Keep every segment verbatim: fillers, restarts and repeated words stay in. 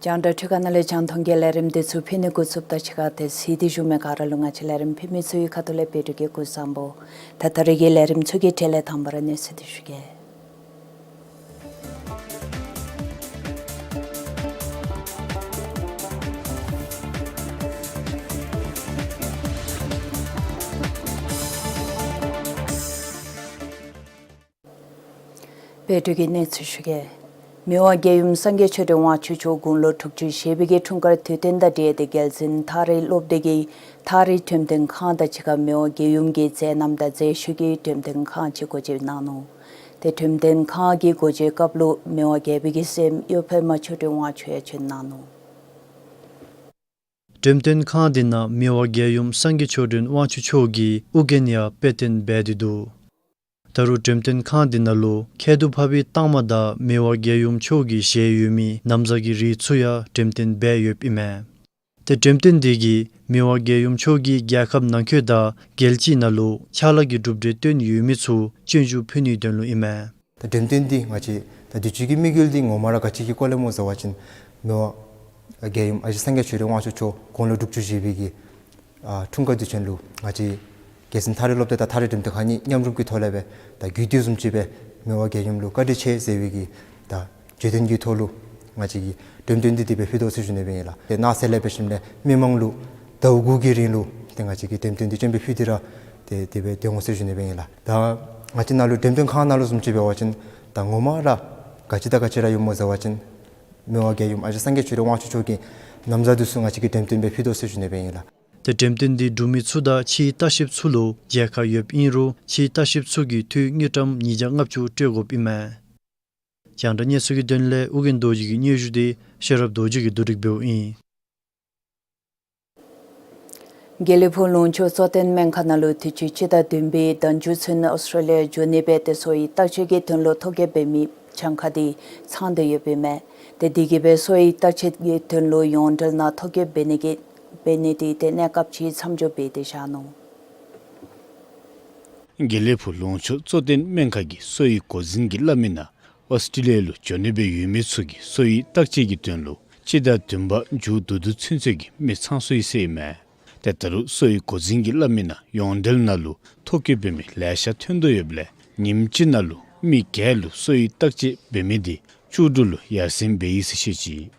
རྒྱང་བསྒྲགས་འཕྲུལ་ཁང་ནང་ལས་རྒྱང་མཐོང་གི་ལས་རིམ་འདི་ཚུ་ཕུལ་ནི་འགོ་བཙུགསཔ་ད་ཕྱི་ཁར་ཏེ་གཟིགས་ཏེ་བཞུགས་མི་ག་ར་ལུ་ང་བཅས་ལས་རིམ་ཕུལ་མི་ཚུ་གི་ཁ་ཐུག་ལས་བདེ་སྐྱིད་ཀྱི་སྐུ་གཟུགས་བཟང་པོ། ད་ད་རེས་ཀྱི་ལས་རིམ་ཚུ་གི་གྲས་ལས་དང་པ་ར་གནས་ཚུལ་འདི་ཞུ་གེ། བོད་ཀྱི་གནས་ཚུལ་ཞུ་གེ། མི་དབང་རྒྱལ་ཡུམ་སངས་རྒྱས་ཆོས་སྒྲོན་དབང་ཕྱུག་མཆོག་དགུང་ལོ་དྲུག་ཅུ་བཞེས་པའི་གི་འཁྲུངས་སྐར་དུས་སྟོན་དང་འབྲེལ་ཏེ་རྒྱལ་འཛིན་ཐག་རིང་སློབ་སྡེ་གི་ཐག་རིང་འགྲེམས་སྟོན་ཁང་དང་གཅིག་ཁར་མི་དབང་རྒྱལ་ཡུམ་གྱི་མཛད་རྣམ་དང་མཛད་ཤུལ་གྱི་འགྲེམས་སྟོན་ཁང་ཅིག་སྒོ་འབྱེད་གནང་ནུག། ཏེ་འགྲེམས་སྟོན་ཁང་གི་སྒོ་འབྱེད་སྐབས་ལུ་མི་དབང་རྒྱལ་པོ་གི་སྲསམོ་གཡོ་འཕེལ་མ་ཆོས་སྒྲོན་དབང་ཕྱུག་ཡང་བྱོན་གནང་ནུག། འགྲེམས་སྟོན་ཁང་འདི་ནང་མི་དབང་རྒྱལ་ཡུམ་སངས་རྒྱས་ཆོས་སྒྲོན་དབང་ཕྱུག་མཆོག་གི་ཨོ་རྒྱན་ཡང་དཔེ་སྟོན་འབད་དེ་འདུག། ད་རུང་འགྲེམས་སྟོན་ཁང་འདི་ནང་ལུ་མཁལ་རྡོག་ཕབ་པའི་རྟགས་མ་དང་མི་དབང་རྒྱལ་ཡུམ་མཆོག་གི་ཞལ་ཡོད་མི་ན་བཟའ་གི་རིགས་ཚུ་ཡང་འགྲེམས་སྟོན་འབད་ཡོདཔ་ཨིན་མས། ཏེ་འགྲེམས་སྟོན་འདི་གིས་མི་དབང་རྒྱལ་ཡུམ་མཆོག་གིས་རྒྱལ་ཁབ་ནང་འཁོད་དང་རྒྱལ་སྤྱིའི་ནང་ལུ་ཕྱག་ལཱ་གི་གྲུབ་འབྲས་བཏོན་ཡོད་མི་ཚུ་སྤྱོད་འཇུག་ཕུལ་ནིའི་དོན་ལུ་ཨིན་མས། ད་འགྲེམས་སྟོན་འདི་ང་བཅས་ད་དུས་ཅི་གི་དམིགས་ཡུལ་འདི་ངོ་མ་ར་ག་ཅི་གི་སྐོར་ལས་སྨོ་ཟེར་བ་ཅིན་མི་དབང་རྒྱལ་ཡུམ་ཨ་ཞེ་སངས་རྒྱས་ཆོས་སྒྲོན་དབང་ཕྱུག་མཆོག་དགུང་ལོ་དྲུག་ཅུ་བཞེས་པའི་གི་ཨ་འཁྲུངས་སྐར་དུས་ཆེན་ལུ་ང་བཅས་རྒྱལ་འཛིན་ཐག་རིང་སློབ་སྡེ་དང་ཐག་རིང་འགྲེམས་སྟོན་ཁང་གཉིས་མཉམ་རུབ་ཀྱི་ཐོག་ལས་སྦེ་ད་རྒྱུད་སྟོད་བཟུམ་ཅིག་སྦེ་མི་དབང་རྒྱལ་ཡུམ་ལུ་བཀའ་དྲིན་ཆེ་ཟེར་བའི་གི་ད་བརྗོད་དོན་གྱི་ཐོག་ལུ་ང་བཅས་ཀྱིས་འགྲེམས་སྟོན་འདི་དེ་སྦེ་ཕུལ་དོ་ཟེར་ཞུ་ནི་སྦེ་ཨིན་ལགས། ཏེ་གནངས་ཚེ་ལས་འབད་ཞིནམ་ལས་མི་མང་ལུ་ཟླཝ་དགུ་གི་རིང་ལུ་ཏེ་ང་བཅས་ཀྱིས་འགྲེམས་སྟོན་འདི་སྤྱན་འབུལ་ཕུལ་ཏེ་ར་ཏེ་དེ་སྦེ་སྡོད་འོང་ཟེར་ཞུ་ནི་སྦེ་ཨིན་ལགས། ད་ང་བཅས་ནཱ་ལུ་འགྲེམས་སྟོན་ཁང་ནང་ལུ་བཟུམ་ཅིག་འབད་བ་ཅིན་ད་ངོ་མ་ར་ག་ཅི་དང་ག་ཅི་ར་ཡོདཔ་སྨོ་ཟེར་བ་ཅིན་མི་དབང་རྒྱལ་ཡུམ་ཨ་ཞེ་སངས་རྒྱས་ཆོས་སྒྲོན་དབང་ཕྱུག་མཆོག་གི་ན་བཟའ་འདི་ཚུ་ང་བཅས་ཀྱིས་འགྲེམས་སྟོན་སྦེ་ཕུལ་དོ་ཟེར་ཞུ་ནི་སྦེ་ཨིན་ལགས། ཏེ་འགྲེམས་སྟོན་འདི་འབྲུག་མི་ཚུ་དང་ཕྱིའི་ལྟ་བཤལཔ་ཚུ་ལུ་མཇལ་ཁ་ཡོདཔ་ཨིན་རུང་ཕྱིའི་ལྟ་བཤལཔ་ཚུ་གིས་འཐུས་དངུལ་ཀྲམ་ཉིས་བརྒྱ་ལྔ་བཅུ་སྤྲོད་དགོཔ་ཨིན་མས། རྒྱང་བསྒྲགས་གནས་ཚུལ་གྱི་དོན་ལས་ཨོ་རྒྱན་རྡོ་རྗེ་གི་སྙན་ཞུ་འདི་ཤེས་རབ་རྡོ་རྗེ་གིས་བསྡུ་སྒྲིག་འབདཝ་ཨིན། དགེ་ལེགས་ཕུག་ལུང་ཕྱོགས་གཙོ་བསྟེན་སྨན་ཁང་ནང་ལུ་དུས་ཅི་སྤྱི་ཟླ་བདུན་པའི་ཟླ་མཇུག་ཚུན་ཨོསི་ཊྲེ་ལི་ཡ་འགྱོ་ནི་སྦེ་ཏེ་གསོ་བའི་བརྟག་དཔྱད་ཀྱི་དོན་ལུ་ཐོ་བཀོད་འབད་མི་གྱངས་ཁ་འདི་ཚང་སྟེ་ཡོདཔ་ཨིན་མས། ཏེ་དེ་གིས་སྦེ་གསོ་བའི་བརྟག་དཔྱད་ཀྱི་དོན་ལུ་ཡོངས་འབྲེལ་ནང་ཐོ་བཀོད་འབད་ནི་གི་འབད་ནི་འདི་ཏེ་གནས་སྐབས་ཅིག་མཚམས་འཇོག་འབད་དེ་བཞག་ནུག། དགེ་ལེགས་ཕུག་ལུང་ཕྱོགས་གཙོ་བསྟེན་སྨན་ཁང་གི་གསོ་བའི་འགོ་འཛིན་གྱིས་སླབ་མི་ནང་ཨོསི་ཊྲེ་ལི་ཡ་ལུ་འགྱོ་ནི་སྦེ་ཡོད་མི་ཚུ་གི་གསོ་བའི་བརྟག་དཔྱད་ཀྱི་དོན་ལུ་སྤྱི་ཟླ་བདུན་པ་མཇུག་བསྡུ་དོ་ཚུན་ཚོད་ཀྱི་མི་ཚང་སོ་ཡི་ཟེར་ཨིན་མས། ཏེ་ད་རུང་གསོ་བའི་འགོ་འཛིན་གྱིས་སླབ་མི་ནང་ཡོངས་འབྲེལ་ནང་ལུ་ཐོ་བཀོད་འབད་མི་ལེ་ཤ་ཐོན་དོ་ཡོདཔ་ལས་ཉིནམ་གཅིག་ནང་ལུ་མི་བརྒྱད་ལུ་གསོ་བའི་བརྟག་དཔྱད་འབད་མི་འདི་བཅུ་དྲུག་ལུ་ཡར་སེང་འབད་ཡི་ཟེར་བཤད་ཅི།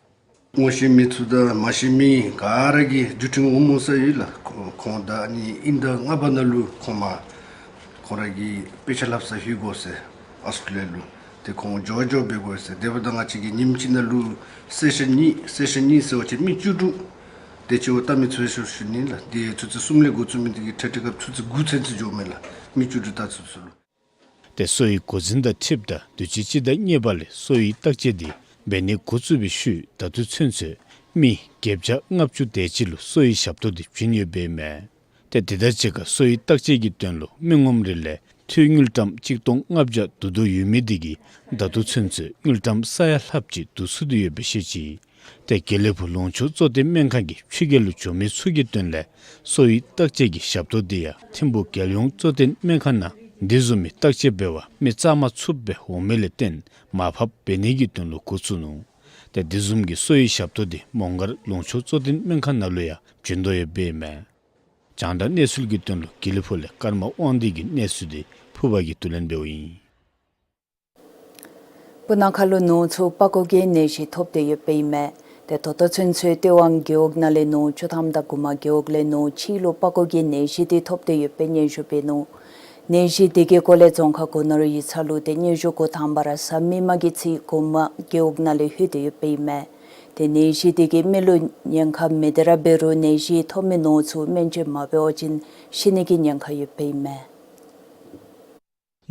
ངོ་ཤེས་མི་ཚུ་དང་མ་ཤེས་མི་ག་ར་གིས་བརྒྱུད་འཕྲིན་འོང་སྨོ་ཟེར་ཡོད་ལགས། ཁོང་ཁོང་ད་ཨ་ནི་དབྱིན་ཟླ་ལྔ་པ་ནང་ལུ་ཁོང་མ་ཁོང་ར་གི་དཔེ་ཆ་ལྷབ་སར་ལྷོད་དགོ་ཟེར་ཨོསི་ཊྲེ་ལི་ཡ་ལུ། ཏེ་ཁོང་འགྱོ་འགྱོ་འབད་དགོ་ཟེར། དེ་འབདཝ་ད་ང་བཅས་ཀྱིས་ཉིནམ་གཅིག་ནང་ལུ་སེ་ཤན་གཉིས་སེ་ཤན་གཉིས་ཟེར་བ་ཅིན་མི་བཅུ་དྲུག་དེ་ཅིག་བལྟ་མི་ཚུ་ཡོད་ཟེར་ཞུ་ནི་ལགས། དེ་ཆུ་ཚོད་གསུམ་ལས་འགོ་བཙུགས་མི་འདི་གིས་ཁྲིག་ཁྲི་སྐབས་ཆུ་ཚོད་དགུ་ཚུན་ཚོད་འགྱོཝ་མས་ལགས། མི་བཅུ་དྲུག་བལྟ་ཚུན་ཚོད་ལུ། ཏེ་གསོ་བའི་འགོ་འཛིན་དང་འཁྲིལཝ་ད་དུས་ཅི་སྤྱི་ཟླ་གཉིས་པ་ལས་གསོ་བའི་བརྟག་དཔྱད་འདི་འབད་ནི་འགོ་བཙུགས་པའི་ཤུལ་ད་ལྟོ་ཚུན་ཚོད་མི་བརྒྱད་བརྒྱ་ལྔ་བཅུ་དེ་ཅིག་ལུ་གསོ་བའི་ཞབས་ཏོག་འདི་བྱིན་ཡོདཔ་ཨིན་མས། ཏེ་དེ་དང་གཅིག་ཁར་གསོ་བའི་བརྟག་དཔྱད་ཀྱི་དོན་ལུ་མི་ངོམ་རེ་ལས་འཐུས་དངུལ་ཀྲམ་གཅིག་སྟོང་ལྔ་བརྒྱ་བསྡུ་དོ་ཡོད་མི་འདི་གིས་ད་ལྟོ་ཚུན་ཚོད་དངུལ་ཀྲམ་ས་ཡ་ལྷགཔ་ཅིག་བསྡུ་ཚུགས་ཏེ་ཡོདཔ་སྦེ་བཤད་ཅི། ཏེ་དགེ་ལེགས་ཕུག་ལུང་ཕྱོགས་གཙོ་བསྟེན་སྨན་ཁང་གི་ཕྱི་རྒྱལ་ལུ་འགྱོ་མི་ཚུ་གི་དོན་ལས་གསོ་བའི་བརྟག་དཔྱད་ཀྱི་ཞབས་ཏོག་འདི་ཡང་ཐིམ་ཕུག་རྒྱལ་ཡོངས་གཙོ་བསྟེན་སྨན་ཁང་ནང་འདི་བཟུམ་མའི་བརྟག་དཔྱད་འབད་བར་མི་རྩ་མ་ཚུགསཔ་སྦེ་འོང་མི་ལས་བརྟེན་མར་ཕབ་འབད་ནི་གི་དོན་ལུ་འགོ་བཙུགས་ནུག། ཏེ་འདི་བཟུམ་གྱི་གསོ་བའི་ཞབས་ཏོག་འདི་མོང་སྒར་ལུང་ཕྱོགས་གཙོ་བསྟེན་སྨན་ཁང་ནང་ལུ་ཡང་བྱིན་དོ་ཡོདཔ་ཨིན་མས། རྒྱང་བསྒྲགས་གནས་ཚུལ་གྱི་དོན་ལུ་དགེ་ལེགས་ཕུག་ལས་ཀརྨ་དབང་འདུས་ཀྱི་གནས་ཚུལ་འདི་ཕུར་པ་གིས་བསྡུ་ལེན་འབདཝ་ཨིན། སྤུ་ན་ཁ་ལུ་ནོར་ཚུ་པགས་ཀོ་གི་ནད་གཞི་ཐོབ་སྟེ་ཡོདཔ་ཨིན་མས། ཏེ་ད་ལྟོ་ཚུན་ཚོད་སྟོད་དབང་རྒེད་འོག་ནང་ལས་ནོར་བཅུ་ཐམ་དང་གུ་མ་རྒེད་འོག་ལས་ནོར་གཅིག་ལུ་པགས་ཀོ་གི་ནད་གཞི་འདི་ཐོབ་སྟེ་ཡོདཔ་སྦེ་སྙན་ཞུ་འབད་ནུག། ནད་གཞི་འདི་གི་སྐོར་ལས་རྫོང་ཁག་སྒོ་ནོར་ཡིག་ཚང་ལུ་ཏེ་སྙན་ཞུ་འགོ་དང་པ་ར་གཟའ་མིག་དམར་གྱི་ཚེ་གུ་མ་རྒེད་འོག་ནང་ལས་ལྷོད་དེ་ཡོདཔ་ཨིན་མས། ཏེ་ནད་གཞི་འདི་གིས་མི་ལུ་ཉེན་ཁ་མེད་དེ་ར་འབད་རུང་ནད་གཞི་ཐོབ་མི་ནོར་ཚུ་སྨན་བཅོས་མ་འབད་བ་ཅིན་ཤི་ནི་གི་ཉེན་ཁ་ཡོདཔ་ཨིན་མས།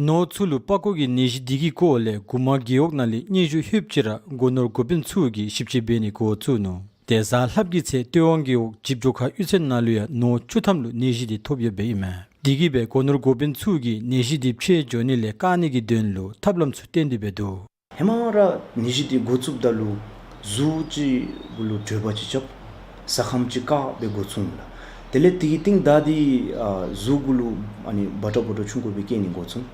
ནོར་ཚུ་ལུ་པགས་ཀོ་གི་ནད་གཞི་འདི་གི་སྐོར་ལས་གུ་མ་རྒེད་འོག་ནང་ལས་སྙན་ཞུ་ལྷོདཔ་ཅིག་ར་སྒོ་ནོར་འགོ་དཔོན་ཚུ་གིས་ཞིབ་དཔྱད་འབད་ནི་འགོ་བཙུགས་ནུག། ཏེ་གཟའ་ལྷགཔ་གི་ཚེ་སྟོད་དབང་རྒེད་འོག་འཇིབ་ཇོ་ཁ་གཡུས་ཚན་ནང་ལུ་ཡང་ནོར་བཅུ་ཐམ་ལུ་ནད་གཞི་འདི་ཐོབ་ཡོདཔ་ཨིན་མས། དེ་གིས་སྦེ་སྒོ་ནོར་འགོ་དཔོན་ཚུ་གིས་ནད་གཞི་འདི་ཕྱེད་འགྱོ་ནི་ལས་བཀག་ནི་གི་དོན་ལུ་ཐབས་ལམ་ཚུ་བཏོན་ཏེ་འབད་འདུག། ཧེ་མ་ར་ནད་གཞི་འདི་འགོ་བཙུགསཔ་ད་ལུ་གཟུགས་ཅིག་གུ་ལུ་དྲོད་འབར་ཅིག་རྐྱབ། གཟའ་ཁམས་ཅིག་སྐམ་སྦེ་འགོ་བཙུགས་ལགས། དེ་ལས་དེ་གི་རྟིང་བདའ་སྟེ་ཨ་གཟུགས་གུ་ལུ་ཨ་ནི་བ་ཏྲ་བོ་ཏྲ་ཆུང་ཀུ་སྦེ་སྐྱེ་ནི་འགོ་བཙུགས།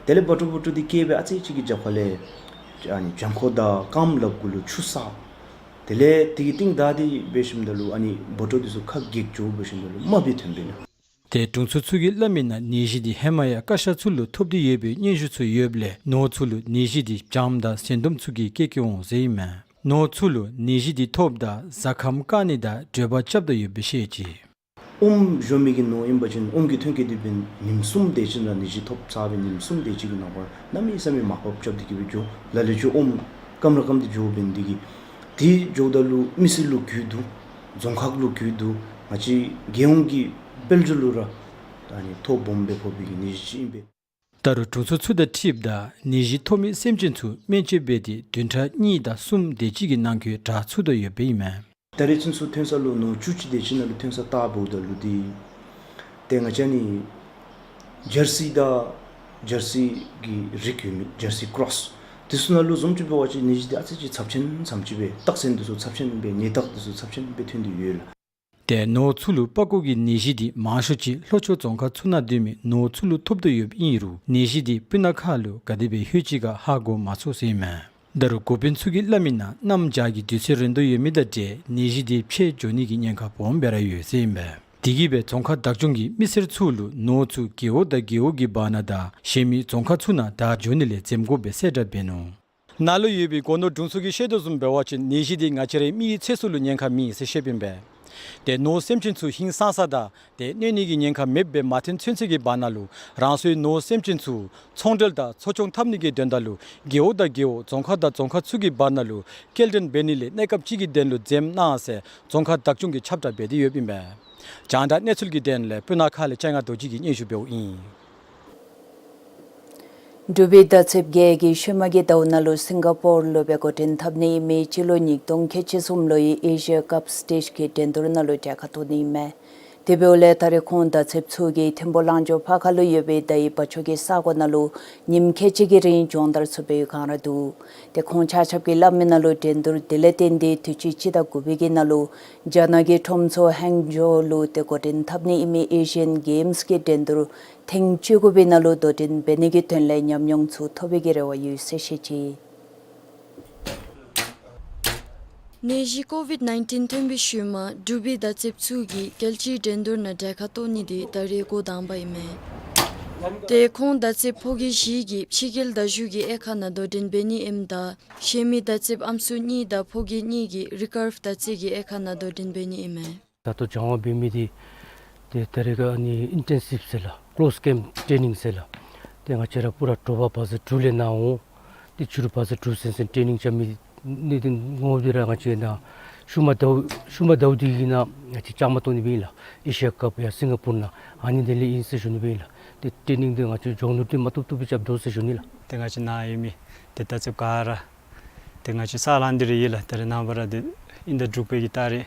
དེ་ལས་བ་ཏྲ་བོ་ཏྲ་འདི་སྐྱེ་སྦེ་ཨ་ཙི་ཅིག་གི་རྒྱབ་ཁ་ལས་ཨ་ནི་བྱང་ཁོག་དང་རྐངམ་ལགཔ་གུ་ལུ་ཆུ་བསགས། དེ་ལས་དེ་གི་རྟིང་བདའ་སྟེ་འབད་ཞིནམ་ད་ལུ་ཨ་ནི་བ་ཏྲ་འདི་ཚུ་ཁ་གྱེས་འགྱོ་འབད་ཞིནམ་ད་ལུ་རྨ་སྦེ་ཐོན་པས་ལགས། ཏེ་དྲུང་འཚོ་ཚུ་གིས་སླབ་མི་ནང་ནད་གཞི་འདི་ཧེ་མ་ཡང་ཀ་ཤ་ཚུ་ལུ་ཐོབ་སྟེ་ཡོད་པའི་སྙན་ཞུ་ཚུ་ཡོདཔ་ལས་ནོར་ཚུ་ལུ་ནད་གཞི་འདི་བྱམས་དང་ཟས་དུམ་ཚུ་གིས་བསྐྱལ་བསྐྱལཝ་འོང་ཟེར་ཨིན་མས། ནོར་ཚུ་ལུ་ནད་གཞི་འདི་ཐོབ་ད་གཟའ་ཁམས་སྐམ་ནི་དང་དྲོད་འབར་རྐྱབ་ད་ཡོདཔ་སྦེ་བཤད་ཅི། ཨོམ་བཞོ་མི་གི་ནོར་ཨིན་པ་ཅིན་ཨོམ་གྱི་ཐོན་སྐྱེད་འདི་འབདན་ཉིནམ་གསུམ་དེ་ཅིག་ནང་ནད་གཞི་ཐོབ་ཚར་སྦེ་ཉིནམ་གསུམ་དེ་ཅིག་གི་ནང་པར་གནམ་མེད་ས་མེད་མར་ཕབ་རྐྱབ་སྟེ་གི་སྦེ་འགྱོ། ལ་ལུ་ཅིག་ཨོམ་སྐམ་ར་སྐམ་སྟེ་འགྱོཝ་འབདན་འདི་གིས། དེ་འགྱོཝ་ད་ལུ་མི་སེར་ལུ་རྒུད་འདུག། རྫོང་ཁག་ལུ་རྒུད་འདུག། ང་བཅས་རྒྱལ་ཡོངས་ཀྱི་དཔལ་འབྱོར་ལུ་ར་ཨ་ནི་ཐོ་སྦོམ་སྦེ་ཕོག་པའི་གི་ནད་གཞི་ཅིག་ཨིན་པས། ད་རུང་དྲུང་འཚོ་ཚུ་དང་འཁྲིལཝ་ད་ནད་གཞི་ཐོབ་མི་སེམས་ཅན་ཚུ་སྨན་བཅོས་འབད་དེ་བདུན་ཕྲག་གཉིས་དང་གསུམ་དེ་ཅིག་གི་ནང་འཁོད་དྲག་ཚུགས་དོ་ཡོདཔ་ཨིན་མས། ད་རེས་ཚུན་ཚོད་ཐོན་ས་ལུ་ནོར་བཅུ་གཅིག་དེ་ཅིག་ནང་ལུ་ཐོན་ས་བལྟཝ་ད་ལུ་འདི་ཏེ་ང་བཅས་ནི་ཇར་སི་དང་ཇར་སི་གི་རིགས་ཡོད་མི་ཇར་སི་ཀོརོསི་འདི་ཚུ་ནང་ལུ་བཟུམ་ཅིག་འབད་བ་ཅིན་ནད་གཞི་འདི་ཨ་ཙི་ཅིག་ཚབས་ཆེན་ཙམ་ཅིག་སྦེ་རྟགས་མཚན་འདི་ཚུ་ཚབས་ཆེན་སྦེ་ནད་རྟགས་འདི་ཚུ་ཚབས་ཆེན་སྦེ་ཐོན་ཏེ་ཡོད་ལགས། ཏེ་ནོར་ཚུ་ལུ་པགས་ཀོ་གི་ནད་གཞི་འདི་མང་ཤོས་ཅིག་ལྷོ་ཕྱོགས་རྫོང་ཁག་ཚུ་ནང་སྡོད་མི་ནོར་ཚུ་ལུ་ཐོབ་དོ་ཡོདཔ་ཨིན་རུང་ནད་གཞི་འདི་སྤུ་ན་ཁ་ལུ་ག་དེ་སྦེ་ལྷོད་ཅི་ག་ཧ་གོ་མ་ཚུགས་ཟེར་ཨིན་མས། ད་རུང་འགོ་དཔོན་ཚུ་གིས་སླབ་མི་ནང་གནམ་བྱཱར་གྱི་དུས་ཚོད་རན་དོ་ཡོད་མི་དང་འབྲེལ་ནད་གཞི་འདི་ཕྱེད་འགྱོ་ནི་གི་ཉེན་ཁ་སྦོམ་སྦེ་ར་ཡོད་ཟེར་ཨིན་པས། དེ་གིས་སྦེ་རྫོང་ཁག་བདག་སྐྱོང་གིས་མི་སེར་ཚུ་ལུ་ནོར་ཚུ་རྒེད་འོག་དང་རྒེད་འོག་གི་བར་ན་དང་གཞན་མི་རྫོང་ཁག་ཚུ་ནང་བདའ་འགྱོ་ནི་ལས་འཛེམ་དགོ་པའི་གསལ་བསྒྲགས་འབད་ནུག། ནཱ་ལུ་ཡོད་པའི་སྒོ་ནོར་དྲུང་འཚོ་གིས་བཤད་དོ་བཟུམ་འབད་བ་ཅིན་ནད་གཞི་འདི་ང་བཅས་རའི་མིའི་ཚེ་སྲོག་ལུ་ཉེན་ཁ་མེད་ཟེར་བཤདཔ་ཨིན་པས། ཏེ་ནོར་སེམས་ཅན་ཚུ་ཧིང་སངས་ས་དང་ཏེ་གནོད་ནི་གི་ཉེན་ཁ་མེདཔ་སྦེ་མ་ཐོན་ཚུན་ཚོད་ཀྱི་བར་ན་ལུ་རང་སོའི་ནོར་སེམས་ཅན་ཚུ་ཚོང་འབྲེལ་དང་འཚོ་སྐྱོང་འཐབ་ནི་གི་དོན་དག་ལུ་རྒེད་འོག་དང་རྒེད་འོག་རྫོང་ཁག་དང་རྫོང་ཁག་ཚུ་གི་བར་ན་ལུ་སྐྱེལ་འདྲེན་འབད་ནི་ལས་གནས་སྐབས་ཅིག་གི་དོན་ལུ་འཛེམ་གནང་ཟེར་རྫོང་ཁག་བདག་སྐྱོང་གིས་ཁྱབ་བསྒྲགས་འབད་དེ་ཡོདཔ་ཨིན་པས། རྒྱང་བསྒྲགས་གནས་ཚུལ་གྱི་དོན་ལས་སྤུ་ན་ཁ་ལས་ལྕང་ཡང་རྡོ་རྗེ་གིས་སྙན་ཞུ་འབདཝ་ཨིན། འབྲུག་པའི་མདའ་ཚེབ་བརྒྱད་ཀྱིས་ཤུལ་མ་གི་ཟླཝ་ནང་ལུ་སིང་ག་པོར་ལུ་སྦེ་འགོ་འདྲེན་འཐབ་ནི་ཨིན་མི་སྤྱི་ལོ་ཉིས་སྟོང་ཁལ་གཅིག་གསུམ་ལོའི་ཨེ་ཤི་ཡ་ཀབ་སི་ཊེཇ་གི་འགྲན་བསྡུར་ནང་ལུ་གྲལ་ཁར་གཏོགས་ནི་ཨིན་མས། དེ་འབདཝ་ལས་ད་རེས་ཁོང་མདའ་ཚེབ་ཚུ་གིས་ཐིམ་ཕུ་གླང་ཇོ་ཕར་ཁ་ལུ་ཡོད་པའི་མདའ་ཡི་བ་ཅོ་གི་ས་གོ་ནང་ལུ་ཉིནམ་ཁལ་གཅིག་གི་རིང་སྦྱོང་བརྡར་ཚུ་འབད་བའི་བསྒང་ར་འདུག། ཏེ་ཁོང་ཆ་ཁྱབ་ཀྱིས་སླབ་མི་ནང་ལུ་འགྲན་བསྡུར་དེ་ལས་བརྟེན་ཏེ་དུས་ཅི་སྤྱི་ཟླ་དགུ་པའི་གི་ནང་ལུ་རྒྱ་ནག་གི་ཁྲོམ་ཚོགས་ཧང་ཇོའུ་ལུ་ཏེ་འགོ་འདྲེན་འཐབ་ནི་ཨིན་མི་ཨེ་ཤི་ཡན་གེམསི་གི་འགྲན་བསྡུར་ཐེངས་བཅུ་དགུ་པའི་ནང་ལུ་དོ་འགྲན་འབད་ནི་གི་དོན་ལས་ཉམས་མྱོང་ཚུ་ཐོབ་པའི་གི་རེ་བ་ཡོད་ཟེར་བཤད་ཅི། ནད་གཞི་ཀོ་ཝིཌ་ནའིན་ཊིན་ཐོན་པའི་ཤུལ་མ་འབྲུག་པའི་མདའ་ཚེབ་ཚུ་གིས་རྒྱལ་སྤྱིའི་འགྲན་བསྡུར་ནང་གྲལ་ཁར་གཏོགས་ནི་འདི་ད་རེས་འགོ་དང་པ་ཨིན་མས། ཏེ་ཁོང་མདའ་ཚེབ་ཕོ་སྐྱེས་བཞི་གིས་ཕྱི་རྒྱལ་མདའ་གཞུ་གི་དབྱེ་ཁག་ནང་དོ་འགྲན་འབད་ནི་ཨིནམ་ད་གཞན་མི་མདའ་ཚེབ་ཨམ་སྲུ་གཉིས་དང་ཕོ་སྐྱེས་གཉིས་ཀྱིས་རི་ཀརབ་མདའ་ཚེབ་ཀྱི་དབྱེ་ཁག་ནང་དོ་འགྲན་འབད་ནི་ཨིན་མས། ད་ལྟོ་སྦྱང་བ་འབད་མི་འདི་ཏེ་ད་རེས་ཀ་ཨ་ནི་ཨིན་ཊེན་སིབ་ཟེར་ལགས། ཀློསི་ཀེམཔ་ཊེ་ནིང་ཟེར་ལགས། ཏེ་ང་བཅས་ར་པུ་ར་དྲོ་པ་བ་ཛ་དྲུག་ལས་ནཱ་འོང་། ཏེ་ཕྱི་རུ་བ་ཛ་དྲུག་ཚུན་ཚོད་ཊེ་ནིང་རྐྱབ་མི་ནི་འདི་ངོ་བོ་འདི་ར་ང་བཅས་ནཱ་ཤུལ་མ་ཟླཝ་ཤུལ་མ་ཟླཝ་འདི་གི་ནང་ང་བཅས་བཅའ་མར་གཏོགས་ནི་སྦེ་ཨིན་ལགས། ཨེ་ཤི་ཡ་ཀབ་ཡར་སིང་ག་པོར་ནང་ཨ་ནི་དེ་ལས་ཨིན་ཟེར་ཞུ་ནི་སྦེ་ཨིན་ལགས། ཏེ་ཊེ་ནིང་འདི་ང་བཅས་སྦྱོང་ནོར་འདི་མ་བཏུབ་བཏུབ་སྦེ་རྐྱབ་དོ་ཟེར་ཞུ་ནི་ལགས། ཏེ་ང་བཅས་ནཱ་ཡོད་མི་ཏེ་མདའ་ཚེབ་ག་ར་ཏེ་ང་བཅས་ས་ལང་འདི་ར་ཨིན་ལགས། ད་རེས་ནངས་པ་ར་ཏེ་ཨིན་ཟླ་དྲུག་པའི་གི་ཏ་རིག་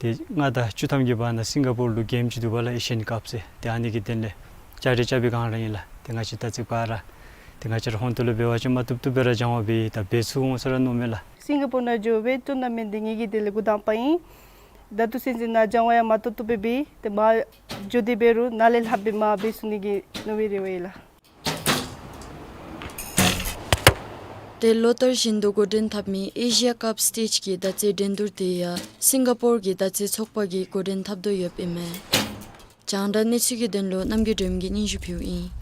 ཏེ་ལྔ་དང་བཅུ་ཐམ་གྱི་བར་ན་སིང་ག་པོར་ལུ་གེམ་ཅིག་འདུག་པ་ལགས། ཨེ་ཤི་ཡན་ཀབ་ཟེར། ཏེ་ཨ་ནི་གི་དོན་ལས་གྲ་སྒྲིག་རྐྱབ་པའི་བསྒང་ར་ཨིན་ལགས། ཏེ་ང་བཅས་མདའ་ཚེབ་ག་ར་ཏེ་ང་བཅས་ར་ཧོང་ཏོ་ལུ་འབད་བ་ཅིན་མ་བཏུབ་བཏུབ་སྦེ་ར་སྦྱང་བ་འབད་ཡི། ད་འབད་ཚུགས་འོང་ཟེར་ར་མནོཝ་མས་ལགས། སིང་ག་པོར་ནང་འགྱོ་བའི་ཊུར་ན་མེནཊ་འདི་ངེ་གི་དེ་ལས་འགོ་དང་པ་ཨིན། ད་ལྟོ་ཚུན་ཚོད་ནཱ་སྦྱང་བ་ཡང་མ་བཏུབ་བཏུབ་སྦེ་འབད་ཏེ་མར་འགྱོ་སྟེ་འབད་རུང་ནཱ་ལས་ལྷགཔ་སྦེ་མར་འབད་ཚུགས་ནི་གི་མནོ་བའི་རེ་བ་ཡོད་ལགས། ཏེ་ལོ་ལྟར་བཞིན་དུ་འགོ་འདྲེན་འཐབ་མི་ཨེ་ཤི་ཡ་ཀབ་སི་ཊེཇ་གི་མདའ་རྩེད་འགྲན་བསྡུར་དེ་ཡང་སིང་ག་པོར་གྱི་མདའ་རྩེད་ཚོགས་པ་གིས་འགོ་འདྲེན་འཐབ་དོ་ཡོདཔ་ཨིན་མས། རྒྱང་བསྒྲགས་གནས་ཚུལ་གྱི་དོན་ལུ་རྣམ་རྒྱལ་སྒྲོལ་མ་གིས་སྙན་ཞུ་ཕུལཝ་ཨིན།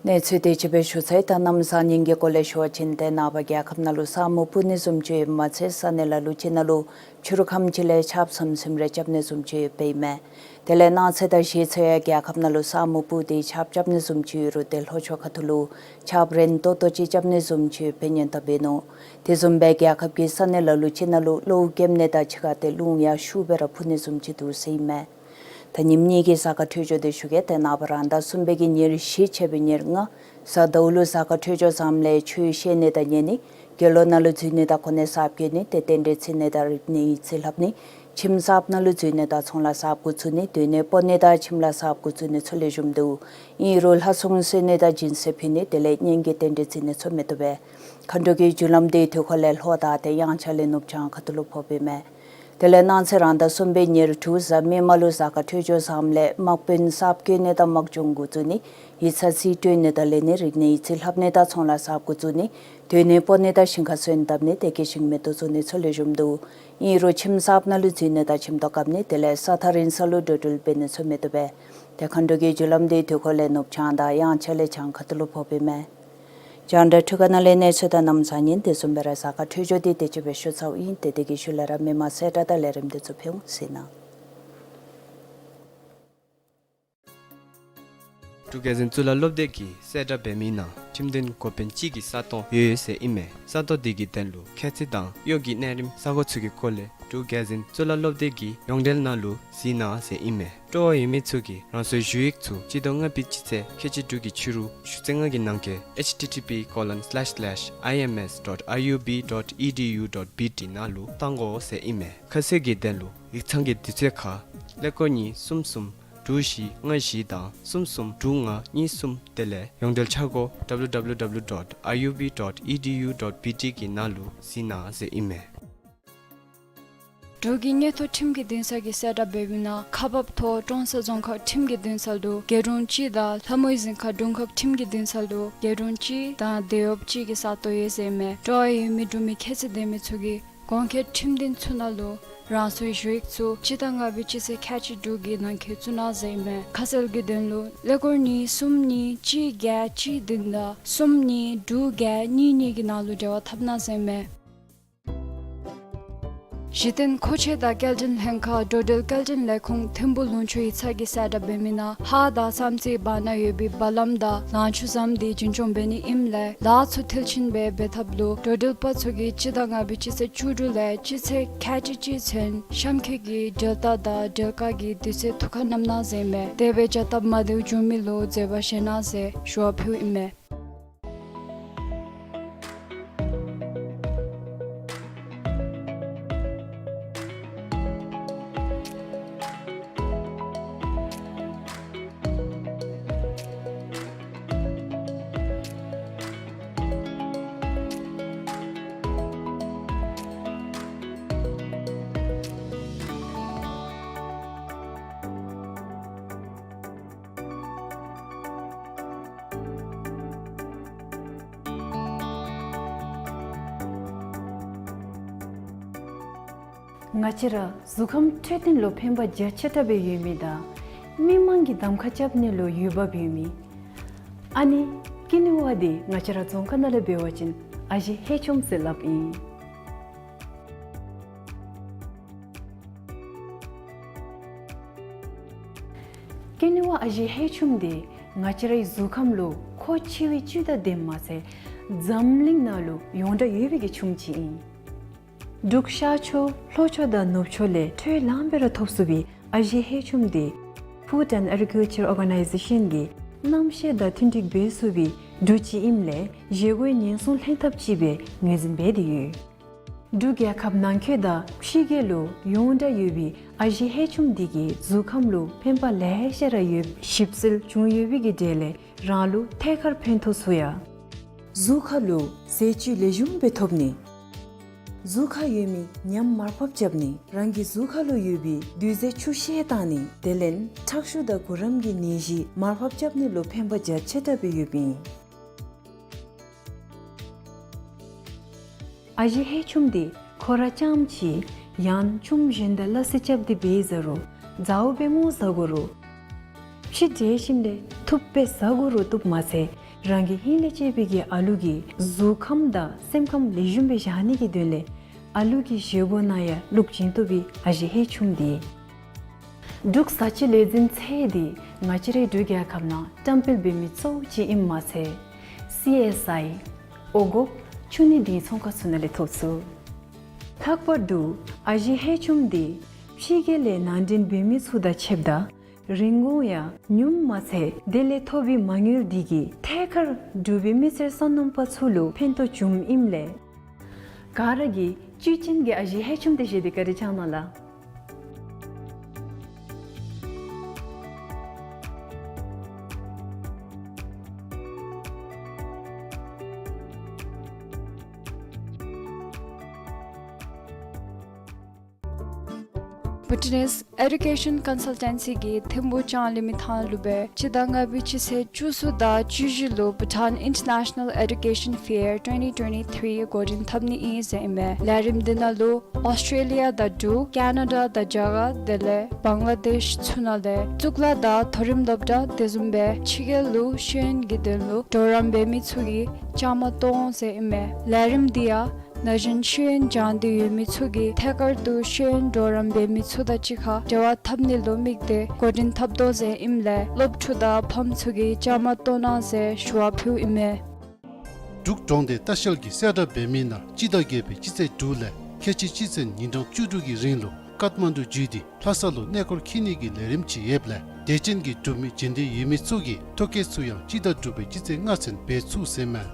གནས་ཚུལ་དེ་ཅིག་སྦེ་ཞུ་ཚར་ཡི། ད་གནམ་བཟང་ངན་གྱི་སྐོར་ལས་ཞུ་བ་ཅིན་ཏེ་ནངས་པ་རྒྱལ་ཁབ་ནང་ལུ་ས་སྨུག་སྤུབ་ནི་བཟུམ་ཅིག་ཡོདཔ་མ་ཚད་ས་གནས་ལ་ལུ་ཅིག་ནང་ལུ་ཆུ་རུད་ཁམ་ཅིག་ལས་ཆརཔ་ཟིམ་ཟིམ་རེ་རྐྱབ་ནི་བཟུམ་ཅིག་ཡོདཔ་ཨིན་མས། དེ་ལས་གནངས་ཚེ་དང་གཞེས་ཚེ་ཡང་རྒྱལ་ཁབ་ནང་ལུ་ས་སྨུག་སྤུབ་སྟེ་ཆརཔ་རྐྱབ་ནི་བཟུམ་ཅིག་ཡོད་རུང་ཏེ་ལྷོ་ཕྱོགས་ཁ་ཐུག་ལུ་ཆརཔ་རན་ཏོག་ཏོ་ཅིག་རྐྱབ་ནི་བཟུམ་ཅིག་ཡོདཔ་སྦེ་སྙན་ཐོན་འབད་ནུག། དེ་བཟུམ་སྦེ་རྒྱལ་ཁབ་ཀྱི་ས་གནས་ལ་ལུ་ཅིག་ནང་ལུ་གློཝ་རྐྱབ་ནི་དང་གཅིག་ཁར་ཏེ་རླུང་ཡང་ཤུགས་སྦེ་ར་འཕུ་ནི་བཟུམ་ཅིག་འདུག་ཟེར་ཨིན་མས། ད་ཉིནམ་གཉིས་ཀྱི་གཟའ་སྐར་འཕྲོད་སྦྱོར་དེ་ཞུ་གེ། ཏེ་ནངས་པ་རང་ཟླ་གསུམ་པའི་གི་ཉེར་བཞི་ཆད་པའི་ཉེར་ལྔ་གཟའ་ཟླཝ་ལུ་གཟའ་སྐར་འཕྲོད་སྦྱོར་བཟངམ་ལས་ཆོས་བཤད་ནི་དང་ཉན་ནི། དགེ་སློང་ནང་ལུ་འཛུལ་ནི་དང་གོ་གནས་གསརཔ་བསྐོ་ནི། ཏེ་རྟེན་འབྲེལ་བརྩི་ནི་དང་རིག་གནས་ཡིག་རྩིས་ལྷབ་ནི། ཁྱིམ་གསརཔ་ནང་ལུ་འཛུལ་ནི་དང་ཚོང་ལཱ་གསརཔ་འགོ་བཙུགས་ནི། སྡོད་གནས་སྤོ་ནི་དང་ཁྱིམ་ལཱ་གསརཔ་འགོ་བཙུགས་ནི་ཚུ་ལེགས་ཤོམ་འདུག། ཨིན་རུང་ལྷ་སྲུང་གསོལ་ནི་དང་སྦྱིན་སྲེག་ཕུལ་ནི་དེ་ལས་གཉེན་གྱི་རྟེན་འབྲེལ་བརྩི་ནི་ཚུ་མི་བཏུབ་པས། མཁའ་འགྲོ་གི་རྒྱུ་ལམ་དེའི་དུས་འཁོར་ལས་ལྷོ་དང་ཏེ་དབྱངས་འཆར་ལས་ནུབ་བྱང་ཁ་ཐུག་ལུ་ཕོགཔ་ཨིན་མས། དེ་ལས་གནངས་ཚེ་རང་ཟླ་གསུམ་པའི་ཉེར་དྲུག་གཟའ་མིག་དམར་ལུ་གཟའ་སྐར་འཕྲོད་སྦྱོར་བཟངམ་ལས་དམག་དཔོན་གསརཔ་བསྐོ་ནི་དང་དམག་སྦྱོང་འགོ་བཙུགས་ནི། ཡིག་ཚང་རྩིས་སྤྲོད་ནི་དང་ལེན་ནི། རིག་གནས་ཡིག་རྩིས་ལྷབ་ནི་དང་ཚོང་ལཱ་གསརཔ་འགོ་བཙུགས་ནི། སྡོད་གནས་སྤོ་ནི་དང་ཞིང་ཁ་སོན་བཏབ་ནི། དེ་གི་ཞིང་མེ་ཏོག་བཙུགས་ནི་ཚུ་ལེགས་ཤོམ་འདུག། ཨིན་རུང་ཁྱིམ་གསརཔ་ནང་ལུ་འཛུལ་ནི་དང་ཁྱིམ་ཐོག་བཀབ་ནི་དེ་ལས་ས་ཐག་རིང་ས་ལུ་འགྲོ་འགྲུལ་འབད་ནི་ཚུ་མི་བཏུབ་པས། ཏེ་མཁའ་འགྲོ་གི་རྒྱུ་ལམ་དེའི་དུས་འཁོར་ལས་ནུབ་བྱང་དང་དབྱངས་འཆར་ལས་བྱང་ཁ་ཐུག་ལུ་ཕོགཔ་ཨིན་མས། རྒྱང་བསྒྲགས་འཕྲུལ་ཁང་ནང་ལས་གནས་ཚུལ་དང་གནམ་བཟང་ངན་དེ་བཟུམ་སྦེ་ར་གཟའ་སྐར་འཕྲོད་སྦྱོར་དེ་དེ་ཅིག་སྦེ་ཞུ་ཚརཝ་ཨིན། ཏེ་དེ་གི་ཤུལ་ལས་ར་མི་མང་གསལ་བསྒྲགས་དང་ལས་རིམ་དེ་ཚུ་ཕུལ་འོང་ཟེར་ཨིན། འབྲུག་རྒྱལ་འཛིན་གཙུག་ལག་སློབ་སྡེ་གིས་གསལ་བསྒྲགས་འབད་མི་ནང་ཁྲིམས་དོན་འགོ་དཔོན་གཅིག་གི་ས་སྟོང་ཡོད་ཟེར་ཨིན་མས། ས་སྟོང་དེ་གི་དོན་ལུ་ཁྱད་ཚད་དང་གཡོག་གི་གནས་རིམ་ས་གོ་ཚུ་གི་སྐོར་ལས་འབྲུག་རྒྱལ་འཛིན་གཙུག་ལག་སློབ་སྡེ་གི་ཡོངས་འབྲེལ་ནང་ལུ་གཟིགས་གནང་ཟེར་ཨིན་མས། སྤྲོ་བ་ཡོད་མི་ཚུ་གིས་རང་སོའི་ཞུ་ཡིག་ཚུ་སྤྱི་ཟླ་ལྔ་པའི་སྤྱི་ཚེས་ཁལ་གཅིག་དྲུག་གི་ཕྱི་རུ་ཆུ་ཚོད་ལྔ་གི་ནང་འཁོད་H T T P colon slash slash I M S dot I U B dot E D U dot B T ནང་ལུ་བཏང་དགོ་ཟེར་ཨིན་མས། ཁ་གསལ་གྱི་དོན་ལུ་ཡིག་ཚང་གི་དུས་ཚོད་ཁར་ཀླད་ཀོར་གཉིས་གསུམ་གསུམ་དྲུག་བཞི་ལྔ་བཞི་དང་གསུམ་གསུམ་དྲུག་ལྔ་གཉིས་གསུམ་དེ་ལས་ཡོངས་འབྲེལ་འཆར་སྒོ་W W W dot I U B dot E D U dot B T གི་ནང་ལུ་གཟིགས་གནང་ཟེར་ཨིན་མས། འབྲུག་གི་མངོན་མཐོ་ཁྲིམས་ཀྱི་འདུན་ས་གིས་གསལ་བསྒྲགས་འབད་མི་ནང་ཁག་འབག་ཐོག་ཀྲོང་གསར་རྫོང་ཁག་ཁྲིམས་ཀྱི་འདུན་ས་ལུ་རྒེད་འོག་གཅིག་དང་ལྷ་མོའི་གཟིམ་ཁ་དྲུང་ཁག་ཁྲིམས་ཀྱི་འདུན་ས་ལུ་རྒེད་འོག་གཅིག་དང་སྡེ་བ་གཅིག་གི་ས་སྟོང་ཡོད་ཟེར་ཨིན་མས། སྤྲོ་བ་ཡོད་མི་འབྲུག་མི་ཁྱད་ཚད་ལྡན་མི་ཚུ་གིས་གོང་འཁོད་ཁྲིམས་འདུན་ཚུ་ནང་ལུ་རང་སོའི་ཞུ་ཡིག་ཚུ་སྤྱི་ཟླ་ལྔ་པའི་སྤྱི་ཚེས་ཁལ་གཅིག་དྲུག་གི་ནང་འཁོད་བཙུགས་གནང་ཟེར་ཨིན་མས། ཁ་གསལ་གྱི་དོན་ལུ་ཀླད་ཀོར་གཉིས་གསུམ་གཉིས་གཅིག་བརྒྱད་གཅིག་བདུན་དང་གསུམ་གཉིས་དྲུག་བརྒྱད་གཉིས་གཉིས་ཀྱི་ནང་ལུ་འབྲེལ་བ་འཐབ་གནང་ཟེར་ཨིན་མས། གཞི་རྟེན་མཁོ་ཆས་དང་སྐྱེལ་འདྲེན་ལྷན་ཁག་འགྲོ་འགྲུལ་སྐྱེལ་འདྲེན་ལས་ཁུངས་ཐིམ་ཕུག་ལུང་ཕྱོགས་ཡིག་ཚང་གིས་གསལ་བསྒྲགས་འབད་མི་ནང་ཧཱ་དང་བསམ་རྩེའི་བར་ན་ཡོད་པའི་བར་ལམ་དང་ལང་ཕྱུག་ཟམ་དེ་རྒྱུན་སྐྱོང་འབད་ནི་ཨིནམ་ལས་ལཱ་ཚུ་མཐིལ་ཕྱིན་སྦེ་འབད་ཐབས་ལུ་འགྲོ་འགྲུལ་པ་ཚུ་གིས་སྤྱི་ཟླ་ལྔ་པའི་སྤྱི་ཚེས་བཅུ་དྲུག་ལས་སྤྱི་ཚེས་ཁལ་གཅིག་གཅིག་ཚུན་གཤམ་འཁོད་ཀྱི་འགྲུལ་བརྡ་དང་འགྲུལ་བཀག་གི་དུས་ཚོད་ཐུགས་ཁར་བསྣམ་གནང་ཟེར་ཨིན་མས། དེ་སྦེ་བྱ་སྟབས་མ་བདེཝ་བྱུང་མི་ལུ་འཛོལ་བ་བཞེས་གནང་ཟེར་ཞུ་བ་ཕུལཝ་ཨིན་མས། ང་བཅས་ར་གཟུགས་ཁམས་འཕྲོད་བསྟེན་ལུ་ཕན་པ་རྒྱ་ཆེ་དྲགས་སྦེ་ཡོད་མི་དང་མི་མང་གིས་གདམ་ཁ་རྐྱབ་ནི་ལུ་ཡུལ་བབ་ཡོད་མི་ཨ་ནི་ཀེ་ནི་ཝ་འདི་ང་བཅས་ར་རྫོང་ཁ་ནང་ལས་འབད་བ་ཅིན་ཨ་ཞེ་ཧེ་ཆུམ་ཟེར་སླབ་ཨིན། ཀེ་ནི་ཝ་ཨ་ཞེ་ཧེ་ཆུམ་འདི་ང་བཅས་རའི་གཟུགས་ཁམས་ལུ་མཁོ་ཆེ་བའི་བཅུད་དང་ལྡནམ་མ་ཚད་འཛམ་གླིང་ནང་ལུ་ཡོངས་གྲགས་ཡོད་པའི་གི་ཆུམ་ཅིག་ཨིན། འབྲུག་ཤར་ཕྱོགས་ལྷོ་ཕྱོགས་དང་ནུབ་ཕྱོགས་ལས་ཁྲལ་ལངམ་སྦེ་ར་ཐོབ་ཚུགས་པའི་ཨ་ཞེ་ཧེ་ཆུམ་འདི་Food and Agriculture Organization གིས་གནམ་གཤིས་དང་མཐུན་འགྲིག་འབད་ཚུགས་པའི་འབྲུ་ཅིག་ཨིནམ་ལས་བཞེས་སྒོའི་ཉེན་སྲུང་ལྷན་ཐབས་ཅིག་སྦེ་ངོས་འཛིན་འབད་དེ་ཡོད། འབྲུག་རྒྱལ་ཁབ་ནང་འཁོད་དང་ཕྱི་རྒྱལ་ལུ་ཡོངས་གྲགས་ཡོད་པའི་ཨ་ཞེ་ཧེ་ཆུམ་འདི་གིས་གཟུགས་ཁམས་ལུ་ཕན་པ་ལེ་ཤ་ར་ཡོད། ཞིབ་འཚོལ་བྱུང་ཡོད་པའི་གི་གྲས་ལས་རང་ལུ་ཐད་ཀར་ཕན་ཐོགས་ཚུགས་ཡ། གཟུགས་ཁ་ལུ་ཟས་བཅུད་ལེགས་ཤོམ་སྦེ་ཐོབ་ནི། གཟུགས་ཁར་ཡོད་མི་ཉམས་མར་ཕབ་རྐྱབ་ནི། རང་གི་གཟུགས་ཁ་ལུ་ཡོད་པའི་རྡུལ་རྫས་ཆུ་ཤེལ་བཏང་ནི། དེ་ལས་ཁྲག་ཤུགས་དང་གུ་རམ་གྱི་ནད་གཞི་མར་ཕབ་རྐྱབ་ནི་ལུ་ཕན་པ་རྒྱ་ཆེ་དྲགས་སྦེ་ཡོདཔ་ཨིན། ཨ་ཞེ་ཧེ་ཆུམ་འདི་ཁོ་ར་རྐྱངམ་ཅིག་ཡང་ཆུམ་གཞན་དང་སླ་བསྲེ་རྐྱབ་སྟེ་སྦེ་བཟའ་རུང་མཛའ་བོ་སྦེ་སྨོ་བཟའ་དགོ་རུང་ཕྱེ་འབྲས་ཞིམ་ལས་འཐུངམ་སྦེ་བཟའ་དགོ་རུང་བཏུབ་མ་ཚད་ རང་གི་ཧིང་ལས་གཅེས་པའི་གི་ཨ་ལུ་གི་གཟུགས་ཁམས་དང་སེམས་ཁམས་ལེགས་ཤོམ་སྦེ་བཞག་ནི་གི་དོན་ལས་ཨ་ལུ་གི་བཞེས་སྒོ་ནང་ཡང་བླུག་བྱིན་བཏུབ་པའི་ཨ་ཞེ་ཧེ་ཆུམ་འདི། འབྲུག་བཟའ་སྤྱོད་ལས་འཛིན་ཚད་འདི་ང་བཅས་རའི་འབྲུག་རྒྱལ་ཁབ་ནང་བཀྲམ་སྤེལ་འབད་མི་གཙོ་བོ་ཅིག་ཨིནམ་མ་ཚད་སི་ཨེསི་ཨའི་འོང་འབབ་ཆུ་ནི་དེ་ཚོང་ཁང་ཚུ་ནང་ལས་ཐོབ་ཚུགས། ལྷག་པར་དུ་ཨ་ཞེ་ཧེ་ཆུམ་འདི་ཕྱི་རྒྱལ་ལས་ནང་འདྲེན་འབད་མི་ཚུ་དང་ཕྱདཔ་ད་རིན་གོང་ཡང་ཉུངམ་མ་ཚད་དེ་ལས་ཐོབ་པའི་མ་དངུལ་འདི་གིས་ཐད་ཀར་འབྲུག་པའི་མི་སེར་སོ་ནམ་པ་ཚུ་ལུ་ཕན་ཐོགས་བྱུངམ་ཨིནམ་ལས་ག་ར་གིས་བཅུད་ཅན་གྱི་ཨ་ཞེ་ཧེ་ཆུམ་འདི་བཞེས་ཏེ་བཀའ་དྲིན་བསྐྱང་གནང་ལགས། བྷུ་ཊི་ནིས་ཨེ་ཌུ་ཀེ་ཤཱན་ཀོན་སཱལ་ཊེན་སི་གིས་ཐིམ་ཕུག་ལྕང་གླིང་མི་ཐང་ལུ་སྦེ་སྤྱི་ཟླ་ལྔ་པའི་སྤྱི་ཚེས་བཅུ་གསུམ་དང་བཅུ་བཞི་ལུ་Bhutan International Education Fair twenty twenty-three འགོ་འདྲེན་འཐབ་ནི་ཨིན་ཟེར་ཨིན་མས། ལས་རིམ་འདི་ནང་ལུ་ཨོསི་ཊྲེ་ལི་ཡ་དང་འབྲུག་ཀེ་ན་ཌ་དང་རྒྱ་གར་དེ་ལས་བང་ལ་དེཤ་ཚུ་ནང་ལས་གཙུག་ལག་དང་མཐོ་རིམ་སློབ་གྲྭ་དེ་བཟུམ་སྦེ་ཕྱི་རྒྱལ་ལུ་ཤེས་ཡོན་གྱི་དོན་ལུ་གྲོགས་རམ་འབད་མི་ཚུ་གིས་བཅའ་མར་གཏོགས་འོང་ཟེར་ཨིན་མས། ལས་རིམ་འདི་ཡང་ན་གཞོན་ཤེས་ཡོན་སྦྱང་འདོད་ཡོད་མི་ཚུ་གིས་ཐད་ཀར་དུ་ཤེས་ཡོན་གྲོགས་རམ་འབད་མི་ཚུ་དང་གཅིག་ཁར་འབྲེལ་བ་འཐབ་ནི་ལུ་དམིགས་ཏེ་འགོ་འདྲེན་འཐབ་དོ་ཟེར་ཨིནམ་ལས་སློབ་ཕྲུག་དང་ཕམ་ཚུ་གིས་བཅའ་མར་གཏོགས་གནང་ཟེར་ཞུ་བ་ཕུལཝ་ཨིན་མས། འབྲུག་གྲོང་སྡེ་ལྟ་བཤལ་གྱིས་གསལ་བསྒྲགས་འབད་མི་ནང་སྤྱི་ཟླ་བརྒྱད་པའི་སྤྱི་ཚེས་དྲུག་ལས་ཁལ་གཅིག་སྤྱི་ཚེས་ཉིན་གྲངས་བཅུ་དྲུག་གི་རིང་ལུ་ཀཏ་མན་ཌུ་བརྒྱུད་དེ་ལྷ་ས་ལུ་གནས་སྐོར་འཁྱིད་ནི་གི་ལས་རིམ་ཅིག་ཡོདཔ་ལས་དད་ཅན་གྱི་འབྲུག་མི་བྱོན་འདོད་ཡོད་མི་ཚུ་གིས་ཐོ་བཀོད་ཚུ་ཡང་སྤྱི་ཟླ་དྲུག་པའི་སྤྱི་ཚེས་ལྔ་ཚུན་འབད་ཚུགས་ཟེར་མས།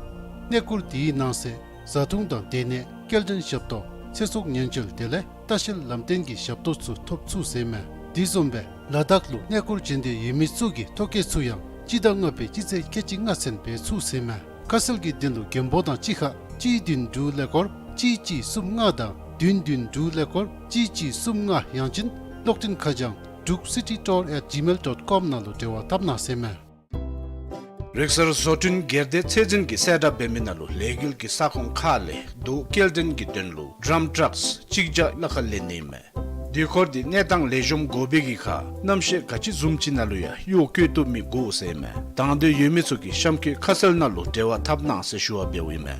གནས་སྐོར་དེའི་ནང་གསེས་བཟའ་འཐུང་དང་སྡོད་གནས་སྐྱེལ་འདྲེན་ཞབས་ཏོག་ཚེ་སྲོག་ཉེན་བཅོལ་དེ་ལས་ལྟ་བཤལ་ལམ་སྟོན་གྱི་ཞབས་ཏོག་ཚུ་ཐོབ་ཚུགས་ཟེར་མས། དེ་བཟུམ་སྦེ་ལ་དྭགས་ལུ་གནས་སྐོར་བྱོན་འདོད་ཡོད་མི་ཚུ་གིས་ཐོ་བཀོད་ཚུ་ཡང་སྤྱི་ཟླ་ལྔ་པའི་སྤྱི་ཚེས་ཁལ་གཅིག་ལྔ་ཚུན་འབད་ཚུགས་ཟེར་མས། ཁ་གསལ་གྱི་དོན་ལུ་མགྱོནམ་པོ་དང་གཅིག་ཁར་གཅིག་བདུན་དྲུག་ཀླད་ཀོར་གཅིག་གཅིག་གསུམ་ལྔ་དང་བདུན་བདུན་དྲུག་ཀླད་ཀོར་གཅིག་གཅིག་གསུམ་ལྔ་ཡང་ཅིན་གློག་འཕྲིན་ཁ་བྱང་druk city tour at gmail dot com ནང་ལུ་འབྲེལ་བ་འཐབ་གནང་ཟེར་མས། རིག་གསར་བཟོ་སྐྲུན་སྒེར་སྡེ་ཚད་འཛིན་གྱིས་གསལ་བསྒྲགས་འབད་མི་ནང་ལུ་ལས་འགུལ་གྱི་ས་ཁོངས་ཁག་ལས་རྡོ་སྐྱེལ་འདྲེན་གྱི་དོན་ལུ་ཌམཔ་ཊཱཀསི་གཅིག་བརྒྱ་གླ་ཁར་ལེན་ནི་ཨིན་མས། དེ་སྐོར་དེ་གནས་སྟངས་ལེགས་ཤོམ་དགོ་པའི་གི་ཁར་གནམ་གཤིས་ག་ཅི་བཟུམ་ཅིག་ནང་ལུ་ཡང་གཡོག་བཀོལ་བཏུབ་མི་དགོ་ཟེར་མས། དང་འདོད་ཡོད་མི་ཚུ་གིས་གཤམ་འཁོད་ཁ་གསལ་ནང་ལུ་འབྲེལ་བ་འཐབ་གནང་ཟེར་ཞུ་བ་འབདཝ་ཨིན་མས།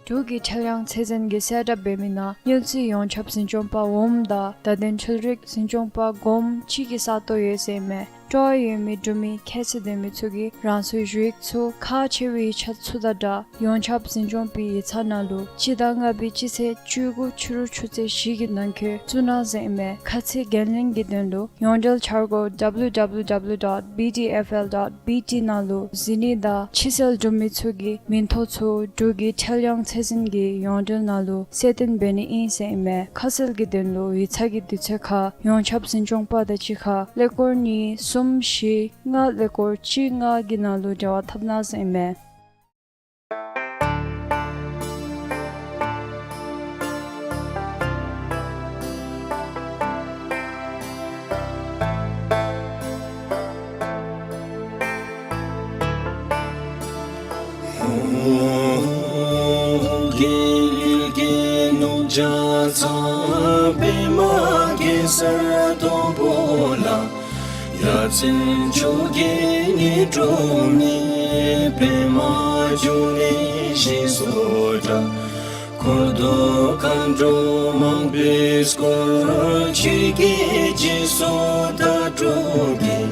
འབྲུག་གི་ཁྲེལ་ཡང་ཚད་འཛིན་གྱིས་གསལ་བསྒྲགས་འབད་མི་ནང་སྨྱོ་རྫས་ཡོངས་ཁྱབ་འཛིན་སྐྱོང་པ་འོགམ་དང་བརྡ་དོན་འཕྲུལ་རིག་འཛིན་སྐྱོང་པ་འགོ་དཔོན་གཅིག་གི་ས་སྟོང་ཡོད་ཟེར་མས། སྤྲོ་བ་ཡོད་མི་འབྲུག་མི་ཁྱད་ཚད་ལྡན་མི་ཚུ་གིས་རང་སོའི་ཞུ་ཡིག་ཚུ་ཁག་ཆེ་བའི་ཡིག་ཆ་ཚུ་དང་སྦྲགས་ཡོངས་ཁྱབ་འཛིན་སྐྱོང་པའི་ཡིག་ཚང་ནང་ལུ་སྤྱི་ཟླ་ལྔ་པའི་སྤྱི་ཚེས་བཅུ་དགུ་ཕྱི་རུ་ཆུ་ཚོད་བཞི་གི་ནང་འཁོད་བཙུགས་གནང་ཟེར་ཨིན་མས། ཁ་ཚིག་འགན་ལེན་གྱི་དོན་ལུ་ཡོངས་འབྲེལ་འཆར་སྒོ་W W W dot B D F L dot B T ནང་ལུ་གཟིགས་ནི་དང་ཕྱི་སེལ་གྲུབ་མི་ཚུ་གི་མིང་ཐོ་ཚུ་འབྲུག་གི་ཁྲེལ་ཡང་ཚད་འཛིན་གྱི་ཡོངས་འབྲེལ་ནང་ལུ་གསལ་སྟོན་འབད་ནི་ཨིན་ཟེར་ཨིན་མས། ཁ་གསལ་གྱི་དོན་ལུ་ཡིག་ཚང་གི་དུས་ཚོད་ཁར་ཡོངས་ཁྱབ་འཛིན་སྐྱོང་པ་དང་གཅིག་ཁར་ཀླད་ཀོར་གཉིས་གསུམ་བཞི་ལྔ་ཀླད་ཀོར་གཅིག་ལྔ་གི་ནང་ལུ་འབྲེལ་བ་འཐབ་གནང་ཟེར་ཨིན་མས། རྒྱལ་གྱི་ནུབ་བྱང་ཚང་པདྨ་གེ་སར་དང་པོ་ལ། ཡ་མཚན་མཆོག་གི་ཉི་སྒྲོན་མེ། པདྨ་འབྱུང་གནས་ཞེས་སུ་གྲགས། འཁོར་དང་མཁའ་འགྲོ་མང་པོས་བསྐོར། ཆོས་ཀྱི་རྗེས་སུ་བདག་སྒྲུབ་ཀྱི།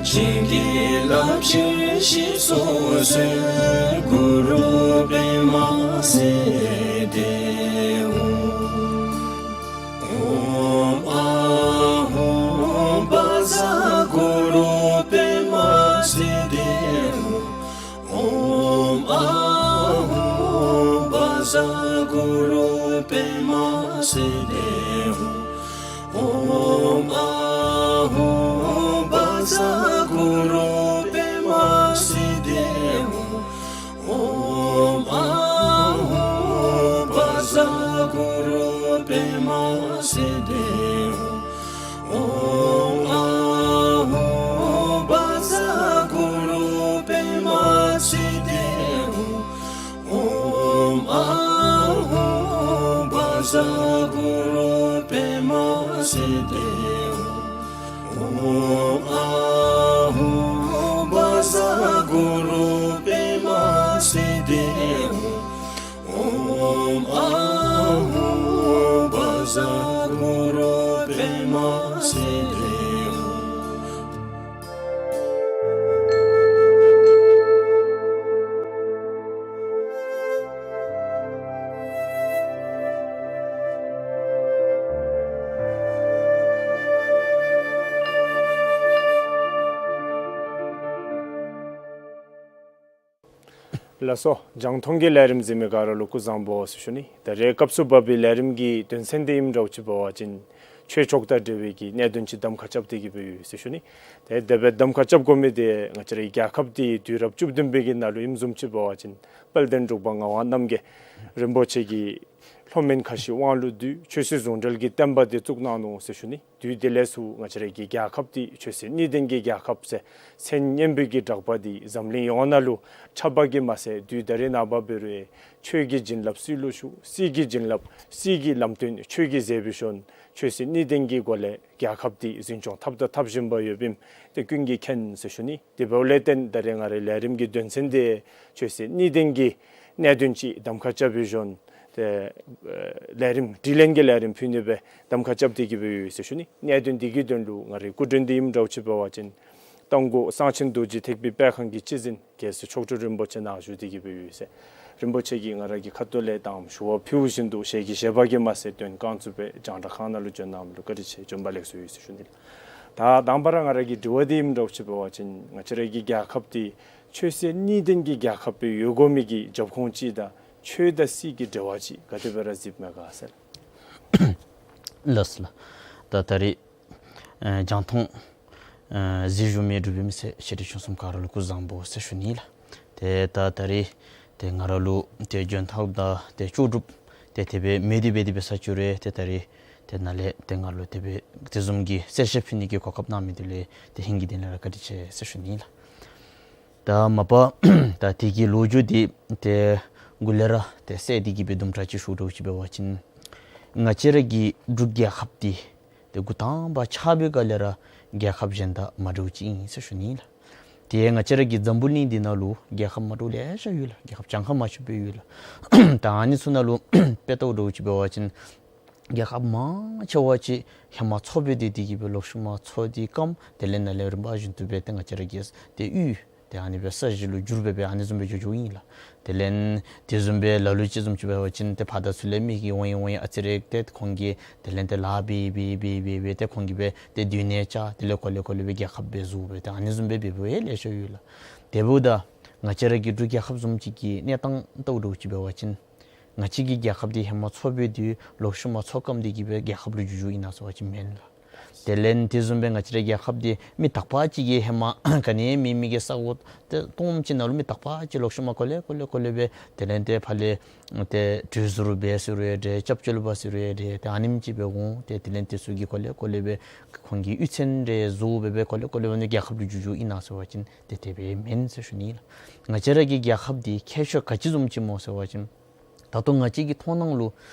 བྱིན་གྱིས་བརླབ་ཕྱིར་ཞེས་སུ་གསོལ། གུ་རུ་པདྨ་སིདྡྷི་ཧཱུྃ། ཨོཾ་ཨཱཿཧཱུྃ་བཛྲ་གུ་རུ་པདྨ་སིདྡྷི་ཧཱུྃ། ཨོཾ་ཨཱཿཧཱུྃ་བཛྲ་གུ་རུ་པདྨ་སིདྡྷི་ཧཱུྃ། ཨོཾ་ཨཱཿཧཱུྃ་བཛྲ་གུ་རུ་པདྨ་སིདྡྷི་ཧཱུྃ། ཨོཾ་ཨཱཿཧཱུྃ་བཛྲ་གུ་རུ་པདྨ་སིདྡྷི་ཧཱུྃ། ཨོཾ་ཨཱཿཧཱུྃ་བཛྲ་གུ་རུ་པདྨ་སིདྡྷི་ཧཱུྃ། ཨོཾ་ཨཱཿཧཱུྃ་བཛྲ་གུ་རུ་པདྨ་སིདྡྷི་ཧཱུྃ། ཨོཾ་ཨཱཿཧཱུྃ་བཛྲ་ ལགས་སོ། རྒྱང་མཐོང་གི་ལས་རིམ་གཟིགས་མི་ག་ར་ལུ་སྐུ་གཟུགས་བཟང་པོ་ཟེར་ཞུ་ནི། ད་རེས་སྐབས་སུ་བབས་པའི་ལས་རིམ་གྱི་དོན་ཚན་དེ་ཨིནམ་འདྲཝ་ཅིག་འབད་བ་ཅིན་ཆོས་ཕྱོགས་དང་འབྲེལ་བའི་གི་གནད་དོན་ཅིག་གདམ་ཁ་རྐྱབ་སྟེ་གི་སྦེ་ཡོད་ཟེར་ཞུ་ནི། ཏེ་དེ་སྦེ་གདམ་ཁ་རྐྱབ་དགོ་མི་དེ་ང་བཅས་རའི་རྒྱལ་ཁབ་འདི་དུས་རབས་བཅུ་བདུན་པའི་གི་ནང་ལུ་ཨིནམ་བཟུམ་ཅིག་འབད་བ་ཅིན་དཔལ་ལྡན་འབྲུག་པ་ངག་དབང་རྣམ་རྒྱལ་རིན་པོ་ཆེ་གིས་ལྷོ་མོན་ཁ་བཞི་དབང་ལུ་བསྡུས་ཆོས་སྲིད་ཟུང་འབྲེལ་གྱི་བསྟན་པ་འདི་བཙུགས་གནང་ནུག་ཟེར་ཞུ་ནི། དུས་དེ་ལས་ཚུར་ང་བཅས་རའི་གི་རྒྱལ་ཁབ་འདི་ཆོས་སྲིད་གཉིས་ལྡན་གྱི་རྒྱལ་ཁབ་ཟེར་མཚན་སྙན་པའི་གི་གྲགས་པ་འདི་འཛམ་གླིང་ཡོངས་ནང་ལུ་ཁྱབ་པ་གིས་མ་ཚད་དུས་ད་རེས་ནངས་པ་འབད་རུང་ཆོས་ཀྱི་བྱིན་རླབས་སྲིད་ལུ་ཞུགས། སྲིད་ཀྱི་བྱིན་རླབས་སྲིད་ཀྱི་ལམ་སྟོན་ཆོས་ཀྱིས་མཛད་པའི་ཤུལ་ཆོས་སྲིད་གཉིས་ལྡན་གྱི་སྒོ་ལས་རྒྱལ་ཁབ་འདི་འཛིན་སྐྱོང་འཐབ་དང་འཐབ་བཞིན་པ་ཡོདཔ་ཨིནམ་དེ་ཀུན་གྱིས་མཁྱེན་ཟེར་ཞུ་ནི། དེ་འབདཝ་ལས་བརྟེན་ད་རེས་ང་རའི་ལས་རིམ་གྱི་དོན་ཚན་དེ་ཆོས་སྲིད་གཉིས་ལྡན་གྱི་གནད་དོན་ཅིག་གདམ་ཁ་རྐྱབ་པའི་ཤུལ་ཏེ་ཨེ་ལས་རིམ་དྲི་ལན་གྱི་ལས་རིམ་ཕུལ་ནི་སྦེ་གདམ་ཁ་རྐྱབ་སྟེ་གི་སྦེ་ཡོད་ཟེར་ཞུ་ནི། གནད་དོན་འདི་གི་དོན་ལུ་ང་རའི་སྐུ་མགྲོན་འདི་ཨིནམ་འདྲཝ་ཅིག་འབད་བ་ཅིན་རྟ་མགོ་གསང་ཆེན་རྡོ་རྗེ་ཐེག་པའི་སྤེལ་ཁང་གི་སྤྱི་འཛིན་རྒྱལ་སྲས་མཆོག་སྤྲུལ་རིན་པོ་ཆེ་ནཱ་བཞུགས་ཏེ་གི་སྦེ་ཡོད་ཟེར། རིན་པོ་ཆེ་གིས་ང་ར་གི་ཁ་ཐུག་ལས་དང་ཞུ་བ་ཕུལ་བཞིན་དུ་ཞལ་གྱིས་བཞེས་པ་གིས་མ་ཚད་དོན་རྐང་བཙུགས་སྦེ་རྒྱང་བསྒྲགས་ཁང་ནང་ལུ་བྱོན་གནངམ་ལུ་བཀའ་དྲིན་ཆེ། བྱོན་པ་ལེགས་སོ་ཡོད་ཟེར་ཞུ་ནི་ལགས། ད་དང་པ་ར་ང་ར་གི་དྲི་བ་འདི་ཨིནམ་འདྲཝ་ཅིག་འབད་བ་ཅིན་ང་བཅས་ར་གི་རྒྱལ་ཁབ་འདི་ཆོས་སྲིད་གཉིས་ལྡན་གྱི་རྒྱལ་ཁབ་སྦེ་ཡོད་དགོ་མི་གི་རྒྱབ་ཁུངས་ཅིག་དང་ཆོས་དང་སྲིད་ཀྱི་འབྲེལ་བ་ཅིག་ག་དེ་སྦེ་ར་གཟིགསཔ་མས་ག་ཟེར། ལགས་སོ་ལགས། ད་ད་རེས་ཨེ་རྒྱང་མཐོང་ཨེ་གཟིགས་བཞུགས་མི་འབྲུག་པའི་མི་སེར་ཆེ་འབྲིང་ཆུང་གསུམ་ག་ར་ལུ་སྐུ་གཟུགས་བཟང་པོ་ཟེར་ཞུ་ནི་ལགས། ཏེ་ད་ད་རེས་ཏེ་ང་ར་ལུ་ཏེ་འཇོན་ཐང་དང་ཏེ་ལྕོགས་གྲུབ་ཏེ་དེ་སྦེ་མེད་དེ་འབད་དེ་འབད་ས་བཅུག་རུང་ཏེ་ད་རེས་ཏེ་ནཱ་ལས་ཏེ་ང་ལུ་དེ་སྦེ་དེ་བཟུམ་གྱི་གསལ་བཤད་ཕུལ་ནི་གི་གོ་སྐབས་གནང་མི་འདི་ལུ་ཏེ་ཧིང་གི་དོན་ལས་ར་བཀའ་དྲིན་ཆེ་ཟེར་ཞུ་ནི་ལགས། ད་མ་པ་ད་དེ་གི་ལོ་རྒྱུས་འདི་ཏེ་འགོ་ལས་ར་ཏེ་གསལ་ཏེ་གི་སྦེ་དུམ་གྲ་ཅིག་ཞུ་འདྲཝ་ཅིག་འབད་བ་ཅིན་ང་བཅས་ར་གི་འབྲུག་རྒྱལ་ཁབ་འདི་ཏེ་འགོ་དང་པ་ཆགས་པའི་སྒང་ལས་ར་རྒྱལ་ཁབ་གཞན་དང་མ་འདྲཝ་ཅིག་ཨིན་ཟེར་ཞུ་ནི་ལགས། ཏེ་ང་བཅས་ར་གི་འཛམ་བུ་གླིང་འདི་ནང་ལུ་རྒྱལ་ཁབ་མ་འདྲཝ་ལེ་ཤ་ཡོད་ལགས། རྒྱལ་ཁབ་གྱངས་ཁ་མ་ཆོདཔ་སྦེ་ཡོད་ལགས། ད་ཨ་ནི་ཚུ་ནང་ལུ་དཔེ་བལྟཝ་འདྲཝ་ཅིག་འབད་བ་ཅིན་རྒྱལ་ཁབ་མང་ཆེ་བ་ཅིག་ཧེ་མ་མཚོ་སྦེ་སྡོད་དེ་གི་སྦེ་ལོག་ཤུལ་མ་མཚོ་འདི་སྐམ། དེ་ལས་ནཱ་ལས་རིམ་པ་བཞིན་དུ་སྦེ་ཏེ་ང་བཅས་ར་གི་ཏེ་ཡུལ་ཏེ་ཨ་ནི་སྦེ་ས་གཞི་ལུ་འགྱུར་སྦེ་སྦེ་ཨ་ནི་བཟུམ་སྦེ་འགྱོ་འགྱོཝ་ཨིན་ལགས། དེ་ལས་དེ་བཟུམ་སྦེ་ལ་ལུ་ཅིག་བཟུམ་ཅིག་འབད་བ་ཅིན་ཏེ་ཕར་དང་ཚུར་ལས་མི་གིས་འོང་ཡི་འོང་ཡི་ཨ་ཙི་རེ་ཏེ་ཁོང་གིས་དེ་ལས་ཏེ་ལཱ་འབད་འབད་འབད་འབད་འབད་ཏེ་ཁོང་གིས་སྦེ་ཏེ་སྡོད་གནས་བཅགས། དེ་ལས་གོ་ལེ་གོ་ལེ་སྦེ་རྒྱལ་ཁབ་སྦེ་བཟོ་སྦེ་ཏེ་ཨ་ནི་བཟུམ་སྦེ་འབད་འབདཝ་ཡང་ལེ་ཤ་ཡོད་ལགས། དེ་འབདཝ་ད་ང་བཅས་ར་གི་འབྲུག་རྒྱལ་ཁབ་བཟུམ་ཅིག་གི་གནས་སྟངས་བལྟཝ་འདྲཝ་ཅིག་འབད་བ་ཅིན་ང་བཅས་ཀྱི་རྒྱལ་ཁབ་འདི་ཧེ་མ་མཚོ་སྦེ་སྡོད་ལོག་ཤུལ་མ་མཚོ་སྐམ་སྟེ་གི་སྦེ་རྒྱལ་ཁབ་ལུ་འགྱུར་འགྱོཝ་ཨིན་ན་ཟེར་བ་ཅིན་མེན་ལགས། དེ་ལས་དེ་བཟུམ་སྦེ་ང་བཅས་རའི་རྒྱལ་ཁབ་འདི་མི་དག་པ་ཅིག་གིས་ཧེ་མ་ག་ནི་མེད་མི་གི་ས་གོ་ཏེ་སྟོངམ་ཅིག་ནང་ལུ་མི་དག་པ་ཅིག་ལོག་ཤུལ་མ་གོ་ལེ་གོ་ལེ་གོ་ལེ་སྦེ་དེ་ལས་ཏེ་ཕར་ལས་ཏེ་གྲུ་ཟུར་འབད་ཟེར་རུང་ཡང་འདྲ། སྐྱབས་བཅོལ་བ་ཟེར་རུང་ཡང་འདྲ། ཏེ་ཨ་ནེམ་ཅིག་སྦེ་འོང་། ཏེ་དེ་ལས་ཏེ་ཚུ་གིས་གོ་ལེ་གོ་ལེ་སྦེ་ཁོང་གི་གཡུས་ཚན་རེ་བཟོ་སྦེ་སྦེ་གོ་ལེ་གོ་ལེ་སྦེ་ནི་རྒྱལ་ཁབ་ལུ་འགྱུར་འགྱོཝ་ཨིན་ན་ཟེར་བ་ཅིན་ཏེ་དེ་སྦེ་མེན་ཟེར་ཞུ་ནི་ལགས། ང་བཅས་ར་གི་རྒྱལ་ཁབ་འདི་ཁྱད་ཆོས་ག་ཅི་བཟུམ་ཅིག་སྨོ་ཟེར་བ་ཅིན་ད་ལྟོ་ང་བཅས་ཀྱི་མཐོང་སྣང་ལུ་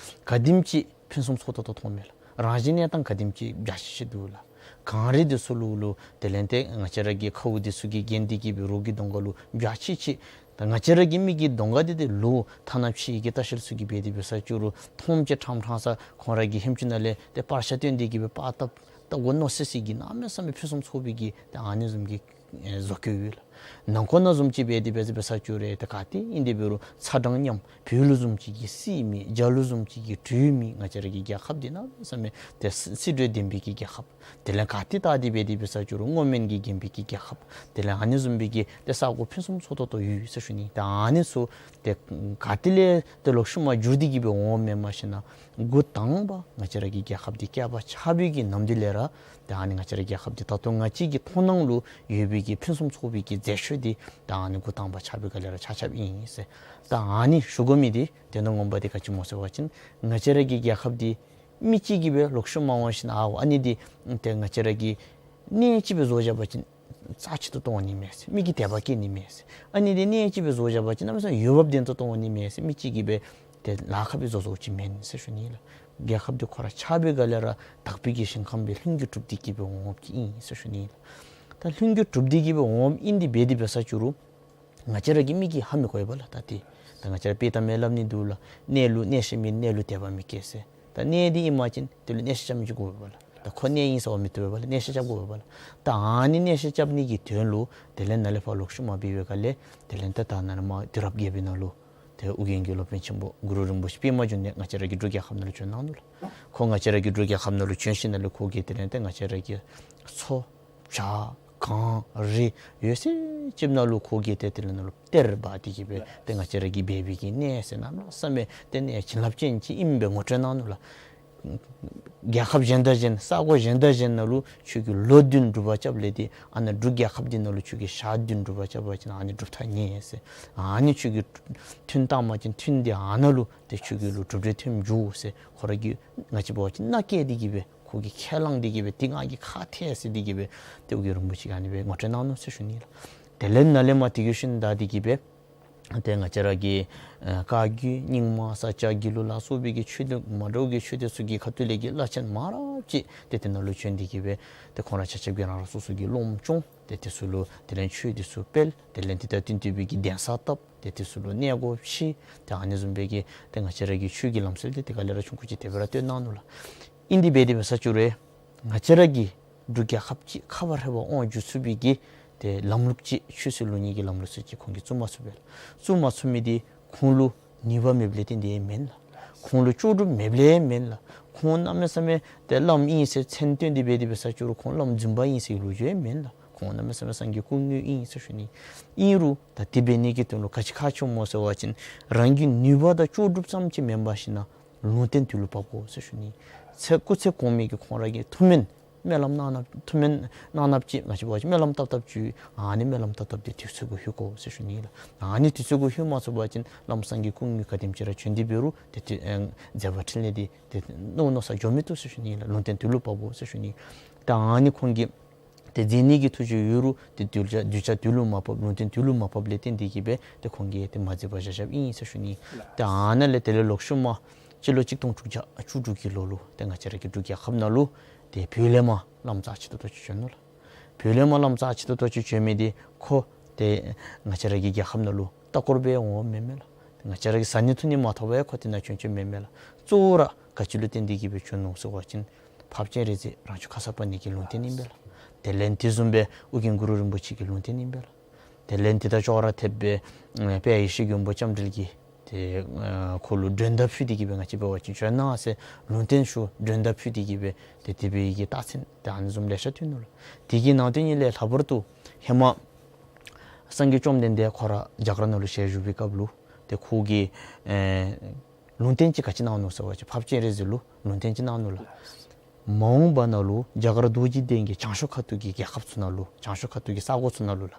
ག་དེམ་ཅིག་ཕུན་སུམ་ཚོགས་ཏོག་ཏོ་མཐོངམ་མས་ལགས། རང་བཞིན་གནས་སྟངས་ག་དེམ་ཅིག་འཇའ་ཆི་ཆི་འདུག་ལགས། གངས་རི་འདི་ཚུ་ལུ་ལུ་དེ་ལས་ཏེ་ང་བཅས་ར་གི་མཁརཝ་འདི་ཚུ་གིས་བརྒྱན་ཏེ་གི་སྦེ་རོགས་ཀྱི་གདོང་ཁ་ལུ་འཇའ་ཆི་ཆི། ད་ང་བཅས་ར་གི་མི་གི་གདོང་ཁ་འདི་ཏེ་ལོག་ཐ་ན་ཕྱི་གི་ལྟ་བཤལ་ཚུ་གིས་འབད་དེ་འབད་ས་བཅུག་རུང་མཐོངམ་ཅིག་ཕྲང་ཕྲང་ས་ཁོང་ར་གི་ཧེམ་ཅུང་ནང་ལས་ཏེ་པར་ཤ་སྟོན་ཏེ་གི་སྦེ་པར་བཏབ་ད་གོ་མནོ་སི་སི་གི་གནམ་མེད་ས་མེད་ཕུན་སུམ་ཚོགས་པའི་གི་ཏེ་ཨ་ནི་བཟུམ་གྱི་ཨེ་བཟོ་བཀོད་ཡོད་ལགས། ནང་འཁོད་ནང་བཟུམ་ཅིག་འབད་དེ་འབད་ས་འབད་ས་བཅུག་རུང་ཏེ་ག་ཏེ་ཨིན་དེ་འབད་རུང་ཚ་གྲང་མཉམ། བོད་ལུ་བཟུམ་ཅིག་གི་སྲིད་མེད། རྒྱ་ལུ་བཟུམ་ཅིག་གི་གྲོས་མེད། ང་བཅས་ར་གི་རྒྱལ་ཁབ་འདི་གནམ་མེད་ས་མེད་ཏེ་སྲིད་སྲིད་གྲོས་ལྡན་པའི་གི་རྒྱལ་ཁབ། དེ་ལས་ག་ཏེ་བལྟ་སྟེ་འབད་དེ་འབད་ས་བཅུག་རུང་སྔོ་སྨན་གྱིས་བརྒྱན་པའི་གི་རྒྱལ་ཁབ། དེ་ལས་ཨ་ནི་བཟུམ་སྦེ་གི་ཏེ་ས་གོ་ཕུན་སུམ་ཚོགས་ཏོག་ཏོ་ཡོད་ཟེར་ཞུ་ནི། ཏེ་ཨ་ནི་ཚུ་ཏེ་ག་ཏེ་ལས་ཏེ་ལོག་ཤུལ་མ་འགྱུར་ཏེ་གི་སྦེ་འོངམ་མས་མ་ཤེས་ན་འགོ་དང་པ་ང་བཅས་ར་གི་རྒྱལ་ཁབ་འདི་བསྐལ་པ་ཆགས་པའི་གི་ནམ་དུས་ལས་ར་ཏེ་ཨ་ནི་ང་བཅས་ར་རྒྱལ་ཁབ་འདི་ད་ལྟོ་ང་བཅས་ཀྱི་མཐོང་སྣང་ལུ་ཡོད་པའི་གི་ཕུན་སུམ་ཚོགས་པའི་གི་མཛེས་ཆོས་འདི་ཏེ་ཨ་ནི་འགོ་དང་པ་ཆགས་པའི་སྒང་ལས་ར་ཆགས་ཆགསཔ་ཨིན་ཟེར། ཏེ་ཨ་ནི་ཞུ་དགོ་མི་འདི་དོན་དག་ངོ་མ་འདི་ག་ཅི་སྨོ་ཟེར་བ་ཅིན་ང་བཅས་ར་གི་རྒྱལ་ཁབ་འདི་མི་གཅིག་གིས་སྦེ་ལོག་ཤུལ་མ་འོང་ཞིན་ན་ཨའོ་ཨ་ནི་འདི་ཏེ་ང་བཅས་ར་གི་གནས་ཅིག་སྦེ་བཟོ་བཞག་པ་ཅིན་རྩ་ཆེ་ཏོག་ཏོ་འོང་ནི་མས་ཟེར། མི་གིས་དད་པ་སྐྱེ་ནི་མས་ཟེར། ཨ་ནི་འདི་གནས་ཅིག་སྦེ་བཟོ་བཞག་པ་ཅིན་གནམ་མེད་ས་མེད་འོས་འབབ་ལྡན་ཏོག་ཏོ་འོང་ནི་མས་ཟེར་མི་གཅིག་གིས་སྦེ་ཏེ་ལཱ་ཁག་སྦེ་བཟོ་བཟོཝ་ཅིག་མེན་ཟེར་ཞུ་ནི་ལགས། རྒྱལ་ཁབ་འདི་ཁོ་ར་ཆགས་པའི་སྒང་ལས་ར་དག་པའི་གི་ཞིང་ཁམས་སྦེ་ལྷུན་གྱིས་གྲུབ་སྟེ་གི་སྦེ་འོངམ་གི་ཨིན་ཟེར་ཞུ་ནི་ལགས། ད་ལྷུན་གྱིས་གྲུབ་སྟེ་གི་སྦེ་འོངམ་ཨིན་ཏེ་འབད་དེ་འབད་ས་བཅུག་རུང་ང་བཅས་ར་གི་མི་གིས་ཧ་མི་གོ་བས་ལགས། ད་ཏེ་ད་ང་བཅས་ར་དཔེ་གཏམ་ཡང་སླབ་ནི་འདུག་ལགས། གནས་ལུ་གནས་ཤིང་མིན། གནས་ལུ་དད་པ་མི་སྐྱེ་ཟེར། ད་གནས་འདི་ཨིན་པ་ཅིན་དེ་ལུ་གནས་ཤིང་རྐྱབ་མི་ཅིག་དགོ་པས་ལགས། ད་ཁོ་གནས་ཨིན་ཟེར་བ་མི་བཏུབ་པས་ལགས། གནས་ཤིང་རྐྱབ་དགོ་པས་ལགས། ད་ཨ་ནི་གནས་ཤིང་རྐྱབ་ནི་གི་དོན་ལུ་དེ་ལས་ནཱ་ལས་ཕར་ལོག་ཤུལ་མ་འབད་བའི་སྒང་ལས་དེ་ལས་ད་ད་ནཱ་ལས་མར་དུས་རབས་བརྒྱད་པའི་ནང་ལུ་ཏེ་ཨོ་རྒྱན་གྱི་སློབ་དཔོན་ཆེན་པོ་གུ་རུ་རིན་པོ་ཆེ་པདྨ་འབྱུང་གནས་ང་བཅས་ར་གི་འབྲུག་རྒྱལ་ཁབ་ནང་ལུ་བྱོན་གནང་ནུག་ལགས། ཁོ་ང་བཅས་ར་གི་འབྲུག་རྒྱལ་ཁབ་ནང་ལུ་བྱོན་ཞིནམ་ལས་ཁོ་གིས་དེ་ལས་ཏེ་ང་བཅས་ར་གི་མཚོ་བྱག་ གངས་རི་ཡོད་ཚད་ཅིག་ནང་ལུ་ཁོ་གིས་ཏེ་དེ་ལས་ནང་ལུ་གཏེར་སྦ་སྟེ་གི་སྦེ་ཏེ་ང་བཅས་ར་གི་སྦས་པའི་གི་གནས་ཟེར་གནམ་མེད་ས་མེད་ཏེ་གནས་བྱིན་རླབས་ཅན་ཅིག་ཨིནམ་སྦེ་ངོ་སྤྲོད་གནང་ནུག་ལགས། རྒྱལ་ཁབ་གཞན་དང་གཞན་ས་གོ་གཞན་དང་གཞན་ནང་ལུ་ཁྱོད་ཀྱིས་ལོ་བདུན་སྒྲུབ་པ་རྐྱབ་ལས་ཏེ་ཨ་ནཱ་འབྲུག་རྒྱལ་ཁབ་འདི་ནང་ལུ་ཁྱོད་ཀྱིས་ཞག་བདུན་སྒྲུབ་པ་རྐྱབ་པ་ཅིན་ཨ་ནི་སྒྲུབ་ཐག་ཉེ་ཟེར། ཨ་ནི་ཁྱོད་ཀྱིས་ཐུན་བཏང་པ་ཅིན་ཐུན་འདི་ཨ་ནཱ་ལུ་ཏེ་ཁྱོད་ཀྱི་ལུ་གྲུབ་འབྲས་ཐོནམ་འགྱོ་ཟེར། ཁོ་ར་གིས་ང་བཅས་འབད་བ་ཅིན་མནའ་བསྐྱལ་ཏེ་གི་སྦེ་ཁོ་གིས་ཁས་བླངས་ཏེ་གི་སྦེ་ཏེ་ང་གིས་ཁ་ཐལ་ཟེར་ཏེ་གི་སྦེ་ཏེ་ཨོ་རྒྱན་རིན་པོ་ཆེ་གིས་ཨ་ནི་སྦེ་ངོ་སྤྲོད་གནང་ནུག་ཟེར་ཞུ་ནི་ལགས། དེ་ལས་ནཱ་ལས་མར་དེ་གི་ཤུལ་ད་དེ་གི་སྦེ་ཏེ་ང་བཅས་ར་གི་ཨེ་བཀའ་བརྒྱུད་རྙིང་མ་ས་སྐྱ་དགེ་ལུགས་ལ་སོགས་པའི་གི་ཆོས་ལུགས་མ་འདྲཝ་གི་ཆོས་སྡེ་ཚུ་གི་ཁ་ཐུག་ལས་ཀྱི་བླ་ཆེན་མང་རབས་ཅིག་ཏེ་དེ་ནང་ལུ་བྱོན་ཏེ་གི་སྦེ་ཏེ་ཁོང་ར་ཆ་ཁྱབ་ཀྱིས་རང་རང་སོ་སོ་གི་སློབ་སྦྱོང་ཏེ་དེ་ཚུ་ལུ་དེ་ལས་ཆོས་དེ་ཚུ་སྤེལ། དེ་ལས་དེ་དང་བསྟུན་ཏེ་སྦེ་གི་གདན་ས་བཏབ། ཏེ་དེ་ཚུ་ལུ་གནས་སྒོ་ཕྱེ། ཏེ་ཨ་ནི་བཟུམ་སྦེ་གི་ཏེ་ང་བཅས་ར་གི་ཆོས་ཀྱི་ལམ་སྲོལ་འདི་དེ་ག་ལས་ར་ཆུང་ཀུ་ཅིག་དེ་སྦེ་ར་སྟོན་གནང་ནུག་ལགས། ཨིན་དེ་སྦེ་དེ་སྦེ་ས་ཅུ་རེ་ང་བཅས་ར་གི་འབྲུག་རྒྱལ་ཁབ་ཅིག་ཁ་བ་རེ་བ་དབང་བསྒྱུར་ཚུགས་པའི་གི་ཏེ་ལམ་ལུགས་ཅིག་ཆོས་སྲིད་ལུགས་གཉིས་ཀྱི་ལམ་ལུགས་ཅིག་ཁོང་གིས་བཙུགས་མ་ཚུགས་པས་ལགས། བཙུགས་མ་ཚུགས་མི་འདི་ཁོང་ལུ་ནུས་པ་མེདཔ་ལས་བརྟེན་ཏེ་མེན་ལགས། ཁོང་ལུ་ལྕོགས་གྲུབ་མེདཔ་ལས་མེན་ལགས། ཁོང་གནམ་མེད་ས་མེད་ཏེ་བླམ་ཨིན་ཟེར་མཚན་བཏོན་ཏེ་སྦེ་དེ་སྦེ་ས་ཅུ་རུང་ཁོང་བླམ་རྫུན་པ་ཨིན་ཟེར་ལོ་རྒྱུས་མེན་ལགས། ཁོང་གནམ་མེད་ས་མེད་སངས་རྒྱས་སྐུ་དངོས་ཨིན་ཟེར་ཞུ་ནི། ཨིན་རུང་ད་དེ་འབད་ནི་གི་དོན་ལུ་ག་ཅི་ཁག་ཆེཝ་སྨོ་ཟེར་བ་ཅིན་རང་གི་ནུས་པ་དང་ལྕོགས་གྲུབ་ཙམ་ཅིག་མེན་པར་ཞིན་ན་ལུང་བསྟན་དུས་ལུ་བབས་དགོ་ཟེར་ཞུ་ནི། ཚེ་སྐུ་ཚེ་གོང་མའི་གི་ཁོང་ར་གི་ཐུགས་སྨོན་སྨོན་ལམ་གནང་ནུག། ཐུགས་སྨོན་གནང་ནུག་ཅིག་ང་བཅས་འབད་བ་ཅིན་སྨོན་ལམ་བཏབ་བཏབ་ཅིག་ཨ་ནི་སྨོན་ལམ་བཏབ་བཏབ་དེ་དུས་ཚོད་གུ་ལྷོད་དགོ་ཟེར་ཞུ་ནི་ལགས། ཨ་ནི་དུས་ཚོད་གུ་ལྷོད་མ་ཚུགས་པ་ཅིན་བླམ་སངས་རྒྱས་སྐུ་དངོས་ག་དེམ་ཅིག་ར་བྱོན་ཏེ་འབད་རུང་ཏེ་ཏེ་ཨེ་མཛད་པ་འཕྲིན་ལས་འདི་ཏེ་མནོ་མནོ་ས་འགྱོ་མི་བཏུབ་ཟེར་ཞུ་ནི་ལགས། ལུང་བསྟན་དུས་ལུ་བབས་དགོ་ཟེར་ཞུ་ནི། ད་ཨ་ནི་ཁོང་གིས་ཏེ་མཛད་ནི་གི་ཐུགས་བཞེད་ཡོད་རུང་ཏེ་གདུལ་བྱ་གདུལ་བྱ་དུས་ལུ་མ་བབས། ལུང་བསྟན་དུས་ལུ་མ་བབས་ལས་བརྟེན་ཏེ་གི་སྦེ་ཏེ་ཁོང་གིས་ཏེ་མ་མཛད་པར་བཞག་བཞགཔ་ཨིན་ཟེར་ཞུ་ནི། ཏེ་ཨ་ནཱ་ལས་དེ་ལས་ལོག་ཤུལ་མ་སྤྱི་ལོ་གཅིག་སྟོང་དྲུག་བརྒྱ་བཅུ་དྲུག་གི་ལོ་ལུ་ཏེ་ང་བཅས་ར་གི་འབྲུག་རྒྱལ་ཁབ་ནང་ལུ་ཏེ་བོད་ལས་མར་བླམ་རྩ་ཆེ་ཏོག་ཏོ་ཅིག་བྱོན་ནུག་ལགས། བོད་ལས་མར་བླམ་རྩ་ཆེ་ཏོག་ཏོ་ཅིག་བྱོན་མི་འདི་ཁོ་ཏེ་ང་བཅས་ར་གི་རྒྱལ་ཁབ་ནང་ལུ་ལྟ་སྐོར་སྦེ་འོངམ་མེན་མས་ལགས། ཏེ་ང་བཅས་ར་གིས་བཟའ་ནི་འཐུང་ནི་མ་ཐོབ་པར་ཁོ་དེ་ནང་བྱོན་བྱོནམ་མེན་མས་ལགས། གཙོ་བོ་ར་ག་ཅི་ལུ་བརྟེན་ཏེ་གི་སྦེ་བྱོན་ནུག་ཟེར་བ་ཅིན་འཕགས་པ་སྤྱན་རས་གཟིགས་རང་བྱུང་ཁ་སར་པ་ཉིད་ཀྱི་ལུང་བསྟན་ཨིན་པས་ལགས། དེ་ལས་དེ་བཟུམ་སྦེ་ཨོ་རྒྱན་གུ་རུ་རིན་པོ་ཆེ་གི་ལུང་བསྟན་ཨིན་པས་ལགས། དེ་ལས་དེ་དང་ཅོག་ར་འཐདཔ་སྦེ་དཔལ་ཡེ་ཤེས་མགོན་པོ་ལྕམ་དྲལ་གྱིས་ཏེ་ཁོ་ལུ་མགྲོན་བརྡ་ཕུལ་ཏེ་གི་སྦེ་ང་བཅས་འབད་བ་ཅིན་བྱོན་གནང་ཟེར་ལུང་བསྟན་ཞུ་མགྲོན་བརྡ་ཕུལ་ཏེ་གི་སྦེ་ཏེ་དེ་སྦེ་གི་རྟགས་མཚན་ཏེ་ཨ་ནི་བཟུམ་ལེ་ཤ་ཐོན་ནུག་ལགས། དེ་གི་ནང་དོན་ཉིད་ལས་ལྷག་པར་དུ་ཧེ་མ་སངས་རྒྱས་བཅོམ་ལྡན་འདས་ཁོ་ར་རྒྱ་གར་ནང་ལུ་ཞལ་བཞུགས་པའི་སྐབས་ལུ་ཏེ་ཁོ་གིས་ཨེ་ལུང་བསྟན་ཅིག་ག་ཅི་གནང་ནུག་ཟེར་བ་ཅིན་འཕགས་པ་སྤྱན་རས་གཟིགས་ལུ་ལུང་བསྟན་ཅིག་གནང་ནུག་ལགས། མ་འོངས་པ་ནང་ལུ་རྒྱ་གར་རྡོ་རྗེ་གདན་གྱི་བྱང་ཕྱོགས་ཁ་ཐུག་གི་རྒྱལ་ཁབ་ཚུ་ནང་ལུ་བྱང་ཕྱོགས་ཁ་ཐུག་གི་ས་གོ་ཚུ་ནང་ལུ་ལགས།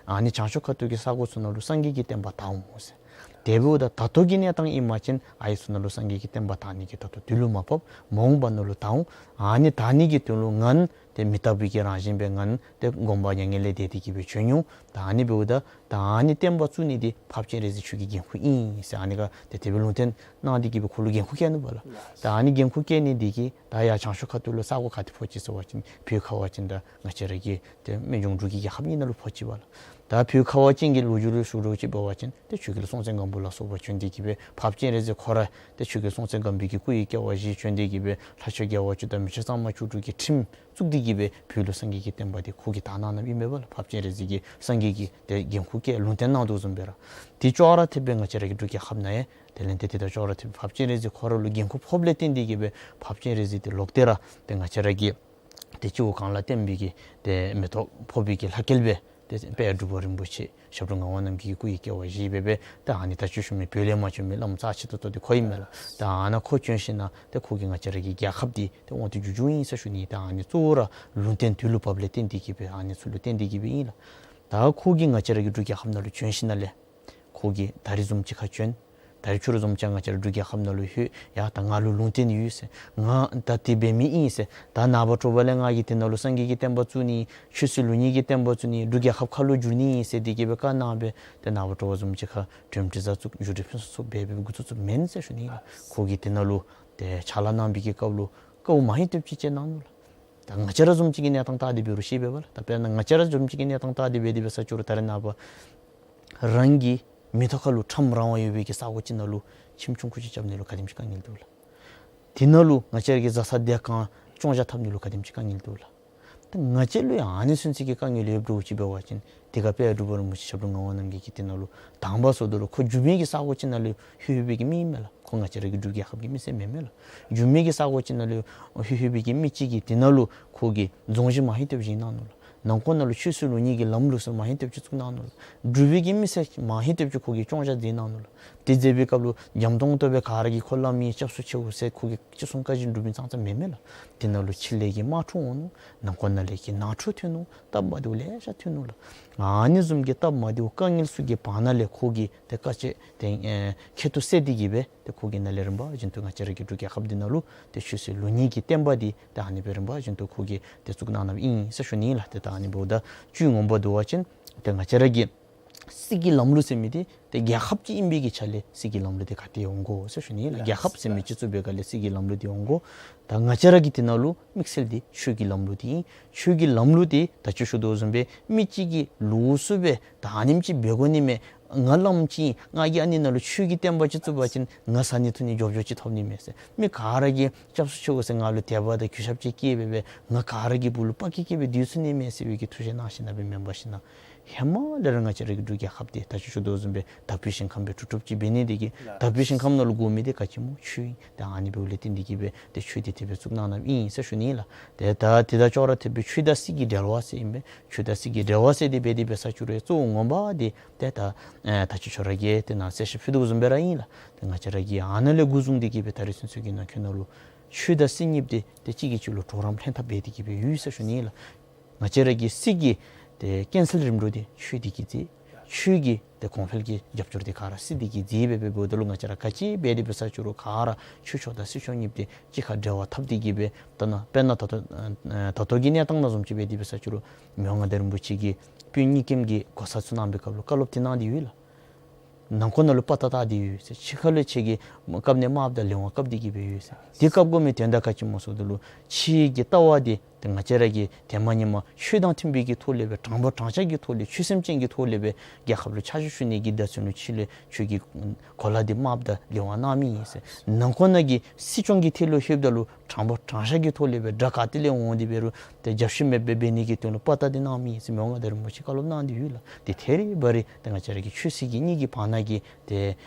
ཨ་ནི་བྱང་ཕྱོགས་ཁ་ཐུག་གི་ས་གོ་ཚུ་ནང་ལུ་སངས་རྒྱས་ཀྱི་བསྟན་པ་དར་འོང་སྨོ་ཟེར། དེ་འབདཝ་ད་ད་ལྟོ་གི་གནས་སྟངས་ཨིན་པ་ཅིན་ཨ་ཡི་ཚུ་ནང་ལུ་སངས་རྒྱས་ཀྱི་བསྟན་པ་དར་ནི་གི་ད་ལྟོ་དུས་ལུ་མ་བབས། མ་འོངས་པ་ནང་ལུ་དར་འོང་། ཨ་ནི་དར་ནི་གི་དོན་ལུ་ང་ཏེ་མི་རྟག་པའི་གི་རང་བཞིན་སྦེ་ང་ཏེ་དགོངས་པ་མྱ་ངན་ལས་འདས་ཏེ་གི་སྦེ་བྱོན་འོང་། ད་ཨ་ནི་འབདཝ་ད་ད་ཨ་ནི་བསྟན་པ་བཙུགས་ནི་འདི་འཕགས་པ་སྤྱན་རས་གཟིགས་ཁྱོད་ཀྱི་འགན་ཁུར་ཨིན་ཟེར་ཨ་ནི་ག་ཏེ་དེ་སྦེ་ལུང་བསྟན་གནང་སྟེ་གི་སྦེ་ཁོ་ལུ་འགན་ཁུར་བཀལ་ནུག་པ་ལགས། ད་ཨ་ནི་འགན་ཁུར་བཀལ་ནི་འདི་གིས་ད་ཡར་བྱང་ཕྱོགས་ཁ་ཐུག་ལུ་ས་གོ་ག་ཏེ་ཕོག་ཅི་ཟེར་བ་ཅིན་བོད་ཁ་བ་ཅན་དང་ང་བཅས་ར་གི་ཏེ་སྨན་ལྗོངས་འབྲུག་གི་རྒྱལ་ཁབ་གཉིས་ནང་ལུ་ཕོག་ཅི་པ་ལགས། ད་བོད་ཁ་བ་ཅན་གྱི་ལོ་རྒྱུས་ལུ་ཞུ་རོགས་ཅིག་འབད་བ་ཅིན་ཏེ་ཁྱོད་ཀྱིས་ལུ་སྲོང་བཙན་སྒམ་པོ་ལ་སོགས་པ་བྱོན་ཏེ་གི་སྦེ་འཕགས་པ་སྤྱན་རས་གཟིགས་ཁོ་ར་ཏེ་ཁྱོད་ཀྱིས་སྲོང་བཙན་སྒམ་པོའི་གི་སྐུ་ཡི་སྐྱེ་བ་བཞེས་བྱོན་ཏེ་གི་སྦེ་ལྷ་ཆོས་རྒྱལ་བ་བཅུ་དང་མི་ཆོས་གཙང་མ་བཅུ་དྲུག་གི་ཁྲིམས་བཙུགས་ཏེ་གི་སྦེ་བོད་ལུ་སངས་རྒྱས་ཀྱི་བསྟན་པ་འདི་ཁོ་གིས་དར་གནང་གནངམ་ཨིན་མས་པ་ལགས། འཕགས་པ་སྤྱན་རས་གཟིགས་ཀྱིས་སངས་རྒྱས་ཀྱི་ཏེ་འགན་ཁུར་བཀལ་ལུང་བསྟན་གནང་དོ་བཟུམ་སྦེ་ར། དེ་ཅོག་ར་འཐདཔ་སྦེ་ང་བཅས་ར་གི་འབྲུག་རྒྱལ་ཁབ་ནང་ཡང་དེ་ལས་ཏེ་དེ་དང་ཅོག་ར་འཐདཔ་སྦེ་འཕགས་པ་སྤྱན་རས་གཟིགས་ཁོ་ར་ལུ་འགན་ཁུར་ཕོགཔ་ལས་བརྟེན་ཏེ་གི་སྦེ་འཕགས་པ་སྤྱན་རས་གཟིགས་འདི་ལོག་སྟེ་ར་ཏེ་ང་བཅས་ར་གི་ཏེ་སྤྱི་བོ་གངས་ལ་བརྟེན་པའི་གི་ཏེ་མེ་ཏོག་ཕོག་པའི་གི་ལྷ་སྐལ་སྦེ་ཏེ་དཔལ་འབྲུག་པ་རིན་པོ་ཆེ་ཞབས་དྲུང་ངག་དབང་རྣམ་རྒྱལ་གྱི་སྐུ་ཡི་སྐྱེ་བ་བཞེས་སྦེ་སྦེ་ཏེ་ཨ་ནི་ད་ཅི་ཞུ་མི་བོད་ལས་མར་བྱོན་མི་བླམ་རྩ་ཆེ་ཏོག་ཏོ་འདི་ཁོ་ཨིན་མས་ལགས། ཏེ་ཨ་ནཱ་ཁོ་བྱོན་ཞིན་ན་ཏེ་ཁོ་གིས་ང་བཅས་ར་གི་རྒྱལ་ཁབ་འདི་ཏེ་དབང་དུ་བསྡུ་བསྡུཝ་ཨིན་ཟེར་ཞུ་ནི། ཏེ་ཨ་ནི་གཙོ་བོ་ར་ལུང་བསྟན་དུས་ལུ་བབས་ལས་བརྟེན་ཏེ་གི་སྦེ་ཨ་ནི་ཚུ་ལུ་བརྟེན་ཏེ་གི་སྦེ་ཨིན་ལགས། ད་ཁོ་གིས་ང་བཅས་ར་གི་འབྲུག་རྒྱལ་ཁབ་ནང་ལུ་བྱོན་ཞིན་ན་ལས་ཁོ་གིས་ད་རིས་བཟུམ་ཅིག་ཁར་བྱོན། ད་རིས་ཕྱི་རུ་བཟུམ་ཅིག་ང་བཅས་ར་འབྲུག་རྒྱལ་ཁབ་ནང་ལུ་ལྷོད། ཡ་ད་ང་ལུ་ལུང་བསྟན་ཡོད་ཟེར། ང་ད་དེ་འབད་མི་ཨིན་ཟེར། ད་ནངས་པ་དྲོ་པ་ལས་ང་གིས་དེ་ནང་ལུ་སངས་རྒྱས་ཀྱི་བསྟན་པ་བཙུགས་ནི། ཆོས་སྲིད་ལུགས་གཉིས་ཀྱི་བསྟན་པ་བཙུགས་ནི། འབྲུག་རྒྱལ་ཁབ་ཁ་ལོ་བསྒྱུར་ནི་ཨིན་ཟེར་དེ་གི་སྦེ་བཀའ་གནང་སྦེ་ཏེ་ནངས་པ་དྲོ་པ་བཟུམ་ཅིག་ཁར་འགྲེམས་སྟོན་ཚུ་བཙུགས། བཞུགས་གྲལ་ཕུན་སུམ་ཚོགས་སྦེ་འབད་འབད་འགོ་བཙུགས་བཙུགསཔ་མེན་ཟེར་ཞུ་ནི་ལགས། ཁོ་གིས་དེ་ནང་ལུ་ཏེ་ཕྱག་ལཱ་གནང་བའི་གི་སྐབས་ལུ་དཀའཝ་མ་ཧེ་ཐོབ་ཅིག་སྤྱད་གནང་ནུག་ལགས། ད་ང་བཅས་ར་བཟུམ་ཅིག་གི་གནས་སྟངས་བལྟ་སྟེ་འབད་རུང་ཤེས་པས་པ་ལགས། ད་དཔེར་ན་ང་བཅས་ར་བཟུམ་ཅིག་གི་གནས་སྟངས་བལྟ་སྟེ་འབད་དེ་འབད་ས་ཅོག་ར་ད་རེས་ནངས་པ་རང་གི་མི་ཐོག་ཁ་ལུ་ཁྲམ་རང་དབང་ཡོད་པའི་གི་ས་གོ་ཅིག་ནང་ལུ་ཁྱིམ་ཆུང་ཀུ་ཅིག་རྐྱབ་ནི་ལུ་ག་དེམ་ཅིག་དཀའ་ངལ་འདུག་ལགས། དེ་ནང་ལུ་ང་བཅས་ར་གི་བཟའ་ཚང་སྡོད་ཁང་གཅོང་བཞག་འཐབ་ནི་ལུ་ག་དེམ་ཅིག་དཀའ་ངལ་འདུག་ལགས། ད་ང་བཅས་ལུ་ཡང་ཨ་ནི་ཚུན་ཚོད་ཀྱི་དཀའ་ངལ་ཡོདཔ་འདྲཝ་ཅིག་འབད་བ་ཅིན་དེ་སྒང་དཔལ་འབྲུག་པ་རིན་པོ་ཆེ་ཞབས་དྲུང་ངག་དབང་རྣམ་རྒྱལ་གྱིས་དེ་ནང་ལུ་དང་པ་སོང་ད་ལུ་ཁོ་རྒྱུས་མེད་ཀྱི་ས་གོ་ཅིག་ནང་ལུ་ལྷོད་ལྷོད་པའི་གི་མི་ཨིན་མས་ལགས། ཁོ་ང་བཅས་ར་གི་འབྲུག་རྒྱལ་ཁབ་ཀྱི་མི་སེར་མེན་མས་ལགས། རྒྱུས་མེད་ཀྱི་ས་གོ་ཅིག་ནང་ལུ་ལྷོད་ལྷོད་པའི་གི་མི་ཅིག་གིས་དེ་ནང་ལུ་ཁོ་གིས་རྫོང་གཞི་མ་ཧེ་ཐོབ་བཞེངས་གནང་ནུག་ལགས། ནང་འཁོད་ནང་ལུ་ཆོས་སྲིད་ལུགས་གཉིས་ཀྱི་ལམ་ལུགས་ཟེར་མ་ཧེ་ཏེབ་ཅིག་བཙུགས་གནང་ནུག་ལགས། འབྲུག་པའི་གི་མི་སེར་མ་ཧེ་ཏེབ་ཅིག་ཁོ་གིས་སྐྱོང་བཞག་མཛད་གནང་ནུག་ལགས། དེ་མཛད་པའི་སྐབས་ལུ་འཇམ་ཏོང་ཏོ་སྦེ་ག་ར་གིས་ཁོ་བླམ་ཨིན་སྐྱབས་སུ་མཆིའོ་ཟེར་ཁོ་གིས་ཅི་གསུང་བཀའ་བཞིན་སྒྲུབ་མི་ཙང་ཙ་མེན་མས་ལགས། དེ་ནང་ལུ་ཕྱི་ལས་ཀྱི་དམག་འཁྲུག་འོང་ནུག། ནང་འཁོད་ནང་ལས་ཀྱི་ནང་འཁྲུག་ཐོན་ནུག། སྟབས་མ་བདེཝ་ལེ་ཤ་ཐོན་ནུག་ལགས། ཨ་ནི་བཟུམ་གྱི་སྟབས་མ་བདེཝ་དཀའ་ངལ་ཚུ་གི་བར་ན་ལས་ཁོ་གིས་ཏེ་དཀའ་སྤྱད་དེ་ཨེ་ཁྱད་དུ་བསད་དེ་གིས་སྦེ་ཏེ་ཁོ་གིས་ནཱ་ལས་རིམ་པ་བཞིན་དུ་ང་བཅས་ར་གི་འབྲུག་རྒྱལ་ཁབ་འདི་ནང་ལུ་ཏེ་ཆོས་སྲིད་ལུགས་གཉིས་ཀྱི་བསྟན་པ་འདི་ཏེ་ཨ་ནི་སྦེ་རིམ་པ་བཞིན་དུ་ཁོ་གིས་ཏེ་བཙུགས་གནང་གནངམ་ཨིན་ཟེར་ཞུ་ནི་ལགས། ཏེ་ད་ཨ་ནི་འབདཝ་ད་བཅུད་ངོ་མ་བསྡུ་བ་ཅིན་ཏེ་ང་བཅས་ར་གི་སྲིད་ཀྱི་ལམ་ལུགས་ཟེར་མི་འདི་ཏེ་རྒྱལ་ཁབ་ཅིག་ཨིན་པའི་གི་ཆ་ལས་སྲིད་ཀྱི་ལམ་ལུགས་འདི་ག་ཏེ་འོང་དགོ་ཟེར་ཞུ་ནི་ལགས། རྒྱལ་ཁབ་ཟེར་མི་ཅིག་བཙུགས་པའི་སྒང་ལས་སྲིད་ཀྱི་ལམ་ལུགས་འདི་འོང་དགོ། ད་ང་བཅས་ར་གི་དེ་ནང་ལུ་དམིགས་བསལ་འདི་ཆོས་ཀྱི་ལམ་ལུགས་འདི་ཨིན། ཆོས་ཀྱི་ལམ་ལུགས་འདི་ད་ཅི་ཞུ་དོ་བཟུམ་སྦེ་མི་གཅིག་གིས་ལོགས་སུ་སྦེ་ད་ཨ་ནེམ་ཅིག་འབད་དགོ་ནི་མས། ང་བླམ་ཅིག་ཨིན། ང་གིས་ཨ་ནི་ནང་ལུ་ཆོས་ཀྱི་བསྟན་པ་ཅིག་བཙུགས་པ་ཅིན་ང་བཟའ་ནི་འཐུང་ནི་འབྱོར་འབྱོར་ཅིག་ཐོབ་ནི་མས་ཟེར། མི་ག་ར་གིས་སྐྱབས་སུ་མཆིའོ་ཟེར་ང་ལུ་དད་པ་དང་གུས་ཞབས་ཅིག་བསྐྱེད་སྦེ་སྦེ་ང་ག་ར་གི་སྦུག་ལུ་དཔའ་སྐད་བསྐྱེད་སྦེ་སྡོད་ཚུགས་ནི་མས་ཟེར་བའི་གི་ཐུགས་བཞེད་གནང་ཞིནམ་སྦེ་མེན་པར་ཞིནམ་ཧེ་མ་ལས་ར་ང་བཅས་ར་གི་འབྲུག་རྒྱལ་ཁབ་འདི་ད་ཅི་ཞུ་དོ་བཟུམ་སྦེ་དག་པའི་ཞིང་ཁམས་སྦེ་གྲུབ་གྲུབ་ཅིག་འབད་ནི་དེ་གིས་དག་པའི་ཞིང་ཁམས་ནང་ལུ་དགོ་མི་འདི་ག་ཅི་སྨོ། ཆོས་ཨིན། ཏེ་ཨ་ནི་འབདཝ་ལས་བརྟེན་ཏེ་གིས་སྦེ་ཏེ་ཆོས་འདི་དེ་སྦེ་བཙུགས་གནང་གནངམ་ཨིན་ཟེར་ཞུ་ནི་ལགས། ཏེ་ད་དེ་དང་ཅོག་ར་འཐདཔ་སྦེ་ཆོས་དང་སྲིད་ཀྱི་འབྲེལ་བ་ཟེར་ཨིན་པས། ཆོས་དང་སྲིད་ཀྱི་འབྲེལ་བ་ཟེར་འདི་འབད་དེ་འབད་ས་ཅིག་རུང་གཙོ་བོ་ངོ་མ་འདི་ཏེ་ད་ཨེ་ད་ཅི་ཁྱོད་ར་གིས་ཏེ་ནཱ་གསལ་བཤད་ཕུལ་དོ་བཟུམ་སྦེ་ར་ཨིན་ལགས། ཏེ་ང་བཅས་ར་གིས་ཨ་ནཱ་ལས་འགོ་བཟུང་སྟེ་གིས་སྦེ་ད་རིས་ཚུན་ཚོད་ཀྱི་ནང་འཁོད་ནང་ལུ་ཆོས་དང་སྲིད་གཉིསཔོ་འདི་ཏེ་གཅིག་གིས་གཅིག་ལུ་གྲོགས་རམ་ལྷན་ཐབས་འབད་དེ་གིས་སྦེ་ཡོད་ཟེར་ཞུ་ནི་ལགས། ང་བཅས་ར་གི་སྲིད་ཀྱི་ཏེ་རྐྱེན་སེལ་རིམ་གྲོ་འདི་ཆོས་འདི་གིས་མཛད། ཆོས་ཀྱི་ཏེ་གོང་འཕེལ་གྱི་རྒྱབ་སྐྱོར་འདི་ག་ར་སྲིད་འདི་གིས་མཛད་སྦེ་སྦེ་འབདཝ་ད་ལུ་ང་བཅས་ར་ག་ཅི་འབད་དེ་འབད་ས་ཅིག་རུང་ག་ར་ཆོས་ཕྱོགས་དང་སྲིད་ཕྱོགས་གཉིསཔོ་འདི་གཅིག་ཁར་འབྲེལ་བ་འཐབ་སྟེ་གིས་སྦེ་ད་ནཱ་དཔེར་ན་ད་ལྟོ་ཨེ་ད་ལྟོ་གི་གནས་སྟངས་ནང་བཟུམ་ཅིག་འབད་དེ་འབད་ས་ཅིག་རུང་མི་དབང་མངའ་བདག་རིན་པོ་ཆེ་གིས་དཔོན་གཉིས་ཀྱི་གོ་ས་ཚུ་གནང་བའི་སྐབས་ལུ་བཀའ་སློབ་འདི་གནང་སྟེ་ཡོད་ལགས། ནང་འཁོད་ནང་ལུ་དཔའ་རྟགས་བཏགས་ཏེ་ཡོད་ཟེར། ཕྱི་ཁ་ལུ་ཁྱེད་ཀྱིས་བཀབ་ནི་དམག་དང་ལས་དབང་བཀབ་སྟེ་གིས་སྦེ་ཡོད་ཟེར། དེ་བཀབ་དགོ་མི་དོན་དག་ག་ཅི་སྨོ་ཟེརཝ་ད་ལུ་ཆོས་ཀྱི་ལྟ་བ་འདི་ཏེ་ང་བཅས་ར་གིས་ཧེ་མ་ཧེ་མ་ཆོས་དང་མཐུན་པའི་གི་ཐོག་ལས་སྦེ་དྲང་པོ་དྲང་བཞག་གི་ཐོག་ལས་ཆོས་སེམས་ཅན་གྱི་ཐོག་ལས་སྦེ་རྒྱལ་ཁབ་ལུ་ཕྱག་ཞུ་ཞུ་ནི་གི་བརྡ་མཚོན་ལུ་ཕྱི་ལས་ཁྱོད་ཀྱི་གོ་ལ་འདི་དམག་དང་ལས་དབང་གནང་མི་ཨིན་ཟེར། ནང་འཁོད་ནང་གི་སྲིད་སྐྱོང་གི་ཐད་ལུ་ལྷོདཔ་ད་ལུ་དྲང་པོ་དྲང་བཞག་གི་ཐོག་ལས་སྦེ་དགྲ་ག་ཏེ་ལས་འོང་སྟེ་འབད་རུང་ཏེ་རྒྱབ་བཤུད་མེདཔ་སྦེ་འབད་ནི་གི་དོན་ལུ་དཔའ་རྟགས་འདི་གནང་མི་ཨིན་ཟེར་མི་དབང་མངའ་བདག་རིན་པོ་ཆེ་བཀའ་སློབ་གནང་སྟེ་ཡོད་ལགས། ཏེ་ཐད་རི་བ་རི་ཏེ་ང་བཅས་ར་གི་ཆོས་སྲིད་ཀྱི་གཉིས་ཀྱི་བར་ན་གི་ཏེ་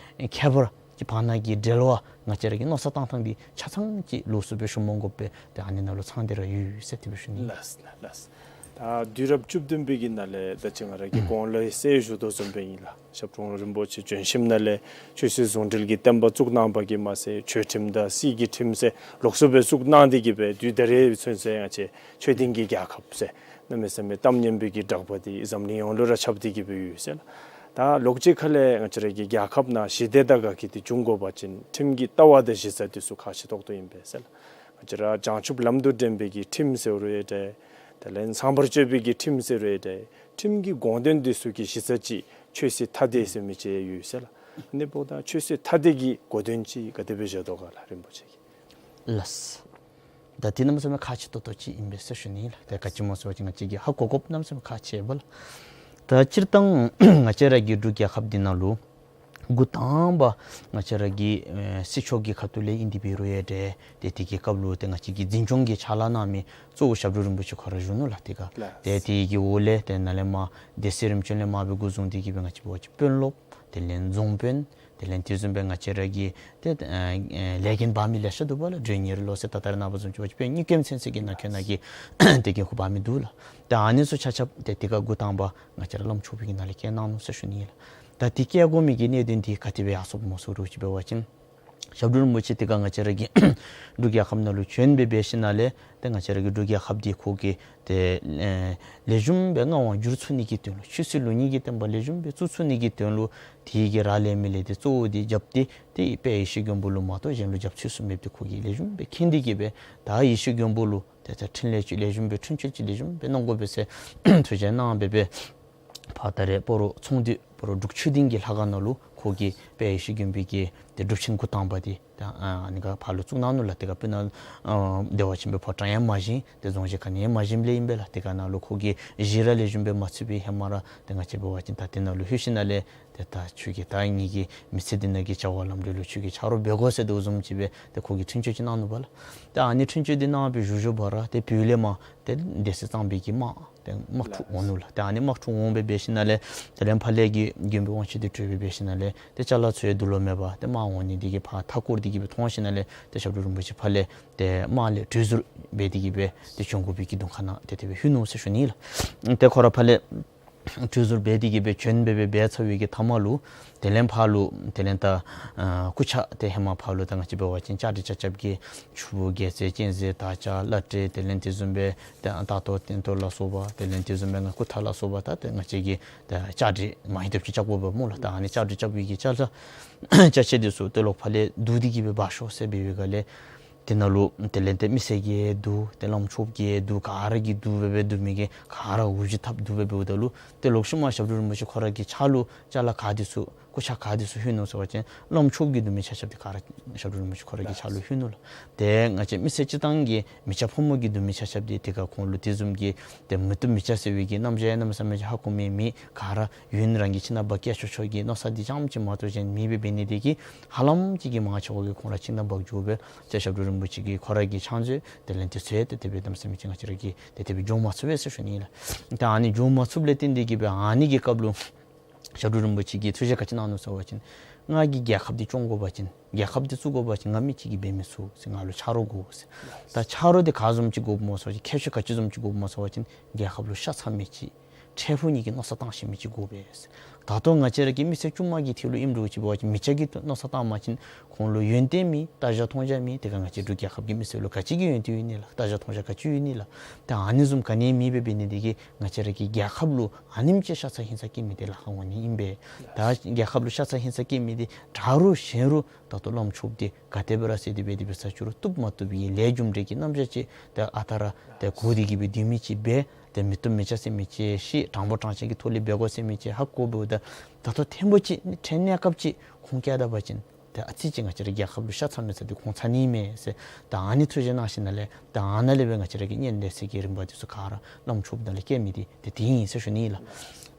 ཁྱད་པར་གྱི་བར་ན་གི་འབྲེལ་བ་ང་བཅས་ར་གི་མནོ་བསམ་བཏང་ཐངས་འདི་ཆ་ཚང་ཅིག་ལོགས་སུ་སྦེ་ཞུ་མ་དགོ་པར་ཏེ་ཨ་ནི་ནང་ལུ་ཚང་སྟེ་ར་ཡོད་ཟེར་དེ་སྦེ་ཞུ་ནི། ལགས་ལགས་ལགས། ད་དུས་རབས་བཅུ་བདུན་པའི་གི་ནང་ལས་ད་ཅི་ང་ར་གིས་གོང་ལུ་ཡང་ཞུ་དོ་བཟུམ་སྦེ་ཨིན་ལགས། ཞབས་དྲུང་རིན་པོ་ཆེ་བྱོན་ཞིནམ་ལས་ཆོས་སྲིད་ཟུང་འབྲེལ་གྱི་བསྟན་པ་བཙུགས་གནང་བ་གིས་མ་ཚད་ཆོས་ཁྲིམས་དང་སྲིད་ཀྱི་ཁྲིམས་ཟེར་ལོགས་སུ་སྦེ་བཙུགས་གནང་སྟེ་གིས་སྦེ་དུས་ད་རེས་ཚུན་ཚོད་ཡང་ཆེ་ཆོས་ལྡན་གྱི་རྒྱལ་ཁབ་ཟེར་གནམ་མེད་ས་མེད་གཏམ་སྙན་པའི་གི་གྲགས་པ་འདི་འཛམ་གླིང་ཡོངས་ལུ་ར་ཁྱབ་སྟེ་གིས་སྦེ་ཡོད་ཟེར་ལགས། ད་ལོགས་ཅིག་ཁ་ལས་ང་བཅས་ར་གི་རྒྱལ་ཁབ་ནང་ཞི་བདེ་དང་དགའ་སྐྱིད་འདི་འབྱུང་དགོ་པ་ཅིན་ཁྲིམས་ཀྱི་ལྟ་བ་དང་གཞི་རྩ་འདི་ཚུ་ཁག་ཆེ་ཏོག་ཏོ་ཨིན་པས་ཟེར་ལགས། ང་བཅས་ར་བྱང་ཆུབ་ལམ་དུ་འདྲེན་པའི་གི་ཁྲིམས་ཟེར་རུང་ཡང་འདྲ། དེ་ལས་མཚམས་པར་གཅོད་པའི་གི་ཁྲིམས་ཟེར་རུང་ཡང་འདྲ། ཁྲིམས་ཀྱི་དགོངས་དོན་འདི་ཚུ་གི་གཞི་རྩ་ཅིག་ཆོས་སྲིད་ཐ་དད་ཟེར་མི་ཅིག་ཡོད་ཟེར་ལགས། ཨ་ནི་འབདཝ་ད་ཆོས་སྲིད་ཐ་དད་ཀྱི་གོ་དོན་ཅིག་ག་དེ་སྦེ་བཞག་དོ་ག་ལགས་རིན་པོ་ཆེ་གིས། ལགས། ད་འདི་གནམ་མེད་ས་མེད་ཁག་ཆེ་ཏོག་ཏོ་ཅིག་ཨིན་པས་ཟེར་ཞུ་ནི་ལགས། ཏེ་ག་ཅི་སྨོ་ཟེར་བ་ཅིན་ང་བཅས་ཀྱིས་ཧ་གོ་དགོཔ་གནམ་མེད་ས་མེད་ཁག་ཆེ་བས་ལགས། ད་སྤྱིར་བཏང་ང་བཅས་ར་གི་འབྲུག་རྒྱལ་ཁབ་འདི་ནང་ལུ་འགོ་དང་པ་ང་བཅས་ར་གི་ཨེ་སྲིད་ཕྱོགས་ཀྱི་ཁ་ཐུག་ལས་ཨིན་ཏེ་འབད་རུང་ཡང་འདྲ། ཏེ་དེ་གི་སྐབས་ལུ་ཏེ་ང་བཅས་ཀྱི་འཛིན་སྐྱོང་གི་ཕྱག་ལཱ་གནང་མི་གཙོ་བོ་ཞབས་དྲུང་རིན་པོ་ཆེ་ཁོ་ར་བཞུགས་ནུག་ལགས་དེ་སྒང་། ལགས། ཏེ་དེ་གི་འོག་ལས་ཏེ་ནཱ་ལས་མར་སྡེ་སྲིད་རིམ་བྱོན་ལས་མར་སྦེ་འགོ་བཟུང་སྟེ་གིས་སྦེ་ང་བཅས་འབད་བ་ཅིན་དཔོན་སློབ་དེ་ལས་རྫོང་དཔོན་དེ་ལས་དེ་བཟུམ་སྦེ་ང་བཅས་ར་གི་ཏེ་ཨེ་ལས་འགན་འབག་མི་ལེ་ཤ་འདུག་པ་ལགས། མགྲོན་གཉེར་ལོ་ཟེར་ད་ལྟོ་ནཱ་འབད་བ་ཅིན་དཔོན་གཉིས་ཀྱི་མཚན་གསོལ་གྱི་ནང་འཁོད་ནང་གི་ཏེ་འགན་ཁུར་འབག་མི་འདུག་ལགས། ཏེ་ཨ་ནི་ཚུ་ཆ་ཁྱབ་ཏེ་དེ་སྒང་འགོ་དང་པ་ང་བཅས་ར་བླམ་ཆོས་པའི་གི་ནང་ལས་བཀལ་གནང་ནུག་ཟེར་ཞུ་ནི་ལགས། ད་དེ་བཀལ་དགོ་མི་གི་གནད་དོན་འདི་ག་དེ་སྦེ་ཡར་སོངམ་སྨོ་ཟེར་རུང་ཅིག་འབད་བ་ཅིན་ཞབས་དྲུང་རིན་པོ་ཆེ་དེ་སྒང་ང་བཅས་ར་གི་འབྲུག་རྒྱལ་ཁབ་ནང་ལུ་བྱོན་སྦེ་འབད་ཞིནམ་ལས་ཏེ་ང་བཅས་ར་གི་འབྲུག་རྒྱལ་ཁབ་འདི་ཁོ་གིས་ཏེ་ཨེ་ལེགས་ཤོམ་སྦེ་མངའ་དབང་བསྒྱུར་ཚུགས་ནི་གི་དོན་ལུ་ཆོས་སྲིད་ལུགས་གཉིས་ཀྱི་བསྟན་པ་ལེགས་ཤོམ་སྦེ་བཙུགས་ཚུགས་ནི་གི་དོན་ལུ་དེ་གི་རག་ལས་མི་ལས་འདི་གཙོ་བོ་འདི་རྐྱབ་སྟེ་ཏེ་དཔལ་ཡེ་ཤེས་མགོན་པོ་ལུ་མ་གཏོགས་གཞན་ལུ་རྒྱབ་ཚུད་ས་མེདཔ་འདི་ཁོ་གིས་ལེགས་ཤོམ་སྦེ་མཁྱེན་ཏེ་གིས་སྦེ་ད་ཡེ་ཤེས་མགོན་པོ་ལུ་ཏེ་ད་འཕྲིན་ལས་ཅིག་ལེགས་ཤོམ་སྦེ་འཕྲིན་བཅོལ་ཅིག་ལེགས་ཤོམ་སྦེ་གནང་དགོ་པས་ཟེར་ཐུགས་བཞེད་གནང་སྦེ་སྦེ་ཕར་ད་རེས་སྤ་རོ་ཚོང་འདུས་སྤ་རོ་འབྲུག་ཆོས་སྡིངས་ཀྱི་ལྷ་ཁང་ནང་ལུ་ཁོ་གིས་དཔལ་ཡེ་ཤེས་མགོན་པོའི་གི་ཏེ་སྒྲུབ་ཆེན་འགོ་དང་པ་འདི་ད་ཨ་ནི་སྒང་ཕར་ལུ་བཙུགས་གནང་ནུག་ལགས། དེ་སྒང་སྤུ་ན་ཨ་བདེ་བ་ཆེན་པོའི་ཕོ་བྲང་ཡང་མ་བཞེངས། ཏེ་རྫོང་གཞི་ག་ནི་ཡང་མ་བཞེངསམ་ལས་ཨིན་པས་ལགས། དེ་སྒང་ནང་ལུ་ཁོ་གིས་གཞི་ར་ལེགས་ཤོམ་སྦེ་མ་ཚུད་པའི་ཧེ་མ་ར་ཏེ་ང་བཅས་འབད་བ་ཅིན་ད་དེ་ནང་ལུ་ལྷོད་ཞིནམ་ལས་ཏེ་ད་ཁྱོད་ཀྱིས་ད་ངེ་གི་མི་ཚེ་འདི་ནང་གི་བྱ་བ་ལམ་འགྲོ་ལུ་ཁྱོད་ཀྱིས་ཆ་རོགས་འབད་དགོ་ཟེར་དོ་བཟུམ་ཅིག་སྦེ་ཏེ་ཁོ་གིས་འཕྲིན་བཅོལ་ཅིག་གནང་ནུག་པ་ལགས། ཏེ་ཨ་ནི་འཕྲིན་བཅོལ་འདི་གནང་སྦེ་བཞུགས་བཞུགས་པ་ར་ཏེ་བོད་ལས་མར་ཏེ་སྡེ་སྲིད་གཙང་པའི་གི་དམག་ ཏེ་དམག་འཁྲུག་འོང་ནུག་ལགས། ཏེ་ཨ་ནི་དམག་འཁྲུག་འོང་སྦེ་འབད་ཞིནམ་ལས་དེ་ལས་ཕར་ལས་ཀྱི་མགོན་པོའི་དབང་ཕྱུག་འདི་བྲོས་སྦེ་འབད་ཞིནམ་ལས་ཏེ་ཅ་ལ་ཚུ་ཡང་འདུག་ལོང་མེད་པར་ཏེ་དམག་འོང་ནི་འདི་གིས་ཕར་མཐའ་བསྐོར་ཏེ་གི་སྦེ་མཐོང་ཞིནམ་ལས་ཏེ་ཞབས་དྲུང་རིན་པོ་ཆེ་ཕར་ལས་ཏེ་དམག་ལས་བྲོས་ཟུར་འབད་དེ་གི་སྦེ་ཏེ་བྱོན་དགོ་པའི་གི་གདོང་ཁ་ནང་ཏེ་དེ་སྦེ་ལྷོད་ནུག་ཟེར་ཞུ་ནི་ལགས། ཏེ་ཁོ་ར་ཕར་ལས་བྲོས་ཟུར་འབད་དེ་གི་སྦེ་བྱོན་སྦེ་སྦེ་འབད་ཚར་བའི་གི་མཐའ་མ་ལུ་དེ་ལས་ཕར་ལུ་དེ་ལས་ད་ཨ་སྐུ་ཕྱག་ཏེ་ཧེ་མ་ཕར་ལུ་ད་ང་བཅས་འབད་བ་ཅིན་བཅའ་སྒྲིག་ཆ་ཁྱབ་ཀྱི་ཆུ་བོ་རྒྱལ་རྩེ་གཅན་གཟན་དར་ལྕོག་བླ་བྲེ་དེ་ལས་དེ་བཟུམ་སྦེ་ཏེ་རྟ་ཐོག་སྟན་ཐོག་ལ་སོགས་པ་དེ་ལས་དེ་བཟུམ་སྦེ་ང་སྐུ་ཐང་ལ་སོགས་པ་ད་ཏེ་ང་བཅས་ཀྱིས་ད་བཅའ་སྒྲིག་མ་ཧེ་ཏོག་ཅིག་རྐྱབ་དགོ་པས་སྨོ་ལགས། ད་ཨ་ནི་བཅའ་སྒྲིག་རྐྱབ་པའི་གི་ཅ་ལ་ཅ་ཆས་འདི་ཚུ་ཏེ་ལོག་ཕར་ལས་བསྡུ་སྟེ་གི་སྦེ་འབག་ཤོག་ཟེར་འབད་བའི་སྒང་ལས་དེ་ནང་ལུ་དེ་ལས་ཏེ་མི་སེར་གྱིས་བསྡུ་ཏེ་བླམ་ཆོསཔ་གིས་བསྡུ་ག་ར་གིས་བསྡུ་སྦེ་སྦེ་བསྡུ་མི་གིས་ག་ར་འུ་ཅག་འཐབ་བསྡུ་སྦེ་འབདཝ་ད་ལུ་ཏེ་ལོག་ཤུལ་མ་ཞབས་དྲུང་རིན་པོ་ཆེ་ཁོ་ར་གི་ཕྱག་ལུ་ཅ་ལ་ག་འདི་ཚུ་སྐུ་ཕྱག་ག་འདི་ཚུ་ལྷོད་ནུག་ཟེར་བ་ཅིན་བླམ་ཆོསཔ་གིས་བསྡུ་མི་ཆ་ཁྱབ་འདི་ག་ར་ཞབས་དྲུང་རིན་པོ་ཆེ་ཁོ་ར་གི་ཕྱག་ལུ་ལྷོད་ནུག་ལགས། ཏེ་ང་བཅས་མི་སེར་སྤྱིར་བཏང་གི་མི་སྐྱ་ཕོ་མོ་གིས་བསྡུ་མི་ཆ་ཁྱབ་འདི་དེ་ཁར་ཁོང་ལུ་དེ་བཟུམ་གྱི་ཏེ་མི་བསྡུ་མི་བྱ་ཟེར་བའི་གི་རྣམ་གཞག་གནམ་མེད་ས་མེད་ཅིག་ཧ་གོ་མི་མེད། ག་ར་ཡུན་རིང་གི་ཁྱིམ་ནང་འབག་སྐྱེལ་ཆོག་ཆོག་གི་མནོ་བསམ་འདི་ཙམ་ཅིག་མ་གཏོགས་གཞན་མེད་པའི་འབད་ནི་དེ་གིས་ཧ་ལམ་ཅིག་གིས་མང་ཆེ་བ་གིས་ཁོང་ར་ཁྱིམ་ནང་འབག་འགྱོ་སྦེ་ཏེ་ཞབས་དྲུང་རིན་པོ་ཆེ་གིས་ཁོ་ར་གི་ཕྱག་མཛོད་དེ་ལས་དེ་ཚུ་ཡང་ཏེ་དེ་སྦེ་གནམ་མེད་ས་མེད་ཅིག་ང་བཅས་ར་གིས་ཏེ་དེ་སྦེ་འགྱོ་མ་ཚུགས་པས་ཟེར་ཞུ་ནི་ལགས། ད་ཨ་ནི་འགྱོ་མ་ཚུགསཔ་ལས་བརྟེན་ཏེ་གི་སྦེ་ཨ་ནི་གི་སྐབས་ལུ་ཞབས་དྲུང་རིན་པོ་ཆེ་གིས་ཐུགས་བཞེད་ག་ཅི་གནང་ནུག་ཟེར་བ་ཅིན་ང་གིས་རྒྱལ་ཁབ་འདི་སྐྱོང་དགོ་པ་ཅིན་རྒྱལ་ཁབ་འདི་བཙུགས་དགོ་པ་ཅིན་ང་མི་གཅིག་གིས་འབད་མི་ཚུགས་ཟེར། ང་ལུ་ཆ་རོགས་དགོ་ཟེར། ད་ཆ་རོགས་འདི་ག་བཟུམ་ཅིག་དགོཔ་སྨོ་ཟེར་བ་ཅིན་ཁྱད་ཆོས་ག་ཅི་བཟུམ་ཅིག་དགོཔ་སྨོ་ཟེར་བ་ཅིན་རྒྱལ་ཁབ་ལུ་ཤ་ཚ་མི་ཅིག་འཕྲལ་ཕུགས་གཉིས་ཀྱི་མནོ་བསམ་བཏང་ཤེས་མི་ཅིག་དགོ་པས། ད་ལྟོ་ང་བཅས་ར་གི་མི་སེར་ཆུང་མ་གི་ཐད་ལུ་ཨིནམ་འདྲཝ་ཅིག་འབད་བ་ཅིན་མི་སྐྱ་གིས་མནོ་བསམ་བཏང་བ་ཅིན་ཁོང་ལུ་ཡོན་ཏན་མེད། ལྟ་རྒྱ་མཐོང་རྒྱ་མེད། དེ་ཁར་ང་བཅས་འབྲུག་རྒྱལ་ཁབ་ཀྱི་མི་སེར་ལུ་ག་ཅི་གི་ཡོན་ཏན་ཡོད་ནི་ལགས། ལྟ་རྒྱ་མཐོང་རྒྱ་ག་ཅི་ཡོད་ནི་ལགས། ད་ཨ་ནི་བཟུམ་ག་ནི་མེད་པའི་འབད་ནི་དེ་གིས་ང་བཅས་ར་གི་རྒྱལ་ཁབ་ལུ་ཨ་ནེམ་ཅིག་ཤ་ཚ་ཧིང་ཚ་སྐྱེ་མི་འདི་ལཱ་ཁག་འོང་ནི་ཨིན་པས། ད་རྒྱལ་ཁབ་ལུ་ཤ་ཚ་ཧིང་ཚ་སྐྱེ་མི་འདི་དྲག་རུང་ཞན་རུང་ད་ལྟོ་བླམ་ཆོསཔ་འདི་ག་དེ་སྦེ་ར་ཟེར་ཏེ་འབད་དེ་འབད་ས་ཅིག་རུང་བཏུབ་མ་བཏུབ་ཀྱི་ལས་རྒྱུ་འབྲས་ཀྱི་རྣམ་གཞག་ཅིག་ད་ཨ་རྟག་ར་ཏེ་གོ་སྟེ་གི་སྦེ་སྡོད་མི་ཅིག་འབད། ཏེ་མི་བསྡུ་མི་བྱ་ཟེར་མི་ཅིག་ཤེས། དྲང་པོ་དྲང་བཞག་གི་ཐོག་ལས་འབད་དགོ་ཟེར་མི་ཅིག་ཧ་གོ་འབདཝ་ད་ད་ལྟོ་ཐེངས་པོ་ཅིག་ནི་ཕྲན་གནས་སྐབས་ཅིག་ཁུངས་བཀལ་ད་པ་ཅིན་ཏེ་ཨ་ཙི་ཅིག་ང་བཅས་ར་རྒྱལ་ཁབ་ལུ་ཤ་ཚ་མི་ཚ་འདི་ཁུངས་ཚ་ནི་མས་ཟེར། ད་ཨ་ནི་ཐུགས་བཞེད་གནང་ཞིནམ་ལས་ད་ཨ་ནཱ་ལས་སྦེ་ང་བཅས་ར་གི་སྙན་དེ་ཚིག་གི་རིམ་པ་འདི་ཚུ་ག་ར་བླམ་ཆོསཔ་ནང་ལས་བཀལ་མི་འདི་ཏེ་དེ་ཨིན་ཟེར་ཞུ་ནི་ལགས།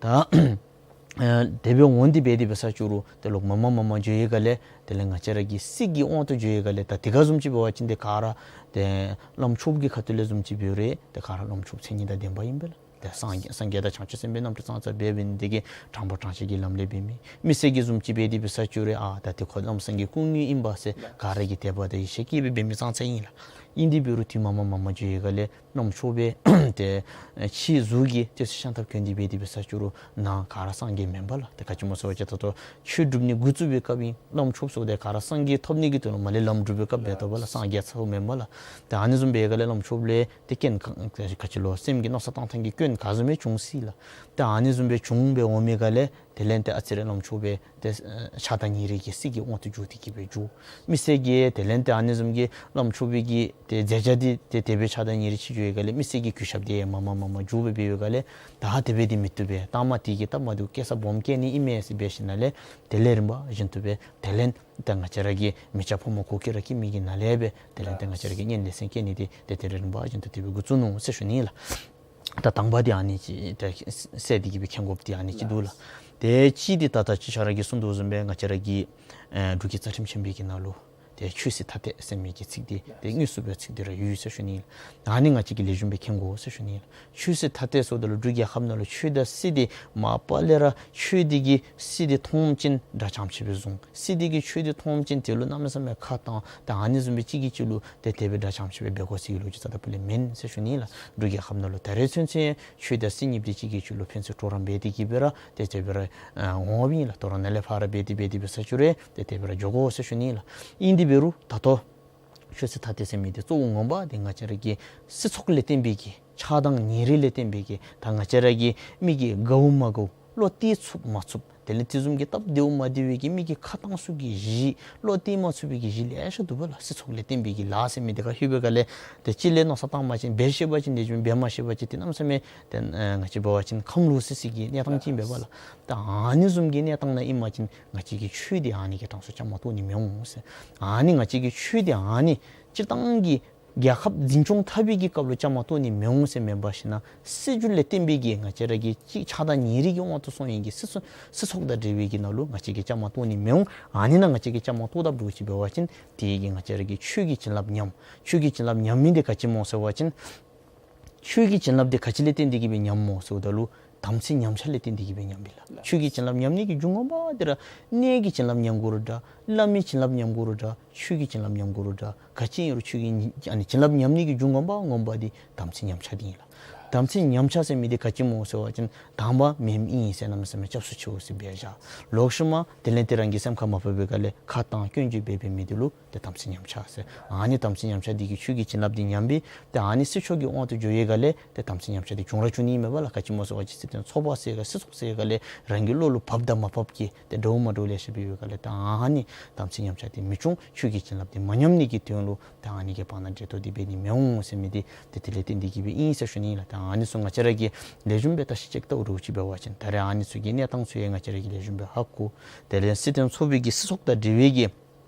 ད་ཨ་དེ་སྦེ་འོང་སྟེ་འབད་དེ་འབད་ས་ཅིག་རུང་ཏེ་ལོག་མར་མར་མར་མར་འགྱོ་བའི་སྒང་ལས་དེ་ལས་ང་བཅས་ར་གི་སྲིད་ཀྱི་དབང་དུ་འགྱོ་བའི་སྒང་ལས་ད་དེ་ག་བཟུམ་ཅིག་འབད་བ་ཅིན་ཏེ་ག་ར་ཏེ་བླམ་ཆོསཔ་གི་ཁ་ཐུག་ལས་བཟུམ་ཅིག་འབད་རུང་ཏེ་ག་ར་བླམ་ཆོསཔ་མཚན་ཉིད་དང་ལྡན་པ་ཨིན་པས་ལགས། ཏེ་སངས་རྒྱས་སངས་རྒྱས་དང་བྱང་ཆུབ་སེམས་དཔའི་རྣམ་འཕྲུལ་ཙང་ཙ་འབད་འབད་ནི་དེ་གིས་དྲང་པོ་དྲང་བཞག་གི་ལམ་ལས་འབད་མི། མི་སེར་གྱིས་བཟུམ་ཅིག་འབད་དེ་འབད་ས་ཅིག་རུང་ཨ་ད་ཏེ་ཁོ་བླམ་སངས་རྒྱས་སྐུ་དངོས་ཨིན་པས་ཟེར་ག་ར་གིས་དད་པ་དང་ཡིད་ཆེས་བསྐྱེད་སྦེ་འབད་མི་ཙང་ཙ་ཨིན་ལགས། ཨིན་དེ་འབད་རུང་དུས་མར་མར་མར་མར་འགྱོ་བའི་སྒང་ལས་བླམ་ཆོསཔ་སྦེ་ཏེ་ཕྱི་གཟུགས་ཀྱི་ཏེ་ཤམ་ཐབས་གྱོན་ཏེ་འབད་དེ་འབད་ས་ཅིག་རུང་ནང་ག་ར་སངས་རྒྱས་མེན་པས་ལགས། ཏེ་ག་ཅི་སྨོ་ཟེར་བ་ཅིན་ད་ལྟོ་ཆོས་སྒྲུབ་ནི་འགོ་བཙུགས་པའི་སྐབས་ཨིན། བླམ་ཆོསཔ་ཚུ་དེ་ག་ར་སངས་རྒྱས་ཐོབ་ནི་གི་དོན་ལུ་མར་ལས་ལམ་སྒྲུབ་པའི་སྐབས་འབད་དོ་བ་ལགས། སངས་རྒྱས་ཚརཝ་མེན་པས་ལགས། ཏེ་ཨ་ནི་བཟུམ་འབད་བའི་སྒང་ལས་བླམ་ཆོསཔ་ལས་ཏེ་སྐྱོན་ག་ག་ཅི་ལོ་སེམས་ཀྱི་མནོ་བསམ་བཏང་ཐངས་ཀྱི་སྐྱོན་ག་བཟུམ་སྦེ་བྱུང་སྲིད་ལགས། ཏེ་ཨ་ནི་བཟུམ་སྦེ་བྱུང་སྦེ་འོང་མི་སྒང་ལས་དེ་ལས་ཏེ་ཨ་ཙི་རེ་བླམ་ཆོསཔ་སྦེ་ཏེ་ཨེ་ཆགས་སྡང་ཉེ་རིང་གི་སྲིད་ཀྱི་དབང་དུ་འགྱོ་སྟེ་གི་སྦེ་འགྱོ། མི་སེར་གྱིས་དེ་ལས་ཏེ་ཨ་ནི་བཟུམ་གྱི་བླམ་ཆོསཔ་གི་ཏེ་མཛད་བྱ་འདི་ཏེ་དེ་སྦེ་ཆགས་སྡང་ཉེ་རིང་ཆེ་འགྱོ་བའི་སྒང་ལས་མི་སེར་གྱི་གུས་ཞབས་འདི་མར་མར་མར་མར་འགྱོ་སྦེ་འབད་བའི་སྒང་ལས་ད་དེ་སྦེ་འདི་མི་བཏུབ་པས། ད་མ་དེ་གིས་སྟབས་མ་བདེཝ་བཀལ་ས་སྦོམ་བཀལ་ནི་ཨིན་མས་ཟེར་འབད་ཞིནམ་ལས་དེ་ལས་རིམ་པ་བཞིན་དུ་སྦེ་དེ་ལས་ད་ང་བཅས་ར་གི་མི་སྐྱ་ཕོ་མོ་གུ་གེ་ར་སྐྱེ་མི་གི་ནང་ལས་སྦེ་དེ་ལས་ད་ང་བཅས་ར་གི་སྙན་དེ་ཚིག་བཀལ་ནི་འདི་ཏེ་དེ་ལས་རིམ་པ་བཞིན་དུ་དེ་སྦེ་འགོ་བཙུགས་ནུག་ཟེར་ཞུ་ནི་ལགས། ད་དང་པ་འདི་ཨ་ནི་ཅིག་ད་གསལ་ཏེ་གི་སྦེ་མཁྱེན་དགོཔ་འདི་ཨ་ནི་ཅིག་འདུག་ལགས། ཏེ་གཅིག་འདི་ད་ད་ཅི་ཁྱོད་ར་གིས་གསུངས་དོ་བཟུམ་སྦེ་ང་བཅས་ར་གི་ཨེ་འབྲུག་གི་རྩ་ཁྲིམས་ཆེན་པོའི་གི་ནང་ལུ་ཏེ་ཆོས་སྲིད་ཐ་དད་ཟེར་མི་གི་ཚིག་འདི་ཏེ་དངོས་སུ་སྦེ་ཚིག་འདི་ར་ཡོད་ཟེར་ཞུ་ནི་ལགས། ཨ་ནི་ང་བཅས་ཀྱིས་ལེགས་ཤོམ་སྦེ་མཁྱེན་དགོ་ཟེར་ཞུ་ནི་ལགས། ཆོས་སྲིད་ཐ་དད་ཟེརཝ་ད་ལུ་འབྲུག་རྒྱལ་ཁབ་ནང་ལུ་ཆོས་དང་སྲིད་འདི་མ་པ་ལས་ར་ཆོས་འདི་གིས་སྲིད་འདི་མཐོངམ་ཅིག་དྲག་ཅམ་ཆེ་སྦེ་བཟུང་། སྲིད་འདི་གིས་ཆོས་འདི་མཐོངམ་ཅིག་དེ་ལུ་གནམ་མེད་ས་མེད་ཁ་བཏང་། ད་ཨ་ནི་བཟུམ་སྦེ་གཅིག་གིས་གཅིག་ལུ་ཏེ་དེ་སྦེ་དྲག་ཅམ་ཆེ་སྦེ་འབད་དགོ་ཟེར་གི་ལོ་རྒྱུས་རྩ་དང་པོ་ལས་མེན་ཟེར་ཞུ་ནི་ལགས། འབྲུག་རྒྱལ་ཁབ་ནང་ལུ་ད་རེས་ཚུན་ཚོད་ཆོས་དང་སྲིད་གཉིས་འདི་གཅིག་གིས་གཅིག་ལུ་ཕན་ཚུན་གྲོགས་རམ་འབད་དེ་གི་སྦེ་ར་ཏེ་དེ་སྦེ་ར་ཨ་འོང་བ་ཨིན་ལགས། དོ་རུང་ནཱ་ལས་ཕར་འབད་དེ་འབད་དེ་འབད་ས་ཅིག་རུང་ཏེ་དེ་སྦེ་ར་འགྱོ་དགོ་ཟེར་ཞུ་ནི་ལགས། ཨིན་དེ་འབད་རུང་ད་ལྟོ་ཆོས་སྲིད་ཐ་དད་ཟེར་མི་འདི་གཙོ་བོ་ངོ་མ་འདི་ང་བཅས་ར་གི་སྲིད་ཚོགས་ལས་བརྟེན་པའི་གི་ཆགས་སྡང་ཉེ་རིང་ལས་བརྟེན་པའི་གི་ད་ང་བཅས་ར་གི་མི་གི་དགའཝ་མ་དགའཝ་བློ་གཏད་ཚུགས་མ་ཚུགས་དེ་ལས་དེ་བཟུམ་གྱི་སྟབས་བདེཝ་མ་བདེ་བའི་གི་མི་གི་ཁ་གཏང་ཚུགས་ཀྱི་གཞི་བློ་གཏད་མ་ཚུགས་པའི་གི་གཞི་ལེ་ཤ་འདུག་པ་ལགས། སྲིད་ཚོགས་ལས་བརྟེན་པའི་གི་ལཱ་ཟེར་མི་འདི་ཁར་ལྷོད་པའི་སྒང་ལས་ཏེ་གཅིག་ལས་མནོ་བསམ་བཏང་བ་ཅིན་འབད་ཤེས་པ་ཅིན་འདི་ཅིག་འབད་མ་ཤེས་པ་ཅིན་ཏེ་གནམ་མེད་ས་མེད་ཏེ་ང་བཅས་འབད་བ་ཅིན་ཁམས་ལོག་སི་སི་གི་གནས་སྟངས་ཅིག་འབད་བ་ལགས། ད་ཨ་ནི་བཟུམ་གྱི་གནས་སྟངས་ནང་ཨིན་པ་ཅིན་ང་བཅས་ཀྱི་ཆོས་འདི་ཨ་ནི་གི་གྲངས་སུ་བཅའ་མར་གཏོགས་ནི་མི་འོང་ཟེར། ཨ་ནི་ང་བཅས་ཀྱི་ཆོས་འདི་ཨ་ནི་སྤྱིར་བཏང་གི་རྒྱལ་ཁབ་འཛིན་སྐྱོང་འཐབ་པའི་གི་སྐབས་ལུ་བཅའ་མར་གཏོགས་ནི་མི་འོང་ཟེར་མེན་པར་ཞིན་ན་སྲིད་བྱུས་ལས་བརྟེན་པའི་གི་ང་བཅས་ར་གི་གཅིག་ཆགས་སྡང་ཉེ་རིང་གི་དབང་དུ་སོང་བའི་གི་སྲིད་ཚོགས་སྲིད་ཚོགས་དང་འབྲེལ་བའི་གི་ནང་ལུ་ང་བཅས་ཀྱིས་བཅའ་མར་གཏོགས་ནི་མི་འོང་། ཨ་ནི་ནང་ང་བཅས་ཀྱིས་བཅའ་མར་གཏོགས་དཔ་འདྲཝ་ཅིག་འབད་བ་ཅིན་དེ་གིས་ང་བཅས་ར་གི་ཆོས་ཀྱི་བྱིན་རླབས་ཉམས། ཆོས་ཀྱི་བྱིན་རླབས་ཉམས་མི་འདི་ག་ཅི་སྨོ་ཟེར་བ་ཅིན་ ཆོས་ཀྱི་བྱིན་རླབས་འདི་ག་ཅི་ལས་བརྟེན་ཏེ་གི་སྦེ་ཉམས་སྨོ་ཟེརཝ་ད་ལུ་དམ་ཚིག་ཉམས་ཆག་ལས་བརྟེན་ཏེ་གི་སྦེ་ཉམས་པས་ལགས། ཆོས་ཀྱི་བྱིན་རླབས་ཉམས་ནི་གི་རྒྱུ་ངོ་མ་འདི་ར་གནས་ཀྱི་བྱིན་རླབས་ཉམས་དགོ་རུང་འདྲ། བླ་མའི་བྱིན་རླབས་ཉམས་དགོ་རུང་འདྲ། ཆོས་ཀྱི་བྱིན་རླབས་ཉམས་དགོ་རུང་འདྲ། ག་ཅི་ཨིན་རུང་ཆོས་ཀྱི་ཨ་ནི་བྱིན་རླབས་ཉམས་ནི་གི་རྒྱུ་ངོ་མ་ངོ་མ་འདི་དམ་ཚིག་ཉམས་ཆག་འདི་ཨིན་ལགས། དམ་ཚིག་ཉམས་ཆག་ཟེར་མི་འདི་ག་ཅི་སྨོ་ཟེར་བ་ཅིན་དང་པ་མེནམ་ཨིན་ཟེར་གནམ་མེད་ས་མེད་སྐྱབས་སུ་མཆིའོ་ཟེར་འབད་བཞག། ལོག་ཤུལ་མ་དེ་ལས་ཏེ་རང་གི་སེམས་ཁར་མ་བབ་པའི་སྒང་ལས་ཁ་བཏང་སྐྱོན་བརྗོད་འབད་འབད་མི་འདི་ལུ་ཏེ་དམ་ཚིག་ཉམས་ཆག་ཟེར། ཨ་ནི་དམ་ཚིག་ཉམས་ཆག་འདི་གིས་ཆོས་ཀྱི་བྱིན་རླབས་འདི་ཉམས་པས། ཏེ་ཨ་ནི་སྲིད་ཕྱོགས་ཀྱི་དབང་དུ་འགྱོ་བའི་སྒང་ལས་ཏེ་དམ་ཚིག་ཉམས་ཆག་འདི་བྱུང་ར་བྱུང་ནི་མས་པ་ལགས། ག་ཅི་སྨོ་ཟེར་བ་ཅིན་སྲིད་དོན་ཚོགས་པ་ཟེར་ག་སྲིད་ཚོགས་ཟེར་ག་ལས་རང་གི་བློ་ལུ་བབ་དང་མ་བབ་ཀྱི་ཏེ་འདྲཝ་མ་འདྲཝ་ལེ་ཤ་འབད་བའི་སྒང་ལས་ཏེ་ཨ་ནི་དམ་ཚིག་ཉམས་ཆག་འདི་མི་འབྱུང་། ཆོས་ཀྱི་བྱིན་རླབས་འདི་མ་ཉམས་ནི་གི་དོན་ལུ་ཏེ་ཨ་ནི་གི་བར་ན་འབྲེལ་གཏོགས་འདི་འབད་ནི་མི་འོང་ཟེར་མི་འདི་ཏེ་དེ་ལས་བརྟེན་ཏེ་གི་སྦེ་ཨིན་ཟེར་ཞུ་ནི་ལགས། ཏེ་ཨ་ནི་ཚུ་ང་བཅས་ར་གིས་ལེགས་ཤོམ་སྦེ་བརྟག་ཞིབ་ཅིག་བལྟཝ་འདྲཝ་ཅིག་འབད་བ་ཅིན་ད་རེས་ཨ་ནི་ཚུ་གི་གནས་སྟངས་ཚུ་ཡང་ང་བཅས་ར་གིས་ལེགས་ཤོམ་སྦེ་ཧ་གོ། དེ་ལས་སྲིད་དོན་ཚོགས་པའི་གི་སྲིད་ཚོགས་དང་འབྲེལ་བའི་གི་ད་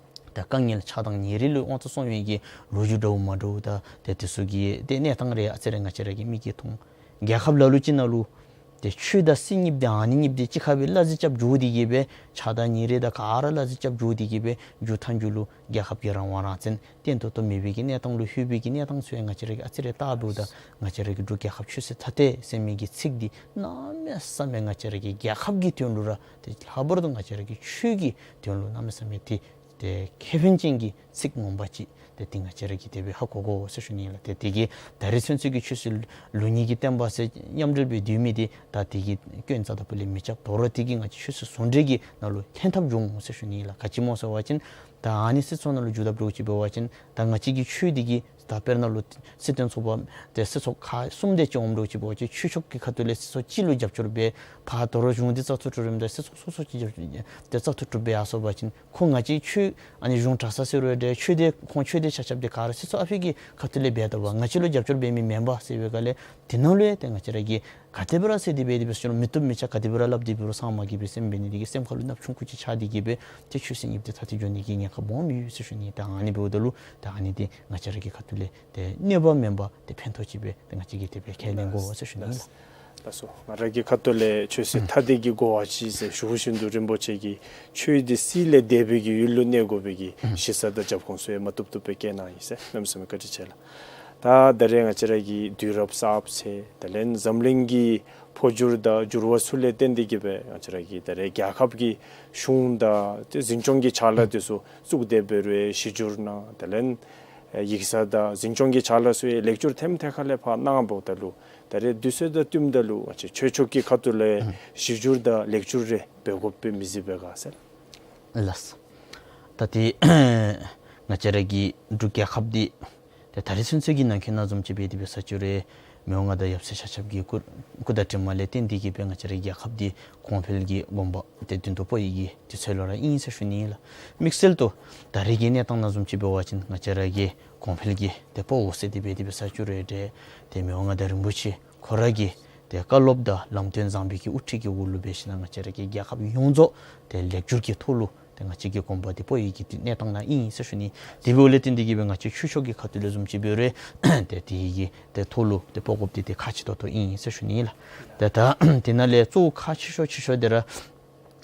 དཀའ་ངལ་ཆགས་སྡང་ཉེ་རིང་ལུ་དབང་དུ་སོང་བའི་གི་ལོ་རྒྱུས་འདྲཝ་མ་འདྲཝ་དང་ཏེ་དེ་ཚུ་གི་ཏེ་གནས་སྟངས་རེ་ཨ་ཙི་རེ་ང་བཅས་ར་གི་མིག་གིས་མཐོང་། རྒྱལ་ཁབ་ལ་ལུ་ཅིག་ནང་ལུ་ཏེ་ཆོས་དང་སྲིད་གཉིས་འདི་ཨ་ནི་གཉིས་འདི་གཅིག་ཁར་སྦེ་གླ་རྩི་རྐྱབ་འགྱོ་སྟེ་གི་སྦེ་ཆགས་སྡང་ཉེ་རིང་དང་ག་ར་གླ་རྩི་རྐྱབ་འགྱོ་སྟེ་གི་སྦེ་མཇུག་མཐའ་མཇུག་ལུ་རྒྱལ་ཁབ་ཀྱི་རང་དབང་རང་བཙན་བརྟན་ཏོག་ཏོ་མེད་པའི་གི་གནས་སྟངས་ལུ་ལྷོད་པའི་གི་གནས་སྟངས་ཚུ་ཡང་ང་བཅས་ར་གིས་ཨ་ཙི་རེ་བལྟཝ་ད་ང་བཅས་ར་གི་འབྲུག་རྒྱལ་ཁབ་ཆོས་སྲིད་ཐ་དད་ཟེར་མི་གི་ཚིག་འདི་གནམ་མེད་ས་མེད་ང་བཅས་ར་གི་རྒྱལ་ཁབ་ཀྱི་དོན་ལུ་ར་ཏེ་ལྷག་པར་དུ་ང་བཅས་ར་གི་ཆོས་ཀྱི་དོན་ལུ་གནམ་མེད་ས་མེད་ཏེ་ཏེ་ཁེ་ཕན་ཅན་གྱི་ཚིག་ངོ་མ་ཅིག་ཏེ་འདི་ང་བཅས་ར་གིས་དེ་སྦེ་ཧ་གོ་དགོ་ཟེར་ཞུ་ནི་ལགས། ཏེ་དེ་གིས་ད་རེས་ཚུན་ཚོད་ཀྱི་ཆོས་སྲིད་ལུགས་གཉིས་ཀྱི་བསྟན་པ་ཟེར་མཉམ་འབྲེལ་སྦེ་སྡོད་མི་འདི་ད་དེ་གི་སྐྱོན་རྩ་དང་པོ་ལས་མི་རྐྱབ། དོ་རུང་དེ་གིས་ང་བཅས་ཆོས་སྲིད་ཟུང་འབྲེལ་གྱི་ནང་ལུ་ལྷན་ཐབས་འབྱུང་ཟེར་ཞུ་ནི་ལགས། ག་ཅི་སྨོ་ཟེར་བ་ཅིན་ད་ཨ་ནི་སྲིད་ཚོགས་ནང་ལུ་འགྱོ་དཔ་འདྲཝ་ཅིག་འབད་བ་ཅིན་ད་ང་བཅས་ཀྱི་ཆོས་འདི་གིས་ད་དཔེར་ན་ལུ་སྲིད་དོན་ཚོགས་པ་ཏེ་སྲིད་ཚོགས་ཁག་གསུམ་དེ་ཅིག་འོངམ་འདྲཝ་ཅིག་འབད་བ་ཅིན་ཆོས་ཕྱོགས་ཀྱི་ཁ་ཐུག་ལས་སྲིད་ཚོགས་གཅིག་ལུ་རྒྱབ་སྐྱོར་འབད། ཕར་དོ་རུང་གཞུང་འདི་བཙག་འཐུ་གྲུབ་རནམ་ད་སྲིད་ཚོགས་སོ་སོ་ཅིག་རྒྱབ་ཏེ་བཙག་འཐུ་གྲུབ་སྦེ་ཡར་སོང་པ་ཅིན་ཁོ་ང་བཅས་ཆོས་ཨ་ནི་གཞུང་གྲྭ་ཚང་ཟེར་རུང་འདྲ་ཆོས་སྡེ་ཁོང་ཆོས་སྡེ་ཆ་ཁྱབ་འདི་ག་ར་སྲིད་ཚོགས་ཨ་ཕི་གི་ཁ་ཐུག་ལས་འབད་དོ་བ་ང་བཅས་ལུ་རྒྱབ་སྐྱོར་འབད་མི་མེན་པས་ཟེར་བའི་སྒང་ལས་དེ་ནང་ལུ་ཡང་ཏེ་ང་བཅས་ར་གིས་ག་དེ་སྦེ་ར་ཟེར་ཏེ་འབད་དེ་འབད་ཟེར་རུང་མི་བཏུབ་མི་ཆགས། ག་དེ་སྦེ་ར་སླབ་སྟེ་འབད་རུང་ཚང་མ་གིས་འབད་སེམས་འབད་ནི་དེ་གིས་སེམས་ཁ་ལུ་གནགཔོ་ཆུང་ཀུ་ཅིག་ཆགས་ཏེ་གི་སྦེ་ཏེ་ཆོས་སྲིད་གཉིས་འདི་ཐ་དད་འགྱོ་ནི་གི་ཉེན་ཁ་སྦོམ་ཡོད་ཟེར་ཞུ་ནི། ད་ཨ་ནི་འབདཝ་ད་ལུ་ད་ཨ་ནི་འདི་ང་བཅས་ར་གི་ཁ་ཐུག་ལས་ཏེ་གནོད་པ་མེན་པར་ཏེ་ཕན་ཐོགས་ཅིག་སྦེ་ཏེ་ང་བཅས་ཀྱིས་དེ་སྦེ་ཁས་ལེན་དགོ་ཟེར་ཞུ་ནི་ལགས། ལགས་སོ། ང་ར་གི་ཁ་ཐུག་ལས་ཆོས་སྲིད་ཐ་དད་ཀྱི་གོ་བ་ཅིག་ཟེར་ཞུ་བཞིན་དུ་རིན་པོ་ཆེ་གིས་ཆོས་འདི་སྲིད་ལས་འདས་པའི་གི་ཡུལ་ལུ་གནས་དགོ་པའི་གི་ཞེ་ས་དང་རྒྱབ་ཁུངས་ཚུ་ཡང་མ་བཏུབ་བཏུབ་སྦེ་བཀལ་གནང་ཡི་ཟེར། གནམ་མེད་ས་མེད་བཀའ་དྲིན་ཆེ་ལགས། ད་ད་རེས་ང་བཅས་ར་གི་དུས་རབས་གསརཔ་ཟེར་དེ་ལས་འཛམ་གླིང་གི་འཕོ་འགྱུར་དང་འགྱུར་བ་ཚུ་ལས་བརྟེན་ཏེ་གི་སྦེ་ང་བཅས་ར་གི་ད་རེས་རྒྱལ་ཁབ་ཀྱི་གཞུང་དང་ཏེ་འཛིན་སྐྱོང་གི་ཕྱག་ལཱ་འདི་ཚུ་བཙུགས་ཏེ་འབད་རུང་གཞི་འགྱུར་གནང་། དེ་ལས་ཡིག་ཚང་དང་འཛིན་སྐྱོང་གི་ཕྱག་ལཱ་ཚུ་ཡང་ལེགས་བསྒྱུར་ཐེམ་ཐེ་ཁ་ལས་ཕར་གནངམ་ད་ལུ་ད་རེས་དུས་ཚོད་དང་བསྟུནམ་ད་ལུ་ང་བཅས་ཆོས་ཕྱོགས་ཀྱི་ཁ་ཐུག་ལས་གཞི་འགྱུར་དང་ལེགས་བསྒྱུར་རེ་འབད་དགོཔ་སྦེ་མི་གཟིགས་པས་ག་ཟེར། ལགས། ད་ཏེ་ང་བཅས་ར་གི་འབྲུག་རྒྱལ་ཁབ་འདི་ཏེ་ད་རེས་ཚུན་ཚོད་ཀྱི་ནང་འཁོད་ནང་བཟུམ་ཅིག་འབད་དེ་འབད་ས་ཅིག་རུང་མི་དབང་མངའ་བདག་ཡབ་སྲས་ཆ་ཁྱབ་ཀྱི་སྐུ་སྐུ་དྲིན་མ་ལས་བརྟེན་ཏེ་གི་སྦེ་ང་བཅས་རའི་རྒྱལ་ཁབ་འདི་གོང་འཕེལ་གྱི་གོམ་པ་ཏེ་མདུན་དུ་སྤོ་ནི་གི་དུས་ཚོད་ལུ་ར་ཨིན་ཟེར་ཞུ་ནི་ལགས། དམིགས་བསལ་དུ་ད་རེས་ཀྱི་གནས་སྟངས་ནང་བཟུམ་ཅིག་འབད་བ་ཅིན་ང་བཅས་ར་གི་གོང་འཕེལ་གྱི་ཏེ་སྤོ་འོང་ཟེར་དེ་སྦེ་དེ་སྦེ་ས་ཅིག་རུང་ཏེ་མི་དབང་མངའ་བདག་རིན་པོ་ཆེ་ཁོ་ར་གི་ཏེ་བཀའ་སློབ་དང་ལམ་སྟོན་བཟང་པོའི་གི་དབུ་ཁྲིད་ཀྱི་འོག་ལུ་འབད་ཞིནམ་ལས་ང་བཅས་ར་གི་རྒྱལ་ཁབ་ཡོངས་རྫོགས་ཏེ་ལེགས་བསྒྱུར་གྱི་ཐོག་ལུ་ཏེ་ང་བཅས་ཀྱི་གོམ་པ་འདི་སྤོ་ནི་གི་གནས་སྟངས་ནང་ཨིན་ཟེར་ཞུ་ནི། དེ་འབདཝ་ལས་བརྟེན་ཏེ་གི་སྦེ་ང་བཅས་ཆོས་ཕྱོགས་ཀྱི་ཁ་ཐུག་ལས་བཟུམ་ཅིག་འབད་རུང་ཏེ་དེ་གི་ཏེ་ཐོག་ལུ་ཏེ་སྤོ་དགོཔ་འདི་ཏེ་ཁག་ཆེ་ཏོག་ཏོ་ཨིན་ཟེར་ཞུ་ནི་ལགས། ཏེ་ད་དེ་ནང་ལས་གཙོ་བོ་ཁག་ཆེ་ཤོས་ཆེ་ཤོས་འདི་ར་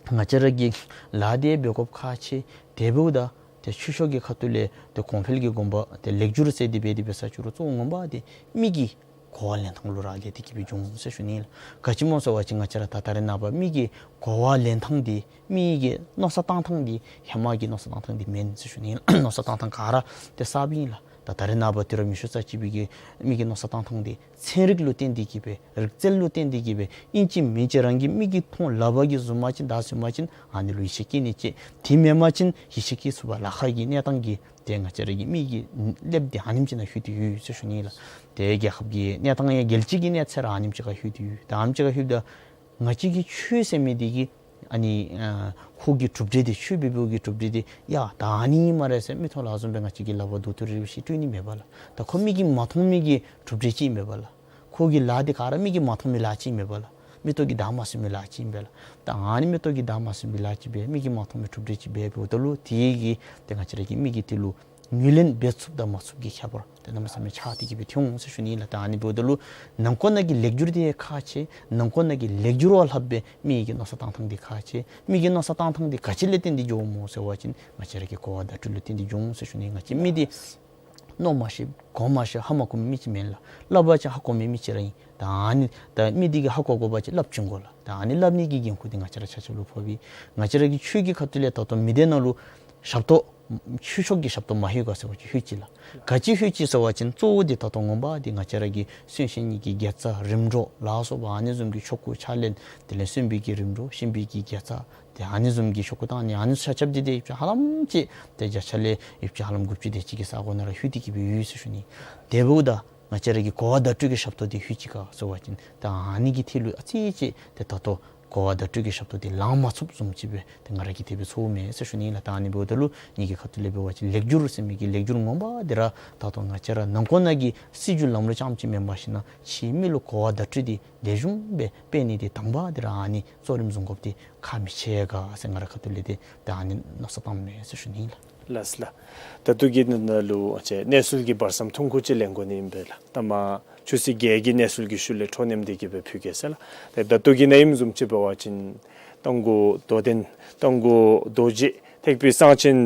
ང་བཅས་ར་གི་ལཱ་འདི་འབད་དགོཔ་ཁག་ཆེ། དེ་འབདཝ་ད་ཏེ་ཆོས་ཕྱོགས་ཀྱི་ཁ་ཐུག་ལས་ཏེ་གོང་འཕེལ་གྱི་གོམ་པ་ཏེ་ལེགས་བསྒྱུར་ཟེར་དེ་སྦེ་དེ་སྦེ་ས་ཅིག་རུང་གཙོ་བོ་ངོ་མ་འདི་མི་གི་གོ་བ་ལེན་ཐངས་ལུ་རག་ལས་ཏེ་གི་སྦེ་འབྱུང་ཟེར་ཞུ་ནི་ལགས། ག་ཅི་སྨོ་ཟེར་བ་ཅིན་ང་བཅས་ར་ད་ད་རེས་ནངས་པ་མི་གི་གོ་བ་ལེན་ཐངས་འདི་མི་གི་མནོ་བསམ་བཏང་ཐངས་འདི་ཧེ་མ་གི་མནོ་བསམ་བཏང་ཐངས་འདི་མེན་ཟེར་ཞུ་ནི་ལགས། མནོ་བསམ་བཏང་ཐངས་ག་ར་ཏེ་གསརཔ་ཨིན་ལགས། ད་ད་རེས་ནངས་པ་དུས་རབས་ཉི་ཤུ་རྩ་གཅིག་པའི་གི་མི་གི་མནོ་བསམ་བཏང་ཐངས་འདི་ཚན་རིག་ལུ་བརྟེན་ཏེ་གི་སྦེ་རིག་རྩལ་ལུ་བརྟེན་ཏེ་གི་སྦེ་ཨིན་ཅི་མིན་ཅི་རང་གི་མིག་གིས་མཐོང་ལག་པ་གིས་བཟུང་པ་ཅིན་ད་བཟུང་པ་ཅིན་ཨ་ནི་ལུ་ཡིད་ཆེས་བསྐྱེད་ནི་ཅིག། དེ་མེན་པ་ཅིན་ཡིད་ཆེས་བསྐྱེད་ཚུགས་པ་ལཱ་ཁག་གི་གནས་སྟངས་ཀྱིས་ཏེ་ང་བཅས་ར་གི་མི་གི་སློབ་འདི་ཨ་ནེམ་ཅིག་ནང་ལྷོད་དེ་ཡོད་ཟེར་ཞུ་ནི་ལགས། ཏེ་རྒྱལ་ཁབ་ཀྱི་གནས་སྟངས་ཡང་རྒྱལ་སྤྱི་གི་གནས་ཚད་ར་ཨ་ནེམ་ཅིག་ཁར་ལྷོད་དེ་ཡོད། ད་ཨ་ནེམ་ཅིག་ཁར་ལྷོདཔ་ད་ང་བཅས་ཀྱི་ཆོས་ཟེར་མི་འདི་གིས་ཨ་ནི་ཨ་ཁོ་གི་གྲུབ་འབྲས་འདི་ཆོས་འབད་བའི་གི་གྲུབ་འབྲས་འདི་ཡ་ད་ཨ་ནི་ཨིན་སྨ་རེ་ཟེར་མིག་ཏོ་ལུ་བཟུམ་སྦེ་ང་བཅས་ཀྱི་ལག་པ་རྡོག་ཏོ་རེ་རེ་བཞིན་སྤྲོད་ནི་མེད་པས་ལགས། ད་ཁོ་མིག་གིས་མ་མཐོང་མི་གི་གྲུབ་འབྲས་ཅིག་ཨིན་པས་ལགས། ཁོ་གི་ལཱ་འདི་ག་ར་མིག་གིས་མ་མཐོང་མི་ལཱ་ཅིག་ཨིན་པས་ལགས། མིག་ཏོ་གིས་བདའ་མ་ཟུན་མི་ལཱ་ཅིག་ཨིན་པས་ལགས། ད་ཨ་ནི་མིག་ཏོ་གིས་བདའ་མ་ཟུན་མི་ལཱ་ཅིག་སྦེ་མིག་གིས་མ་མཐོང་མི་གྲུབ་འབྲས་ཅིག་སྦེ་འབདཝ་ད་ལུ་དེ་གིས་ཏེ་ང་བཅས་ར་གི་མི་གིས་དེ་ལུ་ངོས་ལེན་འབད་ཚུགསཔ་དང་མ་ཚུགསཔ་ཀྱི་ཁྱད་པར་ཏེ་གནམ་མེད་ས་མེད་ཆགས་ཏེ་གི་སྦེ་ཐོན་འོང་ཟེར་ཞུ་ནི་ལགས། ད་ཨ་ནི་འབདཝ་ད་ལུ་ནང་འཁོད་ནང་གི་ལེགས་བསྒྱུར་འདི་ཁག་ཆེ། ནང་འཁོད་ནང་གི་ལེགས་བསྒྱུར་བ་ལྷགཔ་སྦེ་མི་གི་མནོ་བསམ་བཏང་ཐངས་འདི་ཁག་ཆེ། མི་གི་མནོ་བསམ་བཏང་ཐངས་འདི་ག་ཅི་ལས་བརྟེན་ཏེ་འགྱོཝ་སྨོ་ཟེར་བ་ཅིན་ང་བཅས་ར་གི་གོ་བ་བརྡ་སྤྲོད་ལུ་བརྟེན་ཏེ་འགྱོ་འོང་ཟེར་ཞུ་ནི། ང་བཅས་མི་འདི་ མནོ་མ་ཤེས་གོ་མ་ཤེས་ཧ་མ་གོ་མི་ཅིག་མེན་ལགས། སླབ་པ་ཅིན་ཧ་གོ་མི་མི་ཅིག་ར་ཨིན། ད་ཨ་ནི་ད་མི་འདི་གིས་ཧ་གོ་དགོ་པ་ཅིན་སླབ་བྱིན་དགོ་ལགས། ད་ཨ་ནི་སླབ་ནི་གི་འགན་ཁུར་འདི་ང་བཅས་ར་ཆ་ཁྱབ་ལུ་ཕོགཔ་ཨིན། ང་བཅས་ར་གི་ཆོས་ཀྱི་ཁ་ཐུག་ལས་ད་ལྟོ་མི་སྡེ་ནང་ལུ་ཞབས་ཏོག་ཆོས་ཕྱོགས་ཀྱི་ཞབས་ཏོག་མ་ལྷོད་ག་ཟེར་བ་ཅིན་ལྷོད་ཅི་ལགས། ག་ཅི་ལྷོད་ཅི་ཟེར་བ་ཅིན་གཙོ་བོ་འདི་ད་ལྟོ་ངོ་མ་འདི་ང་བཅས་ར་གི་གསོན་གཤིན་གཉིས་ཀྱི་དགེ་རྩ་རིམ་གྲོ་ལ་སོགས་པ་ཨ་ནི་བཟུམ་གྱི་ཆོ་ག་ཕྱག་ལེན་དེ་ལས་གསོན་པོའི་གི་རིམ་གྲོ་གཤིན་པོའི་གི་དགེ་རྩ་དེ་ཨ་ནི་བཟུམ་གྱི་ཆོ་ག་དང་ནི་ཨ་ནི་ཆ་ཁྱབ་འདི་ཏེ་ཡུདཔ་ཅིག་ཧ་ལམ་ཅིག་ཏེ་བརྒྱ་ཆ་ལས་ཡུདཔ་ཅིག་ཧ་ལམ་དགུ་བཅུ་དེ་ཅིག་གི་ས་གོ་ནང་ར་ལྷོད་དེ་གི་སྦེ་ཡོད་ཟེར་ཞུ་ནི། དེ་འབདཝ་ད་ང་བཅས་ར་གི་གོ་བ་བརྡ་སྤྲོད་ཀྱི་ཞབས་ཏོག་འདི་ལྷོད་ཅི་ག་ཟེར་བ་ཅིན་ད་ཨ་ནི་གི་ཐད་ལུ་ཨ་ཙི་ཅིག་ཏེ་ད་ལྟོ་གོ་བ་བརྡ་སྤྲོད་ཀྱི་ཞབས་ཏོག་འདི་ལང་མ་ཚུགསཔ་བཟུམ་ཅིག་སྦེ་ཏེ་ང་ར་གིས་དེ་སྦེ་ཚོརཝ་མས་ཟེར་ཞུ་ནི་ལགས། ད་ཨ་ནི་འབདཝ་ད་ལུ་ངེ་གི་ཁ་ཐུག་ལས་འབད་བ་ཅིན་ལེགས་སྒྱུར་ཟེར་མི་གི་ལེགས་སྒྱུར་ངོ་མ་འདི་ར་ད་ལྟོ་ང་བཅས་ར་ནང་འཁོད་ནང་གི་སྲིད་བྱུས་ལམ་ལུགས་རྐྱངམ་ཅིག་མེན་པར་ཞིན་ན་ཕྱི་མི་ལུ་གོ་བ་བརྡ་སྤྲོད་འདི་ལེགས་ཤོམ་སྦེ་སྤེལ་ནི་འདི་དང་པ་འདི་ར་ཨ་ནི་གཙོ་རིམ་བཟུང་དགོཔ་འདི་ཁག་མི་ཆེ་ག་ཟེར་ང་ར་ཁ་ཐུག་ལས་ཏེ་ད་ཨ་ནི་མནོ་བསམ་བཏངམ་མས་ཟེར་ཞུ་ནི་ལགས། ལགས་སོ་ལགས། ད་ལྟོ་གི་ནང་ལུ་ཨ་ཙི་གནས་ཚུལ་གྱི་བར་མཚམས་ཐུང་ཀུ་ཅིག་ལེན་དགོ་ནི་ཨིན་པས་ལགས། ད་མ་ཆུ་ཚོད་བརྒྱད་ཀྱི་གནས་ཚུལ་གྱི་ཤུལ་ལས་འཕྲོ་མཉམ་འདི་གི་སྦེ་ཕུལ་གེ་ཟེར་ལགས། ཏེ་ད་ལྟོ་གི་ནང་ཨིནམ་བཟུམ་ཅིག་འབད་བ་ཅིན་རྟ་མགོ་རྡོ་སྡེ་རྟ་མགོ་རྡོ་རྗེ་ཐེག་པའི་གསང་ཆེན་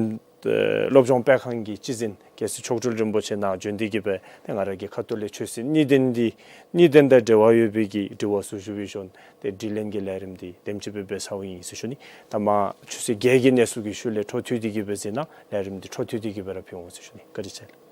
ཨེ་སློབ་སྦྱོང་སྤེལ་ཁང་གི་སྤྱི་འཛིན་རྒྱལ་སྲས་མཆོག་སྤྲུལ་རིན་པོ་ཆེ་ནཱ་བྱོན་ཏེ་གི་སྦེ་ཏེ་ང་ར་གི་ཁ་ཐུག་ལས་ཆོས་སྲིད་གཉིས་ལྡན་འདི་གཉིས་ལྡན་དང་འབྲེལ་བ་ཡོད་པའི་གི་དྲི་བ་ཚུ་ཞུ་བའི་ཤུལ་ཏེ་དྲིས་ལན་གྱི་ལས་རིམ་འདི་དེམ་ཅིག་སྦེ་འབད་ཚརཝ་ཨིན་ཟེར་ཞུ་ནི། ད་མ་ཆུ་ཚོད་བརྒྱད་ཀྱི་གནས་ཚུལ་གྱི་ཤུལ་ལས་འཕྲོ་མཐུད་དེ་གི་སྦེ་གཟིགས་གནང་། ལས་རིམ་འདི་འཕྲོ་མཐུད་དེ་གི་སྦེ་ར་ཕུལ་འོང་ཟེར་ཞུ་ནི། བཀའ་དྲིན་ཆེ་ལགས།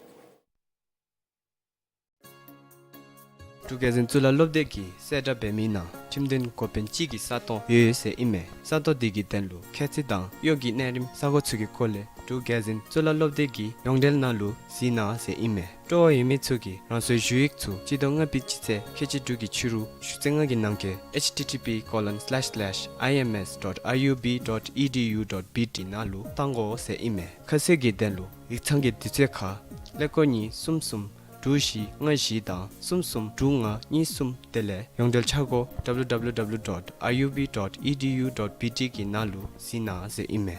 འབྲུག་རྒྱལ་འཛིན་གཙུག་ལག་སློབ་སྡེ་གིས་གསལ་བསྒྲགས་འབད་མི་ནང་ཁྲིམས་དོན་འགོ་དཔོན་གཅིག་གི་ས་སྟོང་ཡོད་ཟེར་ཨིན་མས། ས་སྟོང་འདི་གི་དོན་ལུ་ཁྱད་ཚད་དང་གཡོག་གི་གནས་རིམ་ས་གོ་ཚུ་གི་སྐོར་ལས་འབྲུག་རྒྱལ་འཛིན་གཙུག་ལག་སློབ་སྡེ་གི་ཡོངས་འབྲེལ་ནང་ལུ་གཟིགས་གནང་ཟེར་ཨིན་མས། སྤྲོ་བ་ཡོད་མི་ཚུ་གིས་རང་སོའི་ཞུ་ཡིག་ཚུ་སྤྱི་ཟླ་ལྔ་པའི་སྤྱི་ཚེས་ཁལ་གཅིག་དྲུག་གི་ཕྱི་རུ་ཆུ་ཚོད་ལྔ་གི་ནང་འཁོད་H T T P colon slash slash I M S dot I U B dot E D U dot B T ནང་ལུ་བཏང་དགོ་ཟེར་ཨིན་མས། ཁ་གསལ་གྱི་དོན་ལུ་ཡིག་ཚང་གི་དུས་ཚོད་ཁར་ཀླད་ཀོར་གཉིས་གསུམ་གསུམ་དྲུག་བཞི་ལྔ་བཞི་དང་གསུམ་གསུམ་དྲུག་ལྔ་གཉིས་གསུམ། དེ་ལས་ཡོངས་འབྲེལ་འཆར་སྒོ་W W W dot I U B dot E D U dot B T གི་ནང་ལུ་གཟིགས་གནང་ཟེར་ཨིན་མས།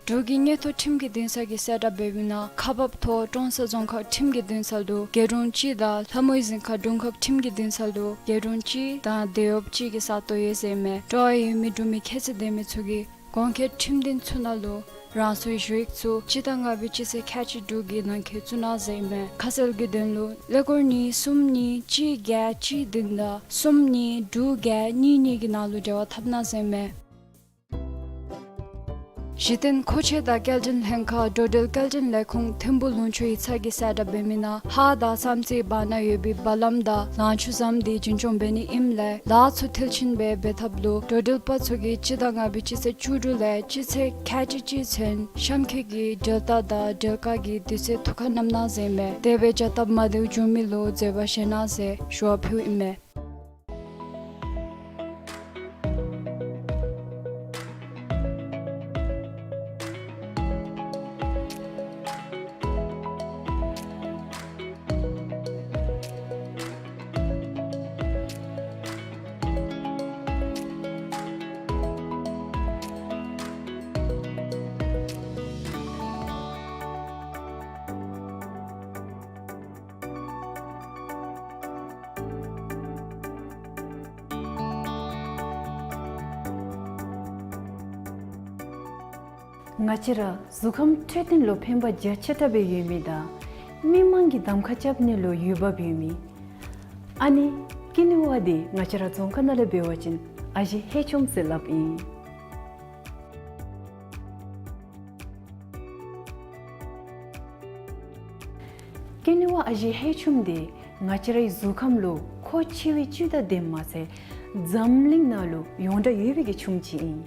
འབྲུག་གི་མངོན་མཐོ་ཁྲིམས་ཀྱི་འདུན་ས་གིས་གསལ་བསྒྲགས་འབད་མི་ནང་ཁག་འབགཔ་ཐོག་ཀྲོང་གསར་རྫོང་ཁག་ཁྲིམས་ཀྱི་འདུན་ས་ལུ་རྒེད་དྲུང་གཅིག་དང་ལྷ་མོའི་གཟིམ་ཁང་དྲུང་ཁག་ཁྲིམས་ཀྱི་འདུན་ས་ལུ་རྒེད་དྲུང་གཅིག་དང་དེད་གཡོགཔ་གཅིག་གི་ས་སྟོང་ཡོད་ཟེར་ཨིན་མས། སྤྲོ་བ་ཡོད་མི་འབྲུག་མི་ཁྱད་ཚད་ལྡན་མི་ཚུ་གིས་གོང་འཁོད་ཁྲིམས་འདུན་ཚུ་ནང་ལུ་རང་སོའི་ཞུ་ཡིག་ཚུ་སྤྱི་ཟླ་ལྔ་པའི་སྤྱི་ཚེས་ཁལ་གཅིག་དྲུག་གི་ནང་འཁོད་བཙུགས་གནང་ཟེར་ཨིན་མས། ཁ་གསལ་གྱི་དོན་ལུ་ཀླད་ཀོར་གཉིས་གསུམ་གཉིས་གཅིག་བརྒྱད་གཅིག་བདུན་དང་གསུམ་གཉིས་དྲུག་བརྒྱད་གཉིས་གཉིས་ཀྱི་ནང་ལུ་འབྲེལ་བ་འཐབ་གནང་ཟེར་ཨིན་མས། གཞི་རྟེན་མཁོ་ཆས་དང་སྐྱེལ་འདྲེན་ལྷན་ཁག་འགྲོ་འགྲུལ་སྐྱེལ་འདྲེན་ལས་ཁུངས་ཐིམ་ཕུག་ལུང་ཕྱོགས་ཡིག་ཚང་གིས་གསལ་བསྒྲགས་འབད་མི་ནང་ཧཱ་དང་བསམ་རྩེའི་བར་ན་ཡོད་པའི་སྦ་ལམ་དང་ལང་ཕྱུགས་ཟམ་འདི་རྒྱུན་སྐྱོང་འབད་ནི་ཨིནམ་ལས་ལཱ་ཚུ་མཐིལ་ཕྱིན་སྦེ་འབད་ཐབས་ལུ་འགྲོ་འགྲུལ་པ་ཚུ་གིས་སྤྱི་ཟླ་ལྔ་པའི་སྤྱི་ཚེས་བཅུ་དྲུག་ལས་སྤྱི་ཚེས་ཁལ་གཅིག་གཅིག་ཚུན་གཤམ་འཁོད་ཀྱི་འགྲུལ་རྟ་དང་འགྲུལ་ཁང་གི་དུས་ཚོད་ཐུགས་ཁར་བསྣམ་གནང་ཟེར་ཨིན་མས། དེ་སྦེ་བྱ་སྟབས་མ་བདེཝ་བྱུང་མི་ལུ་འཛོལ་བ་བཞེས་གནང་ཟེར་ཞུ་བ་ཕུལཝ་ཨིན་མས། ང་བཅས་ར་གཟུགས་ཁམས་འཕྲོད་བསྟེན་ལུ་ཕན་པ་རྒྱ་ཆེ་དྲགས་སྦེ་ཡོད་མི་དང་མི་མང་གིས་གདམ་ཁ་རྐྱབ་ནི་ལུ་འོས་འབབ་ཡོད་མི་ཨ་ནི་ཀེ་ནི་ཝ་འདི་ང་བཅས་ར་རྫོང་ཁ་ནང་ལས་འབད་བ་ཅིན་ཨ་ཞེ་ཧེ་ཆུམ་ཟེར་སླབ་ཨིན། ཀེ་ནི་ཝ་ཨ་ཞེ་ཧེ་ཆུམ་འདི་ང་བཅས་རའི་གཟུགས་ཁམས་ལུ་མཁོ་ཆེ་བའི་བཅུད་དང་ལྡནམ་མ་ཚད་འཛམ་གླིང་ནང་ལུ་ཡོངས་གྲགས་ཡོད་པའི་གི་ཆུམ་ཅིག་ཨིན།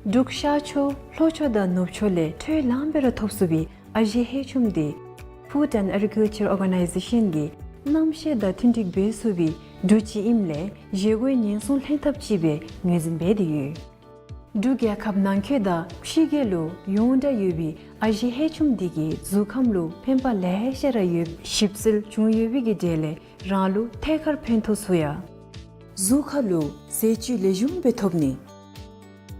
འབྲུག་ཤར་ཕྱོགས་ལྷོ་ཕྱོགས་དང་ནུབ་ཕྱོགས་ལས་ཁྲལ་ལངམ་སྦེ་ར་ཐོབ་ཚུགས་པའི་ཨ་ཞེ་ཧེ་ཆུམ་འདི་Food and Agriculture Organization གིས་རྣམ་ཤེས་དང་མཐུན་འགྲིག་འབད་ཚུགས་པའི་འབྲུ་ཅིག་ཨིནམ་ལས་བཞེས་སྒོའི་ཉེན་སྲུང་ལྷན་ཐབས་ཅིག་སྦེ་ངོས་འཛིན་འབད་དེ་ཡོད། འབྲུག་རྒྱལ་ཁབ་ནང་འཁོད་དང་ཕྱི་རྒྱལ་ལུ་ཡོངས་གྲགས་ཡོད་པའི་ཨ་ཞེ་ཧེ་ཆུམ་འདི་གིས་གཟུགས་ཁམས་ལུ་ཕན་པ་ལེ་ཤ་ར་ཡོད། ཞིབ་འཚོལ་བྱུང་ཡོད་པའི་གི་གྲས་ལས་རང་ལུ་ཐད་ཀར་ཕན་ཐོགས་ཚུགས་ཡ། གཟུགས་ཁ་ལུ་ཟས་བཅུད་ལེགས་ཤོམ་སྦེ་ཐོབ་ནི།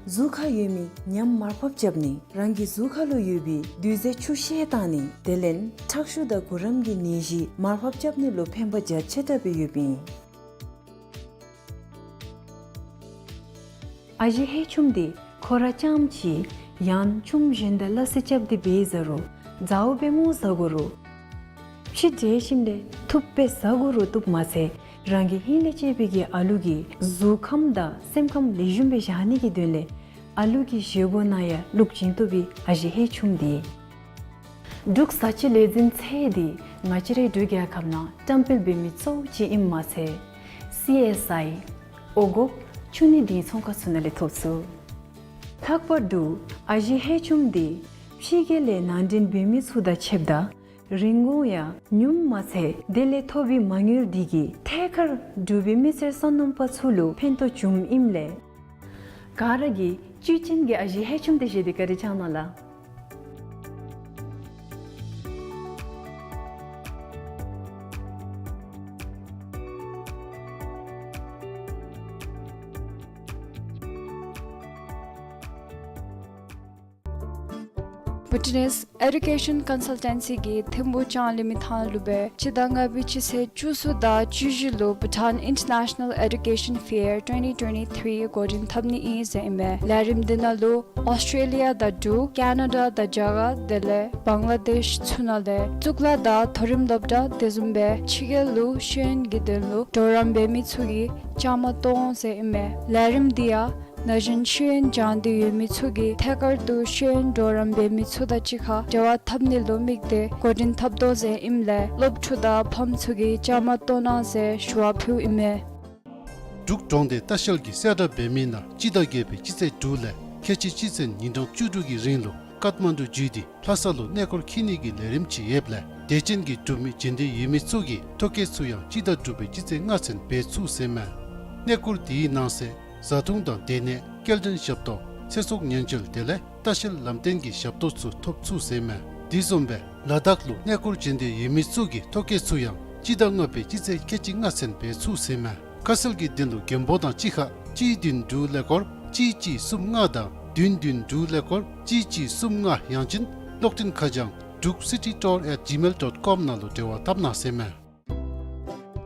གཟུགས་ཁར་ཡོད་མི་ཉམས་མར་ཕབ་རྐྱབ་ནི། རང་གི་གཟུགས་ཁ་ལུ་ཡོད་པའི་རྡུལ་རྫས་ཆུ་ཤེལ་བཏང་ནི། དེ་ལས་ཁྲག་ཤུགས་དང་གུ་རམ་གྱི་ནད་གཞི་མར་ཕབ་རྐྱབ་ནི་ལུ་ཕན་པ་རྒྱ་ཆེ་དྲགས་སྦེ་ཡོདཔ་ཨིན། ཨ་ཞེ་ཧེ་ཆུམ་འདི་ཁོ་ར་རྐྱངམ་ཅིག་ཡང་ཆུམ་གཞན་དང་སླ་བསྲེ་རྐྱབ་སྟེ་འབད་བཟའ་རུང་ མཛའ་བོ་སྦེ་ངོ་ཟ་དགོ་རུང་ཕྱི་འབྲེལ་ཞིནམ་ལས་ཐུབ་སྦེ་ཟ་དགོ་རུང་བཏུབ་མ་ཚད་རང་གི་ཧིང་ལས་གཅེས་པའི་གི་ཨ་ལུ་གི་གཟུགས་ཁམས་དང་སེམས་ཁམས་ལེགས་ཤོམ་སྦེ་བཞག་ནི་གི་དོན་ལས་ཨ་ལུ་གི་བཞེས་སྒོ་ནང་ཡང་བླུག་བྱིན་བཏུབ་པའི་ཨ་ཞེ་ཧེ་ཆུམ་འདི་འབྲུག་བཟའ་སྤྱོད་ལས་འཛིན་ཚད་འདི་ང་བཅས་རའི་འབྲུག་རྒྱལ་ཁབ་ནང་བཀྲམ་སྤེལ་འབད་མི་གཙོ་བོ་ཅིག་ཨིནམ་མ་ཚད་སི་ཨེསི་ཨའི་འོང་འགོག་ཆུ་ནི་དིང་ཚོང་ཁང་ཚུ་ནང་ལས་ཐོབ་ཚུགས། ལྷག་པར་དུ་ཨ་ཞེ་ཧེ་ཆུམ་འདི་ཕྱི་རྒྱལ་ལས་ནང་འདྲེན་འབད་མི་ཚུ་དང་ཕྱདཔ་ད་རིན་གོང་ཡང་ཉུངམ་མ་ཚད་དེ་ལས་ཐོབ་པའི་མ་དངུལ་འདི་གིས་ཐད་ཀར་འབྲུག་པའི་མི་སེར་སོ་ནམ་པ་ཚུ་ལུ་ཕན་ཐོགས་བྱུངམ་ཨིནམ་ལས་ག་ར་གིས་བཅུད་ཅན་གྱི་ཨ་ཞེ་ཧེ་ཆུམ་འདི་བཞེས་ཏེ་བཀའ་དྲིན་བསྐྱང་གནང་ལགས། བྷུ་ཊི་ནེསི་ཨེ་ཌུ་ཀེ་ཤཱན་ཀོན་སཱལ་ཊེན་སི་གིས་ཐིམ་ཕུག་ལྕང་གླིང་མི་ཐང་ལུ་སྦེ་སྤྱི་ཟླ་ལྔ་པའི་སྤྱི་ཚེས་བཅུ་གསུམ་དང་བཅུ་བཞི་ལུ་Bhutan International Education Fair twenty twenty-three འགོ་འདྲེན་འཐབ་ནི་ཨིན་ཟེར་ཨིན་མས། ལས་རིམ་འདི་ནང་ལུ་ཨོསི་ཊྲེ་ལི་ཡ་དང་འབྲུག་ཁེ་ན་ཌ་དང་རྒྱ་གར་དེ་ལས་བང་ལ་དེཤ་ཚུ་ནང་ལས་གཙུག་ལག་དང་མཐོ་རིམ་སློབ་གྲྭ་དེ་བཟུམ་སྦེ་ཕྱི་རྒྱལ་ལུ་ཤེས་ཡོན་གྱི་དོན་ལུ་གྲོགས་རམ་འབད་མི་ཚུ་གིས་བཅའ་མར་གཏོགས་འོང་ཟེར་ཨིན་མས། ལས་རིམ་འདི་ཡང་ན་གཞོན་ཤེས་ཡོན་སྦྱང་སྟེ་ཡོད་མི་ཚུ་གིས་ཐད་ཀར་དུ་ཤེས་ཡོན་གྲོགས་རམ་འབད་མི་ཚུ་དང་གཅིག་ཁར་འབྲེལ་བ་འཐབ་ནི་ལུ་དམིགས་ཏེ་འགོ་འདྲེན་འཐབ་དོ་ཟེར་ཨིནམ་ལས་སློབ་ཕྲུག་དང་ཕམ་ཚུ་གིས་བཅའ་མར་གཏོགས་གནང་ཟེར་ཞུ་བ་ཕུལཝ་ཨིན་མས། འབྲུག་གྲོང་སྡེ་ལྟ་བཤལ་གྱིས་གསལ་བསྒྲགས་འབད་མི་ནང་སྤྱི་ཟླ་བརྒྱད་པའི་སྤྱི་ཚེས་དྲུག་ལས་ཁལ་གཅིག་གཅིག་ཚུན་ཉིན་གྲངས་བཅུ་དྲུག་གི་རིང་ལུ་ཀཏ་མན་ཌུ་བརྒྱུད་དེ་ལྷ་ས་ལུ་གནས་སྐོར་འཁྱིད་ནི་གི་ལས་རིམ་ཅིག་ཡོདཔ་ལས་དད་ཅན་གྱི་འབྲུག་མི་འབྱོན་འདོད་ཡོད་མི་ཚུ་གིས་ཐོ་བཀོད་ཚུ་ཡང་སྤྱི་ཟླ་དྲུག་པའི་སྤྱི་ཚེས་ལྔ་ཚུན་འབད་ཚུགས་ཟེར་མས། གནས་སྐོར་དེའི་ནང་གསེས་བཟའ་འཐུང་དང་སྡོད་གནས་སྐྱེལ་འདྲེན་ཞབས་ཏོག་ཚེ་སྲོག་ཉེན་བཅོལ་དེ་ལས་ལྟ་བཤལ་ལམ་སྟོན་གྱི་ཞབས་ཏོག་ཚུ་ཐོབ་ཚུགས་ཟེར་མས། དེ་བཟུམ་སྦེ་ལ་དྭགས་ལུ་གནས་སྐོར་འབྱོན་འདོད་ཡོད་མི་ཚུ་གིས་ཐོ་བཀོད་ཚུ་ཡང་སྤྱི་ཟླ་ལྔ་པའི་སྤྱི་ཚེས་ཁལ་གཅིག་ལྔ་ཚུན་འབད་ཚུགས་ཟེར་མས། ཁ་གསལ་གྱི་དོན་ལུ་མགོན་པོ་དང་གཅིག་ཁར་གཅིག་བདུན་དྲུག་ཀླད་ཀོར་གཅིག་གཅིག་གསུམ་ལྔ་དང་བདུན་བདུན་དྲུག་ཀླད་ཀོར་གཅིག་གཅིག་གསུམ་ལྔ་ཡང་ཅིན་གློག་འཕྲིན་ཁ་བྱང་འབྲུག་སི་ཊི་ཊུར་ཨེཊ་ཇི་མེལ་ཌོཊ་ཀོམ་ནང་ལུ་འབྲེལ་བ་འཐབ་གནང་ཟེར་མས།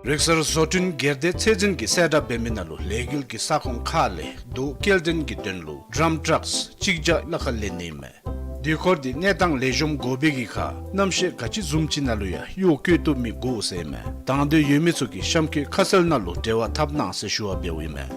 རིག་གསར་བཟོ་སྐྲུན་སྒེར་སྡེ་ཚད་འཛིན་གྱིས་གསལ་བསྒྲགས་འབད་མི་ནང་ལུ་ལས་འགུལ་གྱི་ས་ཁོངས་ཁག་ལས་རྡོ་སྐྱེལ་འདྲེན་གྱི་དོན་ལུ་ཌམ་ཊྲགསི་གཅིག་བརྒྱ་ལྷག་ལེན་ནི་ཨིན་མས། དུས་འཁོར་འདི་གནས་སྟངས་ལེགས་ཤོམ་དགོ་པའི་གི་ཁར་གནམ་གཤིས་ག་ཅི་བཟུམ་ཅིག་ནང་ལུ་ཡང་གཡོག་བཀོལ་བཏུབ་མི་དགོ་ཟེར་མས། དང་འདོད་ཡོད་མི་ཚུ་གིས་གཤམ་འཁོད་ཁ་གསལ་ནང་ལུ་འབྲེལ་བ་འཐབ་གནང་ཟེར་ཞུ་བ་འབདཝ་ཨིན་མས།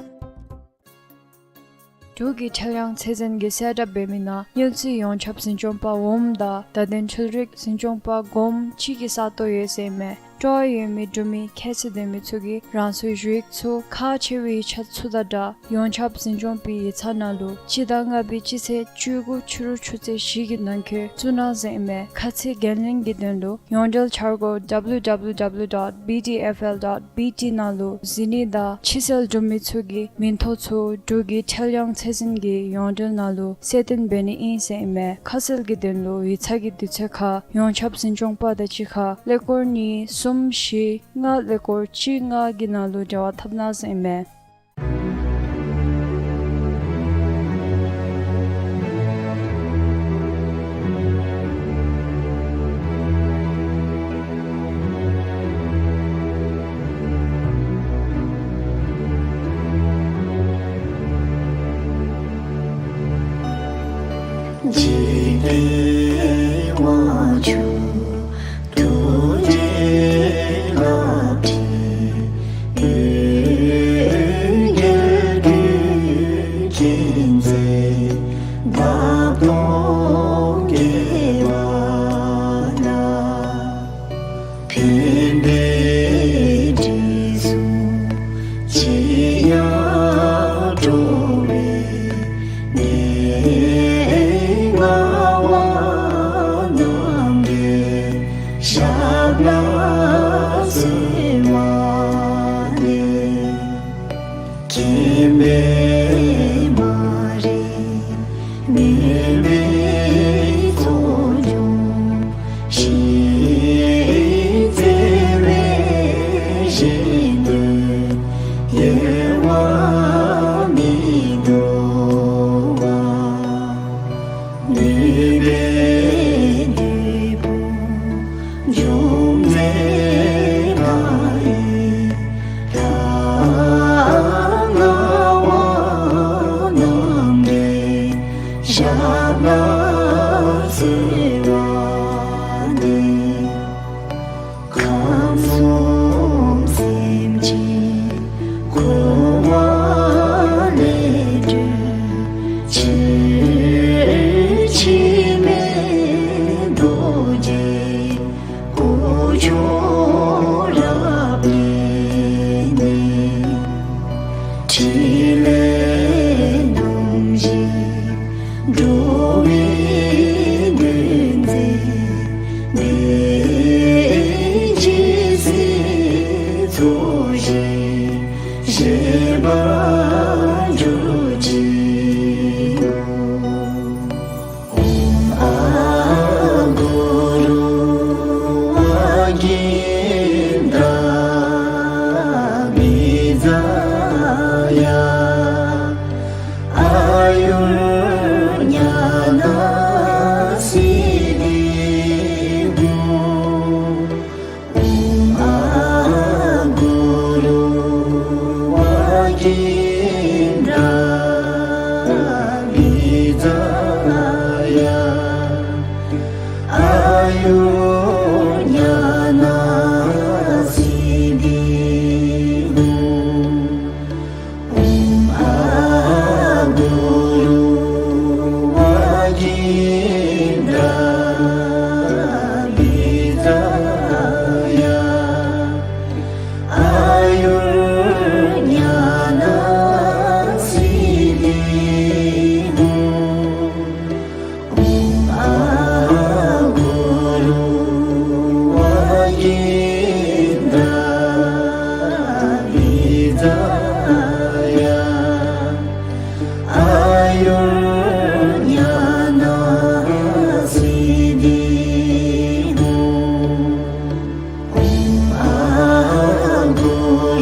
འབྲུག་གི་ཁྲེལ་གཡང་ཚད་འཛིན་གྱིས་གསལ་བསྒྲགས་འབད་མི་ནང་སྨྱོ་རྫས་ཡོངས་ཁྱབ་འཛིན་སྐྱོང་པ་འོགམ་དང་བརྡ་དོན་འཕྲུལ་རིག་འཛིན་སྐྱོང་པ་འགོམ་གཅིག་གི་ས་སྟོང་ཡོད་ཟེར་མས། སྤྲོ་བ་ཡོད་མི་འབྲུག་མི་ཁྱད་ཚད་ལྡན་མི་ཚུ་གིས་རང་སོའི་ཞུ་ཡིག་ཚུ་ཁག་ཆེ་བའི་ཡིག་ཆ་ཚུ་དང་སྦྲགས་ཡོངས་ཁྱབ་འཛིན་སྐྱོང་པའི་ཡིག་ཚང་ནང་ལུ་སྤྱི་ཟླ་ལྔ་པའི་སྤྱི་ཚེས་བཅུ་དགུ་ཕྱི་རུ་ཆུ་ཚོད་བཞི་གི་ནང་འཁོད་བཙུགས་གནང་ཟེར་ཨིན་མས། ཁ་ཚིག་འགན་ལེན་གྱི་དོན་ལུ་ཡོངས་འབྲེལ་འཆར་སྒོ་W W W dot B D F L dot B T ནང་ལུ་གཟིགས་ནི་དང་ཕྱི་སེལ་འབྲུག་མི་ཚུ་གི་མིང་ཐོ་ཚུ་འབྲུག་གི་ཁྲེལ་གཡང་ཚད་འཛིན་གྱི་ཡོངས་འབྲེལ་ནང་ལུ་གསལ་སྟོན་འབད་ནི་ཨིན་ཟེར་ཨིན་མས། ཁ་གསལ་གྱི་དོན་ལུ་ཡིག་ཚང་གི་དུས་ཚོད་ཁར་ཡོངས་ཁྱབ་འཛིན་སྐྱོང་པ་དང་གཅིག་ཁར་ཀླད་ཀོར་གཉིས་གསུམ་བཞི་ལྔ་ཀླད་ཀོར་གཅིག་ལྔ་གི་ནང་ལུ་འབྲེལ་བ་འཐབ་གནང་ཟེར་ཨིན་མས། འཇིག་རྟེན་དབང་ཕྱུག་ཐུགས་རྗེའི་བླ་བྲེ་འོད་འགྱེད་གུས་ཀྱི་མཛད་འདབ་སྟོང་རྒྱས་པ་ན། ཕན་པའི་དྲི་བསུང་ཅི་ཡང་སྤྲོ་བའི་གནས་ལྔ་བ་རྣམས་ཀྱི་ཞབས་ལ་གསོལ་བ་འདེབས། མཁྱེན་པའི་མ་རིག་མུན་པའི་ཚོགས་འཇོམས་ཤིང་བརྩེ་བའི་ཞལ་མཐོང་ཡལ་བ་མི་འདོར་བ། ནུས་པའི་བདུད་དཔུང་འཇོམས་མཛད་ལྷའི་ལྷ་ལྔ་བ་རྣམས་ཀྱི་ཞབས་ལ་གསོལ་བ། འགྲོ་བའི་དོན་མཛད་པའི་རྗེ་བཙུན་ཚོགས་ཞིང་གཤེགས་པར་གྱུར་ཅིག། ཨོཾ་ཨ་གུ་རུ་ཝཱ་ཀིནྡྲ་བི་ཛ་ཡ། ཨཱ་ཡུར་ཉ་ན་སིདྡྷི་ཧཱུྃ། ཨོཾ་ཨ་གུ་རུ་ཝཱ་ཀིནྡྲ་བི་ཛ་ཡ། ཨཱ་ཡུར་ཉ་ན་སིདྡྷི་ཧཱུྃ། ཨོཾ་ཨ་གུ་རུ་ཝཱ་ཀིནྡྲ་བི་ཛ་ཡ། ཨཱ་ཡུར་ཉ་ན་སིདྡྷི་ཧཱུྃ། ཨོཾ་ཨ་གུ་རུ་ཝཱ་ཀིནྡྲ་བི་ཛ་ཡ། ཨཱ་ཡུར་ཉ་ན་སིདྡྷི་ཧཱུྃ། ཨོཾ་ཨ་གུ་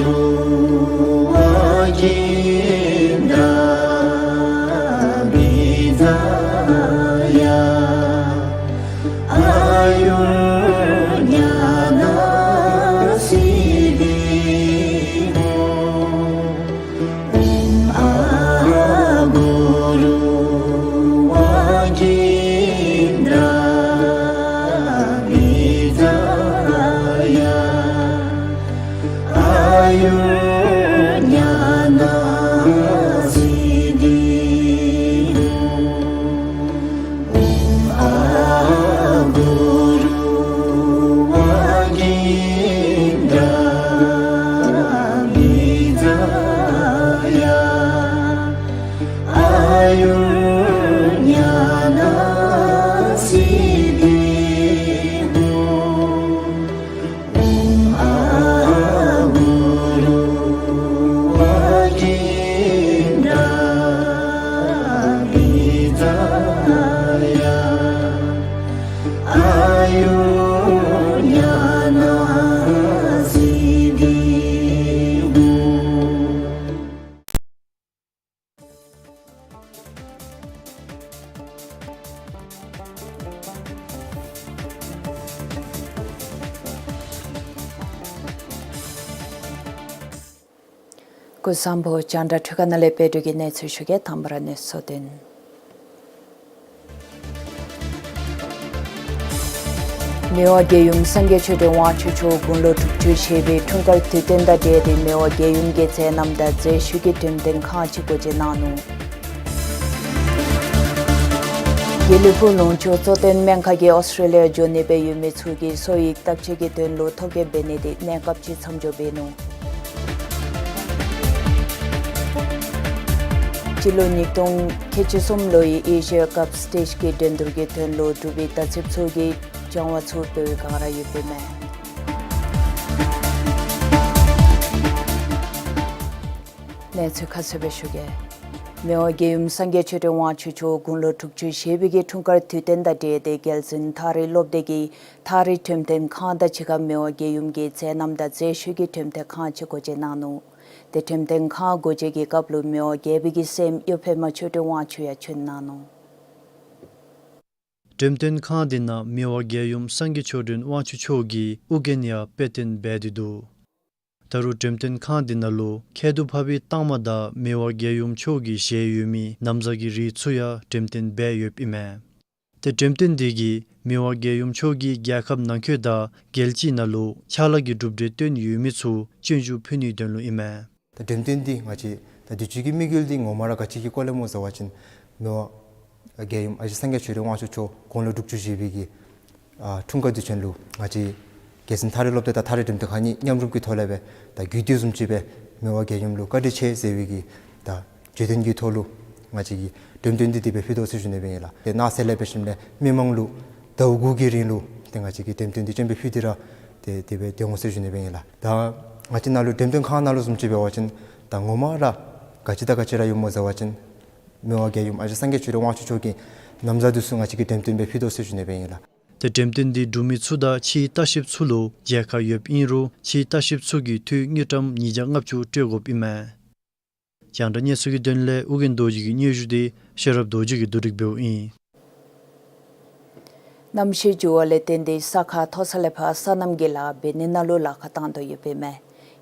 རུ་ཝཱ་ཀིནྡྲ་བི་ཛ་ཡ། ཨཱ་ཡུར་ཉ་ན་སིདྡྷི་ཧཱུྃ། ཨོཾ་ཨ་གུ་རུ་ཝཱ་ཀིནྡྲ་བི་ཛ་ཡ། ཨཱ་ཡུར་ཉ་ན་སིདྡྷི་ཧཱུྃ། ཨོཾ་ཨ་གུ་རུ་ཝཱ་ཀིནྡྲ་བི་ཛ་ཡ། ཨཱ་ཡུར་ཉ་ན་སིདྡྷི་ཧཱུྃ། ཨོཾ་ཨ་གུ་རུ་ཝཱ་ཀིནྡྲ་བི་ཛ་ཡ། ཨཱ་ཡུར་ཉ་ན་སིདྡྷི་ཧཱུྃ། སྐུ་གཟུགས་བཟང་པོ། རྒྱང་བསྒྲགས་འཕྲུལ་ཁང་ནང་ལས་དཔལ་སྒྲོལ་གྱིས་གནས་ཚུལ་ཞུ་གེ། དང་པ་ར་གནས་ཚུལ་དོན། མི་དབང་རྒྱལ་ཡུམ་སངས་རྒྱས་ཆོས་སྒྲོན་དབང་ཕྱུག་མཆོག་དགུང་ལོ་དྲུག་ཅུ་བཞེས་པའི་འཁྲུངས་སྐར་དུས་སྟོན་དང་འབྲེལ་ཏེ་མི་དབང་རྒྱལ་ཡུམ་གྱི་མཛད་རྣམ་དང་མཛད་ཞུ་གི་འགྲེམས་སྟོན་ཁང་ཅིག་སྒོ་འབྱེད་གནང་ནུག། དགེ་ལེགས་ཕུག་ལུང་ཕྱོགས་གཙོ་བསྟེན་སྨན་ཁང་གིས་ཨོསི་ཊྲེ་ལི་ཡ་འགྱོ་ནི་སྦེ་ཡོད་མི་ཚུ་གི་གསོ་བའི་བརྟག་དཔྱད་ཀྱི་དོན་ལུ་ཐོ་བཀོད་འབད་ནི་དེ་གནས་སྐབས་ཅིག་མཚམས་འཇོག་འབད་ནུག། སྤྱི་ལོ་ཉིས་སྟོང་ཁལ་གཅིག་གསུམ་ལོའི་ཨེ་ཤི་ཡ་ཀབ་སི་ཊེཇ་གི་འགྲན་བསྡུར་གྱི་དོན་ལུ་འབྲུག་པའི་དར་ཚིགས་ཚུ་གིས་སྦྱང་བ་ཚུ་འབད་བའི་སྒང་ར་ཡོདཔ་ཨིན་མས། གནས་ཚུལ་ཁ་གསལ་སྦེ་ཞུ་གེ། མི་དབང་རྒྱལ་ཡུམ་སངས་རྒྱས་ཆོས་སྒྲོན་དབང་ཕྱུག་མཆོག་དགུང་ལོ་དྲུག་ཅུ་བཞེས་པའི་གི་འཁྲུངས་སྐར་དུས་སྟོན་དང་འབྲེལ་ཏེ་རྒྱལ་བཙུན་ཐང་རི་སློབ་སྡེ་གི་ཐང་རི་འགྲེམས་སྟོན་ཁང་དང་གཅིག་ཁར་མི་དབང་རྒྱལ་ཡུམ་གྱི་མཛད་རྣམ་དང་མཛད་ཞུ་གི་འགྲེམས་སྟོན་ཁང་ཅིག་སྒོ་འབྱེད་གནང་ནུག། དེ་འགྲེམས་སྟོན་ཁང་སྒོ་འབྱེད་ཀྱི་སྐབས་ལུ་མི་དབང་རྒྱལ་པོའི་གི་སྲསམོ་གཡོ་ཕེབས་མ་ཆོས་སྒྲོན་དབང་ཕྱུག་ཡང་བྱོན་གནང་ནུག། འགྲེམས་སྟོན་ཁང་འདི་ནང་མི་དབང་རྒྱལ་ཡུམ་སངས་རྒྱས་ཆོས་སྒྲོན་དབང་ཕྱུག་མཆོག་གི་ཨོ་རྒྱན་ཡང་དཔེ་སྟོན་འབད་དེ་འདུག། ད་རུང་འགྲེམས་སྟོན་ཁང་འདི་ནང་ལུ་ཁྱད་དུ་འཕགས་པའི་རྟགས་མ་དང་མི་དབང་རྒྱལ་ཡུམ་མཆོག་གི་བཞེས་ཡོད་མི་ན་བཟའ་གི་རིགས་ཚུ་ཡང་འགྲེམས་སྟོན་འབད་ཡོདཔ་ཨིན་མས། ཏེ་འགྲེམས་སྟོན་འདི་གིས་མི་དབང་རྒྱལ་ཡུམ་མཆོག་གིས་རྒྱལ་ཁབ་ནང་འཁོད་དང་རྒྱལ་སྤྱིའི་ནང་ལུ་ཕྱག་ལཱ་གི་གྲུབ་འབྲས་བཏོན་ཡོད་མི་ཚུ་སྤྱོད་འཇུག་ཕུལ་ནིའི་དོན་ལུ་ཨིན་མས། ད་འགྲེམས་སྟོན་འདི་ང་བཅས་ད་དུས་ཅི་གི་དམིགས་ཡུལ་འདི་ངོ་མ་ར་ག་ཅི་གི་སྐོར་ལས་སྨོ་ཟེར་བ་ཅིན་མི་དབང་རྒྱལ་ཡུམ་ཨ་ཞེ་སངས་རྒྱས་ཆོས་སྒྲོན་དབང་ཕྱུག་མཆོག་དགུང་ལོ་དྲུག་ཅུ་བཞེས་པའི་གི་ཨ་འཁྲུངས་སྐར་དུས་ཆེན་ལུ་ང་བཅས་རྒྱལ་བཙུན་ཐང་རི་སློབ་སྡེ་དང་ཐང་རི་འགྲེམས་སྟོན་ཁང་གཉིས་མཉམ་རུབ་ཀྱི་ཐོག་ལས་སྦེ་ད་རྒྱུད་སྡེ་བཟུམ་ཅིག་སྦེ་མི་དབང་རྒྱལ་ཡུམ་ལུ་བཀའ་དྲིན་ཆེ་ཟེར་བའི་གི་ད་བརྗོད་དོན་གྱི་ཐོག་ལུ་ ང་བཅས་ཀྱིས་འགྲེམས་སྟོན་འདི་དེ་སྦེ་ཕུལ་དོ་ཟེར་ཞུ་ནི་སྦེ་ཨིན་ལགས། ཏེ་གནངས་ཚེ་ལས་འབད་ཞིནམ་ལས་མི་མང་ལུ་ཟླཝ་དགུ་གི་རིང་ལུ་ཏེ་ང་བཅས་ཀྱིས་འགྲེམས་སྟོན་འདི་སྤྱན་འབེབས་ཕུལ་ཏེ་ར་ཏེ་དེ་སྦེ་སྡོད་འོང་ཟེར་ཞུ་ནི་སྦེ་ཨིན་ལགས། ད་ང་བཅས་ནང་ལུ་འགྲེམས་སྟོན་ཁང་ནང་ལུ་བཟུམ་ཅིག་འབད་བ་ཅིན་ད་ངོ་མ་ར་ག་ཅི་དང་ག་ཅི་ར་ཡོདཔ་སྨོ་ཟེར་བ་ཅིན་མི་དབང་རྒྱལ་ཡུམ་ཨ་ཞང་སངས་རྒྱས་ཆོས་རབ་དབང་ཕྱུག་མཆོག་གི་ན་བཟའ་འདི་ཚུ་ང་བཅས་ཀྱིས་འགྲེམས་སྟོན་སྦེ་ཕུལ་དོ་ཟེར་ཞུ་ནི་སྦེ་ཨིན་ལགས། ཏེ་འགྲེམས་སྟོན་འདི་འབྲུག་མི་ཚུ་དང་ཕྱིའི་ལྟ་བཤལཔ་ཚུ་ལུ་མཇལ་ཁ་ཡོདཔ་ཨིན་རུང་ཕྱིའི་ལྟ་བཤལཔ་ཚུ་གིས་འཐུས་དངུལ་ཀྲམ་ཉིས་བརྒྱ་ལྔ་བཅུ་སྤྲོད་དགོཔ་ཨིན་མས། རྒྱང་བསྒྲགས་གནས་ཚུལ་གྱི་དོན་ལས་ཨོ་རྒྱན་རྡོ་རྗེ་གི་སྙན་ཞུ་འདི་ཤེས་རབ་རྡོ་རྗེ་གིས་བསྡུ་སྒྲིག་འབདཝ་ཨིན། གནམ་གཤིས་འགྱུར་བ་ལས་བརྟེན་ཏེ་ས་ཁ་མཐོ་ས་ལས་ཕར་སོ་ནམ་གྱི་ལཱ་འབད་ནི་ནང་ལུ་ལཱ་ཁག་བཏང་དོ་ཡོདཔ་ཨིན་མས།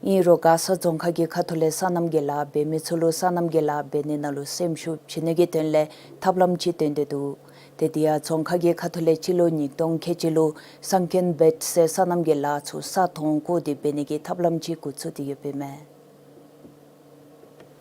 ཨིན་རུང་མགར་ས་རྫོང་ཁག་གི་ཁ་ཐུག་ལས་སོ་ནམ་གྱི་ལཱ་འབད་མི་ཚུ་ལུ་སོ་ནམ་གྱི་ལཱ་འབད་ནི་ནང་ལུ་སེམས་ཤུགས་བྱིན་ནི་གི་དོན་ལས་ཐབས་ལམ་ཅིག་སྟོན་ཏེ་འདུག། ཏེ་དེ་ཡང་རྫོང་ཁག་གི་ཁ་ཐུག་ལས་སྤྱི་ལོ་ཉིས་སྟོང་ཁལ་གཅིག་ལུ་སན་ཀན་བེཊ་ཟེར་སོ་ནམ་གྱི་ལཱ་ཚུ་ས་དོང་བརྐོ་སྟེ་འབད་ནི་གི་ཐབས་ལམ་ཅིག་འགོ་བཙུགས་ཏེ་ཡོདཔ་ཨིན་མས།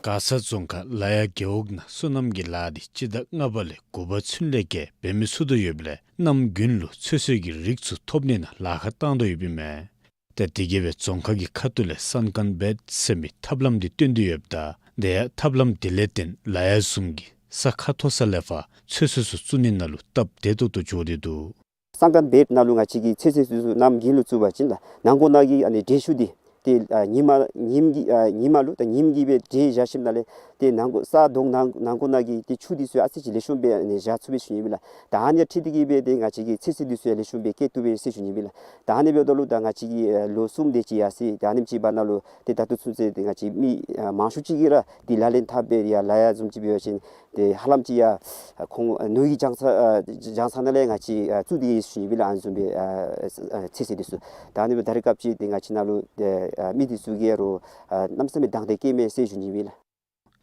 མགར་ས་རྫོང་ཁག་ལ་ཡ་རྒེད་འོག་ནང་སོ་ནམ་གྱི་ལཱ་འདི་སྤྱི་ཟླ་ལྔ་པ་ལས་དགུ་པ་ཚུན་ལས་བརྒལ་འབད་མི་ཚུགས་དོ་ཡོདཔ་ལས་གནམ་དགུན་ལུ་ཚོད་བསྲེ་གི་རིགས་ཚུ་ཐོབ་ནི་ནང་ལཱ་ཁག་བཏང་དོ་ཡོདཔ་ཨིན་མས། ཏེ་དེ་གིས་སྦེ་རྫོང་ཁག་གི་ཁ་ཐུག་ལས་སན་ཀན་བེཊ་ཟེར་མི་ཐབས་ལམ་འདི་སྟོན་ཏེ་ཡོདཔ་ད་དེ་ཡང་ཐབས་ལམ་འདི་ལས་བརྟེན་ལ་ཡ་བཟུམ་གྱི་ས་ཁ་མཐོ་ས་ལས་ཕར་ཚོད་བསྲེ་ཚུ་བཙུགས་ནི་ནང་ལུ་སྟབས་བདེ་ཏོག་ཏོ་འགྱོ་སྟེ་འདུག། སན་ཀན་བེཊ་ནང་ལུ་ང་བཅས་ཀྱིས་ཚོད་བསྲེ་ཚུ་གནམ་དགུན་ལུ་བཙུགས་པ་ཅིན་ལགས་ནང་འཁོད་ནང་གི་ཨ་ནི་འདྲེན་ཤུགས་འདི་ཏེ་ཨ་ཉིནམ་ཉིནམ་གྱི་ཨ་ཉིནམ་ལུ་ད་ཉིནམ་གྱིས་སྦེ་འདྲེན་བཞག་ཞིནམ་ལས་ཏེ་ནང་འཁོད་ས་དོང་ནང་ནང་འཁོད་ནང་གི་ཏེ་ཆུ་འདི་ཚུ་ཨ་ཙི་ཅིག་ལེགས་ཤོམ་སྦེ་ཨ་ནི་བཞག་ཚུགས་པས་ཞུ་ནི་ཨིན་ལགས། ད་ཨ་ནི་འཁྲིལ་ཏེ་གིས་སྦེ་ཏེ་ང་བཅས་ཀྱིས་ཚོད་བསྲེ་འདི་ཚུ་ཡང་ལེགས་ཤོམ་སྦེ་བཀལ་བཏུབ་པས་ཟེར་ཞུ་ནི་ཨིན་ལགས། ད་ཨ་ནི་འབདཝ་ད་ལུ་ད་ང་བཅས་ཀྱིས་ཨ་ལོ་གསུམ་དེ་ཅིག་ཡར་སོ་ཡི། ད་ཨ་ནེམ་ཅིག་བར་ན་ལུ་ཏེ་ད་ལྟོ་ཚུན་ཚོད་ཏེ་ང་བཅས་མི་ཨ་མང་ཤོས་ཅིག་གིས་ར་ཏེ་ལག་ལེན་འཐབ་སྦེ་ཡར་ལ་ཡ་བཟུམ་ཅིག་འབད་བ་ཅིན་ཏེ་ཧ་ལམ་ཅིག་ཡར་ཁོང་ནོར་གྱི་གྱང་ཚང་ཨ་གྱང་ཚང་ནང་ལས་ང་བཅས་ཨ་བཙུགས་ཏེ་ཡོད་ཟེར་ཞུ་ནི་ཨིན་ལགས། ཨ་ནི་བཟུམ་སྦེ་ཨ་ཨ་ཚོད་བསྲེ་འདི་ཚུ་ད་ཨ་ནི་སྦེ་ད་རེས་སྐབས་ཅིག་ཏེ་ང་བཅས་ནང་ལུ་ཏེ་ཨ་མི་འདི་ཚུ་གིས་ར་ཨ་གནམ་མེད་ས་མེད་དང་འདོད་བསྐྱེད་མས་ཟེར་ཞུ་ནི་ཨིན་ལགས།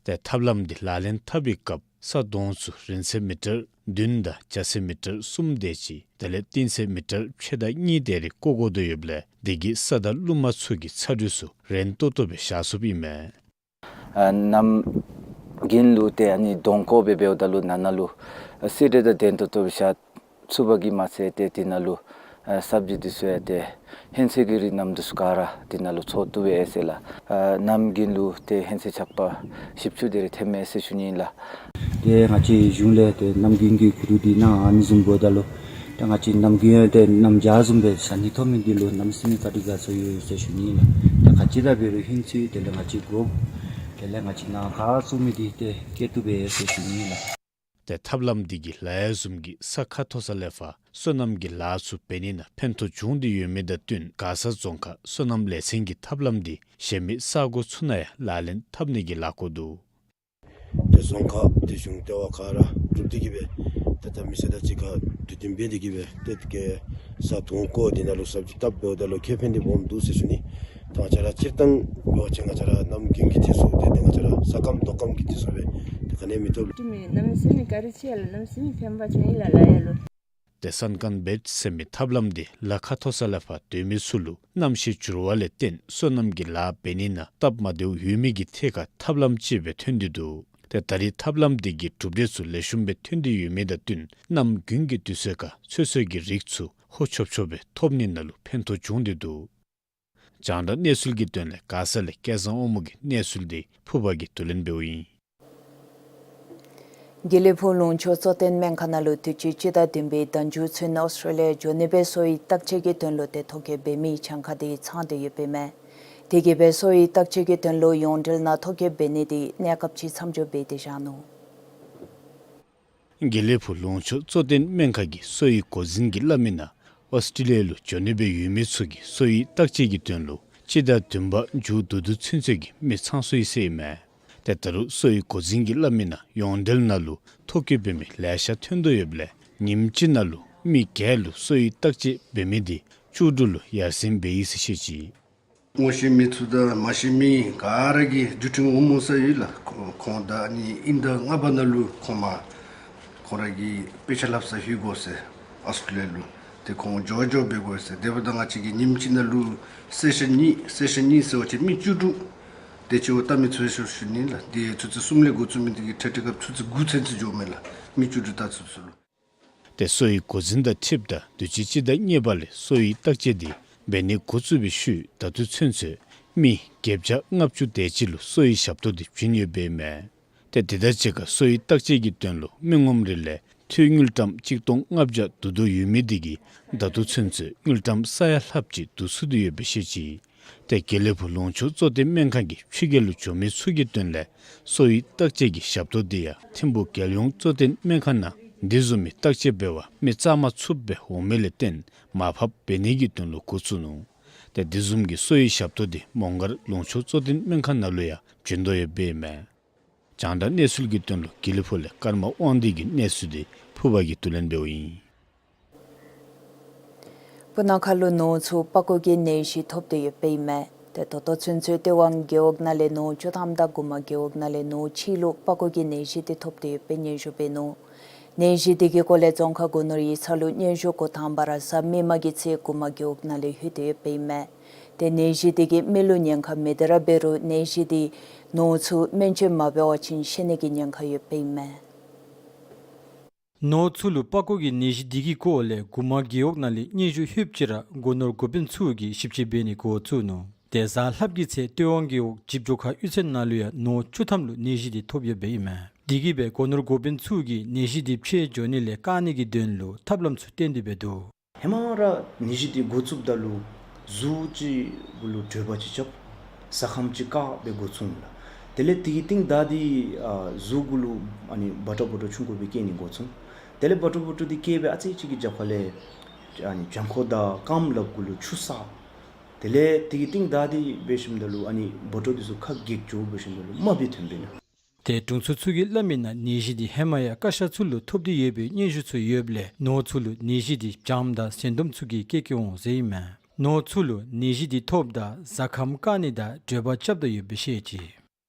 ཏེ་ཐབས་ལམ་འདི་ལག་ལེན་འཐབ་པའི་སྐབས་ས་དོང་ཚུ་རིང་ཚད་མི་ཊར་བདུན་དང་རྒྱ་ཚད་མི་ཊར་གསུམ་དེ་ཅིག་དེ་ལས་བརྟན་ཚད་མི་ཊར་ཕྱེད་དང་གཉིས་དེ་རེ་བརྐོ་དགོ་དོ་ཡོདཔ་ལས་དེ་གིས་ས་དང་རླུང་མ་ཚུ་གི་ཚ་དྲོད་ཚུ་རན་ཏོག་ཏོ་སྦེ་བཞག་ཚུགསཔ་ཨིན་མས། ཨ་གནམ་དགུན་ལུ་ཏེ་ཨ་ནི་དོང་བརྐོ་སྦེ་འབདཝ་ད་ལུ་ནང་ན་ལུ་ཨ་བསིལ་དྲོད་དང་ལྡན་ཏོག་ཏོ་སྦེ་བཞག་ཚུགས་པ་གིས་མ་ཚད་ཏེ་དེ་ནང་ལུ་ཨ་སབ་ཇི་འདི་ཚུ་ཡང་ཏེ་ཧིང་སེར་གྱི་རིགས་རྣམས་འདི་ཚུ་ག་ར་དེ་ནང་ལུ་འཚོ་བཏུབ་པས་ཟེར་ལགས། ཨ་གནམ་དགུན་ལུ་ཏེ་ཧིང་སེར་ཆག་པ་བཞི་བཅུ་དེ་རེ་ཐོནམ་མས་ཟེར་ཞུ་ནི་ཨིན་ལགས། ཏེ་ང་བཅས་གཞུང་ལས་ཏེ་གནམ་དགུན་གྱི་གོ་བསྡུར་འདི་གནང་། ཨ་ནི་བཟུམ་འབདཝ་ད་ལུ་ཏེ་ང་བཅས་གནམ་དགུན་ཡང་ཏེ་གནམ་བྱཱར་བཟུམ་སྦེ་ཟ་ནི་འཐུང་ནི་འདི་ལུ་གནམ་མེད་ས་མེད་བཀའ་དྲིན་དགའ་ཚོར་ཡོད་ཟེར་ཞུ་ནི་ཨིན་ལགས། ཏེ་ག་ཅི་ར་འབད་རུང་ཧིང་ཚུ་དེ་ལས་ང་བཅས་དགོ། དེ་ལས་ང་བཅས་ནཱ་ག་བཙུགས་མི་འདི་ཏེ་བཀལ་བཏུབ་པས་ཟེར་ཞུ་ནི་ཨིན་ལགས། ཏེ་ཐབས་ལམ་འདི་གིས་ལ་ཡ་བཟུམ་གྱི་ས་ཁ་མཐོ་ས་ལས་ཕར་སོ་ནམ་གྱི་ལཱ་ཚུ་འབད་ནི་ནང་ཕན་ཐོགས་བྱུང་སྟེ་ཡོད་མི་དང་བསྟུན་མགར་ས་རྫོང་ཁག་སོ་ནམ་ལས་ཚན་གྱི་ཐབས་ལམ་འདི་གཞན་མི་ས་གོ་ཚུ་ནང་ཡང་ལག་ལེན་འཐབ་ནི་གི་ལས་འགུལ་འདུག། ཏེ་རྫོང་ཁག་ཏེ་གཞུང་ལྟེ་བ་ག་ར་གྲུབ་སྟེ་གིས་སྦེ་ཏེ་ད་མི་སེར་དང་གཅིག་ཁར་གྲོས་བསྟུན་འབད་དེ་གིས་སྦེ་ཏེ་ག་ས་དོང་བརྐོ་དེ་ནང་ལུ་སབ་ཇི་བཏབ་འབདཝ་ད་ལུ་ཁེ་ཕན་འདི་སྦོམ་འདུག་ཟེར་ཞུ་ནི། ད་ང་བཅས་ར་སྤྱིར་བཏང་འབད་བ་ཅིན་ང་བཅས་ར་གནམ་དགུན་གྱི་དུས་སུ་ཏེ་ཏེ་ང་བཅས་ར་ས་སྐམ་རྡོ་སྐམ་གྱི་དུས་སུ་སྦེ་ཏེ་ག་ནི་མི་ཐོབ། ཏེ་མི་གནམ་མེད་ས་མེད་ག་ར་ཅིག་ཡར་ལུ་གནམ་མེད་ས་མེད་ཕན་པ་བྱུང་ཡི་ལགས་ལ་ཡ་ལུ། ཏེ་སན་ཀན་བེཊ་ཟེར་མི་ཐབས་ལམ་འདི་ལ་ཁ་མཐོ་ས་ལས་ཕར་སྡོད་མི་ཚུ་ལུ་གནམ་གཤིས་འགྱུར་བ་ལས་བརྟེན་སོ་ནམ་གྱི་ལཱ་འབད་ནི་ནང་སྟབས་མ་བདེཝ་ཡོད་མི་གི་ཐད་ཁར་ཐབས་ལམ་ཅིག་སྦེ་ཐོན་ཏེ་འདུག། ཏེ་ད་རེས་ཐབས་ལམ་འདི་གི་གྲུབ་འབྲས་ཚུ་ལེགས་ཤོམ་སྦེ་ཐོན་ཏེ་ཡོད་མི་དང་བསྟུན་གནམ་དགུན་གྱི་དུས་ཚོད་ཁར་ཚོད་བསྲེ་གི་རིགས་ཚུ་ཧོ་ཆོབ་ཆོབ་སྦེ་ཐོབ་ནི་ནང་ལུ་ཕན་ཐོགས་བྱུང་སྟེ་འདུག། རྒྱང་བསྒྲགས་གནས་ཚུལ་གྱི་དོན་ལས་མགར་ས་ལས་སྐལ་བཟང་དབང་མོ་གི་གནས་ཚུལ་འདི་ཕུར་པ་གིས་བསྡུ་ལེན་འབདཝ་ཨིན། དགེ་ལེགས་ཕུག་ལུང་ཕྱོགས་གཙོ་བསྟེན་སྨན་ཁང་ནང་ལུ་དུས་ཅི་སྤྱི་ཟླ་བདུན་པའི་ཟླ་མཇུག་ཚུན་ཨོསི་ཊྲེ་ལི་ཡ་འགྱོ་ནི་སྦེ་གསོ་བའི་བརྟག་དཔྱད་ཀྱི་དོན་ལུ་ཏེ་ཐོ་བཀོད་འབད་མི་གྱངས་ཁ་འདི་ཚང་སྟེ་ཡོདཔ་ཨིན་མས། དེ་གིས་སྦེ་གསོ་བའི་བརྟག་དཔྱད་ཀྱི་དོན་ལུ་ཡོངས་འབྲེལ་ནང་ཐོ་བཀོད་འབད་ནི་འདི་གནས་སྐབས་ཅིག་མཚམས་འཇོག་འབད་དེ་བཞག་ནུག། དགེ་ལེགས་ཕུག་ལུང་ཕྱོགས་གཙོ་བསྟེན་སྨན་ཁང་གི་གསོ་བའི་འགོ་འཛིན་གྱིས་སླབ་མི་ནང་ཨོསི་ཊྲེ་ལི་ཡ་ལུ་འགྱོ་ནི་སྦེ་ཡོད་མི་ཚུ་གི་གསོ་བའི་བརྟག་དཔྱད་ཀྱི་དོན་ལུ་སྤྱི་ཟླ་བདུན་པ་མཇུག་བསྡུ་བསྡུ་ཚུན་ཚོད་ཀྱི་མི་ཚང་སོ་ཡི་ཟེར་ཨིན་མས། ཏེ་ད་རུང་གསོ་བའི་འགོ་འཛིན་གྱིས་སླབ་མི་ནང་ཡོངས་འབྲེལ་ནང་ལུ་ཐོ་བཀོད་འབད་མི་ལེ་ཤ་ཐོན་དོ་ཡོདཔ་ལས་ཉིནམ་གཅིག་ནང་ལུ་མི་བརྒྱད་ལུ་གསོ་བའི་བརྟག་དཔྱད་འབད་མི་འདི་བཅུ་དྲུག་ལུ་ཡར་སེང་འབད་ཡི་ཟེར་བཤད་ཅི། ངོ་ཤེས་མི་ཚུ་དང་མ་ཤེས་མི་ག་ར་གིས་བརྒྱུད་འཕྲིན་འོང་སྨོ་ཟེར་ཡོད་ལགས། ཁོང་ཁོང་ད་ཨ་ནི་དབྱིན་ཟླ་ལྔ་པ་ནང་ལུ་ཁོང་མ་ཁོང་ར་གི་དཔེ་ཆ་ལྷབ་ས་ལྷོད་དགོ་ཟེར་ཨོསི་ཊྲེ་ལི་ཡ་ལུ་ཏེ་ཁོང་འགྱོ་འགྱོ་འབད་དགོ་ཟེར། དེ་འབདཝ་ད་ང་བཅས་ཀྱིས་ཉིནམ་གཅིག་ནང་ལུ་སེ་ཤན་གཉིས་སེ་ཤན་གཉིས་ཟེར་བ་ཅིན་མི་བཅུ་དྲུག་དེ་ཅིག་བལྟ་མི་ཚུ་ཡོད་ཟེར་ཞུ་ནི་ལགས། ཏེ་ཆུ་ཚོད་གསུམ་ལས་འགོ་བཙུགས་མི་འདི་གིས་ཁྲིད་ཁྲིད་སྐབས་ཆུ་ཚོད་དགུ་ཚུན་ཚོད་འགྱོཝ་མས་ལགས། མི་བཅུ་དྲུག་བལྟ་ཚུགས་ཚུགས་ལུ། ཏེ་གསོ་བའི་འགོ་འཛིན་དང་འཁྲིལཝ་ད་དུས་ཅི་སྤྱི་ཟླ་གཉིས་པ་ལས་གསོ་བའི་བརྟག་དཔྱད་འདི་འབད་ནི་འགོ་བཙུགས་པའི་ཤུལ་ད་ལྟོ་ཚུན་ཚོད་མི་བརྒྱད་བརྒྱ་ལྔ་བཅུ་དེ་ཅིག་ལུ་གསོ་བའི་ཞབས་ཏོག་འདི་བྱིན་ཡོདཔ་ཨིན་མས། ཏེ་དེ་དང་གཅིག་ཁར་གསོ་བའི་བརྟག་དཔྱད་ཀྱི་དོན་ལུ་མི་ངོམ་རིལ་ལས་འཐུས་དངུལ་ཀྲམ་གཅིག་སྟོང་ལྔ་བརྒྱ་བསྡུ་དོ་ཡོད་མི་དེ་གིས་ད་ལྟོ་ཚུན་ཚོད་དངུལ་ཀྲམ་ས་ཡ་ལྷགཔ་ཅིག་བསྡུ་ཚུགས་ཏེ་ཡོདཔ་སྦེ་བཤད་ཅི། ཏེ་དགེ་ལེགས་ཕུག་ལུང་ཕྱོགས་གཙོ་བསྟེན་སྨན་ཁང་གི་ཕྱི་རྒྱལ་ལུ་འགྱོ་མི་ཚུ་གི་དོན་ལས་གསོ་བའི་བརྟག་དཔྱད་ཀྱི་ཞབས་ཏོག་དེ་ཡང་ཐིམ་ཕུག་རྒྱལ་ཡོངས་གཙོ་བསྟེན་སྨན་ཁང་ནང་དེ་བཟུམ་མའི་བརྟག་དཔྱད་འབད་བར་མི་རྩ་མ་ཚུགསཔ་སྦེ་འོང་མི་ལས་བརྟེན་མར་ཕབ་འབད་ནི་གི་དོན་ལུ་འགོ་བཙུགས་ནུག། ཏེ་དེ་བཟུམ་གྱི་གསོ་བའི་ཞབས་ཏོག་དེ་མོང་སྒར་ལུང་ཕྱོགས་གཙོ་བསྟེན་སྨན་ཁང་ནང་ལུ་ཡང་བྱིན་དོ་ཡོདཔ་ཨིན་མས། རྒྱང་བསྒྲགས་གནས་ཚུལ་གྱི་དོན་ལུ་དགེ་ལེགས་ཕུག་ལས་ཀརྨ་དབང་འདུས་ཀྱི་གནས་ཚུལ་དེ་ཕུར་པ་གིས་བསྡུ་ལེན་འབདཝ་ཨིན། སྤུ་ན་ཁ་ལུ་ནོར་ཚུ་པགས་ཀོ་གི་ནད་གཞི་ཐོབ་སྟེ་ཡོདཔ་ཨིན་མས། ཏེ་ད་ལྟོ་ཚུན་ཚོད་སྟོད་དབང་རྒེད་འོག་ནང་ལས་ནོར་བཅུ་ཐམ་དང་གུ་མ་རྒེད་འོག་ནང་ལས་ནོར་གཅིག་ལུ་པགས་ཀོ་གི་ནད་གཞི་དེ་ཐོབ་སྟེ་ཡོདཔ་སྦེ་སྙན་ཞུ་འབད་ནུག། ནད་གཞི་དེ་གི་སྐོར་ལས་རྫོང་ཁག་སྒོ་ནོར་ཡིག་ཚང་ལུ་སྙན་ཞུ་འགོ་དང་པ་ར་གཟའ་མིག་དམར་གྱི་ཚེ་གུ་མ་རྒེད་འོག་ནང་ལས་ལྷོད་དེ་ཡོདཔ་ཨིན་མས། ཏེ་ནད་གཞི་དེ་གིས་མི་ལུ་ཉེན་ཁ་མེད་དེ་ར་འབད་རུང་ནད་གཞི་དེ་ནོར་ཚུ་སྨན་བཅོས་མ་འབད་བ་ཅིན་ཤི་ནི་གི་ཉེན་ཁ་ཡོདཔ་ཨིན་མས། ནོར་ཚུ་ལུ་པགས་ཀོ་གི་ནད་གཞི་དེ་གི་སྐོར་ལས་གུ་མ་རྒེད་འོག་ནང་ལས་སྙན་ཞུ་ལྷོདཔ་ཅིག་ར་སྒོ་ནོར་འགོ་དཔོན་ཚུ་གིས་ཞིབ་དཔྱད་འབད་ནི་འགོ་བཙུགས་ནུག། ཏེ་གཟའ་ལྷགཔ་གི་ཚེ་སྟོད་དབང་རྒེད་འོག་བྱིཔ་ཇོ་ཁ་གཡུས་ཚན་ནང་ལུ་ཡང་ནོར་བཅུ་ཐམ་ལུ་ནད་གཞི་དེ་ཐོབ་ཡོདཔ་ཨིན་མས། དེ་གིས་སྦེ་སྒོ་ནོར་འགོ་དཔོན་ཚུ་གིས་ནད་གཞི་དེ་ཕྱེ་འགྱོ་ནི་ལས་བཀག་ནི་གི་དོན་ལུ་ཐབས་ལམ་ཚུ་བཏོན་ཏེ་འབད་དོ། ཧེ་མ་ར་ནད་གཞི་དེ་འགོ་བཙུགསཔ་ད་ལུ་གཟུགས་ཅིག་གུ་ལུ་དྲོད་འབར་ཅིག་རྐྱབ། ཟ་ཁམ་ཅིག་བཀག་སྦེ་འགོ་བཙུགས་ལགས། དེ་ལས་དེ་གི་རྟིང་བདའ་སྟེ་ཨ་གཟུགས་གུ་ལུ་ཨ་ནི་བ་ཏྲ་བོ་ཏྲ་ཆུང་ཀུ་སྦེ་སྐྱེ་ནི་འགོ་བཙུགས། དེ་ལས་བ་ཏྲ་བོ་ཏྲ་དེ་སྐྱེས་སྦེ་ཨ་ཙི་ཅིག་གི་རྒྱབ་ཁ་ལས་ཨ་ནི་བྱང་ཁོག་དང་རྐངམ་ལགཔ་གུ་ལུ་ཆུ་བསགས། དེ་ལས་དེ་གི་རྟིང་བདའ་སྟེ་འབད་ཞིནམ་ད་ལུ་ཨ་ནི་བ་ཏྲ་དེ་ཚུ་ཁ་གྱེས་འགྱོ་འབད་ཞིནམ་ད་ལུ་རྨ་སྦེ་ཐོན་པས་ལགས། ཏེ་དྲུང་འཚོ་ཚུ་གིས་སླབ་མི་ནང་ནད་གཞི་དེ་ཧེ་མ་ཡང་ཀ་ཤ་ཚུ་ལུ་ཐོབ་སྟེ་ཡོད་པའི་སྙན་ཞུ་ཚུ་ཡོདཔ་ལས་ནོར་ཚུ་ལུ་ནད་གཞི་དེ་བྱམོ་དང་ཟན་དུམ་ཚུ་གིས་བཀལ་བཀལཝ་འོང་ཟེར་ཨིན་མས། ནོར་ཚུ་ལུ་ནད་གཞི་དེ་ཐོབ་ད་ཟ་ཁམ་བཀག་ནི་དང་དྲོད་འབར་རྐྱབ་ད་ཡོདཔ་སྦེ་བཤད་ཅི།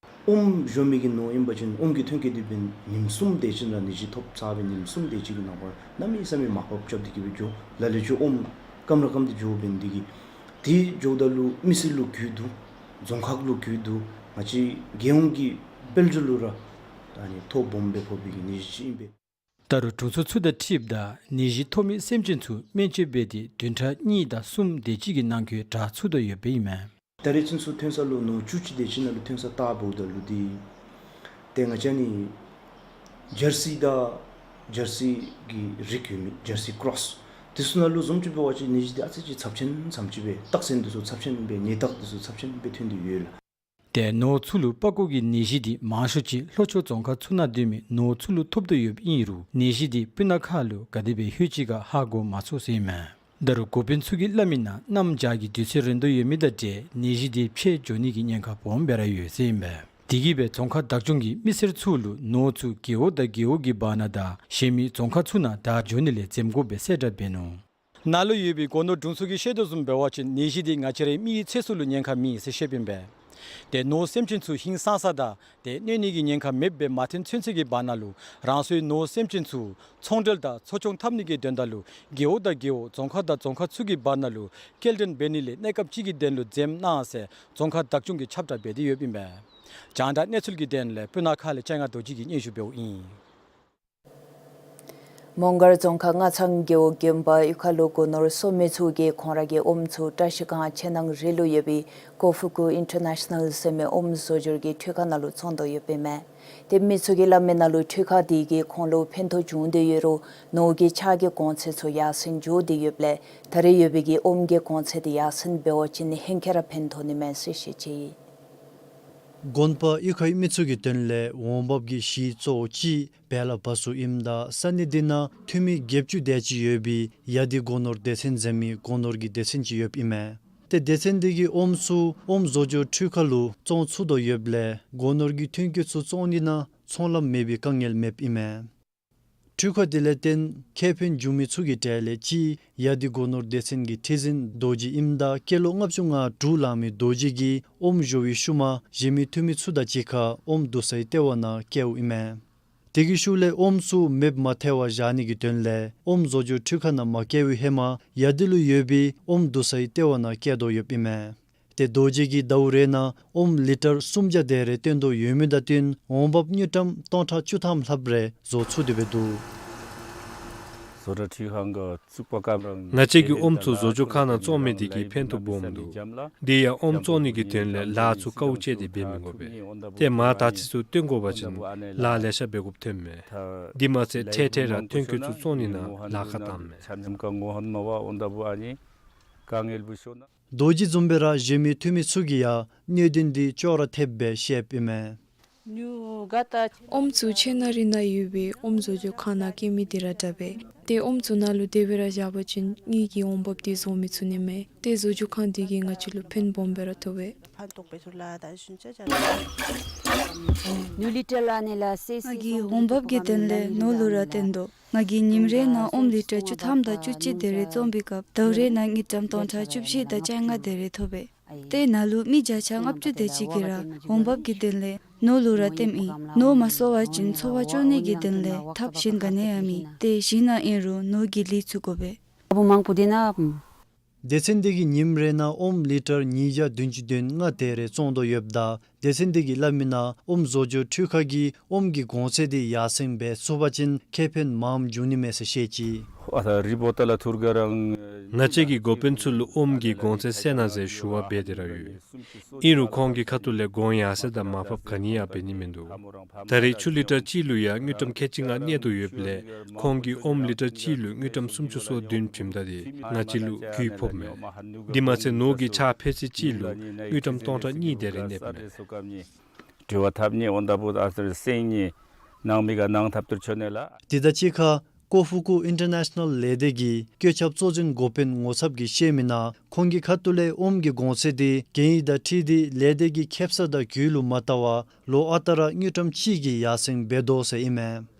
ཨོམ་བཞོ་མི་གི་ནོར་ཨིན་པ་ཅིན་ཨོམ་གྱི་ཐོན་སྐྱེད་དེ་འབདན་ཉིནམ་གསུམ་དེ་ཅིག་ནང་ནད་གཞི་ཐོབ་ཚར་སྦེ་ཉིནམ་གསུམ་དེ་ཅིག་གི་ནང་འཁོད་གནམ་མེད་ས་མེད་མར་ཕབ་རྐྱབ་སྟེ་གི་སྦེ་འགྱོ། ལ་ལུ་ཅིག་ཨོམ་སྐམ་ར་སྐམ་སྟེ་འགྱོ་འབདན་དེ་གིས་དེ་འགྱོཝ་ད་ལུ་མི་སེར་ལུ་རྒུད་འདུག། རྫོང་ཁག་ལུ་རྒུད་འདུག། ང་བཅས་རྒྱལ་ཡོངས་ཀྱི་དཔལ་འབྱོར་ལུ་ར་ཨ་ནི་ཐོ་སྦོམ་སྦེ་ཕོག་པའི་གི་ནད་གཞི་ཅིག་ཨིན་པས། ད་རུང་དྲུང་འཚོ་ཚུ་དང་འཁྲིལཝ་ད་ནད་གཞི་ཐོབ་མི་སེམས་ཅན་ཚུ་སྨན་བཅོས་འབད་དེ་བདུན་ཕྲག་གཉིས་དང་གསུམ་དེ་ཅིག་གི་ནང་འཁོད་དྲག་ཚུགས་དོ་ཡོདཔ་ཨིན་མས། ད་རེས་ཚུན་ཚོད་ཐོན་ས་ལུ་ནོར་བཅུ་གཅིག་དེ་ཅིག་ནང་ལུ་ཐོན་ས་བལྟཝ་ད་ལུ་དེ་ཏེ་ང་བཅས་ནི་ཇར་སི་དང་ཇར་སི་གི་རིགས་ཡོད་མི་ཇར་སི་ཀོརོསི་དེ་ཚུ་ནང་ལུ་བཟུམ་ཅིག་འབད་བ་ཅིན་ནད་གཞི་དེ་ཨ་ཙི་ཅིག་ཚབས་ཆེན་ཙམ་ཅིག་སྦེ་རྟགས་མཚན་དེ་ཚུ་ཚབས་ཆེན་སྦེ་ནད་རྟགས་དེ་ཚུ་ཚབས་ཆེན་སྦེ་ཐོན་ཏེ་ཡོད་ལགས། ཏེ་ནོར་ཚུ་ལུ་པགས་ཀོ་གི་ནད་གཞི་དེ་མང་ཤོས་ཅིག་ལྷོ་ཕྱོགས་རྫོང་ཁག་ཚུ་ནང་སྡོད་མི་ནོར་ཚུ་ལུ་ཐོབ་དོ་ཡོདཔ་ཨིན་རུང་ནད་གཞི་དེ་སྤུ་ན་ཁ་ལུ་ག་དེ་སྦེ་ལྷོད་ཅི་ག་ཧ་གོ་མ་ཚུགས་ཟེར་ཨིན་མས། ད་རུང་འགོ་དཔོན་ཚུ་གིས་སླབ་མི་ནང་གནམ་བྱཱར་གྱི་དུས་ཚོད་རན་དོ་ཡོད་མི་དང་འབྲེལ་ནད་གཞི་དེ་ཕྱེ་འགྱོ་ནི་གི་ཉེན་ཁ་སྦོམ་སྦེ་ར་ཡོད་ཟེར་ཨིན་པས། དེ་གིས་སྦེ་རྫོང་ཁག་བདག་སྐྱོང་གིས་མི་སེར་ཚུ་ལུ་ནོར་ཚུ་རྒེད་འོག་དང་རྒེད་འོག་གི་བར་ན་དང་གཞན་མི་རྫོང་ཁག་ཚུ་ནང་བདའ་འགྱོ་ནི་ལས་འཛེམ་དགོ་པའི་གསལ་བསྒྲགས་འབད་ནུག། ནཱ་ལུ་ཡོད་པའི་སྒོ་ནོར་དྲུང་འཚོ་གིས་བཤད་དོ་བཟུམ་འབད་བ་ཅིན་ནད་གཞི་དེ་ང་བཅས་རའི་མིའི་ཚེ་སྲོག་ལུ་ཉེན་ཁ་མེད་ཟེར་བཤདཔ་ཨིན་པས། ཏེ་ནོར་སེམས་ཅན་ཚུ་ཧིང་སངས་ས་དང་ཏེ་གནོད་ནི་གི་ཉེན་ཁ་མེདཔ་སྦེ་མ་ཐོན་ཚུན་ཚོད་ཀྱི་བར་ན་ལུ་རང་སོའི་ནོར་སེམས་ཅན་ཚུ་ཚོང་འབྲེལ་དང་འཚོ་སྐྱོང་འཐབ་ནི་གི་དོན་དག་ལུ་རྒེད་འོག་དང་རྒེད་འོག་རྫོང་ཁག་དང་རྫོང་ཁག་ཚུ་གི་བར་ན་ལུ་སྐྱེལ་འདྲེན་འབད་ནི་ལས་གནས་སྐབས་ཅིག་གི་དོན་ལུ་འཛེམ་གནང་ཟེར་རྫོང་ཁག་བདག་སྐྱོང་གིས་ཁྱབ་བསྒྲགས་འབད་དེ་ཡོདཔ་ཨིན་པས། རྒྱང་བསྒྲགས་གནས་ཚུལ་གྱི་དོན་ལས་སྤུ་ན་ཁ་ལས་ལྕང་ཡ་རྡོ་རྗེ་གིས་སྙན་ཞུ་འབདཝ་ཨིན། མོང་སྒར་རྫོང་ཁག་སྔ་ཚང་རྒེད་འོག་དགོན་པ་གཡུས་ཁ་ལུ་སྒོ་ནོར་གསོ་མི་ཚུ་གིས་ཁོང་ར་གི་ཨོམ་ཚུ་བཀྲ་ཤིས་སྒང་ཕྱེད་ནང་རི་ལུ་ཡོད་པའི་ཀོ་ཧྥུ་ཀུ་ཨིན་ཊར་ནེ་ཤ་ནཱལ་ཟེར་མི་ཨོམ་བཟོ་སྦྱོར་གྱི་འཕྲུལ་ཁང་ནང་ལུ་བཙོང་དོ་ཡོདཔ་ཨིན་མས། ཏེ་མི་ཚུ་གིས་སླབ་མི་ནང་ལུ་འཕྲུལ་ཁང་དེ་གིས་ཁོང་ལུ་ཕན་ཐོགས་བྱུང་སྟེ་ཡོད་རུང་ནོར་གྱི་ཆག་གི་གོང་ཚད་ཚུ་ཡར་སེང་འགྱོ་སྟེ་ཡོདཔ་ལས་ད་རེས་ཡོད་པའི་གི་ཨོམ་གྱི་གོང་ཚད་དེ་ཡར་སེང་འབད་བ་ཅིན་ཧེང་སྐལ་ར་ཕན་ཐོགས་ནི་མས་ཟེར་བཤད་ཅི། དགོན་པ་གཡུས་ཁའི་མི་ཚུ་གི་དོན་ལས་འོང་འབབ་ཀྱི་གཞི་གཙོ་བོ་ཅིག་བལ་བ་སུ་ཨིནམ་ད་ས་གནས་འདི་ནང་འཐུས་མི་བརྒྱད་ཅུ་དེ་ཅིག་ཡོད་པའི་ཡ་དི་སྒོ་ནོར་སྡེ་ཚན་ཟེར་མི་སྒོ་ནོར་གྱི་སྡེ་ཚན་ཅིག་ཡོདཔ་ཨིན་མས། ཏེ་སྡེ་ཚན་འདི་གིས་ཨོམ་ཚུ་ཨོམ་བཟོ་སྦྱོར་འཕྲུལ་ཁང་ལུ་བཙོང་ཚུགས་དོ་ཡོདཔ་ལས་སྒོ་ནོར་གྱི་ཐོན་སྐྱེད་ཚུ་བཙོང་ནི་ནང་ཚོང་ལམ་མེད་པའི་དཀའ་ངལ་མེདཔ་ཨིན་མས། འཕྲུལ་ཁང་དེ་ལས་བརྟེན་ཁེ་ཕན་བྱུང་མི་ཚུ་གི་གྲས་ལས་གཅིག་ཡ་དི་སྒོ་ནོར་སྡེ་ཚན་གྱི་ཁྲི་འཛིན་རྡོ་རྗེ་ཨིནམ་ད་སྐྱེས་ལོ་ལྔ་བཅུ་ང་དྲུག་ལང་མི་རྡོ་རྗེ་གིས་ཨོམ་བཞོ་བའི་ཤུལ་མ་གཞན་མི་འཐུས་མི་ཚུ་དང་གཅིག་ཁར་ཨོམ་བསྡུ་སའི་ལྟེ་བ་ནང་བསྐྱལཝ་ཨིན་མས། དེ་གི་ཤུལ་ལས་ཨོམ་ཚུ་མེདཔ་མ་ཐལ་བར་བཞག་ནི་གི་དོན་ལས་ཨོམ་བཟོ་སྦྱོར་འཕྲུལ་ཁང་ནང་མ་བསྐྱལ་བའི་ཧེ་མ་ཡ་དི་ལུ་ཡོད་པའི་ཨོམ་བསྡུ་སའི་ལྟེ་བ་ནང་བསྐྱལ་དོ་ཡོདཔ་ཨིན་མས། ཏེ་རྡོ་རྗེ་གིས་ཟླཝ་རེ་ནང་ཨོམ་ལི་ཊར་སུམ་བརྒྱ་དེ་རེ་བཏོན་དོ་ཡོད་མི་དང་བསྟུན་འོང་འབབ་དངུལ་ཀྲམ་སྟོང་ཕྲག་བཅུ་ཐམ་ལྷགཔ་རེ་བཟོ་ཚུགས་ཏེ་འབད་འདུག། ང་བཅས་ཀྱིས་ཨོམ་ཚུ་བཟོ་བཅོས་ཁང་ནང་བཙོང་མི་དེ་གིས་ཕན་ཐོགས་སྦོམ་འདུག། དེ་ཡང་ཨོམ་བཙོང་ནི་གི་དོན་ལས་ལཱ་ཚུ་དཀའཝ་སྤྱད་དེ་འབད་མི་དགོ་པས། ཏེ་མར་ད་ཅི་ཚུ་བཏོན་དགོ་པ་ཅིན་ལཱ་ལེ་ཤ་འབད་དགོཔ་ཐོནམ་མས། དེ་མ་ཚད་འཕྲལ་འཕྲལ་ར་ཐོན་སྐྱེད་ཚུ་བཙོང་ནི་ནང་ལཱ་ཁག་བཏངམ་མས། རྡོ་རྗེ་བཟུམ་སྦེ་ར་གཞན་མི་འཐུས་མི་ཚུ་གིས་ཡང་གནད་དོན་འདི་ཅོག་ར་འཐདཔ་སྦེ་བཤདཔ་ཨིན་མས། ཨོམ་ཚུ་ཁྱིམ་ནང་རི་ནང་ཡོད་པའི་ཨོམ་བཟོ་བཅོས་ཁང་ནང་སྐྱེལ་མི་དེ་ར་དྲག་པས། ཏེ་ཨོམ་ཚུ་ནང་ལུ་དེ་སྦེ་ར་བཞག་པ་ཅིན་དངུལ་གྱི་འོང་འབབ་དེ་བཟོ་མི་ཚུགས་ནི་མས། ཏེ་བཟོ་བཅོས་ཁང་དེ་གིས་ང་བཅས་ལུ་ཕན་སྦོམ་སྦེ་ར་ཐོགས་པས། ང་གིས་འོང་འབབ་ཀྱི་དོན་ལས་ནོར་ལུ་ར་བརྟེན་དོ། ང་གིས་ཉིནམ་རེ་ནང་ཨོམ་ལི་ཊར་བཅུ་ཐམ་དང་བཅུ་གཅིག་དེ་རེ་བཙོང་པའི་སྐབས་ཟླཝ་རེ་ནང་དངུལ་ཀྲམ་སྟོང་ཕྲག་བཅུ་བཞི་དང་བཅོ་ལྔ་དེ་རེ་ཐོབ་པས། ཏེ་ནཱ་ལུ་མི་བརྒྱ་ཆ་ལྔ་བཅུ་དེ་ཅིག་གིས་ར་འོང་འབབ་ཀྱི་དོན་ལས་ནོར་ལུ་ར་བརྟེནམ་ཨིན། ནོར་མ་སོང་བ་ཅིན་འཚོ་བ་སྐྱོང་ནི་གི་དོན་ལས་ཐབས་གཞན་ག་ནི་ཡང་མེད། ཏེ་གཞན་ནང་ཨིན་རུང་ནོར་གྱིས་ལེན་ཚུགས་དགོ་པས། སྡེ་ཚན་དེ་གིས་ཉིནམ་རེ་ནང་ཨོམ་ལི་ཊར་ཉིས་བརྒྱ་བདུན་ཅུ་དོན་ལྔ་དེ་རེ་བཙོང་དོ་ཡོདཔ་ད་སྡེ་ཚན་དེ་གིས་སླབ་མི་ནང་ཨོམ་བཟོ་བཅོས་འཕྲུལ་ཁང་གིས་ཨོམ་གྱི་གོང་ཚད་དེ་ཡར་སེང་འབད་ཚུགས་པ་ཅིན་ཁེ་ཕན་མངམ་འབྱུང་ནི་མས་ཟེར་བཤད་ཅི། ང་བཅས་ཀྱིས་འགོ་དཔོན་ཚུ་ལུ་ཨོམ་གྱི་གོང་ཚད་སེལ་གནང་ཟེར་ཞུ་བ་འབད་དེ་ར་ཡོད། ཨིན་རུང་ཁོང་གི་ཁ་ཐུག་ལས་གོང་ཡར་སེང་དང་མར་ཕབ་ག་ནི་ཡང་འབད་ནི་མིན་འདུག། ད་རེས་ཆུ་ལི་ཊར་གཅིག་ལུ་ཡང་དངུལ་ཀྲམ་ཁལ་གཅིག་ལྔ་གནས་དོ་ཡོདཔ་ལས་ཁོང་གིས་ཨོམ་ལི་ཊར་གཅིག་ལུ་དངུལ་ཀྲམ་སུམ་ཅུ་སོ་བདུན་བྱིནམ་ད་དེ་ང་བཅས་ལུ་རྒུད་ཕོགཔ་མས། དེ་མ་ཚད་ནོར་གྱི་ཆ་ཕད་ཙེ་གཅིག་ལུ་དངུལ་ཀྲམ་སྟོང་ཕྲག་གཉིས་དེ་རེ་གནསཔ་མས། དྲི་བ་འཐབ་ནི་འོང་ད་བུ་ཨ་ཙི་རེ་སེང་ནི་ནང་མི་ག་ནང་འཐབ་སྟུར་ཆོ་ནི་ལགས། དེ་དང་གཅིག་ཁར་ཀོ་ཧྥུ་ཀུ་ཨིན་ཊར་ནེ་ཤ་ནཱལ་ལས་སྡེ་གི་བཀོད་ཁྱབ་གཙོ་འཛིན་འགོ་དཔོན་ངོ་ཚབ་ཀྱིས་བཤད་མི་ནང་ཁོང་གི་ཁ་ཐུག་ལས་ཨོམ་གྱི་གོང་ཚད་དེ་གན་ཡིག་དང་འཁྲིལ་ཏེ་ལས་སྡེ་གི་ཁེ་སང་དང་རྒུད་ལུ་མ་བལྟ་བར་ལོ་ཨ་རྟག་ར་དངུལ་ཀྲམ་གཅིག་གིས་ཡར་སེང་འབད་དོ་ཟེར་ཨིན་མས།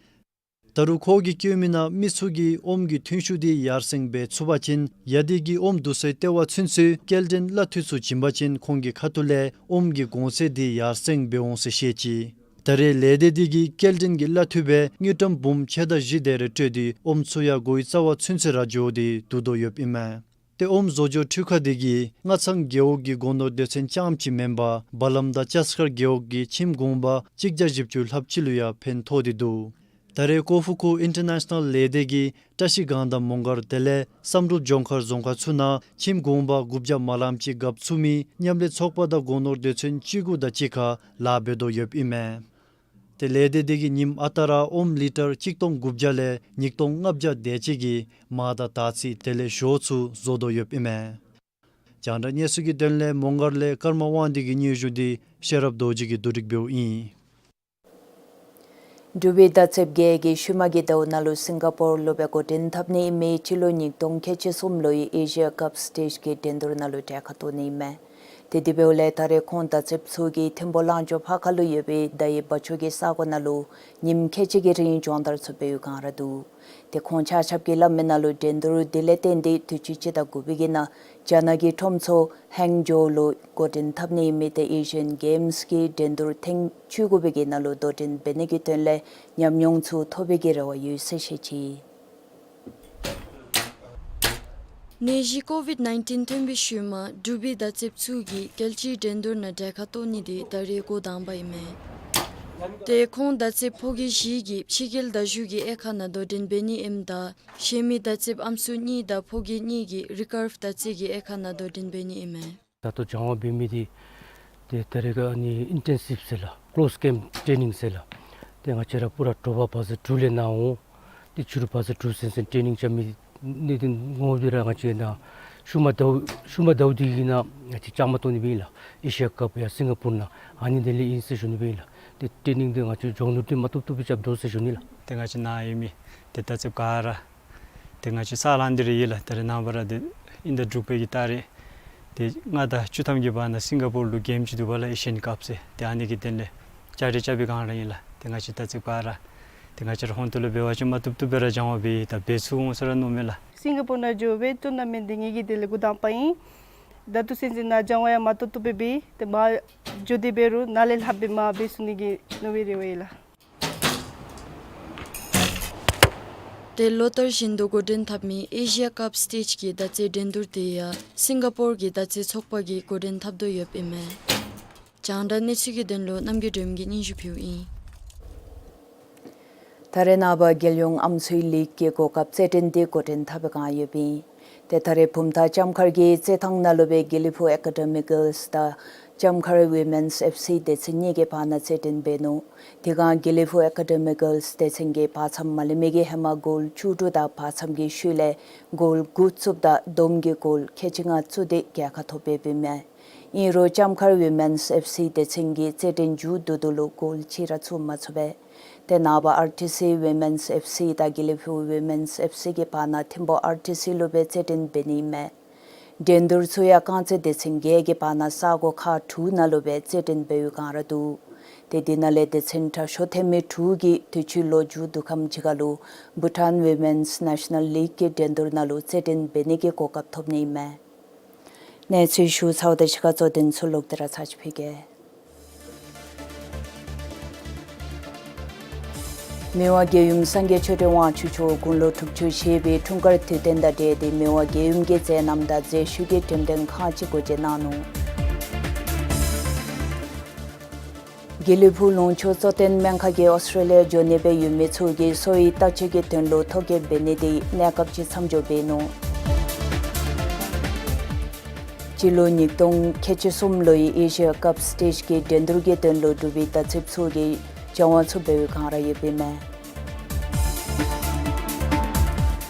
ད་རུང་ཁོ་གིས་བཀོད་མི་ནང་མི་ཚུ་གིས་ཨོམ་གྱི་ཐོན་ཤུགས་དེ་ཡར་སེང་འབད་ཚུགས་པ་ཅིན་ཡ་དེ་གི་ཨོམ་བསྡུ་སའི་ལྟེ་བ་ཚུན་ཚོད་སྐྱེལ་འདྲེན་གླ་འཐུས་ཚུ་བྱིན་པ་ཅིན་ཁོང་གི་ཁ་ཐུག་ལས་ཨོམ་གྱི་གོང་ཚད་དེ་ཡར་སེང་འབད་འོང་ཟེར་བཤད་ཅི། ད་རེས་ལས་སྡེ་དེ་གིས་སྐྱེལ་འདྲེན་གྱི་གླ་འཐུས་སྦེ་དངུལ་ཀྲམ་འབུམ་ཕྱེད་དང་བཞི་དེ་རེ་སྤྲོད་དེ་ཨོམ་ཚུ་ཡང་གོ་བའི་རྩ་བ་ཚུན་ཚོད་ར་འགྱོ་སྟེ་བསྡུ་དོ་ཡོདཔ་ཨིན་མས། ཏེ་ཨོམ་བཟོ་བཅོས་འཕྲུལ་ཁང་དེ་གིས་སྔ་ཚང་རྒེད་འོག་གི་སྒོ་ནོར་སྡེ་ཚན་རྐྱངམ་ཅིག་མེན་པར་བ་ལམ་དང་ལྕགས་མཁར་རྒེད་འོག་གི་ཁྱིམ་གུང་པ་གཅིག་བརྒྱ་བཞི་བཅུ་ལྷགཔ་ཅིག་ལུ་ཡང་ཕན་ཐོགས་ཏེ་འདུག། ད་རེས་ཀོ་ཧྥུ་ཀུ་ཨིན་ཊར་ནེ་ཤ་ནཱལ་ལས་སྡེ་གིས་བཀྲ་ཤིས་སྒང་དང་མོང་སྒར་དེ་ལས་བསམ་གྲུབ་ལྗོངས་མཁར་རྫོང་ཁག་ཚུ་ནང་ཁྱིམ་གུང་པ་དགུ་བརྒྱ་མ་ལངམ་ཅིག་རྒཔོ་ཚུགས་མི་མཉམ་ལས་ཚོགས་པ་དང་སྒོ་ནོར་སྡེ་ཚན་བཅུ་དགུ་དང་གཅིག་ཁར་ལཱ་འབད་དོ་ཡོདཔ་ཨིན་མས། ཏེ་ལས་སྡེ་དེ་གིས་ཉིནམ་ཨ་རྟག་ར་ཨོམ་ལི་ཊར་གཅིག་སྟོང་དགུ་བརྒྱ་ལས་ཉིས་སྟོང་ལྔ་བརྒྱ་དེ་ཅིག་གི་མར་དང་དར་ཚིལ་དེ་ལས་ཞོ་ཚུ་བཟོ་དོ་ཡོདཔ་ཨིན་མས། རྒྱང་བསྒྲགས་གནས་ཚུལ་གྱི་དོན་ལས་མོང་སྒར་ལས་ཀརྨ་དབང་འདུས་ཀྱི་སྙན་ཞུ་འདི་ཤེས་རབ་རྡོ་རྗེ་གིས་བསྡུ་སྒྲིག་འབདཝ་ཨིན། འབྲུག་པའི་མདའ་རྩེད་བརྒྱད་ཀྱིས་ཤུལ་མ་གི་ཟླཝ་ནང་ལུ་སིང་ག་པོར་ལུ་སྦེ་འགོ་འདྲེན་འཐབ་ནི་ཨིན་མི་སྤྱི་ལོ་ཉིས་སྟོང་ཁལ་གཅིག་གསུམ་ལོའི་ཨེ་ཤི་ཡ་ཀབ་སི་ཊེཇ་གི་འགྲན་བསྡུར་ནང་ལུ་གྲལ་ཁར་གཏོགས་ནི་ཨིན་མས། ཏེ་དེ་འབདཝ་ལས་ད་རེས་ཁོང་མདའ་རྩེདཔ་ཚུ་གིས་ཐིམ་ཕུག་གླང་ཇོ་ཕར་ཁ་ལུ་ཡོད་པའི་མདའ་ཡི་སྦ་ཆུ་གི་ས་གོ་ནང་ལུ་ཉིནམ་ཁལ་གཅིག་གི་རིང་སྦྱོང་བརྡར་ཚུ་འབད་བའི་བསྒང་ར་འདུག། ཏེ་ཁོང་ཆ་ཁྱབ་ཀྱིས་སླབ་མི་ནང་ལུ་འགྲན་བསྡུར་དེ་ལས་བརྟེན་ཏེ་དུས་ཅི་སྤྱི་ཟླ་དགུ་པའི་གི་ནང་རྒྱ་ནག་གི་ཁྲོམ་ཚོགས་ཧང་ཇོའུ་ལུ་འགོ་འདྲེན་འཐབ་ནི་ཨིན་མི་ཏེ་ཨེ་ཤི་ཡཱན་གེམསི་གི་འགྲན་བསྡུར་ཐེངས་བཅུ་དགུ་པའི་གི་ནང་ལུ་དོ་འགྲན་འབད་ནི་གི་དོན་ལས་ཉམས་མྱོང་ཚུ་ཐོབ་པའི་གི་རེ་བ་ཡོད་ཟེར་བཤད་ཅི། ནད་གཞི་ཀོ་ཝིཌ་ནའིན་ཊིན་ཐོན་པའི་ཤུལ་མ་འབྲུག་པའི་མདའ་རྩེདཔ་ཚུ་གིས་རྒྱལ་སྤྱིའི་འགྲན་བསྡུར་ནང་གྲལ་ཁར་གཏོགས་ནི་དེ་ད་རེས་འགོ་དང་པ་ཨིན་མས། ཏེ་ཁོང་མདའ་རྩེདཔ་ཕོ་སྐྱེས་བཞི་གིས་ཕྱི་རྒྱལ་མདའ་གཞུ་གི་དབྱེ་ཁག་ནང་དོ་འགྲན་འབད་ནི་ཨིནམ་ད་གཞན་མི་མདའ་རྩེདཔ་ཨམ་སྲུ་གཉིས་དང་ཕོ་སྐྱེས་གཉིས་ཀྱིས་རི་ཀརབ་མདའ་རྩེད་ཀྱི་དབྱེ་ཁག་ནང་དོ་འགྲན་འབད་ནི་ཨིན་མས། ད་ལྟོ་སྦྱང་བ་འབད་མི་འདི་ཏེ་ད་རེས་ཀ་ཨ་ནི་ཨིན་ཊེན་སིབ་ཟེར་ལགས། ཀློསི་ཀེམཔ་ཊེ་ནིང་ཟེར་ལགས། ཏེ་ང་བཅས་ར་པུ་ར་དྲོ་པ་བ་ཟེར་དྲུག་ལས་ནཱ་འོང་། ཏེ་ཕྱི་རུ་བ་ཟེར་དྲུག་ཟེར་ཟེར་ཊེ་ནིང་རྐྱབ་མི་ནི་འདི་ངོ་བོ་འདི་ར་ང་བཅས་ནཱ་ཤུལ་མ་ཟླཝ་ཤུལ་མ་ཟླཝ་འདི་གི་ནང་ང་བཅས་བཅའ་མར་གཏོགས་ནི་སྦེ་ཨིན་ལགས། ཨེ་ཤི་ཡ་ཀབ་ཡར་སིང་ག་པོར་ནང་ཨ་ནི་དེ་ལས་ཨིན་ཟེར་ཞུ་ནི་སྦེ་ཨིན་ལགས། ཏེ་ཊེ་ནིང་འདི་ང་བཅས་སྦྱོང་ནོར་འདི་མ་བཏུབ་བཏུབ་སྦེ་རྐྱབ་དོ་ཟེར་ཞུ་ནི་ལགས། ཏེ་ང་བཅས་ནཱ་ཡོད་མི་ཏེ་མདའ་རྩེདཔ་ག་ར་ཏེ་ང་བཅས་ས་ལང་འདི་ར་ཨིན་ལགས། ད་རེས་ནངས་པ་ར་ཏེ་དབྱིན་ཟླ་དྲུག་པའི་གི་ཏ་རིག་ཏེ་ལྔ་དང་བཅུ་ཐམ་གྱི་བར་ན་སིང་ག་པོར་ལུ་གེམ་ཅིག་འདུག་པ་ལགས། ཨེ་ཤི་ཡཱན་ཀབ་ཟེར། ཏེ་ཨ་ནི་གི་དོན་ལས་བཅའ་སྒྲིག་རྐྱབ་པའི་བསྒང་ར་ཨིན་ལགས། ཏེ་ང་བཅས་མདའ་རྩེདཔ་ག་ར་ཏེ་ང་བཅས་ར་ཧོང་ཏོ་ལུ་འབད་བ་ཅིན་མ་བཏུབ་བཏུབ་སྦེ་ར་སྦྱང་བ་འབད་ཡི། ད་འབད་ཚུགས་འོང་ཟེར་ར་མནོཝ་མས་ལགས། སིང་ག་པོར་ནང་འགྱོ་སྦེ་ཊུར་ན་མེནཊ་འདི་ངེ་གི་དེ་ལས་འགོ་དང་པ་ཨིན། ད་ལྟོ་ཚུན་ཚོད་ནཱ་སྦྱང་བ་ཡང་མ་བཏུབ་བཏུབ་སྦེ་འབད་ཡི། ཏེ་མར་འགྱོ་སྟེ་འབད་རུང་ནཱ་ལས་ལྷགཔ་སྦེ་མར་འབད་ཚུགས་ནི་གི་མནོ་བའི་རེ་བ་ཡོད་ལགས། ཏེ་ལོ་ལྟར་བཞིན་དུ་འགོ་འདྲེན་འཐབ་མི་ཨེ་ཤི་ཡ་ཀབ་སི་ཊེཇ་གི་མདའ་རྩེད་འགྲན་བསྡུར་དེ་ཡང་སིང་ག་པོར་གྱི་མདའ་རྩེད་ཚོགས་པ་གིས་འགོ་འདྲེན་འཐབ་དོ་ཡོདཔ་ཨིན་མས། རྒྱང་བསྒྲགས་གནས་ཚུལ་གྱི་དོན་ལུ་རྣམ་རྒྱལ་སྒྲོལ་མ་གིས་སྙན་ཞུ་ཕུལཝ་ཨིན། ད་རེས་ནངས་པ་རྒྱལ་ཡོངས་ཨམ་སྲུའི་ལིག་གི་གོ་སྐབས་རྩེད་འགྲན་འདི་འགོ་འདྲེན་འཐབ་པའི་བསྒང་ཡོདཔ་ཨིན། ཏེ་ད་རེས་བུམ་ཐང་ལྕམ་མཁར་གྱི་རྩེད་ཐང་ནང་ལུ་སྦེ་དགེ་ལེགས་ཕུག་ཨེ་ཀ་ཌེ་མི་གཱརལསི་དང་ལྕམ་མཁར་ཝི་མེནསི་ཨེཕ་སི་སྡེ་ཚན་གཉིས་ཀྱི་བར་ན་རྩེད་འགྲན་འབད་ནུག། དེ་སྒང་དགེ་ལེགས་ཕུག་ཨེ་ཀ་ཌེ་མི་གཱརལསི་སྡེ་ཚན་གྱིས་བར་མཚམས་མ་ལེན་མི་གི་ཧེ་མ་གོལ་བཅུ་དྲུག་དང་བར་མཚམས་ཀྱི་ཤུལ་ལས་གོལ་དགུ་བཙུགསཔ་ད་བསྡོམས་ཀྱིས་གོལ་ཁལ་གཅིག་ལྔ་བཙུགས་ཏེ་རྒྱལ་ཁ་ཐོབ་ཡོདཔ་ཨིན་མས། ཨིན་རུང་ལྕམ་མཁར་ཝི་མེནསི་ཨེཕ་སི་སྡེ་ཚན་གྱིས་རྩེད་འགྲན་མཇུག་བསྡུ་ད་ལུ་གོལ་གཅིག་ར་བཙུགས་མ་ཚུགས་པས། ཏེ་ནངས་པ་ཨར་ཊི་སི་ཝི་མེནསི་ཨེཕ་སི་དང་དགེ་ལེགས་ཕུག་ཝི་མེནསི་ཨེཕ་སི་གི་བར་ན་ཐིམ་ཕུག་ཨར་ཊི་སི་ལུ་སྦེ་རྩེད་འགྲན་འབད་ནི་ཨིན་མས། འགྲན་བསྡུར་ཚུ་ཡང་རྐང་རྩེད་སྡེ་ཚན་བརྒྱད་ཀྱི་བར་ན་ས་གོ་ཁག་དྲུག་ནང་ལུ་སྦེ་རྩེད་འགྲན་འབད་བའི་བསྒང་ར་འདུག། ཏེ་དེ་ནང་ལས་སྡེ་ཚན་དྲག་ཤོས་ཐོན་མི་དྲུག་གིས་དུས་ཅི་ལོ་མཇུག་བསྡུ་ཁམས་ཅིག་ཁར་ལུ་བྷུ་ཊཱན་ཝི་མེནསི་ནེ་ཤ་ནཱལ་ལིག་གི་འགྲན་བསྡུར་ནང་ལུ་རྩེད་འགྲན་འབད་ནི་གི་གོ་སྐབས་ཐོབ་ནི་ཨིན་མས། གནས་ཚུལ་ཞུ་ཚརཝ་དང་གཅིག་ཁར་གཙོ་དོན་ཚུ་ལོག་སྟེ་ར་ཚར་ཅིག་ཕུལ་གེ། མི་དབང་རྒྱལ་ཡུམ་སངས་རྒྱས་ཆོས་སྒྲོན་དབང་ཕྱུག་མཆོག་དགུང་ལོ་དྲུག་ཅུ་བཞེས་པའི་འཁྲུངས་སྐར་དུས་སྟོན་དང་འབྲེལ་ཏེ་མི་དབང་རྒྱལ་ཡུམ་གྱི་མཛད་རྣམ་དང་མཛད་ཤུལ་གྱི་འགྲེམས་སྟོན་ཁག་ཅིག་སྒོ་འབྱེད་གནང་ནུག། དགེ་ལེགས་ཕུག་ལུང་ཕྱོགས་གཙོ་བསྟེན་སྨན་ཁང་གིས་ཨོསི་ཊྲེ་ལི་ཡ་འགྱོ་ནི་སྦེ་ཡོད་མི་ཚུ་གི་གསོ་བའི་བརྟག་དཔྱད་ཀྱི་དོན་ལུ་ཐོ་བཀོད་འབད་ནི་དེ་གནས་སྐབས་ཅིག་མཚམས་འཇོག་འབད་ནུག། སྤྱི་ལོ་ཉིས་སྟོང་ཁལ་གཅིག་གསུམ་ལོའི་ཨེ་ཤི་ཡ་ཀབ་སི་ཊེཇ་གྱི་འགྲན་བསྡུར་གྱི་དོན་ལུ་འབྲུག་པའི་དར་ཚིབས་ཚུ་གིས་སྦྱང་བ་ཚུ་འབད་བའི་བསྒང་ར་ཡོདཔ་ཨིན་མས།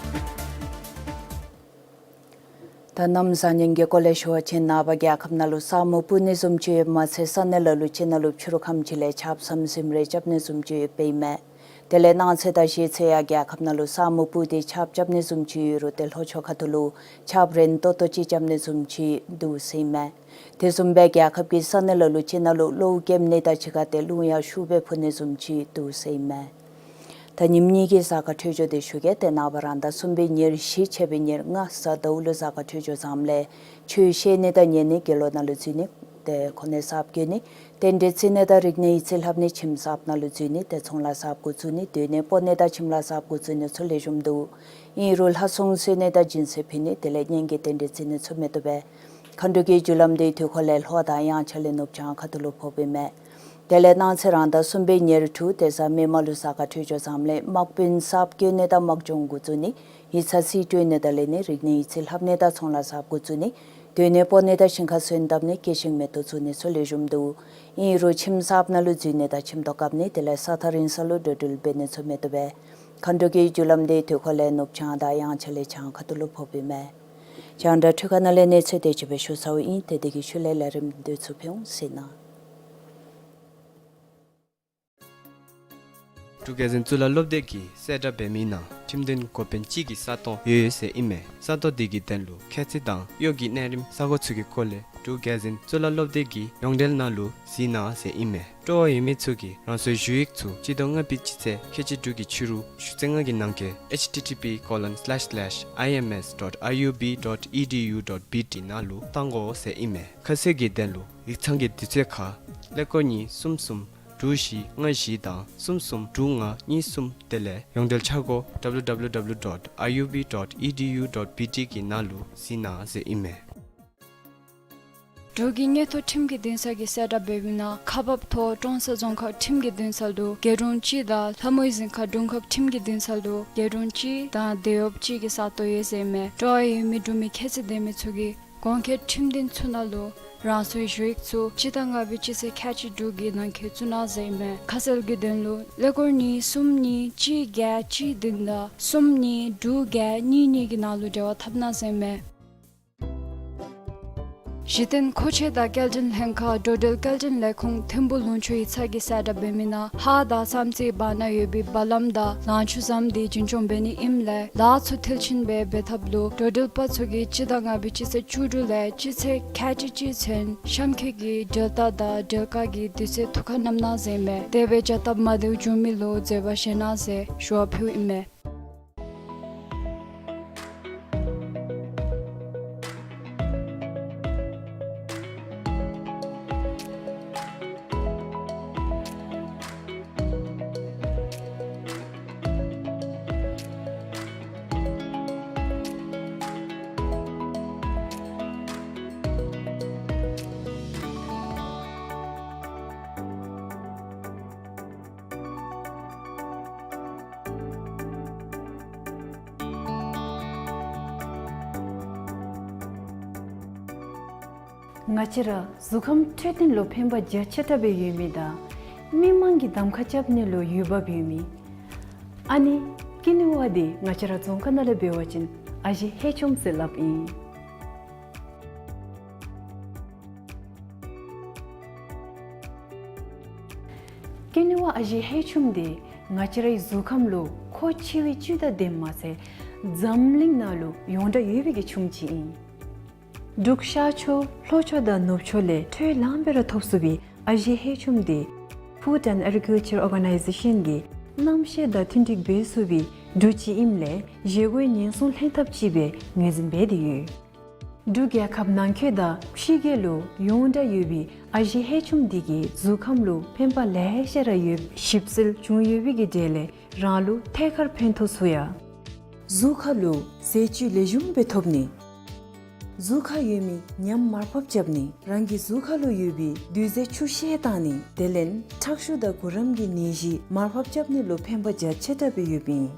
ད་གནམ་བཟང་ངན་གྱི་སྐོར་ལས་ཞུ་བ་ཅིན་ནངས་པ་རྒྱལ་ཁབ་ནང་ལུ་ས་སྨུག་སྤུབ་ནི་བཟུམ་ཅིག་ཡོདཔ་མ་ཚད་ས་གནས་ལ་ལུ་ཅིག་ནང་ལུ་ཕྱི་རུ་ཁམས་ཅིག་ལས་ཆརཔ་ཟམ་ཟིམ་རེ་རྐྱབ་ནི་བཟུམ་ཅིག་ཡོདཔ་ཨིན་མས། དེ་ལས་གནངས་ཚེ་དང་གཞེས་ཚེ་ཡང་རྒྱལ་ཁབ་ནང་ལུ་ས་སྨུག་སྤུབ་སྟེ་ཆརཔ་རྐྱབ་ནི་བཟུམ་ཅིག་ཡོད་རུང་ཏེ་ལྷོ་ཕྱོགས་ཁ་ཐུག་ལུ་ཆརཔ་རན་ཏོག་ཏོ་ཅིག་རྐྱབ་ནི་བཟུམ་ཅིག་འདུག་ཟེར་ཨིན་མས། དེ་བཟུམ་སྦེ་རྒྱལ་ཁབ་ཀྱི་ས་གནས་ལ་ལུ་ཅིག་ནང་ལུ་གློཝ་རྐྱབ་ནི་དང་གཅིག་ཁར་ཏེ་རླུང་ཡང་ཤུགས་སྦེ་འཕུ་ནི་བཟུམ་ཅིག་འདུག་ཟེར་ཨིན་མས། ད་ཉིནམ་གཉིས་ཀྱི་གཟའ་སྐར་འཕྲོད་སྦྱོར་དེ་ཞུ་གེ། ཏེ་ནངས་པ་རང་ཟླ་གསུམ་པའི་ཉེར་བཞི་ཆད་པའི་ཉེར་ལྔ་གཟའ་ཟླཝ་ལུ་གཟའ་སྐར་འཕྲོད་སྦྱོར་བཟངམ་ལས་ཆོས་བཤད་ནི་དང་ཉན་ནི་དགེ་སློང་ནང་ལུ་འཛུལ་ནི་དེ་གོ་གནས་གསརཔ་བསྐོ་ནི་རྟེན་འབྲེལ་བརྩི་ནི་དང་རིག་གནས་ཡིག་རྩིས་ལྷབ་ནི་ཁྱིམ་གསརཔ་ནང་ལུ་འཛུལ་ནི་དེ་ཚོང་ལཱ་གསརཔ་འགོ་བཙུགས་ནི་སྡོད་གནས་སྤོ་ནི་དང་ཁྱིམ་ལཱ་གསརཔ་འགོ་བཙུགས་ནི་ཚུ་ལེགས་ཤོམ་འདུག། ཨིན་རུང་ལྷ་སྲུང་གསོལ་ནི་དང་སྦྱིན་སྲེག་ཕུལ་ནི་དེ་ལས་གཉེན་གྱི་རྟེན་འབྲེལ་བརྩི་ནི་ཚུ་མི་བཏུབ་པས། མཁའ་འགྲོ་གི་རྒྱུ་ལམ་དེ་དུས་འཁོར་ལས་ལྷོ་དང་དབྱངས་འཆར་ལས་ནུབ་བྱང་ཁ་ཐུག་ལུ་ཕོགཔ་ཨིན་མས། དེ་ལས་གནངས་ཚེ་རང་ཟླ་གསུམ་པའི་ཉེར་དྲུག་ཏེ་གཟའ་མིག་དམར་ལུ་གཟའ་སྐར་འཕྲོད་སྦྱོར་བཟངམ་ལས་དམག་དཔོན་གསརཔ་བསྐོ་ནི་དང་དམག་སྦྱོང་འགོ་བཙུགས་ནི་ཡིག་ཚང་རྩིས་སྤྲོད་ནི་དང་ལེན་ནི་རིག་གནས་ཡིག་རྩིས་ལྷབ་ནི་དང་ཚོང་ལཱ་གསརཔ་འགོ་བཙུགས་ནི་སྡོད་གནས་སྤོ་ནི་དང་ཞིང་ཁ་སོན་བཏབ་ནི་སྐྱེད་ཤིང་མེ་ཏོག་བཙུགས་ནི་ཚུ་ལེགས་ཤོམ་འདུག། ཨིན་རུང་ཁྱིམ་གསརཔ་ནང་ལུ་འཛུལ་ནི་དང་ཁྱིམ་ཐོག་བཀབ་ནི་དེ་ལས་ས་ཐག་རིང་ས་ལུ་འགྲོ་འགྲུལ་འབད་ནི་ཚུ་མི་བཏུབ་པས། མཁའ་འགྲོ་གི་རྒྱུ་ལམ་དེ་དུས་འཁོར་ལས་ནུབ་བྱང་དང་དབྱངས་འཆར་ལས་བྱང་ཁ་ཐུག་ལུ་ཕོགཔ་ཨིན་མས། རྒྱང་བསྒྲགས་འཕྲུལ་ཁང་ནང་ལས་གནས་ཚུལ་དེ་ཅིག་སྦེ་ཞུ་ཚརཝ་ཨིན། ཏེ་དེ་གི་ཤུལ་ལས་ལས་རིམ་དེ་ཚུ་ཕུལ་འོང་ཟེར་ཨིན། འབྲུག་རྒྱལ་གཞུང་གཙུག་ལག་སློབ་སྡེ་གིས་གསལ་བསྒྲགས་འབད་མི་ནང་ཁྲིམས་དོན་འགོ་དཔོན་གཅིག་གི་ས་སྟོང་ཡོད་ཡོད་ཟེར་ཨིན་མས། ས་སྟོང་དེ་གི་དོན་ལུ་ཁྱད་ཚད་དང་གཡོག་གི་གནས་རིམ་ས་གོ་ཚུ་གི་སྐོར་ལས་འབྲུག་རྒྱལ་གཞུང་གཙུག་ལག་སློབ་སྡེ་གི་ཡོངས་འབྲེལ་ནང་ལུ་གཟིགས་གནང་ཟེར་ཨིན་མས། སྤྲོ་བ་ཡོད་མི་ཚུ་གིས་རང་སོའི་ཞུ་ཡིག་ཚུ་སྤྱི་ཟླ་ལྔ་པའི་སྤྱི་ཚེས་ཁལ་གཅིག་དྲུག་གི་ཕྱི་རུ་ཞུ་ཚིག་ལྔ་གི་ནང་གི་ཨེཆ་ཊི་ཊི་པི་ཀོ་ལོན་སི་ལེཤ་སི་ལེཤ་ཨའི་ཨེམ་ཨེསི་ཌོཊ་ཨའི་ཡུ་བི་ཌོཊ་ཨི་ཌི་ཡུ་ཌོཊ་བི་ཊི་ནང་ལུ་བཏང་དགོ་ཟེར་ཨིན་མས། ཁ་གསལ་གྱི་དོན་ལུ་ཡིག་ཚང་གི་དུས་ཚོད་ཁར་ཀླད་ཀོར་གཉིས་གསུམ་གསུམ་དྲུག་བཞི་ལྔ་བཞི་དང་གསུམ་གསུམ་དྲུག་ལྔ་གཉིས་གསུམ་དེ་ལས་ཡོངས་འབྲེལ་འཆར་སྒོ་ཌབ་ལུ་ཌབ་ལུ་ཌབ་ལུ་ཌོཊ་ཨའི་ཡུ་བི་ཌོཊ་ཨི་ཌི་ཡུ་ཌོཊ་བི་ཊི་གི་ནང་ལུ་གཟིགས་གནང་ཟེར་ཨིན་མས། འབྲུག་གི་མངོན་མཐོ་ཁྲིམས་ཀྱི་འདུན་ས་གིས་གསལ་བསྒྲགས་འབད་མི་ནང་ཁག་འབག་ཐོག་ཀྲོང་གསར་རྫོང་ཁག་ཁྲིམས་ཀྱི་འདུན་ས་ལུ་རྒེད་འོག་གཅིག་དང་ལྷ་མོའི་གཟིམ་ཁང་དྲུང་ཁག་ཁྲིམས་ཀྱི་འདུན་ས་ལུ་རྒེད་འོག་གཅིག་དང་སྡེ་བ་གཅིག་གི་ས་སྟོང་ཡོད་ཟེར་ཨིན་མས། སྤྲོ་བ་ཡོད་མི་འབྲུག་མི་ཁྱད་ཚད་ལྡན་མི་ཚུ་གིས་གོང་འཁོད་ཁྲིམས་འདུན་ཚུ་ནང་ལུ་རང་སོའི་ཞུ་ཡིག་ཚུ་སྤྱི་ཟླ་ལྔ་པའི་སྤྱི་ཚེས་ཁལ་གཅིག་དྲུག་གི་ནང་འཁོད་བཙུགས་གནང་ཟེར་ཨིན་མས། ཁ་གསལ་གྱི་དོན་ལུ་ཀླད་ཀོར་གཉིས་གསུམ་གཉིས་གཅིག་བརྒྱད་གཅིག་བདུན་དང་གསུམ་གཉིས་དྲུག་བརྒྱད་གཉིས་གཉིས་ཀྱི་ནང་ལུ་འབྲེལ་བ་འཐབ་གནང་ཟེར་ཨིན་མས། གཞི་རྟེན་མཁོ་ཆས་དང་སྐྱེལ་འདྲེན་ལྷན་ཁག་འགྲོ་འགྲུལ་སྐྱེལ་འདྲེན་ལས་ཁུངས་ཐིམ་ཕུ་ལུང་ཕྱོགས་ཡིག་ཚང་གིས་གསལ་བསྒྲགས་འབད་མི་ནང་ཧཱ་དང་བསམ་རྩེའི་བར་ན་ཡོད་པའི་བར་ལམ་དང་ལང་ཕྱུགས་ཟམ་དེ་རྒྱུན་སྐྱོང་འབད་ནི་ཨིནམ་ལས་ལཱ་ཚུ་མཐིལ་ཕྱིན་སྦེ་འབད་ཐབས་ལུ་འགྲོ་འགྲུལ་པ་ཚུ་གིས་སྤྱི་ཟླ་ལྔ་པའི་སྤྱི་ཚེས་བཅུ་དྲུག་ལས་སྤྱི་ཚེས་ཁལ་གཅིག་གཅིག་ཚུན་གཤམ་འཁོད་ཀྱི་འགྲུལ་རྟ་དང་འགྲུལ་ཁང་གི་དུས་ཚོད་ཐུགས་ཁར་བསྣམ་གནང་ཟེར་ཨིན་མས། དེ་སྦེ་བྱ་སྟབས་མ་བདེཝ་བྱུང་མི་ལུ་འཛོལ་པ་བཞེས་གནང་ཟེར་ཞུ་བ་ཕུལཝ་ཨིན་མས། ང་བཅས་ར་གཟུགས་ཁམས་འཕྲོད་བསྟེན་ལུ་ཕན་པ་རྒྱ་ཆེ་དྲགས་སྦེ་ཡོད་མི་དང་མི་མང་གིས་གདམ་ཁ་རྐྱབ་ནི་ལུ་འོས་འབབ་ཡོད་མི་ཨ་ནི་ཀེ་ནི་ཝ་འདི་ང་བཅས་ར་རྫོང་ཁ་ནང་ལས་འབད་བ་ཅིན་ཨ་ཞེ་ཧེ་ཆུམ་ཟེར་སླབ་ཨིན། ཀེ་ནི་ཝ་ཨ་ཞེ་ཧེ་ཆུམ་འདི་ང་བཅས་རའི་གཟུགས་ཁམས་ལུ་མཁོ་ཆེ་བའི་བཅུད་དང་ལྡནམ་མ་ཚད་འཛམ་གླིང་ནང་ལུ་ཡོངས་གྲགས་ཡོད་པའི་གི་ཆུམ་ཅིག་ཨིན། འབྲུག་ཤར་ཕྱོགས་ལྷོ་ཕྱོགས་དང་ནུབ་ཕྱོགས་ལས་འཕྲོ་ལངས་སྦེ་ར་ཐོབ་ཚུགས་པའི་ཨ་ཞེ་ཧེ་ཆུམ་འདི་Food and Agriculture Organization གིས་གནམ་གཤིས་དང་མཐུན་འགྲིག་འབད་ཚུགས་པའི་འབྲུ་ཅིག་ཨིནམ་ལས་བཞེས་སྒོའི་ཉེན་སྲུང་ལྷན་ཐབས་ཅིག་སྦེ་ངོས་འཛིན་འབད་དེ་ཡོད། འབྲུག་རྒྱལ་ཁབ་ནང་འཁོད་དང་ཕྱི་རྒྱལ་ལུ་ཡོངས་གྲགས་ཡོད་པའི་ཨ་ཞེ་ཧེ་ཆུམ་འདི་གིས་གཟུགས་ཁམས་ལུ་ཕན་པ་ལེ་ཤ་ར་ཡོད། ཞིབ་འཚོལ་བྱུང་ཡོད་པའི་གི་གྲས་ལས་རང་ལུ་ཐད་ཀར་ཕན་ཐོགས་ཚུགས་ཡ། གཟུགས་ཁ་ལུ་ཟས་བཅུད་ལེགས་ཤོམ་སྦེ་ཐོབ་ནི། གཟུགས་ཁར་ཡོད་མི་ཉམས་མར་ཕབ་རྐྱབ་ནི། རང་གི་གཟུགས་ཁ་ལུ་ཡོད་པའི་རྡུལ་རྫས་ཆུ་བཤལ་བཏང་ནི། དེ་ལས་ཁྲག་ཤུགས་དང་གུ་རམ་གྱི་ནད་གཞི་མར་ཕབ་རྐྱབ་ནི་ལུ་ཕན་པ་རྒྱ་ཆེ་དྲགས་སྦེ་ཡོདཔ་ཨིན།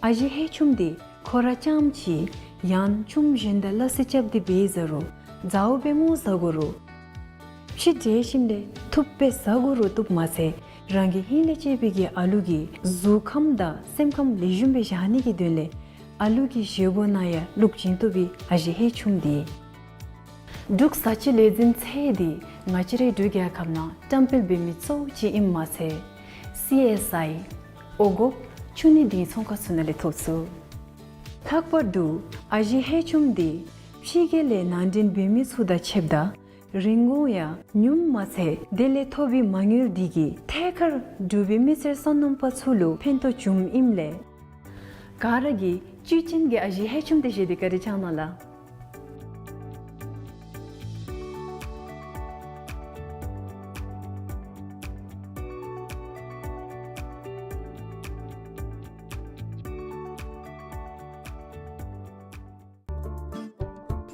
ཨ་ཞེ་ཧེ་ཆུམ་འདི་ཁོ་ར་རྐྱངམ་ཅིག་ཡང་ཆུམ་གཞན་དང་སླ་བསྲེ་རྐྱབ་སྟེ་འབད་བཟའ་རུང་ཟཝ་སྦེ་སྔོ་བཟའ་དགོ་རུང་ཕྱེ་འབྲས་ཞིམ་ལས་ཐུབ་སྦེ་བཟའ་དགོ་རུང་བཏུབ་མ་ཚད་རང་གི་ཧིང་ལས་གཅེས་པའི་གི་ཨ་ལུ་གི་གཟུགས་ཁམས་དང་སེམས་ཁམས་ལེགས་ཤོམ་སྦེ་བཞག་ནི་གི་དོན་ལས་ཨ་ལུ་གི་བཞེས་སྒོ་ནང་ཡང་བླུག་བྱིན་བཏུབ་པའི་ཨ་ཞེ་ཧེ་ཆུམ་འདི། འབྲུག་བཟའ་བཅའི་ལས་འཛིན་ཚད་འདི་ང་བཅས་རའི་འབྲུག་རྒྱལ་ཁབ་ནང་བཀྲམ་སྤེལ་འབད་མི་གཙོ་བོ་ཅིག་ཨིནམ་མ་ཚད་སི་ཨེསི་ཨའི་འོང་འགོག་ཆུ་ནད་འདི་ཚོང་ཁང་ཚུ་ནང་ལས་ཐོབ་ཚུགས། ལྷག་པར་དུ་ཨ་ཞེ་ཧེ་ཆུམ་འདི་ཕྱི་རྒྱལ་ལས་ནང་འདྲེན་འབད་མི་ཚུ་དང་ཕྱདཔ་ད་རིན་གོང་ཡང་ཉུངམ་མ་ཚད་དེ་ལས་ཐོབ་པའི་མ་དངུལ་འདི་གིས་ཐད་ཀར་འབྲུག་པའི་མི་སེར་སོ་ནམ་པ་ཚུ་ལུ་ཕན་ཐོགས་བྱུངམ་ཨིནམ་ལས་ག་ར་གིས་བཅུད་ཅན་གྱི་ཨ་ཞེ་ཧེ་ཆུམ་འདི་བཞེས་ཏེ་བཀའ་དྲིན་བསྐྱང་གནང་ལགས།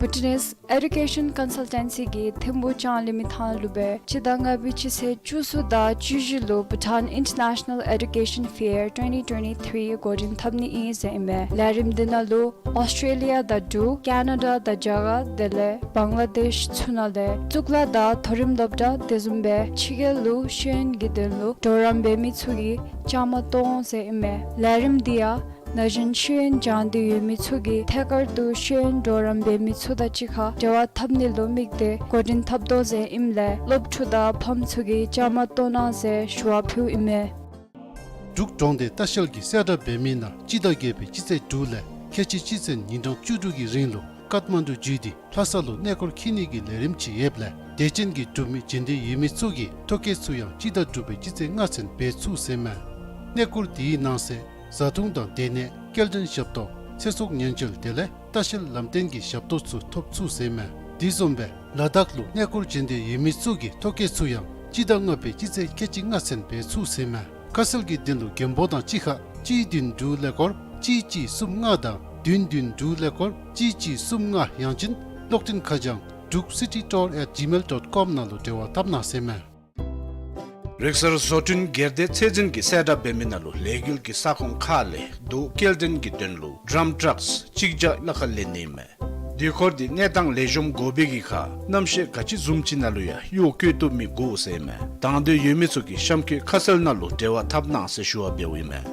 Bhutanese Education Consultancy གིས་ཐིམ་ཕུག་ལྕང་གླིང་མི་ཐང་ལུ་སྦེ་སྤྱི་ཟླ་ལྔ་པའི་སྤྱི་ཚེས་བཅུ་གསུམ་དང་བཅུ་བཞི་ལུ་Bhutan International Education Fair twenty twenty-three འགོ་འདྲེན་འཐབ་ནི་ཨིན་ཟེར་ཨིན་མས། ལས་རིམ་འདི་ནང་ལུ་ཨོསི་ཊེ་ལི་ཡ་དང་འབྲུག་ཀེ་ན་ཌ་དང་རྒྱ་གར་དེ་ལས་བང་ལ་དེཤ་ཚུ་ནང་ལས་གཙུག་ལག་དང་མཐོ་རིམ་སློབ་གྲྭ་དེ་བཟུམ་སྦེ་ཕྱི་རྒྱལ་ལུ་ཤེས་ཡོན་གྱི་དོན་ལུ་གྲོགས་རམ་འབད་མི་ཚུ་གིས་བཅའ་མར་གཏོགས་འོང་ཟེར་ཨིན་མས། ལས་རིམ་འདི་ཡང་ན་གཞོན་ཤེས་ཡོན་སྦྱང་སྟེ་ཡོད་མི་ཚུ་གིས་ཐད་ཀར་དུ་ཤེས་ཡོན་གྲོགས་རམ་འབད་མི་ཚུ་དང་གཅིག་ཁར་འབྲེལ་བ་འཐབ་ནི་ལུ་དམིགས་ཏེ་འགོ་འདྲེན་འཐབ་དོ་ཟེར་ཨིནམ་ལས་སློབ་ཕྲུག་དང་ཕམ་ཚུ་གིས་བཅའ་མར་གཏོགས་གནང་ཟེར་ཞུ་བ་ཕུལཝ་ཨིན་མས། འབྲུག་གྲོང་སྡེ་ལྟ་བཤལ་གྱིས་གསལ་བསྒྲགས་འབད་མི་ནང་སྤྱི་ཟླ་བརྒྱད་པའི་སྤྱི་ཚེས་དྲུག་ལས་ཁལ་གཅིག་སྤྱི་ཚེས་ཉིན་གྲངས་བཅུ་དྲུག་གི་རིང་ལུ་ཀཏ་མན་ཌུ་བརྒྱུད་དེ་ལྷ་ས་ལུ་གནས་སྐོར་འཁྱིད་ནི་གི་ལས་རིམ་ཅིག་ཡོདཔ་ལས་དད་ཅན་གྱི་འབྲུག་མི་བྱོན་འདོད་ཡོད་མི་ཚུ་གིས་ཐོ་བཀོད་ཚུ་ཡང་སྤྱི་ཟླ་དྲུག་པའི་སྤྱི་ཚེས་ལྔ་ཚུན་འབད་ཚུགས་ཟེར་མས། གནས་སྐོར་དེའི་ནང་གསེས་བཟའ་འཐུང་དང་སྡོད་གནས་སྐྱེལ་འདྲེན་ཞབས་ཏོག་ཚེ་སྲོག་ཉེན་བཅོལ་དེ་ལས་ལྟ་བཤལ་ལམ་སྟོན་གྱི་ཞབས་ཏོག་ཚུ་ཐོབ་ཚུགས་ཟེར་མས། དེ་བཟུམ་སྦེ་ལ་དྭགས་ལུ་གནས་སྐོར་བྱོན་འདོད་ཡོད་མི་ཚུ་གིས་ཐོ་བཀོད་ཚུ་ཡང་སྤྱི་ཟླ་ལྔ་པའི་སྤྱི་ཚེས་ཁལ་གཅིག་ལྔ་ཚུན་འབད་ཚུགས་ཟེར་མས། ཁ་གསལ་གྱི་དོན་ལུ་མགོན་པོ་དང་གཅིག་ཁར་གཅིག་བདུན་དྲུག་ཀླད་ཀོར་གཅིག་གཅིག་གསུམ་ལྔ་དང་བདུན་བདུན་དྲུག་ཀླད་ཀོར་གཅིག་གཅིག་གསུམ་ལྔ་ཡང་ཅིན་གློག་འཕྲིན་ཁ་བྱང་druk city tour at gmail dot com ནང་ལུ་འབྲེལ་བ་འཐབ་གནང་ཟེར་མས། རིག་གསར་བཟོ་སྐྲུན་སྒེར་སྡེ་ཚད་འཛིན་གྱིས་གསལ་བསྒྲགས་འབད་མི་ནང་ལུ་ལས་འགུལ་གྱི་ས་ཁོངས་ཁག་ལས་རྡོ་སྐྱེལ་འདྲེན་གྱི་དོན་ལུ་ཌམ་ཊྲགསི་གཅིག་བརྒྱ་ལྷག་ལེན་ནི་ཨིན་མས། དེ་འཁོར་འདི་གནས་སྟངས་ལེགས་ཤོམ་དགོ་པའི་གི་ཁར་གནམ་གཤིས་ག་ཅི་བཟུམ་ཅིག་ནང་ལུ་ཡང་གཡོག་བཀོལ་བཏུབ་མི་དགོ་ཟེར་ཨིན་མས། དང་འདོད་ཡོད་མི་ཚུ་གིས་གཤམ་འཁོད་ཁ་གསལ་ནང་ལུ་འབྲེལ་བ་འཐབ་གནང་ཟེར་ཞུ་བ་འབདཝ་ཨིན་མས།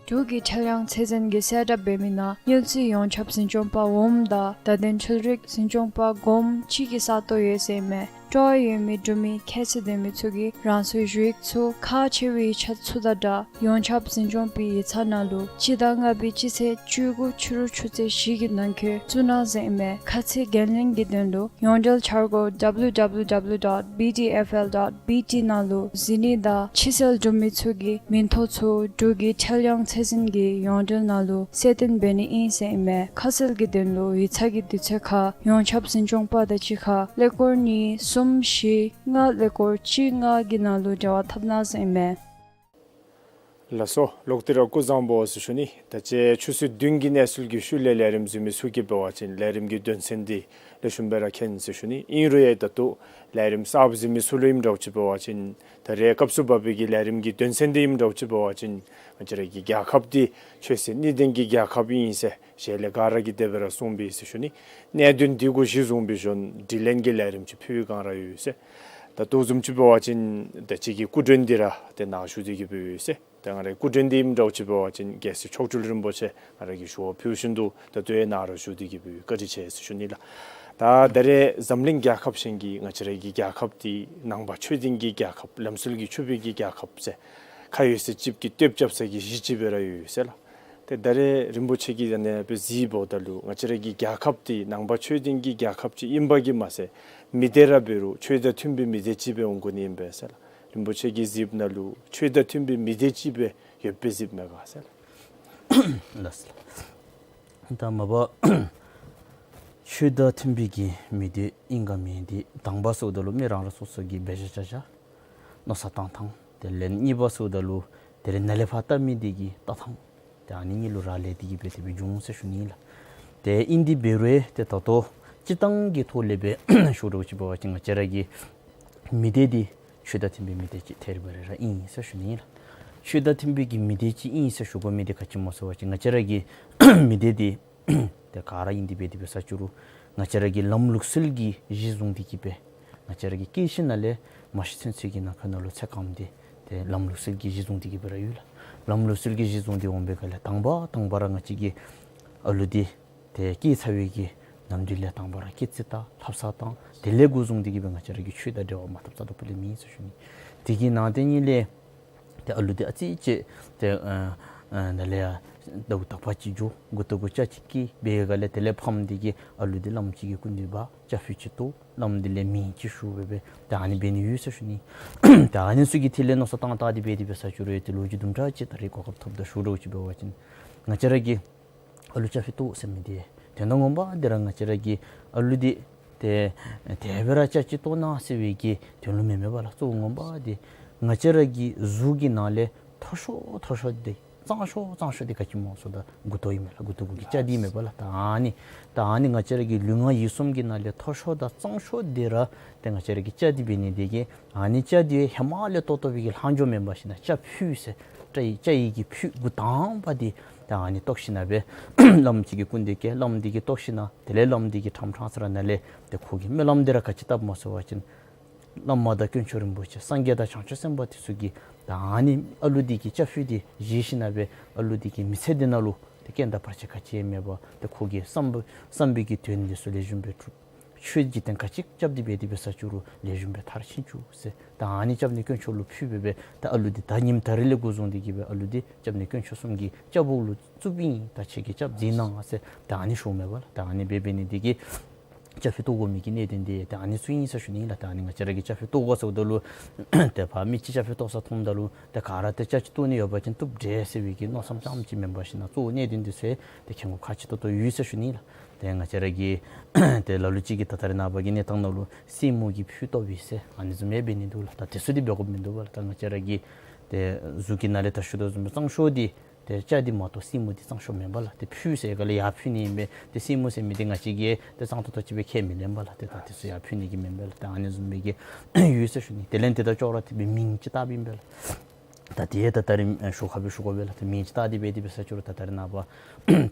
འབྲུག་གི་ཁྲེལ་ཡང་ཚད་འཛིན་གྱིས་གསལ་བསྒྲགས་འབད་མི་ནང་དངུལ་རྩིས་ཡོངས་ཁྱབ་འཛིན་སྐྱོང་པ་འོགམ་དང་བརྡ་དོན་འཕྲུལ་རིག་འཛིན་སྐྱོང་པ་འགོམ་གཅིག་གི་ས་སྟོང་ཡོད་ཟེར་ཨིན་མས། སྤྲོ་བ་ཡོད་མི་འབྲུག་མི་ཁྱད་ཚད་ལྡན་མི་ཚུ་གིས་རང་སོའི་ཞུ་ཡིག་ཚུ་ཁག་ཆེ་བའི་ཡིག་ཆ་ཚུ་དང་སྦྲགས་ཡོངས་ཁྱབ་འཛིན་སྐྱོང་པའི་ཡིག་ཚང་ནང་ལུ་སྤྱི་ཟླ་ལྔ་པའི་སྤྱི་ཚེས་བཅུ་དགུ་ཕྱི་རུ་ཆུ་ཚོད་བཞི་གི་ནང་འཁོད་བཙུགས་གནང་ཟེར་ཨིན་མས། ཁ་ཚིག་འགན་ལེན་གྱི་དོན་ལུ་ཡོངས་འབྲེལ་འཆར་སྒོ་W W W dot B D F L dot B T ནང་ལུ་གཟིགས་ནི་དང་ཕྱི་སེལ་འབྲུག་མི་ཚུ་གི་མིང་ཐོ་ཚུ་འབྲུག་གི་ཁྲེལ་ཡང་ཚད་འཛིན་གྱི་ཡོངས་འབྲེལ་ནང་ལུ་གསལ་སྟོན་འབད་ནི་ཨིན་ཟེར་ཨིན་མས། ཁ་གསལ་གྱི་དོན་ལུ་ཡིག་ཚང་གི་དུས་ཚོད་ཁར་ཡོངས་ཁྱབ་འཛིན་སྐྱོང་པ་དང་གཅིག་ཁར་ཀླད་ཀོར་གཉིས་གསུམ་བཞི་ལྔ་ཀླད་ཀོར་གཅིག་ལྔ་གི་ནང་ལུ་འབྲེལ་བ་འཐབ་གནང་ཟེར་ཨིན་མས། ལགས་སོ། ལོག་སྟེ་ར་སྐུ་གཟུགས་བཟང་པོ་ཟེར་ཞུ་ནི། ད་ཅི་ཆུ་ཚོད་བདུན་གྱི་གནས་ཚུལ་གྱི་ཤུལ་ལས་ལས་རིམ་གཟིགས་མི་ཚུ་གིས་འབད་བ་ཅིན་ལས་རིམ་གྱི་དོན་ཚན་འདི་ལེགས་ཤོམ་སྦེ་ར་མཁྱེན་ཟེར་ཞུ་ནི། ཨིན་རུང་ཡང་ད་ལྟོ་ལས་རིམ་གསརཔ་གཟིགས་མི་ཚུ་ལུ་ཨིནམ་འདྲཝ་ཅིག་འབད་བ་ཅིན་ད་རེས་སྐབས་སུ་བབ་པའི་གི་ལས་རིམ་གྱི་དོན་ཚན་འདི་ཨིནམ་འདྲཝ་ཅིག་འབད་བ་ཅིན་ང་བཅས་ར་གི་རྒྱལ་ཁབ་འདི་ཆོས་སྲིད་གཉིས་ལྡན་གྱི་རྒྱལ་ཁབ་ཨིན་ཟེར་ཞལ་ལས་ག་ར་གིས་དེ་སྦེ་ར་གསུངས་པས་ཟེར་ཞུ་ནི། གནད་དོན་འདི་གུ་གཞི་བཟུང་སྦེ་ཞུ་ན་དྲི་ལན་གྱི་ལས་རིམ་ཅིག་ཕུལ་བའི་བསྒང་ར་ཡོད་ཟེར། ད་ལྟོ་བཟུམ་ཅིག་འབད་བ་ཅིན་ད་ཅི་གི་སྐུ་མགྲོན་འདི་ར་ཏེ་ནཱ་བཞུགས་ཏེ་གི་སྦེ་ཡོད་ཟེར། ད་ང་རའི་སྐུ་མགྲོན་འདི་ཨིནམ་འདྲཝ་ཅིག་འབད་བ་ཅིན་རྒྱལ་སྲས་མཆོག་སྤྲུལ་རིན་པོ་ཆེ་ང་ར་གིས་ཞུ་བ་ཕུལ་བཞིན་དུ་ད་ལྟོ་ཡང་ནཱ་ར་བཞུགས་ཏེ་གི་སྦེ་ཡོད། བཀའ་དྲིན་ཆེ་ཟེར་ཞུ་ནི་ལགས། ད་ད་རེས་འཛམ་གླིང་རྒྱལ་ཁབ་གཞན་གྱི་ང་བཅས་ར་གི་རྒྱལ་ཁབ་འདི་ནང་པ་ཆོས་ལྡན་གྱི་རྒྱལ་ཁབ་ལམ་སྲོལ་གྱིས་ཕྱུག་པའི་གི་རྒྱལ་ཁབ་ཟེར་ཁ་ཡོད་ཚད་ཅིག་གི་བསྟོད་རྐྱབ་ས་གི་གཞི་ཅིག་སྦེ་ར་ཡོད་ཟེར་ལགས། ཏེ་ད་རེས་རིན་པོ་ཆེ་གིས་ཨ་ནེ་སྦེ་གཟིགས་འབདཝ་ད་ལུ་ང་བཅས་ར་གི་རྒྱལ་ཁབ་འདི་ནང་པ་ཆོས་ལྡན་གྱི་རྒྱལ་ཁབ་ཅིག་ཨིན་པ་གིས་མ་ཚད་མི་སྡེ་ར་འབད་རུང་ཆོས་དང་མཐུན་པའི་མི་སྡེ་ཅིག་སྦེ་འོང་དགོ་ནི་ཨིན་པས་ཟེར་ལགས། རིན་པོ་ཆེ་གིས་གཟིགསཔ་ནང་ལུ་ཆོས་དང་མཐུན་པའི་མི་སྡེ་ཅིག་སྦེ་ཡོདཔ་སྦེ་གཟིགསཔ་མས་ག་ཟེར་ལགས། ལགས་སོ། ད་མ་པ་ཆོས་དང་མཐུན་པའི་གི་མི་སྡེ་ཨིན་ག་མེན་འདི་དང་པ་ཟེརཝ་ད་ལུ་མི་རང་རང་སོ་སོ་གི་འབད་བཞག་བྱ་བཞག་མནོ་བསམ་བཏང་ཐངས། དེ་ལས་གཉིས་པ་ཟེརཝ་ད་ལུ་དེ་ལས་ནཱ་ལས་ཕར་བལྟ་མི་འདི་གི་བལྟ་ཐངས། ཏེ་ཨ་ནི་གཉིས་ལུ་རག་ལས་ཏེ་གི་སྦེ་དེ་སྦེ་འབྱུང་ཟེར་ཞུ་ནི་ལགས། ཏེ་ཨིན་དེ་འབད་རུང་ཏེ་ད་ལྟོ་སྤྱིར་བཏང་གི་ཐོག་ལས་སྦེ་ཞུ་རོགས་ཅིག་འབད་བ་ཅིན་ང་བཅས་ར་གི་མི་སྡེ་འདི་ཆོས་དང་མཐུན་པའི་མི་སྡེ་ཅིག་ཐད་རི་བ་རི་ར་ཨིན་ཟེར་ཞུ་ནི་ལགས། ཆོས་དང་མཐུན་པའི་གི་མི་སྡེ་ཅིག་ཨིན་ཟེར་ཞུ་དགོ་མི་འདི་ག་ཅི་སྨོ་ཟེར་བ་ཅིན་ང་བཅས་ར་གི་མི་སྡེ་འདི་ཏེ་ག་ར་ཨིན་དེ་འབད་དེ་འབད་ས་ཅིག་རུང་ང་བཅས་ར་གི་ལམ་ལུགས་སྲོལ་གྱི་གཞི་བཟུང་སྟེ་གི་སྦེ་ང་བཅས་ར་གི་སྐྱེས་ཞིནམ་ལས་མ་ཤི་ཚུན་ཚོད་ཀྱི་ནང་འཁོད་ནང་ལུ་ཚེ་གང་འདི་ཏེ་ལམ་ལུགས་སྲོལ་གྱི་གཞི་བཟུང་སྟེ་གི་སྦེ་ར་ཡོད་ལགས། ལམ་ལུགས་སྲོལ་གྱི་གཞི་བཟུང་སྟེ་འོང་པའི་སྒང་ལས་དང་པ་དང་པ་ར་ང་བཅས་ཀྱི་ཨ་ལུ་འདི་ཏེ་སྐྱེས་ཚར་བའི་གི་ནམ་དུས་ལས་དང་པ་ར་སྐྱེས་རྩིས་བལྟ་ལྷ་བསང་བཏང་དེ་ལས་འགོ་བཟུང་སྟེ་གི་སྦེ་ང་བཅས་ར་གི་ཆོས་དང་འབྲེལ་བ་མ་འཐབ་ས་དོག་པོ་ལས་མེད་ཟེར་ཞུ་ནི། དེ་གི་ནང་དེ་གཉིས་ལས་ཏེ་ཨ་ལུ་འདི་ཨ་ཙི་ཅིག་ཏེ་ཨ་ཨ་ནཱ་ལས་ཡར་ད་དག་པ་ཅིག་འགྱོ་མགུ་ཏོ་གུ་སྐྱ་ཅིག་སྐྱེས་པའི་སྒང་ལས་དེ་ལས་ཕམ་འདི་གིས་ཨ་ལུ་འདི་བླམ་ཅིག་གི་སྐུ་མདུན་འབག་སྐྱ་ཕུད་ཅིག་བཏོག་བླམ་འདི་ལས་མིང་ཅིག་ཞུ་སྦེ་སྦེ་ཏེ་ཨ་ནི་འབད་ནི་ཡོད་ཟེར་ཞུ་ནི། ཏེ་ཨ་ནི་ཚུ་གི་ཐད་ལས་མནོ་བསམ་བཏང་བལྟ་སྟེ་འབད་དེ་འབད་ས་ཅིག་རུང་ཡང་ཏེ་ལོ་རྒྱུས་དུམ་གྲ་ཅིག་ད་རེས་གོ་སྐབས་ཐོབ་ད་ཞུ་རོགས་ཅིག་འབད་བ་ཅིན་ང་བཅས་ར་གི་ཨ་ལུ་སྐྱ་ཕུད་བཏོག་ཟེར་མི་འདི་དོན་དག་ངོ་མ་འདི་ར་ང་བཅས་ར་གི་ཨ་ལུ་འདི་ཏེ་དེ་སྦེ་ར་སྐྱ་ཅིག་བཏོག་གནང་ཟེར་བའི་གི་དོན་ལུ་མེན་མས་པ་ལགས། གཙོ་བོ་ངོ་མ་འདི་ང་བཅས་ར་གི་གཟུགས་ཀྱི་ནང་ལས་མཐོ་ཤོས་མཐོ་ཤོས་འདི་གཙང་ཤོས་གཙང་ཤོས་འདི་ག་ཅི་སྨོ་ཟེརཝ་ད་མགུ་ཏོ་ཨིན་མས་ལགས། མགུ་ཏོ་གུ་གི་སྐྱ་འདི་མས་པ་ལགས། ད་ཨ་ནི་ད་ཨ་ནི་ང་བཅས་ར་གི་ལུས་ངག་ཡིད་གསུམ་གྱི་ནང་ལས་མཐོ་ཤོས་དང་གཙང་ཤོས་འདི་ར་ཏེ་ང་བཅས་ར་གི་སྐྱ་འདི་འབད་ནི་འདི་གིས་ཨ་ནི་སྐྱ་འདི་ཧེ་མ་ལས་བཏོག་བཏོག་པའི་གི་ལྷག་འཕྲོ་མེན་པར་ཞིན་ན་སྐྱ་ཕུད་ཟེར་སྐྱ་ཡི་སྐྱ་ཡི་གི་ཕུད་འགོ་དང་པ་འདི་ད་ཨ་ནི་བཏོག་ཞིན་ན་སྦེ་བླམ་ཅིག་གི་སྐུ་མདུན་བསྐྱལ། བླམ་འདི་གིས་བཏོག་ཞིན་ན་དེ་ལས་བླམ་འདི་གིས་ཕྲང་ཕྲང་ས་ར་ནཱ་ལས་ཏེ་ཁོ་གིས་སྨོན་ལམ་འདི་ར་ག་ཅི་བཏབ་སྨོ་ཟེར་བ་ཅིན་བླ་མ་དང་དཀོན་མཆོག་རིན་པོ་ཆེ་སངས་རྒྱས་དང་བྱང་ཆུབ་སེམས་དཔའ་འདི་ཚུ་གིས་ད་ཨ་ནི་ཨ་ལུ་འདི་གི་སྐྱ་ཕུད་འདི་བཞེས་ཞིན་ན་སྦེ་ཨ་ལུ་འདི་གི་མི་ཚེ་འདི་ནང་ལུ་ཏེ་རྐྱེན་དང་བར་ཆད་ག་ཅི་ཡང་མེད་པར་ཏེ་ཁོ་གི་བསམ་པ་བསམ་པའི་གི་དོན་འདི་ཚུ་ལེགས་ཤོམ་སྦེ་འགྲུབ། ཆོས་ཀྱི་དོན་ག་ཅི་རྐྱབ་སྟེ་འབད་དེ་འབད་ས་ཅིག་རུང་ལེགས་ཤོམ་སྦེ་མཐར་ཕྱིན་བཅུག་ཟེར། ད་ཨ་ནི་སྐྱབས་གནས་དཀོན་མཆོག་ལུ་ཕུལ་སྦེ་སྦེ་ད་ཨ་ལུ་འདི་ད་ཉིནམ་ད་རིས་ལས་འགོ་བཟུང་སྟེ་གི་སྦེ་ཨ་ལུ་འདི་སྐྱབས་གནས་དཀོན་མཆོག་གསུམ་གྱི་སྐྱབས་འོག་ལུ་བཙུགསཔ་ཨིན། ད་ཁྱེད་ཀྱིས་སྐྱབས་མཛད་གནང་ཟེར་ད་ཨ་ནི་ཞུཝ་མས་པ་ལགས། ད་ཨ་ནི་འབད་འབད་ནི་འདི་གིས་སྐྱ་ཕུད་བཏོག་དགོ་མི་གི་གནད་དོན་འདི་ད་ཨ་ནི་ཚུ་ཨིན་ཟེར་ཞུ་ནི་ལགས། ད་ཨ་ནི་ང་བཅས་ར་གིས་སྐྱ་ཕུད་བཏོག་དགོ་ཟེརཝ་ད་ལུ་ཏེ་ཕར་མི་ཅིག་སྐྱ་ཕུད་བཏོག་ས་མཐོངམ་ད་ལུ་ཏེ་ག་ར་ཏེ་སྐྱ་ཅིག་བཏོག་ནི་ཡོད་པ་ཅིན་བཏུབ་འདྲས་ཟེར་བའི་གི་མནོ་བསམ་ཙམ་ཅིག་མེན་པར་ཞིན་ན་གཙོ་བོ་གནད་དོན་འདི་ཚུ་ཏེ་མཁྱེན་དགོཔ་ཁག་ཆེ་ཏོག་ཏོ་ཡོད་ཟེར་ཞུ་ནི་ལགས། ཏེ་ང་བཅས་ར་གི་ཏེ་ལ་ལུ་ཅིག་གིས་ད་ད་རེས་ནངས་པ་གི་གནས་སྟངས་ནང་ལུ་སྲིང་མོ་གིས་ཕུད་བཏོག་པས་ཟེར་ཨ་ནི་བཟུམ་ཡང་འབད་ནི་འདུག་ལགས། ད་དེ་ཚུ་འདི་འབད་དགོཔ་མིན་འདུག་པ་ལགས། ད་ང་བཅས་ར་གི་ཏེ་གཟུགས་ཀྱི་ནང་ལས་ད་ཞུ་དོ་བཟུམ་སྦེ་གཙང་ཤོས་འདི་ཏེ་སྐྱ་འདི་མ་གཏོགས་སྲིང་མོ་འདི་གཙང་ཤོས་མེན་པ་ལགས། ཏེ་ཕུད་ཟེར་ག་ལས་ཡར་ཕུད་ནི་ཨིན་པས། ཏེ་སྲིང་མོ་ཟེར་མི་འདི་ང་བཅས་ཀྱིས་ཏེ་གཙང་ཏོག་ཏོ་ཅིག་སྦེ་ཁས་མི་ལེན་པ་ལགས། ཏེ་ད་དེ་ཚུ་ཡར་ཕུད་ནི་གི་མེན་པས་ལགས། ཏེ་ཨ་ནི་བཟུམ་སྦེ་གི་ཡོད་ཟེར་ཞུ་ནི། དེ་ལས་དེ་དང་ཅོག་ར་འཐདཔ་སྦེ་མིང་ཅིག་བཏགསཔ་ཨིན་པས་ལགས། ད་དེ་ད་ད་རིས་ཞུ་ཁ་སྦེ་ཞུ་དགོ་པས་ལགས། ཏེ་མིང་ཅིག་བཏགས་ཏེ་འབད་དེ་འབད་ས་ཅིག་རུང་ད་ད་རེས་ནངས་པ་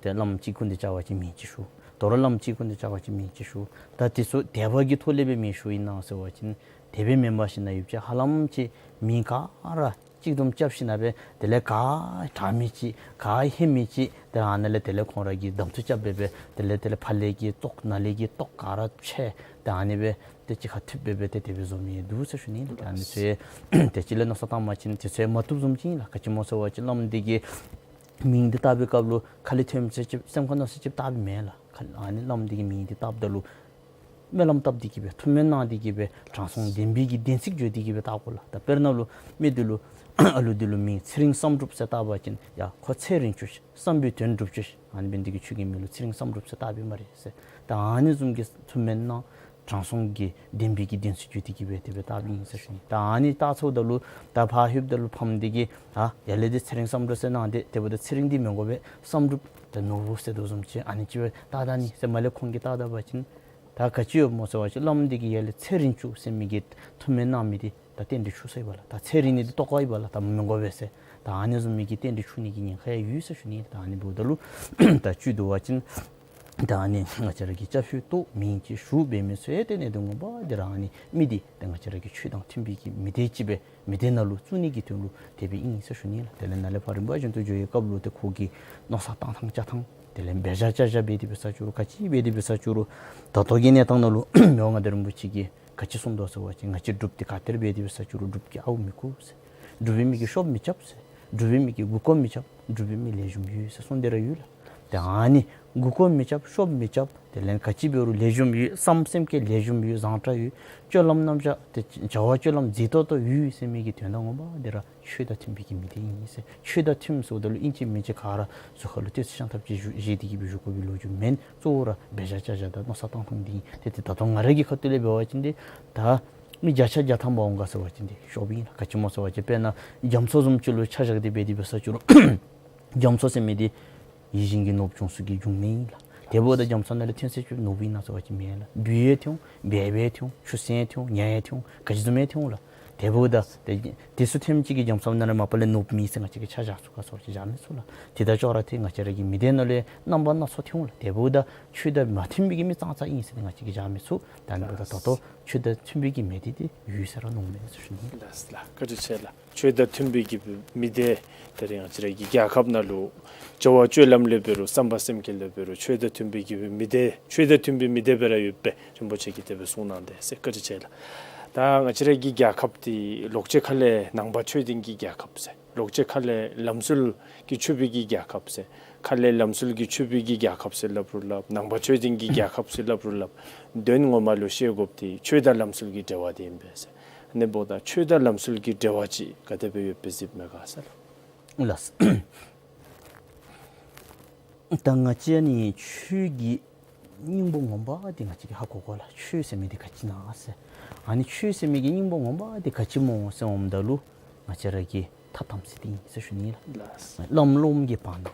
ཏེ་བླམ་ཅིག་སྐུ་མདུན་བཅར་བ་ཅིན་མིང་ཅིག་ཞུ། དོ་རུང་བླམ་ཅིག་སྐུ་མདུན་བཅར་བ་ཅིན་མིང་ཅིག་ཞུ། ད་དེ་ཚུ་དད་པ་གི་ཐོག་ལས་སྦེ་མིང་ཞུཝ་ཨིན་ན་ཟེར་བ་ཅིན་དེ་སྦེ་མེན་པར་ཞིན་ན་ཡོད་ཅི་ཧ་ལམ་ཅིག་མིང་ག་ར་གཅིག་བསྡོམས་རྐྱབ་ཞིན་ན་སྦེ་དེ་ལས་ག་དྲག་མི་ཅིག་ག་ཧེ་མི་ཅིག་ཏེ་ཨ་ནཱ་ལས་དེ་ལས་ཁོང་ར་གིས་གདམ་འཐུ་རྐྱབ་སྦེ་སྦེ་དེ་ལས་དེ་ལས་ཕར་ལས་ཀྱི་བཏོག་ནཱ་ལས་ཀྱི་བཏོག་ག་ར་ཕྱེ་ཏེ་ཨ་ནི་སྦེ་ཏེ་གཅིག་ཁར་འཐུ་སྦེ་སྦེ་ཏེ་དེ་སྦེ་བཟོ་མི་འདུག་ཟེར་ཞུ་ནི་ལགས། ཏེ་ཨ་ནི་ཚུ་ཏེ་ཅིག་ལས་མནོ་བསམ་བཏང་བ་ཅིན་དེ་ཚུ་མ་བཏུབ་བཟུམ་ཅིག་ཨིན་ལགས། ག་ཅི་སྨོ་ཟེར་བ་ཅིན་བླམ་འདི་གི་མིང་འདི་བཏགས་པའི་སྐབས་ལུ་ཁ་ལས་ཐོནམ་ཅིག་སེམས་ཁར་མནོ་ས་ཅིག་བཏགས་པའི་མེན་ལགས། ཁ་ཨ་ནི་བླམ་འདི་གི་མིང་འདི་བཏགསཔ་ད་ལུ་སྨོན་ལམ་བཏབ་སྟེ་གི་སྦེ་ཐུགས་སྨོན་གནང་སྟེ་གི་སྦེ་དྲང་སྲོང་བདེན་པའི་གི་བདེན་ཚིག་བརྗོད་དེ་གི་སྦེ་བཏགས་དགོ་ལགས། ད་དཔེར་ན་ལུ་མི་འདི་ལུ་ཨ་ལུ་འདི་ལུ་མིང་ཚེ་རིང་བསམ་གྲུབ་ཟེར་བཏགས་པ་ཅིན་ཡ་ཁོ་ཚེ་རིང་བཅུག་ཤིག་བསམ་པའི་དོན་འགྲུབ་བཅུག་ཤིག་ཨ་ནི་འབད་ནི་འདི་གིས་ཁྱོད་ཀྱི་མིང་ལུ་ཚེ་རིང་བསམ་གྲུབ་ཟེར་བཏགས་པའི་སྨ་རེ་ཟེར། ད་ཨ་ནི་བཟུམ་གྱི་ཐུགས་སྨོན་གནང་། དྲང་སྲོང་གི་བདེན་པའི་གི་བདེན་ཚིག་བརྗོད་དེ་གི་སྦེ་དེ་སྦེ་བཏགསཔ་ཨིན་ཟེར་ཞུ་ནི། ད་ཨ་ནི་བཏགས་ཚརཝ་ད་ལུ་ད་ཕར་ལྷོདཔ་ད་ལུ་ཕམ་འདི་གིས་ཨ་ཡར་ལས་འདི་ཚེ་རིང་བསམ་གྲུབ་ཟེར་གནང་སྟེ་དེ་འབདཝ་ད་ཚེ་རིང་འདི་མི་དགོ་པས། བསམ་གྲུབ་ད་ནོར་བུ་ཟེར་དོ་བཟུམ་ཅིག་ཨ་ནི་ཅིག་སྦེ་བཏགས་ད་ནི་ཟེར་མར་ལས་ཁོང་གིས་བཏགས་ད་པ་ཅིན་ད་ག་ཅི་ཡོདཔ་སྨོ་ཟེར་བ་ཅིན་བླམ་འདི་གིས་ཡར་ལས་ཚེ་རིང་བཅུ་ཟེར་མི་གི་ཐུགས་སྨོན་གནང་མི་འདི་ད་རྟེན་འབྲེལ་འཆུག་སོ་ཡི་པ་ལགས། ད་ཚེ་རིང་ནི་འདི་བཏོག་པ་ཡི་པ་ལགས། ད་མི་དགོ་པས་ཟེར། ད་ཨ་ནི་བཟུམ་མའི་གི་རྟེན་འབྲེལ་འཆུག་ནི་གི་ཉེན་ཁ་ཡང་ཡོད་ཟེར་ཞུ་ནི། ད་ཨ་ནི་འབདཝ་ད་ལུ་ད་བཅུད་བསྡུ་བ་ཅིན་ད་ཨ་ནི་ང་བཅས་ར་གི་སྐྱབས་ཞུ་བཏོག་མིང་ཅིག་ཞུ་འབད་མི་ཚུ་ཡང་ཏེ་གནད་དོན་ངོ་མ་འདི་ར་ཨ་ནི་མི་འདི་ད་ང་བཅས་ར་གི་ཆོས་དང་མཐུན་པའི་གི་མི་སྡེ་ཅིག་སྦེ་མི་སྡེ་ནང་ལུ་བཙུགས་ནི་གི་དོན་ལུ་དེ་སྦེ་ཨིན་ཟེར་ཞུ་ནི་ལགས། དེ་ལས་ནཱ་ལས་ཕར་རིམ་པ་བཞིན་དུ་འགྱོ་བའི་སྐབས་ལུ་ཏེ་ཁོ་གིས་མནོ་བསམ་བཏང་ཐངས་བཅའ་ཐངས་དེ་ལས་འབད་བཞག་བཅའ་བཞག་འབད་དེ་འབད་ས་ཅིག་རུང་ག་ཅི་འབད་དེ་འབད་ས་ཅིག་རུང་ད་ལྟོ་གི་གནས་སྟངས་ནང་ལུ་མི་དབང་མངའ་བདག་རིན་པོ་ཆེ་གིས་ག་ཅི་གསུངས་དོ་ཟེར་བ་ཅིན་ང་བཅས་འབྲུགཔ་འདི་ག་ཏེ་ར་འབད་དེ་འབད་ས་ཅིག་རུང་འབྲུགཔ་གིས་ཨརཝ་མི་བཀུག་ཟེར། འབྲུག་པའི་མི་གིས་ཤོབ་མི་རྐྱབ་ཟེར། འབྲུག་པའི་མི་གིས་མགུ་སྐོར་མི་རྐྱབ། འབྲུག་པའི་མི་ལེགས་ཤོམ་ཡོད་ཟེར་གསུངས་ཏེ་ར་ཡོད་ལགས། ཏེ་ཨ་ནི་མགུ་སྐོར་མི་རྐྱབ་ཤོབ་མི་རྐྱབ་དེ་ལས་ག་ཅི་འབད་རུང་ལེགས་ཤོམ་ཡོད་བསམ་སེམས་བསྐྱེད་ལེགས་ཤོམ་ཡོད་བཟང་དྲགས་ཡོད་སྤྱོད་ལམ་རྣམ་གཞག་ཏེ་བྱ་བ་སྤྱོད་ལམ་མཛེས་ཏོག་ཏོ་ཡོད་ཟེར་མི་གི་དོན་དག་ངོ་མ་འདི་ར་ཆོས་དང་མཐུན་པའི་གི་མི་སྡེ་ཨིན་ཟེར། ཆོས་དང་མཐུན་ཟེརཝ་ད་ལུ་ཨིན་ཅི་མིན་ཅི་ག་ར་གཟུགས་ཁ་ལུ་ཏོ་ཙམ་ཤམ་ཐབས་ཅིག་བཞེས་ཏེ་གི་སྦེ་བཞུགས་དགོ་པའི་ལོ་རྒྱུས་མེན། གཙོ་བོ་ར་འབད་བཞག་བཅའ་བཞག་དང་མནོ་བསམ་བཏང་ཐངས་འདི་ཨིན། ཏེ་ཏེ་ད་ལྟོ་ང་ར་གི་ཁ་ཐུག་ལས་འབད་བ་ཅིན་ཏེ་ད་མི་བརྒྱ་ཆ་བརྒྱ་ཐམ་པ་འོང་ག་ཟེར་བ་ཅིན་ཏེ་ཤོབ་ཨིན་ལགས། ག་ཅི་སྨོ་ཟེར་བ་ཅིན་དཔེར་ན་རྒྱ་མཚོ་བཟུམ་ཅིག་ལུ་ཆ་བཞག་སྟེ་འབད་དེ་འབད་ས་ཅིག་རུང་རྒྱ་མཚོ་ཟེར་མི་འདི་ཡིད་བཞིན་གྱི་ནོར་བུ་འབྱུང་ས་གི་འབྱུང་གནས་ཨིན་ལགས། དེ་འབདཝ་ད་རྒྱ་མཚོ་ནང་ལས་ཐོན་ས་ཅིག་ནོར་བུ་ཨིན་ན་ཟེར་བ་ཅིན་མེན་ལགས། སྦུལ་ཡང་ཐོན་འོང་། སྦལ་པ་ཡང་ཐོན་འོང་། ཆུ་སྲིན་ཡང་ཐོན་འོང་། ཉ་ཡང་ཐོན་འོང་། ག་ཅི་བཟུམ་ཡང་ཐོན་འོང་ལགས། དེ་འབདཝ་ད་ཏེ་དེ་ཚུ་ཐོནམ་ཅིག་གིས་རྒྱ་མཚོ་ནང་ལས་མ་པ་ལས་ནོར་བུ་མེད་ཟེར་ང་བཅས་ཀྱིས་ཆ་བཞག་ཚུགས་ག་ཟེར་བ་ཅིན་བཞག་མི་ཚུགས་ལགས། དེ་དང་ཅོག་ར་འཐད་ང་བཅས་ར་གི་མི་སྡེ་ནང་ལས་རྣམ་པ་སྣ་ཚོགས་ཐོན་འོང་ལགས། དེ་འབདཝ་ད་ཆོས་དང་མ་མཐུན་པའི་གི་མི་ཙང་ཙ་ཨིན་ཟེར་ཏེ་ང་བཅས་ཀྱིས་བཞག་མི་ཚུགས། ད་ཨ་ནི་འབདཝ་ད་ད་ལྟོ་ཆོས་དང་མཐུན་པའི་གི་མི་སྡེ་འདི་ཡོད་ཟེར་ར་མནོཝ་མས་ཟེར་ཞུ་ནི། ལགས་ལགས། བཀའ་དྲིན་ཆེ་ལགས། ཆོས་དང་མཐུན་པའི་གི་མི་སྡེ་ད་རེས་ང་བཅས་ར་གི་རྒྱལ་ཁབ་ནང་ལུ་བྱ་བ་སྤྱོད་ལམ་ལས་འབད་རུང་བསམ་པ་སེམས་བསྐྱེད་ལས་འབད་རུང་ཆོས་དང་མཐུན་པའི་གི་མི་སྡེ་ཆོས་དང་མཐུན་པའི་མི་སྡེ་སྦེ་ར་ཡོད་པས། རིན་པོ་ཆེ་གིས་དེ་སྦེ་གསུངས་གནང་དེས་ཟེར། བཀའ་དྲིན་ཆེ་ལགས། ད་ང་བཅས་ར་གི་རྒྱལ་ཁབ་འདི་ལོག་སྤྱོད་ཁ་ལས་ནང་པ་ཆོས་ལྡན་གྱི་རྒྱལ་ཁབ་ཟེར། ལོག་སྤྱོད་ཁ་ལས་ལམ་སྲོལ་གྱིས་ཕྱུག་པའི་གི་རྒྱལ་ཁབ་ཟེར། ཁ་ལས་ལམ་སྲོལ་གྱིས་ཕྱུག་པའི་གི་རྒྱལ་ཁབ་ཟེར་སླབ་རུང་སླབ། ནང་པ་ཆོས་ལྡན་གྱི་རྒྱལ་ཁབ་ཟེར་སླབ་རུང་སླབ། དོན་ངོ་མ་ལུ་ཤེས་དགོཔ་འདི་ཆོས་དང་ལམ་སྲོལ་གྱི་འབྲེལ་བ་འདི་ཨིན་པས་ཟེར། ཨ་ནི་འབདཝ་ད་ཆོས་དང་ལམ་སྲོལ་གྱི་འབྲེལ་བ་ཅིག་ག་དེ་སྦེ་ཡོདཔ་སྦེ་གཟིགསཔ་མས་ག་ཟེར་ལགས། ལགས། ད་ང་བཅས་ཨ་ནི་ཆོས་ཀྱི་སྙིང་པོ་ངོ་མ་འདི་ང་བཅས་ཀྱིས་ཧ་གོ་དགོ་ལགས། ཆོས་ཟེར་མི་འདི་ག་ཅི་ཨིན་ན་ཟེར། ཨ་ནི་ཆོས་ཟེར་མི་གི་སྙིང་པོ་ངོ་མ་འདི་ག་ཅི་སྨོ་ཟེར་འོངམ་ད་ལུ་ང་བཅས་ར་གི་ཐ་དམ་ཚིག་འདི་ཨིན་ཟེར་ཞུ་ནི་ལགས། ལགས། བླམ་སློབམ་གི་བར་ན།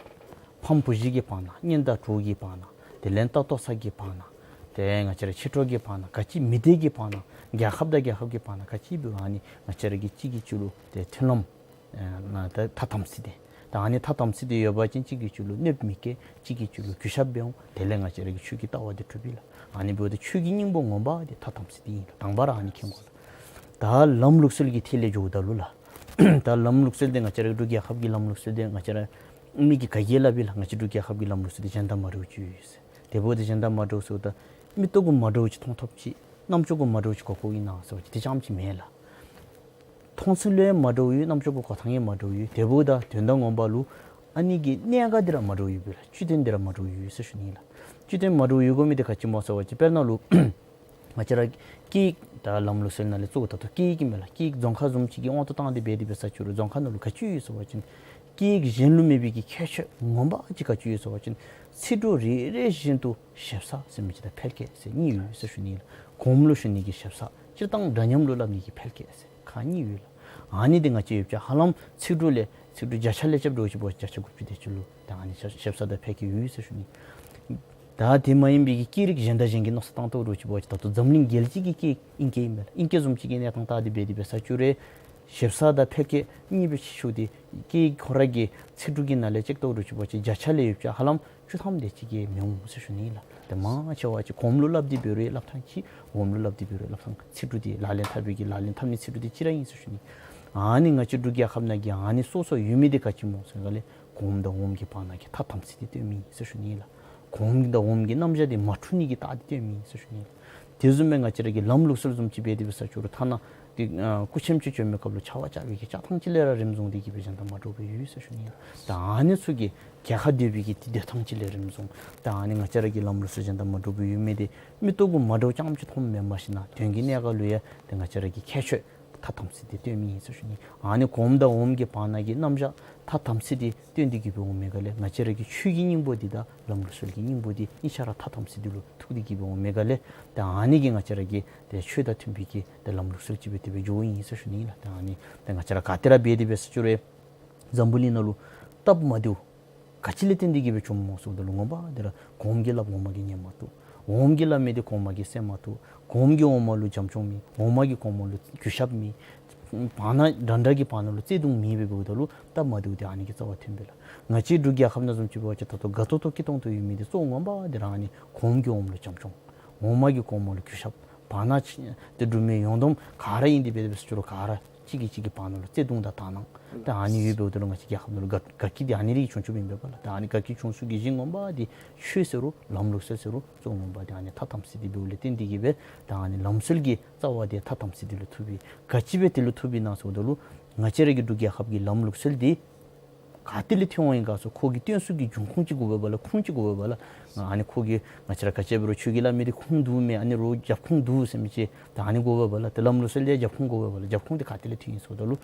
ཕམ་བུ་གཞི་གི་བར་ན། གཉེན་དང་གྲོགས་ཀྱི་བར་ན། དེ་ལས་ལྟོ་ཚང་གི་བར་ན། ཏེ་ང་བཅས་ར་ཕྱི་གྲོགས་ཀྱི་བར་ན། ག་ཅི་མི་སྡེ་གི་བར་ན། རྒྱལ་ཁབ་དང་རྒྱལ་ཁབ་ཀྱི་བར་ན། ག་ཅི་འབད་རུང་ཨ་ནི་ང་བཅས་ར་གིས་གཅིག་གིས་གཅིག་ལུ་ཏེ་མཐུན་ལམ་ཨ་ད་ཐ་དམ་ཚིག་འདི། ད་ཨ་ནི་ཐ་དམ་ཚིག་འདི་ཡོད་པ་ཅིན་གཅིག་གིས་གཅིག་ལུ་གནོདཔ་མི་བཀལ། གཅིག་གིས་གཅིག་ལུ་གུས་ཞབས་འབད་འོང་། དེ་ལས་ང་བཅས་ར་གི་ཆོས་ཀྱི་ལྟ་བ་འདི་གྲུབ་པས་ལགས། ཨ་ནི་འབདཝ་ད་ཆོས་ཀྱི་སྙིང་པོ་ངོ་མ་འདི་ཐ་དམ་ཚིག་འདི་ཨིན་ལགས། དང་པ་ར་ཨ་ནི་མཁྱེན་དགོ་ལགས། ད་ལམ་ལུགས་སྲོལ་གྱི་ཐད་ལས་འགྱོཝ་ད་ལུ་ལགས། ད་ལམ་ལུགས་སྲོལ་འདི་ང་བཅས་ར་འབྲུག་རྒྱལ་ཁབ་ཀྱི་ལམ་ལུགས་སྲོལ་འདི་ང་བཅས་ར་མི་གིས་ག་གིས་སླབ་ཨིན་ལགས། ང་བཅས་འབྲུག་རྒྱལ་ཁབ་ཀྱི་ལམ་ལུགས་སྲོལ་འདི་གཞན་དང་མ་འདྲཝ་ཅིག་ཡོད་ཟེར། དེ་འབདཝ་ད་གཞན་དང་མ་འདྲཝ་ཟེརཝ་ད་མིག་ཏོ་གུ་མ་འདྲཝ་ཅིག་མཐོང་ཐོབ་ཅིག་རྣམ་ཅོ་གུ་མ་འདྲཝ་ཅིག་གོ་གོཝ་ཨིན་ན་ཟེར་བ་ཅིན་དེ་ཙམ་ཅིག་མེན་ལགས། མཐོང་ཚུལ་ལུ་ཡང་མ་འདྲཝ་ཡོད། རྣམ་ཅོ་གུ་གོ་ཐངས་ཡང་མ་འདྲཝ་ཡོད། དེ་འབདཝ་ད་དོན་དག་ངོ་མ་ལུ་ཨ་ནི་གི་གནད་འགག་འདི་ར་མ་འདྲཝ་ཡོད་པས་ལགས། བཅུད་དོན་འདི་ར་མ་འདྲཝ་ཡོད་ཟེར་ཞུ་ནི་ལགས། བཅུད་དོན་མ་འདྲཝ་ཡོད་དགོ་མི་འདི་ག་ཅི་སྨོ་ཟེར་བ་ཅིན་དཔེར་ན་ལུ་ང་བཅས་ར་སྐད་ཡིག་ད་ལམ་ལུགས་སྲོལ་ནང་ལས་གཙོ་བོ་ད་ལྟོ་སྐད་ཡིག་ཨིན་མས་ལགས། སྐད་ཡིག་རྫོང་ཁ་བཟུམ་ཅིག་གི་དབང་དུ་བཏང་སྟེ་འབད་དེ་འབད་ས་ཅིག་རུང་རྫོང་ཁ་ནང་ལུ་ག་ཅི་ཡོད་ཟེར་བ་ཅིན་སྐད་ཡིག་གཞན་ལུ་མེད་པའི་གི་ཁྱད་ཆོས་ངོ་མ་ཅིག་ག་ཅི་ཡོད་ཟེར་བ་ཅིན་ཚིག་འབྲུ་རེ་རེ་བཞིན་དུ་ཞིབ་ས་ཟེར་མི་ཅིག་དང་ཕལ་སྐད་ཟེར་གཉིས་ཡོད་ཟེར་ཞུ་ནི་ལགས། གོངམ་ལུ་ཞུ་ནི་གི་ཞིབ་ས་སྤྱིར་བཏང་འདྲ་མཉམ་ལུ་སླབ་ནི་གི་ཕལ་སྐད་ཟེར་ཁག་གཉིས་ཡོད་ལགས། ཨ་ནི་འདི་ང་བཅས་ཡོད་ཅི་ཧ་ལམ་ཚིག་འབྲུ་ལས་ཚིག་འབྲུ་བརྒྱ་ཆ་ལས་རྐྱབ་འགྱོ་ཅི་འབད་བ་ཅིན་བརྒྱ་ཆ་དགུ་བཅུ་དེ་ཅིག་ལུ་ད་ཨ་ནི་ཞིབ་ས་དང་ཕལ་སྐད་ཡོད་ཟེར་ཞུ་ནི། ད་དེ་མ་ཡིན་པའི་གི་སྐད་རིགས་གཞན་དང་གཞན་གྱི་མནོ་བསམ་བཏང་བཏོག་འགྱོ་ཅི་འབད་བ་ཅིན་ད་ལྟོ་འཛམ་གླིང་རྒྱལ་སྤྱི་གི་སྐད་ཨིང་སྐད་ཨིན་མས་ལགས། ཨིང་སྐད་བཟུམ་ཅིག་གི་གནས་སྟངས་བལྟ་སྟེ་འབད་དེ་འབད་ས་ཅིག་རུང་ཞིབ་ས་དང་ཕལ་སྐད་གཉིས་སྦེ་ཕྱེ་ཞུ་སྟེ་སྐད་ཁོ་ར་གི་ཚིག་འབྲུ་གི་ནང་ལས་ཅིག་བཏོག་འགྱོ་ཅི་འབད་བ་ཅིན་བརྒྱ་ཆ་ལས་ཡོད་ཅི་ཧ་ལམ་བཅུ་ཐམ་དེ་ཅིག་གིས་མི་འོང་ཟེར་ཞུ་ནི་ལགས། དེ་མང་ཆེ་བ་ཅིག་གོངམ་ལུ་སླབ་སྟེ་འབད་རུང་སླབ་ཐངས་གཅིག་འོགམ་ལུ་སླབ་སྟེ་འབད་རུང་སླབ་ཐངས་ཚིག་འབྲུ་འདི་ལག་ལེན་འཐབ་པའི་གི་ལག་ལེན་འཐབ་ནི་ཚིག་འབྲུ་འདི་གཅིག་ར་ཨིན་ཟེར་ཞུ་ནི། ཨ་ནི་ང་བཅས་འབྲུག་རྒྱལ་ཁབ་ནང་གི་ཨ་ནི་སོ་སོ་ཡོད་མི་འདི་ག་ཅི་སྨོ་ཟེར་ག་ལས་གོངམ་དང་འོགམ་གྱི་བར་ན་གི་ཐ་དམ་ཚིག་འདི་སྟོན་མི་ཨིན་ཟེར་ཞུ་ནི་ལགས། གོངམ་དང་འོགམ་གྱི་རྣམ་གཞག་འདི་མ་འཁྲུལ་ནི་གི་རྟགས་འདི་སྟོན་མི་ཨིན་ཟེར་ཞུ་ནི་ལགས། དེ་བཟུམ་སྦེ་ང་བཅས་ར་གི་ལམ་ལུགས་སྲོལ་བཟུམ་ཅིག་འབད་དེ་འབད་ས་ཅིག་རུང་ཐ་ན་ཏེ་ཨ་སྐུ་ཆེན་ཅིག་བྱོན་མི་སྐབས་ལུ་ཆར་པ་རྐྱབ་པའི་གི་རྐྱབ་ཐངས་ཅིག་ལས་ར་རིམ་བཟུང་སྟེ་གི་སྦེ་གཞན་དང་མ་འདྲཝ་སྦེ་ཡོད་ཟེར་ཞུ་ནི་ལགས། ད་ཨ་ནི་ཚུ་གིས་རྒྱལ་ཁ་འདོད་པའི་གི་ཏེ་འདོད་ཐངས་ཅིག་ལས་རིམ་བཟུང་ད་ཨ་ནི་ང་བཅས་ར་གི་ལམ་ལུགས་སྲོལ་གཞན་དང་མ་འདྲཝ་སྦེ་ཡོད་མི་འདི་མིག་ཏོ་གུ་མ་འདྲཝ་རྐྱངམ་ཅིག་མཐོངམ་མེན་པར་ཞིན་ན་དོན་གྱི་གནད་འགག་ལུ་ཡང་ཏེ་ང་བཅས་ར་གི་ཁྱད་ཆོས་ ཐ་དམ་ཚིག་འདི་སྟོན་མི་ཨིན་ཟེར་ཞུ་ནི། ཨ་ནི་གོངམ་དང་འོགམ་གི་བར་ན་གི་རྣམ་གཞག་ཐ་དམ་ཚིག་འདི་སྟོན་ཏེ་གི་སྦེ་འོང་མི་ག་ལས་ང་བཅས་ར་གི་ཆོས་ཀྱི་སྙིང་པོ་འདི་དང་ལམ་ལུགས་སྲོལ་གྱི་སྙིང་པོ་འདི་གཉིས་ཆ་ར་ཐ་དམ་ཚིག་འདི་ལུ་ཐུག་སྟེ་གི་སྦེ་འོང་མི་ག་ལས་ཏེ་ཨ་ནི་གིས་ང་བཅས་ར་གི་ཏེ་ཆོས་དང་མཐུན་པའི་གི་ཏེ་ལམ་ལུགས་སྲོལ་ཅིག་སྦེ་དེ་སྦེ་འགྱོཝ་ཨིན་ཟེར་ཞུ་ནི་ལགས། ཏེ་ཨ་ནི་ཏེ་ང་བཅས་ར་ག་ཏེ་ར་འབད་དེ་འབད་ཟེར་ཞུ་རུང་འཛམ་བུ་གླིང་ནང་ལུ་སྟབས་མ་བདེཝ་ག་ཅི་ལས་བརྟེན་ཏེ་གི་སྦེ་བྱུངམ་སྨོ་ཟེརཝ་ད་ལུ་ངོ་མ་འདི་ར་གོངམ་གིས་སླབ་འོག་མ་གིས་ཉན་མ་བཏུབ། འོགམ་གིས་སླབ་མི་འདི་གོང་མ་གིས་གསན་མ་བཏུབ། གོངམ་གིས་འོག་མ་ལུ་བྱམས་སྐྱོང་མེད། འོག་མ་གིས་གོང་མ་ལུ་གུས་ཞབས་མེད། བར་ན་འདྲ་འདྲ་གི་བར་ན་ལུ་བརྩེ་གདུང་མེདཔ་སྦེ་འབདཝ་ད་ལུ་སྟབས་མ་བདེཝ་འདི་ཨ་ནི་གི་རྩ་བ་ཐོན་པས་ལགས། ང་བཅས་འབྲུག་རྒྱལ་ཁབ་ནང་བཟུམ་ཅིག་འབད་བ་ཅིན་ད་ལྟོ་དགའ་ཏོག་ཏོ་སྐྱིད་ཏོང་ཏོ་ཡོད་མི་འདི་གཙོ་བོ་ངོ་མ་འདི་ར་ཨ་ནི་གོངམ་གིས་འོགམ་ལུ་བྱམས་སྐྱོང་། འོག་མ་གིས་གོང་མ་ལུ་གུས་ཞབས། བར་ན་ཅིག་ཏེ་འབྲུག་མི་ཡོངས་བསྡོམས་ག་ར་ཨིན་དེ་འབད་དེ་འབད་ཟེར་ཞུ་རུང་ག་ར་གཅིག་གིས་གཅིག་གི་བར་ན་ལུ་བརྩེ་གདུང་དང་དག་སྣང་། ཏེ་ཨ་ནི་ཡོདཔ་འབདཝ་ད་ལུ་ང་བཅས་རྒྱལ་ཁབ་ནང་ལུ་དགའ་དགའ་སྐྱིད་འདི་ཨ་ནི་ར་གིས་བྱུང་བྱུངམ་ཨིན་པས་ལགས། ཏེ་ཨ་ནི་དགའ་སྐྱིད་བྱུང་ས་གི་གཞི་ངོ་མ་འདི་ཆོས་ཟེར་རུང་ལམ་ལུགས་སྲོལ་ཟེར་རུང་གཙོ་བོ་ངོ་མ་འདི་ཨ་ནི་ཐ་དམ་ཚིག་འདི་འབདཝ་ལས་བརྟེན་ཏེ་གི་སྦེ་ཏེ་ཨ་ནི་ལམ་སྲོལ་གྱི་རྩ་བ་འདི་ཐ་དམ་ཚིག་འདི་ལུ་ཐུག་པས། ག་ཅི་སྦེ་དེ་ལུ་ཐུགཔ་ཨིན་ན་ཟེརཝ་ད་ལུ་ང་བཅས་ར་གི་འབྲུག་རྒྱལ་ཁབ་ཀྱི་ལམ་ལུགས་སྲོལ་འདི་ག་ཏེ་ལས་ཐོན་འོང་ཡི་ག་ཟེར་ཁོ་གི་བཏོན་ས་གི་འབྱུང་ཁུངས་ཅིག་དགོ་པས་ལགས། ཁུངས་ཅིག་དགོ་པས་ལགས། ཨ་ནི་ཁོ་གིས་ང་བཅས་ར་ག་ཅི་འབད་རུང་ཆོས་ཀྱི་བླ་མ་འདི་ཁུངས་འདུག་མེན་ཨ་ནི་རོགས་རྒྱབ་ཁུངས་འདུག་ཟེར་མི་ཅིག་ད་ཨ་ནི་དགོ་པས་ལགས། ཏེ་ལམ་ལུགས་སྲོལ་འདི་རྒྱབ་ཁུངས་དགོ་པས་ལགས། རྒྱབ་ཁུངས་འདི་ག་ཏེ་ལས་ཐོན་ཡི་ཟེརཝ་ད་ལུ་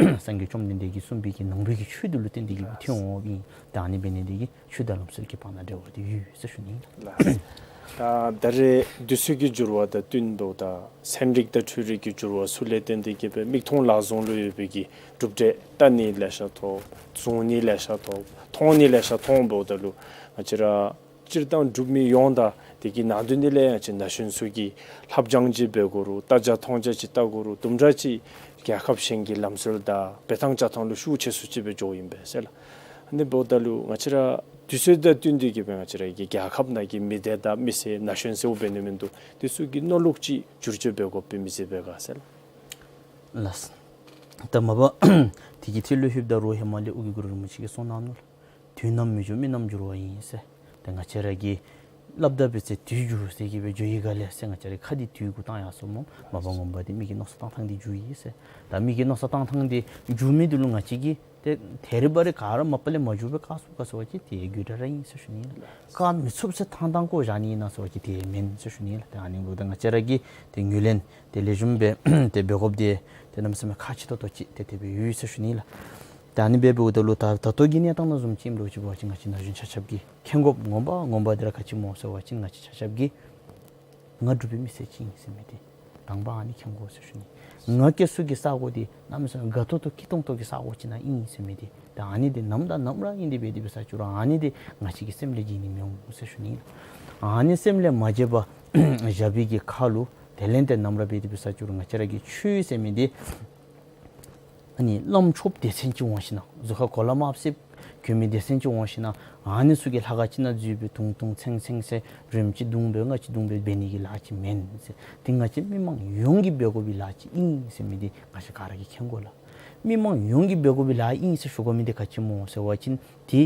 སངས་རྒྱས་བཅོམ་ལྡན་འདས་ཀྱིས་གསུངས་པའི་གི་ནང་པའི་གི་ཆོས་འདི་ལུ་བརྟེན་ཏེ་གི་སྦེ་ཐོན་འོངམ་ཨིན། ད་ཨ་ནི་འབད་ནི་འདི་གིས་ཆོས་དང་ལམ་སྲོལ་གྱི་བར་ན་འབྲེལ་བ་འདི་ཡོད་ཟེར་ཞུ་ནི་ཨིན་ལགས། ད་ད་རེས་དུས་ཚོད་ཀྱི་འགྱུར་བ་དང་བསྟུན་ཏེ་ད་ཚན་རིག་དང་འཕྲུལ་རིག་གི་འགྱུར་བ་ཚུ་ལས་བརྟེན་ཏེ་གི་སྦེ་མིག་མཐོང་ལག་བཟུང་ལུ་ཡོད་པའི་གི་གྲུབ་འབྲས་ལྟ་ནི་ལེ་ཤ་ཐོབ། བཟུང་ནི་ལེ་ཤ་ཐོབ། མཐོང་ནི་ལེ་ཤ་མཐོངམ་འབདཝ་ད་ལུ་ང་བཅས་ར་སྤྱིར་བཏང་འབྲུག་མི་ཡོངས་དང་དེ་གི་ནང་དོན་འདི་ལས་ཡང་ཅིག་ན་གཞོན་ཚུ་གིས་ལྷབ་སྦྱང་ཅིག་འབད་དགོ་རུང་ལྟ་རྒྱ་མཐོང་རྒྱ་ཅིག་བལྟ་དགོ་རུང་དུམ་གྲ་ཅིག་རྒྱལ་ཁབ་གཞན་གྱི་ལམ་སྲོལ་དང་འབད་ཐངས་བྱ་ཐངས་ལུ་ཤུགས་ཆེ་སུ་ཅིག་སྦེ་འགྱོཝ་ཨིན་པས་ཟེར་ལགས། ཨ་ནི་འབདཝ་ད་ལུ་ང་བཅས་ར་དུས་ཚོད་དང་བསྟུན་ཏེ་གི་སྦེ་ང་བཅས་ར་གི་རྒྱལ་ཁབ་ནང་གི་མི་སྡེ་དང་མི་སེར་ན་གཞོན་ཟེརཝ་འབད་ནི་མིན་འདུག། དེ་ཚུ་གི་མནོ་ལུགས་ཅིག་བསྒྱུར་བཅོས་འབད་དགོཔ་སྦེ་མི་ཚེ་འབད་ག་ཟེར་ལགས། ལགས། ད་མ་པ་དེ་གི་ཐད་ལུ་ལྷོདཔ་ད་རུང་ཧེ་མ་ལས་ཨོ་རྒྱན་གུ་རུ་རིན་པོ་ཆེ་གིས་གསུངས་གནང་ནུག་ལགས། དུས་ནམ་མི་འགྱུར་མི་རྣམས་འགྱུར་བ་ཡིན་ཟེར། ཏེ་ང་བཅས་ར་གིས་སླབ་ད་འབད་ཚེ་དུས་འགྱུར་ཟེར་གི་སྦེ་འགྱོ་ཡི་ག་ལས་ཟེར་ང་བཅས་ར་ཁ་འདི་དུས་གུ་བཏང་ཡར་སོངམ་སྨོ། མ་པ་ངོ་མ་འདི་མི་གི་མནོ་བསམ་བཏང་ཐངས་འདི་འགྱུར་ཡི་ཟེར། ད་མི་གི་མནོ་བསམ་བཏང་ཐངས་འདི་འགྱུར་མི་འདི་ལུ་ང་བཅས་ཀྱིས་ཏེ་ཐད་རི་བ་རི་ག་ར་མ་པ་ལས་མ་འགྱུར་བར་བཀག་ཚུགས་ག་ཟེར་བ་ཅིན་དེ་ཡང་དགོད་བྲ་ར་ཨིན་ཟེར་ཞུ་ནི་ལགས། བཀག་མི་ཚུགས་ཟེར་ཐང་ཐང་བཀོ་བཞག་ནི་ཨིན་ན་ཟེར་བ་ཅིན་དེ་ཡང་མེན་ཟེར་ཞུ་ནི་ལགས། ཏེ་ཨ་ནི་འབདཝ་ད་ང་བཅས་ར་གིས་ཏེ་ངོས་ལེན་ཏེ་ལེགས་ཤོམ་སྦེ་ཏེ་འབད་དགོཔ་འདི་ཏེ་གནམ་མེད་ས་མེད་ཁག་ཆེ་ཏོག་ཏོ་ཅིག་ཏེ་དེ་སྦེ་ཡོད་ཟེར་ཞུ་ནི་ལགས། ཏེ་ཨ་ནི་སྦེ་འབདཝ་ད་ལུ་ད་ད་ལྟོ་གི་གནས་སྟངས་ནང་བཟུམ་ཅིག་ཨིནམ་ལུ་ཅིག་འབད་བ་ཅིན་ང་བཅས་ན་གཞོན་ཆ་ཁྱབ་ཀྱིས་མཁྱེན་དགོཔ་ངོ་མ་ངོ་མ་འདི་ར་ག་ཅི་སྨོ་ཟེར་བ་ཅིན་ང་བཅས་ཆ་ཁྱབ་ཀྱིས་ང་འབྲུག་པའི་མི་སེར་ཅིག་ཨིན་ཟེར་མི་འདི་དང་པ་ཨ་ནི་མཁྱེན་དགོ་ཟེར་ཞུ་ནི། ང་སྐྱེ་ས་གི་ས་གོ་འདི་གནམ་མེད་ས་མེད་དགའ་ཏོག་ཏོ་སྐྱིད་ཏོང་ཏོ་གི་ས་གོ་ཅིག་ནང་ཨིན་ཟེར་མི་འདི་ད་ཨ་ནི་འདི་ནམ་དང་ནམ་ར་ཨིན་དེ་འབད་དེ་འབད་ས་ཅིག་རུང་ཨ་ནི་འདི་ང་བཅས་ཀྱི་སེམས་ལས་བརྗེད་ནི་མི་འོང་ཟེར་ཞུ་ནི། ཨ་ནི་སེམས་ལས་མ་བརྗེད་པར་བཞག་པའི་གི་ཁར་ལུ་དེ་ལས་ཏེ་ནམ་ར་འབད་དེ་འབད་ས་ཅིག་རུང་ང་བཅས་ར་གི་ཆོས་ཟེར་མི་འདི་ཨ་ནི་བླམ་ཆོསཔ་སྡེ་ཚན་ཅིག་འོང་ཞིན་ན་གཟུགས་ཁར་གོ་ལ་དམརཔོ་བསདཔ་གྱོན་མི་སྡེ་ཚན་ཅིག་འོང་ཞིན་ན་ཨ་ནི་ཚུ་གིས་ལྷ་ཁང་ཅིག་ནང་འཛུལ་སྦེ་དུང་དུང་ཚེང་ཚེང་ཟེར་རིམ་གཅིག་བརྡུང་སྦེ་ལྔ་གཅིག་བརྡུང་སྦེ་འབད་ནི་གི་ལཱ་ཅིག་མེན་ཟེར། འདི་ང་བཅས་མི་མང་ཡོངས་ཀྱིས་འབད་དགོ་པའི་ལཱ་ཅིག་ཨིན་ཟེར་མི་འདི་ང་བཅས་ག་ར་གིས་མཁྱེན་དགོ་ལགས། མི་མང་ཡོངས་ཀྱིས་འབད་དགོ་པའི་ལཱ་ཨིན་ཟེར་ཞུ་དགོ་མི་འདི་ག་ཅི་སྨོ་ཟེར་བ་ཅིན་འདི་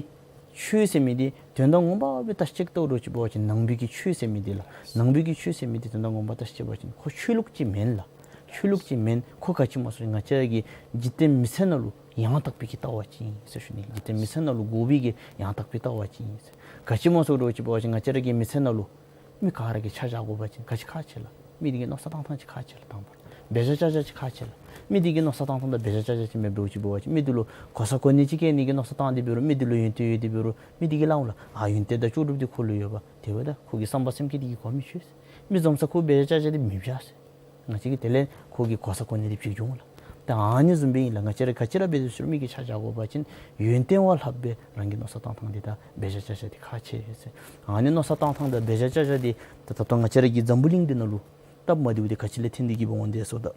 ཆོས་ཟེར་མི་འདི་དོན་དག་ངོ་མ་སྦེ་བརྟག་དཔྱད་བཏང་རུང་ཅིག་འབད་བ་ཅིན་ནང་པའི་གི་ཆོས་ཟེར་མི་འདི་ལགས། ནང་པའི་གི་ཆོས་ཟེར་མི་འདི་དོན་དག་ངོ་མ་བརྟག་དཔྱད་འབད་བ་ཅིན་ཁོ་ཆོས་ལུགས་ཅིག་མེན་ལགས། ཆོས་ལུགས་ཅིག་མེན། ཁོ་ག་ཅི་སྨོ་ཟེར་ང་བཅས་ར་གི་འཇིག་རྟེན་མི་ཚེ་ནང་ལུ་ཡང་དག་པའི་གི་ལྟ་བ་ཅིག་ཨིན་ཟེར་ཞུ་ནི། འཇིག་རྟེན་མི་ཚེ་ནང་ལུ་དགོ་པའི་གི་ཡང་དག་པའི་ལྟ་བ་ཅིག་ཨིན་ཟེར། ག་ཅི་སྨོ་ཟེར་རུང་ཅིག་འབད་བ་ཅིན་ང་བཅས་ར་གི་མི་ཚེ་ནང་ལུ་མི་ག་ར་གིས་ཆ་བཞག་དགོ་པ་ཅིན་ག་ཅི་ཁག་ཆེ་ལགས། མི་འདི་གི་མནོ་བསམ་བཏང་ཐངས་ཅིག་ཁག་ཆེ་ལགས། དང་པ་ར་འབད་བཞག་བཅའ་བཞག་ཅིག་ཁག་ཆེ་ལགས། མི་འདི་གི་མནོ་བསམ་བཏང་ཐངས་དང་འབད་བཞག་བཅའ་བཞག་ཅིག་མེདཔ་འདྲཝ་ཅིག་འབད་བ་ཅིན་མི་འདི་ལུ་གོ་ས་གོ་གནས་ཅིག་བསྐྱལ་ནི་གི་མནོ་བསམ་བཏང་སྟེ་འབད་རུང་མི་འདི་ལུ་ཡོན་ཏན་ཡོད་དེ་འབད་རུང་མི་འདི་གིས་སླབ་འོང་ལགས། ཨ་ཡོན་ཏན་དང་ལྕོགས་གྲུབ་འདི་ཁོ་ལུ་ཡོད་པ། དེ་འབདཝ་ད་ཁོ་གི་བསམ་པ་སེམས་བསྐྱེད་འདི་གིས་གོ་མི་ཆོད་ཟེར། མི་འཛོམས་ས་ཁོ་འབད་བཞག་བཅའ་བཞག་འདི་མི་བཞག་ཟེར། ང་བཅས་ཀྱིས་དེ་ལས་ཁོ་གི་གོ་ས་གོ་གནས་འདི་འཕྱིག་འགྱོ་འོང་ལགས། ད་ཨ་ནི་བཟུམ་སྦེ་ཨིན་ལགས། ང་བཅས་ར་ག་ཅི་ར་འབད་དེ་ཟེར་རུང་མི་གིས་ཆ་བཞག་དགོ་པ་ཅིན་ཡོན་ཏན་བ་ལྷག་སྦེ་རང་གི་མནོ་བསམ་བཏང་ཐངས་འདི་དང་འབད་བཞག་བཅའ་བཞག་འདི་ཁག་ཆེ་ཟེར། ཨ་ནི་མནོ་བསམ་བཏང་ཐངས་དང་འབད་བཞག་བཅའ་བཞག་འདི་ད་ད་ལྟོ་ང་བཅས་ར་གི་འཛམ་བུ་གླིང་འདི་ནང་ལུ་སྟབས་མ་བདེཝ་འདི་ག་ཅི་ལས་བརྟེན་ཏེ་གི་སྦེ་འོང་དེ་ཟེརཝ་ད་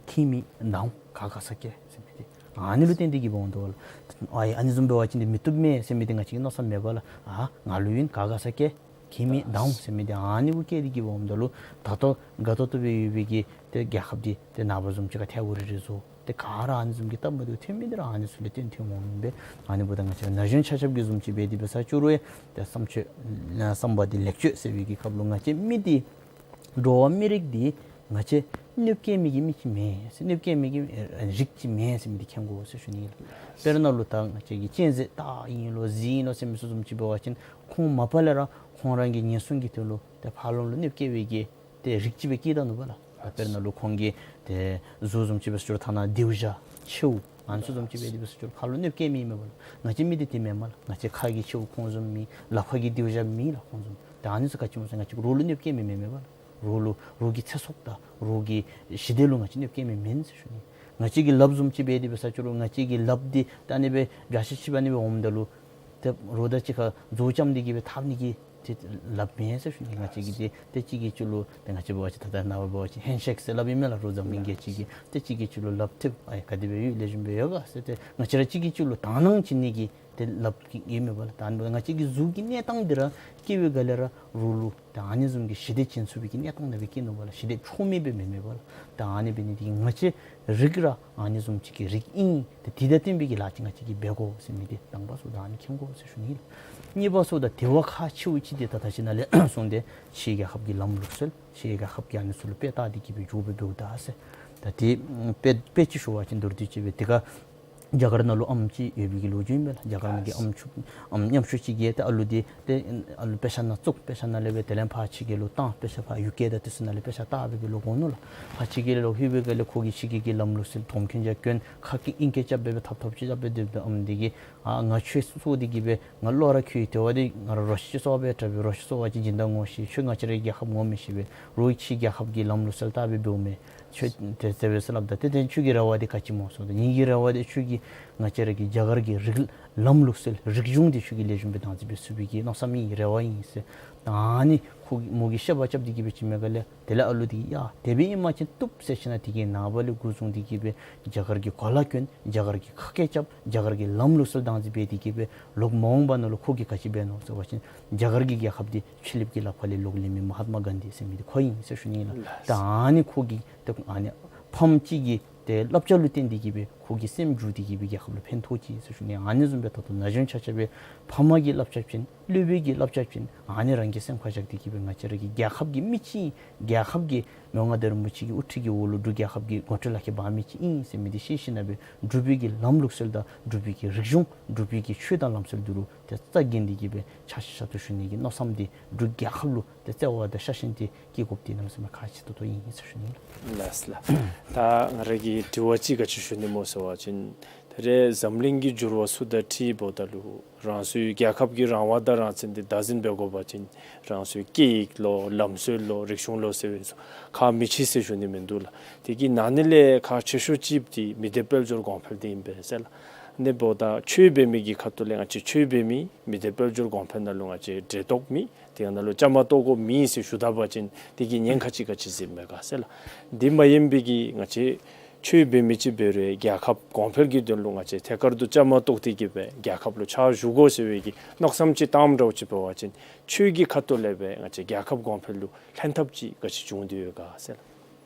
ཁྱིམ་མེད་བདག་འོང་ག་དགའ་ས་སྐྱེ་ཟེར་མི་འདི་ཨ་ནི་ལུ་བརྟེན་ཏེ་གི་སྦེ་འོང་དོ་ལགས། ཨ་ཡི་ཨ་ནི་བཟུམ་འབད་བ་ཅིན་འདི་མི་བཏུབ་མས་ཟེར་མི་འདི་ང་བཅས་ཀྱི་མནོ་བསམ་མེད་པ་ལགས། ཨ་ང་ལུ་ཡོད་ག་དགའ་ས་སྐྱེ། ཁྱིམ་མེད་བདག་འོང་ཟེར་མི་འདི་ཨ་ནི་གུ་སྐྱེས་ཏེ་གི་སྦེ་འོངམ་ད་ལུ་ད་ལྟོ་དགའ་ཏོག་ཏོ་སྦེ་ཡོད་པའི་གི་ཏེ་རྒྱལ་ཁབ་འདི་ཏེ་ནངས་པ་བཟུམ་ཅིག་ཁར་ཐལ་བ་རི་རི་བཟོ། ཏེ་ག་ར་ཨ་ནི་བཟུམ་གྱི་སྟབས་མ་བདེཝ་ཐོན་མི་འདི་ར་ཨ་ནི་ཚུ་ལས་བརྟེན་ཐོནམ་འོང་མས་པས། ཨ་ནི་འབདཝ་ད་ང་བཅས་ན་གཞོན་ཆ་ཁྱབ་ཀྱིས་བཟུམ་ཅིག་འབད་དེ་འབད་ས་ཅིག་རུང་ཡང་ཏེ་བསམ་སྤྱོད་བསམ་པ་འདི་ལེགས་བཅོས་ཟེར་བའི་གི་སྐབས་ལུ་ང་བཅས་མི་འདི་འགྲོ་བ་མི་རིགས་འདི་ང་བཅས་གནོདཔ་བཀལ་མི་གི་མི་ཅིག་མེན་ཟེར། གནོདཔ་བཀལ་མི་གི་རིགས་ཅིག་མེན་ཟེར་མི་འདི་མཁྱེན་དགོ་ཟེར་ཞུ་ནི་ལགས། དཔེར་ན་ལུ་ད་ང་བཅས་ཀྱི་གཅན་གཟན་སྟག་ཨིན་ལོ་གཟིག་ཨིན་ལོ་ཟེར་མི་ཚུ་བཟུམ་ཅིག་འབད་བ་ཅིན་ཁོང་མ་པ་ལས་ར་ཁོང་རང་གི་ཉེན་སྲུང་གི་དོན་ལུ་ཏེ་ཕར་ལོགས་ལུ་གནོདཔ་བཀལ་བའི་གི་ཏེ་རིགས་ཅིག་སྦེ་སྐྱེས་ད་ནུག་པ་ལགས། དཔེར་ན་ལུ་ཁོང་གི་ ཏེ་གཟུགས་བཟུམ་ཅིག་འབད་ས་ཅིག་རུང་ཐ་ན་སྡེར་བཞག་མཆེཝ་ཨ་ནི་ཚུ་བཟུམ་ཅིག་འབད་དེ་འབད་ས་ཅིག་རུང་ཕར་ལུ་གནོདཔ་བཀལ་མི་མེན་པ་ལགས། ང་བཅས་མི་འདི་དེ་མེན་མས་ལགས། ང་བཅས་ཁ་གི་མཆེཝ་ཁོང་བཟུམ་མེད། ལགཔ་ཁ་གི་སྡེར་བཞག་མེད་ལགས་ཁོང་བཟུམ། ཏེ་ཨ་ནི་ཚུ་ག་ཅི་སྨོ་ཟེར་ང་བཅས་རོགས་ལུ་གནོདཔ་བཀལ་མི་མེན་མས་པ་ལགས། རོགས་ལུ་རོགས་ཀྱི་ཚེ་སྲོག་དང་རོགས་ཀྱི་ཞི་བདེ་ལུ་ང་བཅས་གནོདཔ་བཀལ་མི་མེན་ཟེར་ཞུ་ནི། ང་བཅས་ཀྱི་ལགཔ་བཟུམ་ཅིག་འབད་དེ་འབད་ས་ཅིག་རུང་ང་བཅས་ཀྱི་ལགཔ་འདི་ད་ཨ་ནི་སྦེ་འབད་ཤ་ཅིག་འབད་ནི་སྦེ་འོངམ་ད་ལུ་ཏེ་རོགས་དང་གཅིག་ཁར་མཛོ་ཙམ་འདི་གིས་སྦེ་འཐབ་ནི་གི་ཏེ་ལགཔ་མེན་ཟེར་ཞུ་ནི། ང་བཅས་ཀྱི་འདི་ཏེ་གཅིག་གིས་གཅིག་ལུ་ཏེ་ང་བཅས་འབད་བ་ཅིན་ད་ལྟོ་ནངས་པ་འབད་བ་ཅིན་ཧེན་ཤེག་ཟེར་སླབ་ཨིན་མས་ལགས། རོགས་འཛམ་གླིང་རྒྱལ་སྤྱི་གིས་ཏེ་གཅིག་གིས་གཅིག་ལུ་ལགཔ་འཐབ་ཨའེ་ག་དེ་སྦེ་ཡོད་ལེགས་ཤོམ་སྦེ་ཡོད་ག་ཟེར་ཏེ་ང་བཅས་ར་གཅིག་གིས་གཅིག་ལུ་དག་སྣང་བྱིན་ནི་གི་ཏེ་ལགཔ་ཨིན་མས་པ་ལགས། ད་ཨ་ནི་ང་བཅས་ཀྱི་གཟུགས་ཀྱི་གནས་སྟངས་འདི་ར་སྐྱེ་བའི་སྒང་ལས་ར་རོགས་ལུ་ད་ཨ་ནི་བཟུམ་གྱི་ཞི་བདེ་བྱིན་ཚུགས་པའི་གི་གནས་སྟངས་ནང་སྦེ་སྐྱེས་ནུག་པ་ལགས། ཞི་བདེ་ཆོག་མེད་སྦེ་མེན་མས་པ་ལགས། ད་ཨ་ནི་འབད་ནི་འདི་གིས་ང་བཅས་རིགས་ར་ཨ་ནི་བཟུམ་ཅིག་གི་རིགས་ཨིན། ཏེ་དེ་དང་བསྟུན་པའི་གི་ལཱ་ཅིག་ང་བཅས་ཀྱིས་འབད་དགོ་ཟེར་མི་འདི་དང་པ་སོ་ད་ཨ་ནི་མཁྱེན་དགོ་ཟེར་ཞུ་ནི་ལགས། གཉིས་པ་སོ་ད་དེ་བ་ཁག་ཆེཝ་ཅིག་འདི་ད་ད་ཅི་ནཱ་ལས་གསུངས་ཏེ་ཕྱིའི་རྒྱལ་ཁབ་ཀྱི་ལམ་ལུགས་སྲོལ་ཕྱིའི་རྒྱལ་ཁབ་ཀྱིས་ཨ་ནི་ཚུ་ལུ་དཔེ་བལྟ་སྟེ་གིས་སྦེ་འགྱོ་སྦེ་འབདཝ་ད་ཟེར། ད་དེ་དཔེ་དཔེ་ཅིག་ཞུ་བ་ཅིན་མདོར་བསྡུས་ཅིག་སྦེ་དེ་ཁར་རྒྱ་གར་ནང་ལུ་ཨམ་ཅིག་ཡོད་པའི་གི་ལོ་རྒྱུས་ཨིན་པས་ལགས། རྒྱ་གར་ནང་གི་ཨམ་ཅིག་ཨམ་ཉམ་ཆུང་ཅིག་གིས་ཏེ་ཨ་ལུ་འདི་ཏེ་ཨ་ལུ་དཔེ་ཆ་ནང་བཙུགས། དཔེ་ཆ་ནང་ལས་སྦེ་དེ་ལས་ཕར་ཕྱི་རྒྱལ་ལུ་བཏང་། དཔེ་ཆ་ཕར་ཡུལ་སྐད་དང་དེ་ཚུ་ནང་ལས་དཔེ་ཆ་བལྟ་སྦེ་གི་ལོག་འོང་ནུག་ལགས། ཕར་ཕྱི་རྒྱལ་ལུ་ལྷོད་པའི་སྒང་ལས་ཁོ་གིས་ཕྱི་རྒྱལ་གྱི་ལམ་ལུགས་སྲོལ་དོམ་ཁྱོད་ཅིག་གྱོན་ཁ་སྐད་ཨིང་སྐད་རྐྱབ་སྦེ་སྦེ་འཐབ་འཐབ་ཅིག་རྐྱབ་སྦེ་སྡོདཔ་ད་ཨམ་འདི་གིས་ཨ་ང་ཁྱོད་གསོ་སྟེ་གིས་སྦེ་ང་བློ་ར་ཁྱོད་དེ་བ་འདི་ང་ར་རོ་ཁྱི་ཅིག་གསོ་བར་འདྲཝ་སྦེ་རོ་ཁྱི་གསོ་བ་ཅིན་སྦྱིན་བདག་ངོ་ཤེས། ཁྱོད་ང་བཅས་རའི་རྒྱལ་ཁབ་ངོ་མི་ཤེས་པས། རོགས་ཕྱི་རྒྱལ་ཁབ་ཀྱི་ལམ་ལུགས་སྲོལ་བལྟ་སྦེ་འབདཝ་མས། ཁྱོད་དེ་དེ་སྦེ་སླབ་ད་ཏེ་དེ་ཁྱོད་ཀྱི་རེ་བ་འདི་ག་ཅི་སྨོ་ཟེརཝ་ད་ངེ་གི་རེ་བ་འདི་ཁྱོད་ཀྱིས་ང་བཅས་ར་གི་རྒྱ་གར་གྱི་རིགས་ལམ་ལུགས་སྲོལ་རིག་གཞུང་འདི་ཁྱོད་ཀྱིས་ལེགས་ཤོམ་སྦེ་བདག་འཛིན་འབད་ཚུགས་པའི་གི་མནོ་བསམ་ཨིན། རེ་བ་ཨིན་ཟེར། ད་ཨ་ནི་ཁོ་མོ་གིས་བཤད་པ་རྐྱབ་སྟེ་གིས་སྦེ་ཅིག་མས་ག་ལས་དེ་ལས་ཨ་ལུ་འདི་གིས་ཡ་དེ་སྦེ་ཨིན་པ་ཅིན་བཏུབ་ཟེར་ཞིནམ་ལས་དེ་གི་ནངས་པ་ལས་འགོ་བཟུང་སྟེ་གིས་སྦེ་རྒྱ་གར་གྱི་གོ་ལ་གྱོན། རྒྱ་གར་གྱི་ཁ་སྐད་རྐྱབ། རྒྱ་གར་གྱི་ལམ་ལུགས་སྲོལ་བདག་འཛིན་འབད་དེ་གིས་སྦེ་ལོག་མ་འོངས་པ་ནང་ལུ་ཁོ་གིས་ག་ཅི་འབད་ནུག་ཟེར་བ་ཅིན་རྒྱ་གར་གྱི་རྒྱལ་ཁབ་འདི་ཕྱི་གླིངཔ་གི་ལགཔ་ཁ་ལས་ལོག་ལེན་མི་མ་ཧཱཏ་མ་གཱན་དྷི་ཟེར་མི་འདི་ཁོ་ཨིན་ཟེར་ཞུ་ནི་ཨིན་ལགས། ད་ཨ་ནི་ཁོ་གིས་ཏེ་ཨ་ནི་ཕམ་ཅིག་གི་ཏེ་བསླབ་བྱ་ལུ་བརྟེན་ཏེ་གིས་སྦེ་ཁོ་གི་སེམས་འགྱུར་ཏེ་གིས་སྦེ་རྒྱལ་ཁབ་ལུ་ཕན་ཐོགས་ཅི་ཟེར་ཞུ་ནི། ཨ་ནི་བཟུམ་སྦེ་ད་ལྟོ་ན་གཞོན་ཆ་ཁྱབ་སྦེ་ཕམ་གི་བསླབ་བྱ་བྱིན་སློབ་དཔོན་གྱི་བསླབ་བྱ་བྱིན་ཨ་ནི་རང་གིས་སེམས་ཁར་བཞག་སྟེ་གིས་སྦེ་ང་བཅས་ར་གི་རྒྱལ་ཁབ་ཀྱི་མི་ཅིག་རྒྱལ་ཁབ་ཀྱི་མི་དབང་མངའ་བདག་རིན་པོ་ཆེ་གི་དབུ་ཁྲིད་ཀྱི་འོག་ལུ་འབྲུག་རྒྱལ་ཁབ་ཀྱི་འགོ་ཁྲིད་ལག་ཁྱེར་འབག་མི་ཅིག་ཨིན་ཟེར་མི་འདི་ཤེས་ཞིནམ་ལས་སྦེ་འབྲུག་པའི་གི་ལམ་ལུགས་སྲོལ་དང་འབྲུག་པའི་གི་རིག་གཞུང་འབྲུག་པའི་གི་ཆོས་དང་ལམ་སྲོལ་འདི་ལུ་ཏེ་རྩ་འགེངས་ཏེ་གིས་སྦེ་ཕྱག་ཕྱིད་ཕྱག་ཏུ་ཞུ་ནི་གི་མནོ་བསམ་འདི་འབྲུག་རྒྱལ་ཁབ་ལུ་ཏེ་བརྩེ་བ་དང་ཤ་ཞེན་འདི་བསྐྱེད་དགོཔ་འདི་གནམ་མེད་ས་མེད་ཁག་ཆེ་ཏོག་ཏོ་ཨིན་ཟེར་ཞུ་ནི་ཨིན་ལགས། ལགས་ལགས། ད་ང་ར་གི་དྲི་བ་ཅིག་ག་ཅི་ཞུ་ནི་སྨོ་ཟེར་བ་ཅིན་ད་རེས་འཛམ་གླིང་གི་འགྱུར་བ་ཚུ་དང་འཁྲིལ་འབདཝ་ད་ལུ་རང་སོའི་རྒྱལ་ཁབ་ཀྱི་རང་དབང་དང་རང་བཙན་འདི་བདག་འཛིན་འབད་དགོ་པ་ཅིན་རང་སོའི་སྐད་ཡིག་ལོ་ལམ་སྲོལ་ལོ་རིག་གཞུང་ལོ་ཟེར་བའི་ཚུ་ཁག་མི་ཆེ་ཟེར་ཞུ་ནི་མིན་འདུག་ལགས། དེ་གི་ནང་ན་ལས་ཁག་ཆེ་ཤོས་ཅིག་འདི་མི་སྡེ་དཔལ་འབྱོར་གོང་འཕེལ་འདི་ཨིན་པས་ཟེར་ལགས། ཨ་ནི་འབདཝ་ད་ཆོས་འབད་མི་གི་ཁ་ཐུག་ལས་ང་བཅས་ཆོས་འབད་མི་མི་སྡེ་དཔལ་འབྱོར་གོང་འཕེལ་ནང་ལུ་ང་བཅས་འབྲེལ་གཏོགས་མེད། དེ་ནང་ལུ་བཅའ་མར་གཏོགས་དགོཔ་མེད་ཟེར་ཞུ་ད་པ་ཅིན་དེ་གི་ཉེན་ཁ་ཅིག་ག་ཅི་ཟེར་མས་ག་ཟེར་ལགས། འདི་མ་ཡིན་པའི་གི་ང་བཅས་ཆོས་འབད་མི་ཅིག་འབད་རུང་རྒྱལ་ཁབ་གོང་འཕེལ་གྱི་དོན་ལུ་ང་བཅས་ཐད་ཀར་དུ་བཅའ་མར་གཏོགས་ཏེ་གིས་སྦེ་རྒྱལ་ཁབ་ལུ་ཕྱག་ཞུ་དགོ་ཟེར་བའི་གི་མནོ་བསམ་ཅིག་བཏངམ་འདྲཝ་ཅིག་འབད་བ་ཅིན་ཆོས་ཀྱི་ཁ་ཐུག་ལས་སྦེ་ང་བཅས་རྒྱལ་ཁབ་གོང་འཕེལ་ལུ་ལྷན་ཐབས་ཅིག་ག་ཅི་བྱུང་སྟེ་ཡོད་ག་ཟེར་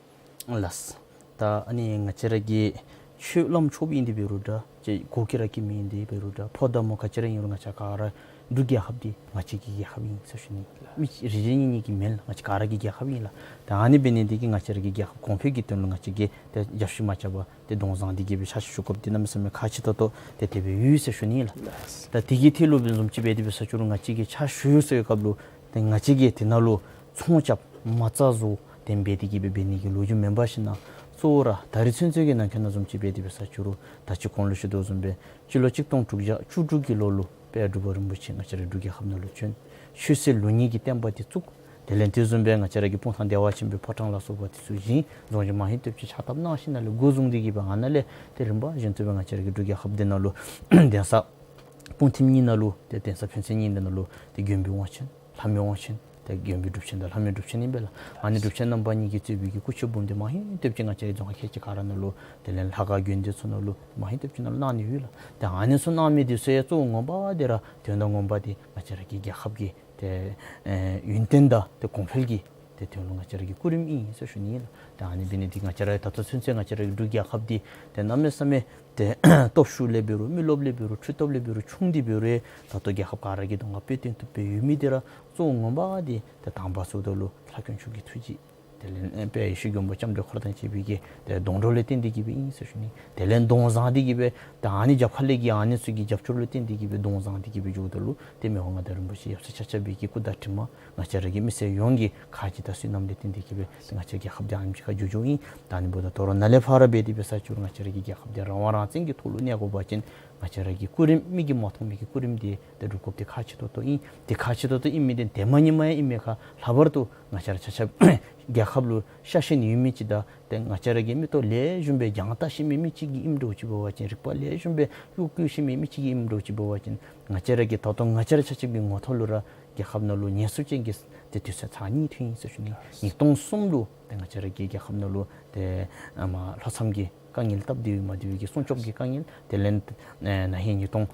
ལགས། ལགས། ད་ཨ་ནི་ང་བཅས་ར་གི་ཆོས་བླམ་ཆོསཔ་ཨིན་ཏེ་འབད་རུང་འདྲ་ཅིག་གོ་ཁྱི་ར་གི་མི་ཨིན་ཏེ་འབད་རུང་འདྲ་ཕོ་དང་མོ་ག་ཅི་ར་ཨིན་རུང་ང་བཅས་ག་ར་འབྲུག་རྒྱལ་ཁབ་འདི་ང་བཅས་ཀྱི་རྒྱལ་ཁབ་ཨིན་ཟེར་ཞུ་ནི། མི་རེ་རེ་གཉིས་གཉིས་ཀྱི་མེན་ལགས། ང་བཅས་ག་ར་གི་རྒྱལ་ཁབ་ཨིན་ལགས། ད་ཨ་ནི་འབད་ནི་འདི་གིས་ང་བཅས་ར་གི་རྒྱལ་ཁབ་གོང་འཕེལ་གྱི་དོན་ལུ་ང་བཅས་ཀྱིས་ཏེ་རྒྱབ་བཤུད་མ་རྐྱབ་པར་ཏེ་གདོང་བཟང་སྟེ་གིས་སྦེ་ཕྱག་ཕྱིད་ཞུ་དགོཔ་འདི་གནམ་མེད་ས་མེད་ཁག་ཆེ་ཏོག་ཏོ་ཏེ་དེ་སྦེ་ཡོད་ཟེར་ཞུ་ནི་ལགས། ད་དེ་གི་ཐད་ལུ་འབད་བཟུམ་ཅིག་འབད་དེ་འབད་ས་ཅིག་རུང་ང་བཅས་ཀྱིས་ཕྱག་ཞུ་ཡོད་ཟེར་བའི་སྐབས་ལུ་ཏེ་ང་བཅས་ཀྱིས་དེ་ནང་ལུ་ཚོང་རྐྱབ་མ་རྩ་བཟོ་དེ་སྦེ་འབད་དེ་གིས་སྦེ་འབད་ནི་གི་ལོ་རྒྱུས་མེན་པར་ཞིན་ན་གཙོ་བོ་ར་ད་རིས་ཚུན་ཚོད་ཀྱི་ནང་འཁོད་ནང་བཟུམ་ཅིག་འབད་དེ་འབད་ས་ཅིག་རུང་ད་ཅི་གོང་ལུ་ཞུ་དོ་བཟུམ་སྦེ་སྤྱི་ལོ་ཆིག་སྟོང་དྲུག་བརྒྱ་བཅུ་དྲུག་གི་ལོ་ལུ་དཔལ་འབྲུག་པ་རིན་པོ་ཆེ་ང་བཅས་རའི་འབྲུག་རྒྱལ་ཁབ་ནང་ལུ་བྱོན། ཆོས་སྲིད་ལུགས་གཉིས་ཀྱི་བསྟན་པ་འདི་བཙུགས། དེ་ལས་དེ་བཟུམ་སྦེ་ང་བཅས་ར་གི་སྤུངས་ཐང་བདེ་བ་ཆེན་པོའི་ཕོ་བྲང་ལ་སོགས་པ་འདི་ཚུ་བཞེངས། རྫོང་གཞི་མ་ཧེ་སྟོབས་ཅིག་ཕྱག་བཏབ་གནང་ཞིནམ་ལས་འགོ་བཟུང་སྟེ་གིས་སྦེ་ཨ་ནཱ་ལས་ཏེ་རིམ་པ་བཞིན་དུ་སྦེ་ང་བཅས་ར་གི་འབྲུག་རྒྱལ་ཁབ་འདི་ནང་ལུ་གདན་ས་སྤུངས་ཐིམ་གཉིས་ནང་ལུ་ཏེ་གདན་ས་ཕན་ཚུན་གཉིས་འདི་ནང་ལུ་ཏེ་མགོན་པོའི་དབང་ཆེན་ལྷ་མོའི་དབང་ཆེན་ཏེ་མགོན་པོའི་སྒྲུབ་ཆེན་དང་ལྷ་མོའི་སྒྲུབ་ཆེན་ཨིན་པས་ལགས། ཨ་ནི་སྒྲུབ་ཆེན་རྣམ་པ་གཉིས་ཀྱིས་གཙོས་པའི་གི་སྐུ་ཆོས་འབུམ་སྡེ་མ་ཧེ་སྟོབས་ཅིག་ང་བཅས་རའི་རྫོང་ཁག་ཁལ་གཅིག་ཁ་ར་ནང་ལུ་དེ་ལས་ལྷ་ཁང་དགོན་སྡེ་ཚུ་ནང་ལུ་མ་ཧེ་སྟོབས་ཅིག་ནང་ལུ་གནང་ནི་ཡོད་ལགས། ཏེ་ཨ་ནི་ཚུ་གནང་མི་འདི་ཚུ་ཡང་གཙོ་བོ་ངོ་མ་འདི་ར་དོན་དག་ངོ་མ་འདི་ང་བཅས་ར་གི་རྒྱལ་ཁབ་ཀྱི་ཏེ་ཨེ་ཡུན་བརྟན་དང་ཏེ་གོང་འཕེལ་གྱི་ཏེ་དོན་ལུ་ང་བཅས་ར་གི་སྐུ་རིམ་ཨིན་ཟེར་ཞུ་ནི་ལགས། ཏེ་ཨ་ནི་འབད་ནི་འདི་ང་བཅས་ར་ད་ལྟོ་ཚུན་ཚོད་ང་བཅས་ར་གི་འབྲུག་རྒྱལ་ཁབ་འདི་ཏེ་གནམ་མེད་ས་མེད་ཏེ་སྟོབས་ཤུགས་ལས་འབད་རུང་མི་རློབས་ལས་འབད་རུང་ཁྲི་སྟོབས་ལས་འབད་རུང་ཆུང་སྟེ་འབད་རུང་ད་ལྟོ་རྒྱལ་ཁབ་ག་ར་གི་གདོང་ཁར་དཔེ་སྟོན་བཏུབ་སྦེ་ཡོད་མི་འདི་ར་གཙོ་བོ་ངོ་མ་འདི་ཏེ་དང་པ་ཟེརཝ་ད་ལུ་ལྷ་དཀོན་མཆོག་གི་ཐུགས་རྗེ། དེ་ལས་ཨེ་དཔལ་ཡེ་ཤེས་མགོན་པོ་ལྕམ་དྲལ་འཁོར་དང་བཅས་པའི་གི་ཏེ་སྡོང་གྲོགས་ལས་བརྟེན་ཏེ་གི་སྦེ་ཨིན་ཟེར་ཞུ་ནི། དེ་ལས་གདོང་བཟང་སྟེ་གི་སྦེ་ད་ཨ་ནི་རྒྱབ་ཁ་ལས་ཀྱི་ཨ་ནི་ཚུ་གི་རྒྱབ་སྐྱོར་ལུ་བརྟེན་ཏེ་གི་སྦེ་གདོང་བཟང་སྟེ་གི་སྦེ་འགྱོཝ་ད་ལུ་ཏེ་མི་དབང་མངའ་བདག་རིན་པོ་ཆེ་ཡབ་སྲས་ཆ་ཁྱབ་པའི་གི་སྐུ་དར་ཁྲི་མ་ང་བཅས་ར་གི་མི་སེར་ཡོངས་ཀྱི་ཁ་རྗེ་དང་བསོད་ནམས་ལས་བརྟེན་ཏེ་གི་སྦེ་ཏེ་ང་བཅས་རྒྱལ་ཁབ་འདི་ཨ་ནེམ་ཅིག་ཁར་འགྱོ་འགྱོཝ་ཨིན། ད་ཨ་ནི་འབདཝ་ད་དོ་རུང་ནཱ་ལས་ཕར་འབད་དེ་འབད་ས་ཅིག་རུང་ང་བཅས་ར་གི་རྒྱལ་ཁབ་འདི་རང་དབང་རང་བཙན་གྱི་ཐོག་ལུ་གནས་དགོ་པ་ཅིན་ང་བཅས་ར་གི་སྐུ་རིམ་མིག་གིས་མ་མཐོང་མི་གི་སྐུ་རིམ་འདི་ཏེ་སྒྲུབ་དགོཔ་འདི་ཁག་ཆེ་ཏོག་ཏོ་ཨིན། ཏེ་ཁག་ཆེ་ཏོག་ཏོ་ཨིན་མི་འདི་ཏེ་མ་ཉིནམ་ཡང་ཨིན་མས་ཁ། ལྷག་པར་དུ་ང་བཅས་ར་ཆ་ཁྱབ་རྒྱལ་ཁབ་ལུ་ཤ་ཞེན་ཡོད་མི་ཅིག་དང་ཏེ་ང་བཅས་ར་གི་མིག་ཏོ་ལེགས་ཤོམ་སྦེ་རྒྱང་བལྟ་ཤེས་མི་མི་ཅིག་གི་ཨིནམ་འདྲཝ་ཅིག་འབད་བ་ཅིན་རིག་པ་ལེགས་ཤོམ་སྦེ་གཡོ་སྒྱུ་ཤེས་མི་མི་ཅིག་གི་ཨིནམ་འདྲཝ་ཅིག་འབད་བ་ཅིན་ང་བཅས་ར་གི་ད་ལྟོ་ང་བཅས་ར་ཆ་ཁྱབ་ཀྱི་ངོ་ཐོག་ལུ་ར་རྒྱལ་ཁབ་ནང་ལུ་ཉེན་སྲུང་ཅན་གྱི་ཏེ་དུས་ཚོད་ཚར་གཉིས་ཐོན་ཡི་ཟེར་ཞུ་ནི། ཉིས་སྟོང་གསུམ་ལུ་ཏེ་ང་བཅས་ར་གི་རྒྱལ་ཁབ་ནང་ལུ་ཏེ་ཨ་མ་ལྷོ་མཚམས་ཀྱི་དཀའ་ངལ་སྟབས་བདེ་བའི་མ་བདེ་བའི་གི་སྲུང་སྐྱོབ་ཀྱི་དཀའ་ངལ། དེ་ལས་ཨེ་ན་ཧིང་ཉིས་སྟོང་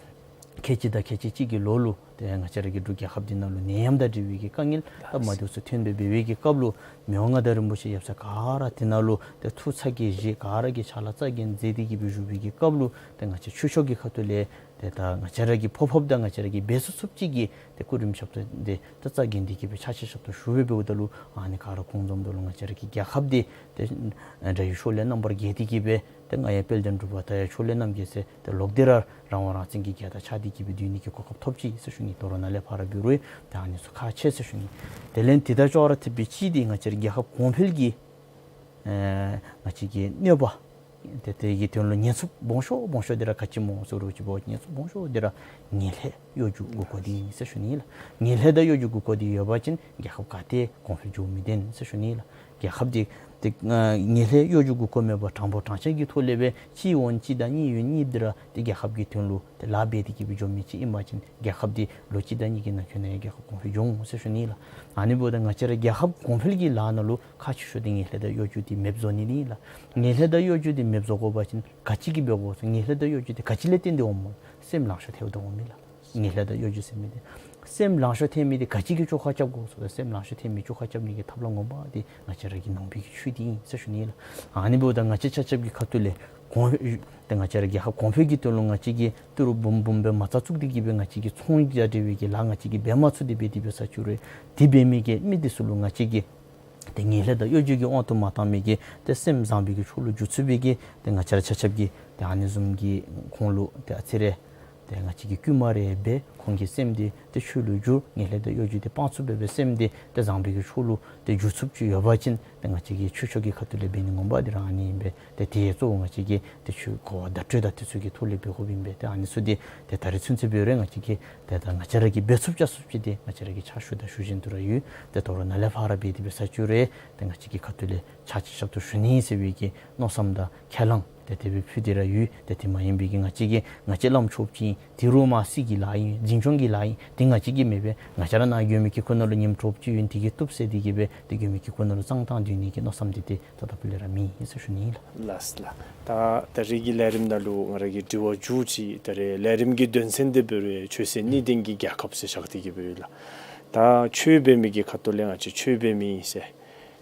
ཁལ་གཅིག་དང་ཁལ་གཅིག་གཅིག་གི་ལོ་ལུ་ཏེ་ང་བཅས་ར་གི་འབྲུག་རྒྱལ་ཁབ་འདི་ནང་ལུ་ནད་ཡམས་དང་འབྲེལ་བའི་གི་དཀའ་ངལ་སྟབས་མ་བདེཝ་ཚུ་ཐོན་སྦེ་འབད་བའི་གི་སྐབས་ལུ་མི་དབང་མངའ་བདག་རིན་པོ་ཆེ་ཡབ་སྲས་ག་ར་དེ་ནང་ལུ་ཏེ་ཐུགས་ཚ་གྱང་བཞེས་ག་ར་གིས་ཕྱག་ལཱ་རྩ་འགེངས་མཛད་དེ་གི་སྦེ་བཞུགས་པའི་གི་སྐབས་ལུ་ཏེ་ང་བཅས་ཆོས་ཕྱོགས་ཀྱི་ཁ་ཐུག་ལས་ཏེ་ད་ང་བཅས་ར་གིས་ཕོག་ཕོགཔ་དང་ང་བཅས་ར་གིས་འབད་ཚུགས་ཚུགསཔ་ཅིག་གི་ཏེ་སྐུ་རིམ་ཞབས་ཏོག་འདི་ཏེ་རྩ་འགེངས་ཏེ་གི་སྦེ་ཕྱག་ཕྱི་ཞབས་ཏོག་ཞུ་སྦེ་འབདཝ་ད་ལུ་ཨ་ནི་ག་ར་གོང་འཛོམས་ད་ལུ་ང་བཅས་ར་གི་རྒྱལ་ཁབ་འདི་ཏེ་ཨེ་དགྲ་ཡུལ་ཕྱོགས་ལས་རྣམ་པར་རྒྱལ་ཏེ་གི་སྦེ་ཏེ་ང་ཡང་དཔལ་ལྡན་འབྲུག་པ་དང་ཡང་ཕྱོགས་ལས་རྣམ་རྒྱལ་ཟེར་ཏེ་ལོག་སྟེ་ར་རང་དབང་རང་བཙན་གྱི་རྒྱལ་དར་འཕྱར་ཏེ་གི་སྦེ་སྡོད་ནི་གི་གོ་སྐབས་ཐོབ་ཅི་ཟེར་ཞུ་ནི། དོ་རུང་ནཱ་ལས་ཕར་འབད་རུང་ཏེ་ཨ་ནི་ཚུ་ཁག་ཆེ་ཟེར་ཞུ་ནི། དེ་ལས་དེ་དང་ཅོག་ར་འཐདཔ་སྦེ་གཅིག་འདི་ང་བཅས་ར་རྒྱལ་ཁབ་གོང་འཕེལ་གྱི་ཨེ་ང་བཅས་ཀྱི་གནོད་པ་ཏེ་དེ་གི་དོན་ལུ་ཉེན་སྲུང་སྦོམ་ཤོས་སྦོམ་ཤོས་འདི་ར་ག་ཅི་སྨོ་ཟེར་རུང་ཅིག་འབད་ཉེན་སྲུང་སྦོམ་ཤོས་འདི་ར་ངན་ལྷད་གཡོ་སྒྱུ་མགུ་སྐོར་འདི་ཨིན་ཟེར་ཞུ་ནི་ལགས། ངན་ལྷད་དང་གཡོ་སྒྱུ་མགུ་སྐོར་འདི་ཡོད་པ་ཅིན་རྒྱལ་ཁབ་ག་ཏེ་གོང་འཕེལ་འགྱོ་མི་སྡོད་ཟེར་ཞུ་ནི་ལགས། རྒྱལ་ཁབ་འདི་ཏེ་ཨ་ངན་ལྷད་གཡོ་སྒྱུ་མགུ་སྐོར་མེད་པར་དྲང་པོ་དྲང་བཞག་གི་ཐོག་ལས་སྦེ་གཅིག་འོང་གཅིག་དང་གཉིས་འོང་གཉིས་འདི་ར་ཏེ་རྒྱལ་ཁབ་ཀྱི་དོན་ལུ་ཏེ་ལཱ་འབད་དེ་གི་སྦེ་འགྱོ་མི་ཅིག་ཨིན་པ་ཅིན་རྒྱལ་ཁབ་འདི་ལོ་གཅིག་དང་གཉིས་ཀྱི་ནང་འཁོད་ནང་ཡང་རྒྱལ་ཁབ་གོང་འཕེལ་འགྱོ་འོང་ཟེར་ཞུ་ནི་ལགས། ཨ་ནི་འབདཝ་ད་ང་བཅས་ར་རྒྱལ་ཁབ་གོང་འཕེལ་གྱི་ལཱ་ནང་ལུ་ཁག་ཆེ་ཤོས་འདི་ངན་ལྷད་དང་གཡོ་སྒྱུ་འདི་མེདཔ་བཟོ་ནི་ཨིན་ལགས། ངན་ལྷད་དང་གཡོ་སྒྱུ་འདི་མེདཔ་བཟོ་དགོ་པ་ཅིན་ག་ཅི་གིས་འབད་དགོ་ཟེར་ངན་ལྷད་དང་གཡོ་སྒྱུ་འདི་ག་ཅི་ལས་བརྟེན་ཏེ་འོངམ་སྨོ། སེམས་ལང་ཤོར་ཐལཝ་ད་འོང་མི་ལགས། ངན་ལྷད་དང་གཡོ་སྒྱུ་ཟེར་མི་འདི་སེམས་ལང་ཤོར་ཐལ་མི་འདི་ག་ཅི་གིས་བཅོ་ཁ་རྐྱབ་དགོ་ཟེར་སེམས་ལང་ཤོར་ཐལ་མི་བཅོ་ཁ་རྐྱབ་ནི་གི་ཐབས་ལམ་ངོ་མ་འདི་ང་བཅས་ར་གི་ནང་པའི་གི་ཆོས་འདི་ཨིན་ཟེར་ཞུ་ནི་ལགས། ཨ་ནི་འབདཝ་ད་ང་བཅས་ཆ་ཁྱབ་ཀྱི་ཁ་ཐུག་ལས་གོང་ཏེ་ང་བཅས་ར་རྒྱལ་ཁབ་གོང་འཕེལ་གྱི་དོན་ལུ་ང་བཅས་ཀྱིས་ཏི་རུ་འབུམ་འབུམ་སྦེ་མ་རྩ་བཙུགས་ཏེ་གི་སྦེ་ང་བཅས་ཀྱིས་ཚོང་དང་འབྲེལ་བའི་གི་ལཱ་ང་བཅས་ཀྱིས་འབད་མ་ཚུགས་ཏེ་འབད་དེ་འབད་ས་ཅིག་རུང་དེ་འབད་མི་གི་མི་འདི་ཚུ་ལུ་ང་བཅས་ཀྱིས་ཏེ་ངན་ལྷད་དང་གཡོ་སྒྱུ་གི་དབང་དུ་མ་བཏང་མི་གི་ཏེ་སེམས་བཟང་པོའི་གི་ཕྱོགས་ལུ་འགྱུར་ཚུགས་པའི་གི་ཏེ་ང་བཅས་ར་ཆ་ཁྱབ་ཀྱིས་ཏེ་ཨ་ནི་བཟུམ་གྱི་ཁོང་ལུ་ཏེ་ཨ་ཙི་རེ་ཏེ་ང་བཅས་ཀྱིས་བསྐུལ་མ་རེ་འབད་ཁོང་གི་སེམས་འདི་ཏེ་ཆོས་ལུ་བསྒྱུར་ངན་ལྷད་དང་གཡོ་སྒྱུ་འདི་སྤང་ཚུགསཔ་སྦེ་སེམས་འདི་ཏེ་བཟང་པོའི་གི་ཕྱོགས་ལུ་ཏེ་འགྱུར་ཚུགསཔ་ཅིག་ཡོད་པ་ཅིན་ཏེ་ང་བཅས་ཀྱིས་ཆོས་ཕྱོགས་ཀྱི་ཁ་ཐུག་ལས་འབད་ནི་ངོ་མ་འདི་ར་ཨ་ནི་ཨིན་པས། ཏེ་དེ་གཙོ་བོ་ང་བཅས་ཀྱིས་ཏེ་ཆོས་གོ་བ་བརྡ་སྤྲོད་དང་དེ་ཚུ་གི་ཐོག་ལས་འབད་དགོཔ་ཨིན་པས། ཏེ་ཨ་ནི་ཚུ་འདི་ཏེ་ད་རིས་ཚུན་ཚོད་འབད་རུང་ང་བཅས་ཀྱིས་ཏེ་ད་ང་བཅས་ར་གིས་འབད་ཚུགསཔ་བྱ་ཚུགསཔ་ཅིག་འདི་ང་བཅས་ར་གིས་ཕྱག་ཞུ་དང་ཞུ་བཞིན་དུ་ར་ཡོད། ཏེ་དོ་རུང་ནཱ་ལས་ཕར་འབད་དེ་འབད་ས་ཅིག་རུང་ཏེ་ང་བཅས་ཀྱི་ཁ་ཐུག་ལས་ཕྱག་ཕྱི་ཞབས་ཏོག་ཞུ་ནི་ཟེར་བའི་གི་མནོ་བསམ་དང་ཁས་བླངས་ཏེ་དེ་སྦེ་ཕུལ་ཏེ་ར་ཡོད། ཏེ་དེ་མ་ཡིན་པའི་གི་ང་བཅས་ཀྱི་ང་བཅས་བླམ་ཆོསཔ་ཅིག་ཨིན། དེ་རུ་མ་སྲིད་ཀྱི་ལཱ་ཨིན། འཛིན་སྐྱོང་གི་ལཱ་ཨིན། དེ་ང་བཅས་ཀྱིས་མེན་པས། ང་བཅས་ར་ནཱ་མགོན་པོའི་དཀྱིལ་འཁོར་ནང་ལུ་ཉིནམ་དྲོཔ་ཅིག་ཡོད། དེ་གིས་བཏུབ་ཟེར་དེ་གིས་སྦེ་ཏེ་མགོན་པོའི་དཀྱིལ་འཁོར་ནང་ལུ་བཙང་བཏང་སྡོད་ནི་གི་མནོ་བསམ་འདི་ཏེ་ད་ལྟ་བུ་ལས་ར་མེད་ཟེར་ཞུ་ནི་ལགས། ལགས་ལགས། ད་ད་རིས་ཀྱི་ལས་རིམ་ནང་ལུ་ང་ར་གིས་དྲི་བ་མཇུག་ཅིག་ད་རིས་ལས་རིམ་གྱི་དོན་ཚན་འདི་འབད་རུང་ཆོས་སྲིད་གཉིས་ལྡན་གྱི་རྒྱལ་ཁབ་ཟེར་བཞག་སྟེ་གི་འབདཝ་ལས་ད་ཆོས་འབད་མི་གི་ཁ་ཐུག་ལས་ང་བཅས་ཆོས་འབད་མི་ཨིན་ཟེར་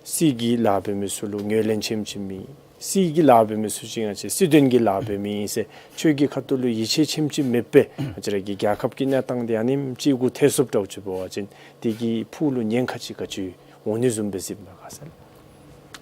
སྲིད་ཀྱི་ལཱ་འབད་མི་ཚུ་ལུ་ངོས་ལེན་ཆེམ་ཆེམ་མེད། སྲིད་ཀྱི་ལཱ་འབད་མི་ཚུ་ཅིག་ང་བཅས་སྲིད་དོན་གྱི་ལཱ་འབད་མི་ཨིན་ཟེར་ཆོས་ཀྱི་ཁ་ཐུག་ལུ་ཡིད་ཆེས་ཆེམ་ཆེམ་མེད་པས། ང་བཅས་ར་གི་རྒྱལ་ཁབ་ཀྱི་གནས་སྟངས་འདི་ཨ་ནེམ་ཅིག་གུ་ཐལ་སོངམ་འདྲཝ་ཅིག་འབད་བ་ཅིན་དེ་གི་ཕུགས་ལུ་ཉེན་ཁ་ཅིག་ག་ཅི་འོང་ནི་བཟུམ་སྦེ་གཟིགསཔ་ན་ག་ཟེར།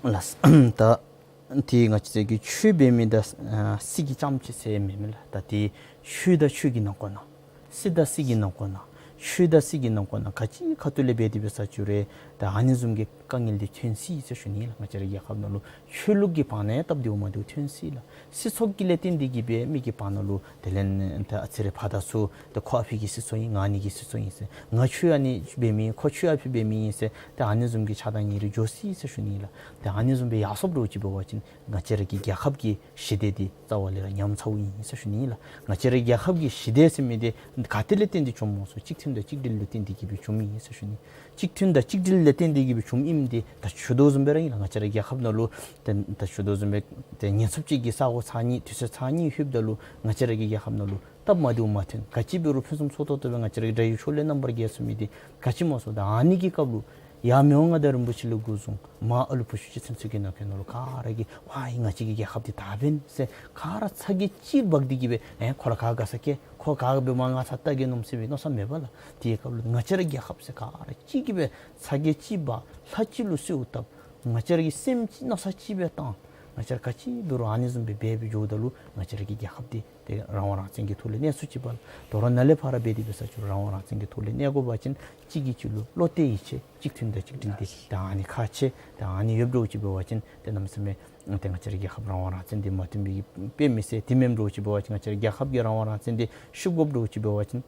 ལགས། ད་ཏེ་ང་བཅས་ཀྱིས་ཆོས་འབད་མི་དང་ཨ་སྲིད་ཀྱི་རྐྱངམ་ཅིག་ཟེར་མེན་མས་ལགས། ད་ཏེ་ཆོས་དང་ཆོས་ཀྱི་ནང་འཁོད་ནང་སྲིད་དང་སྲིད་ཀྱི་ནང་འཁོད་ནང་ཆོས་དང་སྲིད་ཀྱི་ནང་འཁོད་ནང་ག་ཅི་ཁ་ཐུག་ལས་འབད་དེ་འབད་ས་ཅིག་རུང་ད་ཨ་ནི་བཟུམ་གྱི་དཀའ་ངལ་འདི་ཐོན་སྲིད་ཟེར་ཞུ་ནི་ལགས། ང་བཅས་ར་རྒྱལ་ཁབ་ནང་ལུ་ཆོས་ལུགས་ཀྱི་བར་ན་ཡང་སྟབས་བདེཝ་མ་བདེཝ་ཐོན་སྲིད་ལགས། སྲིད་ཚོགས་ཀྱི་ལས་བརྟེན་ཏེ་གི་སྦེ་མི་གི་བར་ན་ལུ་དེ་ལས་ད་ཨ་ཙི་རེ་ཕར་དང་ཚུར་ད་ཁོ་ཨ་ཕི་གི་སྲིད་ཚོགས་ཨིན་ང་ཨ་ནི་གི་སྲིད་ཚོགས་ཨིན་ཟེར། ང་ཆོས་ཨ་ནི་འབད་མི་ཨིན་ཁོ་ཆོས་ཨ་ཕི་འབད་མི་ཨིན་ཟེར་ད་ཨ་ནི་བཟུམ་གྱི་ཆགས་སྡང་ཉེ་རིང་འགྱོ་སྲིད་ཟེར་ཞུ་ནི་ལགས། ད་ཨ་ནི་བཟུམ་སྦེ་ཡར་སོངམ་འདྲཝ་ཅིག་འབད་བ་ཅིན་ང་བཅས་ར་གི་རྒྱལ་ཁབ་ཀྱི་ཞི་བདེ་འདི་རྩ་བ་ལས་ར་ཉམས་ཚརཝ་ཨིན་ཟེར་ཞུ་ནི་ལགས། ང་བཅས་ར་རྒྱལ་ཁབ་ཀྱི་ཞི་བདེ་ཟེར་མི་འདི་ག་ཏེ་ལས་བརྟེན་ཏེ་བྱུངམ་སྨོ་ཟེར་བ་ཅིན་གཅིག་མཐུན་དང་གཅིག་སྒྲིལ་ལས་བརྟེན་ཏེ་གི་སྦེ་བྱུངམ་ཨིན་ཟེར་ཞུ་ནི། གཅིག་མཐུན་དང་གཅིག་སྒྲིལ་ལས་བརྟེན་ཏེ་གི་སྦེ་བྱུངམ་ཨིནམ་འདི་ད་ཞུ་དོ་བཟུམ་སྦེ་ར་ཨིན་ལགས། ང་བཅས་ར་རྒྱལ་ཁབ་ནང་ལུ་ཏེ་ད་ཞུ་དོ་བཟུམ་སྦེ་ཏེ་ཉེན་སྲུངཔ་ཅིག་གིས་ས་གོ་ཚར་གཉིས་དུས་ཚོད་ཚར་གཉིས་ལྷོདཔ་ད་ལུ་ང་བཅས་ར་གི་རྒྱལ་ཁབ་ནང་ལུ་སྟབས་མ་བདེཝ་མ་ཐོན། ག་ཅི་འབད་རུང་ཕུན་སུམ་ཚོགས་ཏོག་ཏོ་སྦེ་ང་བཅས་ར་གི་དགྲ་ཡུལ་ཕྱོགས་ལས་རྣམ་པར་རྒྱལ་སོང་མི་འདི་ག་ཅི་སྨོ་ཟེར་བ་ཅིན་ཨ་ནི་གི་སྐབས་ལུ་ཡར་མི་དབང་མངའ་བདག་རིན་པོ་ཆེ་ལས་འགོ་བཟུང་མར་ཨ་ལུ་བུ་ཆུང་ཅིག་ཚུན་ཚོད་ཀྱི་ནང་འཁོད་ནང་ལུ་ག་ར་གིས་ཝའི་ང་བཅས་ཀྱི་རྒྱལ་ཁབ་འདི་དར་བས་ཟེར་ག་ར་ཚ་གྱང་གཅིག་འབག་སྟེ་གི་སྦེ་ཨེ་ཁོ་ར་ག་དགའ་ས་སྐྱེལ་ཁོ་ག་འབད་མ་ང་ཚ་ལྟ་གེ་མནོ་སྟེ་སྦེ་མནོ་བསམ་མེད་པས་ལགས། དེའི་སྐབས་ལུ་ང་བཅས་ར་རྒྱལ་ཁབ་ཟེར་ག་ར་གཅིག་གིས་སྦེ་ཚ་གྱང་གཅིག་འབག་ལྷ་གཅིག་ལུ་གསོལཝ་བཏབ། ང་བཅས་ར་གི་སེམས་ཅིག་མནོ་བསམ་ཅིག་སྦེ་བཏང་། ང་བཅས་ར་ག་ཅི་འབད་རུང་ཨ་ནི་བཟུམ་སྦེ་འབད་སྦེ་འགྱོཝ་ད་ལུ་ང་བཅས་ར་གི་རྒྱལ་ཁབ་འདི་ཏེ་རང་དབང་རང་བཙན་གྱི་ཐོག་ལས་གནས་ཚུགསཔ་ཅིག་འབད་ལགས། དོ་རུང་ནཱ་ལས་ཕར་འབད་དེ་འབད་ས་ཅིག་རུང་རང་དབང་རང་བཙན་གྱི་ཐོག་ལས་གནས་དགོ་པ་ཅིན་གཅིག་གིས་གཅིག་ལུ་བློ་གཏད་ཡིད་ཆེས་གཅིག་མཐུན་དང་གཅིག་སྒྲིལ་འདི་ད་ཨ་ནི་ཁག་ཆེ། ད་ཨ་ནི་ཡོདཔ་འདྲཝ་ཅིག་འབད་བ་ཅིན་ཏེ་གནམ་མེད་ས་མེད་ཏེ་ང་བཅས་ར་རྒྱལ་ཁབ་རང་དབང་རང་བཙན་འདི་མ་བཏོན་པའི་དཔེ་མི་སྲིད། དེ་མེནམ་འདྲཝ་ཅིག་འབད་བ་ཅིན་ང་བཅས་ར་རྒྱལ་ཁབ་ཀྱི་རང་དབང་རང་བཙན་འདི་ཤུགས་དགོཔ་འདྲཝ་ཅིག་འབད་བ་ཅིན་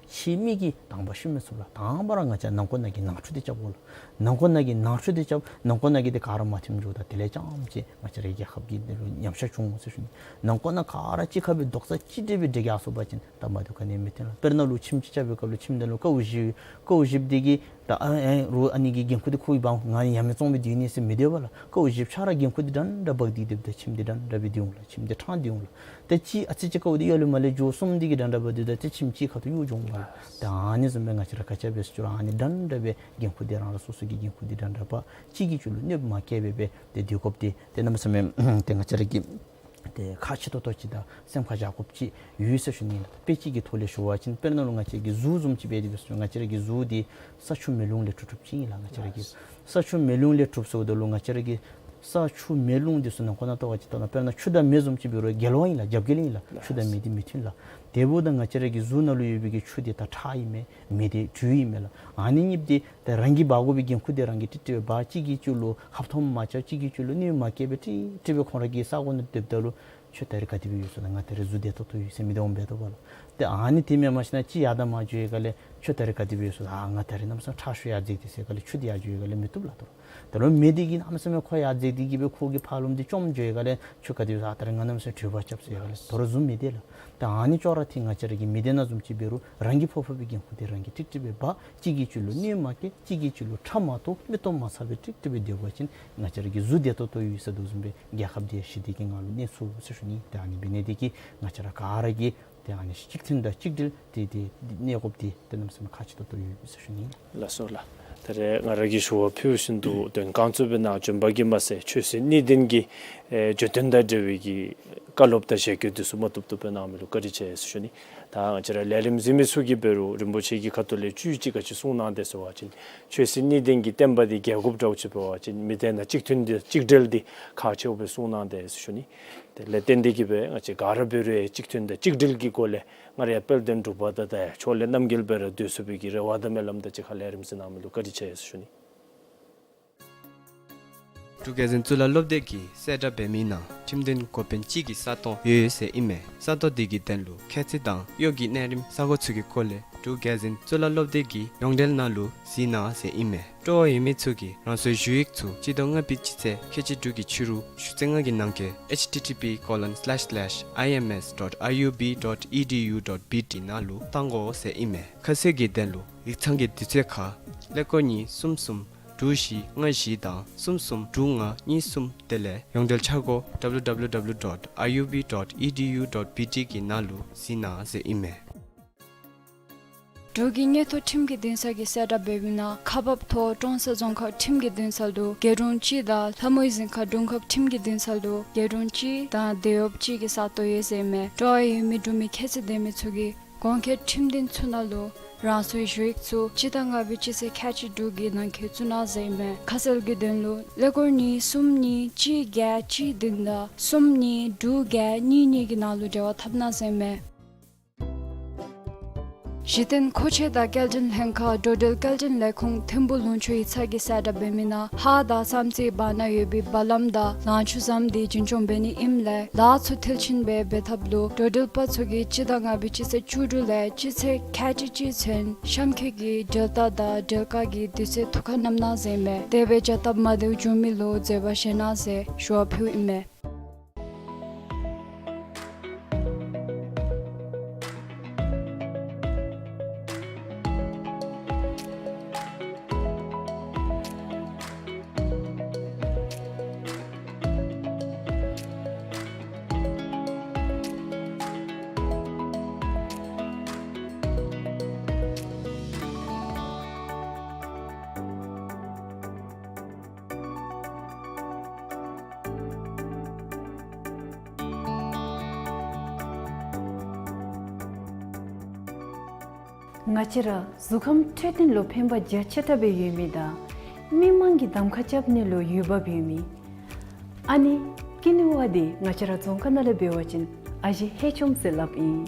ཕྱི་མི་གིས་དང་པ་ཤུགས་མི་ཚུགས་ལགས། དང་པ་ར་ང་བཅས་ནང་འཁོད་ནང་གི་ནང་འཁྲུག་འདི་རྐྱབ་དགོ་ལགས། ནང་འཁོད་ནང་གི་ནང་འཁྲུག་འདི་རྐྱབ། ནང་འཁོད་ནང་གི་འདི་ག་ར་མ་མཐུནམ་འགྱོཝ་ད་དེ་ལས་རྐྱངམ་ཅིག་ང་བཅས་ར་རྒྱལ་ཁབ་ཀྱི་འདི་ལུ་ཉམས་ཆག་འབྱུང་འོང་ཟེར་ཞུ་ནི། ནང་འཁོད་ནང་ག་ར་གཅིག་ཁར་སྦེ་རྡོག་རྩ་གཅིག་སྒྲིལ་སྦེ་སྡོད་རྐྱབ་སོང་པ་ཅིན་ད་མ་བཏུབ་ག་ནི་མི་བཏུབ་ལགས། དཔེར་ན་ལུ་ཁྱིམ་ཅིག་རྐྱབ་པའི་སྐབས་ལུ་ཁྱིམ་ནང་ལུ་ཀཝ་བཞི་ཡོད། ཀཝ་བཞི་འདི་གིས་ད་ཨ་ཨེ་རོགས་ཨ་ནི་གི་འགན་ཁུར་འདི་ཁོ་གིས་འབག་འོང་། ང་ཡང་མེད་བཙོང་སྦེ་སྡོད་ནི་ཟེར་མི་སྡོད་པས་ལགས། ཀཝ་བཞི་ཆ་ར་འགན་ཁུར་འདི་འདྲན་འདྲ་འབག་སྟེ་སྡོདཔ་ད་ཁྱིམ་འདི་འདྲན་འདྲ་སྦེ་སྡོད་འོང་ལགས། ཁྱིམ་འདི་ཕྲང་སྟེ་འོང་ལགས། ཏེ་གཅིག་ཨ་ཙི་ཅིག་ཀཝ་འདི་གཡོ་ལེ་མ་ལེ་འགྱོ། གསུམ་འདི་གིས་འདྲན་འདྲ་འབག་སྡོདཔ་ད་ཏེ་ཁྱིམ་གཅིག་ཁ་ཐུག་གཡོ་འགྱོ་འོང་ལགས། ད་ཨ་ནི་བཟུམ་སྦེ་ང་བཅས་ར་ག་ཅི་འབད་ཟེར་ཅི་རུང་ཨ་ནི་འདྲན་འདྲ་སྦེ་འགན་ཁུར་འདི་རང་རང་སོ་སོ་གི་འགན་ཁུར་འདི་འདྲན་འདྲ་འབག། གཅིག་གིས་གཅིག་ལུ་གནོདཔ་མ་བཀལ་སྦེ་སྦེ་ཏེ་སྡོད་དགོཔ་འདི་ཏེ་གནམ་མེད་ས་མེད་ཏེ་ང་བཅས་ར་གི་ཏེ་ཁག་ཆེ་ཏོག་ཏོ་ཅིག་དང་སེམས་ཁར་བཞག་དགོཔ་ཅིག་ཡོད་ཟེར་ཞུ་ནི་ལགས། དཔེ་ཅིག་གི་ཐོག་ལས་ཞུ་བ་ཅིན་དཔེར་ན་ལུ་ང་བཅས་ཀྱི་ཟུར་བཟུམ་ཅིག་འབད་དེ་འབད་ས་ཅིན་ང་བཅས་ར་གི་ཟུར་འདི་ས་ཆུ་མེ་རླུང་ལས་གྲུབ་གྲུབཔ་ཅིག་ཨིན་ལགས། ང་བཅས་ར་གི་ས་ཆུ་མེ་རླུང་ལས་གྲུབ་ཟེརཝ་ད་ལུ་ང་བཅས་ར་གི་ས་ཆུ་མེ་རླུང་འདི་ཚུ་ནང་འཁོད་ནང་གཏོགས་པ་ཅིན་ད་དཔེར་ན་ཆུ་དང་མེ་བཟུམ་ཅིག་འབད་རུང་རྒྱལ་བ་ཨིན་ལགས། རྒྱབ་འགལ་ཨིན་ལགས། ཆུ་དང་མེ་འདི་མི་མཐུན་ལགས། དེ་འབདཝ་ད་ང་བཅས་ར་གི་ཟུར་ནང་ལུ་ཡོད་པའི་གི་ཆུ་འདི་ད་ཁྲག་ཨིན་མས། མེ་འདི་དྲོད་ཨིན་མས་ལགས། ཨ་ནི་གཉིསཔོ་འདི་ད་རང་གིས་འབག་དགོ་པའི་འགན་ཁུར་འདི་རང་གིས་ཀྲིག་ཀྲི་སྦེ་འབག། གཅིག་གིས་གཅིག་ལུ་ཧབ་ཐོབ་མ་རྐྱབ། གཅིག་གིས་གཅིག་ལུ་གནོདཔ་མ་བཀལ་སྦེ་ཀྲིག་ཀྲི་སྦེ་ཁོང་ར་གི་ས་གོ་ནང་སྡོདཔ་ད་ལུ་ཁྱོད་ད་རིས་ག་དེ་སྦེ་ཡོད་སོང་ལགས། ང་ད་རིས་ཟུར་བདེ་ཏོག་ཏོ་ཡོད་ཟེར་མི་འདི་འོང་འབད་དོ་བ་ལགས། ཏེ་ཨ་ནི་དེ་མེན་པར་ཞིན་ན་གཅིག་ཡར་དང་མར་འགྱོ་བའི་སྒང་ལས་ཁྱོད་ད་རིས་ག་དེ་སྦེ་ཡོད་སོང་ལགས། ཨ་ང་ད་རིས་གནམ་མེད་ས་མེད་ཁྲག་ཤུགས་ཡར་འཛེགས་ཏེ་ཟེར་སྒང་ལས་ཁྱོད་འདི་ཡར་འགྱོ་བའི་སྒང་ལས་མི་བཏུབ་ལགས། ད་རུང་མེ་འདི་གིས་གནམ་མེད་ས་མེད་ཁོ་ཡར་འཛེགས་ཏེ་གི་སྦེ་ཁོ་གི་ཕར་ལོགམ་འདི་བཅོམ་འགྱོ་བའི་སྒང་ལས་ཁྱོད་ག་དེ་སྦེ་ཡོད་སོང་ལགས། ད་རིས་ང་གནམ་མེད་ས་མེད་དྲོད་འབག་རྐྱབ་ཟེར་སྒང་ལས་ད་རུང་ཟུར་མི་བདེ་ལགས། ད་ཨ་ནི་ཅོག་ར་འཐད་ང་བཅས་ར་གི་མི་སྡེ་ནང་བཟུམ་ཅིག་འབད་རུང་རང་གིས་ཕོག་ཕོག་པའི་འགན་ཁུར་འདི་རང་གིས་ཀྲིག་ཀྲི་སྦེ་འབག། གཅིག་གིས་གཅིག་ལུ་གནོདཔ་མ་བཀལ། གཅིག་གིས་གཅིག་ལུ་ཁྲག་མ་གཏོགས་མིག་ཏོ་མ་ཚ་སྦེ་ཀྲིག་ཀྲི་སྦེ་སྡོད་པ་ཅིན་ང་བཅས་ར་གི་ཟུར་བདེ་ཏོག་ཏོ་ཡོད་ཟེར་དོ་བཟུམ་སྦེ་རྒྱལ་ཁབ་འདི་ཞི་བདེ་གི་ངང་ལུ་གནས་ཚུགས་ཟེར་ཞུ་ནི། ཏེ་ཨ་ནི་འབད་ནི་འདི་གིས་ང་བཅས་ར་ག་ར་གིས་ཏེ་ཨ་ནི་གཅིག་མཐུན་དང་གཅིག་སྒྲིལ་འདི་ཏེ་གནས་དགོཔ་འདི་ཏེ་གནམ་མེད་ས་མེད་ཁག་ཆེ་ཏོག་ཏོ་ཡོད་ཟེར་ཞུ་ནི། ལགས་སོ་ལགས། ད་རེས་ང་ར་གིས་ཞུ་བ་ཕུལ་བཞིན་དུ་དོན་གང་ཚུ་སྦེ་ནཱ་བྱོན་པ་གིས་མ་ཚད་ཆོས་སྲིད་གཉིས་ལྡན་གྱི་ཨེ་བརྗོད་དོན་དང་འབྲེལ་བའི་གི་བཀའ་སློབ་དང་ཞལ་བཀོད་འདི་ཚུ་མ་བཏུབ་བཏུབ་སྦེ་གནང་མི་ལུ་བཀའ་དྲིན་ཆེ་ཟེར་ཞུ་ནི། ད་ང་བཅས་ར་ལས་རིམ་གཟིགས་མི་ཚུ་གིས་འབད་རུང་རིན་པོ་ཆེ་གི་ཁ་ཐུག་ལས་བཅུད་ཅིག་ག་ཅི་གསུངས་གནང་དེས་ཟེར་བ་ཅིན་ཆོས་སྲིད་གཉིས་ལྡན་གྱི་བསྟན་པ་འདི་རྒྱལ་ཁབ་འདྲཝ་ཅིག་འབད་བ་ཅིན་མི་སྡེ་ནང་གཅིག་མཐུན་འདི་གཅིག་སྒྲིལ་འདི་ཁག་ཆེཝ་སྦེ་གསུངས་གནང་དེས་ཟེར་ཞུ་ནི། དེ་ལས་བརྟེན་ཏེ་གི་སྦེ་ང་བཅས་ག་ར་འབད་རུང་གཅིག་མཐུན་དང་གཅིག་སྒྲིལ་གྱི་སྒོ་ལས་སྔར་ཡང་དཔལ་ལྡན་འབྲུག་པ་དང་ད་ཕྱོགས་ལས་རྣམ་རྒྱལ་སྦེ་ར་སྡོད་ཚུགས་པའི་གི་རེ་བ་དང་སྨོན་ལམ་དང་གཅིག་ཁར་ལས་རིམ་གཟིགས་གནང་མི་ལུ་བཀའ་དྲིན་ཆེ་ཟེར་ཞུ་ནི། འབྲུག་རྒྱལ་འཛིན་གཙུག་ལག་སློབ་སྡེ་གིས་གསལ་བསྒྲགས་འབད་མི་ནང་ཁྲིམས་དོན་འགོ་དཔོན་གཅིག་གི་ས་སྟོང་ཡོད་ཡོད་ཟེར་ཨིན་མས། ས་སྟོང་དེ་གི་དོན་ལུ་ཁྱད་ཚད་དང་གཡོག་གི་གནས་རིམ་ས་གོ་ཚུ་གི་སྐོར་ལས་འབྲུག་རྒྱལ་འཛིན་གཙུག་ལག་སློབ་སྡེ་གི་ཡོངས་འབྲེལ་ནང་ལུ་གཟིགས་གནང་ཟེར་ཨིན་མས། སྤྲོ་བ་ཡོད་མི་ཚུ་གིས་རང་སོའི་ཞུ་ཡིག་ཚུ་སྤྱི་ཟླ་ལྔ་པའི་སྤྱི་ཚེས་ཁལ་གཅིག་དྲུག་གི་ཕྱི་རུ་ཞུ་ཚེས་ལྔ་གི་ནང་འཁོད་H T T P colon slash slash I M S dot I U B dot E D U dot B T ནང་ལུ་བཏང་དགོ་ཟེར་ཨིན་མས། ཁ་གསལ་གྱི་དོན་ལུ་ཡིག་ཚང་གི་དུས་ཚོད་ཁར་ཀླད་ཀོར་གཉིས་གསུམ་གསུམ་དྲུག་བཞི་ལྔ་བཞི་དང་གསུམ་གསུམ་དྲུག་ལྔ་གཉིས་གསུམ། དེ་ལས་ཡོངས་འབྲེལ་འཆར་སྒོ་W W W dot I U B dot E D U dot B T གི་ནང་ལུ་གཟིགས་གནང་ཟེར་ཨིན་མས། འབྲུག་གི་མངོན་མཐོ་ཁྲིམས་ཀྱི་འདུན་ས་གིས་གསལ་བསྒྲགས་འབད་མི་ནང་ཁག་འབག་ཐོག་ཀྲོང་གསར་རྫོང་ཁག་ཁྲིམས་ཀྱི་འདུན་ས་ལུ་རྒེད་དྲུང་གཅིག་དང་ལྷ་མོའི་གཟིམ་ཁང་དྲུང་འཕར་ཁྲིམས་ཀྱི་འདུན་ས་ལུ་རྒེད་དྲུང་གཅིག་དང་དེད་གཡོགཔ་གཅིག་གི་ས་སྟོང་ཡོད་ཟེར་ཨིན་མས། སྤྲོ་བ་ཡོད་མི་འབྲུག་མི་ཁྱད་ཚད་ལྡན་མི་ཚུ་གིས་གོང་འཁོད་ཁྲིམས་འདུན་ཚུ་ནང་ལུ་རང་སོའི་ཞུ་ཡིག་ཚུ་སྤྱི་ཟླ་ལྔ་པའི་སྤྱི་ཚེས་ཁལ་གཅིག་དྲུག་གི་ནང་འཁོད་བཙུགས་གནང་ཟེར་ཨིན་མས། ཁ་གསལ་གྱི་དོན་ལུ་ཀླད་ཀོར་གཉིས་གསུམ་གཉིས་གཅིག་བརྒྱད་གཅིག་བདུན་དང་གསུམ་གཉིས་དྲུག་བརྒྱད་གཉིས་གཉིས་ཀྱི་ནང་ལུ་འབྲེལ་བ་འཐབ་གནང་ཟེར་ཨིན་མས། གཞི་རྟེན་མཁོ་ཆས་དང་སྐྱེལ་འདྲེན་ལྷན་ཁག་འགྲོ་འགྲུལ་སྐྱེལ་འདྲེན་ལས་ཁུངས་ཐིམ་ཕུག་ལུང་ཕྱོགས་ཡིག་ཚང་གིས་གསལ་བསྒྲགས་འབད་མི་ནང་ཧཱ་དང་བསམ་རྩེའི་བར་ན་ཡོད་པའི་བར་ལམ་དང་ལང་ཕྱུགས་ཟམ་འདི་འཛིན་སྐྱོང་འབད་ནི་ཨིནམ་ལས་ལཱ་ཚུ་མཐིལ་ཕྱིན་སྦེ་འབད་ཐབས་ལུ་འགྲོ་འགྲུལ་པ་ཚུ་གིས་སྤྱི་ཟླ་ལྔ་པའི་སྤྱི་ཚེས་བཅུ་དྲུག་ལས་སྤྱི་ཚེས་ཁལ་གཅིག་གཅིག་ཚུན་གཤམ་འཁོད་ཀྱི་འགྲུལ་རྟ་དང་འགྲུལ་ཀར་གྱི་དུས་ཚོད་ཐུགས་ཁར་བསྣམ་གནང་ཟེར་ཨིན་མས། དེ་སྦེ་བྱ་སྟབས་མ་བདེཝ་བྱུང་མི་ལུ་འཛོལ་བ་བཞེས་གནང་ཟེར་ཞུ་བ་ཕུལཝ་ཨིན་མས། ང་བཅས་ར་གཟུགས་ཁམས་འཕྲོད་བསྟེན་ལུ་ཕན་པ་རྒྱ་ཆེ་དྲགས་སྦེ་ཡོད་མི་དང་ མི་མང་གིས་གདམ་ཁ་རྐྱབ་ནི་ལུ་འོས་འབབ་ཡོད་མི་ཨ་ནི་ཀི་ནི་ཝ་འདི་ང་བཅས་ར་རྫོང་ཁག་ནང་ལས་འབད་བ་ཅིན་ཨ་ཞེ་ཧེ་ཆུམ་ཟེར་སླབ་ཨིན།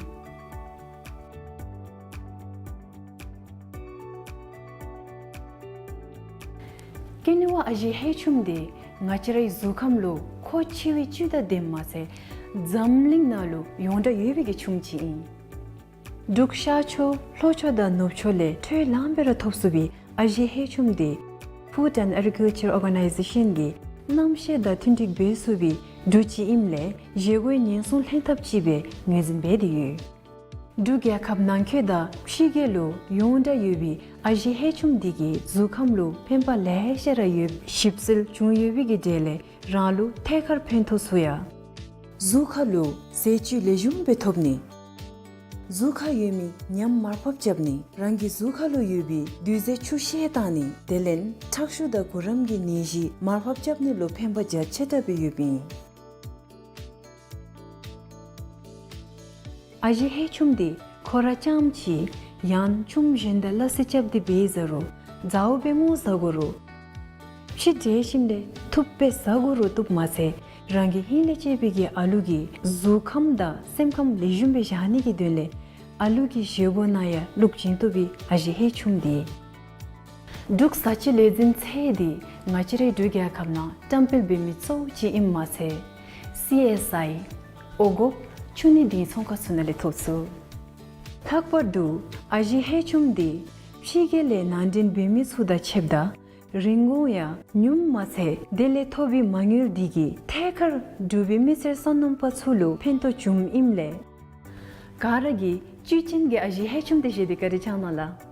ཀི་ནི་ཝ་ཨ་ཞེ་ཧེ་ཆུམ་འདི་ང་བཅས་རའི་གཟུགས་ཁམས་ལུ་མཁོ་ཆེ་བའི་བཅུད་དང་ལྡནམ་མ་ཚད་འཛམ་གླིང་ནང་ལུ་ཡོངས་གྲགས་ཡོད་པའི་གི་ཆུམ་ཅིག་ཨིན། འབྲུག་ཤར་ཕྱོགས་ལྷོ་ཕྱོགས་དང་ནུབ་ཕྱོགས་ལས་འཕྲོ་ལངམ་སྦེ་ར་ཐོབ་ཚུགས་པའི་ཨ་ཞེ་ཧེ་ཆུམ་འདི་Food and Agriculture Organization གིས་གནམ་གཤིས་དང་མཐུན་འགྲིག་འབད་ཚུགས་པའི་འབྲུ་ཅིག་ཨིནམ་ལས་བཞེས་སྒོའི་ཉེན་སྲུང་ལྷན་ཐབས་ཅིག་སྦེ་ངོས་འཛིན་འབད་དེ་ཡོད། འབྲུག་རྒྱལ་ཁབ་ནང་འཁོད་དང་ཕྱི་རྒྱལ་ལུ་ཡོངས་གྲགས་ཡོད་པའི་ཨ་ཞེ་ཧེ་ཆུམ་འདི་གིས་གཟུགས་ཁམས་ལུ་ཕན་པ་ལེ་ཤ་ར་ཡོད། ཞིབ་འཚོལ་བྱུང་ཡོད་པའི་གི་གྲས་ལས་རང་ལུ་ཐད་ཀར་ཕན་ཐོགས་ཚུགས་ཡང་གཟུགས་ཁ་ལུ་ཟས་བཅུད་ལེགས་ཤོམ་སྦེ་ཐོབ་ནི། གཟུགས་ཁར་ཡོད་མི་ཉམས་མར་ཕབ་རྐྱབ་ནི། རང་གི་གཟུགས་ཁ་ལུ་ཡོད་པའི་དུག་རྫས་ཆུ་བཤལ་བཏང་ནི། དེ་ལས་ཁྲག་ཤུགས་དང་གུ་རམ་གྱི་ནད་གཞི་མར་ཕབ་རྐྱབ་ནི་ལུ་ཕན་པ་རྒྱ་ཆེ་དྲགས་སྦེ་ཡོདཔ་ཨིན། ཨ་ཞེ་ཧེ་ཆུམ་འདི་ཁོ་ར་རྐྱངམ་ཅིག་ཡང་ཆུམ་གཞན་དང་སླ་བསྲེ་རྐྱབ་སྟེ་འབད་བཟའ་རུང་མཛའ་བོ་སྦེ་ངོ་བཟའ་དགོ་རུང་ཕྱེ་འབྲས་ཞིམ་ལས་ཐུབ་པས་བཟའ་དགོ་རུང་བཏུབ་མ་ཚད་རང་གི་ཧིང་ལས་གཅེས་པའི་གི་ཨ་ལུ་གི་གཟུགས་ཁམས་དང་སེམས་ཁམས་ལེགས་ཤོམ་སྦེ་བཞག་ནི་གི་དོན་ལས་ཨ་ལུ་གི་བཞེས་སྒོ་ནང་ཡང་བླུག་བྱིན་བཏུབ་པའི་ཨ་ཞེ་ཧེ་ཆུམ་འདི་འབྲུག་བཟའ་སྤྱོད་ལས་འཛིན་ཚད་འདི་ང་བཅས་རའི་འབྲུག་རྒྱལ་ཁབ་ནང་བཀྲམ་སྤེལ་འབད་མི་གཙོ་བོ་ཅིག་ཨིནམ་མ་ཚད་སི་ཨེསི་ཨའི་འོང་འགོག་ཆུ་ནད་སྡེ་ཚན་ཚོང་ཁང་ཚུ་ནང་ལས་ཐོབ་ཚུགས། ལྷག་པར་དུ་ཨ་ཞེ་ཧེ་ཆུམ་འདི་ཕྱི་རྒྱལ་ལས་ནང་འདྲེན་འབད་མི་ཚུ་དང་ཕྱདཔ་ད་རིན་གོང་ཡང་ཉུངམ་མ་ཚད་དེ་ལས་ཐོབ་པའི་མ་དངུལ་འདི་གིས་ཐད་ཀར་འབྲུག་པའི་མི་སེར་སོ་ནམ་པ་ཚུ་ལུ་ཕན་ཐོགས་བྱུངམ་ཨིནམ་ལས་ག་ར་གིས་བཅུད་ཅན་གྱི་ཨ་ཞེ་ཧེ་ཆུམ་འདི་བཞེས་ཏེ་བཀའ་དྲིན་བསྐྱང་གནང་ལགས།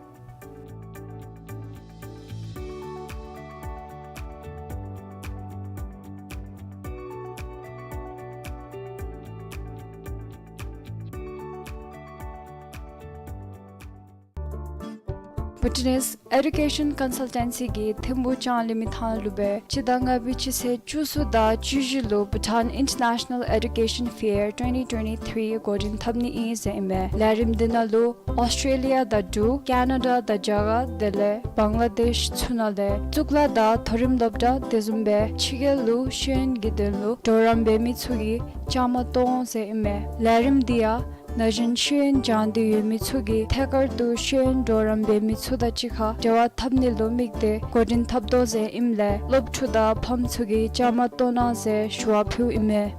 བྷུ་ཊཱན་ནིས་ཨེ་ཌུ་ཀེ་ཤཱན་ཀོན་སཱལ་ཊེན་སི་གིས་ཐིམ་ཕུག་ལྕང་གླིང་མི་ཐང་ལུ་སྦེ་སྤྱི་ཟླ་ལྔ་པའི་སྤྱི་ཚེས་བཅུ་གསུམ་དང་བཅུ་བཞི་ལུ་Bhutan International Education Fair twenty twenty-three འགོ་འདྲེན་འཐབ་ནི་ཨིན་ཟེར་ཨིན་མས། ལས་རིམ་འདི་ནང་ལུ་ཨོསི་ཊྲེ་ལི་ཡ་དང་འབྲུག་ཀེ་ན་ཌ་དང་རྒྱ་གར་དེ་ལས་བང་ལ་དེཤ་ཚུ་ནང་ལས་གཙུག་ལག་དང་མཐོ་རིམ་སློབ་གྲྭ་དེ་བཟུམ་སྦེ་ཕྱི་རྒྱལ་ལུ་ཤེས་ཡོན་གྱི་དོན་ལུ་གྲོགས་རམ་འབད་མི་ཚུ་གིས་བཅའ་མར་གཏོགས་འོང་ཟེར་ཨིན་མས། ལས་རིམ་འདི་ཡང་ན་གཞོན་ཤེས་ཡོན་སྦྱང་སྟེ་ཡོད་མི་ཚུ་གིས་ཐད་ཀར་དུ་ཤེས་ཡོན་གྲོགས་རམ་འབད་མི་ཚུ་དང་གཅིག་ཁར་འབྲེལ་བ་འཐབ་ནི་ལུ་དམིགས་ཏེ་འགོ་འདྲེན་འཐབ་དོ་ཟེར་ཨིནམ་ལས་སློབ་ཕྲུག་དང་ཕམ་ཚུ་གིས་བཅའ་མར་གཏོགས་གནང་ཟེར་ཞུ་བ་ཕུལཝ་ཨིན་མས།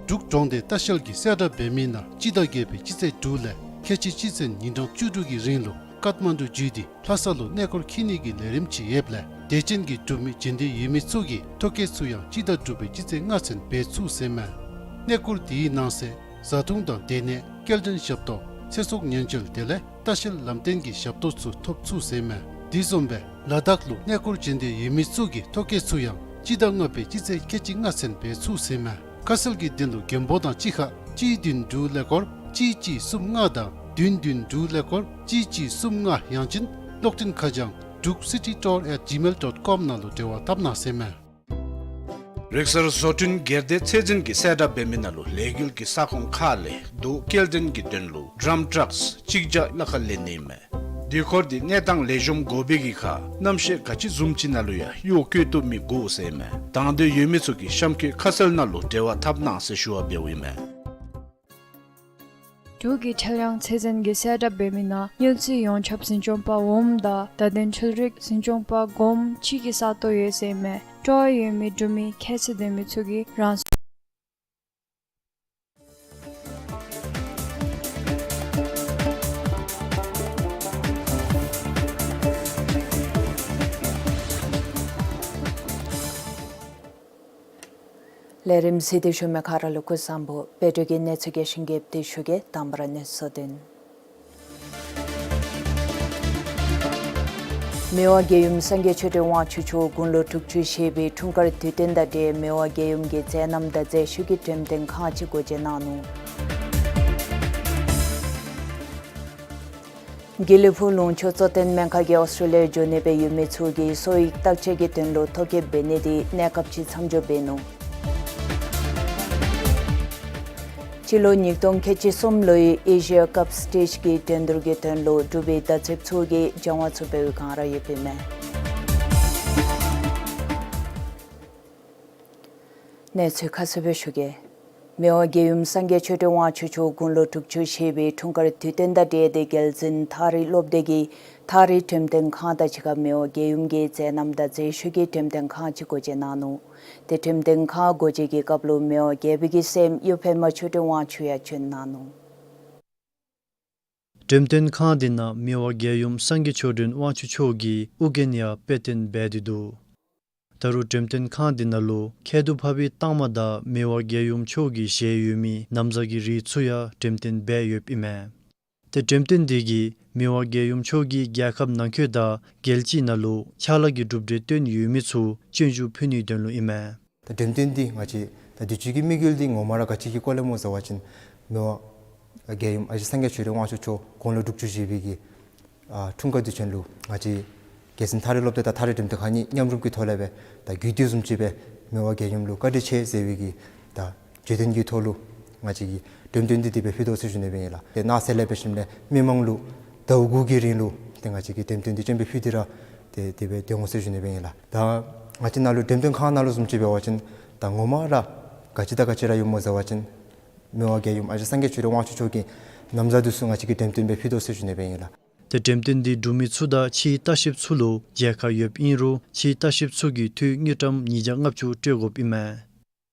འབྲུག་གྲོང་སྡེ་ལྟ་བཤལ་གྱིས་གསལ་བསྒྲགས་འབད་མི་ནང་སྤྱི་ཟླ་བརྒྱད་པའི་སྤྱི་ཚེས་དྲུག་ལས་ཁལ་གཅིག་སྤྱི་ཚེས་ཉིན་གྲངས་བཅུ་དྲུག་གི་རིང་ལུ་ཀཏ་མན་ཌུ་བརྒྱུད་དེ་ལྷ་ས་ལུ་གནས་སྐོར་འཁྱིད་ནི་གི་ལས་རིམ་ཅིག་ཡོདཔ་ལས་དད་ཅན་གྱི་འབྲུག་མི་འབྱོན་འདོད་ཡོད་མི་ཚུ་གིས་ཐོ་བཀོད་ཚུ་ཡང་སྤྱི་ཟླ་དྲུག་པའི་སྤྱི་ཚེས་ལྔ་ཚུན་འབད་ཚུགས་ཟེར་མས། གནས་སྐོར་དེའི་ནང་གསེས་བཟའ་འཐུང་དང་སྡོད་གནས་སྐྱེལ་འདྲེན་ཞབས་ཏོག་ཚེ་སྲོག་ཉེན་བཅོལ་དེ་ལས་ལྟ་བཤལ་ལམ་སྟོན་གྱི་ཞབས་ཏོག་ཚུ་ཐོབ་ཚུགས་ཟེར་མས། དེ་བཟུམ་སྦེ་ལ་དྭགས་ལུ་གནས་སྐོར་འབྱོན་འདོད་ཡོད་མི་ཚུ་གིས་ཐོ་བཀོད་ཚུ་ཡང་སྤྱི་ཟླ་ལྔ་པའི་སྤྱི་ཚེས་ཁལ་གཅིག་ལྔ་ཚུན་འབད་ཚུགས་ཟེར་མས། ཁ་གསལ་གྱི་དོན་ལུ་མགོན་པོ་དང་གཅིག་ཁར་གཅིག་བདུན་དྲུག་ཀླད་ཀོར་གཅིག་གཅིག་གསུམ་ལྔ་དང་བདུན་བདུན་དྲུག་ཀླད་ཀོར་གཅིག་གཅིག་གསུམ་ལྔ་ཡང་ཅིན་གློག་འཕྲིན་ཁ་བྱང་druk city tour at gmail dot com ནང་ལུ་འབྲེལ་བ་འཐབ་གནང་ཟེར་མས། རིག་གསར་བཟོ་སྐྲུན་སྒེར་སྡེ་ཚད་འཛིན་གྱིས་གསལ་བསྒྲགས་འབད་མི་ནང་ལུ་ལས་འགུལ་གྱི་ས་ཁོངས་ཁག་ལས་རྡོ་སྐྱེལ་འདྲེན་གྱི་དོན་ལུ་ཌམ་ཊྲགསི་གཅིག་བརྒྱ་ལྷག་ལེན་ནི་ཨིན་མས། དུས་འཁོར་འདི་གནས་སྟངས་ལེགས་ཤོམ་དགོ་པའི་གི་ཁར་གནམ་གཤིས་ག་ཅི་བཟུམ་ཅིག་ནང་ལུ་ཡང་གཡོག་བཀོལ་བཏུབ་མི་དགོ་ཟེར་ཨིན་མས། དང་འདོད་ཡོད་མི་ཚུ་གིས་གཤམ་འཁོད་ཁ་གསལ་ནང་ལུ་འབྲེལ་བ་འཐབ་གནང་ཟེར་ཞུ་བ་འབདཝ་ཨིན་མས། འབྲུག་གི་ཁྲེལ་ཡང་ཚད་འཛིན་གྱིས་གསལ་བསྒྲགས་འབད་མི་ནང་སྨྱོ་རྫས་ཡོངས་ཁྱབ་འཛིན་སྐྱོང་པ་འོགམ་དང་བརྡ་དོན་འཕྲུལ་རིག་འཛིན་སྐྱོང་པ་གོངམ་གཅིག་གི་ས་སྟོང་ཡོད་ཟེར་ཨིན་མས། སྤྲོ་བ་ཡོད་མི་འབྲུག་མི་ཁྱད་ཚད་ལྡན་མི་ཚུ་གིས་རང་སོ། ལས་རིམ་གཟིགས་ཏེ་བཞུགས་མི་ག་ར་ལུ་སྐུ་གཟུགས་བཟང་པོ། བོད་འབྲུག་གི་གནས་ཚུལ་རྒྱས་ཤིང་རྒྱསཔ་དེ་ཞུ་གེ། དང་པ་ར་གནས་ཚུལ་དོན། མི་དབང་རྒྱལ་ཡུམ་སངས་རྒྱས་ཆོས་སྒྲོན་དབང་ཕྱུག་མཆོག་དགུང་ལོ་དྲུག་ཅུ་བཞེས་པའི་འཁྲུངས་སྐར་དུས་སྟོན་དང་འབྲེལ་མི་དབང་རྒྱལ་ཡུམ་གྱི་མཛད་རྣམ་དང་མཛད་ཤུལ་གྱི་འགྲེམས་སྟོན་ཁག་ཅིག་སྒོ་འབྱེད་གནང་ནུག། དགེ་ལེགས་ཕུག་ལུང་ཕྱོགས་གཙོ་བསྟེན་སྨན་ཁང་གིས་ཨོསི་ཊྲེ་ལི་ཡ་འགྱོ་ནི་སྦེ་ཡོད་མི་ཚུ་གི་སོ་ཡིག་བརྟག་དཔྱད་ཀྱི་དོན་ལུ་ཐོ་བཀོད་འབད་ནི་དེ་གནས་སྐབས་ཅིག་མཚམས་འཇོག་འབད་ནུག། སྤྱི་ལོ་ཉིས་སྟོང་ཁལ་གཅིག་གསུམ་ལོའི་ཨེ་ཤི་ཡ་ཀབ་སི་ཊེཇ་གྱི་འགྲན་བསྡུར་གྱི་དོན་ལུ་འབྲུག་པའི་བརྡ་རྩེདཔ་ཚུ་གིས་སྦྱང་བ་ཚུ་འབད་བའི་སྒང་ར་ཡོདཔ་ཨིན་མས། གནས་ཚུལ་ཁ་གསལ་སྦེ་ཞུ་གེ། མི་དབང་རྒྱལ་ཡུམ་སངས་རྒྱས་ཆོས་སྒྲོན་དབང་ཕྱུག་མཆོག་དགུང་ལོ་དྲུག་ཅུ་བཞེས་པའི་འཁྲུངས་སྐར་དུས་སྟོན་དང་འབྲེལ་ཏེ་རྒྱལ་འཛིན་ཐག་རིང་སློབ་སྡེ་གིས་ཐག་རིང་འགྲེམས་སྟོན་ཁང་དང་གཅིག་ཁར་མི་དབང་རྒྱལ་ཡུམ་གྱི་མཛད་རྣམ་དང་མཛད་ཤུལ་གྱི་འགྲེམས་སྟོན་ཁང་ཅིག་སྒོ་འབྱེད་གནང་ནུག། ཏེ་འགྲེམས་སྟོན་ཁང་སྒོ་འབྱེད་ཀྱི་སྐབས་ལུ་མི་དབང་རྒྱལ་པོ་གི་སྲསམོ་གཡུ་བྷེ་མ་ཆོས་སྒྲོན་དབང་ཕྱུག་ཡང་བྱོན་གནང་ནུག། འགྲེམས་སྟོན་ཁང་འདི་ནང་མི་དབང་རྒྱལ་ཡུམ་སངས་རྒྱས་ཆོས་སྒྲོན་དབང་ཕྱུག་མཆོག་གིས་ཨོ་རྒྱན་ཡང་དཔེ་སྟོན་འབད་དེ་འདུག། ད་རུང་འགྲེམས་སྟོན་ཁང་འདི་ནང་ལུ་ཁྱད་དུ་འཕགས་པའི་རྟགས་མ་དང་མི་དབང་རྒྱལ་ཡུམ་མཆོག་གིས་བཞེས་ཡོད་མི་ན་བཟའ་གི་རིགས་ཚུ་ཡང་འགྲེམས་སྟོན་འབད་ཡོདཔ་ཨིན་མས། ཏེ་འགྲེམས་སྟོན་འདི་གིས་མི་དབང་རྒྱལ་ཡུམ་མཆོག་གིས་རྒྱལ་ཁབ་ནང་འཁོད་དང་རྒྱལ་སྤྱི་ནང་ལུ་ཕྱག་ལཱ་གི་གྲུབ་འབྲས་བཏོན་ཡོད་མི་ཚུ་སྤྱོད་འཇུག་ཕུལ་ནིའི་དོན་ལུ་ཨིན་མས། ད་འགྲེམས་སྟོན་འདི་ང་བཅས་ད་དུས་ཅི་གི་དམིགས་ཡུལ་འདི་ངོ་མ་ར་ག་ཅི་གི་སྐོར་ལས་སྨོ་ཟེར་བ་ཅིན་མི་དབང་རྒྱལ་ཡུམ་ཨ་ཞེ་སངས་རྒྱས་ཆོས་སྒྲོན་དབང་ཕྱུག་མཆོག་དགུང་ལོ་དྲུག་ཅུ་བཞེས་པའི་གི་ཨ་འཁྲུངས་སྐར་དུས་ཆེན་ལུ་ང་བཅས་རྒྱལ་འཛིན་ཐག་རིང་སློབ་སྡེ་དང་ཐག་རིང་འགྲེམས་སྟོན་ཁང་གཉིས་མཉམ་རུབ་ཀྱི་ཐོག་ལས་སྦེ་ད་རྒྱུད་སྟོད་བཟུམ་ཅིག་སྦེ་མི་དབང་རྒྱལ་ཡུམ་ལུ་བཀའ་དྲིན་ཆེ་ཟེར་བའི་གི་ད་བརྗོད་དོན་གྱི་ཐོག་ལུ་ང་བཅས་ཀྱིས་འགྲེམས་སྟོན་འདི་དེ་སྦེ་ཕུལ་དོ་ཟེར་ཞུ་ནི་སྦེ་ཨིན་ལགས། ཏེ་གནངས་ཚེ་ལས་འབད་ཞིནམ་ལས་མི་མང་ལུ་ཟླཝ་དགུ་གི་རིང་ལུ་ཏེ་ང་བཅས་ཀྱིས་འགྲེམས་སྟོན་འདི་སྤྱན་འབེབས་ཕུལ་ཏེ་ར་ཏེ་དེ་སྦེ་སྡོད་འོང་ཟེར་ཞུ་ནི་སྦེ་ཨིན་ལགས། ད་ང་བཅས་ནང་ལུ་འགྲེམས་སྟོན་ཁང་ནང་ལུ་བཟུམ་ཅིག་འབད་བ་ཅིན་ད་ངོ་མ་ར་ག་ཅི་དང་ག་ཅི་ར་ཡོད་སྨོ་ཟེར་བ་ཅིན་མི་དབང་རྒྱལ་ཡུམ་ཨ་ཞེ་སངས་རྒྱས་ཆོས་སྒྲོན་དབང་ཕྱུག་མཆོག་གི་ན་བཟའ་འདི་ཚུ་ང་བཅས་ཀྱིས་འགྲེམས་སྟོན་སྦེ་ཕུལ་དོ་ཟེར་ཞུ་ནི་སྦེ་ཨིན་ལགས། ཏེ་འགྲེམས་སྟོན་འདི་གྲུབ་མི་ཚུ་དང་ཕྱིའི་ལྟ་བཤལཔ་ཚུ་ལུ་མཇལ་ཁ་ཡོདཔ་ཨིན་རུང་ཕྱིའི་ལྟ་བཤལཔ་ཚུ་གིས་འཐུས་དངུལ་ཀྲམ་ཉིས་བརྒྱ་ལྔ་བཅུ་སྤྲོད་དགོཔ་ཨིན་མས།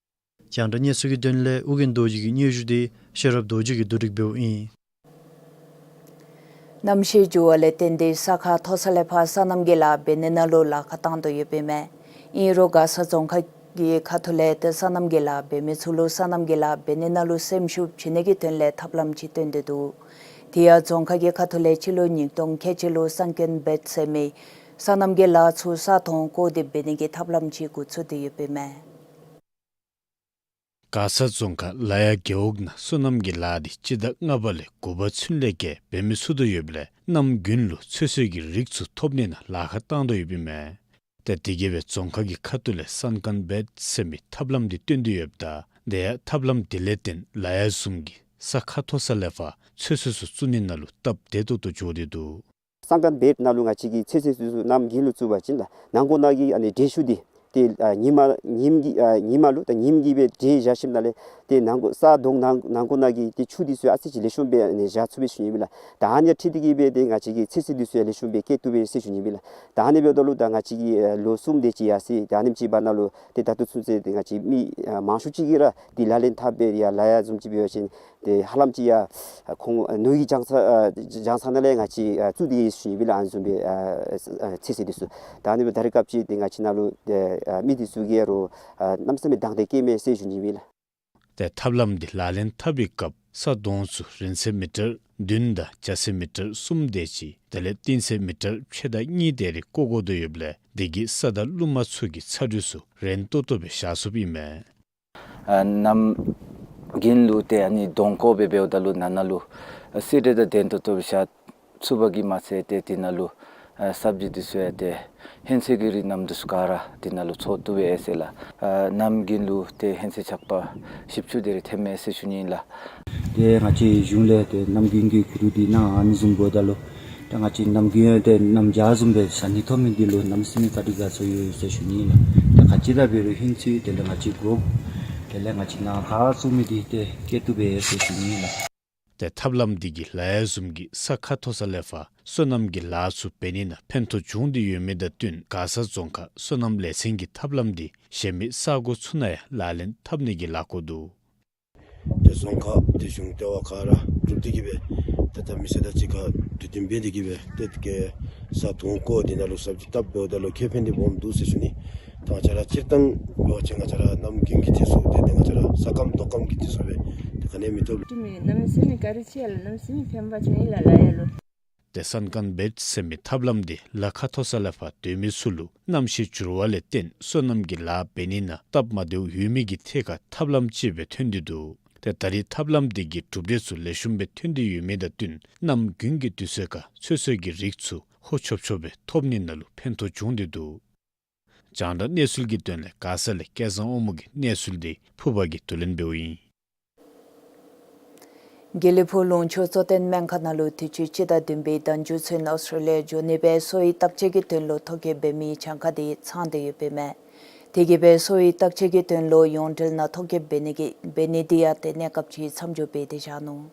རྒྱང་བསྒྲགས་གནས་ཚུལ་གྱི་དོན་ལས་ཨོ་རྒྱན་རྡོ་རྗེ་གི་སྙན་ཞུ་འདི་ཤེས་རབ་རྡོ་རྗེ་གིས་བསྡུ་སྒྲིག་འབདཝ་ཨིན། གནམ་གཤིས་འགྱུར་བ་ལས་བརྟེན་ཏེ་ས་ཁ་མཐོ་ས་ལས་ཕར་སོ་ནམ་གྱི་ལཱ་འབད་ནི་ནང་ལུ་ལཱ་ཁག་བཏང་དོ་ཡོདཔ་ཨིན་མས། ཨིན་རུང་མགར་ས་རྫོང་ཁག་གི་ཁ་ཐུག་ལས་ཏེ་སོ་ནམ་གྱི་ལཱ་འབད་མི་ཚུ་ལུ་སོ་ནམ་གྱི་ལཱ་འབད་ནི་ནང་ལུ་སེམས་ཤུགས་བྱིན་ནི་གི་དོན་ལས་ཐབས་ལམ་ཅིག་བཏོན་ཏེ་འདུག། དེ་ཡང་རྫོང་ཁག་གི་ཁ་ཐུག་ལས་སྤྱི་ལོ་ཉིས་སྟོང་ཁལ་གཅིག་ལུ་སན་ཀན་བེཊ་ཟེར་མི་སོ་ནམ་གྱི་ལཱ་ཚུ་ས་དོང་བརྐོ་སྟེ་འབད་ནི་གི་ཐབས་ལམ་ཅིག་འགོ་བཙུགས་ཏེ་ཡོདཔ་ཨིན་མས། མགར་ས་རྫོང་ཁག་ལ་ཡ་རྒེད་འོག་ནང་སོ་ནམ་གྱི་ལཱ་འདི་སྤྱི་ཟླ་ལྔ་པ་ལས་དགུ་པ་ཚུན་ལས་བརྒལ་འབད་མི་ཚུགས་དོ་ཡོདཔ་ལས་གནམ་དགུན་ལུ་ཚོད་བསྲེ་གི་རིགས་ཚུ་ཐོབ་ནི་ནང་ལཱ་ཁག་བཏང་དོ་ཡོདཔ་ཨིན་མས། ཏེ་དེ་གིས་སྦེ་རྫོང་ཁག་གི་ཁ་ཐུག་ལས་སན་ཀན་བེཊ་ཟེར་མི་ཐབས་ལམ་འདི་བཏོན་ཏེ་ཡོདཔ་ད་དེ་ཡང་ཐབས་ལམ་དེ་ལས་བརྟེན་ལ་ཡ་བཟུམ་གྱི་ས་ཁ་མཐོ་ས་ལས་ཕར་ཚོད་བསྲེ་ཚུ་བཙུགས་ནི་ནང་ལུ་སྟབས་བདེ་ཏོག་ཏོ་འགྱོ་སྟེ་འདུག། སན་ཀན་བེཊ་ནང་ལུ་ང་བཅས་ཀྱིས་ཚོད་བསྲེ་ཚུ་གནམ་དགུན་ལུ་བཙུགས་པ་ཅིན་ལགས་ནང་འཁོད་ནང་གི་ཨ་ནི་འདྲེན་ཤུགས་འདི་ཏེ་ཨ་ཉིན་མ་ཉིནམ་གྱི་ཨ་ཉིན་མ་ལུ་ད་ཉིནམ་གྱི་སྦེ་འདྲེན་བཞག་ཞིནམ་ལས་ཏེ་ནང་འཁོད་ས་དོང་ནང་ནང་འཁོད་ནང་གི་ཏེ་ཆུ་འདི་ཚུ་ཨ་ཙི་ཅིག་ལེགས་ཤོམ་སྦེ་ཨ་ནི་བཞག་ཚུགས་པས་ཟེར་ཞུ་ནི་ཨིན་ལགས། ད་ཨ་ནི་འཁྲིལ་ཏེ་གིས་སྦེ་ཏེ་ང་བཅས་ཀྱིས་ཚོད་བསྲེ་འདི་ཚུ་ཡང་ལེགས་ཤོམ་སྦེ་བཀལ་བཏུབ་པས་ཟེར་ཞུ་ནི་ཨིན་ལགས། ད་ཨ་ནི་འབདཝ་ད་ལུ་ད་ང་བཅས་ཀྱིས་ཨ་ལོ་གསུམ་དེ་ཅིག་ཡར་སོང་ད་ཨ་ནེམ་ཅིག་བར་ན་ལུ་ཏེ་ད་ལྟོ་ཚུན་ཚོད་ཏེ་ང་བཅས་མི་ཨ་མང་ཤོས་ཅིག་གིས་ར་ཏེ་ལག་ལེན་འཐབ་སྦེ་ཡར་ལ་ཡ་བཟུམ་ཅིག་འབད་བ་ཅིན་ཏེ་ཧ་ལམ་ཅིག་ཡང་ཨ་ཁོང་ནོར་གྱི་བྱང་ས་ཨ་བྱང་ས་ནང་ལས་ང་བཅས་ཨ་བཙུགས་ཏེ་ཡོད་ཟེར་ཞུ་ནི་ཨིན་ལགས། ཨ་ནི་བཟུམ་སྦེ་ཨ་ཨ་ཚོད་བསྲེ་འདི་ཚུ་ད་ཨ་ནི་སྦེ་ད་རེས་སྐབས་ཅིག་ཏེ་ང་བཅས་ནང་ལུ་ཏེ་ཨ་མི་འདི་ཚུ་གིས་ར་ཨ་གནམ་མེད་ས་མེད་འདང་དེ་བསྐྱེད་མས་ཟེར་ཞུ་ནི་ཨིན་ལགས། ཏེ་ཐབས་ལམ་འདི་ལག་ལེན་འཐབ་པའི་སྐབས་ས་དོང་ཚུ་རིང་ཚད་མི་ཊར་བདུན་དང་རྒྱ་ཚད་མི་ཊར་གསུམ་དེ་ཅིག་དེ་ལས་བརྟན་ཚད་མི་ཊར་ཕྱེད་དང་གཉིས་དེ་རེ་བརྐོ་དགོ་དོ་ཡོདཔ་ལས་དེ་གིས་ས་དང་རླུང་མ་ཚུ་གི་ཚ་དྲོད་ཚུ་རན་ཏོག་ཏོ་སྦེ་བཞག་ཚུགསཔ་ཨིན་མས། ཨ་གནམ་དགུན་ལུ་ཏེ་ཨ་ནི་དོང་བརྐོ་སྦེ་འབདཝ་ད་ལུ་ནང་ན་ལུ་ཨ་བསིལ་དྲོད་དང་ལྡན་ཏོག་ཏོ་སྦེ་བཞག་ཚུགས་པ་གིས་མ་ཚད་ཏེ་དེ་ནང་ལུ་ཨ་སབ་ཇི་འདི་ཚུ་ཡང་ཏེ་ཧིང་སེར་གྱི་རིགས་རྣམས་འདི་ཚུ་ག་ར་དེ་ནང་ལུ་འཚོ་བཏུབ་པས་ཟེར་ལགས། ཨ་གནམ་དགུན་ལུ་ཏེ་ཧིང་སེར་ཆག་པ་བཞི་བཅུ་དེ་རེ་ཐོནམ་མས་ཟེར་ཞུ་ནི་ཨིན་ལགས། ཏེ་ང་བཅས་གཞུང་ལས་ཏེ་གནམ་དགུན་གྱི་གུ་རུ་འདི་ནང་ཨ་ནི་བཟུམ་འབདཝ་ད་ལུ་ཏེ་ང་བཅས་གནམ་དགུན་ཡང་ཏེ་གནམ་བྱཱར་བཟུམ་སྦེ་བཟའ་ནི་ཐོབ་མི་འདི་ལུ་གནམ་མེད་ས་མེད་བཀའ་དྲིན་དགའ་ཚོར་ཡོད་ཟེར་ཞུ་ནི་ཨིན་ལགས། ཏེ་ག་ཅི་ར་འབད་རུང་ཧིང་ཚུ་དེ་ལས་ང་བཅས་དགོ་དེ་ལས་ང་བཅས་ནཱ་ཁར་བཙུགས་མི་འདི་ཏེ་བཀལ་བཏུབ་པས་ཟེར་ཞུ་ནི་ཨིན་ལགས། ཏེ་ཐབས་ལམ་འདི་གིས་ལ་ཡ་བཟུམ་གྱི་ས་ཁ་མཐོ་ས་ལས་ཕར་སོ་ནམ་གྱི་ལཱ་ཚུ་འབད་ནི་ནང་ཕན་ཐོགས་བྱུང་སྟེ་ཡོད་མི་དང་བསྟུན་མགར་ས་རྫོང་ཁག་སོ་ནམ་ལས་ཚན་གྱིས་ཐབས་ལམ་འདི་གཞན་མི་ས་གོ་ཚུ་ནང་ཡང་ལག་ལེན་འཐབ་ནི་གི་ལཱ་བཀོད་འདུག། ཏེ་རྫོང་ཁག་ཏེ་གཞུང་ལྟེ་བ་ཁར་གྲུབ་སྟེ་གིས་སྦེ་ཏེ་ད་མི་སེར་དང་གཅིག་ཁར་གྲོས་བསྟུན་འབད་དེ་གིས་སྦེ་ཏེ་ག་ས་དོང་བརྐོ་དེ་ནང་ལུ་སབ་ཇི་བཏབ་འབདཝ་ད་ལུ་ཁེ་ཕན་འདི་སྦོམ་འདུག་ཟེར་ཞུ་ནི། ད་ང་བཅས་ར་སྤྱིར་བཏང་འབད་བ་ཅིན་ང་བཅས་ར་གནམ་དགུན་གྱི་དུས་སུ་ཏེ་ཏེ་ང་བཅས་ར་ས་སྐམ་རྡོ་སྐམ་གྱི་དུས་སུ་སྦེ་ཏེ་ག་ནི་མི་ཐོབ། ཏེ་མི་གནམ་མེད་ས་མེད་ག་ར་ཆེ་ལགས། གནམ་མེད་ས་མེད་ཕན་པ་བྱུང་ཡི་ལགས་ལ་ཡ་ལུ། ཏེ་སན་ཀན་བེཊ་ཟེར་མི་ཐབས་ལམ་འདི་ལ་ཁ་མཐོ་ས་ལས་ཕར་སྡོད་མི་ཚུ་ལུ་གནམ་གཤིས་འགྱུར་བ་ལས་བརྟེན་སོ་ནམ་གྱི་ལཱ་འབད་ནི་ནང་སྟབས་མ་བདེཝ་ཡོད་མི་གི་ཐད་ཁར་ཐབས་ལམ་ཅིག་སྦེ་ཐོན་ཏེ་འདུག། ཏེ་ད་རེས་ཐབས་ལམ་འདི་གི་གྲུབ་འབྲས་ཚུ་ལེགས་ཤོམ་སྦེ་ཐོན་ཏེ་ཡོད་མི་དང་བསྟུན་གནམ་དགུན་གྱི་དུས་ཚོད་ཁར་ཚོད་བསྲེ་གི་རིགས་ཚུ་ཧོ་ཆོབ་ཆོབ་སྦེ་ཐོབ་ནི་ནང་ལུ་ཕན་ཐོགས་བྱུང་སྟེ་འདུག། རྒྱང་བསྒྲགས་གནས་ཚུལ་གྱི་དོན་ལས་མགར་ས་ལས་སྐལ་བཟང་དབང་མོ་གི་གནས་ཚུལ་འདི་ཕུར་པ་གིས་བསྡུ་ལེན་འབདཝ་ཨིན། དགེ་ལེགས་ཕུག་ལུང་ཕྱོགས་གཙོ་བསྟེན་སྨན་ཁང་ནང་ལུ་དུས་ཅི་སྤྱི་ཟླ་བདུན་པའི་ཟླ་མཇུག་ཚུན་ཨོསི་ཊེ་ལི་ཡ་འགྱོ་ནི་སྦེ་གསོ་བའི་བརྟག་དཔྱད་ཀྱི་དོན་ལུ་ཐོ་བཀོད་འབད་མི་གྱངས་ཁ་འདི་ཚང་སྟེ་ཡོདཔ་ཨིན་མས། དེ་གིས་སྦེ་གསོ་བའི་བརྟག་དཔྱད་ཀྱི་དོན་ལུ་ཡོངས་འབྲེལ་ནང་ཐོ་བཀོད་འབད་ནི་གི་འབད་ནི་འདི་ཡང་ཏེ་གནས་སྐབས་ཅིག་མཚམས་འཇོག་འབད་དེ་བཞག་ནུག།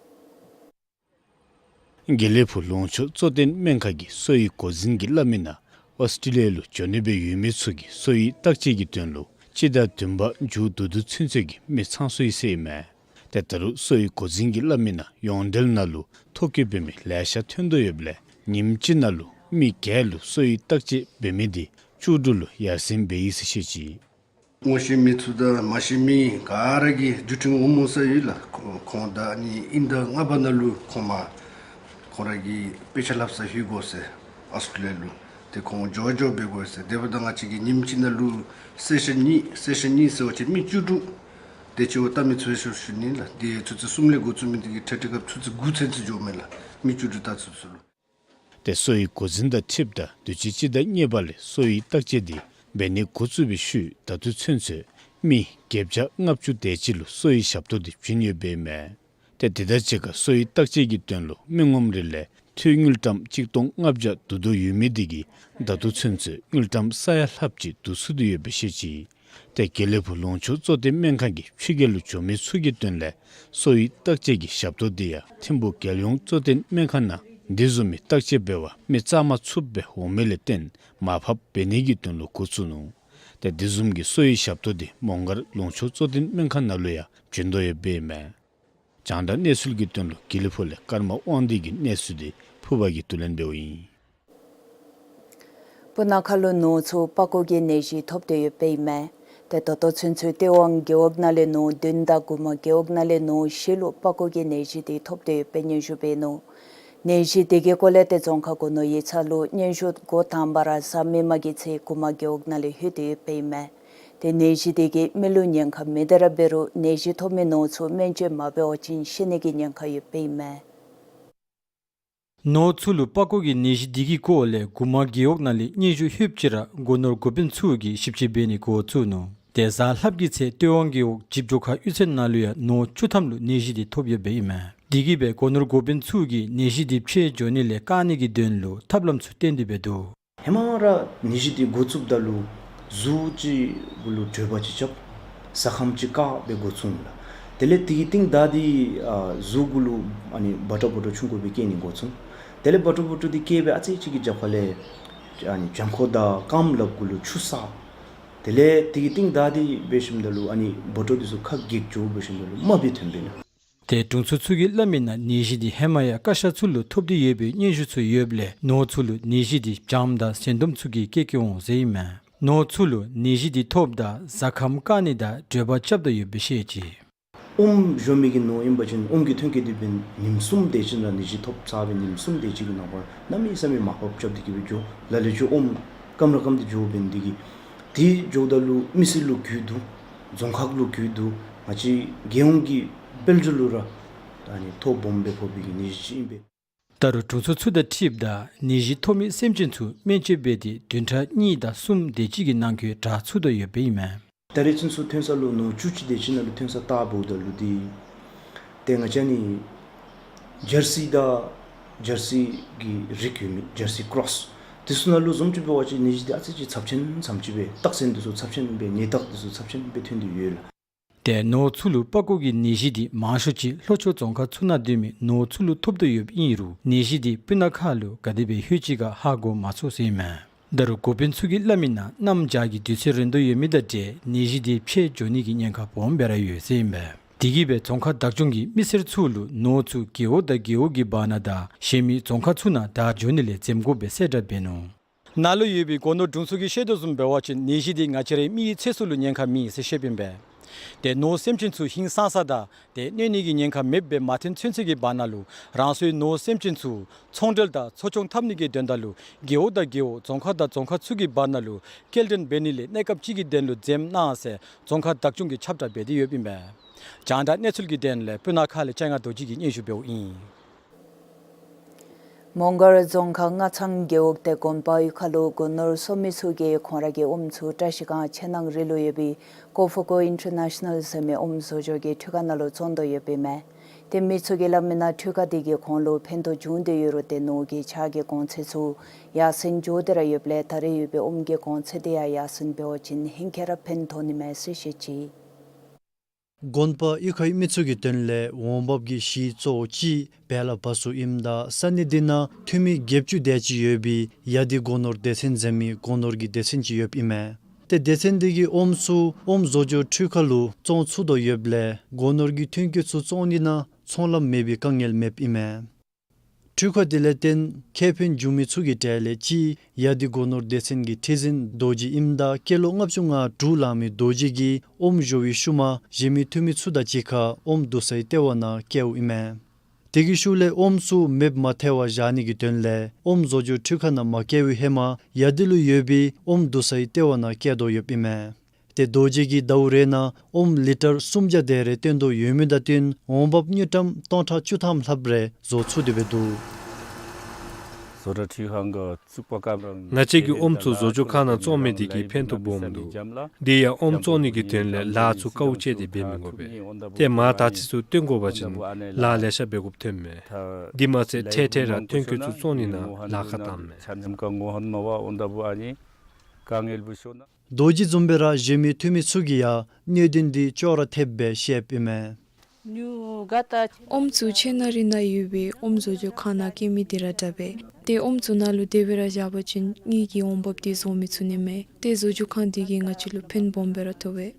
དགེ་ལེགས་ཕུག་ལུང་ཕྱོགས་གཙོ་བསྟེན་སྨན་ཁང་གི་གསོ་བའི་འགོ་འཛིན་གྱིས་སླབ་མི་ནང་ཨོསི་ཊེ་ལི་ཡ་ལུ་འགྱོ་ནི་སྦེ་ཡོད་མི་ཚུ་གིས་གསོ་བའི་བརྟག་དཔྱད་ཀྱི་དོན་ལུ་སྤྱི་ཟླ་བདུན་པ་མཇུག་བསྡུ་བསྡུ་ཚུན་ཚོད་ཀྱི་མི་ཚང་སོ་ཡི་ཟེར་ཨིན་མས། ཏེ་ད་རུང་གསོ་བའི་འགོ་འཛིན་གྱིས་སླབ་མི་ནང་ཡོངས་འབྲེལ་ནང་ལུ་ཐོ་བཀོད་འབད་མི་ལེ་ཤ་ཐོན་དོ་ཡོདཔ་ལས་ཉིནམ་གཅིག་ནང་ལུ་མི་བརྒྱད་ལུ་གསོ་བའི་བརྟག་དཔྱད་འབད་མི་འདི་བཅུ་དྲུག་ལུ་ཡར་སེང་འབད་ཡི་ཟེར་བཤད་ཅི། ངོ་ཤེས་མི་ཚུ་དང་མ་ཤེས་མི་ག་ར་གིས་བརྒྱུད་འཕྲིན་འོང་སྨོ་ཟེར་ཡོད་ལགས། ཁོང་ཁོང་ད་ནི་དབྱིན་ཟླ་ལྔ་པ་ནང་ལུ་ཁོང་མ་ཁོང་ར་གི་དཔེ་ཆ་ལྷབ་སར་ལྷོད་དགོ་ཟེར་ཨོསི་ཊེ་ལི་ཡ་ལུ། ཏེ་ཁོང་འགྱོ་འགྱོ་འབད་དགོ་ཟེར། དེ་འབདཝ་ད་ང་བཅས་ཀྱིས་ཉིནམ་གཅིག་ནང་ལུ་སེ་ཤན་གཉིས་སེ་ཤན་གཉིས་ཟེར་བ་ཅིན་མི་བཅུ་དྲུག་དེ་ཅིག་བལྟ་མི་ཚུ་ཡང་ཤོར་ཤོར་ནི་ལགས། དེ་ཚུན་ཚོད་གསུམ་ལས་འགོ་བཙུགས་མི་དེ་གིས་ཁྲ་ཁྲིག་སྐབས་ཚུན་ཚོད་དགུ་ཚུན་ཚོད་འགྱོཝ་མས་ལགས། མི་བཅུ་དྲུག་བལྟ་ཚུགས་ཚུགས་ལུ། ཏེ་གསོ་བའི་འགོ་འཛིན་དང་འཁྲིལཝ་ད་དུས་ཅི་སྤྱི་ཟླ་གཉིས་པ་ལས་གསོ་བའི་བརྟག་དཔྱད་འདི་འབད་ནི་འགོ་བཙུགས་པའི་ཤུལ་ད་ལྟོ་ཚུན་ཚོད་མི་བརྒྱད་བརྒྱ་ལྔ་བཅུ་དེ་ཅིག་ལུ་གསོ་བའི་ཞབས་ཏོག་འདི་བྱིན་ཡོདཔ་ཨིན་མས། ཏེ་དེ་དང་གཅིག་ཁར་གསོ་བའི་བརྟག་དཔྱད་ཀྱི་དོན་ལུ་མི་ངོམ་རེ་ལས་འཐུས་དངུལ་ཀྲམ་གཅིག་སྟོང་ལྔ་བརྒྱ་བསྡུ་དོ་ཡོད་མི་འདི་གིས་ད་ལྟོ་ཚུན་ཚོད་དངུལ་ཀྲམ་ས་ཡ་ལྷགཔ་ཅིག་བསྡུ་ཚུགས་ཏེ་ཡོདཔ་སྦེ་བཤད་ཅི། ཏེ་དགེ་ལེགས་ཕུག་ལུང་ཕྱོགས་གཙོ་བསྟེན་སྨན་ཁང་གི་ཕྱི་རྒྱལ་ལུ་འགྱོ་མི་ཚུ་གི་དོན་ལས་གསོ་བའི་བརྟག་དཔྱད་ཀྱི་ཞབས་ཏོག་འདི་ཡང་ཐིམ་ཕུག་རྒྱལ་ཡོངས་གཙོ་བསྟེན་སྨན་ཁང་ནང་འདི་བཟུམ་མའི་བརྟག་དཔྱད་འབད་བར་མི་རྩ་མ་ཚུགསཔ་སྦེ་འོང་མི་ལས་བརྟེན་མར་ཕབ་འབད་ནི་གི་དོན་ལུ་འགོ་བཙུགས་ནུག། ཏེ་འདི་བཟུམ་གྱི་གསོ་བའི་ཞབས་ཏོག་འདི་མོང་སྒར་ལུང་ཕྱོགས་གཙོ་བསྟེན་སྨན་ཁང་ནང་ལུ་ཡང་བྱིན་དོ་ཡོདཔ་ཨིན་མས། རྒྱང་བསྒྲགས་གནས་ཚུལ་གྱི་དོན་ལུ་དགེ་ལེགས་ཕུག་ལས་ཀརྨ་དབང་འདུས་ཀྱི་གནས་ཚུལ་འདི་ཕུར་པ་གིས་བསྡུ་ལེན་འབདཝ་ཨིན། སྤུ་ན་ཁ་ལུ་ནོར་ཚུ་པགས་ཀོ་གི་ནད་གཞི་ཐོབ་སྟེ་ཡོདཔ་ཨིན་མས། ཏེ་ད་ལྟོ་ཚུན་ཚོད་སྟོད་དབང་རྒེད་འོག་ནང་ལས་ནོར་བདུན་དང་དགུ་མ་རྒེད་འོག་ནང་ལས་ནོར་བཞི་ལུ་པགས་ཀོ་གི་ནད་གཞི་འདི་ཐོབ་སྟེ་ཡོདཔ་སྦེ་སྙན་ཞུ་འབད་ནུག། ནད་གཞི་འདི་གི་སྐོར་ལས་ཏེ་རྫོང་ཁག་སྒོ་ནོར་ཡིག་ཚང་ལུ་སྙན་ཞུ་འགོ་དང་པ་ར་གཟའ་མིག་དམར་གྱི་ཚེ་དགུ་མ་རྒེད་འོག་ནང་ལས་ལྷོད་དེ་ཡོདཔ་ཨིན་མས། ཏེ་ནད་གཞི་འདི་གིས་མི་ལུ་ཉེན་ཁ་མེད་དེ་ར་འབད་རུང་ནད་གཞི་ཐོབ་མི་ནོར་ཚུ་སྨན་བཅོས་མ་འབད་བ་ཅིན་ཤི་ནི་གི་ཉེན་ཁ་ཡོདཔ་ཨིན་མས། ནོར་ཚུ་ལུ་པགས་ཀོ་གི་ནད་གཞི་འདི་གི་སྐོར་ལས་དགུ་མ་རྒེད་འོག་ནང་ལས་སྙན་ཞུ་ལྷོདཔ་ཅིག་ར་སྒོ་ནོར་འགོ་དཔོན་ཚུ་གིས་ཞིབ་དཔྱད་འབད་ནི་འགོ་བཙུགས་ནུག། ཏེ་གཟའ་ལྷགཔ་གི་ཚེ་སྟོད་དབང་རྒེད་འོག་འཇིབ་གྲོང་ཁ་གཡུས་ཚན་ནང་ལུ་ཡང་ནོར་བཅུ་ཐམ་ལུ་ནད་གཞི་འདི་ཐོབ་ཡོདཔ་ཨིན་མས། འདི་གིས་སྦེ་སྒོ་ནོར་འགོ་དཔོན་ཚུ་གིས་ནད་གཞི་འདི་ཕྱེད་འགྱོ་ནི་ལས་བཀག་ནི་གི་དོན་ལུ་ཐབས་ལམ་ཚུ་བཏོན་ཏེ་འབད་དོ། ཧེ་མ་ར་ནད་གཞི་འདི་འགོ་བཙུགསཔ་ད་ལུ་གཟུགས་ཅིག་གུ་ལུ་དྲོད་འབར་ཅིག་རྐྱབ། གཟའ་ཁམས་ཅིག་བཀག་སྦེ་འགོ་བཙུགས་ལགས། དེ་ལས་དེ་གི་རྟིང་བདའ་སྟེ་ཨ་གཟུགས་གུ་ལུ་ཨ་ནི་བ་ཏྲ་བུ་ཏྲ་ཆུང་ཀུ་སྦེ་སྐྱེ་ནི་འགོ་བཙུགས། དེ་ལས་བ་ཏྲ་བུ་ཏྲ་འདི་སྐྱེ་སྦེ་ཨ་ཙི་ཅིག་གི་རྒྱབ་ཁ་ལས་ཨ་ནི་བྱང་ཁོག་དང་རྐངམ་ལགཔ་གུ་ལུ་ཆུ་བསགས། དེ་ལས་དེ་གི་རྟིང་བདའ་སྟེ་འབད་ཞིནམ་ད་ལུ་ཨ་ནི་བ་ཏྲ་འདི་ཚུ་ཁ་གྱེས་འགྱོ་འབད་ཞིནམ་ད་ལུ་རྨ་སྦེ་ཐོན་པས་ལགས། ཏེ་དྲུང་འཚོ་ཚུ་གིས་སླབ་མི་ནང་ནད་གཞི་འདི་ཧེ་མ་ཡང་ཀ་ཤ་ཚུ་ལུ་ཐོབ་སྟེ་ཡོད་པའི་སྙན་ཞུ་ཚུ་ཡོདཔ་ལས་ནོར་ཚུ་ལུ་ནད་གཞི་འདི་སྦྱངམ་དང་ཟན་དུམ་ཚུ་གིས་བཀལ་བཀལཝ་འོང་ཟེར་ཨིན་མས། ནོར་ཚུ་ལུ་ནད་གཞི་འདི་ཐོབ་ད་གཟའ་ཁམས་བཀག་ནི་དང་དྲོད་འབར་རྐྱབ་ད་ཡོདཔ་སྦེ་བཤད་ཅི། ཨོམ་བཞོ་མི་གི་ནོར་ཨིན་པ་ཅིན་ཨོམ་གྱི་ཐོན་སྐྱེད་འདི་འབདན་ཉིནམ་གསུམ་དེ་ཅིག་ནང་ནད་གཞི་ཐོབ་ཚར་བའི་ཉིནམ་གསུམ་དེ་ཅིག་གི་ནང་འཁོད་གནམ་མེད་ས་མེད་མར་ཕབ་རྐྱབ་སྟེ་གི་སྦེ་འགྱོ། ལ་ལུ་ཅིག་ཨོམ་སྐམ་ར་སྐམ་སྟེ་འགྱོཝ་འབད་ནི་འདི་གིས་དེ་འགྱོཝ་ད་ལུ་མི་སེར་ལུ་རྒུད་འདུག། རྫོང་ཁག་ལུ་རྒུད་འདུག། ང་བཅས་རྒྱལ་ཡོངས་ཀྱི་དཔལ་འབྱོར་ལུ་ར་ཨ་ནི་ཐོ་སྦོམ་སྦེ་ཕོག་པའི་གི་ནད་གཞི་ཅིག་ཨིན་པས། ད་རུང་དྲུང་འཚོ་ཚུ་དང་འཁྲིལཝ་ད་ནད་གཞི་ཐོབ་མི་སེམས་ཅན་ཚུ་སྨན་བཅོས་འབད་དེ་བདུན་ཕྲག་གཉིས་དང་གསུམ་དེ་ཅིག་གི་ནང་འཁོད་དྲག་ཚུགས་ད་ཡོདཔ་ཨིན་མས། ད་རེས་ཚུན་ཚོད་ཐོན་ས་ལུ་ནོར་བཅུ་གཅིག་དེ་ཅིག་ནང་ལུ་ཐོན་ས་བལྟཝ་ད་ལུ་འདི་ཏེ་ང་བཅས་ནི་ཇར་སི་དང་ཇར་སི་གི་རིགས་ཡོད་མི་ཇར་སི་ཀོརོསི་དེ་ཚུ་ནང་ལུ་བཟུམ་ཅིག་འབད་བ་ཅིན་ནད་གཞི་འདི་ཨ་ཙི་ཅིག་ཚབས་ཆེན་ཙམ་ཅིག་སྦེ་རྟགས་མཚན་དེ་ཚུ་ཚབས་ཆེན་སྦེ་ནད་རྟགས་དེ་ཚུ་ཚབས་ཆེན་སྦེ་ཐོན་ཏེ་ཡོད་ལགས། ཏེ་ནོར་ཚུ་ལུ་པགས་ཀོ་གི་ནད་གཞི་འདི་མང་ཤོས་ཅིག་ལྷོ་ཕྱོགས་རྫོང་ཁག་ཚུ་ནང་སྡོད་མི་ནོར་ཚུ་ལུ་ཐོབ་ད་ཡོདཔ་ཨིན་རུང་ནད་གཞི་འདི་སྤུ་ན་ཁ་ལུ་ག་དེ་སྦེ་ལྷོད་ཅི་ག་ཧ་གོ་མ་ཚུགས་ཟེར་ཨིན་མས། ད་རུང་འགོ་དཔོན་ཚུ་གིས་སླབ་མི་ནང་གནམ་བྱཱར་གྱི་དུས་ཚོད་རན་དོ་ཡོད་མི་དང་འབྲེལ་ནད་གཞི་འདི་ཕྱེད་འགྱོ་ནི་གི་ཉེན་ཁ་སྦོམ་སྦེ་ར་ཡོད་ཟེར་ཨིན་པས། དེ་གིས་སྦེ་རྫོང་ཁག་བདག་སྐྱོང་གིས་མི་སེར་ཚུ་ལུ་ནོར་ཚུ་རྒེད་འོག་དང་རྒེད་འོག་གི་བར་ན་དང་གཞན་མི་རྫོང་ཁག་ཚུ་ནང་བདའ་འགྱོ་ནི་ལས་འཛེམ་དགོ་པའི་གསལ་བསྒྲགས་འབད་ནུག། ནཱ་ལུ་ཡོད་པའི་སྒོ་ནོར་དྲུང་འཚོ་གིས་བཤད་དོ་བཟུམ་འབད་བ་ཅིན་ནད་གཞི་འདི་ང་བཅས་རའི་མི་ཡི་ཚེ་སྲོག་ལུ་ཉེན་ཁ་མེད་ཟེར་བཤདཔ་ཨིན་པས། ཏེ་ནོར་སེམས་ཅན་ཚུ་ཧིང་སངས་ས་དང་ཏེ་གནོད་ནི་གི་ཉེན་ཁ་མེདཔ་སྦེ་མ་ཐོན་ཚུན་ཚོད་ཀྱི་བར་ན་ལུ་རང་སོའི་ནོར་སེམས་ཅན་ཚུ་ཚོང་འབྲེལ་དང་འཚོ་སྐྱོང་འཐབ་ནི་གི་དོན་དག་ལུ་རྒེད་འོག་དང་རྒེད་འོག་རྫོང་ཁག་དང་རྫོང་ཁག་ཚུ་གི་བར་ན་ལུ་སྐྱེལ་འདྲེན་འབད་ནི་ལས་གནས་སྐབས་ཅིག་གི་དོན་ལུ་འཛེམ་གནང་ཟེར་རྫོང་ཁག་བདག་སྐྱོང་གིས་ཁྱབ་བསྒྲགས་འབད་དེ་ཡོདཔ་ཨིན་པས། རྒྱང་བསྒྲགས་གནས་ཚུལ་གྱི་དོན་ལས་སྤུ་ན་ཁ་ལས་སྤྱན་སྔ་རྡོ་རྗེ་གིས་སྙན་ཞུ་འབདཝ་ཨིན། མོང་སྒར་རྫོང་ཁག་སྔ་ཚང་རྒེད་འོག་ཏེ་དགོན་པ་གཡུས་ཁ་ལུ་སྒོ་ནོར་སོ་མི་ཚུ་གིས་ཁོང་ར་གི་ཨོམ་ཚུ་བཀྲ་ཤིས་སྒང་ཆེ་ནང་རི་ལུ་ཡོད་པའི་ཀོ་ཕུ་ཀོ་ཨིན་ཊར་ནེ་ཤ་ནཱལ་ཟེར་མི་ཨོམ་བཟོ་བཟོ་གི་འཕྲུལ་ཁང་ནང་ལུ་བཙོང་དོ་ཡོདཔ་ཨིན་མས། ཏེ་མི་ཚུ་གིས་སླབ་མི་ནང་འཕྲུལ་ཁང་དེ་གིས་ཁོང་ལུ་ཕན་ཐོགས་བྱུང་སྟེ་ཡོད་རུང་ཏེ་ནོར་གྱི་ཆག་གི་གོང་ཚད་ཚུ་ཡར་སེང་འགྱོ་སྟེ་ར་ཡོདཔ་ལས་ད་རེས་ཡོད་པའི་ཨོམ་གྱི་གོང་ཚད་དེ་ཡང་ཡར་སེང་འབད་བ་ཅིན་ཧེང་སྐལ་ར་ཕན་ཐོགས་ནི་མས་ཟེར་བཤད་ཅི། དགོན་པ་གཡུས་ཁའི་མི་ཚུ་གི་དོན་ལས་འོང་འབབ་ཀྱི་གཞི་གཙོ་བོ་ཅིག་བལ་བ་སུ་ཨིནམ་ད་ས་གནས་འདི་ནང་འཐུས་མི་བརྒྱད་ཅུ་དེ་ཅིག་ཡོད་པའི་ཡ་དི་སྒོ་ནོར་སྡེ་ཚན་ཟེར་མི་སྒོ་ནོར་གྱི་སྡེ་ཚན་ཅིག་ཡོདཔ་ཨིན་མས། ཏེ་སྡེ་ཚན་འདི་གིས་ཨོམ་ཚུ་ཨོམ་བཟོ་སྐྱོར་འཕྲུལ་ཁང་ལུ་བཙོང་ཚུགས་དོ་ཡོདཔ་ལས་སྒོ་ནོར་གྱི་ཐོན་སྐྱེད་ཚུ་བཙོང་ནི་ནང་ཚོང་ལམ་མེད་པའི་དཀའ་ངལ་མེདཔ་ཨིན་མས། འཕྲུལ་ཁང་དེ་ལས་བརྟེན་ཁེ་ཕན་བྱུང་མི་ཚུ་གི་གྲས་ལས་གཅིག་ཡ་དི་སྒོ་ནོར་སྡེ་ཚན་གྱི་ཁྲི་འཛིན་རྡོ་རྗེ་ཨིནམ་ད་སྐྱེས་ལོ་ལྔ་བཅུ་ང་དྲུག་ལང་མི་རྡོ་རྗེ་གིས་ཨོམ་བཞོ་བའི་ཤུལ་མ་གཞན་མི་འཐུས་མི་ཚུ་དང་གཅིག་ཁར་ཨོམ་བསྡུ་སའི་ལྟེ་བ་ནང་བསྐྱལཝ་ཨིན་མས། དེ་གི་ཤུལ་ལས་ཨོམ་ཚུ་མེདཔ་མ་ཐལ་བར་བཞག་ནི་གི་དོན་ལས་ཨོམ་བཟོ་སྐྱོར་འཕྲུལ་ཁང་ནང་མ་བསྐྱལ་བའི་ཧེ་མ་ཡ་དི་ལུ་ཡོད་པའི་ཨོམ་བསྡུ་སའི་ལྟེ་བ་ནང་བསྐྱལ་དོ་ཡོདཔ་ཨིན་མས། ཏེ་རྡོ་རྗེ་གིས་ཟླཝ་རེ་ནང་ཨོམ་ལི་ཊར་སུམ་བརྒྱ་དེ་རེ་བཏོན་དོ་ཡོད་མི་དང་བསྟུན་འོང་འབབ་དངུལ་ཀྲམ་སྟོང་ཕྲག་བཅུ་ཐམ་ལྷགཔ་རེ་བཟོ་ཚུགས་ཏེ་འབད་འདུག། བཟོ་གྲྭ་འཕྲུལ་ཁང་གི་བཙུགས་པ་སྐབས་ར་ང་བཅས་ཀྱི་ཨོམ་ཚུ་བཟོ་སྐྱོར་ཁང་ནང་བཙོང་མི་དེ་གིས་ཕན་ཐོགས་སྦོམ་འདུག། དེ་ཡང་ཨོམ་བཙོང་ནི་གི་དོན་ལས་ལཱ་ཚུ་དཀའཝ་སྤྱད་དེ་འབད་མི་དགོ་པས། ཏེ་མར་ད་ཅི་ཚུ་བཏོན་དགོ་པ་ཅིན་ལཱ་ལེ་ཤ་འབད་དགོཔ་ཐོནམ་མས། དེ་མ་ཚད་འཕྲལ་འཕྲལ་ར་ཐོན་སྐྱེད་ཚུ་བཙོང་ནི་ནང་ལཱ་ཁག་བཏངམ་མས། རྡོ་རྗེ་བཟུམ་སྦེ་ར་གཞན་མི་འཐུས་མི་ཚུ་གིས་ཡང་གནད་དོན་འདི་ཅོག་ར་འཐདཔ་སྦེ་བཤདཔ་ཨིན་མས། ཨོམ་ཚུ་ཁྱིམ་ནང་རི་ནང་ཡོད་པའི་ཨོམ་བཟོ་སྐྱོར་ཁང་ནང་བསྐྱལ་མི་དེ་ར་དྲག་པས། ཏེ་ཨོམ་ཚུ་ནང་ལུ་དེ་སྦེ་ར་བཞག་པ་ཅིན་དངུལ་གྱི་འོང་འབབ་དེ་བཟོ་མི་ཚུགས་ནི་མས། ཏེ་བཟོ་སྐྱོར་ཁང་དེ་གིས་ང་བཅས་ལུ་ཕན་སྦོམ་སྦེ་ར་ཐོགས་པས།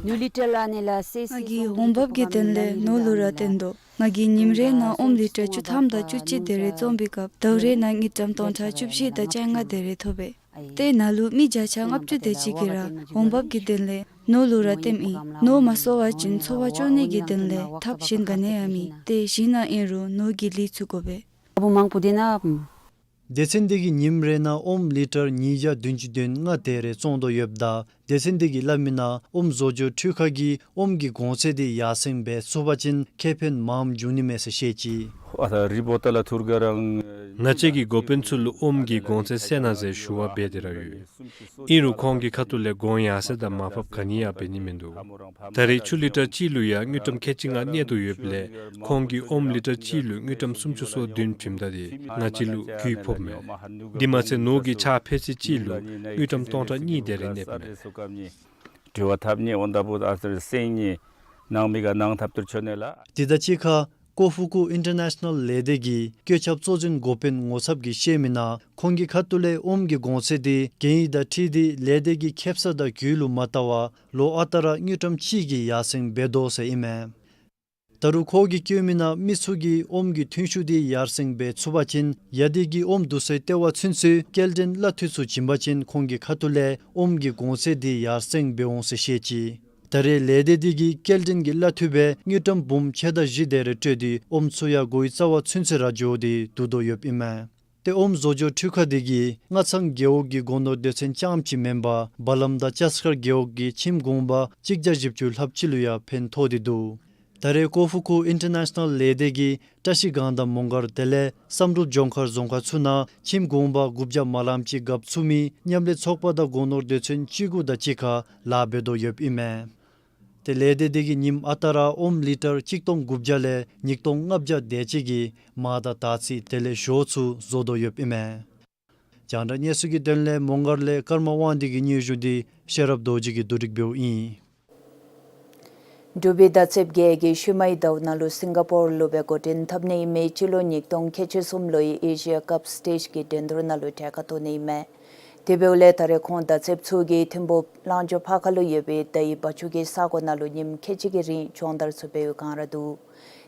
ང་གིས་འོང་འབབ་ཀྱི་དོན་ལས་ནོར་ལུ་ར་བརྟེན་དོ། ང་གིས་ཉིནམ་རེ་ནང་ཨོམ་ལི་ཊར་བཅུ་ཐམ་དང་བཅུ་གཅིག་དེ་རེ་བཙོང་པའི་སྐབས་ཟླཝ་རེ་ནང་དངུལ་ཀྲམ་སྟོང་ཕྲག་བཅུ་བཞི་དང་བཅོ་ལྔ་དེ་རེ་ཐོབ་པས། ཏེ་ནཱ་ལུ་མི་བརྒྱ་ཆ་ལྔ་བཅུ་དེ་ཅིག་གིས་ར་འོང་འབབ་ཀྱི་དོན་ལས་ནོར་ལུ་ར་བརྟེནམ་ཨིན། ནོར་མ་གསོ་བ་ཅིན་འཚོ་བ་སྐྱོང་ནི་གི་དོན་ལས་ཐབས་གཞན་ག་ནི་ཡང་མེད། ཏེ་གཞི་ནང་ཨིན་རུང་ནོར་གྱིས་ལུས་ཚུགས་དགོ་པས། སྡེ་ཚན་དེ་གིས་ཉིནམ་རེ་ནང་ཨོམ་ལི་ཊར་ཉིས་བརྒྱ་བདུན་ཅུ་དོན་ལྔ་དེ་རེ་བཙོང་དོ་ཡོདཔ་ད་སྡེ་ཚན་དེ་གིས་སླབ་མི་ནང་ཨོམ་བཟོ་སྐྱོར་འཕྲུལ་ཁང་གིས་ཨོམ་གྱི་གོང་ཚད་དེ་ཡར་སེང་འབད་ཚུགས་པ་ཅིན་ཁེ་ཕན་མངམ་འབྱུང་ནི་མས་ཟེར་བཤད་ཅི། ང་བཅས་ཀྱིས་འགོ་དཔོན་ཚུ་ལུ་ཨོམ་གྱི་གོང་ཚད་སེལ་གནང་ཟེར་ཞུ་བ་འབད་དེ་ར་ཡོད། ཨིན་རུང་ཁོང་གི་ཁ་ཐུག་ལས་གོང་ཡར་སེང་དང་མར་ཕབ་ག་ནི་ཡང་འབད་ནི་མིན་འདུག། ད་རེས་ཆུ་ལི་ཊར་གཅིག་ལུ་ཡང་དངུལ་ཀྲམ་ཁལ་གཅིག་ལྔ་གནས་དོ་ཡོདཔ་ལས་ཁོང་གིས་ཨོམ་ལི་ཊར་གཅིག་ལུ་དངུལ་ཀྲམ་སུམ་ཅུ་སོ་བདུན་བྱིནམ་ད་དེ་ང་བཅས་ལུ་རྒུད་ཕོགཔ་མས། དེ་མ་ཚད་ནོར་གྱི་ཆག་ཕད་ཚད་གཅིག་ལུ་དངུལ་ཀྲམ་སྟོང་ཕྲག་གཉིས་དེ་རེ་གནསཔ་མས། དེ་དང་གཅིག་ཁར་ཀོ་ཧྥུ་ཀུ་ཨིན་ཊར་ནེ་ཤ་ནལ་ལས་སྡེ་གི་བཀོད་ཁྱབ་གཙོ་འཛིན་འགོ་དཔོན་ངོ་ཚབ་ཀྱིས་བཤད་མི་ནང་ཁོང་གི་ཁ་ཐུག་ལས་ཨོམ་གྱི་གོང་ཚད་དེ་གན་ཡིག་དང་འཁྲིལ་ཏེ་ལས་སྡེ་གི་ཁེ་སང་དང་གུ་ལུ་མ་བལྟ་བར་ལོ་ཨ་རྟག་ར་དངུལ་ཀྲམ་གཅིག་གིས་ཡར་སེང་འབད་དོ་ཟེར་ཨིན་མས། ད་རུང་ཁོ་གིས་བཀོད་མི་ནང་མི་ཚུ་གིས་ཨོམ་གྱི་ཐོན་ཤུགས་དེ་ཡར་སེང་འབད་ཚུགས་པ་ཅིན་ཡ་དི་གི་ཨོམ་བསྡུ་སའི་ལྟེ་བ་ཚུན་ཚོད་སྐྱེལ་འདྲེན་གླ་འཐུས་ཚུ་བྱིན་པ་ཅིན་ཁོང་གི་ཁ་ཐུག་ལས་ཨོམ་གྱི་གོང་ཚད་དེ་ཡར་སེང་འབད་འོང་ཟེར་བཤད་ཅི། ད་རེས་ལས་སྡེ་དེ་གིས་སྐྱེལ་འདྲེན་གྱི་གླ་འཐུས་སྦེ་དངུལ་ཀྲམ་འབུམ་ཕྱེད་དང་བཞི་དེ་རེ་སྤྲོད་དེ་ཨོམ་ཚུ་ཡང་གོའི་རྩ་བ་ཚུན་ཚོད་ར་འགྱོ་སྟེ་བསྡུ་དོ་ཡོདཔ་ཨིན་མས། ཏེ་ཨོམ་བཟོ་སྐྱོར་འཕྲུལ་ཁང་དེ་གིས་སྔ་ཚང་རྒེད་འོག་གི་སྒོ་ནོར་སྡེ་ཚན་རྐྱངམ་ཅིག་མེན་པར་བ་ལམ་དང་ལྕགས་མཁར་རྒེད་འོག་གི་ཁྱིམ་གུང་པ་གཅིག་བརྒྱ་བཞི་བཅུ་ལྷགཔ་ཅིག་ལུ་ཡང་ཕན་ཐོགས་ཏེ་འདུག། ད་རེས་ཀོ་ཧྥུ་ཀུ་ཨིན་ཊར་ནེ་ཤ་ནལ་ལས་སྡེ་གིས་བཀྲ་ཤིས་སྒང་དང་མོང་སྒར་དེ་ལས་བསམ་གྲུབ་ལྗོངས་མཁར་རྫོང་ཁག་ཚུ་ནང་ཁྱིམ་གུང་པ་དགུ་བརྒྱ་མ་ལངམ་ཅིག་རྒཔོ་ཚུགས་མི་མཉམ་ལས་ཚོགས་པ་དང་སྒོ་ནོར་སྡེ་ཚན་བཅུ་དགུ་དང་གཅིག་ཁར་ལཱ་འབད་དོ་ཡོདཔ་ཨིན་མས། ཏེ་ལས་སྡེ་དེ་གིས་ཉིནམ་ཨ་རྟག་ར་ཨོམ་ལི་ཊར་གཅིག་སྟོང་དགུ་བརྒྱ་ལས་ཉིས་སྟོང་ལྔ་བརྒྱ་དེ་ཅིག་གི་མར་དང་དར་ཚིལ་དེ་ལས་ཞོ་ཚུ་བཟོ་དོ་ཡོདཔ་ཨིན་མས། རྒྱང་བསྒྲགས་གནས་ཚུལ་གྱི་དོན་ལས་མོང་སྒར་ལས་ཀརྨ་དབང་འདུས་ཀྱི་སྙན་ཞུ་འདི་ཤེས་རབ་རྡོ་རྗེ་གིས་བསྡུ་སྒྲིག་འབདཝ་ཨིན། འབྲུག་པའི་མདའ་རྩེད་བརྒྱད་ཀྱིས་ཤུལ་མའི་ཟླཝ་ནང་ལུ་སིང་ག་པོར་ལུ་སྦེ་འགོ་འདྲེན་འཐབ་ནི་ཨིན་མི་སྤྱི་ལོ་ཉིས་སྟོང་ཁལ་གཅིག་གསུམ་ལོའི་ཨེ་ཤི་ཡ་ཀབ་སི་ཊེཇ་གི་འགྲན་བསྡུར་ནང་ལུ་གྲལ་ཁར་གཏོགས་ནི་ཨིན་མས། དེ་འབདཝ་ལས་ད་རེས་ཁོང་མདའ་རྩེདཔ་ཚུ་གིས་ཐིམ་ཕུག་གླང་ཇོ་ཕར་ཁ་ལུ་ཡོད་པའི་མདའ་ཡི་བ་ཕྱུགས་ཀྱི་ས་གོ་ནང་ལུ་ཉིནམ་ཁལ་གཅིག་གི་རིང་སྦྱོང་བརྡར་ཚུ་འབད་བའི་བསྒང་ར་འདུག།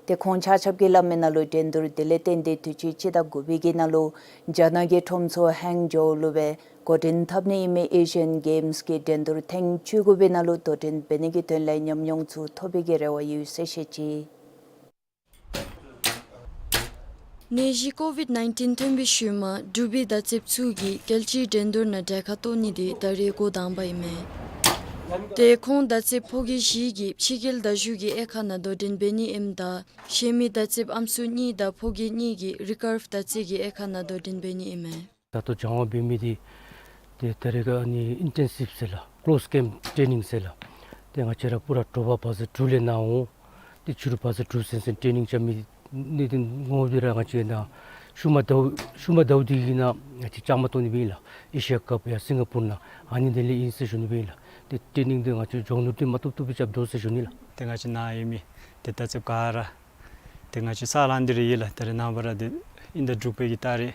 ཏེ་ཁོང་ཆ་ཁྱབ་ཀྱིས་སླབ་མི་ནང་ལུ་འགྲན་བསྡུར་དེ་ལས་བརྟེན་ཏེ་དུས་ཅི་སྤྱི་ཟླ་དགུ་པའི་གི་ནང་ལུ་རྒྱ་ནག་གི་ཁྲོམ་ཚོགས་ཧེང་ཇོའུ་ལུ་སྦེ་འགོ་འདྲེན་འཐབ་ནི་ཨིན་མི་ཨེ་ཤི་ཡན་གེམས་ཀྱི་འགྲན་བསྡུར་ཐེངས་བཅུ་དགུ་པའི་ནང་ལུ་དོ་འགྲན་འབད་ནི་གི་དོན་ལས་ཉམས་མྱོང་ཚུ་ཐོབ་པའི་གི་རེ་བ་ཡོད་ཟེར་བཤད་ཅི། ནད་གཞི་ཀོ་ཝིཌ་ནའིན་ཊིན་ཐོན་པའི་ཤུལ་མ་འབྲུག་པའི་མདའ་རྩེདཔ་ཚུ་གིས་རྒྱལ་སྤྱིའི་འགྲན་བསྡུར་ནང་གྲལ་ཁར་གཏོགས་ནི་དེ་ད་རེས་འགོ་དང་པ་ཨིན་མས། ཏེ་ཁོང་མདའ་རྩེདཔ་ཕོ་སྐྱེས་བཞི་གིས་ཕྱི་རྒྱལ་མདའ་གཞུ་གི་དབྱེ་ཁག་ནང་དོ་འགྲན་འབད་ནི་ཨིནམ་ད་གཞན་མི་མདའ་རྩེདཔ་ཨམ་སྲུ་གཉིས་དང་ཕོ་སྐྱེས་གཉིས་ཀྱིས་རི་ཀརབ་མདའ་རྩེད་ཀྱི་དབྱེ་ཁག་ནང་དོ་འགྲན་འབད་ནི་ཨིན་མས། ད་ལྟོ་སྦྱང་བ་འབད་མི་འདི་ཏེ་ད་རེས་ཀ་ཨ་ནི་ཨིན་ཊེན་སིབ་ཟེར་ལགས། ཀློ་སི་ཀེམཔ་ཊེ་ནིང་ཟེར་ལགས། ཏེ་ང་བཅས་ར་པུ་ར་དྲོ་པ་བ་ཟེར་དྲུག་ལས་ནཱ་འོང་། ཏེ་ཕྱི་རུ་བ་ཟེར་དྲུག་ཚུན་ཚོད་ཊེ་ནིང་རྐྱབ་མི་གནད་དོན་ངོ་མ་འབད་ར་ང་བཅས་ནཱ་ཤུལ་མ་ཟླཝ་ཤུལ་མ་ཟླཝ་འདི་གི་ནང་ང་བཅས་བཅའ་མར་གཏོགས་ནི་སྦེ་ཨིན་ལགས། ཨེ་ཤི་ཡ་ཀབ་ཡར་སིང་ག་པུར་ནང་ཨ་ནི་དེ་ལས་ཨིན་ཟེར་ཞུ་ནི་སྦེ་ཨིན་ལགས། ཏེ་ཊེ་ནིང་འདི་ང་བཅས་མགྱོགས་ནུར་ཏེ་མ་བཏུབ་བཏུབ་སྦེ་རྐྱབ་དོ་ཟེར་ཞུ་ནི་ལགས། ཏེ་ང་བཅས་ནཱ་ཡོད་མི་ཏེ་ད་ཅི་ག་ར་ཏེ་ང་བཅས་ས་གླང་འདི་ར་ཨིན་ལགས། ད་རེས་ནངས་པ་ར་ཏེ་དབྱིན་ཟླ་དྲུག་པའི་གི་ཏ་རིག་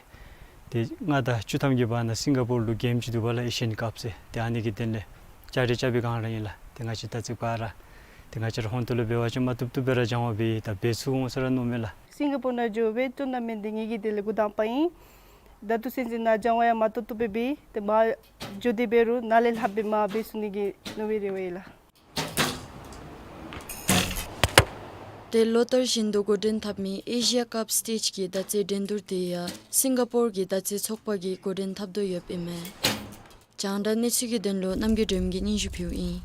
ཏེ་ལྔ་དང་བཅུ་ཐམ་གྱི་བར་ན་སིང་ག་པུར་ལུ་གེམ་ཅིག་འདུག་པ་ལགས། ཨེ་ཤི་ཡན་ཀབ་ཟེར། ཏེ་ཨ་ནི་གི་དོན་ལས་བཅའ་སྒྲིག་རྐྱབ་པའི་སྒང་ར་ཨིན་ལགས། ཏེ་ང་བཅས་ད་ཅི་ག་ར་ཏེ་ང་བཅས་ར་ཧོང་ཏོ་ལུ་འབད་བ་ཅིན་མ་བཏུབ་བཏུབ་སྦེ་ར་སྦྱང་བ་འབད་ད་འབད་ཚུགས་འོང་ཟེར་ར་མནོཝ་མས་ལགས། སིང་ག་པུར་ནང་འགྱོ་བའི་ཊུར་ན་མེནཊ་འདི་ངེ་གི་དོན་ལས་འགོ་དང་པ་ཨིན། ད་ལྟོ་ཚུན་ཚོད་ནཱ་སྦྱང་བ་ཡང་མ་བཏུབ་བཏུབ་སྦེ་འབད། ཏེ་མར་འགྱོ་སྟེ་འབད་རུང་ནཱ་ལས་ལྷགཔ་སྦེ་མར་འབད་ཚུགས་ནི་གི་མནོ་བའི་རེ་བ་ཡོད་ལགས། ཏེ་ལོ་ལྟར་བཞིན་དུ་འགོ་འདྲེན་འཐབ་མི་ཨེ་ཤི་ཡ་ཀབ་སི་ཊེཇ་གི་མདའ་རྩེད་འགྲན་བསྡུར་དེ་ཡང་སིང་ག་པུར་གྱི་མདའ་རྩེད་ཚོགས་པ་གིས་འགོ་འདྲེན་འཐབ་དོ་ཡོདཔ་ཨིན་མས། རྒྱང་བསྒྲགས་གནས་ཚུལ་གྱི་དོན་ལུ་རྣམ་རྒྱལ་སྒྲོལ་མ་གིས་སྙན་ཞུ་ཕུལཝ་ཨིན།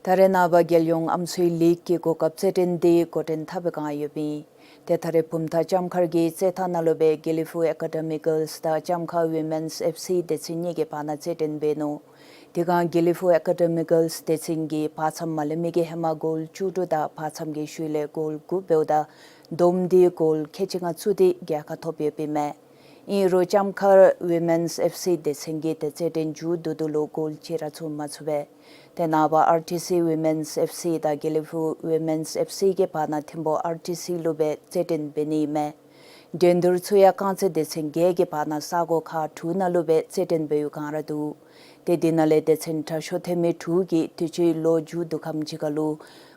ད་རེས་ནངས་པ་རྒྱལ་ཡོངས་ཨམ་སྲུའི་ལིག་གི་གོ་སྐབས་རྩེད་འགྲན་འདི་འགོ་འདྲེན་འཐབ་པའི་སྒང་ཡོདཔ་ཨིན། ཏེ་ད་རེས་བུམ་ཐང་ལྕམ་མཁར་གྱི་རྩེད་ཐང་ནང་ལུ་སྦེ་དགེ་ལེགས་ཕུག་ཨེ་ཀ་ཌེ་མི་གརལསི་དང་ལྕམ་མཁར་ཝི་མེནསི་ཨེཕ་སི་སྡེ་ཚན་གཉིས་ཀྱི་བར་ན་རྩེད་འགྲན་འབད་ནུག། དེ་སྒང་དགེ་ལེགས་ཕུག་ཨེ་ཀ་ཌེ་མི་གརལསི་སྡེ་ཚན་གྱིས་བར་མཚམས་མ་ལེན་མི་གི་ཧེ་མ་གོལ་བཅུ་དྲུག་དང་བར་མཚམས་ཀྱི་ཤུལ་ལས་གོལ་དགུ་འབདཝ་ད་བསྡོམས་ཏེ་གོལ་ཁལ་གཅིག་ལྔ་བཙུགས་ཏེ་རྒྱལ་ཁ་ཐོབ་ཡོདཔ་ཨིན་མས། ཨིན་རུང་ལྕམ་མཁར་ཝི་མེནསི་ཨེཕ་སི་སྡེ་ཚན་གྱིས་ཏེ་རྩེད་འགྲན་མཇུག་བསྡུ་ད་ལུ་གོལ་གཅིག་ར་བཙུགས་མ་ཚུགས་པས། ཏེ་ནངས་པ་ཨར་ཊི་སི་ཝི་མེནསི་ཨེཕ་སི་དང་དགེ་ལེགས་ཕུག་ཝི་མེནསི་ཨེཕ་སི་གི་བར་ན་ཐིམ་ཕུག་ཨར་ཊི་སི་ལུ་སྦེ་རྩེད་འགྲན་འབད་ནི་ཨིན་མས། འགྲན་བསྡུར་ཚུ་ཡང་རྐང་རྩེད་སྡེ་ཚན་བརྒྱད་ཀྱི་བར་ན་ས་གོ་ཁག་དྲུག་ནང་ལུ་སྦེ་རྩེད་འགྲན་འབད་བའི་སྒང་ར་འདུག། ཏེ་དེ་ནང་ལས་སྡེ་ཚན་དྲག་ཤོས་ཐོན་མི་དྲུག་གིས་དུས་ཅི་ལོ་མཇུག་བསྡུ་ཁམས་ཅིག་ཁར་ལུ་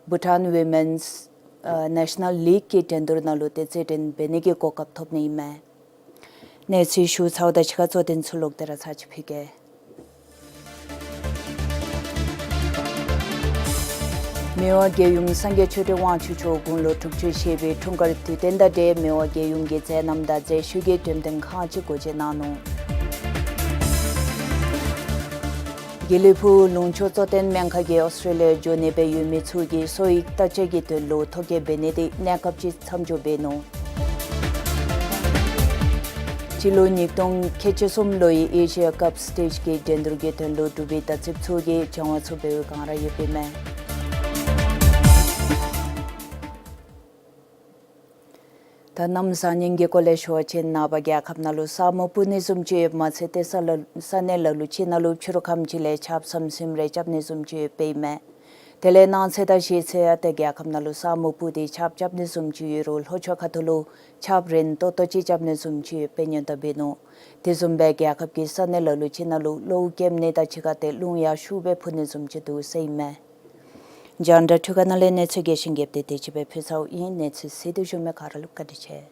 བྷུ་ཊཱན་ཝི་མེནསི་ཨ་ནེ་ཤ་ནཱལ་ལིག་གི་འགྲན་བསྡུར་ནང་ལུ་ཏེ་རྩེད་འགྲན་འབད་ནི་གི་གོ་སྐབས་ཐོབ་ནི་ཨིན་མས། གནས་ཚུལ་ཞུ་ཚརཝ་དང་གཅིག་ཁར་གཙོ་དོན་ཚུ་ལོག་སྟེ་ར་ཚར་གཅིག་ཕུལ་གེ། མི་དབང་རྒྱལ་ཡུམ་སངས་རྒྱས་ཆོས་སྒྲོན་དབང་ཕྱུག་མཆོག་དགུང་ལོ་དྲུག་ཅུ་བཞེས་པའི་འཁྲུངས་སྐར་དུས་སྟོན་དང་འབྲེལ་མི་དབང་རྒྱལ་ཡུམ་གྱི་མཛད་རྣམ་དང་མཛད་ཤུལ་གྱི་འགྲེམས་སྟོན་ཁང་ཅིག་སྒོ་འབྱེད་གནང་ནུག། དགེ་ལེགས་ཕུག་ལུང་ཕྱོགས་གཙོ་བསྟེན་སྨན་ཁང་གིས་ཨོསི་ཊེ་ལི་ཡ་འགྱོ་ནི་སྦེ་ཡོད་མི་ཚུ་གི་གསོ་བའི་བརྟག་དཔྱད་ཀྱི་དོན་ལུ་ཐོ་བཀོད་འབད་ནི་དེ་གནས་སྐབས་ཅིག་མཚམས་འཇོག་འབད་ནུག། སྤྱི་ལོ་ཉིས་སྟོང་ཁལ་གཅིག་གསུམ་ལོའི་ཨེ་ཤི་ཡ་ཀབ་སི་ཊེཇ་གྱི་འགྲན་བསྡུར་གྱི་དོན་ལུ་འབྲུག་པའི་མདའ་རྩེདཔ་ཚུ་གིས་སྦྱང་བ་ཚུ་འབད་བའི་སྒང་ར་ཡོདཔ་ཨིན་མས། ད་གནམ་བཟང་ངན་གྱི་སྐོར་ལས་ཞུ་བ་ཅིན་ནངས་པ་རྒྱལ་ཁབ་ནང་ལུ་ས་སྨུག་སྤུབ་ནི་བཟུམ་ཅིག་ཡོདཔ་མ་ཚད་ཏེ་ས་ལ་ས་གནས་ལ་ལུ་ཅིག་ནང་ལུ་ཕྱི་རུ་ཁམས་ཅིག་ལས་ཆརཔ་ཟམ་ཟིམ་རེ་རྐྱབ་ནི་བཟུམ་ཅིག་ཡོདཔ་ཨིན་མས། དེ་ལས་གནངས་ཚེ་དང་གཞེས་ཚེ་ཡང་ཏེ་རྒྱལ་ཁབ་ནང་ལུ་ས་སྨུག་སྤུབ་སྟེ་ཆརཔ་རྐྱབ་ནི་བཟུམ་ཅིག་ཡོད་རུང་ལྷོ་ཕྱོགས་ཁ་ཐུག་ལུ་ཆརཔ་རན་ཏོག་ཏོ་ཅིག་རྐྱབ་ནི་བཟུམ་ཅིག་ཡོདཔ་སྦེ་སྔོན་བརྡ་འབད་ནུག། དེ་བཟུམ་སྦེ་རྒྱལ་ཁབ་ཀྱི་ས་གནས་ལ་ལུ་ཅིག་ནང་ལུ་གློཝ་རྐྱབ་ནི་དང་གཅིག་ཁར་ཏེ་རླུང་ཡང་ཤུགས་སྦེ་འཕུ་ནི་བཟུམ་ཅིག་འདུག་ཟེར་ཨིན་མས། རྒྱང་བསྒྲགས་འཕྲུལ་ཁང་ནང་ལས་གནས་ཚུལ་རྒྱས་ཤིང་རྒྱསཔ་དེ་དེ་ཅིག་སྦེ་ཕུལ་ཚརཝ་ཨིན། གནས་ཚུལ་གཟིགས་ཏེ་བཞུགས་མི་ག་ར་ལུ་བཀའ་དྲིན་ཆེ།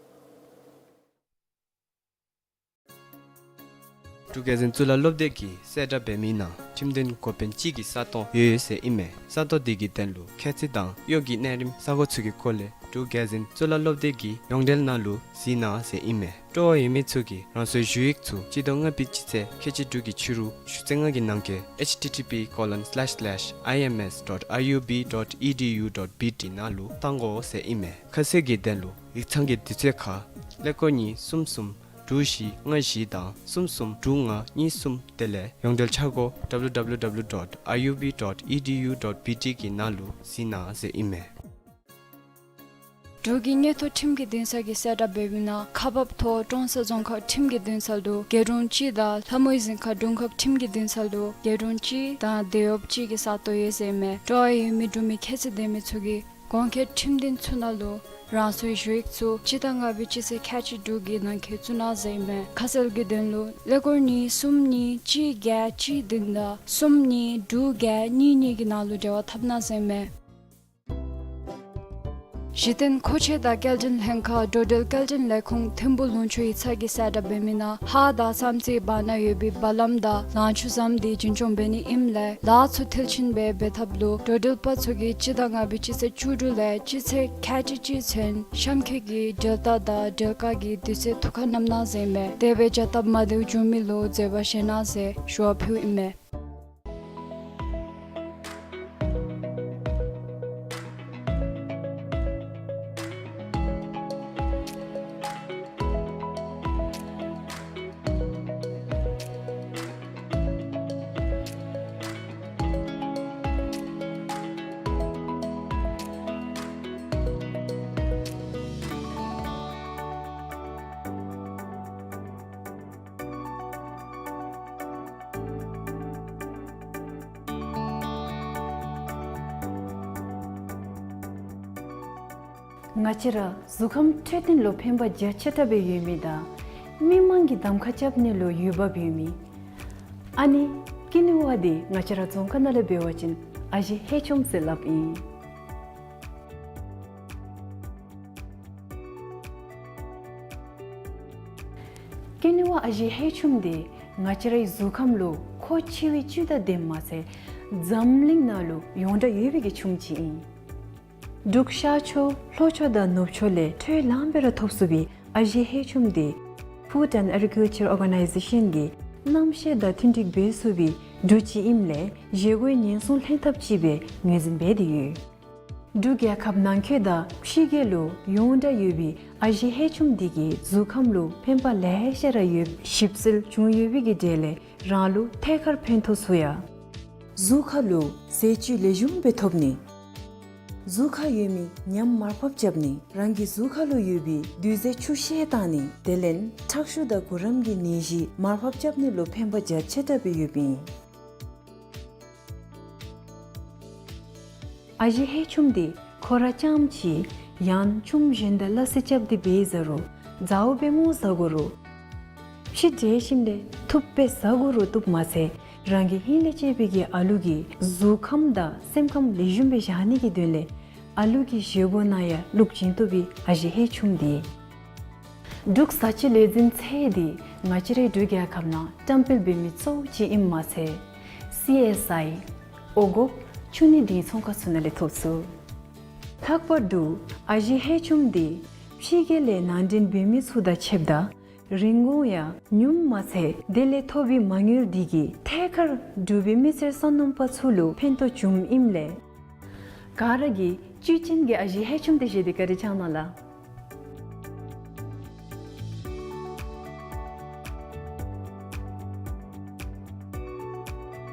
འབྲུག་གི་རྒྱལ་ཡོངས་གཙུག་ལག་སློབ་སྡེ་གིས་གསལ་བསྒྲགས་འབད་མི་ནང་ཁྲིམས་དོན་འགོ་དཔོན་གཅིག་གི་ས་སྟོང་ཡོད་ཡོད་ཟེར་ཨིན་མས། ས་སྟོང་དེ་གི་དོན་ལུ་ཁྱད་ཚད་དང་གཡོག་གི་གནས་རིམ་ས་གོ་ཚུ་གི་སྐོར་ལས་འབྲུག་གི་རྒྱལ་ཡོངས་གཙུག་ལག་སློབ་སྡེ་གི་ཡོངས་འབྲེལ་ནང་ལུ་གཟིགས་གནང་ཟེར་ཨིན་མས། སྤྲོ་བ་ཡོད་མི་ཚུ་གིས་རང་སོའི་ཞུ་ཡིག་ཚུ་སྤྱི་ཟླ་ལྔ་པའི་སྤྱི་ཚེས་ཁལ་གཅིག་དྲུག་གི་ཕྱི་རུ་ཞུ་ཚིག་ལྔ་གི་ནང་འཁོད་H T T P colon slash slash I M S dot I U B dot E D U dot B T ནང་ལུ་བཏང་དགོ་ཟེར་ཨིན་མས། ཁ་གསལ་གྱི་དོན་ལུ་ཡིག་ཚང་གི་དུས་ཚོད་ཁར་ཀླད་ཀོར་གཉིས་གསུམ་གསུམ་དྲུག་བཞི་ལྔ་བཞི་དང་གསུམ་གསུམ་དྲུག་ལྔ་གཉིས་གསུམ་དེ་ལས་ཡོངས་འབྲེལ་འཆར་སྒོ་W W W dot I U B dot E D U dot B T གི་ནང་ལུ་གཟིགས་གནང་ཟེར་ཨིན་མས། འབྲུག་གི་མངོན་མཐོ་ཁྲིམས་ཀྱི་འདུན་ས་གིས་གསལ་བསྒྲགས་འབད་མི་ནང་ཁག་འབག་ཐོག་ཀྲོང་གསར་རྫོང་ཁག་ཁྲིམས་ཀྱི་འདུན་ས་ལུ་རྒྱལ་གྲོང་གཅིག་དང་ལྷ་མོའི་གཟིམ་ཁང་དྲུང་ཁག་ཁྲིམས་ཀྱི་འདུན་ས་ལུ་རྒྱལ་གྲོང་གཅིག་དང་སྡེ་བ་གཅིག་གི་ས་སྟོང་ཡོད་ཟེར་ཨིན་མས། སྤྲོ་བ་ཡོད་མི་འབྲུག་མི་ཁྱད་ཚད་ལྡན་མི་ཚུ་གིས་གོང་འཁོད་ཁྲིམས་འདུན་ཚུ་ནང་ལུ་རང་སོའི་ཞུ་ཡིག་ཚུ་སྤྱི་ཟླ་ལྔ་པའི་སྤྱི་ཚེས་ཁལ་གཅིག་དྲུག་གི་ནང་འཁོད་བཙུགས་གནང་ཟེར་ཨིན་མས། ཁ་གསལ་གྱི་དོན་ལུ་ཀླད་ཀོར་གཉིས་གསུམ་གཉིས་གཅིག་བརྒྱད་གཅིག་བདུན་དང་གསུམ་གཉིས་དྲུག་བརྒྱད་གཉིས་གཉིས་ཀྱི་ནང་ལུ་འབྲེལ་བ་འཐབ་གནང་ཟེར་ཨིན་མས། གཞི་རྟེན་མཁོ་ཆས་དང་སྐྱེལ་འདྲེན་ལྷན་ཁག་འགྲོ་འགྲུལ་སྐྱེལ་འདྲེན་ལས་ཁུངས་ཐིམ་ཕུག་ལུང་ཕྱོགས་ཡིག་ཚང་གིས་གསལ་བསྒྲགས་འབད་མི་ནང་ཧཱ་དང་བསམ་རྩེའི་བར་ན་ཡོད་པའི་སྦ་ལམ་དང་ལང་ཕྱུགས་ཟམ་དེ་རྒྱུན་སྐྱོང་འབད་ནི་ཨིནམ་ལས་ལཱ་ཚུ་མཐིལ་ཕྱིན་སྦེ་འབད་ཐབས་ལུ་འགྲོ་འགྲུལ་པ་ཚུ་གིས་སྤྱི་ཟླ་ལྔ་པའི་སྤྱི་ཚེས་བཅུ་དྲུག་ལས་སྤྱི་ཚེས་ཁལ་གཅིག་གཅིག་ཚུན་གཤམ་འཁོད་ཀྱི་འགྲུལ་རྟ་དང་འགྲུལ་བཀག་གི་དུས་ཚོད་ཐུགས་ཁར་བསྣམ་གནང་ཟེར་ཨིན་མས། དེ་སྦེ་བྱ་སྟབས་མ་བདེཝ་བྱུང་མི་ལུ་འཛེམ་པ་བཞེས་གནང་ཟེར་ཞུ་བ་ཕུལཝ་ཨིན་མས། ང་བཅས་ར་གཟུགས་ཁམས་འཕྲོད་བསྟེན་ལུ་ཕན་པ་རྒྱ་ཆེ་དྲགས་སྦེ་ཡོད་མི་དང་མི་མང་གིས་གདམ་ཁ་རྐྱབ་ནི་ལུ་འོས་འབབ་ཡོད་མི་ཨ་ནི་ཀེ་ནི་ཝ་འདི་ང་བཅས་ར་རྫོང་ཁ་ནང་ལས་འབད་བ་ཅིན་ཨ་ཞེ་ཧེ་ཆུམ་ཟེར་སླབ་ཨིན། ཀེ་ནི་ཝ་ཨ་ཞེ་ཧེ་ཆུམ་འདི་ང་བཅས་རའི་གཟུགས་ཁམས་ལུ་མཁོ་ཆེ་བའི་བཅུད་དང་ལྡནམ་མ་ཚད་འཛམ་གླིང་ནང་ལུ་ཡོངས་གྲགས་ཡོད་པའི་གི་ཆུམ་ཅིག་ཨིན། འབྲུག་ཤར་ཕྱོགས་ལྷོ་ཕྱོགས་དང་ནུབ་ཕྱོགས་ལས་འཕྲོ་ལངམ་སྦེ་ར་ཐོབ་ཚུགས་པའི་ཨ་ཞེ་ཧེ་ཆུམ་འདི་Food and Agriculture Organization གིས་གནམ་གཤིས་དང་མཐུན་འགྲིག་འབད་ཚུགས་པའི་འབྲུ་ཅིག་ཨིནམ་ལས་བཞེས་སྒོའི་ཉེན་སྲུང་ལྷན་ཐབས་ཅིག་སྦེ་ངོས་འཛིན་འབད་དེ་ཡོད། འབྲུག་རྒྱལ་ཁབ་ནང་འཁོད་དང་ཕྱི་རྒྱལ་ལུ་ཡོངས་གྲགས་ཡོད་པའི་ཨ་ཞེ་ཧེ་ཆུམ་འདི་གིས་གཟུགས་ཁམས་ལུ་ཕན་པ་ལེ་ཤ་ར་ཡོདཔ་ཞིབ་འཚོལ་བྱུང་ཡོད་པའི་གི་གྲས་ལས་རང་ལུ་ཐད་ཀར་ཕན་ཐོགས་ཚུགས་ཡ། གཟུགས་ཁ་ལུ་ཟས་བཅུད་ལེགས་ཤོམ་སྦེ་ཐོབ་ནི། གཟུགས་ཁར་ཡོད་མི་ཉམས་མར་ཕབ་རྐྱབ་ནི། རང་གི་གཟུགས་ཁ་ལུ་ཡོད་པའི་རྡུལ་རྫས་ཆུ་བཤལ་བཏང་ནི། དེ་ལས་ཁྲག་ཤུགས་དང་གུ་རམ་གྱི་ནད་གཞི་མར་ཕབ་རྐྱབ་ནི་ལུ་ཕན་པ་རྒྱ་ཆེ་དྲགས་སྦེ་ཡོདཔ་ཨིན། ཨ་ཞེ་ཧེ་ཆུམ་འདི་ཁོ་ར་རྐྱངམ་ཅིག་ཡང་ཆུམ་གཞན་དང་སླ་བསྲེ་རྐྱབ་སྟེ་འབད་ཟ་རུང་ཟཝ་སྦེ་ངོ་ཟ་དགོ་རུང་ཕྱེ་འབྲས་ཞིམ་ལས་འཐུངམ་སྦེ་ཟ་དགོ་རུང་བཏུབ་མ་ཚད་རང་གི་ཧིང་ལས་གཅེས་པའི་གི་ཨ་ལུ་གི་གཟུགས་ཁམས་དང་སེམས་ཁམས་ལེགས་ཤོམ་སྦེ་བཞག་ནི་གི་དོན་ལས་ཨ་ལུ་གི་བཞེས་སྒོ་ནང་ཡང་བླུག་བྱིན་བཏུབ་པའི་ཨ་ཞེ་ཧེ་ཆུམ་འདི། འབྲུག་བཟའ་བཅའི་ལས་འཛིན་ཚད་འདི་ང་བཅས་རའི་འབྲུག་རྒྱལ་ཁབ་ནང་བཀྲམ་སྤེལ་འབད་མི་གཙོ་བོ་ཅིག་ཨིནམ་མ་ཚད་སི་ཨེསི་ཨའི་འོང་འགོག་ཆུ་ནད་འདི་ཚོང་ཁང་ཚུ་ནང་ལས་ཐོབ་ཚུགས། ལྷག་པར་དུ་ཨ་ཞེ་ཧེ་ཆུམ་འདི་ཕྱི་རྒྱལ་ལས་ནང་འདྲེན་འབད་མི་ཚུ་དང་ཕྱདཔ་ད་རིན་གོང་ཡང་ཉུངམ་མ་ཚད་དེ་ལས་ཐོབ་པའི་མ་དངུལ་འདི་གིས་ཐད་ཀར་འབྲུག་པའི་མི་སེར་སོ་ནམ་པ་ཚུ་ལུ་ཕན་ཐོགས་བྱུངམ་ཨིནམ་ལས་ག་ར་གིས་བཅུད་ཅན་གྱི་ཨ་ཞེ་ཧེ་ཆུམ་འདི་བཞེས་ཏེ་བཀའ་དྲིན་བསྐྱང་གནང་ལགས།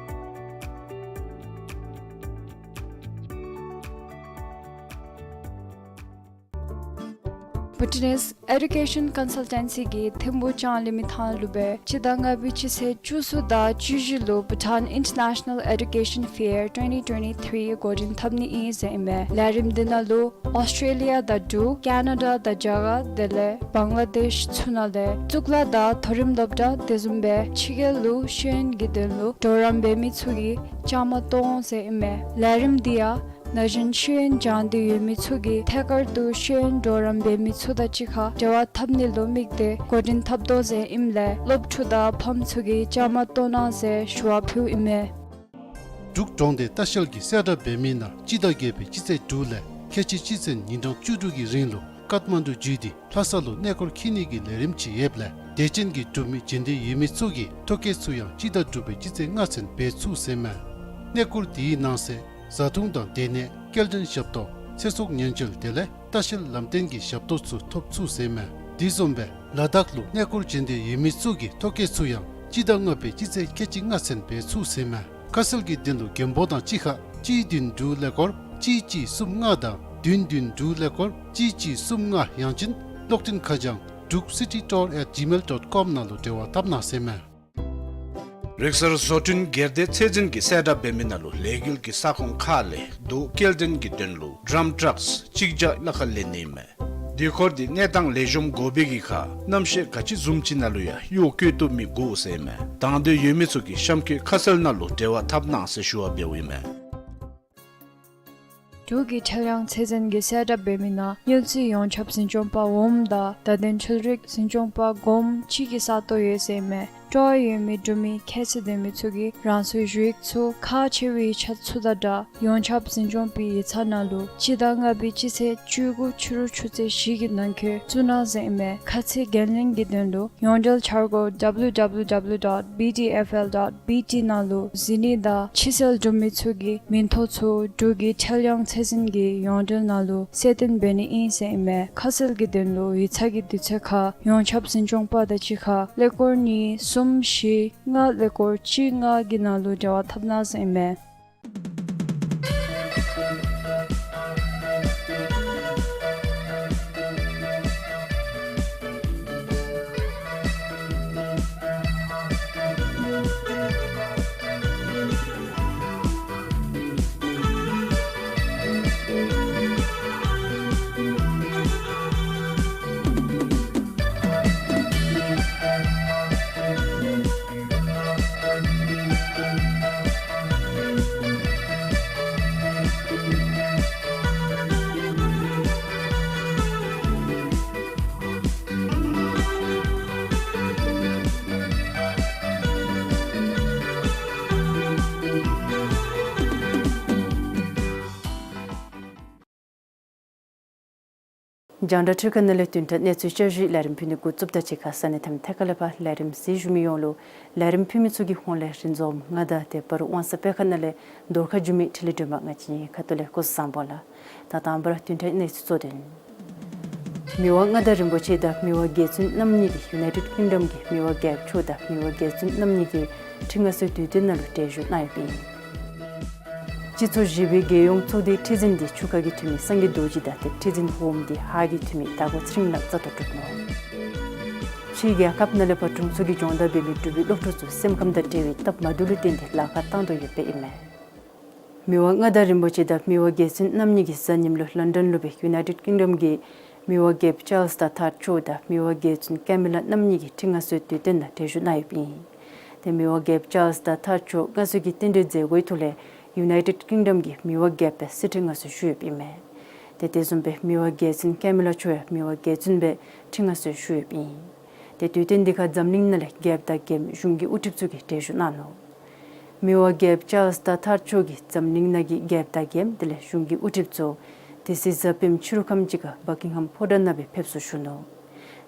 བྷུ་ཊི་ནེསི་ཨེ་ཌུ་ཀེ་ཤཱན་ཀོན་སཱལ་ཊེན་སི་གིས་ཐིམ་ཕུག་ལྕང་གླིང་མི་ཐང་ལུ་སྦེ་སྤྱི་ཟླ་ལྔ་པའི་སྤྱི་ཚེས་བཅུ་གསུམ་དང་བཅུ་བཞི་ལུ་Bhutan International Education Fair twenty twenty-three འགོ་འདྲེན་འཐབ་ནི་ཨིན་ཟེར་ཨིན་མས། ལས་རིམ་འདི་ནང་ལུ་ཨོསི་ཊྲེ་ལི་ཡ་དང་འབྲུག་ཀེ་ན་ཌ་དང་རྒྱ་གར་དེ་ལས་བང་ལ་དེཤ་ཚུ་ནང་ལས་གཙུག་ལག་དང་མཐོ་རིམ་སློབ་གྲྭ་དེ་བཟུམ་སྦེ་ཕྱི་རྒྱལ་ལུ་ཤེས་ཡོན་གྱི་དོན་ལུ་གྲོགས་རམ་འབད་མི་ཚུ་གིས་བཅའ་མར་གཏོགས་འོང་ཟེར་ཨིན་མས། ལས་རིམ་འདི་ཡང་ན་གཞོན་ཤེས་ཡོན་སྦྱང་སྟེ་ཡོད་མི་ཚུ་གིས་ཐད་ཀར་དུ་ཤེས་ཡོན་གྲོགས་རམ་འབད་མི་ཚུ་དང་གཅིག་ཁར་འབྲེལ་བ་འཐབ་ནི་ལུ་དམིགས་ཏེ་འགོ་འདྲེན་འཐབ་དོ་ཟེར་ཨིནམ་ལས་སློབ་ཕྲུག་དང་ཕམ་ཚུ་གིས་བཅའ་མར་གཏོགས་གནང་ཟེར་ཞུ་བ་ཕུལཝ་ཨིན་མས། འབྲུག་གྲོང་སྡེ་ལྟ་བཤལ་གྱིས་གསལ་བསྒྲགས་འབད་མི་ནང་སྤྱི་ཟླ་བརྒྱད་པའི་སྤྱི་ཚེས་དྲུག་ལས་ཁལ་གཅིག་སྤྱི་ཚེས་ཉིན་གྲངས་བཅུ་དྲུག་གི་རིང་ལུ་ཀཏ་མན་ཌུ་བརྒྱུད་དེ་ལྷ་ས་ལུ་གནས་སྐོར་འཁྱིད་ནི་གི་ལས་རིམ་ཅིག་ཡོདཔ་ལས་དད་ཅན་གྱི་འབྲུག་མི་བྱོན་འདོད་ཡོད་མི་ཚུ་གིས་ཐོ་བཀོད་ཚུ་ཡང་སྤྱི་ཟླ་དྲུག་པའི་སྤྱི་ཚེས་ལྔ་ཚུན་འབད་ཚུགས་ཟེར་མས། གནས་སྐོར་དེའི་ནང་གསེས་བཟའ་འཐུང་དང་སྡོད་གནས་སྐྱེལ་འདྲེན་ཞབས་ཏོག་ཚེ་སྲོག་ཉེན་བཅོལ་དེ་ལས་ལྟ་བཤལ་ལམ་སྟོན་གྱི་ཞབས་ཏོག་ཚུ་ཐོབ་ཚུགས་ཟེར་མས། དེ་བཟུམ་སྦེ་ལ་དྭགས་ལུ་གནས་སྐོར་བྱོན་འདོད་ཡོད་མི་ཚུ་གིས་ཐོ་བཀོད་ཚུ་ཡང་སྤྱི་ཟླ་ལྔ་པའི་སྤྱི་ཚེས་ཁལ་གཅིག་ལྔ་ཚུན་འབད་ཚུགས་ཟེར་མས། ཁ་གསལ་གྱི་དོན་ལུ་མགོན་པོ་དང་གཅིག་ཁར་གཅིག་བདུན་དྲུག་ཀླད་ཀོར་གཅིག་གཅིག་གསུམ་ལྔ་དང་བདུན་བདུན་དྲུག་ཀླད་ཀོར་གཅིག་གཅིག་གསུམ་ལྔ་ཡང་ཅིན་གློག་འཕྲིན་ཁ་བྱང་druk city tour at gmail dot com ནང་ལུ་འབྲེལ་བ་འཐབ་གནང་ཟེར་མས། རིག་གསར་བཟོ་སྐྲུན་སྒེར་སྡེ་ཚད་འཛིན་གྱིས་གསལ་བསྒྲགས་འབད་མི་ནང་ལུ་ལས་འགུལ་གྱི་ས་ཁོངས་ཁག་ལས་རྡོ་སྐྱེལ་འདྲེན་གྱི་དོན་ལུ་ཌམ་ཊྲགསི་གཅིག་བརྒྱ་ལྷག་ལེན་ནི་ཨིན་མས། དེ་འཁོར་འདི་གནས་སྟངས་ལེགས་ཤོམ་དགོ་པའི་གི་ཁར་གནམ་གཤིས་ག་ཅི་བཟུམ་ཅིག་ནང་ལུ་ཡང་གཡོག་བཀོལ་བཏུབ་མི་དགོ་ཟེར་ཨིན་མས། དང་འདོད་ཡོད་མི་ཚུ་གིས་གཤམ་འཁོད་ཁ་གསལ་ནང་ལུ་འབྲེལ་བ་འཐབ་གནང་ཟེར་ཞུ་བ་འབདཝ་ཨིན་མས། འབྲུག་གི་ཁྲེལ་ཡང་ཚད་འཛིན་གྱིས་གསལ་བསྒྲགས་འབད་མི་ནང་དངུལ་རྩིས་ཡོངས་ཁྱབ་འཛིན་སྐྱོང་པ་འོགམ་དང་བརྡ་དོན་འཕྲུལ་རིག་འཛིན་སྐྱོང་པ་འགོམ་གཅིག་གི་ས་སྟོང་ཡོད་ཟེར་ཨིན་མས། སྤྲོ་བ་ཡོད་མི་འབྲུག་མི་ཁྱད་ཚད་ལྡན་མི་ཚུ་གིས་རང་སོའི་ཞུ་ཡིག་ཚུ་ཁག་ཆེ་བའི་ཆ་ཚུ་དང་སྦྲགས་ཡོངས་ཁྱབ་འཛིན་སྐྱོང་པའི་ཡིག་ཚང་ནང་ལུ་སྤྱི་ཟླ་ལྔ་པའི་སྤྱི་ཚེས་བཅུ་དགུ་ཕྱི་རུ་ཆུ་ཚོད་བཞི་གི་ནང་འཁོད་བཙུགས་གནང་ཟེར་ཨིན་མས། ཁ་ཚིག་འགན་ལེན་གྱི་དོན་ལུ་ཡོངས་འབྲེལ་འཆར་སྒོ་W W W dot B D F L dot B T ནང་ལུ་གཟིགས་ནི་དང་ཕྱི་སེལ་འབྲུག་མི་ཚུ་གི་མིང་ཐོ་ཚུ་འབྲུག་གི་ཁྲེལ་ཡང་ཚད་འཛིན་གྱི་ཡོངས་འབྲེལ་ནང་ལུ་གསལ་སྟོན་འབད་ནི་ཨིན་ཟེར་ཨིན་མས། ཁ་གསལ་གྱི་དོན་ལུ་ཡིག་ཚང་གི་དུས་ཚོད་ཁར་ཡོངས་ཁྱབ་འཛིན་སྐྱོང་པ་དང་གཅིག་ཁར་ཀླད་ཀོར་གཉིས་གསུམ་བཞི་ལྔ་ཀླད་ཀོར་གཅིག་ལྔ་གི་ནང་ལུ་འབྲེལ་བ་འཐབ་གནང་ཟེར་ཨིན་མས། རྒྱང་བསྒྲགས་འཕྲུལ་ཁང་ནང་ལས་བདུན་ཕྲག་གནས་ཚུལ་བསྐྱར་ཞུའི་ལས་རིམ་ཕུལ་ནི་འགོ་བཙུགསཔ་ད་གཅིག་ཁར་ས་གནས་མཐའ་མི་ཐད་ཀ་ལས་ཕར་ལས་རིམ་གཟིགས་བཞུགས་མི་ཡོངས་ལུ་ལས་རིམ་ཕུལ་མི་ཚུ་གི་ཧོངས་ལས་རིན་འཛོམས་ང་དང་དེ་འབད་རུང་དབང་གསལ་སྤེལ་ཁང་ནང་ལས་རྫོང་ཁ་འགྱུར་མེད་འཕྲིན་ལས་སྒྲོལ་མ་ང་བཅས་ཁ་ཐུག་ལས་སྐུ་གཟུགས་བཟང་པོ་ལགས། ད་དང་པ་ར་བདུན་ཕྲག་གནས་ཚུལ་གཙོ་དོན། མི་དབང་མངའ་བདག་རིན་པོ་ཆེ་དང་མི་དབང་རྒྱལ་བཙུན་རྣམ་གཉིས་ཀྱིས་ཡུ་ནའི་ཊེཌ་ཀིང་ཌམ་གྱི་མི་དབང་རྒྱལཔོ་མཆོག་དང་མི་དབང་རྒྱལ་བཙུན་རྣམ་གཉིས་ཀྱིས་ཁྲི་མངའ་གསོལ་དུས་སྟོན་ནང་ལུ་གྲལ་བཞུགས་གནང་ཡོདཔ་ཨིན། སྤྱི་ཚོགས་བཞི་པའི་རྒྱལ་ཡོངས་ཚོགས་སྡེའི་ཁྲི་འཛིན་འདི་ཆུ་ཁ་གི་འཐུས་མི་སངས་རྒྱས་རྡོ་རྗེ་དང་དེ་ཁྲི་འཛིན་འོགམ་འདི་ཧཱ་གི་འཐུས་མི་དྭགས་པོ་ཚེ་རིང་ལགས་རྩ་ལྟོ་གྲུབ་ནུག། ཕྱིའི་རྒྱལ་ཁབ་ནང་ལས་ཕར་དྲུང་འཚོ་གི་སྦྱོང་བརྡར་འབད་མི་འབྲུག་པའི་སློབ་ཕྲུག་ཚུ་སེམས་ཁམས་དང་འབྲེལ་བའི་སྟབས་མ་བདེཝ་ལུ་བརྟེན་ཏེ་ལཱ་ཁག་བཏང་དོ་ཡོདཔ་ཨིན་མས། མི་དབང་མངའ་བདག་རིན་པོ་ཆེ་དང་མི་དབང་རྒྱལ་བཙུན་རྣམ་གཉིས་ཀྱིས་གཟའ་ཉིམ་ལུ་ལོན་ཌོན་ལུ་སྦེ་ཡུ་ནའི་ཊེཌ་ཀིང་ཌམ་གྱི་མི་དབང་རྒྱལཔོ་ཅཱལསི་དང་ཐཱརཌ་མཆོག་དང་མི་དབང་རྒྱལ་བཙུན་ཀེ་མི་ལ་རྣམ་གཉིས་ཀྱི་ཁྲི་མངའ་གསོལ་དུས་སྟོན་ནང་གྲལ་བཞུགས་གནང་ཡོདཔ་ཨིན། དེ་མི་དབང་རྒྱལཔོ་ཅཱལསི་དང་ཐཱརཌ་མཆོག་མངའ་གསོལ་གྱི་རྟེན་འབྲེལ་མཛད་སྒོའི་ཐོག་ལས་ཡུ་ནའི་ཊེཌ་ཀིང་ཌམ་གྱི་མི་དབང་རྒྱལཔོ་སྦེ་གསེར་ཁྲི་མངའ་གསོལ་ཞུ་ཡོདཔ་ཨིན་མས། དེ་དེ་བཟུམ་སྦེ་མི་དབང་རྒྱལ་བཙུན་ཀེ་མི་ལ་མཆོག་ཡང་མི་དབང་རྒྱལ་བཙུན་སྦེ་ཁྲི་མངའ་གསོལ་ཞུ་ཡོདཔ་ཨིན། དེ་དུས་སྟོན་འདི་ཁར་འཛམ་གླིང་ནང་ལས་རྒྱལཔོ་དང་རྒྱལམོ་གཞུང་གི་དབུ་ཁྲིདཔ་ཚུ་གིས་གྲལ་བཞུགས་གནང་ནུག། མི་དབང་རྒྱལཔོ་ཅཱལསི་དང་ཐཱརཌ་མཆོག་གིས་འཛམ་གླིང་ནང་གི་རྒྱལཔོ་དང་རྒྱལམོ་དེ་ལས་གཞུང་གི་དབུ་ཁྲིདཔ་ཚུ་དེ་ཚེ་གཟའ་སྤེནམ་ཕྱི་རུ་ཁམས་ཅིག་ཁར་བག་ཀིང་ཧམ་ཕོ་བྲང་ནང་སྦེ་ཕེབས་བསུ་ཞུ་ནུག།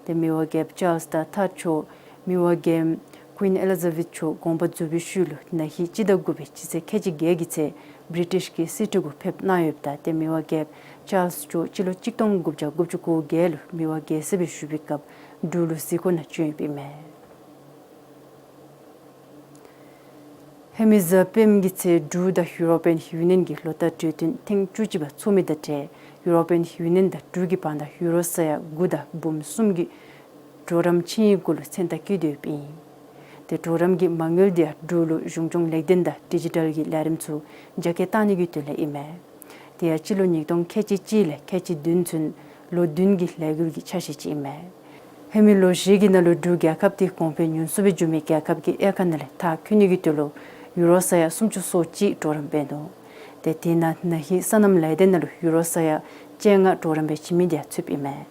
དེ་མི་དབང་རྒྱལཔོ་ཅཱལསི་དང་ཐཱརཌ་མཆོག་མི་དབང་རྒྱལམོ་ཀུའིན་ཨེ་ལི་ཛ་བེཐ་མཆོག་དགོངས་པ་རྫོགས་པའི་ཤུལ་ལུ་ན་ཧིང་སྤྱི་ཟླ་དགུ་པའི་སྤྱི་ཚེས་ཁལ་གཅིག་བརྒྱད་ཀྱི་ཚེ་བི་རི་ཊིཤ་གི་སྲིད་ཁྲི་གུ་ཕེབས་གནང་ཡོདཔ་ད་དེ་མི་དབང་རྒྱལཔོ་ཅཱལསི་མཆོག་སྤྱི་ལོ་གཅིག་སྟོང་དགུ་བརྒྱ་དགུ་བཅུ་གོ་བརྒྱད་ལུ་མི་དབང་རྒྱལ་སྲས་སྦེ་བཞུགས་པའི་སྐབས་འབྲུག་ལུ་གཟིགས་སྐོར་ནང་བྱོན་ཡོདཔ་ཨིན་མས། ཧེ་མའི་གཟའ་སྤེནམ་གྱི་ཚེ་འབྲུག་དང་ཡུ་རོ་པི་ཡན་ཡུ་ནི་ཡན་གྱི་ལོ་བསྟར་གྲོས་མཐུན་ཐེངས་བཅུ་གཅིག་པ་ཚོགས་མི་དང་འབྲེལ་ཡུ་རོ་པི་ཡན་ཡུ་ནི་ཡན་དང་འབྲུག་གི་བར་ན་ཡུ་རོ་ས་ཡ་དགུ་དང་འབུམ་གསུམ་གྱི་གྲོགས་རམ་ཆིངས་ཡིག་གུ་ལུ་མཚན་རྟགས་བཀོད་དེ་ཡོདཔ་ཨིན། དེ་གྲོགས་རམ་གྱི་མ་དངུལ་དེ་ཡང་འབྲུག་ལུ་གཞུང་སྐྱོང་ལེགས་ལྡན་དང་ཌི་ཇི་ཊལ་གྱི་ལས་རིམ་ཚུ་རྒྱ་སྐྱེད་གཏང་ནི་གི་དོན་ལས་ཨིན་མས། དེ་ཡང་སྤྱི་ལོ་ཉིས་སྟོང་ཁལ་གཅིག་གཅིག་ལས་ཁལ་གཅིག་བདུན་ཚུན་ལོ་བདུན་གྱི་ལས་འགུལ་གྱི་ཆ་ཤས་ཅིག་ཨིན་མས། ཧེ་མའི་ལོ་བཞི་གི་ནང་ལུ་འབྲུག་རྒྱལ་ཁབ་དེ་གོང་འཕེལ་ཉུང་སུ་སྦེ་འགྱོ་མི་རྒྱལ་ཁབ་ཀྱི་དབྱེ་ཁག་ནང་ལས་མཐར་འཁྱོལ་ནི་གི་དོན་ལུ་ཡུ་རོ་ས་ཡ་སུམ་ཅུ་སོ་གཅིག་གྲོགས་རམ་འབད་ནུག། དེ་དེ་ནང་ན་ཧིང་སོ་ནམ་ལས་སྡེ་ནང་ལུ་ཡུ་རོ་ས་ཡ་བཅོ་ལྔ་གྲོགས་རམ་སྦེ་བྱིན་མི་དེ་ཡང་ཚུདཔ་ཨིན་མས།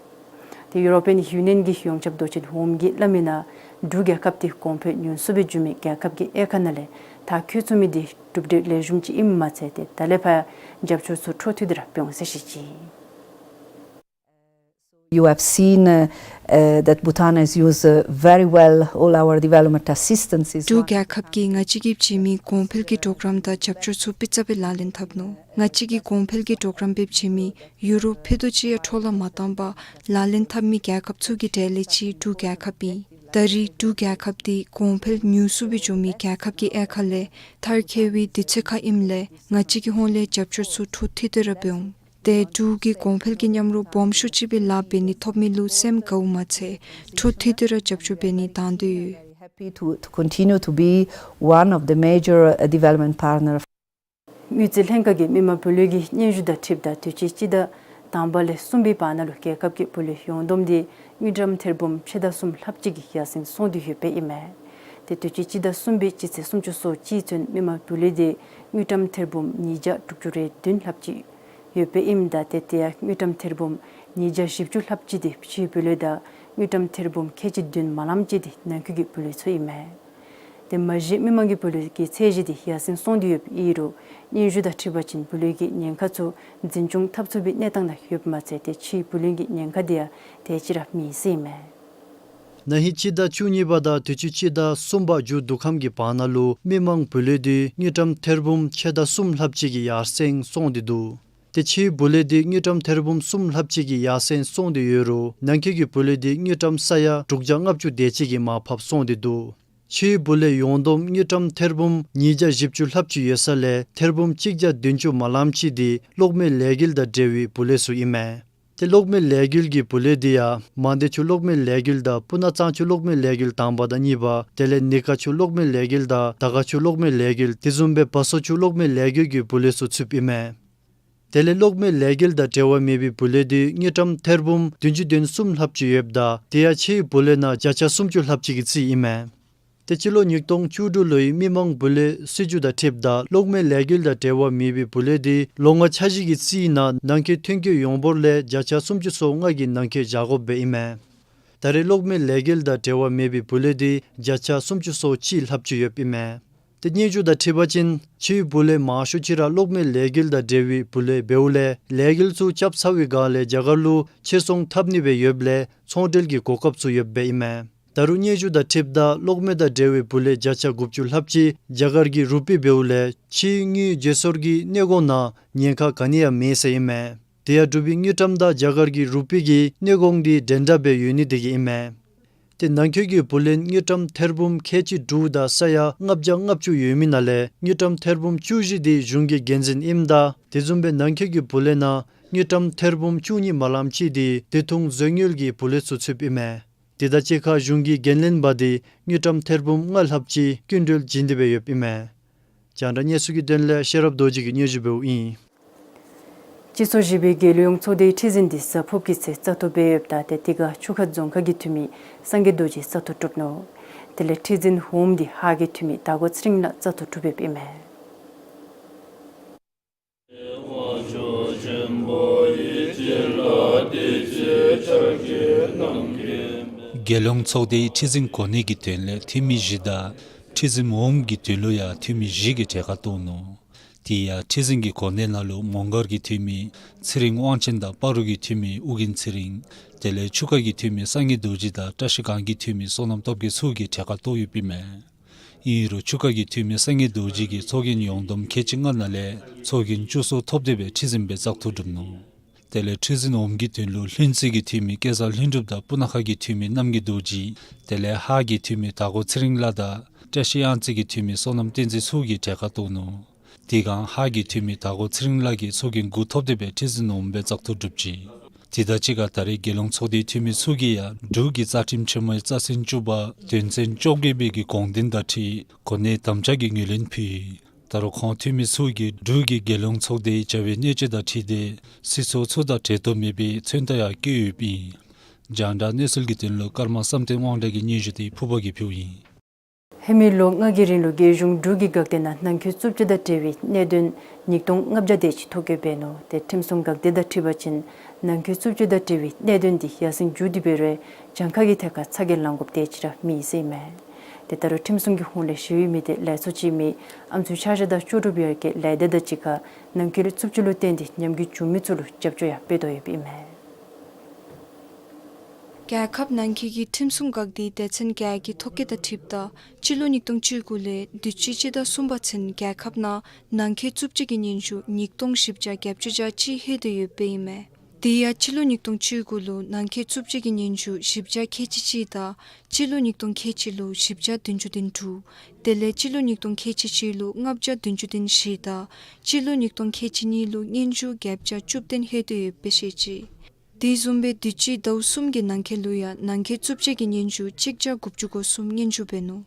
དེ་ཡུ་རོ་པི་ཡན་ཡུ་ནི་ཡན་གྱི་ཡོངས་ཁྱབ་མདོ་ཆེན་འོགམ་གིས་སླབ་མི་ནང་འབྲུག་རྒྱལ་ཁབ་དེ་གོང་འཕེལ་ཉུང་སུ་སྦེ་འགྱོ་མི་རྒྱལ་ཁབ་ཀྱི་དབྱེ་ཁག་ནང་ལས་མཐར་འཁྱོལ་ཚུགས་མི་དེ་གྲུབ་འབྲས་ལེགས་ཤོམ་ཅིག་ཨིནམ་མ་ཚད་དེ་ད་ལས་ཕར་ཡང་རྒྱབ་སྐྱོར་ཚུ་འཕྲོ་མཐུད་དེ་ར་འབད་འོང་ཟེར་བཤད་ཅི། You have seen, uh, uh, that Bhutan has used, uh, very well all our development assistances. འབྲུག་རྒྱལ་ཁབ་ཀྱིས་ང་བཅས་ཀྱིས་བྱིན་མི་གོང་འཕེལ་གྱི་གྲོགས་རམ་དང་རྒྱབ་སྐྱོར་ཚུ་སྤུས་ཚད་སྦེ་ལག་ལེན་འཐབ་ནུག། ང་བཅས་ཀྱིས་གོང་འཕེལ་གྱི་གྲོགས་རམ་སྦེ་བྱིན་མི་ཡུ་རོ་ཕྱེད་དོ་ཅིག་ཡང་འཕྲོ་བརླག་མ་བཏང་པར་ལག་ལེན་འཐབ་མི་རྒྱལ་ཁབ་ཚུ་གི་གྲས་ལས་གཅིག་འབྲུག་རྒྱལ་ཁབ་ཨིན། ད་རེས་འབྲུག་རྒྱལ་ཁབ་དེ་གོང་འཕེལ་ཉུང་སུ་སྦེ་འགྱོ་མི་རྒྱལ་ཁབ་ཀྱི་དབྱེ་ཁག་ལས་མཐར་འཁྱོལ་བའི་དུས་ཚོད་ཁར་ཨིནམ་ལས་ང་བཅས་ཀྱི་ཧོངས་ལས་རྒྱབ་སྐྱོར་ཚུ་འཕྲོ་མཐུད་དེ་ར་འབད་འོང་། དེ་འབྲུག་གི་གོང་འཕེལ་གྱི་མཉམ་རོགས་སྦོམ་ཤོས་ཅིག་སྦེ་ལཱ་འབད་ནི་ཐོབ་མི་ལུ་སེམས་དགའཝ་མ་ཚད་འཕྲོ་མཐུད་དེ་ར་རྒྱབ་སྐྱོར་འབད་ནི་དང་འདོད་ཡོད། Happy to, to continue to be one of the major, uh, development partner. དངུལ་རྩིས་ལྷན་ཁག་གིས་མི་དམངས་བུ་ལོན་གྱི་སྙན་ཞུ་དང་འཁྲིལཝ་ད་དུས་ཅི་སྤྱི་ཟླ་དང་པ་ལས་གསུམ་པའི་བར་ན་ལུ་རྒྱལ་ཁབ་ཀྱི་བུ་ལོན་ཡོངས་བསྡོམས་དེ་དངུལ་ཀྲམ་ཐེར་འབུམ་ཕྱེད་དང་གསུམ་ལྷགཔ་ཅིག་གི་ཡར་སེང་སོང་སྟེ་ཡོདཔ་ཨིན་མས། དེ་དུས་ཅི་སྤྱི་ཟླ་གསུམ་པའི་སྤྱི་ཚེས་སུམ་ཅུ་སོ་གཅིག་ཚུན་མི་དམངས་བུ་ལོན་དེ་དངུལ་ཀྲམ་ཐེར་འབུམ་ཉིས་བརྒྱ་དྲུག་ཅུ་རེ་བདུན་ལྷགཔ་ཅིག་ཡོདཔ་ཨིནམ་ད་དེ་དེ་ཡང་དངུལ་ཀྲམ་ཐེར་འབུམ་ཉིས་བརྒྱ་བཞི་བཅུ་ལྷགཔ་ཅིག་དེ་ཕྱིའི་བུ་ལོན་དང་དངུལ་ཀྲམ་ཐེར་འབུམ་ཁལ་གཅིག་བདུན་མ་ལངམ་ཅིག་དེ་ནང་ཁུལ་གྱི་བུ་ལོན་ཚུ་ཨིན་མས། དེ་མ་གཞི་མི་དམངས་ཀྱི་བུ་ལོན་གྱི་ཚད་གཞི་དེ་ཡར་སེང་སོང་སྟེ་ཡོདཔ་ཨིན་རུང་སྙན་ཞུ་དང་འཁྲིལ་བ་ཅིན་བུ་ལོན་གྱི་ཉེན་ཁ་ཚུ་འཛིན་སྐྱོང་འཐབ་ཚུགས་པའི་གནས་སྟངས་ནང་ཡོདཔ་མ་ཚད་དེ་ཕྱིའི་བུ་ལོན་གྱི་ཉེན་ཁ་དེ་ཡང་དེ་ཅིག་ར་མེད་ཟེར་ཨིན་མས། ན་ཧིང་སྤྱི་ཟླ་བཅུ་གཉིས་པ་དང་དུས་ཅི་སྤྱི་ཟླ་གསུམ་པ་མཇུག་བསྡུ་ཁམས་ཀྱི་བར་ན་ལུ་མི་དམངས་བུ་ལོན་དེ་དངུལ་ཀྲམ་ཐེར་འབུམ་ཕྱེད་དང་གསུམ་ལྷགཔ་ཅིག་གི་ཡར་སེང་སོང་སྟེ་འདུག། དེ་ཕྱིའི་བུ་ལོན་དེ་དངུལ་ཀྲམ་ཐེར་འབུམ་གསུམ་ལྷགཔ་ཅིག་གི་ཡར་སེང་སོང་སྟེ་ཡོད་རུང་ནང་ཁུལ་གྱི་བུ་ལོན་དེ་དངུལ་ཀྲམ་ས་ཡ་དྲུག་བརྒྱ་ལྔ་བཅུ་དེ་ཅིག་གི་མར་ཕབ་སོང་སྟེ་འདུག། ཕྱིའི་བུ་ལོན་ཡོངས་བསྡོམས་དངུལ་ཀྲམ་ཐེར་འབུམ་ཉིས་བརྒྱ་བཞི་བཅུ་ལྷགཔ་ཅིག་ཡོད་ས་ལས་ཐེར་འབུམ་གཅིག་བརྒྱ་བདུན་ཅུ་མ་ལངམ་ཅིག་དེ་གློག་མེ་ལས་འགུལ་དང་འབྲེལ་བའི་བུ་ལོན་ཚུ་ཨིན་མས། དེ་གློག་མེ་ལས་འགུལ་གྱི་བུ་ལོན་དེ་ཡང་མང་སྡེ་ཆུ་གློག་མེ་ལས་འགུལ་དང་སྤུ་ན་གཙང་ཆུ་གློག་མེ་ལས་འགུལ་དང་པ་དང་གཉིས་པ་དེ་ལས་ནི་ཀ་ཆུ་གློག་མེ་ལས་འགུལ་དང་དར་དཀར་ཆུ་གློག་མེ་ལས་འགུལ་དེ་བཟུམ་སྦེ་བ་སོ་ཆུ་གློག་མེ་ལས་འགུལ་གྱི་བུ་ལོན་ཚུ་ཚུདཔ་ཨིན་མས། དེ་ལས་གློག་མེ་ལས་འགུལ་དང་འབྲེལ་བ་མེད་པའི་བུ་ལོན་དེ་དངུལ་ཀྲམ་ཐེར་འབུམ་བདུན་ཅུ་དོན་གསུམ་ལྷགཔ་ཅིག་ཡོདཔ་ད་དེ་ཡང་ཕྱིའི་བུ་ལོན་ནང་བརྒྱ་ཆ་སུམ་ཅུ་ལྷགཔ་ཅིག་གི་རྩིས་ཨིན་མས། དེ་སྤྱི་ལོ་ཉིས་སྟོང་བཅུ་དྲུག་ལོའི་མི་དམངས་བུ་ལོན་སྲིད་བྱུས་དང་འཁྲིལཝ་ད་གློག་མེ་ལས་འགུལ་དང་འབྲེལ་བ་མེད་པའི་བུ་ལོན་དེ་ལོ་ལྔ་འཆར་གཞི་གི་རྩིས་ནང་ནང་འཁོད་ཐོན་སྐྱེད་ཡོངས་འབོར་ལས་བརྒྱ་ཆ་སུམ་ཅུ་སོ་ལྔ་གི་ནང་འཁོད་བཞག་དགོཔ་སྦེ་ཨིན་མས། ད་རེས་གློག་མེ་ལས་འགུལ་དང་འབྲེལ་བ་མེད་པའི་བུ་ལོན་དེ་བརྒྱ་ཆ་སུམ་ཅུ་སོ་གཅིག་ལྷགཔ་ཅིག་ཡོདཔ་ཨིན་མས། ཏེ་སྙན་ཞུ་དང་འཁྲིལ་བ་ཅིན་ཕྱིའི་བུ་ལོན་མང་ཤོས་ཅིག་ར་གློག་མེ་ལས་འགུལ་དང་འབྲེལ་བའི་བུ་ལོན་འབདཝ་ལས་ལས་འགུལ་ཚུ་རྐྱབ་ཚར་བའི་སྒང་ལས་རྒྱ་གར་ལུ་ཕྱིར་ཚོང་འཐབ་ནི་སྦེ་ཡོདཔ་ལས་ཚོང་འབྲེལ་གྱི་གོ་སྐབས་ཚུ་ཡོདཔ་ཨིན་མས། ད་རུང་སྙན་ཞུ་དང་འཁྲིལཝ་ད་གློག་མེ་དང་འབྲེལ་བའི་བུ་ལོན་བརྒྱ་ཆ་དགུ་བཅུ་ལྷགཔ་ཅིག་རྒྱ་གར་གྱི་རུ་པི་འབདཝ་ལས་ཕྱིའི་དངུལ་བརྗེ་སོར་གྱི་གནད་འགག་ནང་ཉེན་ཁ་ག་ནི་ཡང་མེད་ཟེར་ཨིན་མས། དེ་ཡང་འབྲུག་པའི་དངུལ་ཀྲམ་དང་རྒྱ་གར་གྱི་རུ་པི་གི་གནད་འགག་འདི་འདྲན་འདྲ་སྦེ་ཡོད་ནི་དེ་གིས་ཨིན་མས། ཏེ་ནང་འཁོད་ཀྱི་བུ་ལོན་དངུལ་ཀྲམ་ཐེར་འབུམ་ཁལ་གཅིག་དྲུག་དང་ས་ཡ་ལྔ་བརྒྱ་ལྔ་བཅུ་ཡོད་མི་ནང་ལས་དངུལ་ཀྲམ་ཐེར་འབུམ་བཅུ་བཞི་དེ་གཞུང་གི་འགན་འཛིན་ཨིནམ་ད་དེ་བཟུམ་སྦེ་ནང་འཁོད་ཀྱི་བུ་ལོན་ནང་དངུལ་ཀྲམ་ཐེར་འབུམ་བཅུ་གཉིས་མ་ལངམ་ཅིག་དེ་དུས་ཐུང་རྫོང་དངུལ་གྱི་བུ་ལོན་ཚུ་ཚུདཔ་ཨིན་མས། དེ་དང་གཅིག་ཁར་གཞུང་གི་འགན་ལེན་པ་དེ་དངུལ་ཀྲམ་ཐེར་འབུམ་ལྔ་ལྷགཔ་ཅིག་སྐྱིན་འགྲུལ་བྱིན་ཏེ་སྦེ་ཡོདཔ་ཨིན་མས། རྒྱང་བསྒྲགས་གནས་ཚུལ་གྱི་དོན་ལས་ཤེས་རབ་རྡོ་རྗེ་གིས་སྙན་ཞུ་འབདཝ་ཨིན། སྤྱི་ཚོགས་བཞི་པའི་རྒྱལ་ཡོངས་ཚོགས་སྡེའི་ཁྲི་འཛིན་འདི་གཟའ་ཕུརཔ་གི་ཚེ་བཙག་འཐུ་འབད་ཡོདཔ་ད་ཏེ་དེ་ཁར་ཆུ་ཁ་རྫོང་ཁག་གི་འཐུས་མི་སངས་རྒྱས་རྡོ་རྗེ་བཙག་འཐུ་གྲུབ་ནུག། དེ་ལས་ཁྲི་འཛིན་འོགམ་འདི་ཧཱ་གི་འཐུས་མི་དྭགས་པོ་ཚེ་རིང་ལགས་བཙག་འཐུ་གྲུབ་ཡོདཔ་ཨིན་མས། རྒྱལ་ཡོངས་ཚོགས་སྡེའི་ཁྲི་འཛིན་གོ་གནས་ཀྱི་དོན་ལས་འཐུས་མི་བཞི་དང་ཁྲི་འཛིན་འོགམ་གྱི་དོན་ལུ་ཡང་འཐུས་མི་བཞི་གིས་གྲལ་ཁར་གཏོགས་ནུག། དེ་ཡང་ཁྲི་འཛིན་གྱི་གོ་གནས་ནང་ལུ་མོང་སྒར་གྱི་འཐུས་མི་ཚེ་རིང་དབང་ཆེན་དང་སྤ་རོ་གི་འཐུས་མི་ཨོ་རྒྱན་ཚེ་རིང་། དེ་ལས་ཆུ་ཁ་གི་འཐུས་མི་སངས་རྒྱས་རྡོ་རྗེ་དང་བཀྲ་ཤིས་སྒང་གི་འཐུས་མི་བསོད་ནམས་སྟོབས་རྒྱས་ཚུ་གིས་གྲལ་ཁར་གཏོགས་ཡོདཔ་ཨིན་མས། ཨིན་རུང་ཆུ་ཁ་གི་འཐུས་མི་སངས་རྒྱས་རྡོ་རྗེ་གིས་ཚོགས་རྒྱན་ཡོངས་བསྡོམས་ཁལ་གཅིག་ལྔ་ནང་ལས་ཚོགས་རྒྱན་བཅུ་གསུམ་ཐོབ་སྟེ་སྦེ་ཁྲི་འཛིན་སྦེ་བཙག་འཐུ་གྲུབ་ནུག། དེ་ལས་ཁྲི་འཛིན་འོགམ་གྱི་དོན་ལུ་ལྷུན་རྩེ་གི་འཐུས་མི་སྐལ་བཟང་ལྷུན་གྲུབ་དང་སྤུ་ན་ཁ་གི་འཐུས་མི་རྣམ་རྒྱལ་རྡོ་རྗེ། དེ་ལས་ཧཱ་གི་འཐུས་མི་དྭགས་པོ་ཚེ་རིང་ལགས་དང་བཀྲ་ཤིས་གཡང་རྩེ་གི་འཐུས་མི་བསོད་ནམས་བསྟན་འཛིན་ཚུ་གིས་གྲལ་ཁར་གཏོགས་ནུག། དེ་སྒང་ཧཱ་གི་འཐུས་མི་དྭགས་པོ་ཚེ་རིང་ལགས་ཀྱིས་ཚོགས་རྒྱན་དགུ་ཐོབ་སྟེ་སྦེ་ཁྲི་འཛིན་འོགམ་སྦེ་བཙག་འཐུ་གྲུབ་ཅི། དེ་དང་གཅིག་ཁར་ད་རེས་རྒྱལ་ཡོངས་ཚོགས་སྡེའི་འཐུས་མི་ཚུ་གིས་ཡང་འབྲུག་གི་རྩ་ཁྲིམས་ཆེན་མོའི་རྩ་ཚན་བཅུ་པ་དོན་ཚན་བཅོ་བརྒྱད་པའི་གི་དགོངས་དོན་དང་འཁྲིལ་གོ་གནས་དམ་བཅའ་གི་ངོས་ལེན་ཕུལ་ཡི། ད་རུང་ཁོང་འཐུས་མི་ཚུ་གིས་འབྲུག་གིས་རྒྱལ་ཡོངས་ཚོགས་སྡེའི་བྱ་བའི་གནད་སྤྱོད་དང་འཁྲིལ་ཏེ་སྲིད་ཚོགས་ཚུ་དང་འབྲེལ་གཏོགས་མེད་པའི་མཚོན་རྟགས་ཡང་བཀོད་ཡོདཔ་ཨིན། རྒྱང་བསྒྲགས་གནས་ཚུལ་གྱི་དོན་ལུ་ཀརྨ་བསམ་གཏན་དབང་གྲགས་ཀྱི་སྙན་ཞུ་དེ་ཕུརཔ་གིས་ཕུལཝ་ཨིན། ཧེ་མའི་ལོ་ལྔ་གི་རིང་ལུ་རྒྱལ་གཞུང་འབྲུག་གི་འགག་སྡེ་ནང་ནང་འཁོད་རྩུབ་སྤྱོད་དང་འབྲེལ་བའི་གནད་དོན་ཉིས་སྟོང་ལྔ་བརྒྱ་དེ་ཅིག་ཐོ་བཀོད་འབད་ནུག། ཏེ་ཁྲིམས་སྲུང་འགག་སྡེ་དང་འཁྲིལ་བ་ཅིན་ནང་འཁོད་རྩུབ་སྤྱོད་དང་འབྲེལ་བའི་གནད་དོན་འདི་ཡར་སེང་འགྱོ་སྟེ་འབད་རུང་གྱངས་ཁ་གི་ཐད་ཁར་ཚ་གྱང་ལང་དགོཔ་དེ་ཅིག་ར་མེད་ཟེར་ཨིན་མས། ཏེ་ད་རུང་ཁྲིམས་སྲུང་གི་ཧོངས་ལས་ཞི་བའི་མི་སྡེ་ལས་ཚོགས་ཀྱི་མི་ཨམ་སྲུ་ཆ་བཞག་དང་ལྕོགས་གྲུབ་ཡར་རྒྱས་ལས་སྡེ་དང་གཅིག་ཁར་ནང་འཁོད་རྩུབ་སྤྱོད་ལུ་བརྟེན་ཏེ་ཉམས་རྒུད་བྱུང་མི་ཚུ་ལུ་རྒྱབ་སྐྱོར་ཡང་འབད་དོ་ཡོདཔ་ཨིན་མས། རྒྱལ་ཁབ་ནང་འཁོད་ཀྱི་ཁྲིམས་སྲུང་འགག་སྡེའི་སྡེ་ཚན་བརྒྱད་ཀྱི་ཐོ་བཀོད་དང་འཁྲིལཝ་ད་སྤྱི་ལོ་ཉིས་སྟོང་བཅུ་དགུ་ལས་དུས་ཅི་སྤྱི་ཟླ་གསུམ་པ་ཚུན་རྒྱལ་ཁབ་ནང་ནང་འཁོད་རྩུབ་སྤྱོད་ཀྱི་སྙན་ཞུ་ཉིས་སྟོང་བཞི་བརྒྱ་བརྒྱད་ཅུ་གྱ་གཅིག་ལྷོད་དེ་ཡོདཔ་ཨིན་མས། དེ་ཡང་སྤྱི་ལོ་ཉིས་སྟོང་བཅུ་དགུ་ལུ་ནང་འཁོད་རྩུབ་སྤྱོད་ཀྱི་སྙན་ཞུ་བཞི་བརྒྱ་ཁལ་གཅིག་གཅིག་དང་སྤྱི་ལོ་ཉིས་སྟོང་ཁལ་གཅིག་ལུ་བཞི་བརྒྱ་བདུན་ཅུ་དོན་དྲུག། དེ་ལས་སྤྱི་ལོ་ཉིས་སྟོང་ཁལ་གཅིག་གཅིག་ལུ་ལྔ་བརྒྱ་བདུན་ཅུ་དོན་བཞི་དང་སྤྱི་ལོ་ཉིས་སྟོང་ཁལ་གཅིག་གཉིས་ལུ་སྙན་ཞུ་བརྒྱད་བརྒྱ་བཅུ་བདུན་ལྷོད་དེ་ཡོདཔ་སྦེ་བཤད་ཅི། དེ་བཟུམ་སྦེ་དུས་ཅི་ཟླཝ་གསུམ་གྱི་ནང་འཁོད་ལུ་ཡང་ནང་འཁོད་རྩུབ་སྤྱོད་ཀྱི་སྙན་ཞུ་གཅིག་བརྒྱ་དགུ་བཅུ་གོ་གསུམ་སྙན་ཞུ་འབད་ནུག།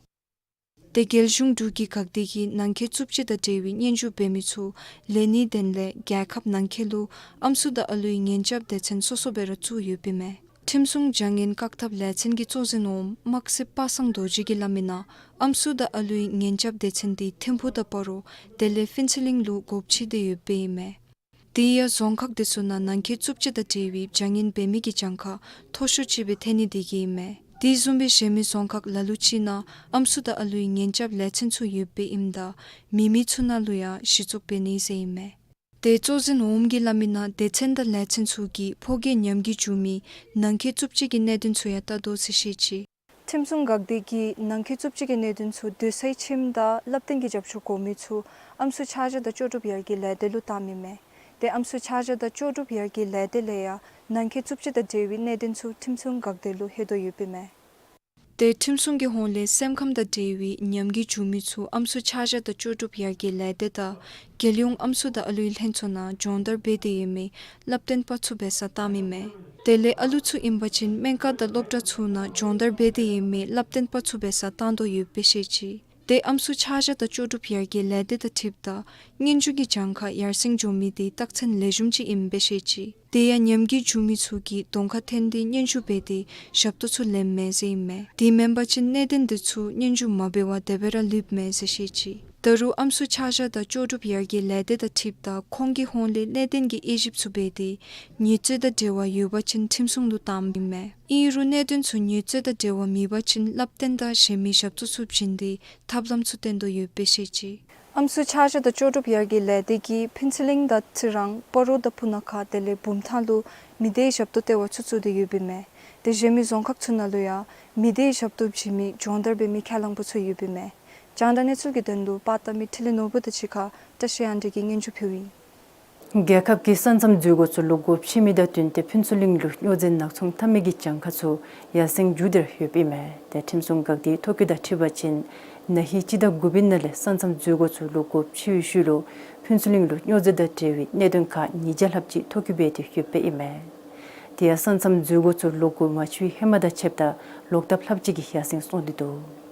ཏེ་རྒྱལ་གཞུང་འབྲུག་གི་འགག་སྡེ་གིས་ནང་འཁོད་རྩུབ་སྤྱོད་དང་འབྲེལ་བའི་སྙན་ཞུ་འབད་མི་ཚུ་ལེན་ནིའི་དོན་ལས་རྒྱལ་ཁབ་ནང་འཁོད་ལུ་ཨམ་སྲུ་དང་ཨ་ལུའི་ཉེན་རྐྱབ་སྡེ་ཚན་སོ་སོ་སྦེ་ར་བཙུགས་ཡོདཔ་ཨིན་མས། ཁྲིམས་སྲུང་བྱ་ངན་བཀག་ཐབས་ལས་ཚན་གྱི་གཙོ་འཛིན་འོགམ་དམག་སྤྱི་པ་སངས་རྡོ་རྗེ་གིས་སླབ་མི་ནང་ཨམ་སྲུ་དང་ཨ་ལུའི་ཉེན་རྐྱབ་སྡེ་ཚན་འདི་ཐིམ་ཕུག་དང་སྤ་རོ་དེ་ལས་ཕུན་ཚོགས་གླིང་ལུ་སྒོ་ཕྱེ་སྟེ་ཡོདཔ་ཨིན་མས། དེ་ཡང་རྫོང་ཁག་དེ་ཚུ་ནང་ནང་འཁོད་རྩུབ་སྤྱོད་དང་འབྲེལ་བའི་བྱ་ངན་འབད་མི་གི་གྱངས་ཁ་མཐོ་ཤོས་ཅིག་སྦེ་ཐོན་ནི་དེ་གིས་ཨིན་མས། དེ་བཟུམ་སྦེ་གཞན་མི་རྫོང་ཁག་ལ་ལུ་ཅིག་ནང་ཨམ་སྲུ་དང་ཨ་ལུའི་ཉེན་རྐྱབ་ལས་ཚན་ཚུ་ཡོདཔ་ཨིནམ་ད་མེད་མི་ཚུ་ནང་ལུ་ཡང་གཞི་བཙུགས་འབད་ནི་ཟེར་ཨིན་མས། ཏེ་གཙོ་འཛིན་འོགམ་གིས་སླབ་མི་ནང་སྡེ་ཚན་དང་ལས་ཚན་ཚུ་གིས་ཕོ་སྐྱེས་ཉམས་རྒུད་བྱུང་མི་ནང་འཁོད་རྩུབ་སྤྱོད་ཀྱི་གནད་དོན་ཚུ་ཡང་བལྟ་དོ་ཟེར་བཤད་ཅི། ཁྲིམས་སྲུང་འགག་སྡེ་གིས་ནང་འཁོད་རྩུབ་སྤྱོད་ཀྱི་གནད་དོན་ཚུ་དུས་ཚོད་ཁྱིམ་དང་བསླབ་སྟོན་གྱི་རྒྱབ་སྐྱོར་དགོ་མི་ཚུ་ཨམ་སྲུ་ཆ་བཞག་དང་ལྕོགས་གྲུབ་ཡར་རྒྱས་ལས་སྡེ་ལུ་བཏངམ་ཨིན་མས། ཏེ་ཨམ་སྲུ་ཆ་བཞག་དང་ལྕོགས་གྲུབ་ཡར་རྒྱས་ལས་སྡེ་ལས་ཡང་ནང་འཁོད་རྩུབ་སྤྱོད་དང་འབྲེལ་བའི་གནད་དོན་ཚུ་ཁྲིམས་སྲུང་འགག་སྡེ་ལུ་ལྷོད་དོ་ཡོདཔ་ཨིན་མས། ཏེ་ཁྲིམས་སྲུང་གི་ཧོངས་ལས་སེམས་ཁམས་དང་འབྲེལ་བའི་ཉམས་རྒུད་བྱུང་མི་ཚུ་ཨམ་སྲུ་ཆ་བཞག་དང་ལྕོགས་གྲུབ་ཡར་རྒྱས་ལས་སྡེ་དང་རྒྱལ་ཡོངས་ཨམ་སྲུ་དང་ཨ་ལུའི་ལྷན་ཚོགས་ནང་སྦྱོང་བརྡར་འབད་དེ་ཡོད་མི་བསླབ་སྟོན་པ་ཚུ་འབད་སར་བཏངམ་ཨིན་མས། དེ་ལས་ཨ་ལུ་ཚུ་ཨིན་པ་ཅིན་སྨན་ཁང་དང་སློབ་གྲྭ་ཚུ་ནང་སྦྱོང་བརྡར་འབད་དེ་ཡོད་མི་བསླབ་སྟོན་པ་ཚུ་འབད་སར་བཏང་དོ་ཡོདཔ་སྦེ་བཤད་ཅི། ཏེ་ཨམ་སྲུ་ཆ་བཞག་དང་ལྕོགས་གྲུབ་ཡར་རྒྱས་ལས་སྡེ་དང་འཁྲིལཝ་ད་སྙན་ཞུ་གི་གྱངས་ཁ་ཡར་སེང་འགྱོ་མི་དེ་རྟགས་མཚན་ལེགས་ཤོམ་ཅིག་ཨིནམ་སྦེ་བཤད་ཅི། དེ་ཡང་ཉམས་རྒུད་བྱུང་མི་ཚུ་གིས་གདོང་ཁར་འཐོན་ཏེ་སྙན་ཞུ་འབད་དེ་ཞབས་ཏོག་ཚུ་ལེནམ་མས་ཟེར་ཨིན་མས། དེ་མེན་པ་ཅིན་གནད་དོན་དེ་ཚུ་སྙན་ཞུ་མ་འབད་བར་དེ་སྦེ་ར་ལུསཔ་མས་ཟེར་བཤད་ཅི། ད་རུང་ཨམ་སྲུ་ཆ་བཞག་དང་ལྕོགས་གྲུབ་ཡར་རྒྱས་ལས་སྡེ་དང་འཁྲིལཝ་ད་ཁོང་གི་ཧོངས་ལས་གནད་དོན་གྱི་དབྱེ་ཞིབ་ཚུ་འབད་དེ་ཉེས་རྩོད་དང་འབྲེལ་བ་ཡོད་པ་ཅིན་ཁྲིམས་སྲུང་ལུ་བཏངམ་ཨིན་མས། ཨིན་རུང་གནད་དོན་ཚུ་ཉེས་རྩོད་དང་འབྲེལ་བ་མེད་པ་ཅིན་བསླབ་སྟོན་དང་གཞན་མི་ཞབས་ཏོག་ཚུ་བྱིན་ཏེ་ཐབས་ལམ་ཚུ་སྟོན་དོ་ཡོདཔ་སྦེ་བཤད་ཅི། ཨམ་སྲུ་ཆ་བཞག་དང་ལྕོགས་གྲུབ་ཡར་རྒྱས་ལས་སྡེ་གིས་ཕུན་ཚོགས་གླིང་དང་ཚེ་རིང་སྤ་རོ་དང་སྤུ་ན་ཁ་དེ་ལས་བུམ་ཐང་ལུ་མི་སྡེའི་ཞབས་ཏོག་ལྟེ་བ་ཚུ་བཙུགས་ཏེ་ཡོདཔ་ཨིན་མས། དེ་གཞན་མི་རྫོང་ཁག་ཚུ་ནང་ལུ་ཡང་མི་སྡེའི་ཞབས་ཏོག་བྱིན་མི་སྦྱོང་བརྡར་འབད་མི་ཁས་བླངས་པ་ཚུ་ཡོདཔ་ཨིན་མས། རྒྱང་བསྒྲགས་གནས་ཚུལ་གྱི་དོན་ལུ་པར་བཏབ་མི་འཕྲིན་ལས་ནོར་བུ་དང་གཅིག་ཁར་བཀྲ་ཤིས་དབྱངས་སྒྲོན་གྱིས་སྙན་ཞུ་ཕུལཝ་ཨིན། རྒྱལ་ཁབ་ཀྱི་ས་མཚམས་འཛུལ་སྒོ་ཚུ་ལོག་སྒོ་ཕྱེ་མི་དང་བསྟུན་ཏེ་ཕུན་ཚོགས་གླིང་ལུ་སྨྱོ་རྫས་ནག་ཚོང་འཐབ་མི་གི་གྱངས་ཁ་ཚུ་ཡར་སེང་འགྱོ་སྟེ་ར་ཡོདཔ་ཨིན་མས། ཏེ་ཁྲིམས་སྲུང་འགག་སྡེའི་ཐོ་བཀོད་དང་འཁྲིལ་བ་ཅིན་ན་ཧིང་སྤྱི་ཟླ་དགུ་པའི་ནང་ལས་ས་མཚམས་འཛུལ་སྒོ་ཚུ་ལོག་སྒོ་ཕྱེ་བའི་ཤུལ་ལུ་ཕུན་ཚོགས་གླིང་ལུ་སྨྱོ་རྫས་དང་འབྲེལ་བའི་གནད་དོན་ཁག་ཉིས་བརྒྱ་ལྷགཔ་ཅིག་ཐོ་བཀོད་འབད་དེ་ཡོདཔ་ཨིན་མས། དེ་ཡང་ས་མཚམས་འཛུལ་སྒོ་ཚུ་ལོག་སྒོ་མ་ཕྱེ་བའི་ཧེ་མ་དང་ཕྱདཔ་ད་ལོག་ཐབས་ལྷགཔ་ཅིག་གིས་ཡར་སེང་སོང་སྟེ་འདུག།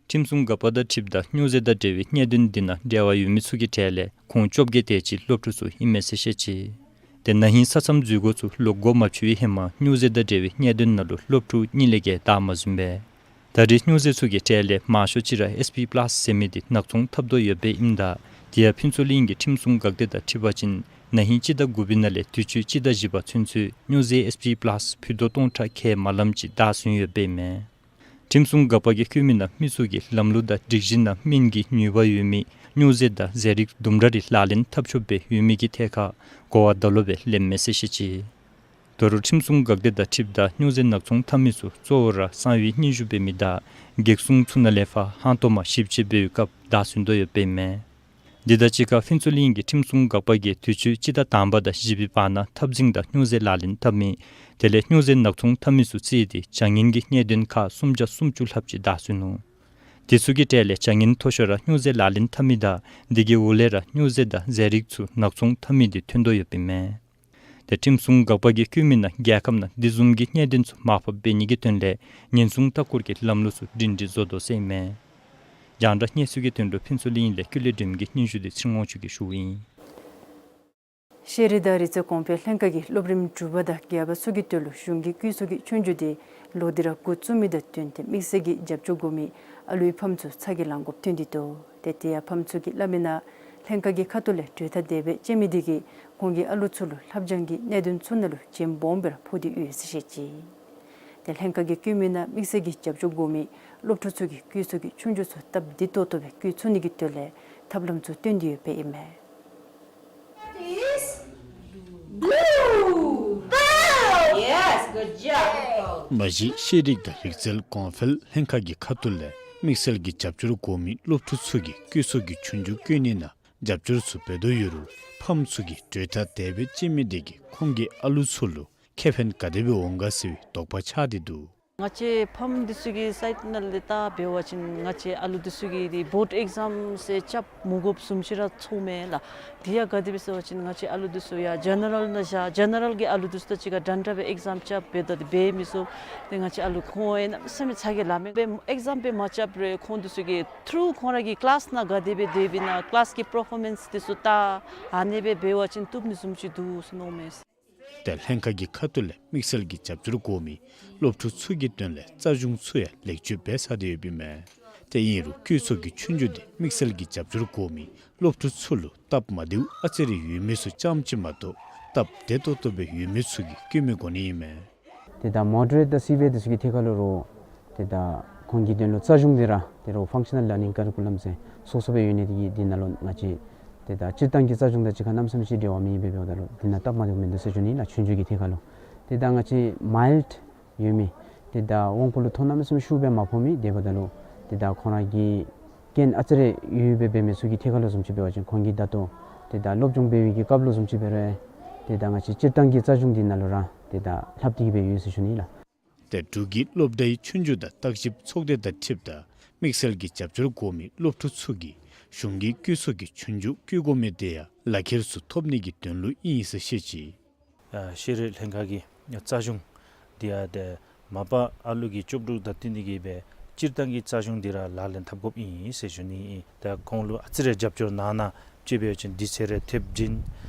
ཁྲིམས་སྲུང་འགག་པ་དང་འཁྲིལཝ་ད་སྨྱོ་རྫས་དང་འབྲེལ་བའི་གནད་དོན་འདི་ནང་འབྲེལ་བ་ཡོད་མི་ཚུ་གི་གྲས་ལས་ཁོང་བཅོ་བརྒྱད་དེ་ཅིག་སློབ་ཕྲུག་ཚུ་ཨིན་མས་ཟེར་བཤད་ཅི། ཏེ་ན་ཧིང་ས་མཚམས་འཛུལ་སྒོ་ཚུ་ལོག་སྒོ་མ་ཕྱེ་བའི་ཧེ་མ་སྨྱོ་རྫས་དང་འབྲེལ་བའི་གནད་དོན་ནང་ལུ་སློབ་ཕྲུག་གཉིས་ལས་བརྒལ་བདའ་མ་ཟུན་པས། ད་རེས་སྨྱོ་རྫས་ཚུ་གི་གྲས་ལས་མང་ཤོས་ཅིག་ར་ཨེས་པི་པ་ལཱསི་ཟེར་མི་འདི་ནག་ཚོང་འཐབ་དོ་ཡོདཔ་ཨིནམ་ད་དེ་ཡང་ཕུན་ཚོགས་གླིང་གི་ཁྲིམས་སྲུང་འགག་སྡེ་དང་འཁྲིལ་བ་ཅིན་ན་ཧིང་སྤྱི་ཟླ་དགུ་པའི་ནང་ལས་དུས་ཅི་སྤྱི་ཟླ་བཞི་པ་ཚུན་ཚོད་སྨྱོ་རྫས་ཨེས་པི་པ་ལཱསི་ཕུད་རྡོག་སྟོང་ཕྲག་ཁལ་མ་ལམ་ཅིག་བདའ་ཟུན་ཡོདཔ་ཨིན་མས། ཁྲིམས་སྲུང་འགག་པ་གིས་བཀོད་མི་ནང་མི་ཚུ་གིས་ལམ་ལུགས་དང་སྒྲིག་གཞི་ནང་སྨན་གྱི་ནུས་པ་ཡོད་མི་སྨྱོ་རྫས་དང་ཟས་རིགས་དུམ་གྲ་རེ་ལག་ལེན་འཐབ་ཆོགཔ་སྦེ་ཡོད་མི་གི་ཐད་ཁར་གོ་བ་ད་ལོག་སྦེ་ལེནམ་མས་ཟེར་བཤད་ཅི། ད་རུང་ཁྲིམས་སྲུང་འགག་སྡེ་དང་འཁྲིལཝ་ད་སྨྱོ་རྫས་ནག་ཚོང་འཐབ་མི་ཚུ་གཙོ་བོ་ར་གསང་བའི་སྙན་ཞུ་འབད་མི་དང་རྒྱལ་སྲུང་ཚུ་ནང་ལས་ཕར་ཧང་སྟོང་མ་ཞིབ་དཔྱད་འབད་བའི་སྐབས་བདའ་ཟུན་དོ་ཡོདཔ་ཨིན་མས། འདི་དང་གཅིག་ཁར་ཕུན་ཚོགས་གླིང་གི་ཁྲིམས་སྲུང་འགག་པ་གིས་དུས་ཅི་སྤྱི་ཟླ་དང་པ་དང་བཞི་པའི་བར་ན་འཐབ་འཛིང་དང་སྨྱོ་རྫས་ལག་ལེན་འཐབ་མི་དེ་ལས་སྨྱོ་རྫས་ནག་ཚོང་འཐབ་མི་ཚུ་བརྩིས་ཏེ་བྱ་ངན་གྱི་གནད་དོན་ཁག་སུམ་བརྒྱ་སུམ་ཅུ་ལྷགཔ་ཅིག་བདའ་ཟུན་ནུག། དེ་ཚུ་གི་གྲས་ལས་བྱ་ངན་མཐོ་ཤོས་ར་སྨྱོ་རྫས་ལག་ལེན་འཐབ་མི་དང་དེ་གི་འོག་ལས་ར་སྨྱོ་རྫས་དང་ཟས་རིགས་ཚུ་ནག་ཚོང་འཐབ་མི་འདི་ཐོན་དོ་ཡོདཔ་ཨིན་མས། ཏེ་ཁྲིམས་སྲུང་འགག་པ་གིས་བཀོད་མི་ནང་རྒྱལ་ཁབ་ནང་འདི་བཟུམ་གྱི་གནད་དོན་ཚུ་མར་ཕབ་འབད་ནི་གི་དོན་ལས་ཉེན་སྲུང་ལྟ་སྐོར་གྱི་ལམ་ལུགས་ཚུ་སྒྲིང་སྒྲི་བཟོ་དོ་ཟེར་ཨིན་མས། རྒྱང་བསྒྲགས་གནས་ཚུལ་གྱི་དོན་ལུ་ཕུན་ཚོགས་གླིང་ལས་ཀུན་ལེགས་སྒྲོལ་མ་གི་སྙན་ཞུ་འདི་ཚེ་རིང་དབང་ཕྱུག་གིས་ཞུཝ་ཨིན། ཤེས་རིག་དང་རིག་རྩལ་གོང་འཕེལ་ལྷན་ཁག་གིས་སློབ་རིམ་དྲུག་པ་དང་བརྒྱད་པ་ཚུ་གི་དོན་ལུ་གཞུང་གི་བཀོད་ཚོགས་ཀྱི་ཆོས་རྒྱུགས་འདི་ལོག་སྟེ་ར་འགོ་བཙུགས་མི་དང་བསྟུན་ཏེ་དམིགས་བསལ་གྱི་རྒྱབ་སྐྱོར་དགོ་མི་ཨ་ལུའི་ཕམ་ཚུ་ཚ་གྱང་ལང་དགོཔ་ཐོན་ཏེ་འདུག། ཏེ་དེ་ཡང་ཕམ་ཚུ་གིས་སླབ་མི་ནང་ལྷན་ཁག་གི་ཁ་ཐུག་ལས་གྲོས་ཐག་དེ་སྦེ་བཅད་མི་དེ་གིས་ཁོང་གི་ཨ་ལུ་ཚུ་ལུ་ལྷབ་སྦྱང་གི་གནད་དོན་ཚུ་ནང་ལུ་འཇམ་སྦོམ་སྦེ་ར་ཕོག་སྟེ་ཡོད་ཟེར་བཤད་ཅི། ཏེ་ལྷན་ཁག་གིས་བཀོད་མི་ནང་དམིགས་བསལ་གྱི་རྒྱབ་སྐྱོར་དགོ་མི་སློབ་ཕྲུག་ཚུ་གི་བཀོད་ཚོགས་ཀྱི་ཆོས་རྒྱུགས་ཚུ་སྟབས་བདེ་ཏོག་ཏོ་སྦེ་འགོ་བཙུགས་ནི་གི་དོན་ལས་ཐབས་ལམ་ཚུ་སྟོན་ཏེ་ཡོདཔ་ཨིན་མས། Is blue. Yes, good job. མ་གཞི་ཤེས་རིག་དང་རིག་རྩལ་གོང་འཕེལ་ལྷན་ཁག་གི་ཁ་ཐུག་ལས་དམིགས་བསལ་གྱི་རྒྱབ་སྐྱོར་དགོ་མི་སློབ་ཕྲུག་ཚུ་གིས་བཀོད་ཚོགས་ཀྱི་ཆོས་རྒྱུགས་བཀོད་ནི་ནང་རྒྱབ་སྐྱོར་ཚུ་འབད་དོ་ཡོད་རུང་ཕམ་ཚུ་གིས་གྲོས་ཐག་དེ་སྦེ་བཅད་མི་དེ་གིས་ཁོང་གི་ཨ་ལུ་ཚུ་ལུ་ཁེ་ཕན་ག་དེ་སྦེ་འོང་ག་ཟེར་བའི་དོགས་པ་ཆགས་ཏེ་འདུག། ང་བཅས་ཕམ་འདི་ཚུ་གི་སའིཌ་ནང་ལས་བལྟ་འབད་བ་ཅིན་ང་བཅས་ཨ་ལུ་འདི་ཚུ་གིས་འདི་བོརཌ་ཨེག་ཛམ་ཟེར་རྐྱབ་མི་དགོཔ་བཟུམ་ཅིག་ར་ཚོརཝ་མས་ལགས། དེ་ཡང་ག་དེ་སྦེ་ཟེར་བ་ཅིན་ང་བཅས་ཨ་ལུ་འདི་ཚུ་ཡང་ཇེ་ནེ་རཱལ་ནང་བཞག་ཇེ་ནེ་རཱལ་གྱི་ཨ་ལུ་འདི་ཚུ་དང་གཅིག་ཁར་འདྲན་འདྲ་སྦེ་ཨེག་ཛམ་རྐྱབ་འབདཝ་ད་འདི་འབད་མི་ཚུགས། ཏེ་ང་བཅས་ཨ་ལུ་ཁོང་ཡང་གནམ་མེད་ས་མེད་ཚ་གྱང་ལང་མས། སྦེ་ཨེག་ཛམ་སྦེ་མ་རྐྱབ་རུང་ཁོང་འདི་ཚུ་གིས་ཐུརུ་ཁོང་ར་གི་ཀི་ལཱསི་ནང་ག་དེ་སྦེ་སྡོདཔ་ཨིན་ན་ཀི་ལཱསི་གི་པར་ཕོར་མེནསི་འདི་ཚུ་བལྟ་ཨ་ནེ་སྦེ་འབད་བ་ཅིན་བཏུབ་ནི་བཟུམ་ཅིག་འདུག་ཟེར་མནོཝ་མས། ཏེ་ལྷན་ཁག་གི་ཁ་ཐུག་ལས་དམིགས་བསལ་གྱི་རྒྱབ་སྐྱོར་དགོ་མི་སློབ་ཕྲུག་ཚུ་གི་དོན་ལས་རྩ་གཞུང་ཚུ་ཡང་ལེགས་བཅོས་འབད་ཚར་ཏེ་ཡོདཔ་ཨིན་མས། ཏེ་ཨིན་རུང་བཀོད་ཚོགས་ཀྱི་ཆོས་རྒྱུགས་འདི་དམིགས་བསལ་གྱི་རྒྱབ་སྐྱོར་དགོ་མི་སློབ་ཕྲུག་ཚུ་ལུ་སྟབས་མ་བདེཝ་ཨ་ཙི་རེ་ཡོད་མི་ཚུ་ཙམ་ཅིག་མ་གཏོགས་སྟབས་བདེ་ཏོག་ཏོ་སྦེ་ཡོད་མི་ཚུ་གིས་བཀོད་མི་དགོ་ནི་ཨིན་མས། ཏེ་ད་མོ་ཌ་རེཊ་དང་སི་བི་ཨེ་འདི་ཚུ་གི་ཐད་ཁར་ལུ་རུང་ཏེ་ད་ཁོང་གི་དོན་ལུ་རྩ་གཞུང་འདི་ར་ཏེ་རོགས་ཕང་ཤ་ནཱལ་ལར་ནིང་ཀ་རི་ཀུ་ལམ་ཟེར་སོ་སོ་སྦེ་ཡོད་ནི་དེ་གིས་འདི་ནང་ལུ་ང་བཅས་ཏེ་ད་སྤྱིར་བཏང་གི་རྩ་གཞུང་དང་གཅིག་ཁར་གནམ་མེད་ས་མེད་ཅིག་འབྲེལ་བ་མེད་པས། འབདཝ་ད་ལུ་འདི་ནང་སྟབས་མ་བདེཝ་མིན་འདུག་ཟེར་ཞུ་ནི་ལགས། ཆོས་རྒྱུགས་ཀྱི་ཐད་ཁར་ལུ་ཏེ་ད་ང་བཅས་མའིལཌ་ཡོད་མི་ཏེ་ད་དབང་པོ་ལུ་ཐོ་གནམ་མེད་ས་མེད་ཤུགས་སྦེ་མ་ཕོག་མི་དེ་འབདཝ་ད་ལུ་ཏེ་ད་ཁོང་ར་གི་རྐྱེན་ཨ་ཙི་རེ་ཡོདཔ་སྦེ་འབད་མི་ཚུ་གི་ཐད་ཁར་ལུ་བཟུམ་ཅིག་འབད་བ་ཅིན་ཁོང་གིས་ད་ལྟོ་ཏེ་ད་སློབ་སྦྱོང་འབད་བའི་གི་སྐབས་ལུ་བཟུམ་ཅིག་འབད་རུང་ཏེ་ད་ང་བཅས་སྤྱིར་བཏང་གི་རྩ་གཞུང་འདི་ནང་ལུ་ར་ཏེ་ད་ལྷབ་སྟེ་གི་སྦེ་ཡོད་ཟེར་ཞུ་ནི་ལགས། ཏེ་འབྲུག་གི་སློབ་གྲྭའི་ཆོས་རྒྱུགས་དང་བརྟག་ཞིབ་ཚོགས་སྡེ་དང་འཁྲིལཝ་ད་དམིགས་བསལ་གྱི་རྒྱབ་སྐྱོར་དགོ་མི་སློབ་ཕྲུག་ཚུ་གིས་གཞུང་གི་བཀོད་ཚོགས་ཀྱི་ཆོས་རྒྱུགས་བཀོད་དགོ་མི་དེ་ཡང་ལག་ཁྱེར་ཚུ་ཐོབ་ནི་གི་དོན་ལུ་ཨིན་ཟེར་བཤད་ཅི། ཨ་ཤེས་རིག་ལྷན་ཁག་གི་རྩ་གཞུང་འདི་ཡང་ཏེ་མ་པ་ཨ་ལུ་གི་ལྕོགས་གྲུབ་དང་བསྟུན་ནི་གི་སྦེ་སྤྱིར་བཏང་གི་རྩ་གཞུང་འདི་ར་ལག་ལེན་འཐབ་དགོཔ་ཨིན་ཟེར་ཞུ་ནི་ཨིན། ཏེ་ཁོང་ལུ་ཨ་ཙི་རེ་རྒྱབ་སྐྱོར་གནང་གནང་ཅིག་འབད་བ་ཅིན་དུས་ཚོད་རེ་ཐེབས་བྱིན་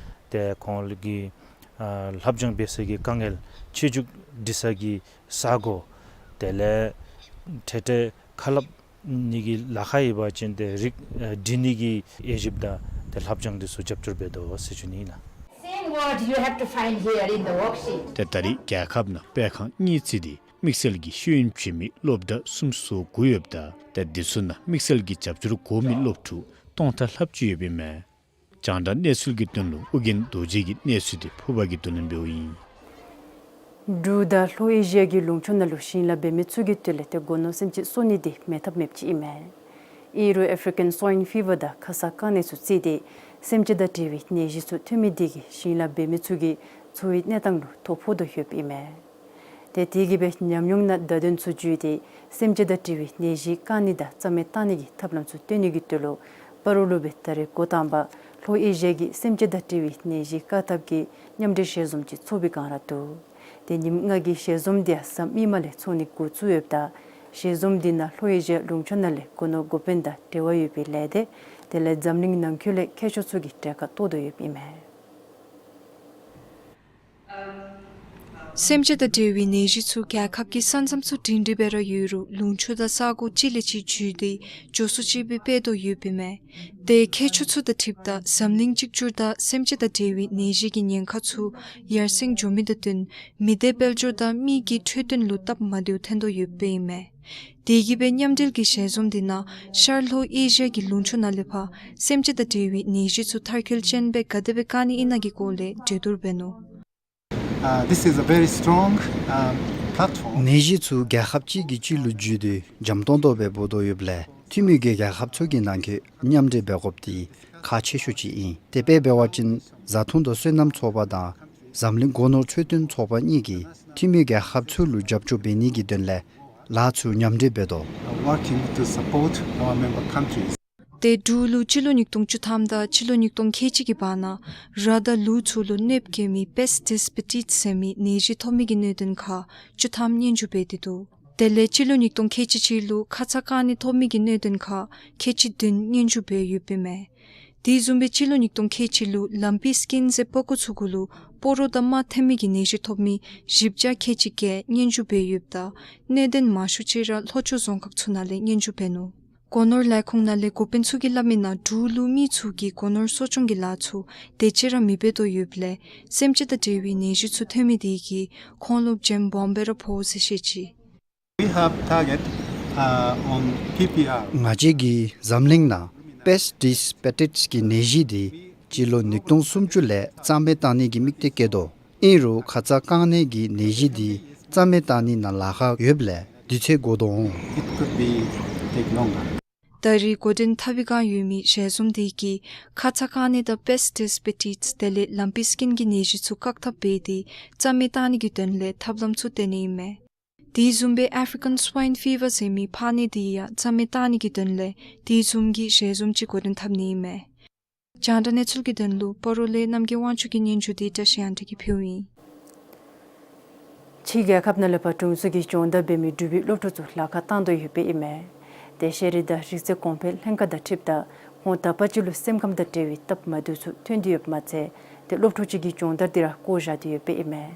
ཏེ་ཁོང་གིས་ཨ་ལྷབ་སྦྱང་འབད་ས་གི་དཀའ་ངལ་ཆོས་རྒྱུགས་འབྲི་ས་གི་ས་གོ་དེ་ལས་འཕྲལ་འཕྲལ་ཁ་སླབ་ནི་གི་ལཱ་ཁག་ཡོད་པ་ཅིན་ཏེ་རིགས་ཨ་འབྲི་ནི་གི་དབྱེ་ཞིབ་དང་ཏེ་ལྷབ་སྦྱང་འདི་ཚུ་རྒྱབ་སྐྱོར་འབད་དོ་ཟེར་ཞུ་ནི་ཨིན་ལགས། Same word you have to find here in the worksheet. ཏེ་ད་རེས་རྒྱལ་ཁབ་ནང་སྤེལ་ཁང་གཉིས་བརྩིས་ཏེ་དམིགས་བསལ་གྱི་ཤེས་ཡོན་བྱིན་མི་སློབ་གྲྭ་སུམ་ཅུ་སོ་དགུ་ཡོདཔ་ད་ཏེ་འདི་ཚུ་ནང་དམིགས་བསལ་གྱི་རྒྱབ་སྐྱོར་དགོ་མི་སློབ་ཕྲུག་སྟོང་ཕྲག་ལྷགཔ་ཅིག་ཡོདཔ་ཨིན་མས། རྒྱང་བསྒྲགས་གནས་ཚུལ་གྱི་དོན་ལུ་ཨོ་རྒྱན་རྡོ་རྗེ་གི་གནས་ཚུལ་འདི་ཕུར་པ་གིས་བསྡུ་ལེན་འབདཝ་ཨིན། འབྲུག་དང་ལྷོ་ཨེ་ཤི་ཡ་གི་ལུང་ཕྱོགས་ནང་ལུ་ཞིང་ལཱ་འབད་མི་ཚུ་གི་དོན་ལས་ཏེ་སྒོ་ནོར་སེམས་ཅན་གསོ་ནི་འདི་མེད་ཐབས་མེདཔ་ཅིག་ཨིན་མས། ཨིན་རུང་ཨེ་ཕི་རི་ཀན་སུཝ་ཨིན་ཕི་བར་དང་ཁ་ཚ་རྐང་ནད་ཚུ་བརྩིས་ཏེ་སེམས་ཅན་དང་འབྲེལ་བའི་ནད་གཞི་ཚུ་ཐོན་མི་འདི་གིས་ཞིང་ལཱ་འབད་མི་ཚུ་གི་འཚོ་བའི་གནས་སྟངས་ལུ་ཐོ་ཕོག་དོ་ཡོདཔ་ཨིན་མས། ཏེ་དེ་གིས་སྦེ་ཉམས་མྱོང་ནང་བརྡ་དོན་ཚུ་བརྒྱུད་དེ་སེམས་ཅན་དང་འབྲེལ་བའི་ནད་གཞི་བཀག་ནི་དང་རྩ་མེད་བཏང་ནི་གི་ཐབས་ལམ་ཚུ་སྟོན་ནི་གི་དོན་ལུ་སྤ་རོ་ལུ་སྦེ་ད་རེས་འགོ་དང་པ་ལྷོ་ཨེ་ཤི་ཡ་གི་སེམས་ཅན་དང་འབྲེལ་བའི་ནད་གཞི་བཀག་ཐབས་ཀྱི་མཉམ་འབྲེལ་ཞལ་འཛོམས་ཅིག་ཚོགས་པའི་སྒང་ར་འདུག། ཏེ་ཉིནམ་ལྔ་གི་ཞལ་འཛོམས་འདི་ཡང་གཟའ་མིག་དམར་ལས་ཚོགས་ནི་འགོ་བཙུགས་ཡོདཔ་ད་ཞལ་འཛོམས་འདི་ནང་ལྷོ་ཨེ་ཤི་ཡ་ལུང་ཕྱོགས་ནང་ལས་སྒོ་ནོར་འགོ་དཔོན་དང་འབྲེལ་བ་ཡོད་པའི་ལས་སྡེ་དེ་ལས་འཛམ་གླིང་ནང་འཁོད་ལས་མཁས་མཆོག་ཚུ་གིས་གྲལ་ཁར་གཏོགས་དོ་ཡོདཔ་ཨིན་མས། སེམས་ཅན་དང་འབྲེལ་བའི་ནད་གཞི་ཚུ་རྒྱལ་ཁབ་ཀྱི་ས་མཚམས་ཚུ་སྒྲིང་སྒྲིང་སྦེ་ར་ཡོད་རུང་ལུང་ཕྱོགས་དང་ས་གོ་གཅིག་ལས་གཅིག་བརྒྱུད་དེ་མགྱོགས་སུ་ཅིག་སྦེ་སྤེལ་དོ་ཡོདཔ་ཨིན་མས། ཏེ་མཁས་མཆོག་ཚུ་དང་འཁྲིལཝ་ད་འཛམ་གླིང་གཅིག་གྱུར་དང་སེམས་ཅན་དང་འབྲེལ་བའི་ནད་གཞི་གི་ཉེན་ཁ་ཚུ་ཡར་སེང་འགྱོ་མི་དང་བསྟུན་མི་སྡེ་དཔལ་འབྱོར་དང་མི་གི་འཕྲོད་བསྟེན་ལུ་སྟབས་མ་བདེཝ་ཐོན་དོ་ཡོདཔ་ཨིན་མས། དེ་གིས་སྦེ་མཉམ་འབྲེལ་གྱི་ཞལ་འཛོམས་འདི་ནང་ཤར་ལྷོ་ཨེ་ཤི་ཡ་གི་ལུང་ཕྱོགས་ནང་ལས་ཕར་སེམས་ཅན་དང་འབྲེལ་བའི་ནད་གཞི་ཚུ་མཐར་འཁྱོལ་ཅན་སྦེ་ག་དེ་སྦེ་བཀག་ནི་ཨིན་ན་གི་སྐོར་ལས་གྲོས་བསྡུར་འབད་ནུག། Uh, this is a very strong, um, platform. ནད་གཞི་ཚུ་རྒྱལ་ཁབ་གཅིག་གིས་གཅིག་ལུ་བརྒྱུད་དེ་འཇམ་ཏོང་ཏོ་སྦེ་འབོ་དོ་ཡོདཔ་ལས་འཐུས་མི་གི་རྒྱལ་ཁབ་ཚུ་གི་ནང་འཁོད་མཉམ་འབྲེལ་འབད་དགོཔ་འདི་ཁག་ཆེ་ཤོས་ཅིག་ཨིན། དེ་སྦེ་འབད་བ་ཅིན་བཟའ་འཐུང་དང་སོ་ནམ་ཚོགས་པ་དང་འཛམ་གླིང་སྒོ་ནོར་འཕྲོད་བསྟེན་ཚོགས་པ་གཉིས་ཀྱིས་འཐུས་མི་རྒྱལ་ཁབ་ཚུ་ལུ་རྒྱབ་སྐྱོར་འབད་ནི་གི་དོན་ལས་ལཱ་ཚུ་མཉམ་འབྲེལ་འབད་དོ། Working to support our member countries. ཏེ་འབྲུག་ལུ་སྤྱི་ལོ་ཉིས་སྟོང་བཅུ་ཐམ་དང་སྤྱི་ལོ་ཉིས་སྟོང་ཁལ་གཅིག་གི་བར་ན་ར་དང་ལུག་ཚུ་ལུ་གནོདཔ་བཀལ་མི་པེསི་ཊི་སའིཌ་ཟེར་མི་ནད་གཞི་ཐོབ་མི་གི་གནད་དོན་ཁག་བཅུ་ཐམ་སྙན་ཞུ་འབད་དེ་འདུག། དེ་ལས་སྤྱི་ལོ་ཉིས་སྟོང་ཁལ་གཅིག་གཅིག་ལུ་ཁ་ཚ་རྐང་ནད་ཐོབ་མི་གི་གནད་དོན་ཁག་ཁལ་གཅིག་བདུན་སྙན་ཞུ་འབད་ཡོདཔ་ཨིན་མས། དེ་བཟུམ་སྦེ་སྤྱི་ལོ་ཉིས་སྟོང་ཁལ་གཅིག་ལུ་ལམ་པི་སི་ཀིན་ཟེར་པགས་ཀོ་ཚུ་གུ་ལུ་སྤོ་རོ་དང་རྨ་ཐོན་མི་གི་ནད་གཞི་ཐོབ་མི་བཞི་བརྒྱ་ཁལ་གཅིག་བརྒྱད་སྙན་ཞུ་འབད་ཡོདཔ་ད་གནད་དོན་མང་ཤོས་ཅིག་ར་ལྷོ་ཕྱོགས་རྫོང་ཁག་ཚུ་ནང་ལས་སྙན་ཞུ་འབད་ནུག། སྒོ་ནོར་ལས་ཁུངས་ནང་ལས་འགོ་དཔོན་ཚུ་གིས་སླབ་མི་ནང་འབྲུག་ལུ་མི་ཚུ་གིས་སྒོ་ནོར་གསོ་སྐྱོང་གི་ལཱ་ཚུ་དེ་ཅིག་ར་མི་འབད་དོ་ཡོདཔ་ལས་སེམས་ཅན་དང་འབྲེལ་བའི་ནད་གཞི་ཚུ་ཐོན་མི་དེ་གིས་ཁོང་ལུ་འཇམ་སྦོམ་སྦེ་ར་ཕོག་ཟེར་བཤད་ཅི། We have target, uh, on P P R. ང་བཅས་ཀྱིས་འཛམ་གླིང་ནང་པེསི་ཊི་སའིཌ་གི་ནད་གཞི་འདི་སྤྱི་ལོ་ཉིས་སྟོང་སུམ་ཅུ་ལས་རྩ་མེད་བཏང་ནི་གི་དམིགས་གཏད་བསྐྱེད་དོ། ཨིན་རུང་ཁ་ཚ་རྐང་ནད་ཀྱི་ནད་གཞི་འདི་རྩ་མེད་བཏང་ནི་ནང་ལཱ་ཁག་ཡོདཔ་ལས་དུས་ཚོད་འགོར་དོ་འོང་། It could be take longer. ད་རེས་འགོ་འདྲེན་འཐབ་པའི་བསྒང་ཡོད་མི་ཞལ་འཛོམས་དེ་གིས་ཁ་ཚ་རྐང་ནད་དང་པེསི་ཊི་སའིཌ་དེ་ལས་ལམ་པི་སི་ཀིན་གྱི་ནད་གཞི་ཚུ་བཀག་ཐབས་འབད་དེ་རྩ་མེད་བཏང་ནི་གི་དོན་ལས་ཐབས་ལམ་ཚུ་བཏོན་ནི་ཨིན་མས། དེ་བཟུམ་སྦེ་ཨེ་ཕི་རི་ཀན་སུཝ་ཨིན་ཕི་བར་ཟེར་མི་ཕག་ནད་དེ་ཡང་རྩ་མེད་བཏང་ནི་གི་དོན་ལས་དེ་བཟུམ་གྱི་ཞལ་འཛོམས་ཅིག་འགོ་འདྲེན་འཐབ་ནི་ཨིན་མས། རྒྱང་བསྒྲགས་གནས་ཚུལ་གྱི་དོན་ལུ་སྤ་རོ་ལས་རྣམ་རྒྱལ་དབང་ཕྱུག་གི་སྙན་ཞུ་དེ་བཀྲ་ཤིས་དབང་འདུས་ཀྱིས་ཕུལཝ་ཨིན། ཕྱི་རྒྱལ་ཁབ་ནང་ལས་ཕར་དྲུང་འཚོ་གི་སྦྱོང་བརྡར་འབད་མི་འབྲུག་པའི་སློབ་ཕྲུག་ཚུ་ལཱ་ཁག་བཏང་དོ་ཡོདཔ་ཨིན་མས། ཏེ་ཤེས་རིག་དང་རིག་རྩལ་གོང་འཕེལ་ལྷན་ཁག་དང་འཁྲིལཝ་ད་ཁོང་ད་པ་ཅིག་ལུ་སེམས་ཁམས་དང་འབྲེལ་བའི་སྟབས་མ་བདེཝ་ཚུ་ཐོན་ཏེ་ཡོདཔ་མ་ཚད་ཏེ་སློབ་ཕྲུག་ཅིག་གི་སྦྱོང་བརྡར་འདི་ར་བཀོ་བཞག་སྟེ་ཡོདཔ་ཨིན་མས།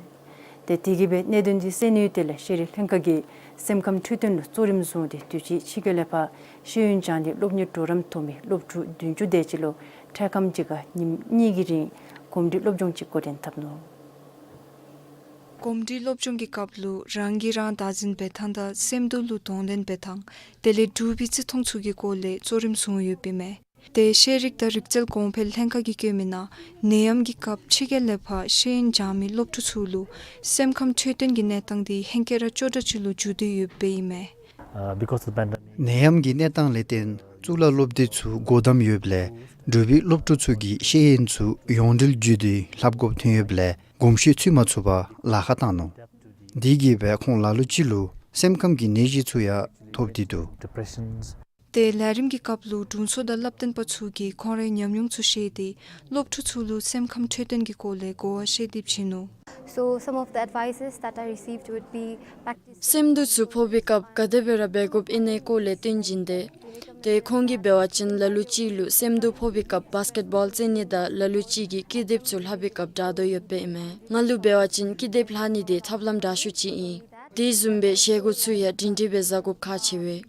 ཏེ་དེ་གིས་སྦེ་གནད་དོན་འདི་གསན་ནིའི་དོན་ལས་ཤེས་རིག་ལྷན་ཁག་གིས་སེམས་ཁམས་འཕྲོད་བསྟེན་ལུ་གཙོ་རིམ་བཟུང་སྟེ་དུས་ཅི་ཕྱི་རྒྱལ་ལས་ཕར་ཤེས་ཡོན་སྦྱང་སྟེ་སློབ་གཉེར་གྲོགས་རམ་ཐོབ་མི་སློབ་ཕྲུག་བདུན་ཅུ་དེ་ཅིག་ལུ་འཕྲལ་ཁམས་ཅིག་ཁར་ཉིནམ་གཉིས་ཀྱི་རིང་གོམས་འདྲིས་སློབ་སྦྱོང་ཅིག་འགོ་འདྲེན་འཐབ་ནུག། གོམས་འདྲིས་སློབ་སྦྱོང་གི་སྐབས་ལུ་རང་གིས་རང་བདག་འཛིན་འབད་ཐངས་དང་སེམས་སྡུག་ལུ་གདོང་ལེན་འབད་ཐངས་དེ་ལས་འབྲུག་པའི་བརྩི་མཐོང་ཚུ་གི་སྐོར་ལས་གཙོ་རིམ་བཟུང་ཡོདཔ་ཨིན་མས། ཏེ་ཤེས་རིག་དང་རིག་རྩལ་གོང་འཕེལ་ལྷན་ཁག་གིས་བཀོད་མི་ནང་ནད་ཡམས་ཀྱི་སྐབས་ཕྱི་རྒྱལ་ལས་ཕར་ཤེས་ཡོན་སྦྱང་མི་སློབ་ཕྲུག་ཚུ་ལུ་སེམས་ཁམས་འཕྲོད་བསྟེན་གྱི་གནས་སྟངས་འདི་ཧེང་སྐལ་ར་ཅོག་འཐདཔ་ཅིག་ལུ་འགྱུར་ཏེ་ཡོདཔ་ཨིན་མས། Uh, because of the pandemic. ནད་ཡམས་ཀྱི་གནས་སྟངས་ལས་བརྟེན་གཙུག་ལག་སློབ་སྡེ་ཚུ་སྒོ་བསྡམས་ཡོདཔ་ལས་འབྲུག་པའི་སློབ་ཕྲུག་ཚུ་གིས་ཤེས་ཡོན་ཚུ་ཡོངས་འབྲེལ་བརྒྱུད་དེ་ལྷབ་དགོཔ་ཐོན་ཡོདཔ་ལས་གོམས་གཤིས་ཚུད་མ་ཚུགས་པར་ལཱ་ཁག་བཏང་ནུག། དེ་གིས་སྦེ་ཁོང་ལ་ལུ་ཅིག་ལུ་སེམས་ཁམས་ཀྱི་ནད་གཞི་ཚུ་ཡང་ཐོབ་སྟེ་འདུག། Depressions. ཏེ་ལས་རིམ་གྱི་སྐབས་ལུ་དྲུང་འཚོ་དང་བསླབ་སྟོན་པ་ཚུ་གིས་ཁོང་རའི་ཉམས་མྱོང་ཚུ་བཤད་དེ་སློབ་ཕྲུག་ཚུ་ལུ་སེམས་ཁམས་འཕྲོད་བསྟེན་གྱི་སྐོར་ལས་གོ་བ་བཤད་དེ་བྱིན་ནུག། So some of the advices that I received would be practice. སེམས་སྡུག་ཚུ་ཕོག་པའི་སྐབས་ག་དེ་སྦེ་ར་འབད་དགོཔ་ཨིན་ནའི་སྐོར་ལས་སྟོན་བྱིན་ཏེ་ ཏེ་ཁོང་གིས་འབད་བ་ཅིན་ལ་ལུ་ཅིག་ལུ་སེམས་སྡུག་ཕོག་པའི་སྐབས་བཱསི་ཀེཊ་བཱོལ་རྩེད་ནི་དང་ལ་ལུ་ཅིག་གིས་ཀི་དེབ་ཚུ་ལྷག་པའི་སྐབས་དྲག་དོ་ཡོདཔ་ཨིན་མས། ང་ལུ་འབད་བ་ཅིན་ཀི་དེབ་ལྷག་ནི་དེ་ཐབས་ལམ་དྲག་ཤོས་ཅིག་ཨིན། དེ་བཟུམ་སྦེ་བཞེས་སྒོ་ཚུ་ཡང་སྒྲིང་སྒྲིང་སྦེ་བཟའ་དགོཔ་ཁག་ཆེ་བས།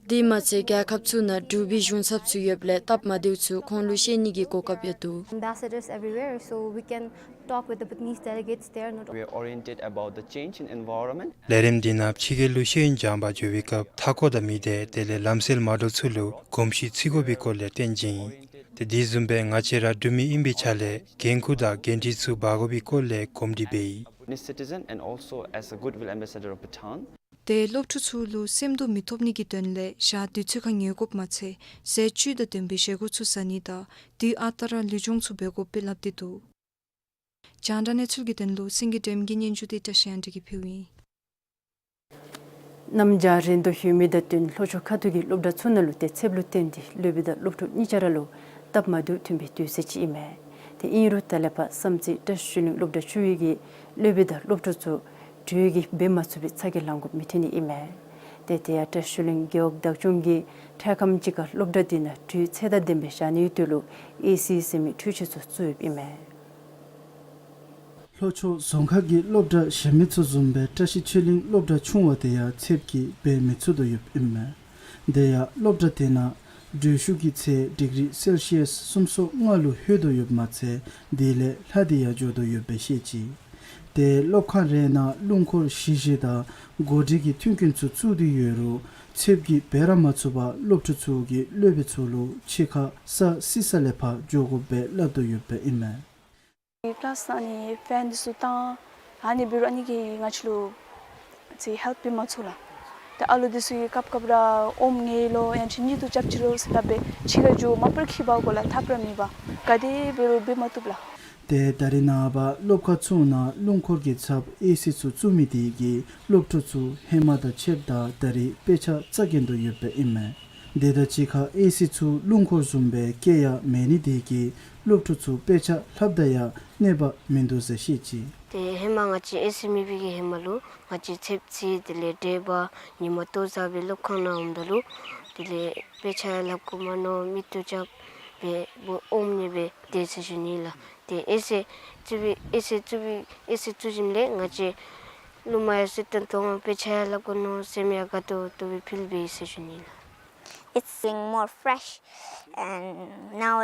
དེ་མ་ཚད་རྒྱལ་ཁབ་ཚུ་ནང་འབྲུག་པའི་གཞུང་ཚབ་ཚུ་ཡོདཔ་ལས་སྟབས་མ་བདེཝ་ཚུ་ཁོང་ལུ་བཤད་ནི་གི་གོ་སྐབས་ཡང་འདུག། Ambassadors everywhere, so we can talk with the Bhutanese delegates there, not We are oriented about the change in environment. ལས་རིམ་འདི་ནང་ཕྱི་རྒྱལ་ལུ་ཤེས་ཡོན་སྦྱང་པར་འགྱོ་བའི་སྐབས་མཐའ་འཁོར་དང་མི་སྡེ་དེ་ལས་ལམ་སྲོལ་མ་འདྲཝ་ཚུ་ལུ་གོམས་གཤིས་བརྩི་དགོ་པའི་སྐོར་ལས་སྟོན་གནང་ཡི། ཏེ་དེ་བཟུམ་སྦེ་ང་བཅས་ར་འབྲུག་མི་ཨིན་པའི་ཆ་ལས་འགན་ཁུར་དང་འགན་འཁྲི་ཚུ་འབག་དགོ་པའི་སྐོར་ལས་གོམས་འདྲིས་འབད་ཡི། As a citizen and also as a goodwill ambassador of Bhutan. ཏེ་སློབ་ཕྲུག་ཚུ་ལུ་སེམས་སྡུག་མི་ཐོབ་ནི་གི་དོན་ལས་ཞག་དུས་ཚོད་ཁར་ཉལ་དགོཔ་མ་ཚད་ཟས་བཅུད་དང་ལྡན་པའི་བཞེས་སྒོ་ཚུ་བཟའ་ནི་དང་དུས་ཨ་རྟག་ར་ལུས་སྦྱོང་ཚུ་འབད་དགོཔ་སྦེ་སླབ་སྟེ་འདུག། རྒྱང་བསྒྲགས་གནས་ཚུལ་གྱི་དོན་ལུ་སེང་གེ་སྒྲོལམ་གྱི་སྙན་ཞུ་དེ་བཀྲ་ཤིས་དབང་འདུས་ཀྱིས་ཕུལཝ་ཨིན། གནམ་བྱཱར་རན་དོ་ཡོད་མི་དང་བསྟུན་ལྷོ་ཕྱོགས་ཁ་ཐུག་གི་སློབ་གྲྭ་ཚུ་ནང་ལུ་ཏེ་ཚདཔ་ལུ་བརྟེན་ཏེ་སློབ་དཔོན་དང་སློབ་ཕྲུག་གཉིས་ཆ་ར་ལུ་སྟབས་མ་བདེཝ་ཐོན་པའི་དུས་ཚོད་ཅིག་ཨིན་མས། ཏེ་ཨིན་རུང་ད་ལས་ཕར་བསམ་རྩེ་བཀྲ་ཤིས་ཆོས་གླིང་སློབ་གྲྭ་ཆུང་བའི་གི་སློབ་དཔོན་དང་སློབ་ཕྲུག་ཚུ་གྲོས་ཀྱིས་འབད་མ་ཚུགས་པའི་ཚ་གྱང་ལང་དགོཔ་མི་ཐོན་ནི་ཨིན་མས། ཏེ་དེ་ཡང་བཀྲ་ཤིས་ཆོས་གླིང་རྒེད་འོག་བདག་སྐྱོང་གིས་འཕྲལ་ཁམས་ཅིག་ཁར་སློབ་གྲྭ་དེ་ནང་དྲོད་ཚད་དང་ལྡན་པའི་བཞག་ནིའི་དོན་ལུ་ཨེ་སི་ཟེར་མི་འཕྲུལ་ཆས་ཚུ་བཙུགས་ཡོདཔ་ཨིན་མས། ལྷོ་ཕྱོགས་རྫོང་ཁག་གི་སློབ་གྲྭ་གཞན་མི་ཚུ་བཟུམ་སྦེ་བཀྲ་ཤིས་ཆོས་གླིང་སློབ་གྲྭ་ཆུང་བ་དེ་ཡང་ཚདཔ་ཀྱིས་འབད་མི་ཚུགས་དོ་ཡོདཔ་ཨིན་མས། དེ་ཡང་སློབ་གྲྭ་དེ་ནང་དྲོད་ཤུགས་ཀྱི་ཚད་ཌིག་རི་སེལ་ཤི་ཡཱས་སུམ་ཅུ་སོ་ལྔ་ལུ་ལྷོད་དོ་ཡོདཔ་མ་ཚད་དེ་ལས་ལྷག་སྟེ་ཡང་འགྱོ་དོ་ཡོདཔ་སྦེ་བཤད་ཅི། ཏེ་སློབ་ཁང་རེ་ནང་རླུང་འཁོར་ཞི་བྱེད་དང་འགོ་ཁྲིད་ཀྱི་མཐུན་རྐྱེན་ཚུ་བཙུགས་ཏེ་ཡོད་རུང་ཚདཔ་ཀྱིས་འབད་ར་མ་ཚུགས་པར་སློབ་ཕྲུག་ཚུ་གིས་སློབ་དཔོན་ཚུ་ལུ་ཕྱི་ཁར་ས་བསིལ་ས་ལས་ཕར་འགྱོ་དགོཔ་སྦེ་སླབ་དོ་ཡོདཔ་ཨིན་མས། པ་ལཱསི་ཨ་ནི་ཕེན་འདི་ཚུ་བཏང་། ཨ་ནི་འབད་རུང་ཨ་ནི་གིས་ང་བཅས་ལུ་ཅིག་ཧེལཔ་འབད་མ་ཚུགས་ལགས། ཏེ་ཨ་ལུ་འདི་ཚུ་གིས་སྐབས་སྐབས་ར་ཨོམ་ངལ་ལོ་ཡང་ཅིན་གཉིད་དུ་རྐྱབ་ཅི་ལོ་ཟེར་སླབ་སྦེ་ཕྱི་ཁར་འགྱོ་མ་པ་ར་འཁྱིད་འབག་དགོ་ལགས། ཐབས་ར་མེད་པར་ག་དེ་འབད་རུང་འབད་མ་བཏུབ་ལགས། ཏེ་ད་རེས་ནངས་པ་སློབ་ཁང་ཚུ་ནང་རླུང་འཁོར་གྱི་ཚབ་ཨེ་སི་ཚུ་བཙུགས་མི་དེ་གིས་སློབ་ཕྲུག་ཚུ་ཧེ་མ་དང་ཕྱདཔ་ད་ད་རེས་དཔེ་ཆ་རྩ་འགེངས་དོ་ཡོདཔ་ཨིན་མས། དེ་དང་གཅིག་ཁར་ཨེ་སི་ཚུ་རླུང་འཁོར་བཟུམ་སྦེ་བཀལ་ཡང་མེད་ནི་དེ་གིས་སློབ་ཕྲུག་ཚུ་དཔེ་ཆ་ལྷབ་ད་ཡང་གནོད་པ་མིན་འདུག་ཟེར་བཤད་ཅི། ཏེ་ཧེ་མ་ང་བཅས་ཨེ་སི་མེད་པའི་གི་ཧེ་མ་ལུ་ང་བཅས་ཚདཔ་ཚད་དེ་ལས་དྲོད་འབར་ཉིན་མ་ལྟོ་བཟའ་སྦེ་སློབ་ཁང་ནང་འོངམ་ད་ལུ་དེ་ལས་དཔེ་ཆ་ལྷབ་དགོ་མ་མནོ་མིག་ཏོ་རྐྱབ་སྦེ་ཨོམ་ངལ་སྦེ་སྡོད་ཟེར་ཞུ་ནི་ལགས། ཏེ་ཨེ་སི་བཙུགས་པའི་ཨེ་སི་བཙུགས་པའི་ཨེ་སི་བཙུགས་ཞིནམ་ལས་ང་བཅས་རླུང་མ་ཡང་སེ་ཏོང་ཏོ་དཔེ་ཆ་ཡང་ལྷབ་དགོ་མནོ་སེམས་ཡང་དགའ་ཏོག་ཏོ་སྦེ་ཕིལ་བས་ཟེར་ཞུ་ནི་ལགས། It's feeling more fresh and now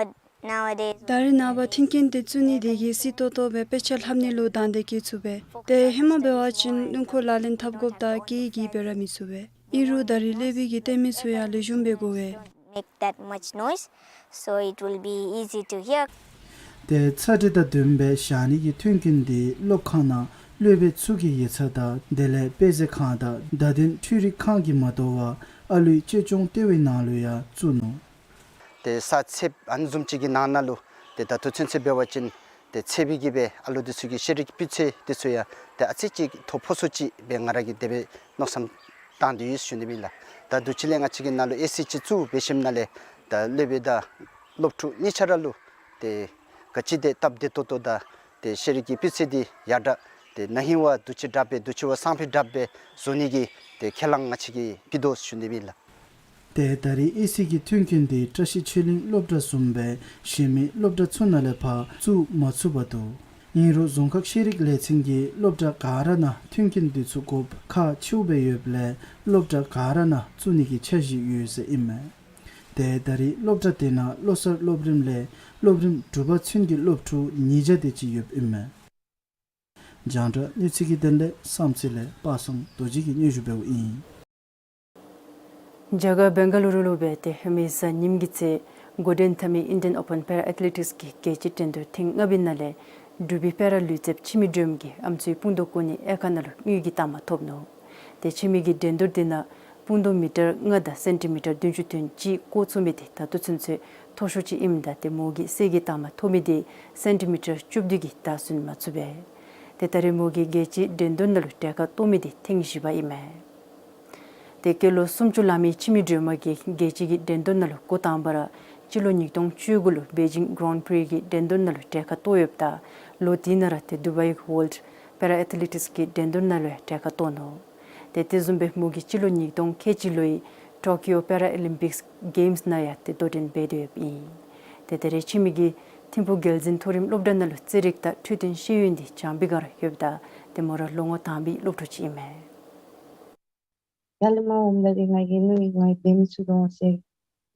Nowadays, ད་རེས་ནངས་པ་མཐུན་རྐྱེན་དེ་བཙུགས་ནི་དེ་གིས་སི་ཏོག་ཏོ་སྦེ་དཔེ་ཆ་ལྷབ་ནི་ལུ་དང་འདོད་སྐྱེ་ཚུགས་པས། ཏེ་ཧེ་མ་འབད་བ་ཅིན་རླུང་འཁོར་ལག་ལེན་འཐབ་དགོཔ་དང་སྐད་ཡིག་གི་འབད་ར་མི་ཚུགས་པས། ཨིན་རུང་ད་རེས་སློབ་དཔོན་གྱིས་སྟོན་མི་ཚུ་ཡང་ལེགས་ཤོམ་སྦེ་གོ་བས། Make that much noise, so it will be easy to hear. ཏེ་ཚ་དྲོད་དང་ལྡན་པའི་བཞག་ནི་གི་མཐུན་རྐྱེན་དེ་སློབ་ཁང་ནང་སློབ་དཔོན་ཚུ་གི་ཡིག་ཚང་དང་དེ་ལས་དཔེ་མཛོད་ཁང་དང་བརྡ་དོན་འཕྲུལ་རིག་ཁང་གིས་མ་དོ་བར་ཨ་ལུའི་གཅེས་སྐྱོང་ལྟེ་བའི་ནང་ལུ་ཡང་བཙུགས་ནུག། ཏེ་ས་ཚདཔ་ཨ་ནི་བཟུམ་ཅིག་གི་ནང་ན་ལུ་ཏེ་ད་ལྟོ་ཚུན་ཚོད་འབད་བ་ཅིན་ཏེ་ཚདཔ་གིས་སྦེ་ཨ་ལུ་འདི་ཚུ་གི་ཤེས་རིག་སྤུས་ཚད་འདི་ཚུ་ཡང་ཏེ་ཨ་ཙི་ཅིག་མཐོ་ཕོ་སུ་ཅིག་སྦེ་ང་ར་གིས་དེ་སྦེ་མནོ་བསམ་བཏང་སྟེ་ཡོད་ཟེར་ཞུ་ནི་ཨིན་ལགས། ད་འདི་ཕྱི་ལས་ང་བཅས་ཀྱི་ནང་ལུ་ཨེ་སི་ཅིག་བཙུགས་འབད་ཞིནམ་ལས་ད་སློབ་དཔོན་དང་སློབ་ཕྲུག་གཉིས་ཆ་ར་ལུ་ཏེ་ག་ཅི་དེ་སྟབས་བདེ་ཏོག་ཏོ་དང་ཏེ་ཤེས་རིག་གི་སྤུས་ཚད་འདི་ཡར་དྲག་ཏེ་ན་ཧིང་བ་འདི་ཅིག་དྲག་སྦེ་འདི་ཅིག་བ་སང་ཕོད་དྲག་སྦེ་བཟོ་ནི་གི་ཏེ་ཁས་བླངས་ང་བཅས་ཀྱིས་ཕུལ་དོ་ཟེར་ཞུ་ནི་ཨིན་ལགས། ཏེ་ད་རེས་ཨེ་སི་གི་མཐུན་རྐྱེན་འདི་བཀྲ་ཤིས་ཆོས་གླིང་སློབ་གྲྭ་བཟུམ་སྦེ་གཞན་མི་སློབ་གྲྭ་ཚུ་ནང་ལས་ཕར་བཙུགས་མ་ཚུགས་པར་འདུག། ཨིན་རུང་རྫོང་ཁག་ཤེས་རིག་ལས་ཚན་གྱིས་སློབ་གྲྭ་ག་ར་ནང་མཐུན་རྐྱེན་འདི་ཚུ་དགོཔ་ཁག་ཆེཝ་སྦེ་ཡོདཔ་ལས་སློབ་གྲྭ་ག་ར་ནང་བཙུགས་ནི་གི་འཆར་གཞི་ཡོད་ཟེར་ཨིན་མས། ཏེ་ད་རེས་སློབ་གྲྭ་དེ་ནང་བློ་གསར་སློབ་རིམ་ལས་སློབ་རིམ་དྲུག་པ་ཚུན་གྱི་སློབ་ཕྲུག་ཉིས་བརྒྱ་དེ་ཅིག་ཡོདཔ་ཨིན་མས། རྒྱང་བསྒྲགས་གནས་ཚུལ་གྱི་དོན་ལས་བསམ་རྩེ་ལས་དཔག་བསམ་རྡོ་རྗེ་གིས་སྙན་ཞུ་འབདཝ་ཨིན། རྒྱ་གར་བེང་ག་ལུ་རུ་ལུ་སྦེ་ཏེ་ཧེ་མའི་གཟའ་ཉིམ་གི་ཚེ་འགོ་འདྲེན་འཐབ་མི་ཨིན་ཌི་ཡན་ཨོ་པཱན་པེ་ར་ཨེཐ་ལེ་ཊིགསི་གི་རྒྱལ་སྤྱི་འགྲན་བསྡུར་ཐེངས་ལྔ་པའི་ནང་ལས་འབྲུག་པའི་པེ་ར་ལུས་རྩལཔ་འཆི་མེད་སྒྲོལམ་གྱིས་ཨམ་སྲུའི་སྤུ་མདོག་བཀོད་ནི་དབྱེ་ཁག་ནང་ལུ་དངུལ་གྱི་རྟགས་མ་ཐོབ་ནུག། ཏེ་འཆི་མེད་ཀྱིས་འགྲན་བསྡུར་དེ་ནང་སྤུ་མདོག་མི་ཊར་ལྔ་དང་སེན་ཊི་མི་ཊར་བདུན་ཅུ་དོན་གཅིག་བཀོ་ཚུགས་མི་དེ་ད་ལྟོ་ཚུན་ཚོད་མཐོ་ཤོས་ཅིག་ཨིནམ་ད་ཏེ་མོ་གིས་གསེར་གྱི་རྟགས་མ་ཐོབ་མི་དེ་སེན་ཊི་མི་ཊར་བཅུ་བདུན་གྱིས་བདའ་ཟུན་མ་ཚུགས་པས། ཏེ་ད་རེས་མོ་གིས་རྒྱལ་སྤྱིའི་འགྲན་བསྡུར་ནང་ལུ་གྲལ་ཁར་གཏོགས་མི་དེ་ཐེངས་བཞི་པ་ཨིན་མས། ཏེ་སྐྱེས་ལོ་སུམ་ཅུ་ལང་མི་འཆི་མེད་སྒྲོལ་མ་གིས་རྒྱལ་སྤྱི་གི་འགྲན་བསྡུར་ནང་ལུ་འགོ་དང་པ་ར་སྤྱི་ལོ་ཉིས་སྟོང་བཅུ་དགུ་ལུ་པེ་ཅིང་གྷི་རན་པྲི་གི་འགྲན་བསྡུར་ནང་ལུ་གྲལ་ཁར་གཏོགས་ཡོདཔ་ད་ལོ་དེ་ནང་ར་ཏེ་དུ་བཱའི་ཝརལཌ་པེ་ར་ཨེཐ་ལེ་ཊིགསི་གི་འགྲན་བསྡུར་ནང་ལུ་ཡང་གྲལ་ཁར་གཏོགས་ནུག། ཏེ་དེ་བཟུམ་སྦེ་མོ་གིས་སྤྱི་ལོ་ཉིས་སྟོང་ཁལ་གཅིག་ལོའི་ ཊོ་ཀིའོ་པེ་ར་ཨོ་ལིམ་པིཀསི་གེམསི་ནང་ཡང་ཏེ་དོ་འགྲན་འབད་དེ་ཡོདཔ་ཨིན། ཏེ་ད་རེས་ཁྱིམ་གྱི་ཐིམ་ཕུག་རྒྱལ་འཛིན་མཐོ་རིམ་སློབ་གྲྭ་ནང་ལུ་རྩེད་རིགས་དང་འཕྲུལ་རྟེན་ཤེས་ཡོན་འདི་སྦྱང་པའི་བསྒང་ར་ཡོདཔ་ད་ཏེ་མོ་ར་ལོ་ངོ་དང་པའི་སློབ་ཕྲུག་ཅིག་ཨིན་མས། ཡར་ལས་མར་འོངམ་ད་ཏེ་ང་གིས་མནོ་ཡི་ང་གིས་འབད་མི་ཚུགས་འོང་ཟེར།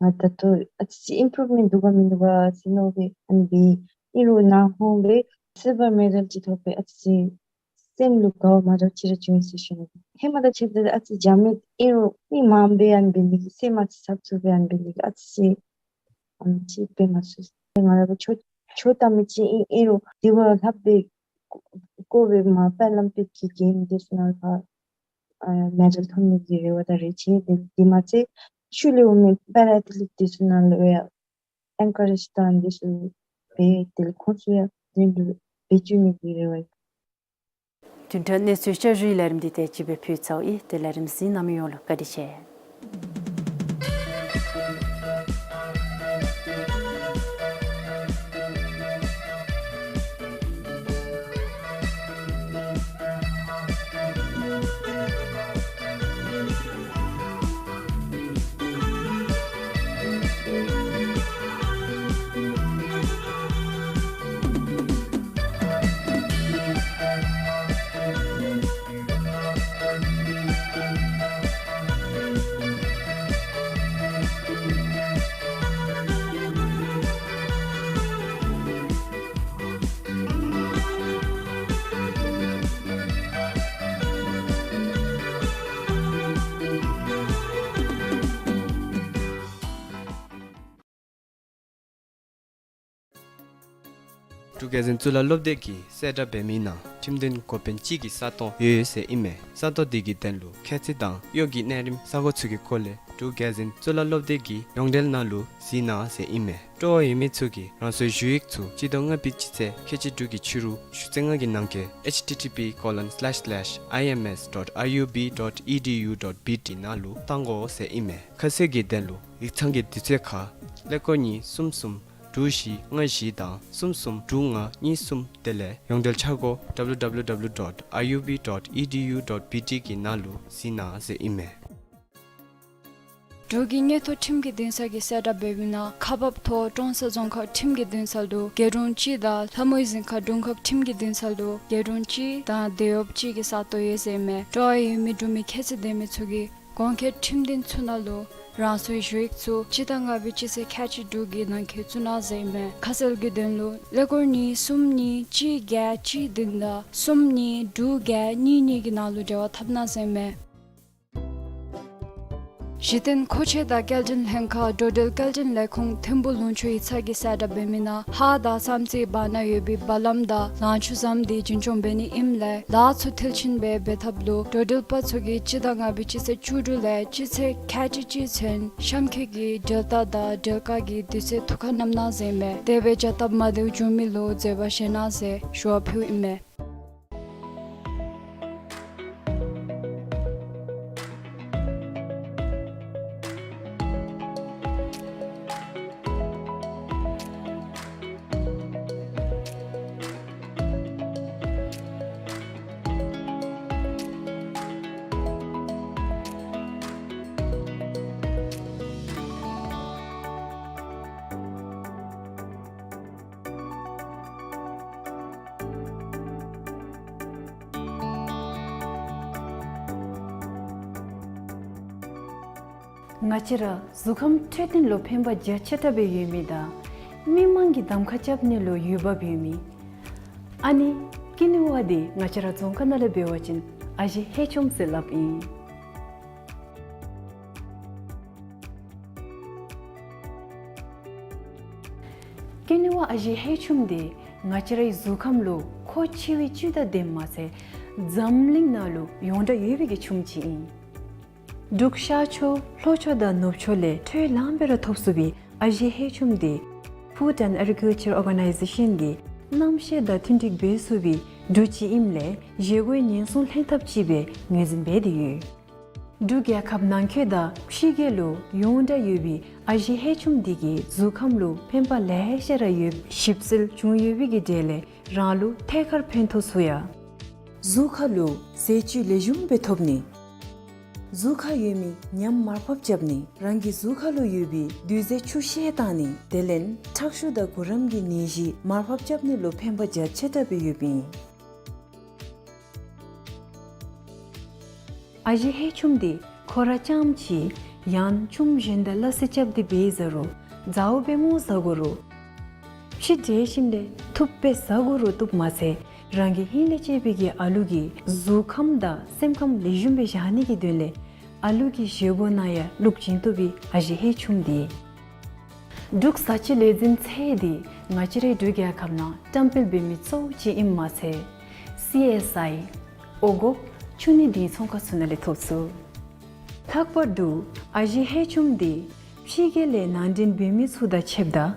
ང་ད་ལྟོ་ཨ་ཙི་ཅིག་ཨིམ་པུརུབ་མེནཊ་འདུག་ག་མིན་འདུག་ག་ཟེར་མནོ་སྦེ་ཨ་ནི་འབད་ཡི། ཨིན་རུང་ནཱ་འོང་སྦེ་སིལ་བར་མེ་ཌལ་ཅིག་ཐོབ་སྦེ་ཨ་ཙི་ཅིག་སེམས་ལུ་དགའཝ་མ་འདྲཝ་ཅིག་ར་བྱུང་ཡི་ཟེར་ཞུ་ནི། ཧེ་མ་དང་ཕྱདཔ་ད་ཨ་ཙི་འཇམ་མི་ཨིན་རུང་མི་མངམ་སྦེ་ཨ་ནི་འབད་ནི་གི་སེམས་ཨ་ཙི་ཚབ་ཚུབ་སྦེ་ཨ་ནི་འབད་ནི་གི་ཨ་ཙི་ཅིག་ཨ་ནི་ཅིག་འབད་མ་ཚུགས། ང་ར་བ་ཆོས་ཆོས་ལྟ་མི་ཅིག་ཨིན་ཨིན་རུང་དེ་བ་ལྷག་སྦེ་ཀོ་བེ་མ་པེ་ཨོ་ལིམ་པིཀ་གི་གེམ་འདི་ཚུ་ནང་ལུ་ཨ་མེ་ཌལ་ཐོབ་ནི་གི་རེ་བ་དང་རེ་ཆེ། དེ་དེ་མ་ཚད་ཤུལ་ལས་འོང་མི་པེ་ར་ཨེཐ་ལིཊ་འདི་ཚུ་ནང་ལུ་ཡང་ཨེན་ཀ་རེཇ་དང་འདི་ཚུ་འབད་དེ་ལས་ཁོང་ཚུ་ཡང་འདི་ལུ་འབད་བཅུག་ནི་གི་རེ་བ་ཡོད། བདུན་ཕྲག་གནས་ཚུལ་བསྐྱར་ཞུའི་ལས་རིམ་འདི་ཏེ་ཅིག་སྦེ་ཕུལ་ཚརཝ་ཨིན། ཏེ་ལས་རིམ་གཟིགས་གནང་མི་ཡོངས་ལུ་བཀའ་དྲིན་ཆེ། འབྲུག་རྒྱལ་འཛིན་གཙུག་ལག་སློབ་སྡེ་གིས་གསལ་བསྒྲགས་འབད་མི་ནང་ཁྲིམས་དོན་འགོ་དཔོན་གཅིག་གི་ས་སྟོང་ཡོད་ཟེར་ཨིན་མས། ས་སྟོང་དེ་གི་དོན་ལུ་ཁྱད་ཚད་དང་གཡོག་གི་གནས་རིམ་ས་གོ་ཚུ་གི་སྐོར་ལས་འབྲུག་རྒྱལ་འཛིན་གཙུག་ལག་སློབ་སྡེ་གི་ཡོངས་འབྲེལ་ནང་ལུ་གཟིགས་གནང་ཟེར་ཨིན་མས། སྤྲོ་བ་ཡོད་མི་ཚུ་གིས་རང་སོའི་ཞུ་ཡིག་ཚུ་སྤྱི་ཟླ་ལྔ་པའི་སྤྱི་ཚེས་ཁལ་གཅིག་དྲུག་གི་ཕྱི་རུ་ཞུ་ཚེས་ལྔ་གི་ནང་འཁོད་ཨེཆ་ཊི་ཊི་པི་ཀོ་ལོན་སི་ལེཤ་སི་ལེཤ་ཨའི་ཨེམ་ཨེསི་ཌོཊ་ཨའི་ཡུ་བི་ཌོཊ་ཨི་ཌི་ཡུ་ཌོཊ་བི་ཊི་ནང་ལུ་བཏང་དགོ་ཟེར་ཨིན་མས། ཁ་གསལ་གྱི་དོན་ལུ་ཡིག་ཚང་གི་དུས་ཚོད་ཁར་ཀླད་ཀོར་གཉིས་གསུམ་གསུམ་དྲུག་བཞི་ལྔ་བཞི་དང་གསུམ་གསུམ་དྲུག་ལྔ་གཉིས་གསུམ། དེ་ལས་ཡོངས་འབྲེལ་འཆར་སྒོ་ཌབ་ལུ་ཌབ་ལུ་ཌབ་ལུ་ཌོཊ་ཨའི་ཡུ་བི་ཌོཊ་ཨི་ཌི་ཡུ་ཌོཊ་བི་ཊི་གི་ནང་ལུ་གཟིགས་གནང་ཟེར་ཨིན་མས། འབྲུག་གི་མངོན་མཐོ་ཁྲིམས་ཀྱི་འདུན་ས་གིས་གསལ་བསྒྲགས་འབད་མི་ནང་ཁག་འབག་ཐོག་ཀྲོང་གསར་རྫོང་ཁག་ཁྲིམས་ཀྱི་འདུན་ས་ལུ་དགེ་སྒྲུང་གཅིག་དང་ལྷ་མོའི་གཟིམ་ཁང་དྲུང་ཁག་ཁྲིམས་ཀྱི་འདུན་ས་ལུ་དགེ་སྒྲུང་གཅིག་དང་དེད་གཡོགཔ་གཅིག་གི་ས་སྟོང་ཡོད་ཟེར་ཨིན་མས། སྤྲོ་བ་ཡོད་མི་འབྲུག་མི་ཁྱད་ཚད་ལྡན་མི་ཚུ་གིས་གོང་འཁོད་ཁྲིམས་འདུན་ཚུ་ནང་ལུ་རང་སོའི་ཞུ་ཡིག་ཚུ་སྤྱི་ཟླ་ལྔ་པའི་སྤྱི་ཚེས་ཁལ་གཅིག་དྲུག་གི་ནང་འཁོད་བཙུགས་གནང་ཟེར་ཨིན་མས། ཁ་གསལ་གྱི་དོན་ལུ་ཀླད་ཀོར་གཉིས་གསུམ་གཉིས་གཅིག་བརྒྱད་གཅིག་བདུན་དང་གསུམ་གཉིས་དྲུག་བརྒྱད་གཉིས་གཉིས་ཀྱི་ནང་ལུ་འབྲེལ་བ་འཐབ་གནང་ཟེར་ཨིན་མས། གཞི་རྟེན་མཁོ་ཆས་དང་སྐྱེལ་འདྲེན་ལྷན་ཁག་འགྲོ་འགྲུལ་སྐྱེལ་འདྲེན་ལས་ཁུངས་ཐིམ་ཕུག་ལུང་ཕྱོགས་ཡིག་ཚང་གིས་གསལ་བསྒྲགས་འབད་མི་ནང་ཧཱ་དང་བསམ་རྩེ་བར་ན་ཡོད་པའི་སྦ་ལམ་དང་ལང་ཕྱུགས་ཟམ་འདི་རྒྱུན་སྐྱོང་འབད་ནི་ཨིནམ་ལས་ལཱ་ཚུ་མཐིལ་ཕྱིན་སྦེ་འབད་ཐབས་ལུ་འགྲོ་འགྲུལ་པ་ཚུ་གིས་སྤྱི་ཟླ་ལྔ་པའི་སྤྱི་ཚེས་བཅུ་དྲུག་ལས་སྤྱི་ཚེས་ཁལ་གཅིག་གཅིག་ཚུན་གཤམ་འཁོད་ཀྱི་འགྲུལ་རྟ་དང་འགྲུལ་ཁང་གི་དུས་ཚོད་ཐུགས་ཁར་བསྣམ་གནང་ཟེར་ཨིན་མས། དེ་སྦེ་བྱ་སྟབས་མ་བདེཝ་བྱུང་མི་ལུ་བཟོད་པ་བཞེས་གནང་ཟེར་ཞུ་བ་ཕུལཝ་ཨིན་མས། ང་བཅས་ར་གཟུགས་ཁམས་འཕྲོད་བསྟེན་ལུ་ཕན་པ་རྒྱ་ཆེ་དྲགས་སྦེ་ཡོད་མི་དང་མི་མང་གིས་གདམ་ཁ་རྐྱབ་ནི་ལུ་འོས་འབབ་ཡོད་མི་ཨ་ནི་ཀེ་ནི་ཝ་འདི་ང་བཅས་ར་རྫོང་ཁ་ནང་ལས་འབད་བ་ཅིན་ཨ་ཞེ་ཧེ་ཆོམ་ཟེར་སླབ་ཨིན། ཀེ་ནི་ཝ་ཨ་ཞེ་ཧེ་ཆོམ་འདི་ང་བཅས་རའི་གཟུགས་ཁམས་ལུ་མཁོ་ཆེ་བའི་བཅུད་དང་ལྡནམ་མ་ཚད་འཛམ་གླིང་ནང་ལུ་ཡོངས་གྲགས་ཡོད་པའི་གི་ཆོམ་ཅིག་ཨིན། འབྲུག་ཤར་ཕྱོགས་ལྷོ་ཕྱོགས་དང་ནུབ་ཕྱོགས་ལས་འཕྲོ་ལངམ་སྦེ་ར་ཐོབ་ཚུགས་པའི་ཨ་ཞེ་ཧེ་ཆོམ་འདི་Food and Agriculture Organization གིས་རྣམ་ཤེས་དང་མཐུན་འགྲིག་འབད་ཚུགས་པའི་འབྲུ་ཅིག་ཨིནམ་ལས་བཞེས་སྒོའི་ཉེན་སྲུང་ལྷན་ཐབས་ཅིག་སྦེ་ངོས་འཛིན་འབད་དེ་ཡོད། འབྲུག་རྒྱལ་ཁབ་ནང་འཁོད་དང་ཕྱི་རྒྱལ་ལུ་ཡོངས་གྲགས་ཡོད་པའི་ཨ་ཞེ་ཧེ་ཆོམ་འདི་གིས་གཟུགས་ཁམས་ལུ་ཕན་པ་ལེ་ཤ་ར་ཡོདཔ་ཞིབ་འཚོལ་བྱུང་ཡོད་པའི་གི་གྲས་ལས་རང་ལུ་ཐད་ཀར་ཕན་ཐོགས་ཚུགས་ཡ། གཟུགས་ཁ་ལུ་ཟས་བཅུད་ལེགས་ཤོམ་སྦེ་ཐོབ་ནི། གཟུགས་ཁར་ཡོད་མི་ཉམས་མར་ཕབ་རྐྱབ་ནི། རང་གི་གཟུགས་ཁ་ལུ་ཡོད་པའི་རྡུལ་རྫས་ཆུ་བཤལ་བཏང་ནི། དེ་ལས་ཁྲག་ཤུགས་དང་གུ་རམ་གྱི་ནད་གཞི་མར་ཕབ་རྐྱབ་ནི་ལུ་ཕན་པ་རྒྱ་ཆེ་དྲགས་སྦེ་ཡོདཔ་ཨིན། ཨ་ཞེ་ཧེ་ཆུམ་འདི་ཁོ་ར་རྐྱངམ་ཅིག་ཡང་ཆུམ་གཞན་དང་སླ་བསྲེ་རྐྱབ་སྟེ་འབད་ཟ་རུང་མཛའ་བོ་སྦེ་བསྔོ་ཟ་དགོ་རུང་ཕྱེ་འབྲས་ཞིམ་ལས་ཐུབ་སྦེ་ཟ་དགོ་རུང་བཏུབ་མ་ཚད་རང་གི་ཧིང་ལས་ཆད་པའི་གི་ཨ་ལུ་གི་གཟུགས་ཁམས་དང་སེམས་ཁམས་ལེགས་ཤོམ་སྦེ་བཞག་ནི་གི་དོན་ལས་ཨ་ལུ་གི་བཞེས་སྒོ་ནང་ཡང་བླུག་བྱིན་བཏུབ་པའི་ཨ་ཞེ་ཧེ་ཆུམ་འདི། འབྲུག་ཟ་བཅུད་ལས་འཛིན་ཚད་འདི་ང་བཅས་རའི་འབྲུག་རྒྱལ་ཁབ་ནང་བཀྲམ་སྤེལ་འབད་མི་གཙོ་བོ་ཅིག་ཨིནམ་མ་ཚད་སི་ཨེསི་ཨའི་འོང་འགོག་ཆུ་ནི་འདི་ཚོང་ཁང་ཚུ་ནང་ལས་ཐོབ་ཚུགས། ལྷག་པར་དུ་ཨ་ཞེ་ཧེ་ཆུམ་འདི་ཕྱི་རྒྱལ་ལས་ནང་འདྲེན་འབད་མི་ཚུ་དང་ཕྱདཔ་ད་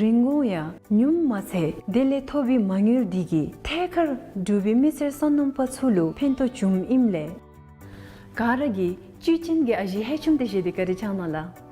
རིན་གོང་ཡང་ཉུངམ་མ་ཚད་དེ་ལས་ཐོབ་པའི་མ་དངུལ་འདི་གིས་ཐད་ཀར་འབྲུག་པའི་མི་སེར་སོ་ནམ་པ་ཚུ་ལུ་ཕན་ཐོགས་བྱུངམ་ཨིནམ་ལས་ག་ར་གིས་བཅུད་ཅན་གྱི་ཨ་ཞེ་ཧེ་ཆུམ་འདི་བཞེས་ཏེ་བཀའ་དྲིན་བསྐྱང་གནང་ལགས།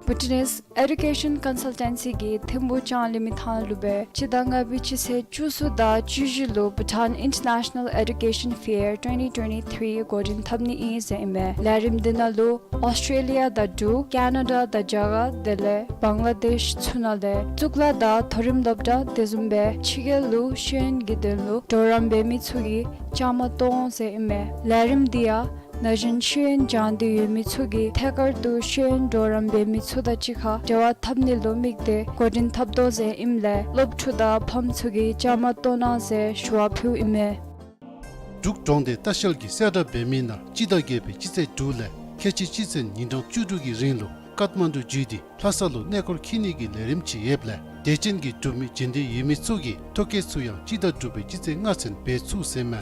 Bhutanese Education Consultancy གིས་ཐིམ་ཕུག་ལྕང་གླིང་མི་ཐང་ལུ་སྦེ་སྤྱི་ཟླ་ལྔ་པའི་སྤྱི་ཚེས་བཅུ་གསུམ་དང་བཅུ་བཞི་ལུ་Bhutan International Education Fair twenty twenty-three འགོ་འདྲེན་འཐབ་ནི་ཨིན་ཟེར་ཨིན་མས། ལས་རིམ་འདི་ནང་ལུ་ཨོསི་ཊྲེ་ལི་ཡ་དང་འབྲུག་ཀེ་ན་ཌ་དང་རྒྱ་གར་དེ་ལས་བང་ལ་དེཤ་ཚུ་ནང་ལས་གཙུག་ལག་དང་མཐོ་རིམ་སློབ་གྲྭ་དེ་བཟུམ་སྦེ་ཕྱི་རྒྱལ་ལུ་ཤེས་ཡོན་གྱི་དོན་ལུ་གྲོགས་རམ་འབད་མི་ཚུ་གིས་བཅའ་མར་གཏོགས་འོང་ཟེར་ཨིན་མས། ལས་རིམ་འདི་ཡང་ན་གཞོན་ཤེས་ཡོན་སྦྱང་སྟེ་ཡོད་མི་ཚུ་གིས་ཐད་ཀར་དུ་ཤེས་ཡོན་གྲོགས་རམ་འབད་མི་ཚུ་དང་གཅིག་ཁར་འབྲེལ་བ་འཐབ་ནི་ལུ་དམིགས་ཏེ་འགོ་འདྲེན་འཐབ་དོ་ཟེར་ཨིནམ་ལས་སློབ་ཕྲུག་དང་ཕམ་ཚུ་གིས་བཅའ་མར་གཏོགས་གནང་ཟེར་ཞུ་བ་ཕུལཝ་ཨིན་མས། འབྲུག་གྲོང་སྡེ་ལྟ་བཤལ་གྱིས་གསལ་བསྒྲགས་འབད་མི་ནང་སྤྱི་ཟླ་བརྒྱད་པའི་སྤྱི་ཚེས་དྲུག་ལས་ཁལ་གཅིག་གཅིག་ཚེས་ཉིན་གྲངས་བཅུ་དྲུག་གི་རིང་ལུ་ཀཏ་མན་ཌུ་བརྒྱུད་དེ་ལྷ་ས་ལུ་གནས་སྐོར་འཁྱིད་ནི་གི་ལས་རིམ་ཅིག་ཡོདཔ་ལས་དད་ཅན་གྱི་འབྲུག་མི་བྱོན་འདོད་ཡོད་མི་ཚུ་གིས་ཐོ་བཀོད་ཚུ་ཡང་སྤྱི་ཟླ་དྲུག་པའི་སྤྱི་ཚེས་ལྔ་ཚུན་འབད་ཚུགས་ཟེར་མས།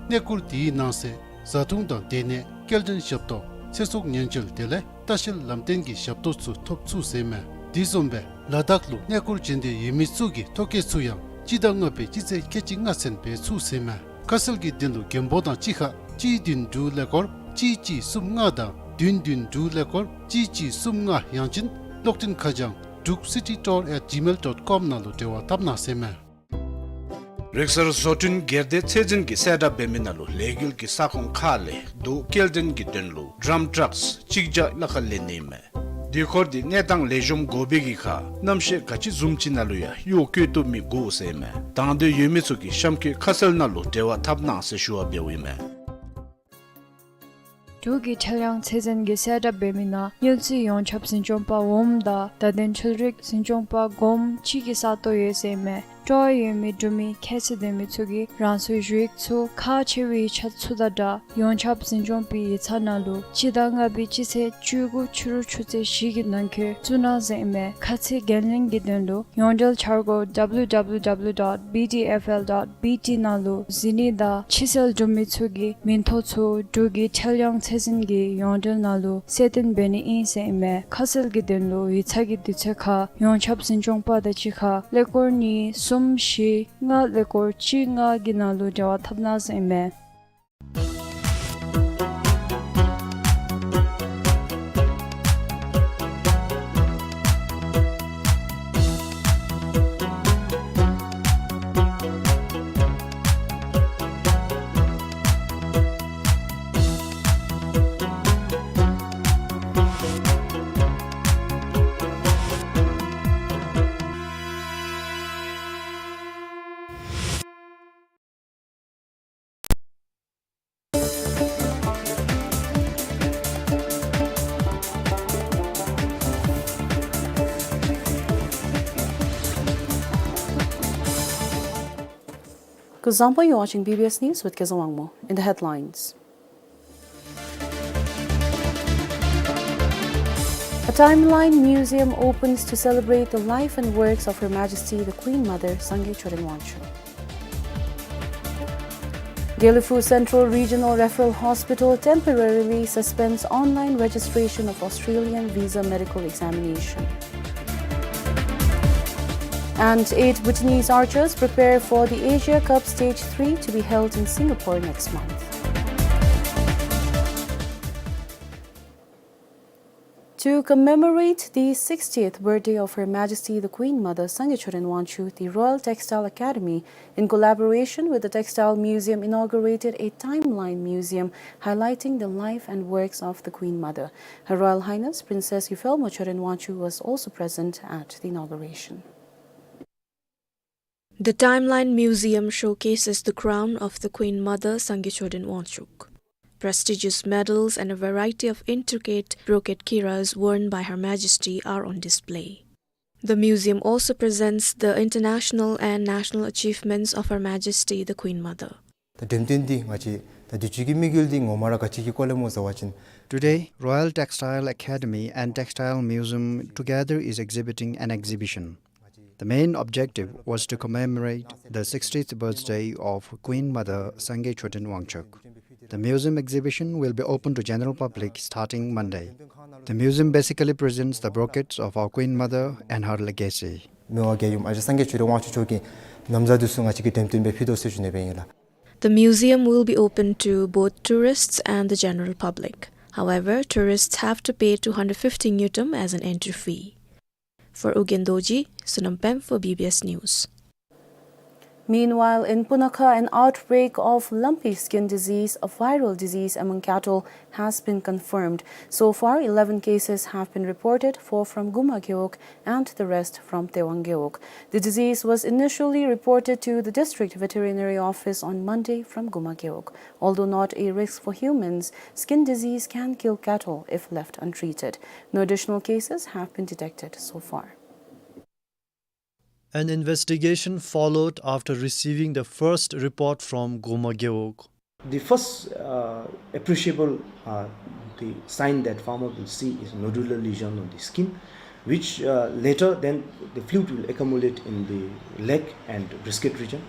གནས་སྐོར་དེའི་ནང་གསེས་བཟའ་འཐུང་དང་སྡོད་གནས་སྐྱེལ་འདྲེན་ཞབས་ཏོག་ཚེ་སྲོག་ཉེན་བཅོལ་དེ་ལས་ལྟ་བཤལ་ལམ་སྟོན་གྱི་ཞབས་ཏོག་ཚུ་ཐོབ་ཚུགས་ཟེར་མས། དེ་བཟུམ་སྦེ་ལ་དྭགས་ལུ་གནས་སྐོར་བྱོན་འདོད་ཡོད་མི་ཚུ་གིས་ཐོ་བཀོད་ཚུ་ཡང་སྤྱི་ཟླ་ལྔ་པའི་སྤྱི་ཚེས་ཁལ་གཅིག་ལྔ་ཚུན་འབད་ཚུགས་ཟེར་མས། ཁ་གསལ་གྱི་དོན་ལུ་མགོན་པོ་དང་གཅིག་ཁར་གཅིག་བདུན་དྲུག་ཀླད་ཀོར་གཅིག་གཅིག་གསུམ་ལྔ་དང་བདུན་བདུན་དྲུག་ཀླད་ཀོར་གཅིག་གཅིག་གསུམ་ལྔ། ཡང་ཅིན་གློག་འཕྲིན་ཁ་བྱང་འབྲུག་སི་ཊི་ཊུར་ཨེཊ་ཇི་མེལ་ཌོཊ་ཀོམ་ནང་ལུ་འབྲེལ་བ་འཐབ་གནང་ཟེར་མས། རིག་གསར་བཟོ་སྐྲུན་སྒེར་སྡེ་ཚད་འཛིན་གྱིས་གསལ་བསྒྲགས་འབད་མི་ནང་ལུ་ལས་འགུལ་གྱི་ས་ཁོངས་ཁག་ལས་རྡོ་སྐྱེལ་འདྲེན་གྱི་དོན་ལུ་ཌམ་ཊྲགསི་གཅིག་བརྒྱ་ལྷག་ལེན་ནི་ཨིན་མས། དེ་འཁོར་དེ་གནས་སྟངས་ལེགས་ཤོམ་དགོ་པའི་གི་ཁར་གནམ་གཤིས་ག་ཅི་བཟུམ་ཅིག་ནང་ལུ་ཡང་གཡོག་བཀོལ་བཏུབ་མི་དགོ་ཟེར་ཨིན་མས། དང་འདོད་ཡོད་མི་ཚུ་གིས་གཤམ་འཁོད་ཁ་གསལ་ནང་ལུ་འབྲེལ་བ་འཐབ་གནང་ཟེར་ཞུ་བ་འབདཝ་ཨིན་མས། འབྲུག་གི་ཁྲེལ་ཡང་ཚད་འཛིན་གྱིས་གསལ་བསྒྲགས་འབད་མི་ནང་སྔོན་རྩིས་ཡོངས་ཁྱབ་འཛིན་སྐྱོང་པ་འོགམ་དང་བརྡ་དོན་འཕྲུལ་རིག་འཛིན་སྐྱོང་པ་གོངམ་གཅིག་གི་ས་སྟོང་ཡོད་ཟེར་ཨིན་མས། སྤྲོ་བ་ཡོད་མི་འབྲུག་མི་ཁྱད་ཚད་ལྡན་མི་ཚུ་གིས་རང་སོའི་ཞུ་ཡིག་ཚུ་ཁག་ཆེ་བའི་ཡིག་ཆ་ཚུ་དང་སྦྲགས་ཡོངས་ཁྱབ་འཛིན་སྐྱོང་པའི་ཡིག་ཚང་ནང་ལུ་སྤྱི་ཟླ་ལྔ་པའི་སྤྱི་ཚེས་བཅུ་དགུ་ཕྱི་རུ་ཆུ་ཚོད་བཞི་གི་ནང་འཁོད་བཙུགས་གནང་ཟེར་ཨིན་མས། ཁ་ཚིག་འགན་ལེན་གྱི་དོན་ལུ་ཡོངས་འབྲེལ་འཆར་སྒོ་W W W dot B D F L dot B T ནང་ལུ་གཟིགས་ནི་དང་ཕྱི་སེལ་འབྲུག་མི་ཚུ་གི་མིང་ཐོ་ཚུ་འབྲུག་གི་ཁྲེལ་ཡང་ཚད་འཛིན་གྱི་ཡོངས་འབྲེལ་ནང་ལུ་གསལ་སྟོན་འབད་ནི་ཨིན་ཟེར་ཨིན་མས། ཁ་གསལ་གྱི་དོན་ལུ་ཡིག་ཚང་གི་དུས་ཚོད་ཁར་ཡོངས་ཁྱབ་འཛིན་སྐྱོང་པ་དང་གཅིག་ཁར་ཀླད་ཀོར་གཉིས་གསུམ་བཞི་ལྔ་ཀླད་ཀོར་གཅིག་ལྔ་གི་ནང་ལུ་འབྲེལ་བ་འཐབ་གནང་ཟེར་ཨིན་མས། Kuzuzangpo, you're watching B B S News with Kezang Wangmo. In the headlines. A timeline museum opens to celebrate the life and works of Her Majesty the Queen Mother, Sangay Choden Wangchuck. Gelephu Central Regional Referral Hospital temporarily suspends online registration of Australian visa medical examination. And eight Bhutanese archers prepare for the Asia Cup Stage three to be held in Singapore next month. To commemorate the sixtieth birthday of Her Majesty the Queen Mother Sangay Choden Wangchuck, the Royal Textile Academy, in collaboration with the Textile Museum, inaugurated a timeline museum highlighting the life and works of the Queen Mother. Her Royal Highness Princess Yufeolmo Choden Wangchuck was also present at the inauguration. The Timeline Museum showcases the crown of the Queen Mother Sangay Choden Wangchuck. Prestigious medals and a variety of intricate brocade kiras worn by Her Majesty are on display. The museum also presents the international and national achievements of Her Majesty the Queen Mother. ད་འགྲེམས་སྟོན་འདི་ང་བཅས་ད་དུས་ཅི་གི་དམིགས་ཡུལ་འདི་ངོ་མ་ར་ག་ཅི་གི་སྐོར་ལས་སྨོ་ཟེར་བ་ཅིན། Today, Royal Textile Academy and Textile Museum together is exhibiting an exhibition. The main objective was to commemorate the sixtieth birthday of Queen Mother Sangay Choden Wangchuck. The museum exhibition will be open to general public starting Monday. The museum basically presents the brocades of our Queen Mother and her legacy. མི་དབང་རྒྱལ་ཡུམ་ཨ་ཞང་སངས་རྒྱས་ཆོས་སྒྲོན་དབང་ཕྱུག་མཆོག་གི་ན་བཟའ་འདི་ཚུ་ང་བཅས་ཀྱིས་འགྲེམས་སྟོན་འབད་ཕུལ་དོ་ཟེར་ཞུ་ནི་སྦེ་ཨིན་ལགས། The museum will be open to both tourists and the general public. However, tourists have to pay two hundred fifty ngultrum as an entry fee. For Ugyen Dorji, Sonam Pemf for B B S News. Meanwhile, in Punakha, an outbreak of lumpy skin disease, a viral disease among cattle, has been confirmed. So far, eleven cases have been reported, four from Guma Gewog and the rest from Tawang Gewog. The disease was initially reported to the district veterinary office on Monday from Guma Gewog. Although not a risk for humans, skin disease can kill cattle if left untreated. No additional cases have been detected so far. An investigation followed after receiving the first report from Guma Gewog. The first, uh, appreciable, uh, the sign that farmer will see is nodular lesion on the skin, which, uh, later then the fluid will accumulate in the leg and brisket region,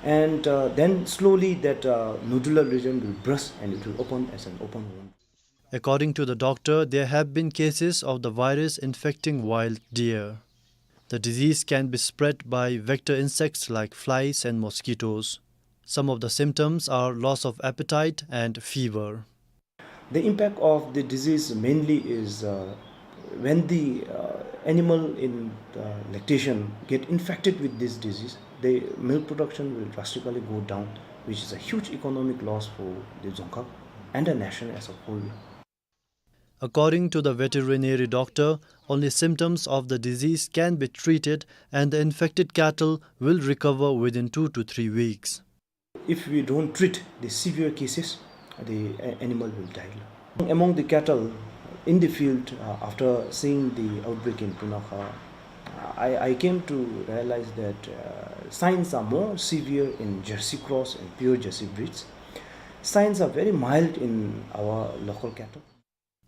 and, uh, then slowly that, uh, nodular region will burst and it will open as an open wound. According to the doctor, there have been cases of the virus infecting wild deer. The disease can be spread by vector insects like flies and mosquitoes. Some of the symptoms are loss of appetite and fever. The impact of the disease mainly is, uh, when the, uh, animal in, uh, lactation get infected with this disease, the milk production will drastically go down, which is a huge economic loss for the Dzongkhag and the nation as a whole. According to the veterinary doctor, only symptoms of the disease can be treated and the infected cattle will recover within two to three weeks. If we don't treat the severe cases, the a-, animal will die. Among the cattle in the field, uh, after seeing the outbreak in Punakha, I, I came to realize that, uh, signs are more severe in Jersey cross and pure Jersey breeds. Signs are very mild in our local cattle.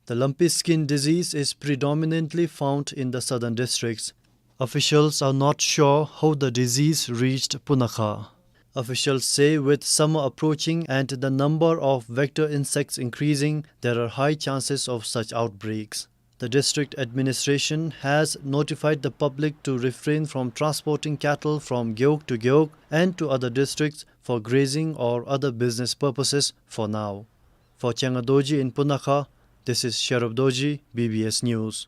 The lumpy skin disease is predominantly found in the southern districts. Officials are not sure how the disease reached Punakha. Officials say with summer approaching and the number of vector insects increasing, there are high chances of such outbreaks. The district administration has notified the public to refrain from transporting cattle from Gewog to Gewog and to other districts for grazing or other business purposes for now. For Changa Dorji in Punakha, this is Sherub Dorji, B B S News.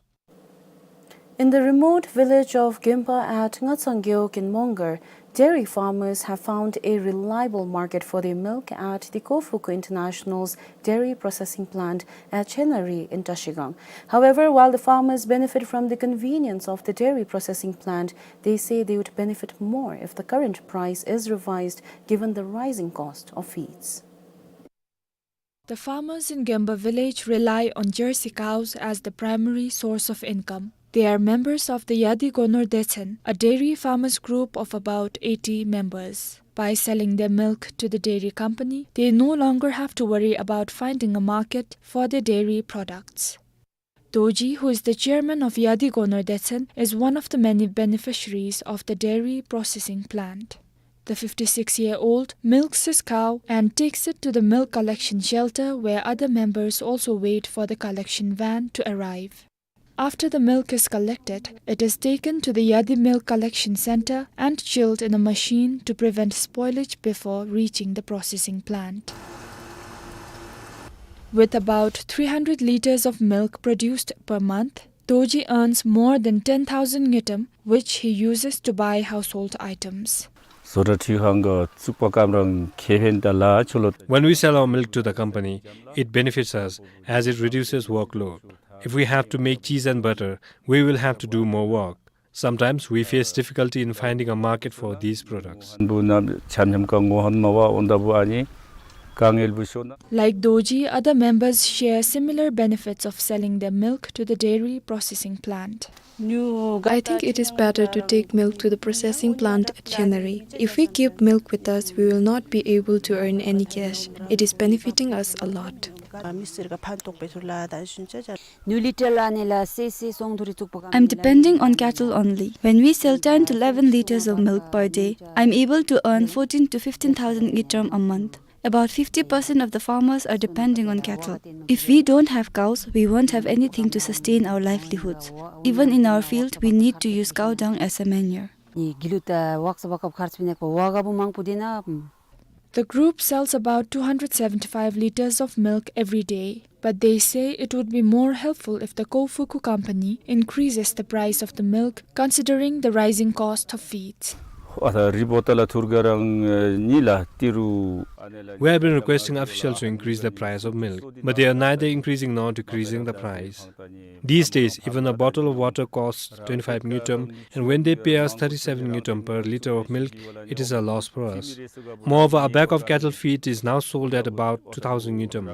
In the remote village of Gemba at Ngatsang Gewog in Mongar, dairy farmers have found a reliable market for their milk at the Kofuku International's dairy processing plant at Chenari in Trashigang. However, while the farmers benefit from the convenience of the dairy processing plant, they say they would benefit more if the current price is revised given the rising cost of feeds. The farmers in Gemba village rely on Jersey cows as the primary source of income. They are members of the Yadi Gonor Detsen, a dairy farmers group of about eighty members. By selling their milk to the dairy company, they no longer have to worry about finding a market for their dairy products. Dorji, who is the chairman of Yadi Gonor Detsen, is one of the many beneficiaries of the dairy processing plant. The fifty-six-year-old milks his cow and takes it to the milk collection shelter, where other members also wait for the collection van to arrive. After the milk is collected, it is taken to the Yadi Milk Collection Center and chilled in a machine to prevent spoilage before reaching the processing plant. With about three hundred liters of milk produced per month, Dorji earns more than ten thousand ngultrum, which he uses to buy household items. བཟོ་གྲྭ་ཁྲིད་ཁང་གི་བཙུགས་པ་སྐབས་རང་ཁེ་ཕན་དང་ལཱ་ཆེ་ལུ། When we sell our milk to the company, it benefits us as it reduces workload. If we have to make cheese and butter, we will have to do more work. Sometimes we face difficulty in finding a market for these products. བུ་ནམ་ཆམ་ཆམ་ཀ་ངོ་ཧོན་མ་བ་འོན་ད་བུ་ཨ་ནི་དཀའ་ངལ་བུ་ཤོ་ན། Like Dorji, other members share similar benefits of selling their milk to the dairy processing plant. I think it is better to take milk to the processing plant at Chenary. If we keep milk with us, we will not be able to earn any cash. It is benefiting us a lot. I'm depending on cattle only. When we sell ten to eleven liters of milk per day, I'm able to earn fourteen to fifteen thousand ngultrum a month. About fifty percent of the farmers are depending on cattle. If we don't have cows, we won't have anything to sustain our livelihoods. Even in our field, we need to use cow dung as a manure. ནི་གི་ལུ་ད་ཝག་ས་ཝག་ཀབ་ཁར་ཚུ་ནེ་ཀོ་ཝག་ག་བུ་མང་པོ་དེ་ན། The group sells about two hundred seventy-five liters of milk every day, but they say it would be more helpful if the Kofuku company increases the price of the milk, considering the rising cost of feeds. ཨ་ད་རི་བོ་ཏ་ལ་ཐུར་ག་རང་ཉི་ལ་ཏི་རུ། We have been requesting officials to increase the price of milk, but they are neither increasing nor decreasing the price. These days, even a bottle of water costs twenty-five ngultrum, and when they pay us thirty-seven ngultrum per liter of milk, it is a loss for us. Moreover, a bag of cattle feed is now sold at about two thousand ngultrum.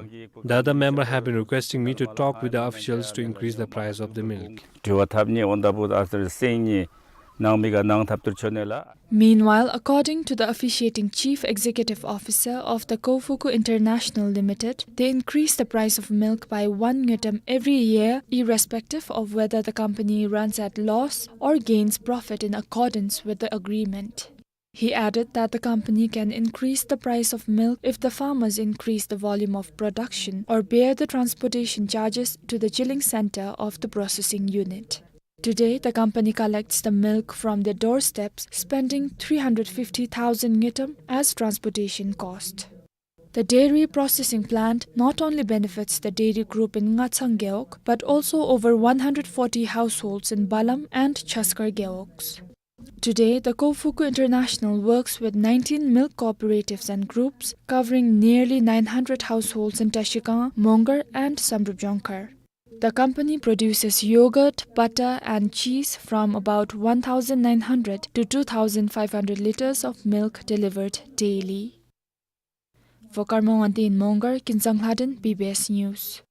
The other member have been requesting me to talk with the officials to increase the price of the milk. དྲི་བ་ཐབས་ནི་འོན་ད་བུ་ཨ་ཙར་སེང་ཉི་ནང་མི་ག་ནང་ཐབས་ཏུར་ཆོ་ནེ་ལ། Meanwhile, according to the officiating chief executive officer of the Kofuku International Limited, they increase the price of milk by one ngultrum every year, irrespective of whether the company runs at loss or gains profit in accordance with the agreement. He added that the company can increase the price of milk if the farmers increase the volume of production or bear the transportation charges to the chilling center of the processing unit. Today, the company collects the milk from their doorsteps, spending three hundred fifty thousand ngultrum as transportation cost. The dairy processing plant not only benefits the dairy group in Ngatsang Gewog, but also over one hundred forty households in Balam and Chaskar Gewogs. Today, the Kofuku International works with nineteen milk cooperatives and groups, covering nearly nine hundred households in Trashigang, Mongar, and Samdrup Jongkhar. The company produces yogurt, butter, and cheese from about one thousand nine hundred to two thousand five hundred liters of milk delivered daily. For Karma Wangdi in Mongar, Kinsang Lhaden, B B S News.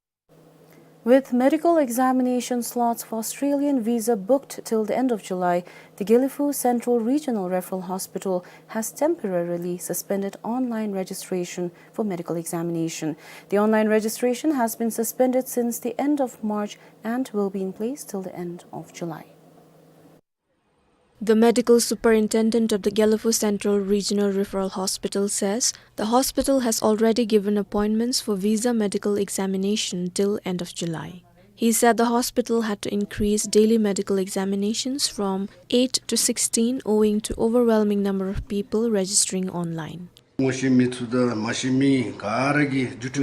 With medical examination slots for Australian visa booked till the end of July, the Gelephu Central Regional Referral Hospital has temporarily suspended online registration for medical examination. The online registration has been suspended since the end of March and will be in place till the end of July. The medical superintendent of the Gelephu Central Regional Referral Hospital says the hospital has already given appointments for visa medical examination till end of July. He said the hospital had to increase daily medical examinations from eight to sixteen owing to overwhelming number of people registering online. We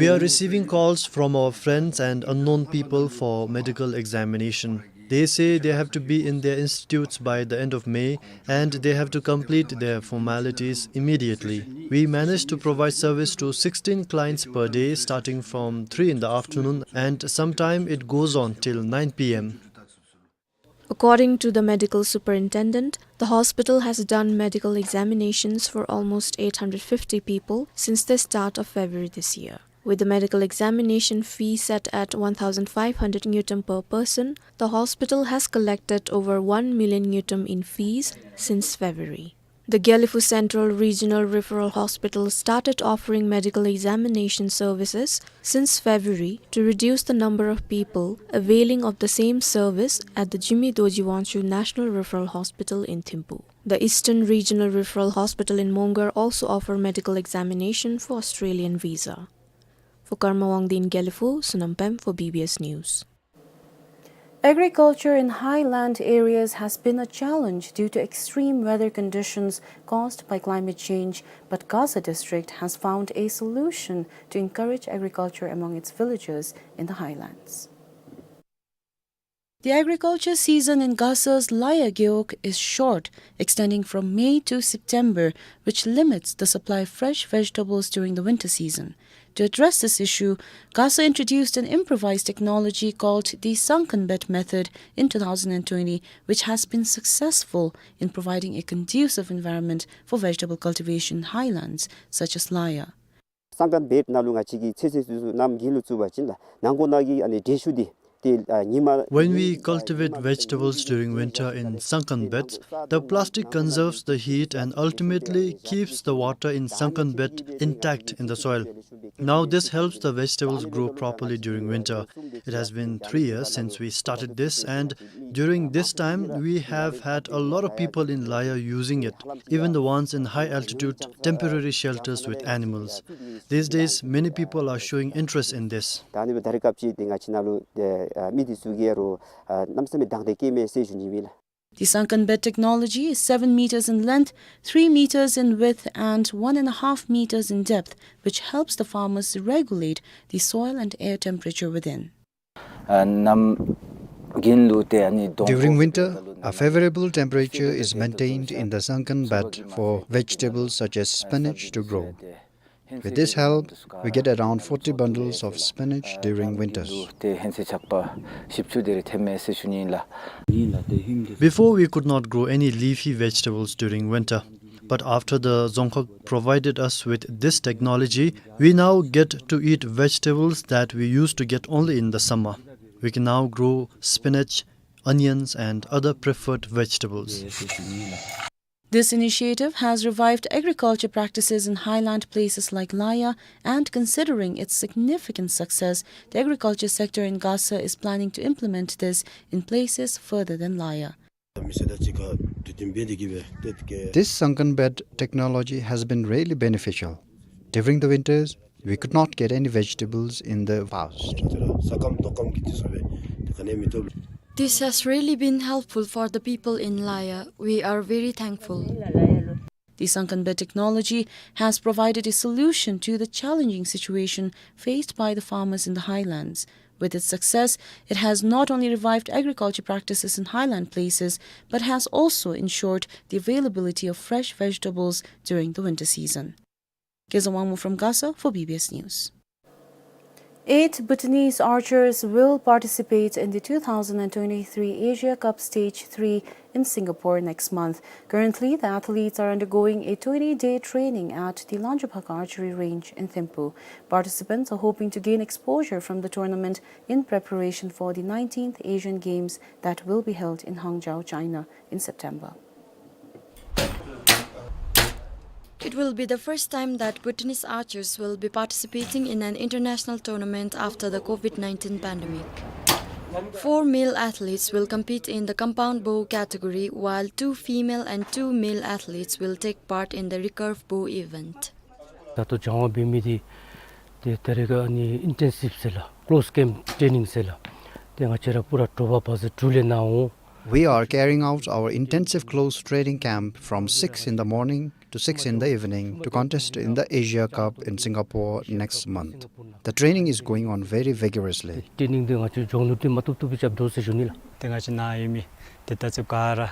are receiving calls from our friends and unknown people for medical examination. They say they have to be in their institutes by the end of May and they have to complete their formalities immediately. We manage to provide service to sixteen clients per day, starting from three in the afternoon, and sometime it goes on till nine P M. According to the medical superintendent, the hospital has done medical examinations for almost eight hundred fifty people since the start of February this year. With the medical examination fee set at one thousand five hundred ngultrum per person, the hospital has collected over one million ngultrum in fees since February. The Gelephu Central Regional Referral Hospital started offering medical examination services since February to reduce the number of people availing of the same service at the Jigme Dorji Wangchuck National Referral Hospital in Thimphu. The Eastern Regional Referral Hospital in Mongar also offer medical examination for Australian visa. For Karma Wangdi in Gelephu, Sonam Pem for B B S News. Agriculture in highland areas has been a challenge due to extreme weather conditions caused by climate change, but Gasa district has found a solution to encourage agriculture among its villagers in the highlands. The agriculture season in Gasa's Laya Gewog is short, extending from May to September, which limits the supply of fresh vegetables during the winter season. To address this issue, Gasa introduced an improvised technology called the sunken bed method in two thousand and twenty, which has been successful in providing a conducive environment for vegetable cultivation in highlands such as Laya. སང་ཀན་བེཌ་ནང་ལུ་ང་བཅས་ཀྱིས་ཚོད་བསྲེ་ཚུ་ཚུ་གནམ་དགུན་ལུ་བཙུགས་པ་ཅིན་ལགས་ནང་ཁོག་ནང་གི་ཨ་ནི་འདྲེན་ཤུགས་འདི་ཏེ་ཨ་ཉི་མ། When we cultivate vegetables during winter in sunken beds, the plastic conserves the heat and ultimately keeps the water in sunken bed intact in the soil. Now this helps the vegetables grow properly during winter. It has been three years since we started this, and during this time, we have had a lot of people in Laya using it, even the ones in high altitude temporary shelters with animals. These days, many people are showing interest in this. ད་ཨ་ནི་སྦེ་ད་རེས་སྐབས་ཅིག་ཏེ་ང་བཅས་ནང་ལུ་ཏེ་ཨ་མི་འདི་ཚུ་གིས་རུང་ཨ་གནམ་མེད་ས་མེད་དང་འདོད་བསྐྱེད་མས་ཟེར་ཞུ་ནི་ཨིན་ལགས། The sunken bed technology is seven meters in length, three meters in width, and one and a half meters in depth, which helps the farmers regulate the soil and air temperature within. ཨ་གནམ་དགུན་ལུ་ཏེ་ཨ་ནི་གདོང་ཁོག་During winter, a favorable temperature is maintained in the sunken bed for vegetables such as spinach to grow. With this help, we get around forty bundles of spinach during winters. ཏེ་ཧེང་སེ་ཆག་པ་བཞི་བཅུ་དེ་རེ་ཐོནམ་མས་ཟེར་ཞུ་ནི་ཨིན་ལགས། Before, we could not grow any leafy vegetables during winter. But after the Dzongkhag provided us with this technology, we now get to eat vegetables that we used to get only in the summer. We can now grow spinach, onions, and other preferred vegetables. This initiative has revived agriculture practices in highland places like Laya, and considering its significant success, the agriculture sector in Gasa is planning to implement this in places further than Laya. This sunken bed technology has been really beneficial. During the winters, we could not get any vegetables in the past. This has really been helpful for the people in Laya. We are very thankful. The sunken bed technology has provided a solution to the challenging situation faced by the farmers in the highlands. With its success, it has not only revived agriculture practices in highland places, but has also ensured the availability of fresh vegetables during the winter season. Keza Wangmo from Gasa for B B S News. Eight Bhutanese archers will participate in the two thousand and twenty-three Asia Cup Stage three in Singapore next month. Currently, the athletes are undergoing a twenty-day training at the Langjophak Archery Range in Thimphu. Participants are hoping to gain exposure from the tournament in preparation for the nineteenth Asian Games that will be held in Hangzhou, China, in September. It will be the first time that Bhutanese archers will be participating in an international tournament after the COVID nineteen pandemic. Four male athletes will compete in the compound bow category, while two female and two male athletes will take part in the recurve bow event. ད་ལྟོ་སྦྱང་བ་འབད་མི་འདི་ཏེ་ད་རེས་ཀྱི་ཨ་ནི་ཨིན་ཊེན་སིབ་ཟེར་ལགས། ཀློསི་ཀེམཔ་ཊེ་ནིང་ཟེར་ལགས། ཏེ་ང་བཅས་ར་པུ་ར་དྲོ་པ་བ་ཟེར་དྲུག་ལས་ནཱ་འོང་། We are carrying out our intensive close training camp from six in the morning to six in the evening to contest in the Asia Cup in Singapore next month. The training is going on very vigorously. ཊེ་ནིང་འདི་ང་བཅས་སྦྱོང་ནུར་འདི་མ་བཏུབ་བཏུབ་སྦེ་རྐྱབ་དོ་ཟེར་ཞུ་ནི་ལགས། ཏེ་ང་བཅས་ནཱ་ཡོད་མི་ཏེ་ད་ཅི་ག་ར་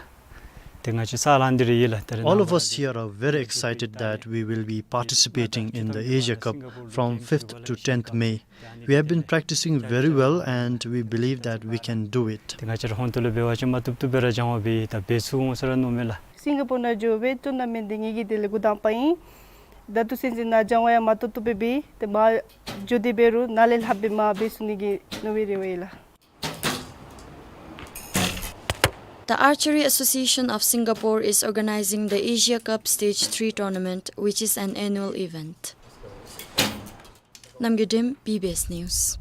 ཏེ་ང་བཅས་ས་ལང་འདི་ར་ཡོད་ལགས། ཏེ་རེ་All of us here are very excited that we will be participating in the Asia Cup from fifth to tenth May. We have been practicing very well and we believe that we can do it. ཏེ་ང་བཅས་ར་ཧོང་ཏོ་ལུ་འབད་བ་ཅིན་མ་བཏུབ་བཏུབ་སྦེ་ར་སྦྱང་བ་འབད་ད་འབད་ཚུགས་འོང་ཟེར་ར་མནོཝ་མས་ལགས། སིང་ག་པོར་ནང་འགྱོ་སྦེ་ཊུར་ན་མེནཊ་འདི་ངེ་གི་དེ་ལས་འགོ་དང་པ་ཨིན། ད་ལྟོ་ཚུན་ཚོད་ནཱ་སྦྱང་བ་ཡང་མ་བཏུབ་བཏུབ་སྦེ་འབད་ཏེ་མར་འགྱོ་སྟེ་འབད་རུང་ནཱ་ལས་ལྷགཔ་སྦེ་མར་འབད་ཚུགས་ནི་གི་མནོ་བའི་རེ་བ་ཡོད་ལགས། The Archery Association of Singapore is organizing the Asia Cup Stage three tournament, which is an annual event. Namgay Dem, B B S News.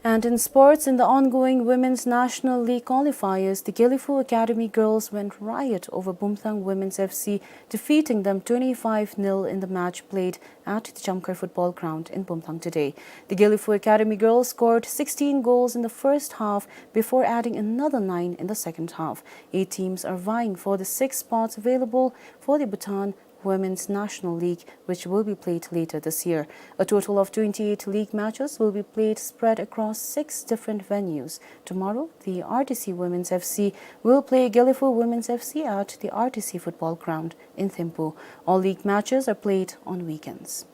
And in sports, in the ongoing Women's National League qualifiers, the Gelephu Academy girls went riot over Bumthang Women's F C, defeating them twenty-five nil in the match played at the Jamkhar Football Ground in Bumthang today. The Gelephu Academy girls scored sixteen goals in the first half before adding another nine in the second half. Eight teams are vying for the six spots available for the Bhutan Women's National League, which will be played later this year. A total of twenty-eight league matches will be played, spread across six different venues. Tomorrow, the R T C Women's F C will play Gelephu Women's F C at the R T C Football Ground in Thimphu. All league matches are played on weekends.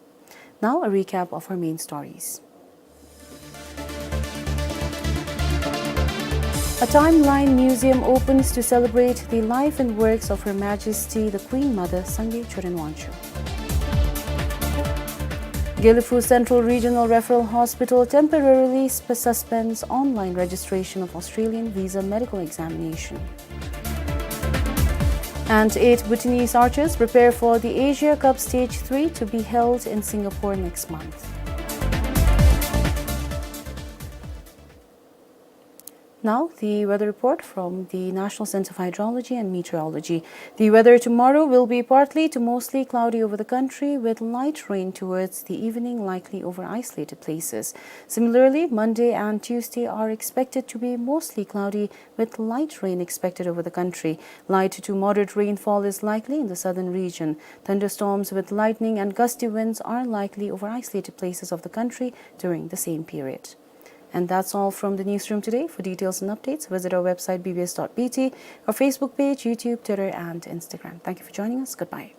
Now, a recap of our main stories. A timeline museum opens to celebrate the life and works of Her Majesty the Queen Mother Sangay Choden Wangchuck. Gelephu Central Regional Referral Hospital temporarily sp-, suspends online registration of Australian visa medical examination. And eight Bhutanese archers prepare for the Asia Cup Stage three to be held in Singapore next month. Now, the weather report from the National Centre of Hydrology and Meteorology. The weather tomorrow will be partly to mostly cloudy over the country, with light rain towards the evening likely over isolated places. Similarly, Monday and Tuesday are expected to be mostly cloudy, with light rain expected over the country. Light to moderate rainfall is likely in the southern region. Thunderstorms with lightning and gusty winds are likely over isolated places of the country during the same period. And that's all from the newsroom today. For details and updates, visit our website B B S dot B T, our Facebook page, YouTube, Twitter, and Instagram. Thank you for joining us. Goodbye.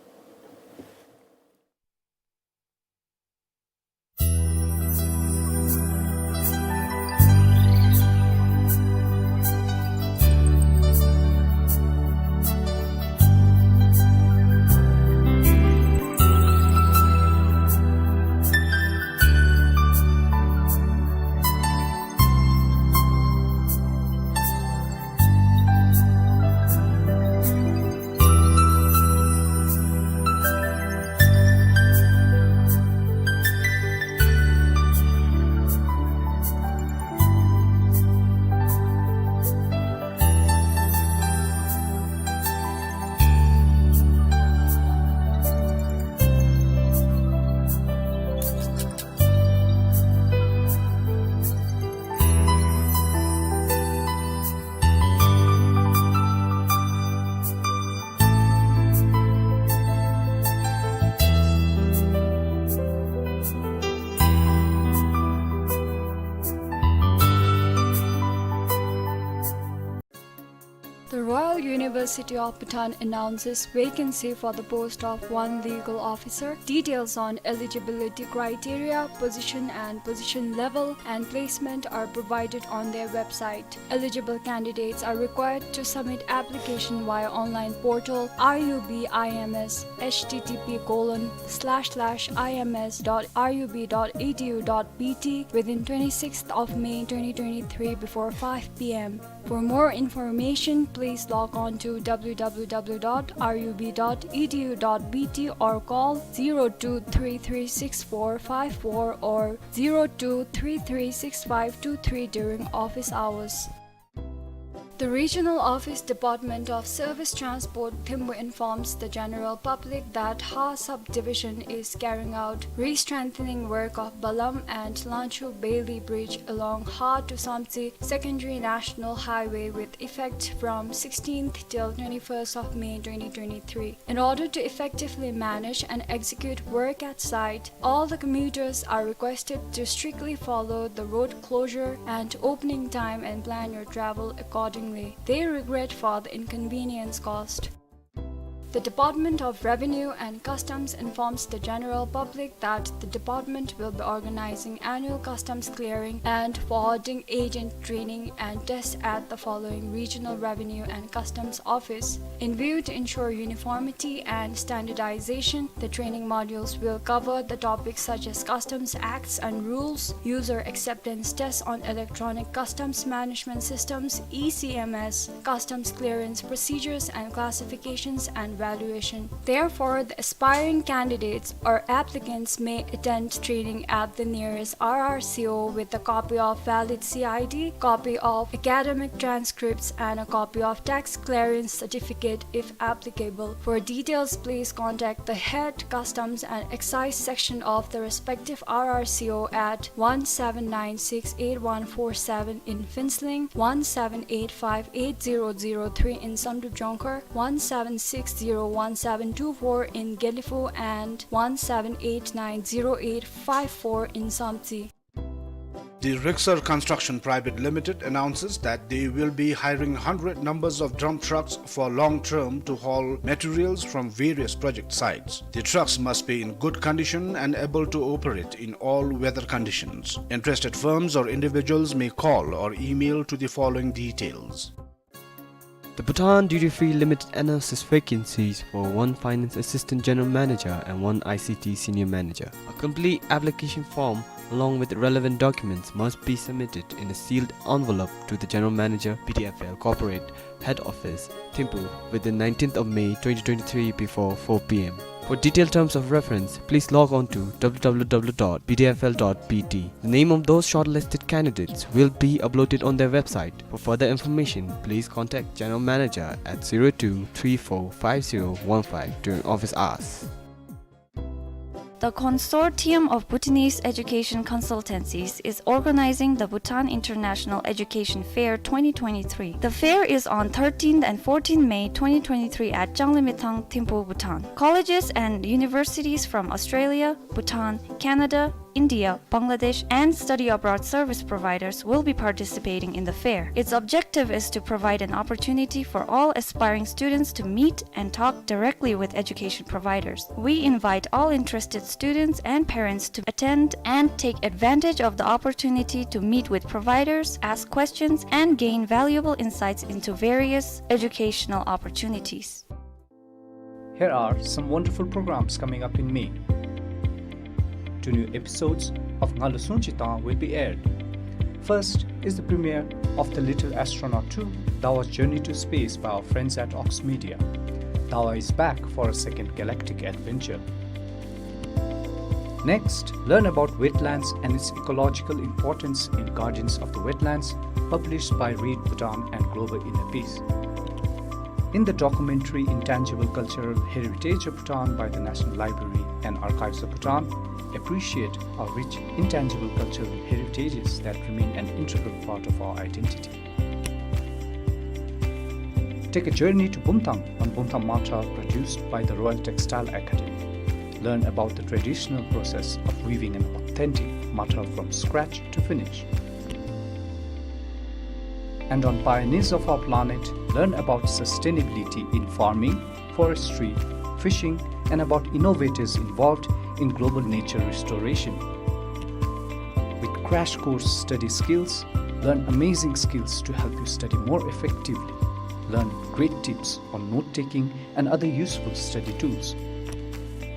The Royal University of Bhutan announces vacancy for the post of one legal officer. Details on eligibility criteria, position and position level, and placement are provided on their website. Eligible candidates are required to submit application via online portal R U B I M S, H T T P colon slash slash I M S dot R U B dot E D U dot B T, within twenty-sixth of May twenty twenty-three before five P M. For more information, please log on to W W W dot R U B dot E D U dot B T or call zero two three three six four five four or zero two three three six five two three during office hours. The Regional Office Department of Service Transport, Thimphu informs the general public that Ha Subdivision is carrying out re-strengthening work of Balam and Lanchu Bailey Bridge along Ha to Samtse Secondary National Highway with effect from sixteenth till twenty-first of May twenty twenty-three. In order to effectively manage and execute work at site, all the commuters are requested to strictly follow the road closure and opening time and plan your travel accordingly. They regret for the inconvenience caused. The Department of Revenue and Customs informs the general public that the department will be organizing annual customs clearing and forwarding agent training and tests at the following regional revenue and customs office. In view to ensure uniformity and standardization, the training modules will cover the topics such as customs acts and rules, user acceptance tests on electronic customs management systems, E C M S, customs clearance procedures and classifications, and evaluation. Therefore, the aspiring candidates or applicants may attend training at the nearest R R C O with a copy of valid C I D, copy of academic transcripts, and a copy of tax clearance certificate if applicable. For details, please contact the Head Customs and Excise Section of the respective R R C O at one seven nine six eight one four seven in Phuentsholing, one seven eight five eight zero zero three in Samdrup Jongkhar, one seven six zero one seven two four in Gelephu, and one seven eight nine zero eight five four in Samtse. The Rexer Construction Private Limited announces that they will be hiring hundred numbers of dump trucks for long term to haul materials from various project sites. The trucks must be in good condition and able to operate in all weather conditions. Interested firms or individuals may call or email to the following details. The Bhutan Duty Free Limited announces vacancies for one Finance Assistant General Manager and one I C T Senior Manager. A complete application form along with relevant documents must be submitted in a sealed envelope to the General Manager, B D F L Corporate, Head Office, Thimphu, within nineteenth of May twenty twenty-three before four P M. For detailed terms of reference, please log on to w w w dot b d f l dot b t. The name of those shortlisted candidates will be uploaded on their website. For further information, please contact General Manager at zero two three four five zero one five during office hours. The Consortium of Bhutanese Education Consultancies is organizing the Bhutan International Education Fair twenty twenty-three. The fair is on thirteenth and fourteenth May twenty twenty-three at Changlimithang, Thimphu, Bhutan. Colleges and universities from Australia, Bhutan, Canada, India, Bangladesh, and study abroad service providers will be participating in the fair. Its objective is to provide an opportunity for all aspiring students to meet and talk directly with education providers. We invite all interested students and parents to attend and take advantage of the opportunity to meet with providers, ask questions, and gain valuable insights into various educational opportunities. Here are some wonderful programs coming up in May. Two new episodes of Ngalu Sungchi Tangwa will be aired. First is the premiere of The Little Astronaut two, Dawa's Journey to Space by our friends at Ox Media. Dawa is back for a second galactic adventure. Next, learn about wetlands and its ecological importance in Guardians of the Wetlands, published by Read Bhutan and Global Inner Peace. In the documentary Intangible Cultural Heritage of Bhutan by the National Library and Archives of Bhutan, appreciate our rich intangible cultural heritages that remain an integral part of our identity. Take a journey to Bumthang on Bumthang Mathar, produced by the Royal Textile Academy. Learn about the traditional process of weaving an authentic mathar from scratch to finish. And on Pioneers of Our Planet, learn about sustainability in farming, forestry, fishing, and about innovators involved in global nature restoration. With crash course study skills, learn amazing skills to help you study more effectively. Learn great tips on note-taking and other useful study tools.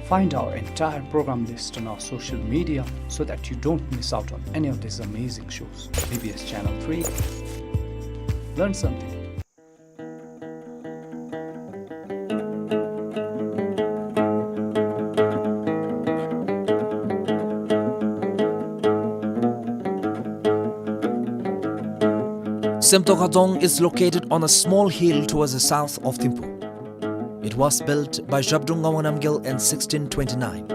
Find our entire program list on our social media so that you don't miss out on any of these amazing shows. B B S Channel three. Learn something. Semtokha Dzong is located on a small hill towards the south of Thimphu. It was built by Zhabdrung Ngawang Namgyal in sixteen twenty-nine.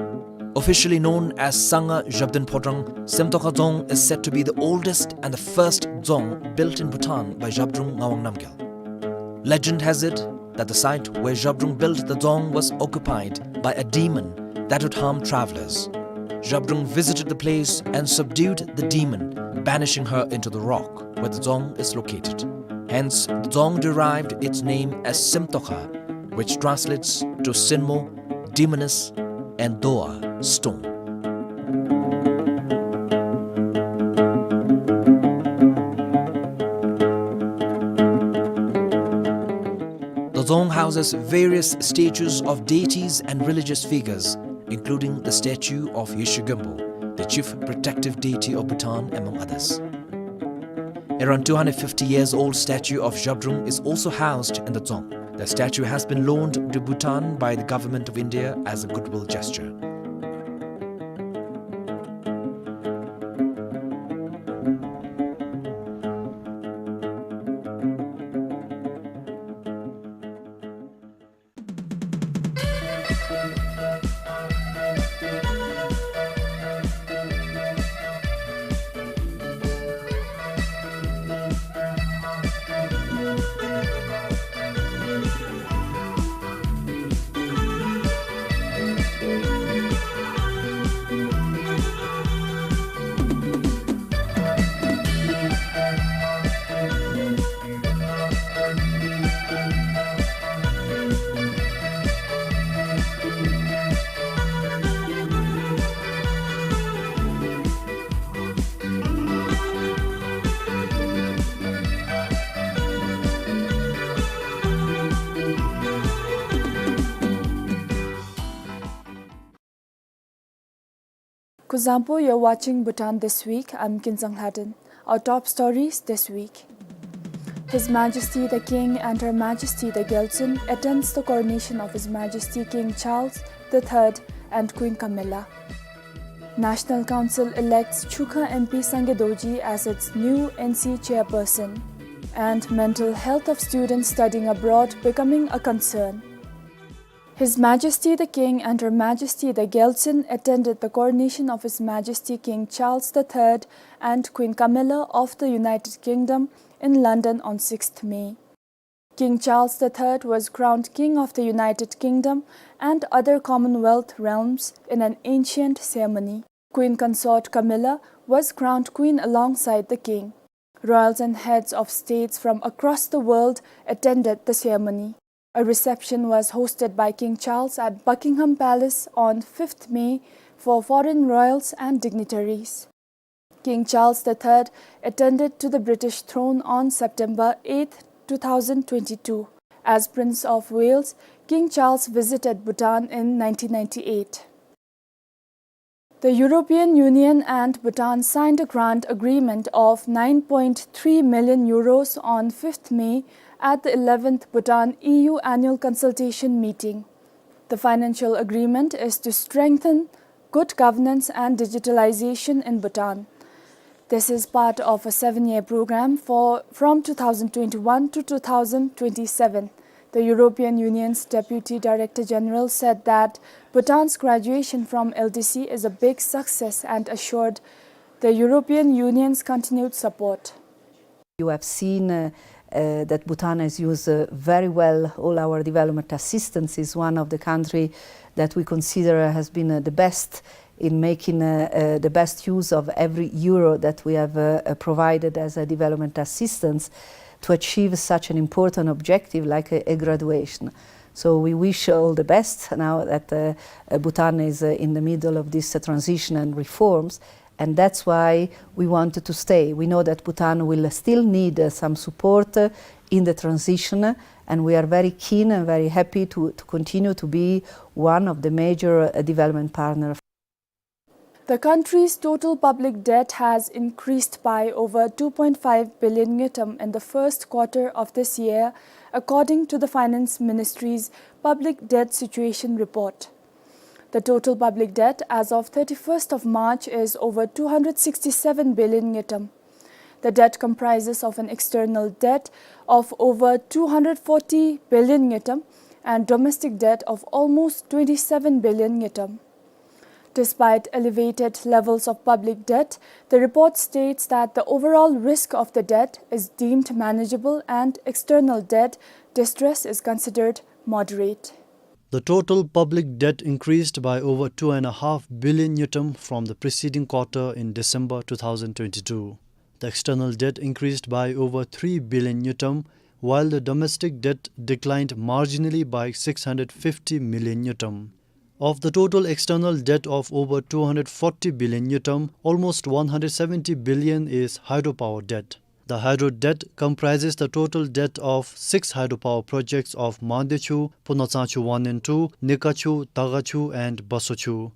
Officially known as Sangha Zhabdrung Phodrang, Semtokha Dzong is said to be the oldest and the first dzong built in Bhutan by Zhabdrung Ngawang Namgyal. Legend has it that the site where Zhabdrung built the dzong was occupied by a demon that would harm travelers. Zhabdrung visited the place and subdued the demon, banishing her into the rock where the dzong is located. Hence, the dzong derived its name as Semtokha, which translates to Senmo, demoness, and Doa, stone. The dzong houses various statues of deities and religious figures, including the statue of Yeshe Gönpo, the chief protective deity of Bhutan, among others. Around two hundred fifty years old statue of Zhabdrung is also housed in the dzong. The statue has been loaned to Bhutan by the Government of India as a goodwill gesture. Kuzuzangpo, you're watching Bhutan This Week. I'm Kinzang Lhaden. Our top stories this week. His Majesty the King and Her Majesty the Gyaltsuen attends the coronation of His Majesty King Charles the Third and Queen Camilla. National Council elects Chukha M P Sangay Dorji as its new N C chairperson. And mental health of students studying abroad becoming a concern. His Majesty the King and Her Majesty the Gyaltsuen attended the coronation of His Majesty King Charles the Third and Queen Camilla of the United Kingdom in London on sixth May. King Charles the Third was crowned King of the United Kingdom and other Commonwealth realms in an ancient ceremony. Queen Consort Camilla was crowned Queen alongside the King. Royals and heads of states from across the world attended the ceremony. A reception was hosted by King Charles at Buckingham Palace on fifth May for foreign royals and dignitaries. King Charles the Third attended to the British throne on September eighth, two thousand twenty-two. As Prince of Wales, King Charles visited Bhutan in nineteen ninety-eight. The European Union and Bhutan signed a grant agreement of nine point three million euros on fifth May at the eleventh Bhutan E U annual consultation meeting. The financial agreement is to strengthen good governance and digitalization in Bhutan. This is part of a seven-year program for, from two thousand twenty-one to two thousand twenty-seven. The European Union's Deputy Director General said that Bhutan's graduation from L D C is a big success and assured the European Union's continued support. You have seen, uh, uh, that Bhutan has used, uh, very well all our development assistance, is one of the country that we consider has been, uh, the best in making, uh, uh, the best use of every euro that we have, uh, uh, provided as a development assistance to achieve such an important objective like a, a graduation. So we wish all the best now that, uh, uh, Bhutan is, uh, in the middle of this, uh, transition and reforms, and that's why we wanted to stay. We know that Bhutan will still need, uh, some support, uh, in the transition, uh, and we are very keen and very happy to, to continue to be one of the major, uh, development partner. The country's total public debt has increased by over two point five billion ngultrum in the first quarter of this year, according to the Finance Ministry's Public Debt Situation Report. The total public debt as of thirty-first of March is over two hundred sixty-seven billion ngultrum. The debt comprises of an external debt of over two hundred forty billion ngultrum and domestic debt of almost twenty-seven billion ngultrum. Despite elevated levels of public debt, the report states that the overall risk of the debt is deemed manageable and external debt distress is considered moderate. The total public debt increased by over two and a half billion ngultrum from the preceding quarter in December two thousand twenty-two. The external debt increased by over three billion ngultrum, while the domestic debt declined marginally by six hundred fifty million ngultrum. Of the total external debt of over two hundred forty billion ngultrum, almost one hundred seventy billion is hydropower debt. The hydro debt comprises the total debt of six hydropower projects of Mangdechu, Phunotsangchu one and two, Nikachu, Dagachu and Basochu.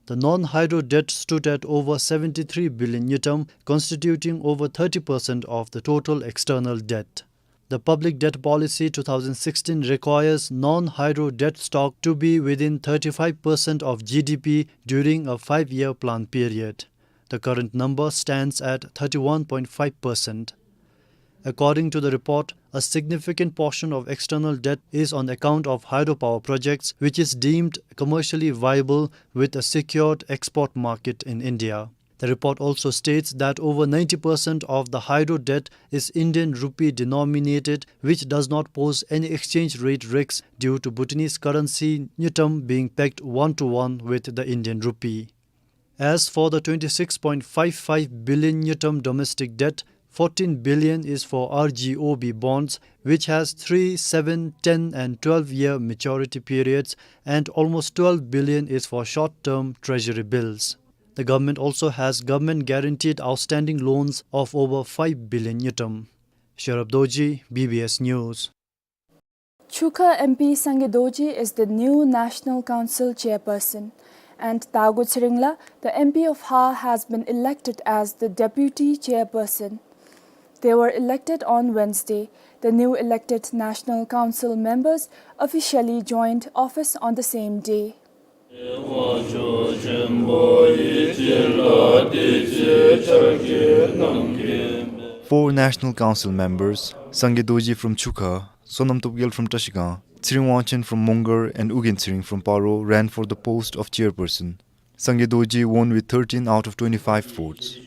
The non-hydro debt stood at over seventy-three billion ngultrum, constituting over thirty percent of the total external debt. The Public Debt Policy two thousand sixteen requires non-hydro debt stock to be within thirty-five percent of G D P during a five-year plan period. The current number stands at thirty-one point five percent. According to the report, a significant portion of external debt is on account of hydropower projects, which is deemed commercially viable with a secured export market in India. The report also states that over ninety percent of the hydro debt is Indian rupee denominated, which does not pose any exchange rate risks due to Bhutanese currency ngultrum being pegged one-to-one with the Indian rupee. As for the twenty-six point five five billion ngultrum domestic debt, fourteen billion is for R G O B bonds, which has three, seven, ten and twelve year maturity periods, and almost twelve billion is for short-term treasury bills. The government also has government-guaranteed outstanding loans of over five billion ngultrum. Sherab Dorji, B B S News. Chukha M P Sangay Dorji is the new National Council chairperson, and Dago Tshering La, the M P of Ha, has been elected as the deputy chairperson. They were elected on Wednesday. The new elected National Council members officially joined office on the same day. Four National Council members, Sangay Dorji from Chukha, Sonam Topgel from Trashigang, Tshering Wangchen from Mongar, and Ugyen Tshering from Paro, ran for the post of chairperson. Sangay Dorji won with thirteen out of twenty-five votes.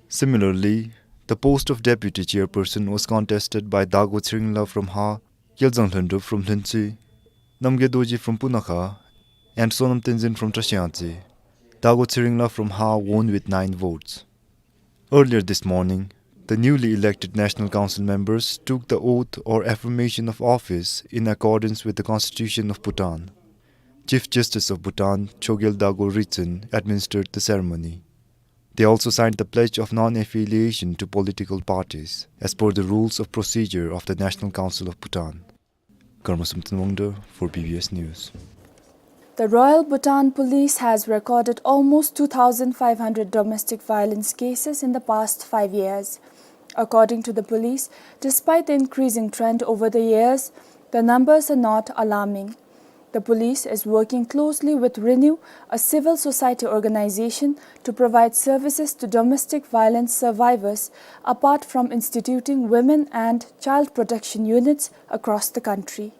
Similarly, the post of deputy chairperson was contested by Dago Tshering La from Ha, Kelzang Lhondrup from Lhuentse, Namgay Dorji from Punakha, and Sonam Tenzin from Trashiyangtse. Dago Tshering La from Ha won with nine votes. Earlier this morning, the newly elected National Council members took the oath or affirmation of office in accordance with the Constitution of Bhutan. Chief Justice of Bhutan, Chogyal Dago Ritson, administered the ceremony. They also signed the pledge of non-affiliation to political parties, as per the rules of procedure of the National Council of Bhutan. Karma Samten Wangda for B B S News. The Royal Bhutan Police has recorded almost two thousand five hundred domestic violence cases in the past five years. According to the police, despite the increasing trend over the years, the numbers are not alarming. The police is working closely with Renew, a civil society organization, to provide services to domestic violence survivors, apart from instituting women and child protection units across the country.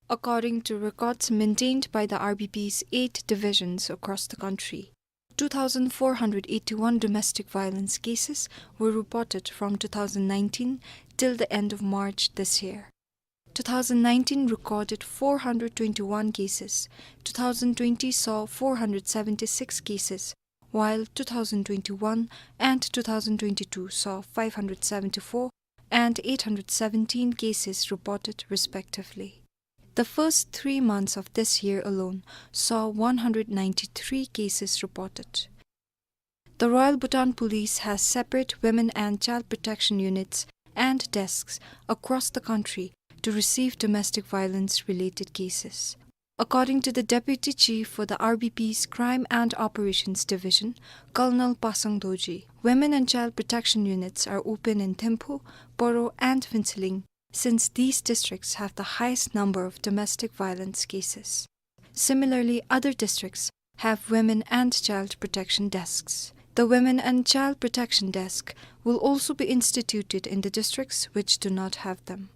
According to records maintained by the R B P's eight divisions across the country, two thousand four hundred eighty-one domestic violence cases were reported from two thousand nineteen till the end of March this year. Two thousand nineteen recorded four hundred twenty-one cases, two thousand twenty saw four hundred seventy-six cases, while two thousand twenty-one and two thousand twenty-two saw five hundred seventy-four and eight hundred seventeen cases reported respectively. The first three months of this year alone saw one hundred ninety-three cases reported. The Royal Bhutan Police has separate women and child protection units and desks across the country to receive domestic violence related cases. According to the Deputy Chief for the R B P's Crime and Operations Division, Colonel Pasang Dorji, women and child protection units are open in Thimphu, Paro and Phuentsholing, since these districts have the highest number of domestic violence cases. Similarly, other districts have women and child protection desks. The Women and Child Protection Desk will also be instituted in the districts which do not have them.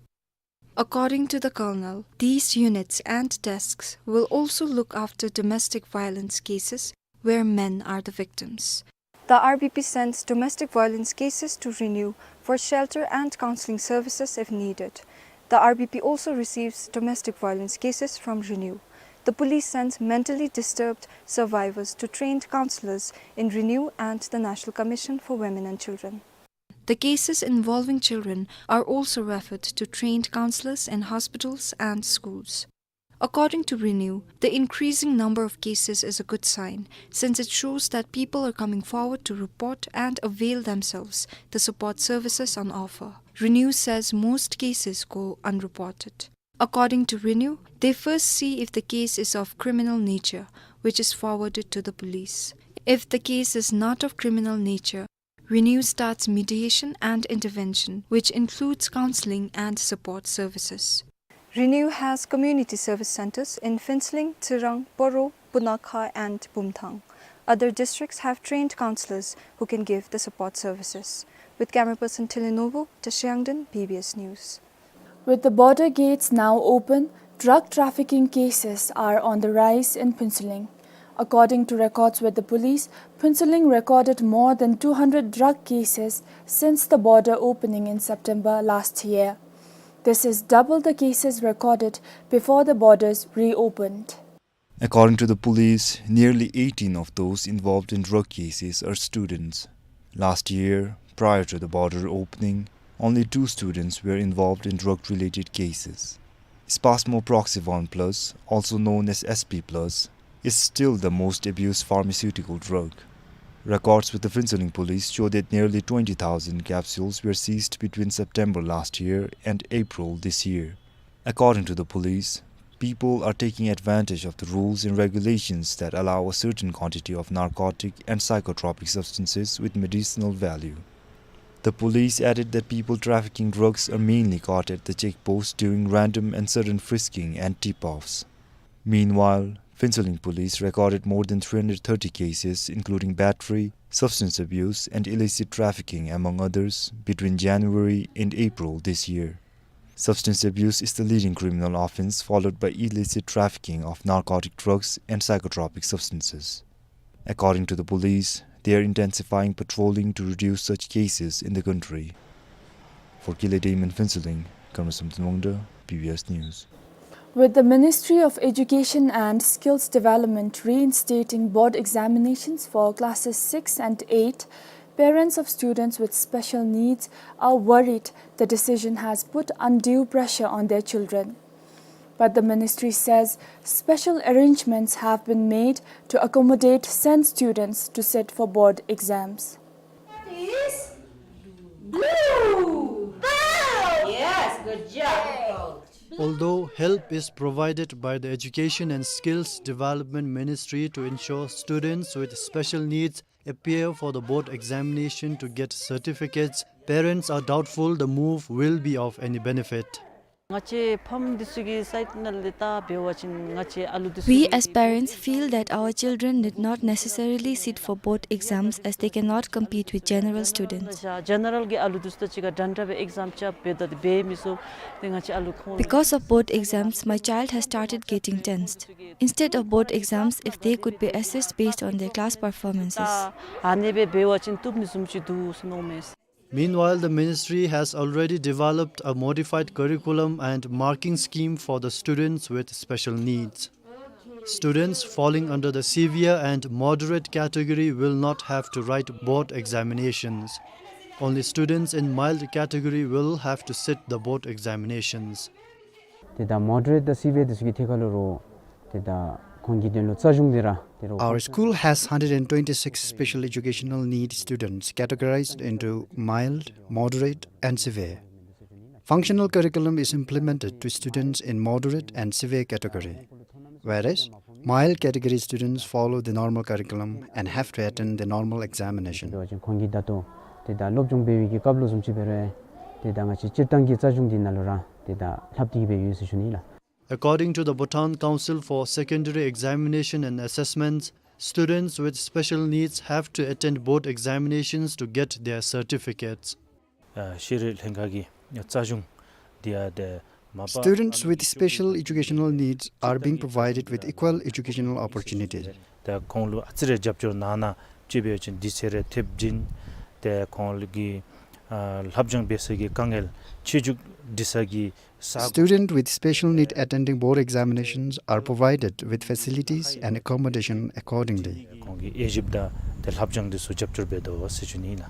According to the colonel, these units and desks will also look after domestic violence cases where men are the victims. The R B P sends domestic violence cases to Renew for shelter and counseling services if needed. The R B P also receives domestic violence cases from Renew. The police sends mentally disturbed survivors to trained counselors in Renew and the National Commission for Women and Children. The cases involving children are also referred to trained counselors in hospitals and schools. According to Renew, the increasing number of cases is a good sign, since it shows that people are coming forward to report and avail themselves the support services on offer. Renew says most cases go unreported. According to Renew, they first see if the case is of criminal nature, which is forwarded to the police. If the case is not of criminal nature, Renew starts mediation and intervention, which includes counseling and support services. Renew has community service centers in Phuentsholing, Tsirang, Poro, Punakha, and Bumthang. Other districts have trained counselors who can give the support services. With camera person Thili Novo, Tashi Yangden, B B S News. With the border gates now open, drug trafficking cases are on the rise in Phuentsholing. According to records with the police, Phuentsholing recorded more than two hundred drug cases since the border opening in September last year. This is double the cases recorded before the borders reopened. According to the police, nearly eighteen of those involved in drug cases are students. Last year, prior to the border opening, only two students were involved in drug-related cases. Spasmo Proxivon Plus, also known as S P Plus, is still the most abused pharmaceutical drug. Records with the Phuentsholing police show that nearly twenty thousand capsules were seized between September last year and April this year. According to the police, people are taking advantage of the rules and regulations that allow a certain quantity of narcotic and psychotropic substances with medicinal value. The police added that people trafficking drugs are mainly caught at the checkpost during random and sudden frisking and tip-offs. Meanwhile, Phuentsholing police recorded more than three hundred thirty cases, including battery, substance abuse, and illicit trafficking, among others, between January and April this year. Substance abuse is the leading criminal offense, followed by illicit trafficking of narcotic drugs and psychotropic substances. According to the police, they are intensifying patrolling to reduce such cases in the country. For Kile Dame in Phuentsholing, Comrade Samten Wangda, B B S News. With the Ministry of Education and Skills Development reinstating board examinations for classes six and eight, parents of students with special needs are worried the decision has put undue pressure on their children. But the ministry says special arrangements have been made to accommodate sent students to sit for board exams. Is blue. Yes, good job. Although help is provided by the Education and Skills Development Ministry to ensure students with special needs appear for the board examination to get certificates, parents are doubtful the move will be of any benefit. ང་བཅས་ཕམ་འདི་ཚུ་གི་སའིཌ་ནང་ལས་ད་འབད་བ་ཅིན་ང་བཅས་ཨ་ལུ་འདི་ཚུ། We as parents feel that our children need not necessarily sit for board exams as they cannot compete with general students. ཇེ་ནེ་རལ་གྱི་ཨ་ལུ་འདི་ཚུ་དང་གཅིག་ཁར་འདྲན་འདྲ་སྦེ་ཨེག་ཛམ་རྐྱབ་འབདཝ་ད་འདི་འབད་མི་ཚུགས། ཏེ་ང་བཅས་ཨ་ལུ་ཁོང་། Because of board exams, my child has started getting tensed. Instead of board exams, if they could be assessed based on their class performances. ད་ཨ་ནི་སྦེ་འབད་བ་ཅིན་བཏུབ་ནི་བཟུམ་ཅིག་འདུག་ཟེར་མནོཝ་མས། Meanwhile, the ministry has already developed a modified curriculum and marking scheme for the students with special needs. Students falling under the severe and moderate category will not have to write board examinations. Only students in mild category will have to sit the board examinations. ཏེ་ད་མོ་ཌ་རེཊ་དང་སི་བི་ཡར་འདི་ཚུ་གི་ཐད་ཁར་ལུ་ར་ཏེ་ད་ཁོང་གི་དོན་ལུ་རྩ་གཞུང་འདི་ར་ཏེ་ར། Our school has hundred and twenty-six special educational need students categorized into mild, moderate, and severe. Functional curriculum is implemented to students in moderate and severe category, whereas mild category students follow the normal curriculum and have to attend the normal examination. འབད་བ་ཅིན་ཁོང་གི་ད་ལྟོ་ཏེ་ད་སློབ་སྦྱོང་འབད་བའི་གི་སྐབས་ལུ་བཟུམ་ཅིག་འབད་རུང་ཏེ་ད་ང་བཅས་སྤྱིར་བཏང་གི་རྩ་གཞུང་འདི་ནང་ལུ་ར་ཏེ་ད་ལྷབ་སྟེ་གི་སྦེ་ཡོད་ཟེར་ཞུ་ནི་ལགས། According to the Bhutan Council for Secondary Examination and Assessments, students with special needs have to attend board examinations to get their certificates. ཨ་ཤེས་རིག་ལྷན་ཁག་གི་རྩ་གཞུང་འདི་ཡང་ཏེ་མ་པ། Students with special educational needs are being provided with equal educational opportunities. ཏེ་ཁོང་ལུ་ཨ་ཙི་རེ་རྒྱབ་སྐྱོར་གནང་ན་ཅིག་འབད་བ་ཅིན་དུས་ཚོད་རེ་ཐེབས་བྱིན། ཏེ་ཁོང་ལུ་གི་ཨ་ལྷབ་སྦྱོང་འབད་ས་གི་དཀའ་ངལ་ཆེ་འགྱུར་འདི་ས་གི་ས། Student with special need attending board examinations are provided with facilities and accommodation accordingly. ཁོང་གི་དབྱེ་ཞིབ་དང་ཏེ་ལྷབ་སྦྱོང་འདི་ཚུ་རྒྱབ་སྐྱོར་འབད་དོ་ཟེར་ཞུ་ནི་ལགས།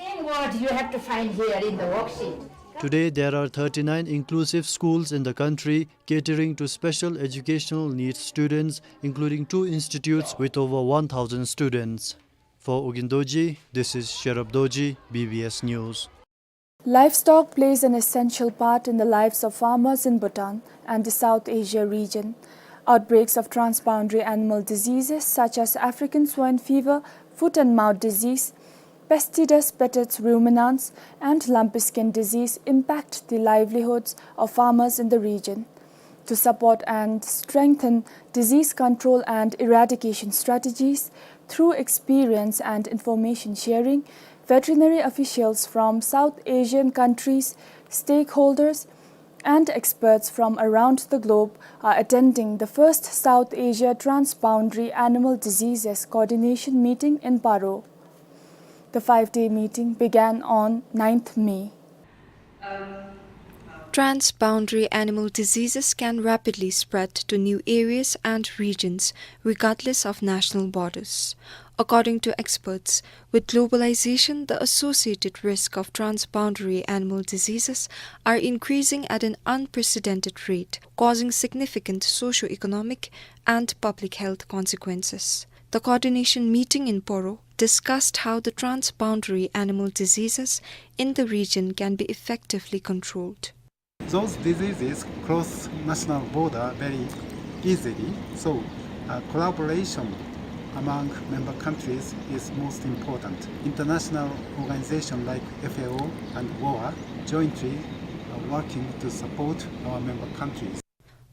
Same word you have to find here in the worksheet. Today, there are thirty-nine inclusive schools in the country catering to special educational needs students, including two institutes with over one thousand students. For Ugyen Dorji, this is Sherab Dorji, B B S News. Livestock plays an essential part in the lives of farmers in Bhutan and the South Asia region. Outbreaks of transboundary animal diseases such as African swine fever, foot and mouth disease, Pestitis, Pestipes ruminans, and lumpy skin disease impact the livelihoods of farmers in the region. To support and strengthen disease control and eradication strategies through experience and information sharing, veterinary officials from South Asian countries, stakeholders, and experts from around the globe are attending the first South Asia Transboundary Animal Diseases Coordination Meeting in Paro. The five-day meeting began on ninth May. Transboundary animal diseases can rapidly spread to new areas and regions, regardless of national borders. According to experts, with globalization, the associated risk of transboundary animal diseases are increasing at an unprecedented rate, causing significant socio-economic and public health consequences. The coordination meeting in Poro discussed how the transboundary animal diseases in the region can be effectively controlled. Those diseases cross national border very easily, so, uh, collaboration among member countries is most important. International organizations like F A O and WOA jointly are working to support our member countries.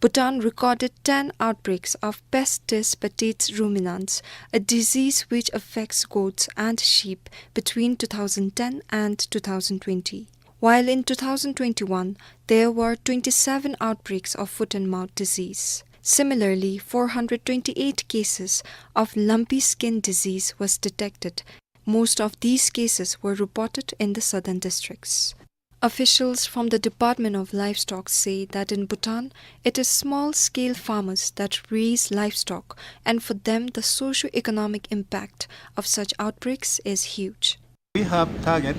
Bhutan recorded ten outbreaks of Pestipes ruminans, a disease which affects goats and sheep, between two thousand ten and two thousand twenty, while in two thousand twenty-one there were twenty-seven outbreaks of foot and mouth disease. Similarly, four hundred twenty-eight cases of lumpy skin disease was detected. Most of these cases were reported in the southern districts. Officials from the Department of Livestock say that in Bhutan, it is small-scale farmers that raise livestock, and for them the socio-economic impact of such outbreaks is huge. We have target,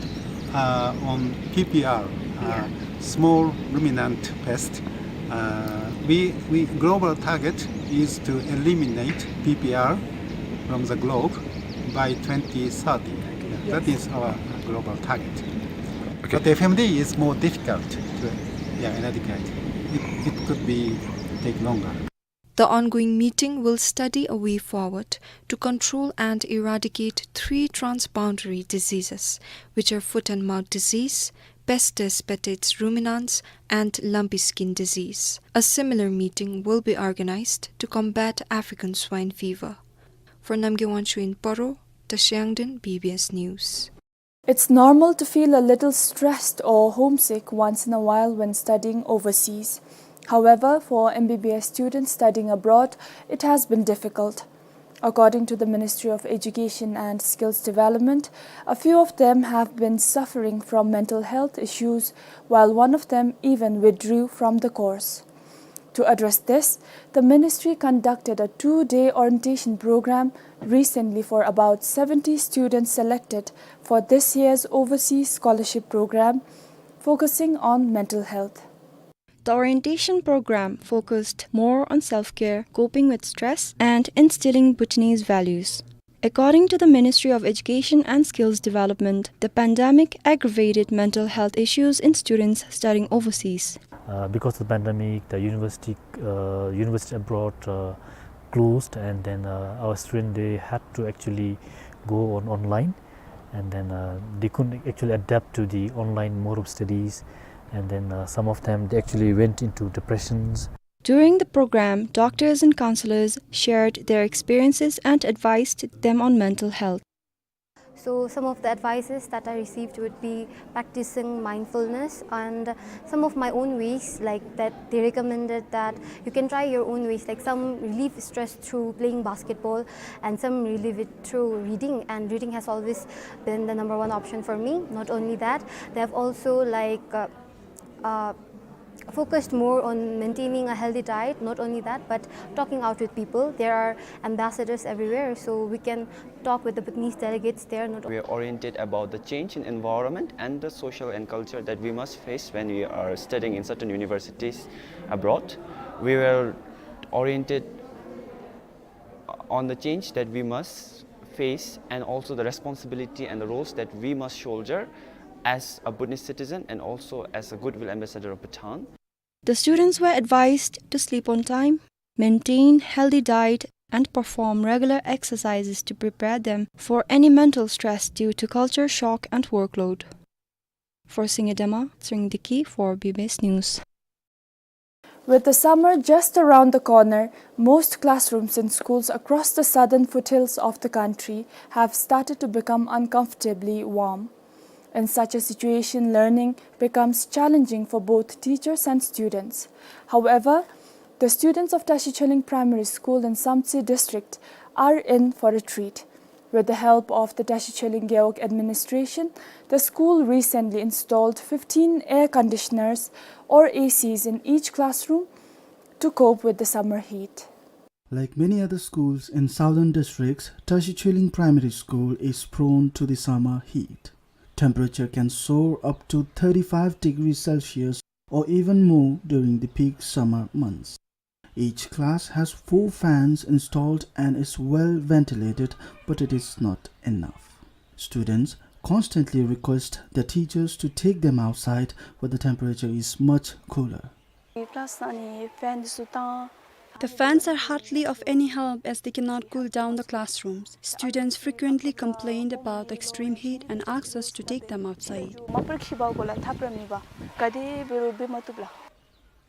uh, on P P R, uh, yeah, small ruminant pest. Uh, we, we global target is to eliminate P P R from the globe by twenty thirty. That is our global target. Okay. But F M D is more difficult to, yeah, eradicate. It, it could be take longer. The ongoing meeting will study a way forward to control and eradicate three transboundary diseases, which are foot and mouth disease, Pestipes ruminans, and lumpy skin disease. A similar meeting will be organized to combat African swine fever. For Namgay Wangchuk in Paro, Tashi Yangden, B B S News. It's normal to feel a little stressed or homesick once in a while when studying overseas. However, for M B B S students studying abroad, it has been difficult. According to the Ministry of Education and Skills Development, a few of them have been suffering from mental health issues, while one of them even withdrew from the course. To address this, the ministry conducted a two-day orientation program recently for about seventy students selected for this year's overseas scholarship program, focusing on mental health. The orientation program focused more on self-care, coping with stress, and instilling Bhutanese values. According to the Ministry of Education and Skills Development, the pandemic aggravated mental health issues in students studying overseas. Uh, because of the pandemic, the university, uh, university abroad, uh, closed, and then, uh, our student, they had to actually go on online, and then, uh, they couldn't actually adapt to the online mode of studies, and then, uh, some of them, they actually went into depressions. During the program, doctors and counselors shared their experiences and advised them on mental health. So some of the advices that I received would be practicing mindfulness, and some of my own ways, like, that they recommended that you can try your own ways, like, some relieve stress through playing basketball, and some relieve it through reading, and reading has always been the number one option for me. Not only that, they have also, like, uh, uh, focused more on maintaining a healthy diet. Not only that, but talking out with people. There are ambassadors everywhere, so we can talk with the Bhutanese delegates there. Not We are oriented about the change in environment and the social and culture that we must face when we are studying in certain universities abroad. We were oriented on the change that we must face, and also the responsibility and the roles that we must shoulder as a Bhutanese citizen and also as a goodwill ambassador of Bhutan. The students were advised to sleep on time, maintain healthy diet, and perform regular exercises to prepare them for any mental stress due to culture shock and workload. For Singye Dema, Tshering Deki for B B S News. With the summer just around the corner, most classrooms in schools across the southern foothills of the country have started to become uncomfortably warm. In such a situation, learning becomes challenging for both teachers and students. However, the students of Tashi Choeling Primary School in Samtse district are in for a treat. With the help of the Tashi Choeling Gewog administration, the school recently installed fifteen air conditioners or A Cs in each classroom to cope with the summer heat. Like many other schools in southern districts, Tashi Choeling Primary School is prone to the summer heat. Temperature can soar up to thirty-five degrees Celsius or even more during the peak summer months. Each class has four fans installed and is well ventilated, but it is not enough. Students constantly request the teachers to take them outside where the temperature is much cooler. Plus, अनि fan འདི་ཚུ་བཏང་། The fans are hardly of any help as they cannot cool down the classrooms. Students frequently complained about the extreme heat and asked us to take them outside. མ་པར་ཁྱི་བ་གོ་ལ་ཐབས་ར་མེད་པ་ག་དེ་འབད་རུང་འབད་མ་བཏུབ་ལགས།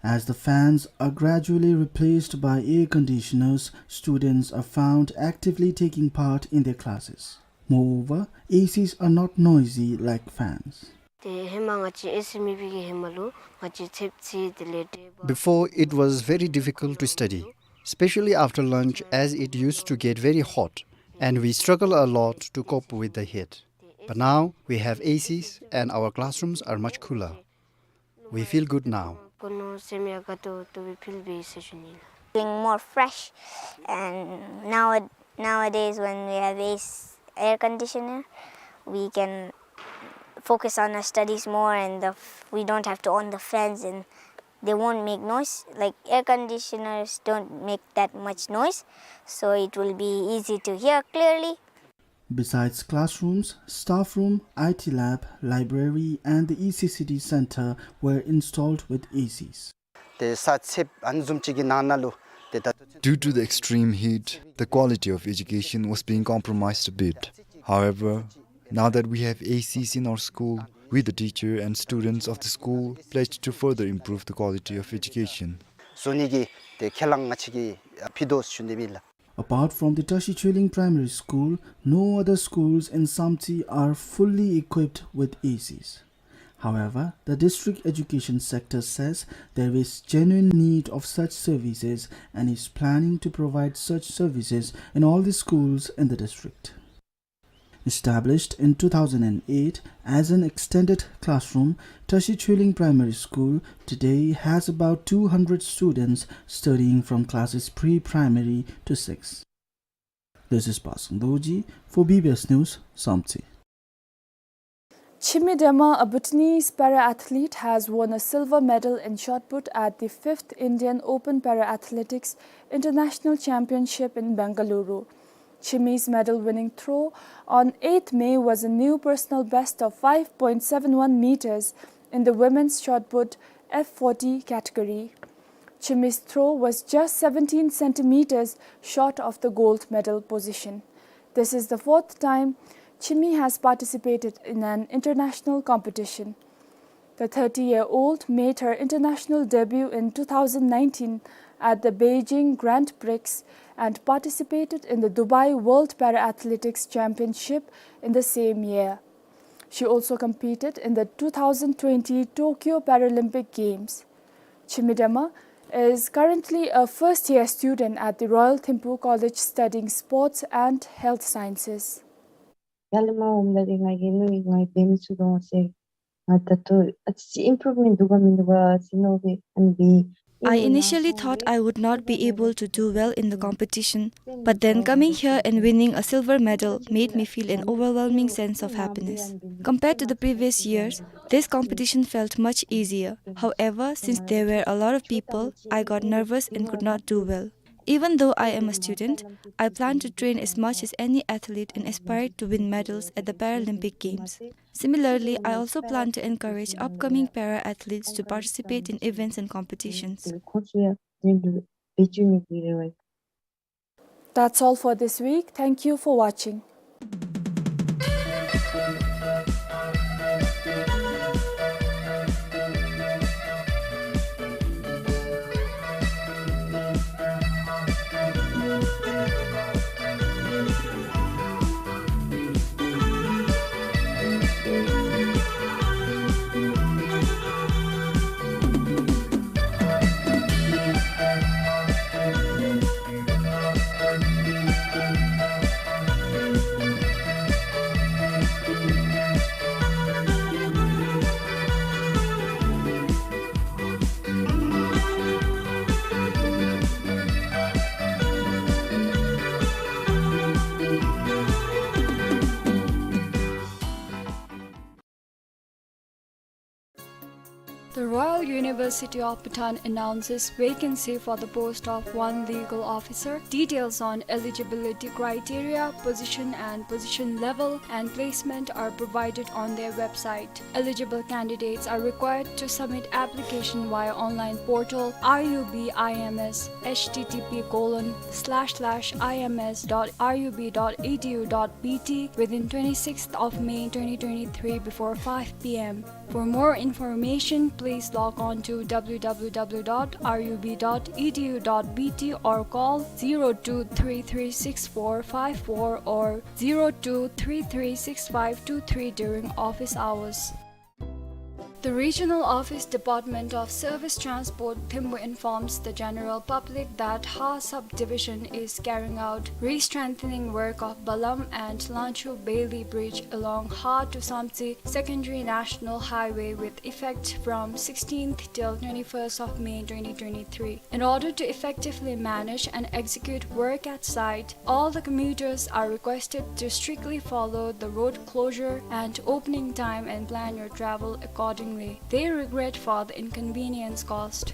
As the fans are gradually replaced by air conditioners, students are found actively taking part in their classes. Moreover, A Cs are not noisy like fans. ཏེ་ཧེ་མ་ང་བཅས་ཨེ་སི་མེད་པའི་གི་ཧེ་མ་ལུ་ང་བཅས་ཚེབ་ཚེ་དེ་ལས་བྲེལ་བ། Before, it was very difficult to study, especially after lunch, as it used to get very hot, and we struggle a lot to cope with the heat. But now we have A Cs and our classrooms are much cooler. We feel good now. ཁོ་ནོར་སེམས་ཡང་དགའ་ཏོག་ཏོ་སྦེ་ཕུལ་བས་ཟེར་ཞུ་ནི་ལགས། Feeling more fresh, and now, nowadays when we have A C, air conditioner, we can focus on our studies more, and the f-, we don't have to on the fans, and they won't make noise. Like, air conditioners don't make that much noise, so it will be easy to hear clearly. Besides classrooms, staff room, I T lab, library, and the E C C D center were installed with A Cs. ཏེ་ས་ཚེབ་ཨ་ནི་བཟུམ་ཅིག་གི་ནང་ན་ལུ་ཏེ་ད། Due to the extreme heat, the quality of education was being compromised a bit. However, now that we have A Cs in our school, we, the teacher and students of the school, pledge to further improve the quality of education. བཟོ་ནི་གི་ཏེ་ཁས་བླངས་ང་བཅས་ཀྱིས་ཕུལ་དོ་ཟེར་ཞུ་ནི་ཨིན་ལགས། Apart from the Tashi Choeling Primary School, no other schools in Samtse are fully equipped with A Cs. However, the district education sector says there is genuine need of such services and is planning to provide such services in all the schools in the district. Established in two thousand eight as an extended classroom, Tashi Choeling Primary School today has about two hundred students studying from classes pre-primary to six. This is Pasang Dorji for B B S News, Samtse. Chimi Dema, a Bhutanese para-athlete, has won a silver medal in shot put at the fifth Indian Open Para-Athletics International Championship in Bengaluru. Chimi's medal-winning throw on eighth May was a new personal best of five point seven one meters in the women's shot put F forty category. Chimi's throw was just seventeen centimeters short of the gold medal position. This is the fourth time Chimi has participated in an international competition. The thirty-year-old made her international debut in two thousand nineteen at the Beijing Grand Prix and participated in the Dubai World Para-Athletics Championship in the same year. She also competed in the two thousand twenty Tokyo Paralympic Games. Chimi Dema is currently a first-year student at the Royal Thimphu College studying Sports and Health Sciences. ཡར་ལས་མར་འོངམ་ད་འདི་ང་གིས་ནི་ང་གིས་འབད་མི་ཚུགས་དོ་ཟེར། ང་ད་ལྟོ་ཨ་ཙི་ཨིམ་པུརུབ་མེནཊ་འདུག་ག་མིན་འདུག་ག་ཟེར་མནོ་སྦེ་ཨ་ནི་སྦེ། I initially thought I would not be able to do well in the competition, but then coming here and winning a silver medal made me feel an overwhelming sense of happiness. Compared to the previous years, this competition felt much easier. However, since there were a lot of people, I got nervous and could not do well. Even though I am a student, I plan to train as much as any athlete and aspire to win medals at the Paralympic Games. Similarly, I also plan to encourage upcoming para-athletes to participate in events and competitions. ཁོང་ཚུ་ཡང་འདི་འདི་འབད་བཅུག་ནི་གི་རེ་བ་ཡོད། That's all for this week. Thank you for watching. The Royal University of Bhutan announces vacancy for the post of one legal officer. Details on eligibility criteria, position and position level, and placement are provided on their website. Eligible candidates are required to submit application via online portal R U B I M S, H T T P colon slash slash I M S dot R U B dot E D U dot B T, within twenty-sixth of May twenty twenty-three before five P M. For more information, please log on to W W W dot R U B dot E D U dot B T or call zero two three three six four five four or zero two three three six five two three during office hours. The Regional Office Department of Service Transport, Thimphu informs the general public that Ha Subdivision is carrying out re-strengthening work of Balam and Lancho Bailey Bridge along Ha to Samtse Secondary National Highway with effect from sixteenth till twenty-first of May twenty twenty-three. In order to effectively manage and execute work at site, all the commuters are requested to strictly follow the road closure and opening time and plan your travel accordingly. They regret for the inconvenience caused.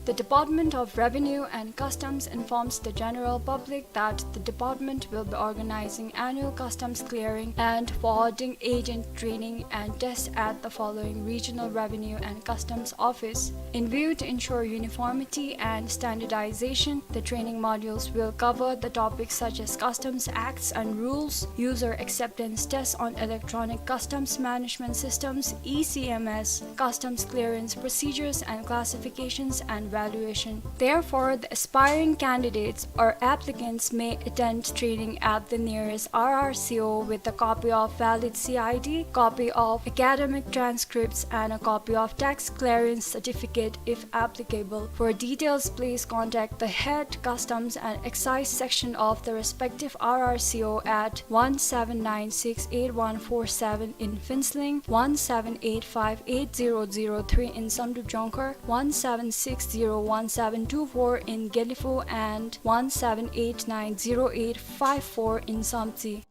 The Department of Revenue and Customs informs the general public that the department will be organizing annual customs clearing and forwarding agent training and tests at the following regional revenue and customs office. In view to ensure uniformity and standardization, the training modules will cover the topics such as customs acts and rules, user acceptance tests on electronic customs management systems, E C M S, customs clearance procedures and classifications, and valuation. Therefore, the aspiring candidates or applicants may attend training at the nearest R R C O with a copy of valid C I D, copy of academic transcripts, and a copy of tax clearance certificate if applicable. For details, please contact the Head Customs and Excise Section of the respective R R C O at one seven nine six eight one four seven in Phuentsholing, one seven eight five eight zero zero three in Samdrup Jongkhar, one seven six zero one seven two four in Gelephu, and one seven eight nine zero eight five four in Samtse.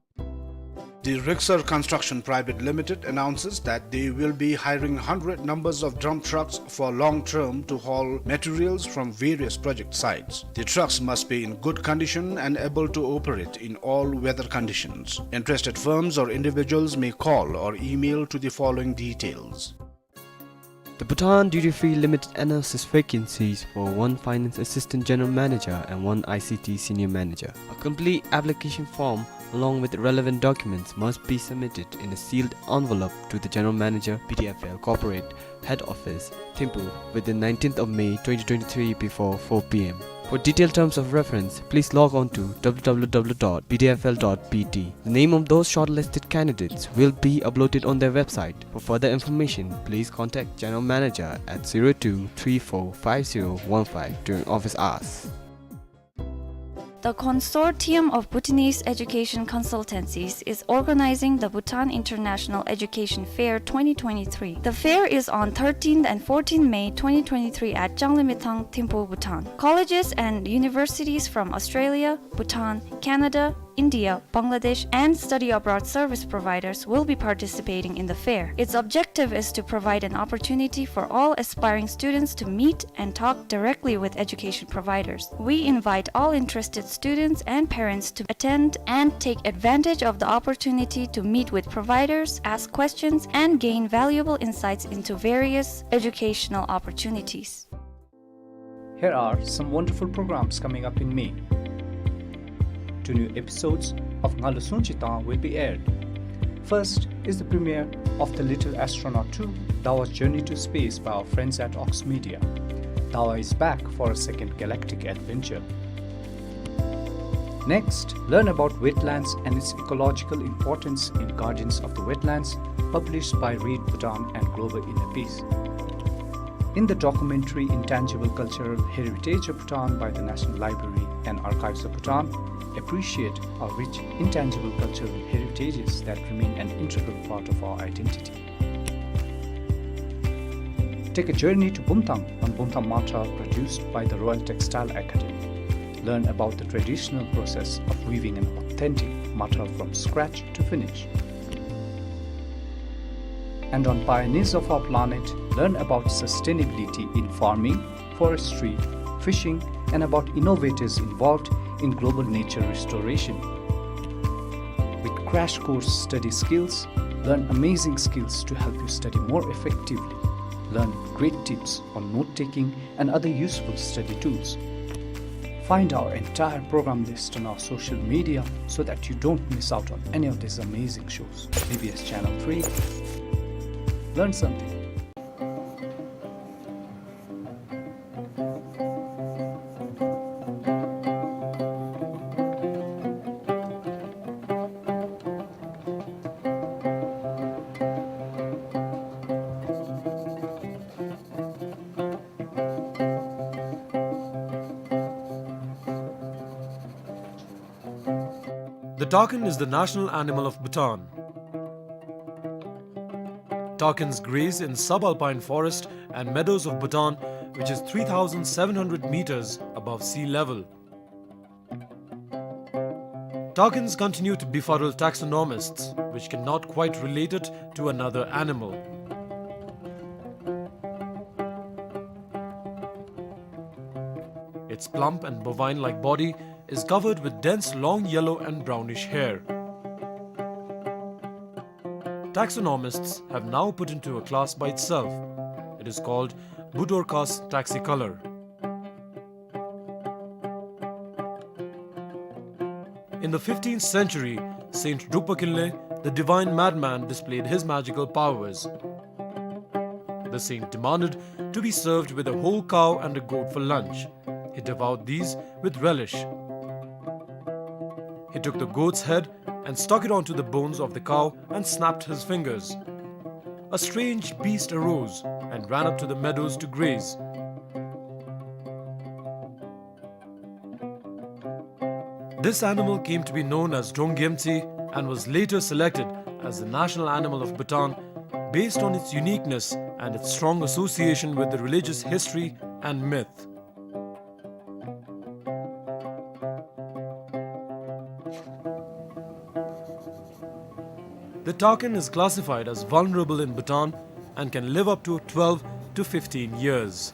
The Rixar Construction Private Limited announces that they will be hiring hundred numbers of dump trucks for long term to haul materials from various project sites. The trucks must be in good condition and able to operate in all weather conditions. Interested firms or individuals may call or email to the following details. The Bhutan Duty Free Limited announces vacancies for one Finance Assistant General Manager and one I C T Senior Manager. A complete application form along with relevant documents must be submitted in a sealed envelope to the General Manager, B D F L Corporate, Head Office, Thimphu, within nineteenth of May twenty twenty-three before four P M. For detailed terms of reference, please log on to W W W dot B D F L dot B T. The name of those shortlisted candidates will be uploaded on their website. For further information, please contact General Manager at zero two three four five zero one five during office hours. The Consortium of Bhutanese Education Consultancies is organizing the Bhutan International Education Fair twenty twenty-three. The fair is on thirteenth and fourteenth May twenty twenty-three at Changlimithang, Thimphu, Bhutan. Colleges and universities from Australia, Bhutan, Canada, India, Bangladesh, and study abroad service providers will be participating in the fair. Its objective is to provide an opportunity for all aspiring students to meet and talk directly with education providers. We invite all interested students and parents to attend and take advantage of the opportunity to meet with providers, ask questions, and gain valuable insights into various educational opportunities. Here are some wonderful programs coming up in May. Two new episodes of Ngalu Sungchi Tang will be aired. First is the premiere of The Little Astronaut two, Dawa's Journey to Space by our friends at Ox Media. Dawa is back for a second galactic adventure. Next, learn about wetlands and its ecological importance in Guardians of the Wetlands, published by Read Bhutan and Global Inner Peace. In the documentary Intangible Cultural Heritage of Bhutan by the National Library and Archives of Bhutan, appreciate our rich intangible cultural heritages that remain an integral part of our identity. Take a journey to Bumthang on Bumthang Mathar, produced by the Royal Textile Academy. Learn about the traditional process of weaving an authentic mathar from scratch to finish. And on Pioneers of Our Planet, learn about sustainability in farming, forestry, fishing, and about innovators involved in global nature restoration. With crash course study skills, learn amazing skills to help you study more effectively. Learn great tips on note-taking and other useful study tools. Find our entire program list on our social media so that you don't miss out on any of these amazing shows. B B S Channel three. Learn something. The takin is the national animal of Bhutan. Takins graze in subalpine forest and meadows of Bhutan, which is three thousand seven hundred meters above sea level. Takins continue to befuddle taxonomists, which cannot quite relate it to another animal. Its plump and bovine-like body is covered with dense long yellow and brownish hair. Taxonomists have now put into a class by itself. It is called Budorcas taxicolor. In the fifteenth century, Saint Drukpa Kinley, the divine madman, displayed his magical powers. The saint demanded to be served with a whole cow and a goat for lunch. He devoured these with relish. He took the goat's head and stuck it onto the bones of the cow and snapped his fingers. A strange beast arose and ran up to the meadows to graze. This animal came to be known as Drongyemtsi and was later selected as the national animal of Bhutan based on its uniqueness and its strong association with the religious history and myth. The takin is classified as vulnerable in Bhutan and can live up to twelve to fifteen years.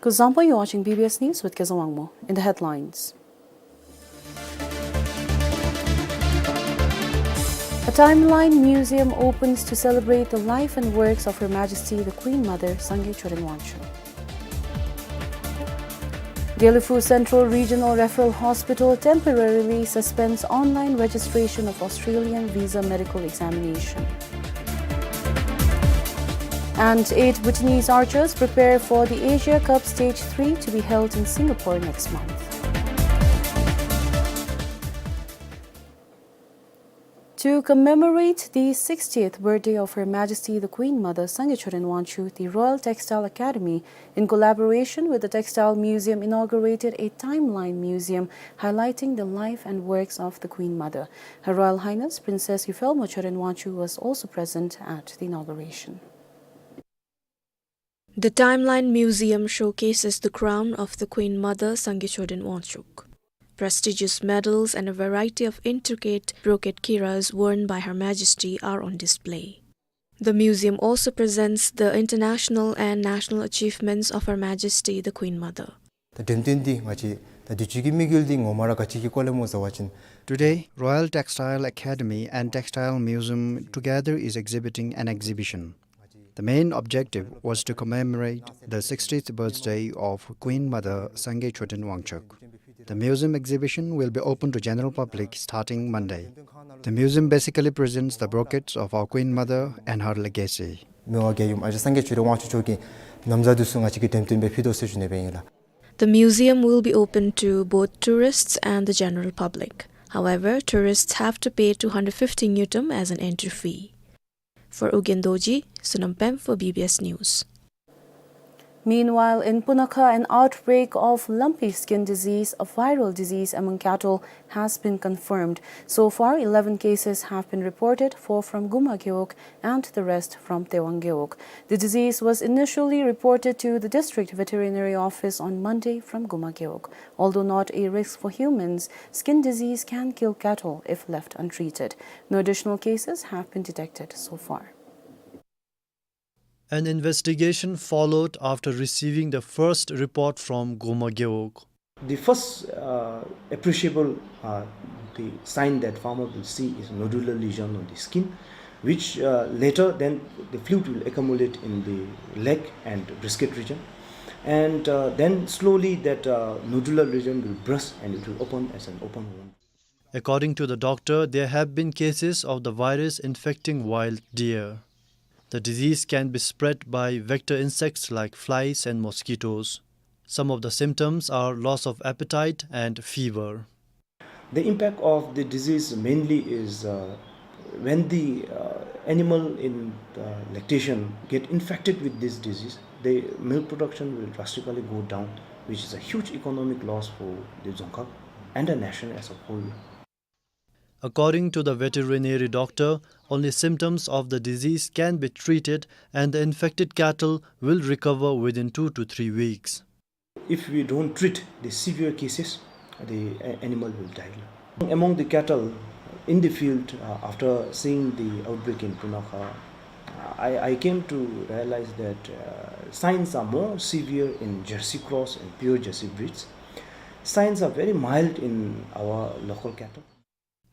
Kuzuzangpo, you're watching B B S News with Kezang Wangmo. In the headlines, a timeline museum opens to celebrate the life and works of Her Majesty the Queen Mother Sangay Choden Wangchuck. Gelephu Central Regional Referral Hospital temporarily suspends online registration of Australian visa medical examination. And eight Bhutanese archers prepare for the Asia Cup Stage three to be held in Singapore next month. To commemorate the sixtieth birthday of Her Majesty the Queen Mother Sangay Choden Wangchuck, the Royal Textile Academy, in collaboration with the Textile Museum, inaugurated a timeline museum highlighting the life and works of the Queen Mother. Her Royal Highness Princess Yufeolmo Choden Wangchuck was also present at the inauguration. The Timeline Museum showcases the crown of the Queen Mother Sangay Choden Wangchuck. Prestigious medals and a variety of intricate brocade kiras worn by Her Majesty are on display. The museum also presents the international and national achievements of Her Majesty the Queen Mother. ད་འགྲེམས་སྟོན་འདི་ང་བཅས་ད་དུས་ཅི་གི་དམིགས་ཡུལ་འདི་ངོ་མ་ར་ག་ཅི་གི་སྐོར་ལས་སྨོ་ཟེར་བ་ཅིན། Today, Royal Textile Academy and Textile Museum together is exhibiting an exhibition. The main objective was to commemorate the sixtieth birthday of Queen Mother Sangay Choden Wangchuck. The museum exhibition will be open to general public starting Monday. The museum basically presents the brocades of our Queen Mother and her legacy. མི་དབང་རྒྱལ་ཡུམ་ཨ་ཞང་སངས་རྒྱས་ཆོས་སྒྲོན་དབང་ཕྱུག་མཆོག་གི་ན་བཟའ་འདི་ཚུ་ང་བཅས་ཀྱིས་འགྲེམས་སྟོན་འབད་ཕུལ་དོ་ཟེར་ཞུ་ནི་སྦེ་ཨིན་ལགས། The museum will be open to both tourists and the general public. However, tourists have to pay two hundred fifty ngultrum as an entry fee. For Ugyen Dorji, Sonam Pem for B B S News. Meanwhile, in Punakha, an outbreak of lumpy skin disease, a viral disease among cattle, has been confirmed. So far, eleven cases have been reported, four from Guma Gewog and the rest from Tewang Gewog. The disease was initially reported to the district veterinary office on Monday from Guma Gewog. Although not a risk for humans, skin disease can kill cattle if left untreated. No additional cases have been detected so far. An investigation followed after receiving the first report from Guma Gewog. The first, uh, appreciable, uh, the sign that farmer will see is nodular lesion on the skin, which, uh, later then the fluid will accumulate in the leg and brisket region, and, uh, then slowly that, uh, nodular lesion will burst and it will open as an open wound. According to the doctor, there have been cases of the virus infecting wild deer. The disease can be spread by vector insects like flies and mosquitoes. Some of the symptoms are loss of appetite and fever. The impact of the disease mainly is, uh, when the, uh, animal in, uh, lactation get infected with this disease, the milk production will drastically go down, which is a huge economic loss for the Dzongkhag and the nation as a whole. According to the veterinary doctor, only symptoms of the disease can be treated and the infected cattle will recover within two to three weeks. If we don't treat the severe cases, the a-, animal will die. Among the cattle in the field, uh, after seeing the outbreak in Punakha, I, I came to realize that, uh, signs are more severe in Jersey cross and pure Jersey breeds. Signs are very mild in our local cattle.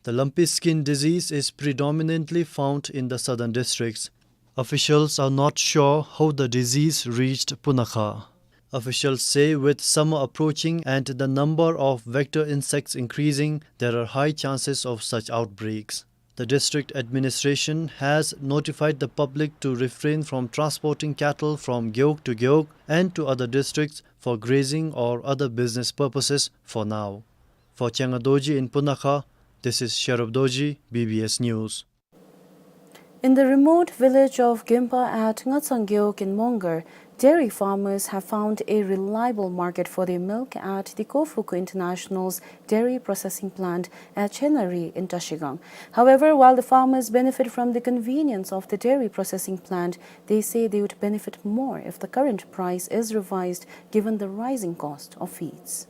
The lumpy skin disease is predominantly found in the southern districts. Officials are not sure how the disease reached Punakha. Officials say with summer approaching and the number of vector insects increasing, there are high chances of such outbreaks. The district administration has notified the public to refrain from transporting cattle from Gewog to Gewog and to other districts for grazing or other business purposes for now. For Changa Dorji in Punakha, this is Sherub Dorji, B B S News. In the remote village of Gemba at Ngatsang Gewog in Mongar, dairy farmers have found a reliable market for their milk at the Kofuku International's dairy processing plant at Chenari in Trashigang. However, while the farmers benefit from the convenience of the dairy processing plant, they say they would benefit more if the current price is revised given the rising cost of feeds.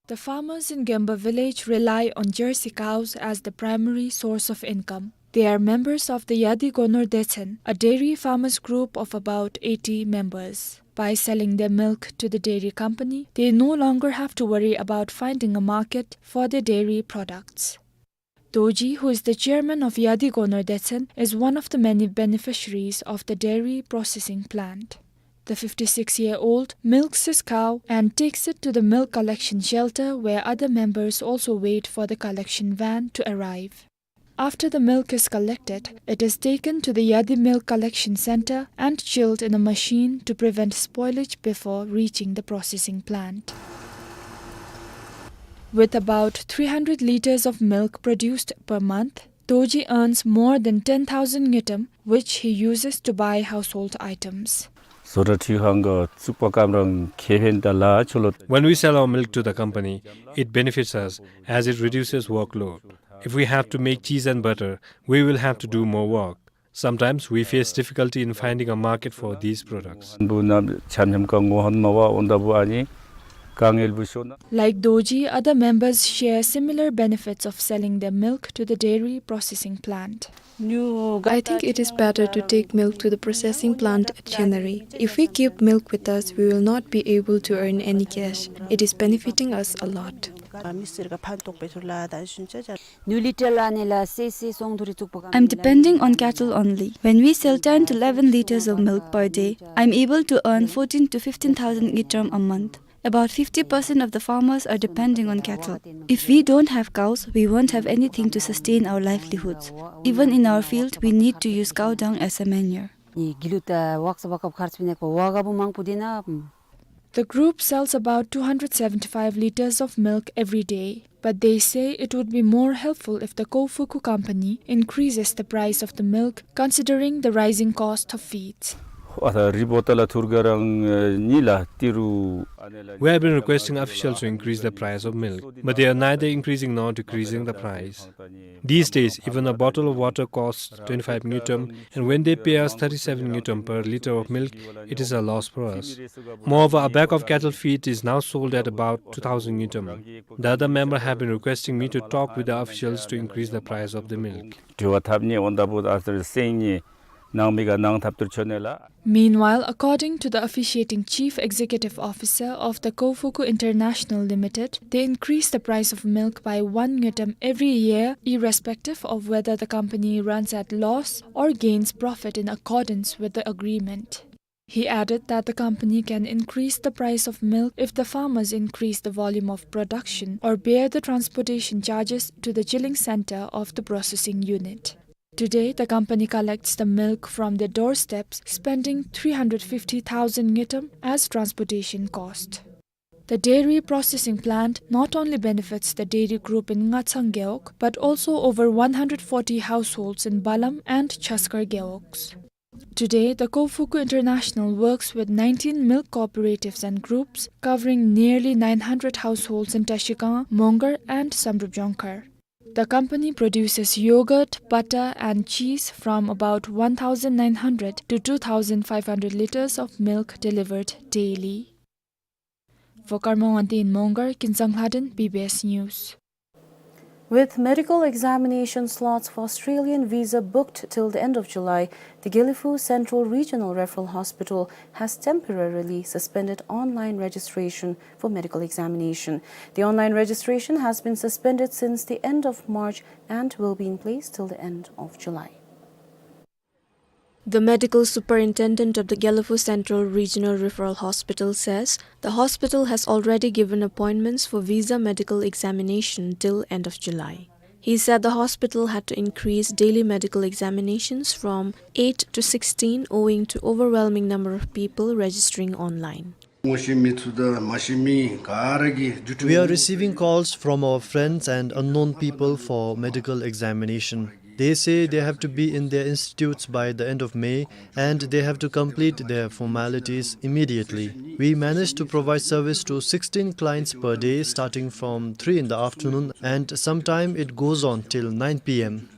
The farmers in Gemba village rely on Jersey cows as the primary source of income. They are members of the Yadi Gonor Dechen, a dairy farmers group of about eighty members. By selling their milk to the dairy company, they no longer have to worry about finding a market for their dairy products. Dorji, who is the chairman of Yadi Gonor Detsen, is one of the many beneficiaries of the dairy processing plant. The fifty-six-year-old milks his cow and takes it to the milk collection shelter where other members also wait for the collection van to arrive. After the milk is collected, it is taken to the Yadi Milk Collection Center and chilled in a machine to prevent spoilage before reaching the processing plant. With about three hundred liters of milk produced per month, Dorji earns more than ten thousand ngultrum, which he uses to buy household items. བཟོ་གྲྭ་ཁྲུས་ཁང་གི་བཙུགས་པ་ཀམ་རང་ཁེ་ཕན་དང་ལ་ཆོ་ལོ། When we sell our milk to the company, it benefits us as it reduces workload. If we have to make cheese and butter, we will have to do more work. Sometimes we face difficulty in finding a market for these products. བུ་ནམ་ཆམ་ཆམ་ཀ་ངོ་ཧོན་མ་བ་འོན་ད་བུ་ཨ་ནི་དཀའ་ངལ་བུ་ཤོ་ན། Like Dorji, other members share similar benefits of selling their milk to the dairy processing plant. I think it is better to take milk to the processing plant at Chenary. If we keep milk with us, we will not be able to earn any cash. It is benefiting us a lot. I'm depending on cattle only. When we sell ten to eleven liters of milk per day, I'm able to earn fourteen to fifteen thousand ngultrum a month. About fifty percent of the farmers are depending on cattle. If we don't have cows, we won't have anything to sustain our livelihoods. Even in our field, we need to use cow dung as a manure. ནི་དགེ་ལུགས་ད་ཝག་ས་ཝག་ཀབ་ཁར་ཚུ་ནེ་ཀོ་ཝག་ག་བུ་མང་པོ་དེ་ན། The group sells about two hundred seventy-five liters of milk every day, but they say it would be more helpful if the Kofuku company increases the price of the milk, considering the rising cost of feeds. ཨ་ད་རི་བོ་ཏ་ལ་ཐུར་ག་རང་ནི་ལ་ཏི་རུ། We have been requesting officials to increase the price of milk, but they are neither increasing nor decreasing the price. These days, even a bottle of water costs twenty-five ngultrum, and when they pay us thirty-seven ngultrum per liter of milk, it is a loss for us. Moreover, a bag of cattle feed is now sold at about two thousand ngultrum. The other member have been requesting me to talk with the officials to increase the price of the milk. དྲི་བ་ཐབས་ནི་འོན་ད་བུ་ཨ་སར་སེང་ནི་ནང་མི་ག་ནང་ཐབས་ཏུར་ཆོ་ནེ་ལ། Meanwhile, according to the officiating chief executive officer of the Kofuku International Limited, they increase the price of milk by one ngultrum every year, irrespective of whether the company runs at loss or gains profit in accordance with the agreement. He added that the company can increase the price of milk if the farmers increase the volume of production or bear the transportation charges to the chilling center of the processing unit. Today, the company collects the milk from their doorsteps, spending three hundred fifty thousand ngultrum as transportation cost. The dairy processing plant not only benefits the dairy group in Ngatsang Gewog, but also over one hundred forty households in Balam and Chaskar Gewogs. Today, the Kofuku International works with nineteen milk cooperatives and groups, covering nearly nine hundred households in Trashigang, Mongar, and Samdrup Jongkhar. The company produces yogurt, butter, and cheese from about one thousand nine hundred to two thousand five hundred liters of milk delivered daily. For Karma Wangdi in Mongar, Kinsang Lhaden, B B S News. With medical examination slots for Australian visa booked till the end of July, the Gelephu Central Regional Referral Hospital has temporarily suspended online registration for medical examination. The online registration has been suspended since the end of March and will be in place till the end of July. The medical superintendent of the Gelephu Central Regional Referral Hospital says the hospital has already given appointments for visa medical examination till end of July. He said the hospital had to increase daily medical examinations from eight to sixteen owing to overwhelming number of people registering online. We are receiving calls from our friends and unknown people for medical examination. They say they have to be in their institutes by the end of May and they have to complete their formalities immediately. We manage to provide service to sixteen clients per day, starting from three in the afternoon, and sometime it goes on till nine p m.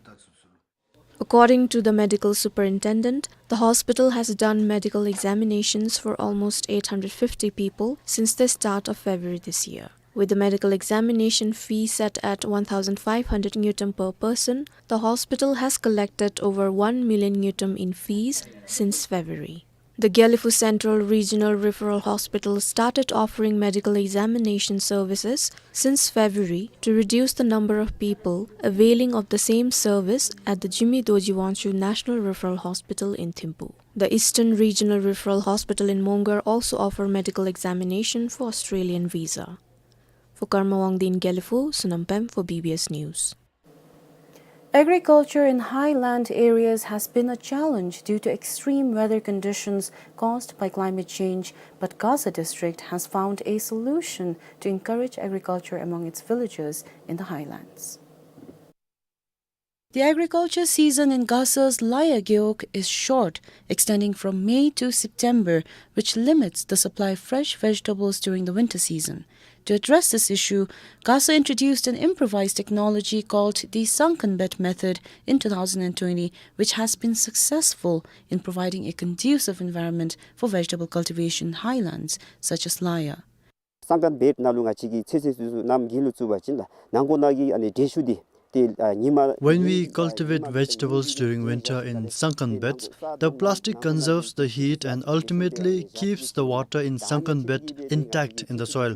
According to the medical superintendent, the hospital has done medical examinations for almost eight hundred fifty people since the start of February this year. With the medical examination fee set at one thousand five hundred ngultrum per person, the hospital has collected over one million ngultrum in fees since February. The Gelephu Central Regional Referral Hospital started offering medical examination services since February to reduce the number of people availing of the same service at the Jigme Dorji Wangchuck National Referral Hospital in Thimphu. The Eastern Regional Referral Hospital in Mongar also offer medical examination for Australian visa. For Karma Wangdi in Gelephu, Sonam Pem for B B S News. Agriculture in highland areas has been a challenge due to extreme weather conditions caused by climate change, but Gasa district has found a solution to encourage agriculture among its villagers in the highlands. The agriculture season in Gasa's Laya Gewog is short, extending from May to September, which limits the supply of fresh vegetables during the winter season. To address this issue, Gasa introduced an improvised technology called the sunken bed method in two thousand and twenty, which has been successful in providing a conducive environment for vegetable cultivation in highlands such as Laya. སང་ཀན་བེཌ་ནང་ལུ་ང་བཅས་ཀྱིས་ཚོད་བསྲེ་ཚུ་གནམ་དགུན་ལུ་བཙུགས་པ་ཅིན་ལགས་ནང་འཁོད་ནང་གི་ཨ་ནི་འདྲེས་ཤུགས་འདི་ཏེ་ཨ་ཉི་མ། When we cultivate vegetables during winter in sunken beds, the plastic conserves the heat and ultimately keeps the water in sunken bed intact in the soil.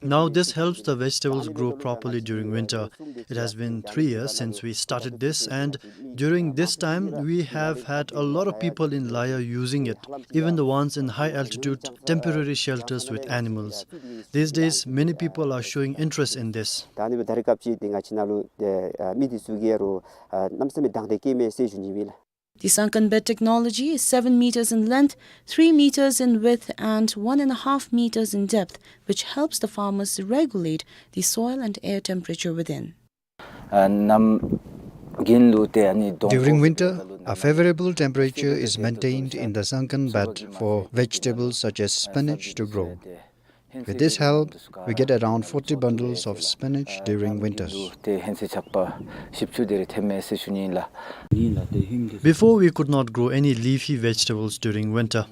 Now this helps the vegetables grow properly during winter. It has been three years since we started this, and during this time we have had a lot of people in Laya using it. Even the ones in high altitude temporary shelters with animals. These days, many people are showing interest in this. ད་ཨ་ནི་སྦེ་ད་རེས་སྐབས་ཅིག་ཏེ་ང་བཅས་ནང་ལུ་ཏེ་ཨ་མི་འདི་ཚུ་གིས་རུང་ཨ་གནམ་མེད་ས་མེད་དང་འདོད་བསྐྱེད་མས་ཟེར་ཞུ་ནི་ཨིན་ལགས། The sunken bed technology is seven meters in length, three meters in width, and one and a half meters in depth, which helps the farmers regulate the soil and air temperature within. ཨ་གནམ་དགུན་ལུ་ཏེ་ཨ་ནི་དོང་ཁོག། During winter, a favorable temperature is maintained in the sunken bed for vegetables such as spinach to grow. With this help, we get around forty bundles of spinach during winters. ཏེ་ཧེང་སེ་ཆག་པ་བཞི་བཅུ་དེ་རེ་ཐོནམ་མས་ཟེར་ཞུ་ནི་ཨིན་ལགས། Before, we could not grow any leafy vegetables during winter,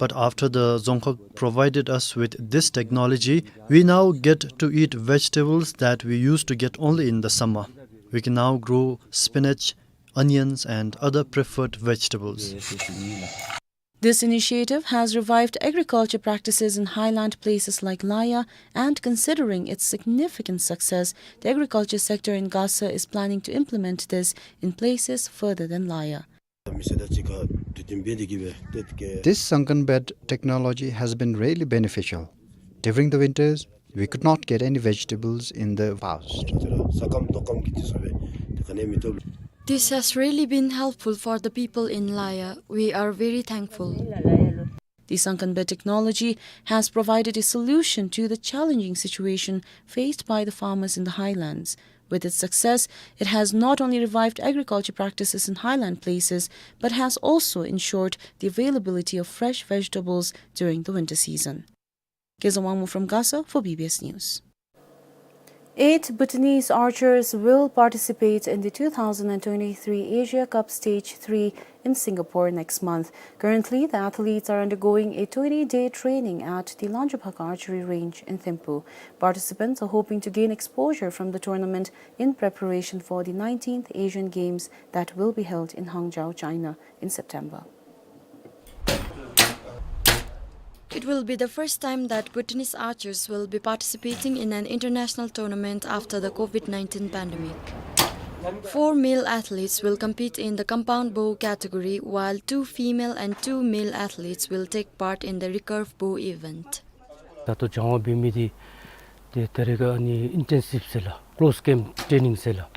but after the Dzongkhag provided us with this technology, we now get to eat vegetables that we used to get only in the summer. We can now grow spinach, onions, and other preferred vegetables. This initiative has revived agriculture practices in highland places like Laya, and considering its significant success, the agriculture sector in Gasa is planning to implement this in places further than Laya. This sunken bed technology has been really beneficial. During the winters, we could not get any vegetables in the past. This has really been helpful for the people in Laya. We are very thankful. The sunken bed technology has provided a solution to the challenging situation faced by the farmers in the highlands. With its success, it has not only revived agriculture practices in highland places, but has also ensured the availability of fresh vegetables during the winter season. Keza Wangmo from Gasa for B B S News. Eight Bhutanese archers will participate in the two thousand and twenty-three Asia Cup Stage three in Singapore next month. Currently, the athletes are undergoing a twenty-day training at the Langjaphaka Archery Range in Thimphu. Participants are hoping to gain exposure from the tournament in preparation for the nineteenth Asian Games that will be held in Hangzhou, China, in September. It will be the first time that Bhutanese archers will be participating in an international tournament after the COVID nineteen pandemic. Four male athletes will compete in the compound bow category, while two female and two male athletes will take part in the recurve bow event. ད་ལྟོ་སྦྱང་བ་འབད་མི་འདི་ཏེ་ད་རེས་ཀྱི་ཨ་ནི་ཨིན་ཊེན་སིབ་ཟེར་ལགས། ཀློས་ཀེམཔ་ཊེ་ནིང་ཟེར་ལགས།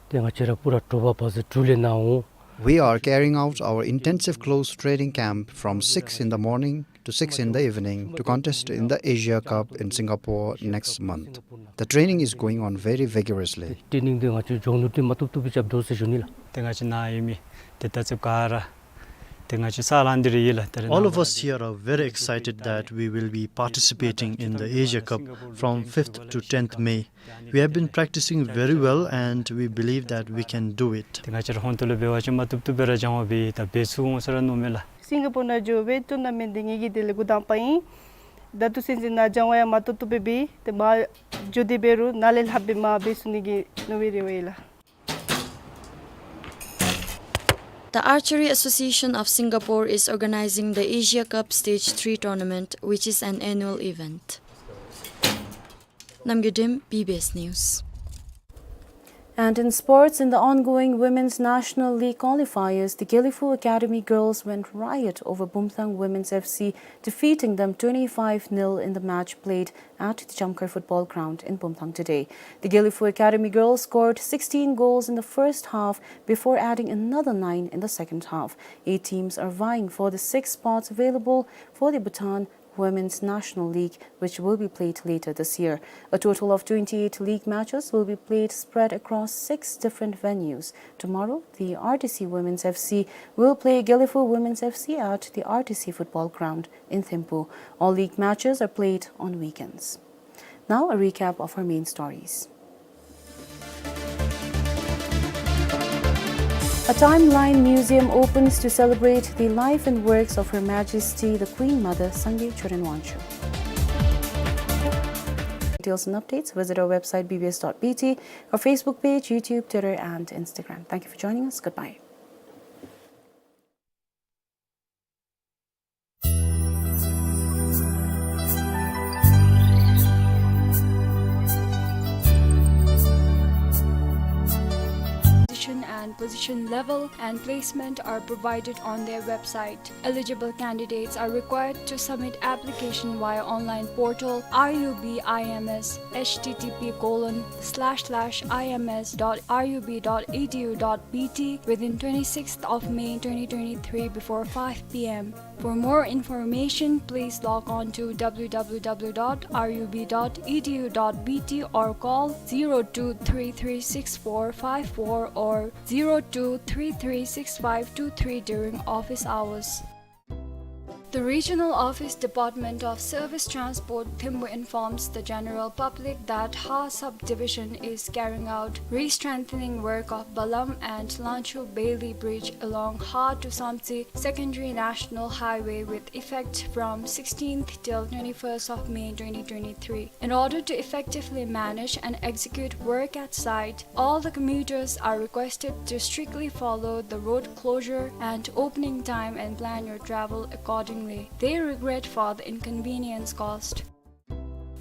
ཏེ་ང་བཅས་ར་པུ་ར་དྲོ་པ་བ་ཟེར་དྲུག་ལས་ནཱ་འོང་། We are carrying out our intensive close training camp from six in the morning to six in the evening to contest in the Asia Cup in Singapore next month. The training is going on very vigorously. ཊེ་ནིང་འདི་ང་བཅས་འཇོན་ནུས་འདི་མ་བཏུབ་བཏུབ་སྦེ་རྐྱབ་དོ་ཟེར་ཞུ་ནི་ལགས། ཏེ་ང་བཅས་ནཱ་ཡོད་མི་ཏེ་ད་ཅི་ག་ར་ཏེ་ང་བཅས་ས་ལང་འདི་ར་ཨིན་ལགས། ཏེ་རེས་ནངས་པ། All of us here are very excited that we will be participating in the Asia Cup from fifth to tenth May. We have been practicing very well and we believe that we can do it. ཏེ་ང་བཅས་ར་ཧོང་ཏོ་ལས་འབད་བ་ཅིན་མ་བཏུབ་བཏུབ་སྦེ་ར་སྦྱང་བ་འབད་ད་འབད་ཚུགས་འོང་ཟེར་ར་མནོཝ་མས་ལགས། སིང་ག་པོར་ནང་འགྱོ་བའི་ཊུར་ན་མེནཊ་འདི་ངེ་གི་དེ་ལས་འགོ་དང་པ་ཨིན། ད་ལྟོ་ཚུན་ཚོད་ནཱ་སྦྱང་བ་ཡང་མ་བཏུབ་བཏུབ་སྦེ་འབད་ཏེ་མར་འགྱོ་སྟེ་འབད་རུང་ནཱ་ལས་ལྷགཔ་སྦེ་མར་འབད་ཚུགས་ནི་གི་མནོ་བའི་རེ་བ་ཡོད་ལགས། The Archery Association of Singapore is organizing the Asia Cup Stage three tournament, which is an annual event. Namgay Dem, B B S News. And in sports, in the ongoing Women's National League qualifiers, the Gelephu Academy girls went riot over Bumthang Women's F C, defeating them twenty-five nil in the match played at the Jamkhar Football Ground in Bumthang today. The Gelephu Academy girls scored sixteen goals in the first half before adding another nine in the second half. Eight teams are vying for the six spots available for the Bhutan Women's National League, which will be played later this year. A total of twenty-eight league matches will be played, spread across six different venues. Tomorrow, the R T C Women's F C will play Gelephu Women's F C at the R T C Football Ground in Thimphu. All league matches are played on weekends. Now, a recap of our main stories. A timeline museum opens to celebrate the life and works of Her Majesty the Queen Mother Sangay Choden Wangchuck. Details and updates, visit our website B B S dot B T, our Facebook page, YouTube, Twitter, and Instagram. Thank you for joining us. Goodbye. Position and position level and placement are provided on their website. Eligible candidates are required to submit application via online portal R U B I M S, H T T P colon slash slash I M S dot R U B dot E D U dot B T, within twenty-sixth of May twenty twenty-three before five P M. For more information, please log on to W W W dot R U B dot E D U dot B T or call zero two three three six four five four or zero two three three six five two three during office hours. The Regional Office, Department of Service Transport, Thimphu informs the general public that Ha Subdivision is carrying out re-strengthening work of Balam and Lancho Bailey Bridge along Ha to Samtse Secondary National Highway with effect from sixteenth till twenty-first of May twenty twenty-three. In order to effectively manage and execute work at site, all the commuters are requested to strictly follow the road closure and opening time and plan your travel accordingly. They regret for the inconvenience caused.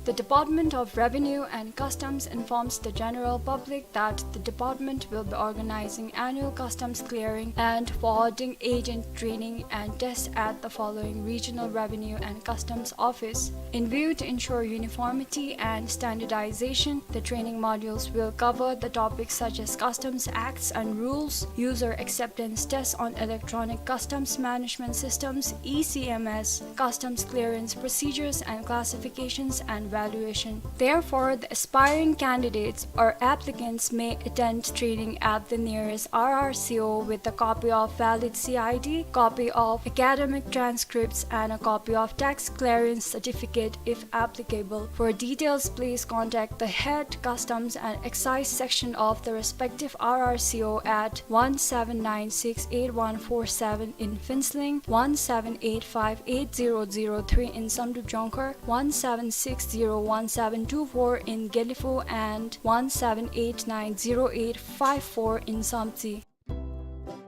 The Department of Revenue and Customs informs the general public that the department will be organizing annual customs clearing and forwarding agent training and tests at the following regional revenue and customs office. In view to ensure uniformity and standardization, the training modules will cover the topics such as customs acts and rules, user acceptance tests on electronic customs management systems, E C M S, customs clearance procedures and classifications, and valuation. Therefore, the aspiring candidates or applicants may attend training at the nearest R R C O with a copy of valid C I D, copy of academic transcripts, and a copy of tax clearance certificate if applicable. For details, please contact the Head Customs and Excise Section of the respective R R C O at one seven nine six eight one four seven in Phuentsholing, one seven eight five eight zero zero three in Samdrup Jongkhar, one seven six zero one seven two four in Gelephu, and one seven eight nine zero eight five four in Samtse.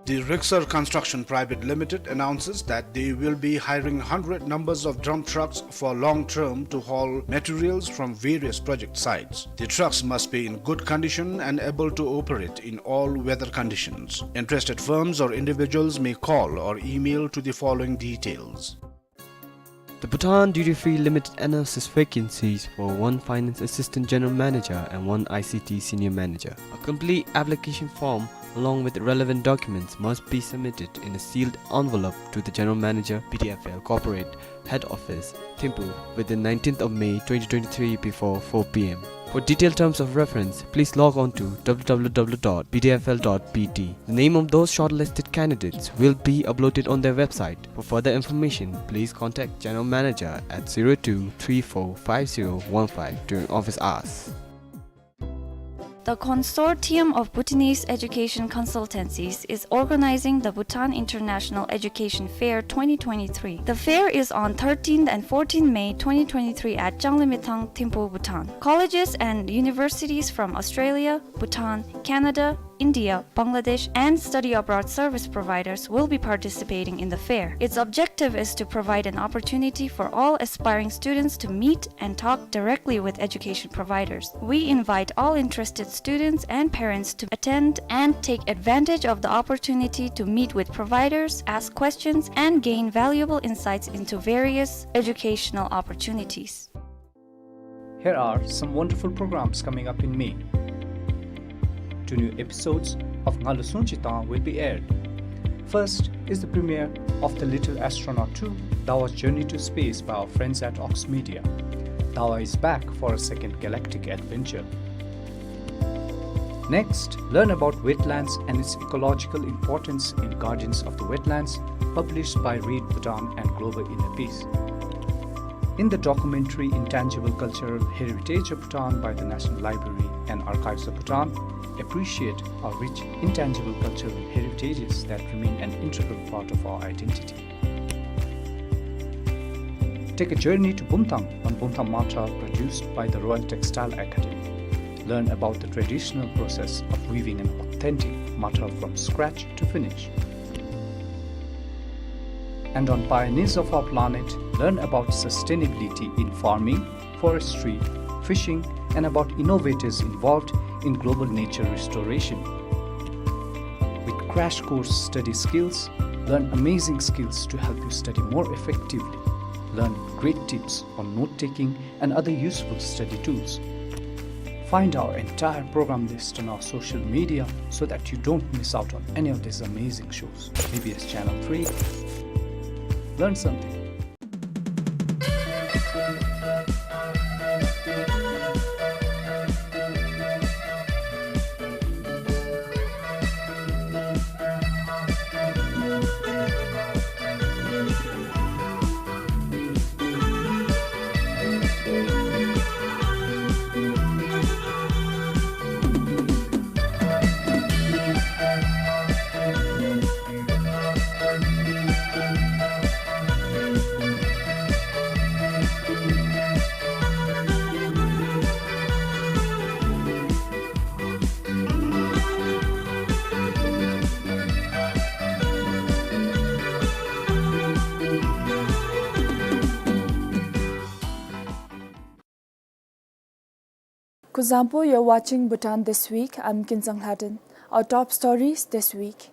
The Rexer Construction Private Limited announces that they will be hiring hundred numbers of dump trucks for long term to haul materials from various project sites. The trucks must be in good condition and able to operate in all weather conditions. Interested firms or individuals may call or email to the following details. The Bhutan Duty Free Limited announces vacancies for one Finance Assistant General Manager and one I C T Senior Manager. A complete application form along with relevant documents must be submitted in a sealed envelope to the General Manager, B D F L Corporate, Head Office, Thimphu, within nineteenth of May twenty twenty-three before four P M. For detailed terms of reference, please log on to W W W dot B D F L dot B T. The name of those shortlisted candidates will be uploaded on their website. For further information, please contact General Manager at zero two three four five zero one five during office hours. The Consortium of Bhutanese Education Consultancies is organizing the Bhutan International Education Fair twenty twenty-three. The fair is on thirteenth and fourteenth May twenty twenty-three at Changlimithang, Thimphu, Bhutan. Colleges and universities from Australia, Bhutan, Canada, India, Bangladesh, and study abroad service providers will be participating in the fair. Its objective is to provide an opportunity for all aspiring students to meet and talk directly with education providers. We invite all interested students and parents to attend and take advantage of the opportunity to meet with providers, ask questions, and gain valuable insights into various educational opportunities. Here are some wonderful programs coming up in May. Two new episodes of Ngalu Sungchi Tang will be aired. First is the premiere of The Little Astronaut two, Dawa's Journey to Space by our friends at Ox Media. Dawa is back for a second galactic adventure. Next, learn about wetlands and its ecological importance in Guardians of the Wetlands, published by Read Bhutan and Global Inner Peace. In the documentary Intangible Cultural Heritage of Bhutan by the National Library and Archives of Bhutan, appreciate our rich intangible cultural heritages that remain an integral part of our identity. Take a journey to Bumthang on Bumthang Mathar, produced by the Royal Textile Academy. Learn about the traditional process of weaving an authentic mathar from scratch to finish. And on Pioneers of Our Planet, learn about sustainability in farming, forestry, fishing, and about innovators involved in global nature restoration. With crash course study skills, learn amazing skills to help you study more effectively. Learn great tips on note-taking and other useful study tools. Find our entire program list on our social media so that you don't miss out on any of these amazing shows. B B S Channel three. Learn something. Kuzuzangpo, you're watching Bhutan This Week. I'm Kinzang Lhaden. Our top stories this week.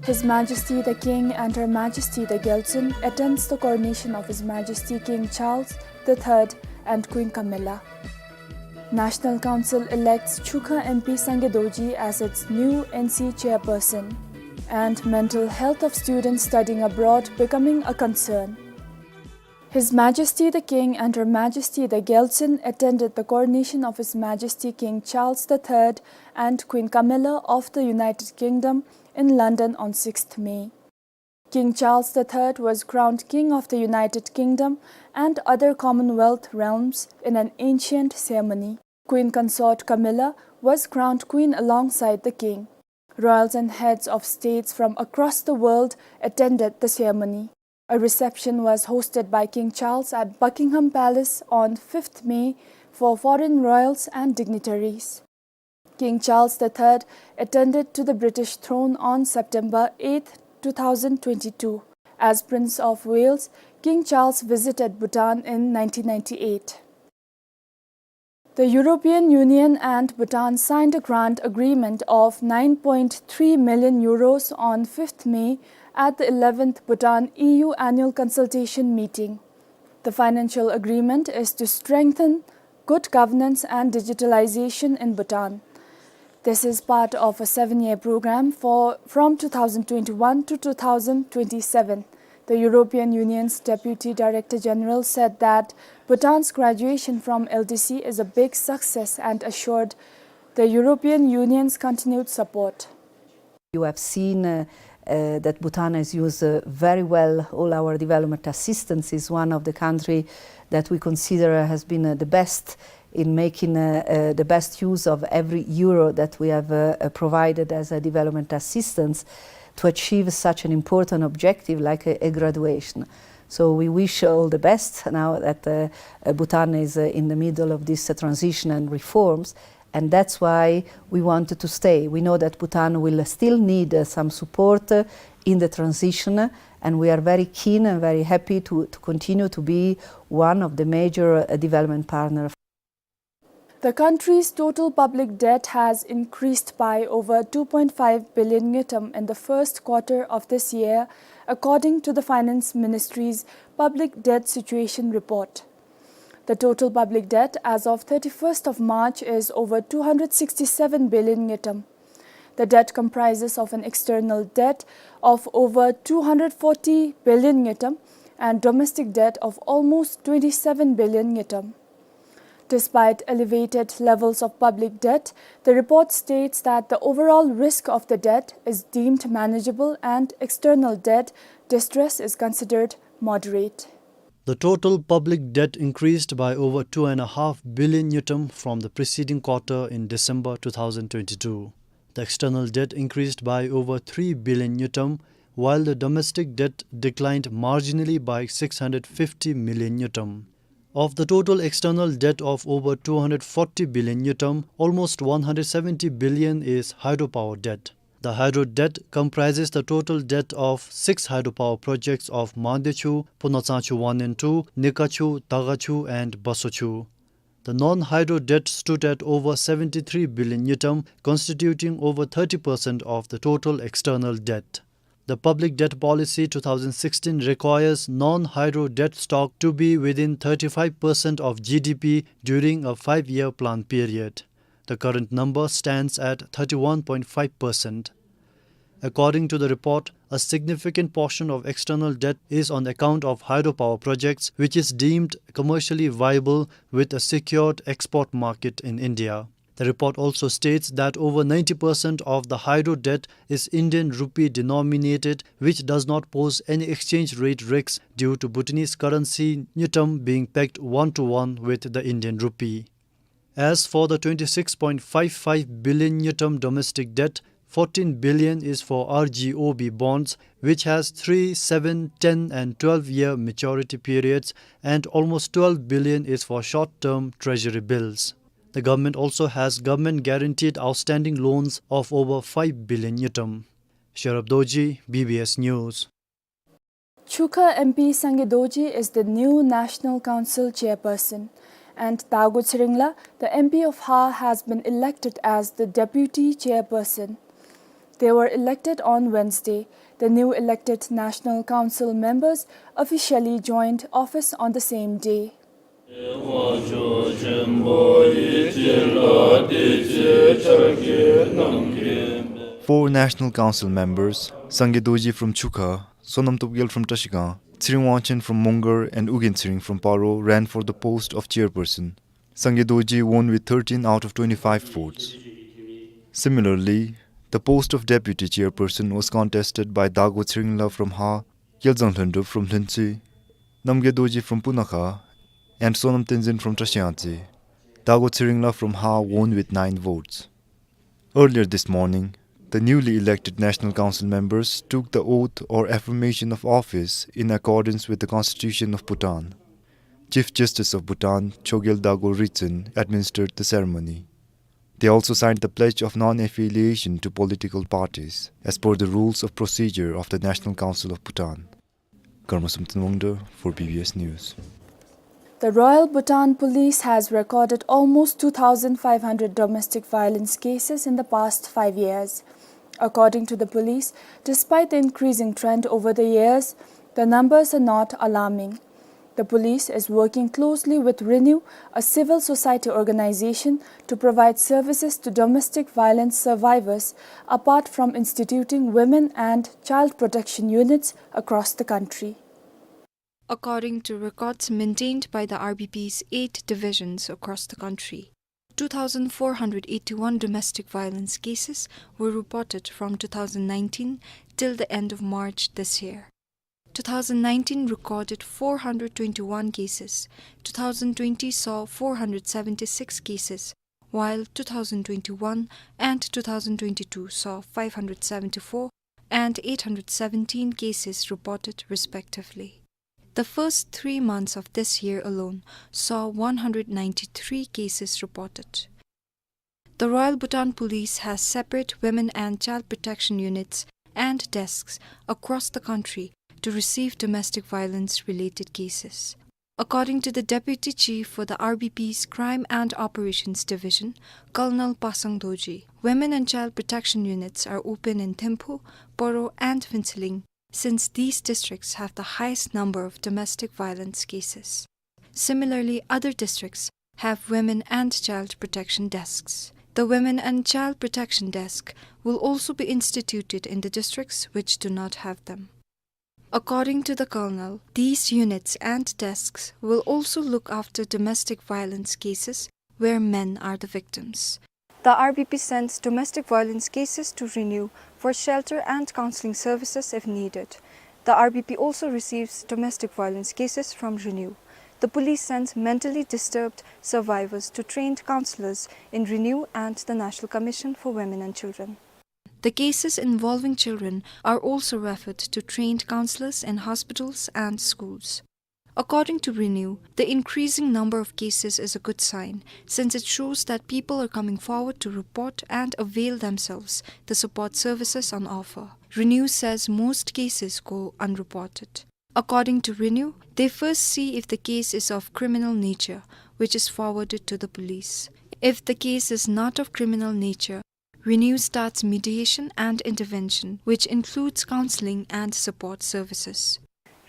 His Majesty the King and Her Majesty the Gyaltsuen attends the coronation of His Majesty King Charles the Third and Queen Camilla. National Council elects Chukha M P Sangay Dorji as its new N C chairperson. And mental health of students studying abroad becoming a concern. His Majesty the King and Her Majesty the Gyaltsuen attended the coronation of His Majesty King Charles the Third and Queen Camilla of the United Kingdom in London on sixth May. King Charles the Third was crowned King of the United Kingdom and other Commonwealth realms in an ancient ceremony. Queen Consort Camilla was crowned Queen alongside the King. Royals and heads of states from across the world attended the ceremony. A reception was hosted by King Charles at Buckingham Palace on fifth May for foreign royals and dignitaries. King Charles the Third attended to the British throne on September eighth, two thousand twenty-two. As Prince of Wales, King Charles visited Bhutan in nineteen ninety-eight. The European Union and Bhutan signed a grant agreement of nine point three million euros on fifth May at the eleventh Bhutan E U annual consultation meeting. The financial agreement is to strengthen good governance and digitalization in Bhutan. This is part of a seven-year program for, from two thousand twenty-one to two thousand twenty-seven. The European Union's Deputy Director General said that Bhutan's graduation from L D C is a big success and assured the European Union's continued support. You have seen, uh, uh, that Bhutan has used, uh, very well all our development assistance, is one of the country that we consider has been, uh, the best in making, uh, uh, the best use of every euro that we have, uh, uh, provided as a development assistance to achieve such an important objective like a, a graduation. So we wish all the best now that, uh, uh, Bhutan is, uh, in the middle of this, uh, transition and reforms, And that's why we wanted to stay. We know that Bhutan will still need, uh, some support, uh, in the transition, uh, and we are very keen and very happy to, to continue to be one of the major, uh, development partners. The country's total public debt has increased by over two point five billion ngultrum in the first quarter of this year, according to the Finance Ministry's Public Debt Situation Report. The total public debt as of thirty-first of March is over two hundred sixty-seven billion ngultrum. The debt comprises of an external debt of over two hundred forty billion ngultrum and domestic debt of almost twenty-seven billion ngultrum. Despite elevated levels of public debt, the report states that the overall risk of the debt is deemed manageable and external debt distress is considered moderate. The total public debt increased by over two and a half billion ngultrum from the preceding quarter in December two thousand twenty-two. The external debt increased by over three billion ngultrum, while the domestic debt declined marginally by six hundred fifty million ngultrum. Of the total external debt of over two hundred forty billion ngultrum, almost one hundred seventy billion is hydropower debt. The hydro debt comprises the total debt of six hydropower projects of Mangdechu, Punatsachu one and two, Nikachu, Dagachu, and Basochu. The non-hydro debt stood at over seventy-three billion ngultrum, constituting over thirty percent of the total external debt. The public debt policy two thousand sixteen requires non-hydro debt stock to be within thirty-five percent of G D P during a five-year plan period. The current number stands at thirty-one point five percent. According to the report, a significant portion of external debt is on account of hydropower projects, which is deemed commercially viable with a secured export market in India. The report also states that over ninety percent of the hydro debt is Indian rupee denominated, which does not pose any exchange rate risks due to Bhutanese currency ngultrum being pegged one to one with the Indian rupee. As for the twenty-six point five five billion ngultrum domestic debt, fourteen billion is for R G O B bonds, which has three, seven, ten, and twelve-year maturity periods, and almost twelve billion is for short-term treasury bills. The government also has government-guaranteed outstanding loans of over five billion ngultrum. Sherab Dorji, B B S News. Chukha M P Sangay Dorji is the new National Council chairperson, and Dago Tshering La, the M P of Ha, has been elected as the deputy chairperson. They were elected on Wednesday. The new elected National Council members officially joined office on the same day. Four National Council members, Sangay Dorji from Chukha, Sonam Topgel from Trashigang, Tshering Wangchen from Mongar, and Ugyen Tshering from Paro, ran for the post of chairperson. Sangay Dorji won with thirteen out of twenty-five votes. Similarly, the post of deputy chairperson was contested by Dago Tshering La from Ha, Gyalzang Lhundrup from Lhuentshwee, Namgay Dorji from Punakha, and Sonam Tenzin from Trashiyangtse. Dago Tshering La from Ha won with nine votes. Earlier this morning, the newly elected National Council members took the oath or affirmation of office in accordance with the Constitution of Bhutan. Chief Justice of Bhutan, Chogyal Dago Ritson, administered the ceremony. They also signed the pledge of non-affiliation to political parties, as per the rules of procedure of the National Council of Bhutan. Karma Samten Wangda for B B S News. The Royal Bhutan Police has recorded almost two thousand five hundred domestic violence cases in the past five years. According to the police, despite the increasing trend over the years, the numbers are not alarming. The police is working closely with Renew, a civil society organization, to provide services to domestic violence survivors, apart from instituting women and child protection units across the country. According to records maintained by the R B P's eight divisions across the country, two thousand four hundred eighty-one domestic violence cases were reported from two thousand nineteen till the end of March this year. Two thousand nineteen recorded four hundred twenty-one cases. Two thousand twenty saw four hundred seventy-six cases, while two thousand twenty-one and two thousand twenty-two saw five hundred seventy-four and eight hundred seventeen cases reported respectively. The first three months of this year alone saw one hundred ninety-three cases reported. The Royal Bhutan Police has separate women and child protection units and desks across the country to receive domestic violence related cases. According to the deputy chief for the R B P's Crime and Operations Division, Colonel Pasang Dorji, women and child protection units are open in Thimphu, Poro, and Phuentsholing, since these districts have the highest number of domestic violence cases. Similarly, other districts have women and child protection desks. The Women and Child Protection Desk will also be instituted in the districts which do not have them. According to the colonel, these units and desks will also look after domestic violence cases where men are the victims. The R B P sends domestic violence cases to RENEW for shelter and counseling services if needed. The R B P also receives domestic violence cases from RENEW. The police sends mentally disturbed survivors to trained counselors in RENEW and the National Commission for Women and Children. The cases involving children are also referred to trained counselors in hospitals and schools. According to RENEW, the increasing number of cases is a good sign, since it shows that people are coming forward to report and avail themselves the support services on offer. RENEW says most cases go unreported. According to RENEW, they first see if the case is of criminal nature, which is forwarded to the police. If the case is not of criminal nature, RENEW starts mediation and intervention, which includes counseling and support services.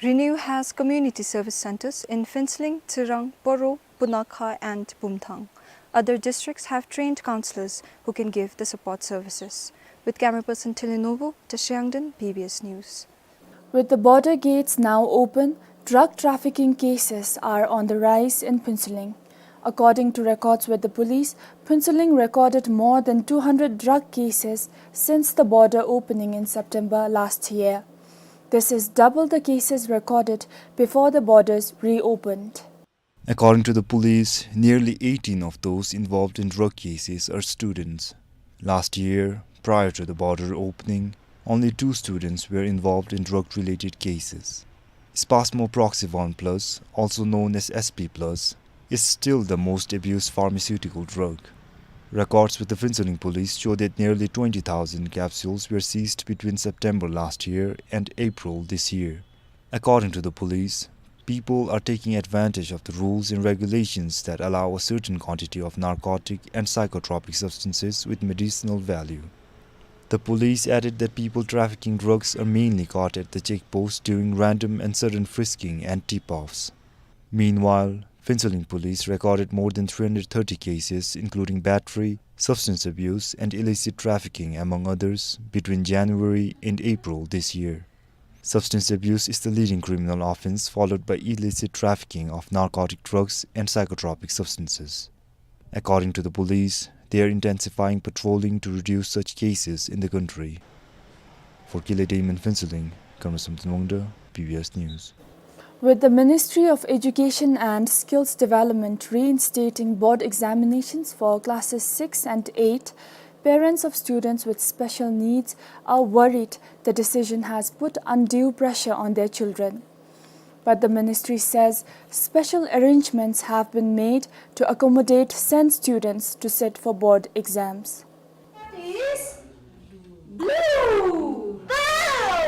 RENEW has community service centers in Phuentsholing, Tsirang, Poro, Punakha, and Bumthang. Other districts have trained counselors who can give the support services. With camera person Thili Nobu, Tashiyangden, B B S News. With the border gates now open, drug trafficking cases are on the rise in Phuentsholing. According to records with the police, Phuentsholing recorded more than two hundred drug cases since the border opening in September last year. This is double the cases recorded before the borders reopened. According to the police, nearly eighteen of those involved in drug cases are students. Last year, prior to the border opening, only two students were involved in drug-related cases. Spasmo Proxy One Plus, also known as S P Plus, is still the most abused pharmaceutical drug. Records with the Phuentsholing police show that nearly twenty thousand capsules were seized between September last year and April this year. According to the police, people are taking advantage of the rules and regulations that allow a certain quantity of narcotic and psychotropic substances with medicinal value. The police added that people trafficking drugs are mainly caught at the check post during random and sudden frisking and tip-offs. Meanwhile, Phuentsholing police recorded more than three hundred thirty cases, including battery, substance abuse, and illicit trafficking, among others, between January and April this year. Substance abuse is the leading criminal offense, followed by illicit trafficking of narcotic drugs and psychotropic substances. According to the police, they are intensifying patrolling to reduce such cases in the country. For Kile Dame in Phuentsholing, Kamrasam Tunwangda, B B S News. With the Ministry of Education and Skills Development reinstating board examinations for classes six and eight, parents of students with special needs are worried the decision has put undue pressure on their children. But the ministry says special arrangements have been made to accommodate sent students to sit for board exams. Is blue.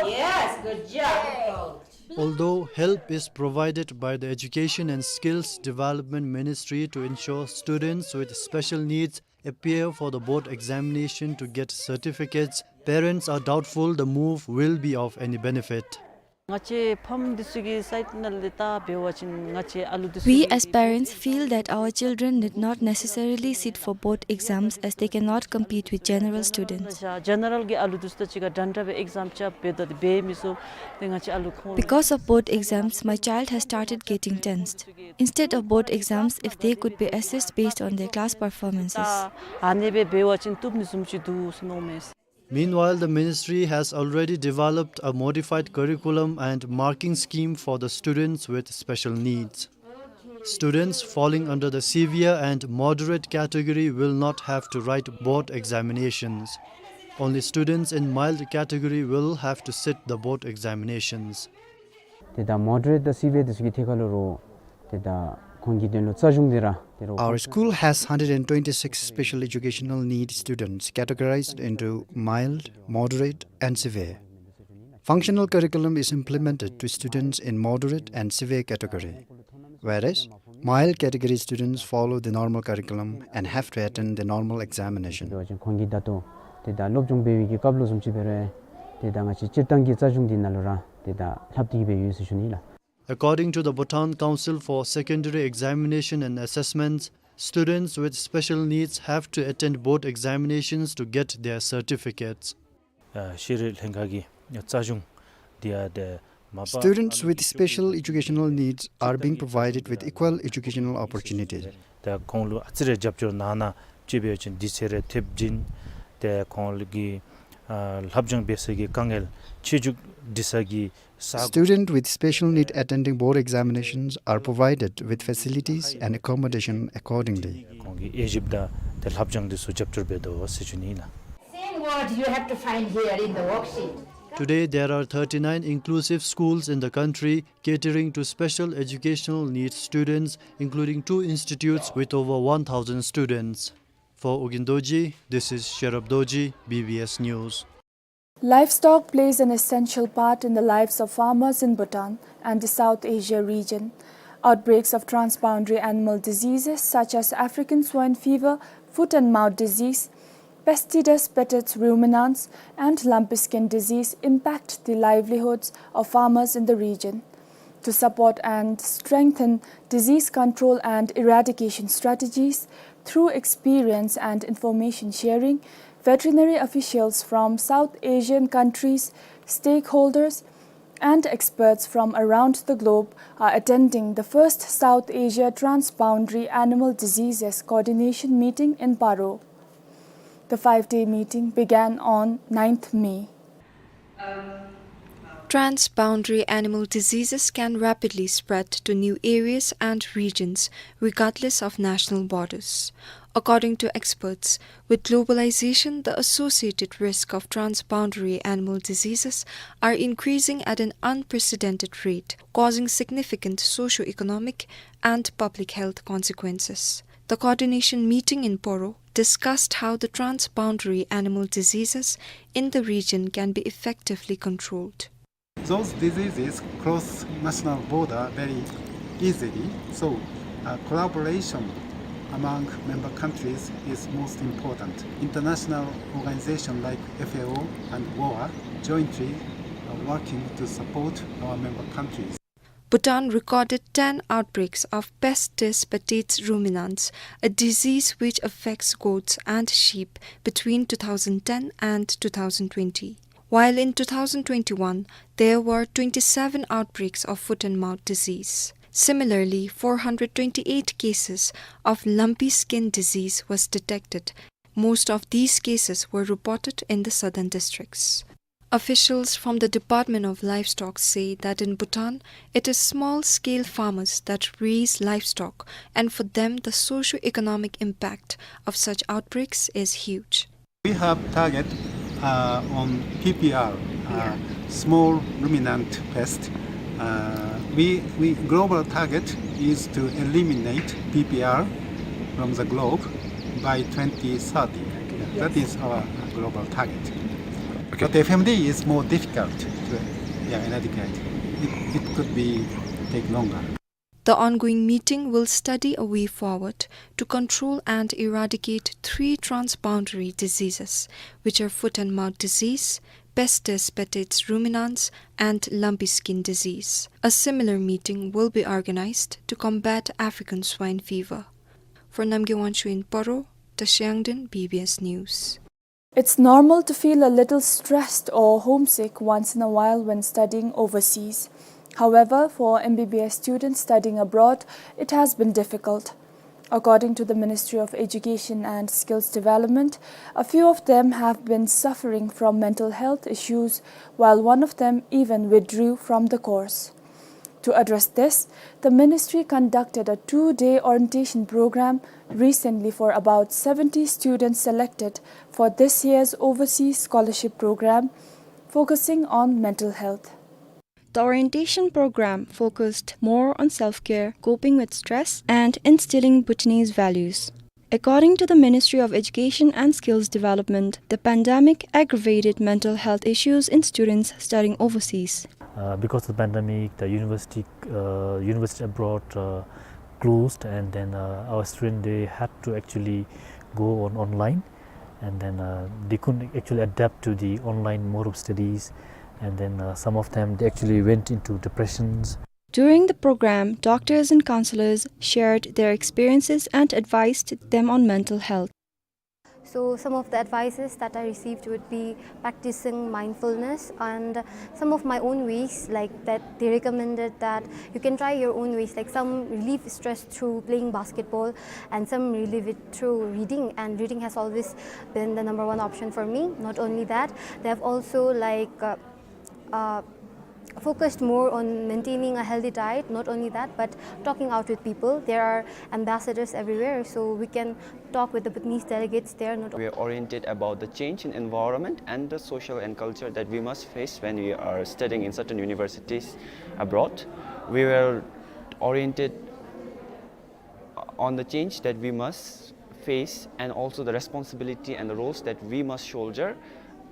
Yes, good job. Although help is provided by the Education and Skills Development Ministry to ensure students with special needs appear for the board examination to get certificates, parents are doubtful the move will be of any benefit. ང་བཅས་ཕམ་འདི་ཚུ་གི་སའིཌ་ནང་ལས་ད་འབད་བ་ཅིན་ང་བཅས་ཨ་ལུ་འདི་ཚུ We as parents feel that our children need not necessarily sit for board exams as they cannot compete with general students. ཇེ་ནེ་རལ་གྱི་ཨ་ལུ་འདི་ཚུ་དང་གཅིག་ཁར་འདྲན་འདྲ་སྦེ་ཨེག་ཛམ་རྐྱབ་འབདཝ་ད་འདི་འབད་མི་ཚུགས། ཏེ་ང་བཅས་ཨ་ལུ་ཁོང་Because of board exams, my child has started getting tensed. Instead of board exams, if they could be assessed based on their class performances. ད་ཨ་ནེ་སྦེ་འབད་བ་ཅིན་བཏུབ་ནི་བཟུམ་ཅིག་འདུག་ཟེར་མནོཝ་མས། Meanwhile, the ministry has already developed a modified curriculum and marking scheme for the students with special needs. Students falling under the severe and moderate category will not have to write board examinations. Only students in mild category will have to sit the board examinations. ཏེ་ད་མོ་ཌ་རེཊ་དང་སི་བི་ཡར་འདི་ཚུ་གི་ཐད་ཁར་ལུ་རོགས་ཏེ་ད་ ཁོང་གི་དོན་ལུ་རྩ་གཞུང་འདི་ར་དེ་རུ། Our school has hundred and twenty-six special educational need students categorized into mild, moderate, and severe. Functional curriculum is implemented to students in moderate and severe category, whereas mild category students follow the normal curriculum and have to attend the normal examination. དེ་འབད་བ་ཅིན་ཁོང་གིས་ད་ལྟོ་ཏེ་ད་སློབ་སྦྱོང་འབད་བའི་གི་སྐབས་ལུ་བཟུམ་ཅིག་འབད་རུང་ཏེ་ད་ང་བཅས་སྤྱིར་བཏང་གི་རྩ་གཞུང་འདི་ནང་ལུ་ར་ཏེ་ད་ལྷབ་སྟེ་གི་སྦེ་ཡོད་ཟེར་ཞུ་ནི་ལགས། According to the Bhutan Council for Secondary Examination and Assessments, students with special needs have to attend board examinations to get their certificates. ཨ་ཤེས་རིག་ལྷན་ཁག་གི་རྩ་གཞུང་འདི་ཡང་ཏེ་མ་པ་Students with special educational needs are being provided with equal educational opportunities. ཏེ་ཁོང་ལུ་ཨ་ཙི་རེ་རྒྱབ་སྐྱོར་གནང་ན་ཅིག་འབད་བ་ཅིན་དུས་ཚོད་རེ་ཐེབས་བྱིན་ཏེ་ཁོང་ལུ་གི་ཨ་ལྷབ་སྦྱོང་འབད་སའི་གི་དཀའ་ངལ་ཆེ་འཇུག་སྒྲིག་ས་གི་ས་Students with special need attending board examinations are provided with facilities and accommodation accordingly. ཁོང་གི་དབྱེ་ཞིབ་དང་ཏེ་ལྷབ་སྦྱོང་འདི་ཚུ་རྒྱབ་སྐྱོར་འབད་དོ་ཟེར་ཞུ་ནི་ལགས། Same word you have to find here in the worksheet. Today there are thirty-nine inclusive schools in the country catering to special educational needs students, including two institutes with over one thousand students. For Ugyen Dorji, this is Sherab Dorji, B B S News. Livestock plays an essential part in the lives of farmers in Bhutan and the South Asia region. Outbreaks of transboundary animal diseases such as African swine fever, foot and mouth disease, Pesticides, Betets ruminans, and lumpy skin disease impact the livelihoods of farmers in the region. To support and strengthen disease control and eradication strategies through experience and information sharing, veterinary officials from South Asian countries, stakeholders, and experts from around the globe are attending the first South Asia Transboundary Animal Diseases Coordination Meeting in Paro. The five-day meeting began on ninth May. Transboundary animal diseases can rapidly spread to new areas and regions, regardless of national borders. According to experts, with globalization, the associated risk of transboundary animal diseases are increasing at an unprecedented rate, causing significant socio-economic and public health consequences. The coordination meeting in Poro discussed how the transboundary animal diseases in the region can be effectively controlled. Those diseases cross national border very easily, so, uh, collaboration among member countries is most important. International organizations like F A O and GOA jointly are working to support our member countries. Bhutan recorded ten outbreaks of Pesticides, Betets ruminans, a disease which affects goats and sheep, between two thousand ten and two thousand twenty, while in two thousand twenty-one there were twenty-seven outbreaks of foot and mouth disease. Similarly, four hundred twenty-eight cases of lumpy skin disease was detected. Most of these cases were reported in the southern districts. Officials from the Department of Livestock say that in Bhutan, it is small-scale farmers that raise livestock, and for them the socio-economic impact of such outbreaks is huge. We have target, uh, on P P R, uh, small ruminant pest. Uh, we, we, global target is to eliminate P P R from the globe by twenty thirty. That is our global target. Okay. But F M D is more difficult to, yeah, eradicate. It, it could be take longer. The ongoing meeting will study a way forward to control and eradicate three transboundary diseases, which are foot and mouth disease, Pesticides, Betets ruminans, and lumpy skin disease. A similar meeting will be organized to combat African swine fever. For Namgay Wangchuk in Paro, Tashi Yangden, B B S News. It's normal to feel a little stressed or homesick once in a while when studying overseas. However, for M B B S students studying abroad, it has been difficult. According to the Ministry of Education and Skills Development, a few of them have been suffering from mental health issues, while one of them even withdrew from the course. To address this, the ministry conducted a two-day orientation program recently for about seventy students selected for this year's overseas scholarship program, focusing on mental health. The orientation program focused more on self-care, coping with stress, and instilling Bhutanese values. According to the Ministry of Education and Skills Development, the pandemic aggravated mental health issues in students studying overseas. Uh, because of the pandemic, the university, uh, university abroad, uh, closed, and then, uh, our student, they had to actually go on online, and then, uh, they couldn't actually adapt to the online mode of studies, and then, uh, some of them, they actually went into depressions. During the program, doctors and counselors shared their experiences and advised them on mental health. So some of the advices that I received would be practicing mindfulness, and some of my own ways, like, that they recommended that you can try your own ways, like, some relieve stress through playing basketball, and some relieve it through reading, and reading has always been the number one option for me. Not only that, they have also, like, uh, uh, focused more on maintaining a healthy diet. Not only that, but talking out with people. There are ambassadors everywhere, so we can talk with the Bhutanese delegates there. Not We are oriented about the change in environment and the social and culture that we must face when we are studying in certain universities abroad. We were oriented on the change that we must face, and also the responsibility and the roles that we must shoulder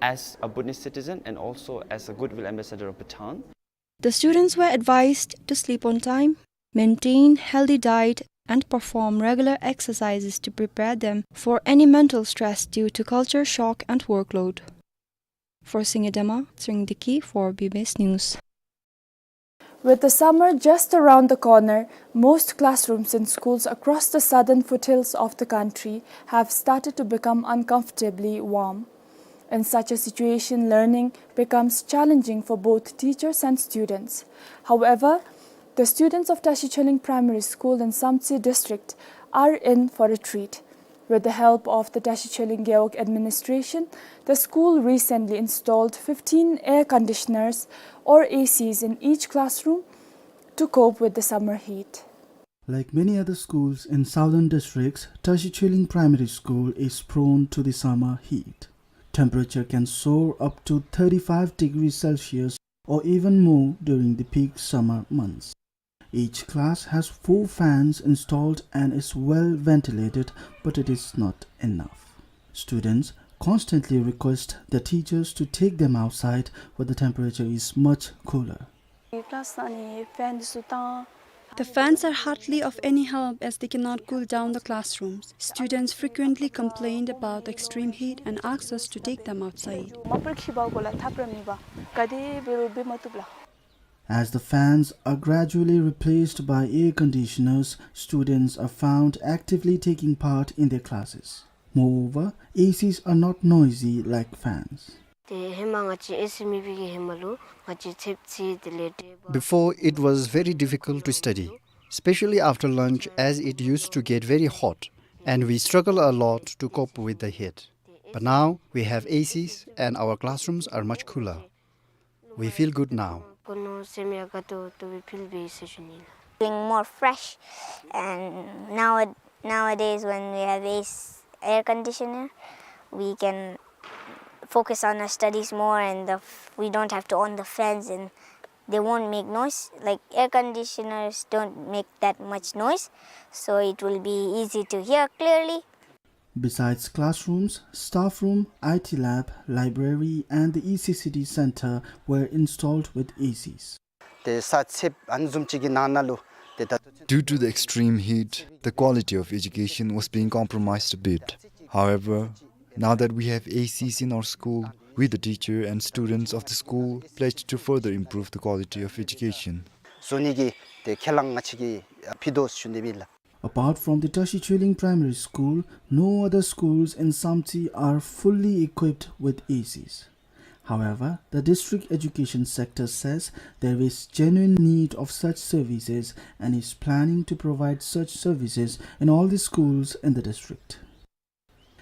as a Bhutanese citizen and also as a goodwill ambassador of Bhutan. The students were advised to sleep on time, maintain healthy diet, and perform regular exercises to prepare them for any mental stress due to culture shock and workload. For Singye Dema, Tshering Deki for B B S News. With the summer just around the corner, most classrooms in schools across the southern foothills of the country have started to become uncomfortably warm. In such a situation, learning becomes challenging for both teachers and students. However, the students of Tashi Chholing Primary School in Samtse District are in for a treat. With the help of the Tashi Chholing Gewog administration, the school recently installed fifteen air conditioners or A Cs in each classroom to cope with the summer heat. Like many other schools in southern districts, Tashi Chholing Primary School is prone to the summer heat. Temperature can soar up to thirty-five degrees Celsius or even more during the peak summer months. Each class has four fans installed and is well ventilated, but it is not enough. Students constantly request the teachers to take them outside where the temperature is much cooler. Class ནང་ནི་ཕེན་འདི་ཚུ་བཏང་། The fans are hardly of any help as they cannot cool down the classrooms. Students frequently complained about the extreme heat and asked us to take them outside. མ་པར་ཁྱི་བ་གོ་ལ་ཐབས་ར་མེད་པ་ག་དེ་འབད་རུང་འབད་མ་བཏུབ་ལགས། As the fans are gradually replaced by air conditioners, students are found actively taking part in their classes. Moreover, A Cs are not noisy like fans. ཏེ་ཧེ་མ་ང་བཅས་ཨེ་སི་མེད་པའི་གི་ཧེ་མ་ལུ་ང་བཅས་ཚདཔ་ཚུད་དེ་ལས་འབྲས་བུ། Before, it was very difficult to study, especially after lunch, as it used to get very hot, and we struggle a lot to cope with the heat. But now, we have A Cs, and our classrooms are much cooler. We feel good now. Being more fresh, and now, nowadays when we have A C, air conditioner, we can focus on our studies more, and the f-, we don't have to on the fans, and they won't make noise. Like, air conditioners don't make that much noise, so it will be easy to hear clearly. Besides classrooms, staff room, I T lab, library, and the E C C D center were installed with A Cs. ཏེ་ས་ཚདཔ་ཨ་ནི་བཟུམ་ཅིག་གི་ནང་ན་ལུ་ཏེ་ད་Due to the extreme heat, the quality of education was being compromised a bit. However, now that we have A Cs in our school, we, the teacher and students of the school, pledged to further improve the quality of education. བཟོ་ནི་གི་ཏེ་ཁས་བླངས་ང་བཅས་ཀྱིས་ཕུལ་དོ་ཟེར་ཞུ་ནི་ཨིན་ལགས། Apart from the Tashi Chholing Primary School, no other schools in Samtse are fully equipped with A Cs. However, the district education sector says there is genuine need of such services and is planning to provide such services in all the schools in the district.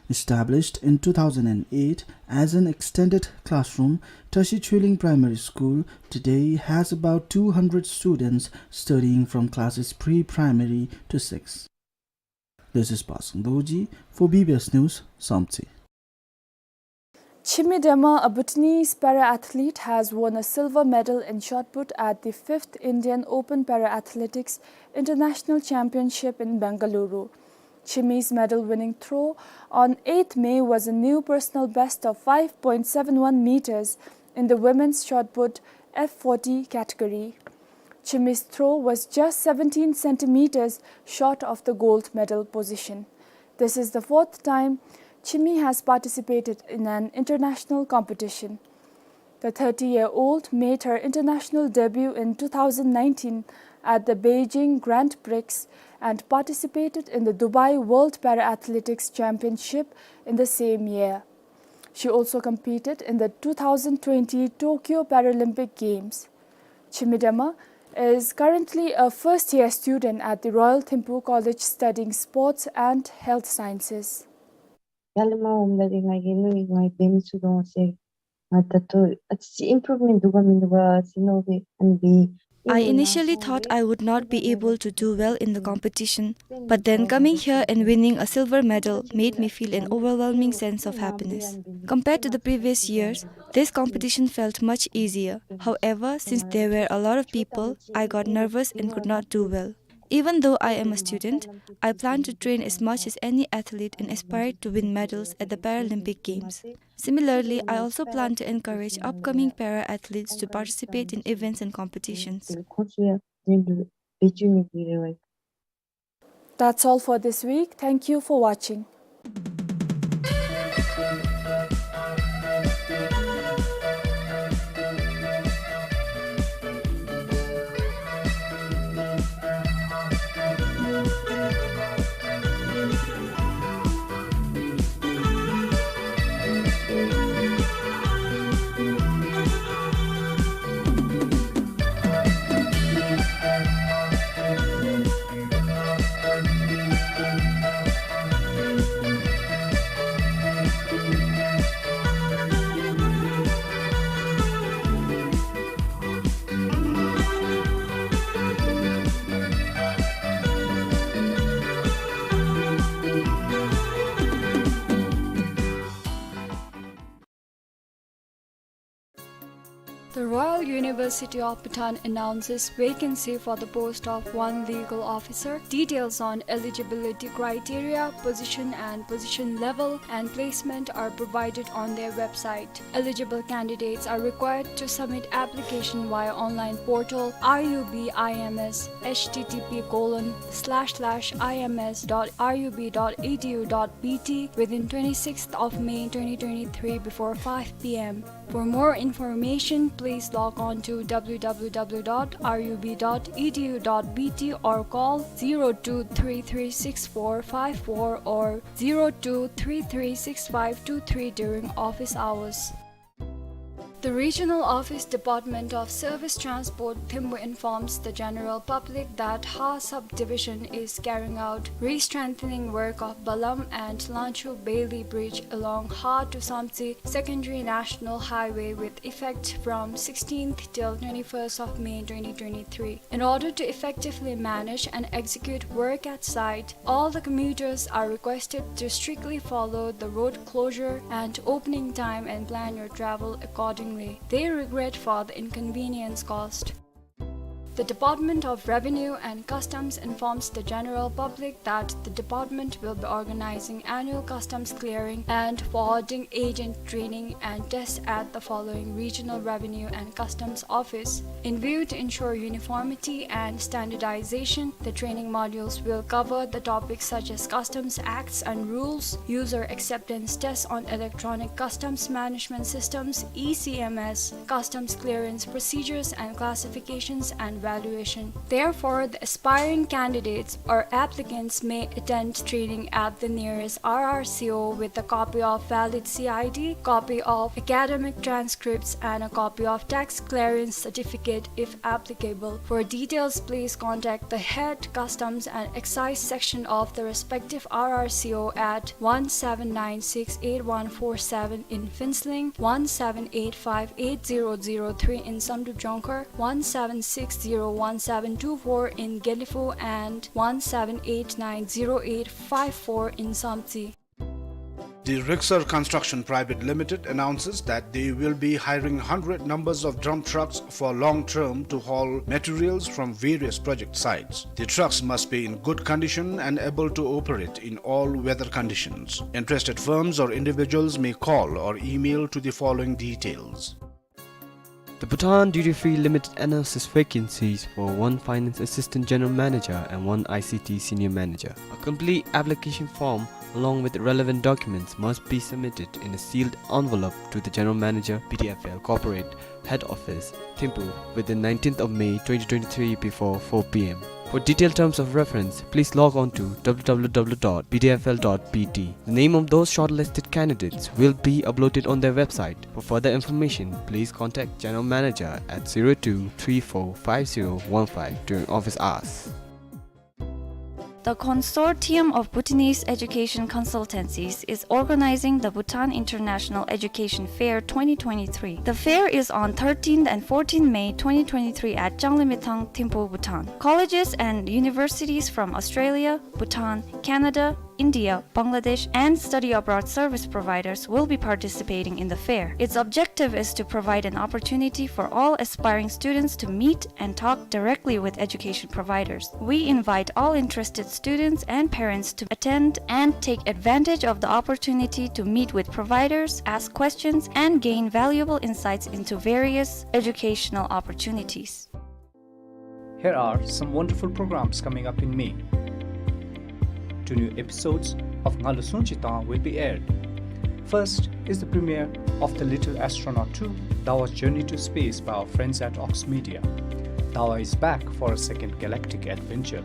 Established in two thousand and eight as an extended classroom, Tashi Chholing Primary School today has about two hundred students studying from classes pre-primary to six. This is Pasang Dorji for B B S News, Samtse. Chimi Dema, a Bhutanese para-athlete, has won a silver medal in shot put at the fifth Indian Open Para-Athletics International Championship in Bengaluru. Chimi's medal-winning throw on eighth May was a new personal best of five point seven one meters in the women's shot put F forty category. Chimi's throw was just seventeen centimeters short of the gold medal position. This is the fourth time Chimi has participated in an international competition. The thirty-year-old made her international debut in two thousand nineteen at the Beijing Grand Prix and participated in the Dubai World Para-Athletics Championship in the same year. She also competed in the two thousand twenty Tokyo Paralympic Games. Chimi Dema is currently a first-year student at the Royal Thimphu College studying Sports and Health Sciences. ཡར་ལས་མར་འོངམ་ད་ཏེ་ང་གིས་ནི་ང་འབད་མི་ཚུགས་དོ་ཟེར། ང་ད་ལྟོ་ཨ་ཙི་ཨིམ་པུརུབ་མེནཊ་འདུག་ག་མིན་འདུག་ག་ཟེར་མནོ་སྦེ་ཨ་ནི་སྦེ། I initially thought I would not be able to do well in the competition, but then coming here and winning a silver medal made me feel an overwhelming sense of happiness. Compared to the previous years, this competition felt much easier. However, since there were a lot of people, I got nervous and could not do well. Even though I am a student, I plan to train as much as any athlete and aspire to win medals at the Paralympic Games. Similarly, I also plan to encourage upcoming para-athletes to participate in events and competitions. That's all for this week. Thank you for watching. The Royal University of Bhutan announces vacancy for the post of one legal officer. Details on eligibility criteria, position and position level, and placement are provided on their website. Eligible candidates are required to submit application via online portal R U B I M S, H T T P colon slash slash I M S dot R U B dot E D U dot B T, within twenty-sixth of May twenty twenty-three before five P M. For more information, please log on to W W W dot R U B dot E D U dot B T or call zero two three three six four five four or zero two three three six five two three during office hours. The Regional Office Department of Service Transport Thimphu informs the general public that Ha Subdivision is carrying out re-strengthening work of Balam and Lanchu Bailey Bridge along Ha to Samtse Secondary National Highway with effect from sixteenth till twenty-first of May twenty twenty-three. In order to effectively manage and execute work at site, all the commuters are requested to strictly follow the road closure and opening time and plan your travel accordingly. They regret for the inconvenience caused. The Department of Revenue and Customs informs the general public that the department will be organizing annual customs clearing and forwarding agent training and tests at the following regional revenue and customs office. In view to ensure uniformity and standardization, the training modules will cover the topics such as customs acts and rules, user acceptance tests on electronic customs management systems, E C M S, customs clearance procedures and classifications and valuation. Therefore, the aspiring candidates or applicants may attend training at the nearest R R C O with a copy of valid C I D, copy of academic transcripts, and a copy of tax clearance certificate if applicable. For details, please contact the Head Customs and Excise Section of the respective R R C O at one seven nine six eight one four seven in Phuentsholing, one seven eight five eight zero zero three in Samdrup Jongkhar, one seven six zero one seven two four in Gelephu, and one seven eight nine zero eight five four in Samtse. The Rixar Construction Private Limited announces that they will be hiring hundred numbers of dump trucks for long term to haul materials from various project sites. The trucks must be in good condition and able to operate in all weather conditions. Interested firms or individuals may call or email to the following details. The Bhutan Duty Free Limited announces vacancies for one Finance Assistant General Manager and one I C T Senior Manager. A complete application form along with relevant documents must be submitted in a sealed envelope to the General Manager, B D F L Corporate Head Office, Thimphu, within nineteenth of May twenty twenty-three before four p m. For detailed terms of reference, please log on to w w w dot b d f l dot b t. The name of those shortlisted candidates will be uploaded on their website. For further information, please contact General Manager at zero two three four five zero one five during office hours. The Consortium of Bhutanese Education Consultancies is organizing the Bhutan International Education Fair twenty twenty-three. The fair is on thirteenth and fourteenth May twenty twenty-three at Changlimithang, Thimphu, Bhutan. Colleges and universities from Australia, Bhutan, Canada, India, Bangladesh, and study abroad service providers will be participating in the fair. Its objective is to provide an opportunity for all aspiring students to meet and talk directly with education providers. We invite all interested students and parents to attend and take advantage of the opportunity to meet with providers, ask questions, and gain valuable insights into various educational opportunities. Here are some wonderful programs coming up in May. Two new episodes of Ngalu Sungchi Tang will be aired. First is the premiere of The Little Astronaut two, Dawa's Journey to Space by our friends at Ox Media. Dawa is back for a second galactic adventure.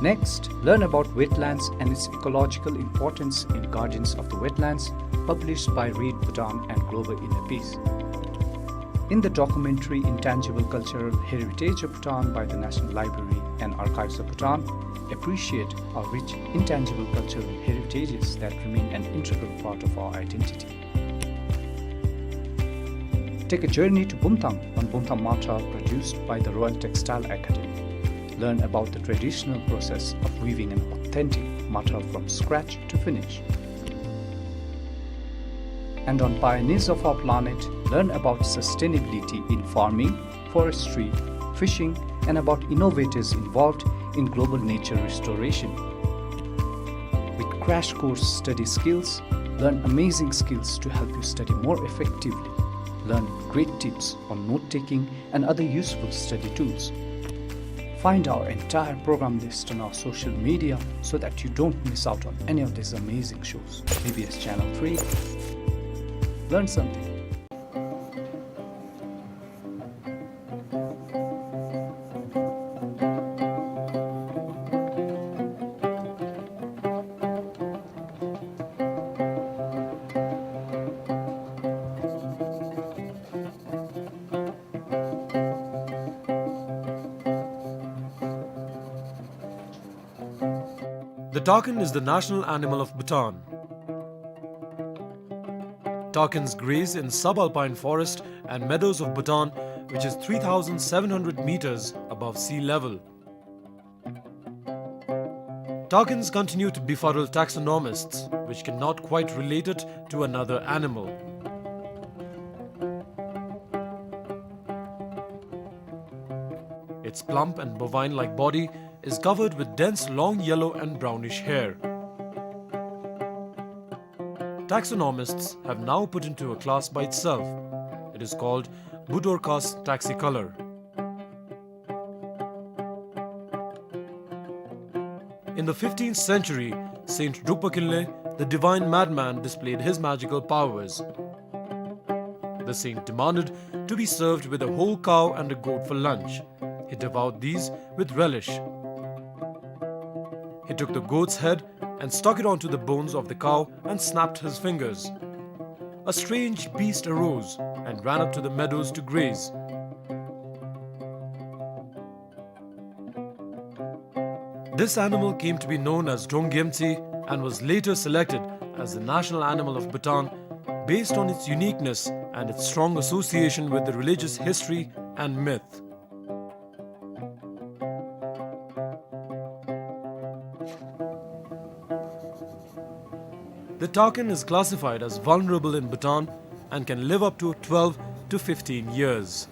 Next, learn about wetlands and its ecological importance in Guardians of the Wetlands, published by Read Bhutan and Global Inner Peace. In the documentary Intangible Cultural Heritage of Bhutan by the National Library and Archives of Bhutan, appreciate our rich intangible cultural heritages that remain an integral part of our identity. Take a journey to Bumthang on Bumthang Mathar, produced by the Royal Textile Academy. Learn about the traditional process of weaving an authentic mathar from scratch to finish. And on Pioneers of Our Planet, learn about sustainability in farming, forestry, fishing, and about innovators involved in global nature restoration. With crash course study skills, learn amazing skills to help you study more effectively. Learn great tips on note-taking and other useful study tools. Find our entire program list on our social media so that you don't miss out on any of these amazing shows. B B S Channel three. Learn something. The takin is the national animal of Bhutan. Takins graze in subalpine forest and meadows of Bhutan, which is three thousand seven hundred meters above sea level. Takins continue to befuddle taxonomists, which cannot quite relate it to another animal. Its plump and bovine-like body is covered with dense long yellow and brownish hair. Taxonomists have now put into a class by itself. It is called Budorcas taxicolor. In the fifteenth century, Saint Drukpa Kinley, the divine madman, displayed his magical powers. The saint demanded to be served with a whole cow and a goat for lunch. He devoured these with relish. He took the goat's head and stuck it onto the bones of the cow and snapped his fingers. A strange beast arose and ran up to the meadows to graze. This animal came to be known as Donggyemtsi and was later selected as the national animal of Bhutan based on its uniqueness and its strong association with the religious history and myth. The takin is classified as vulnerable in Bhutan and can live up to twelve to fifteen years.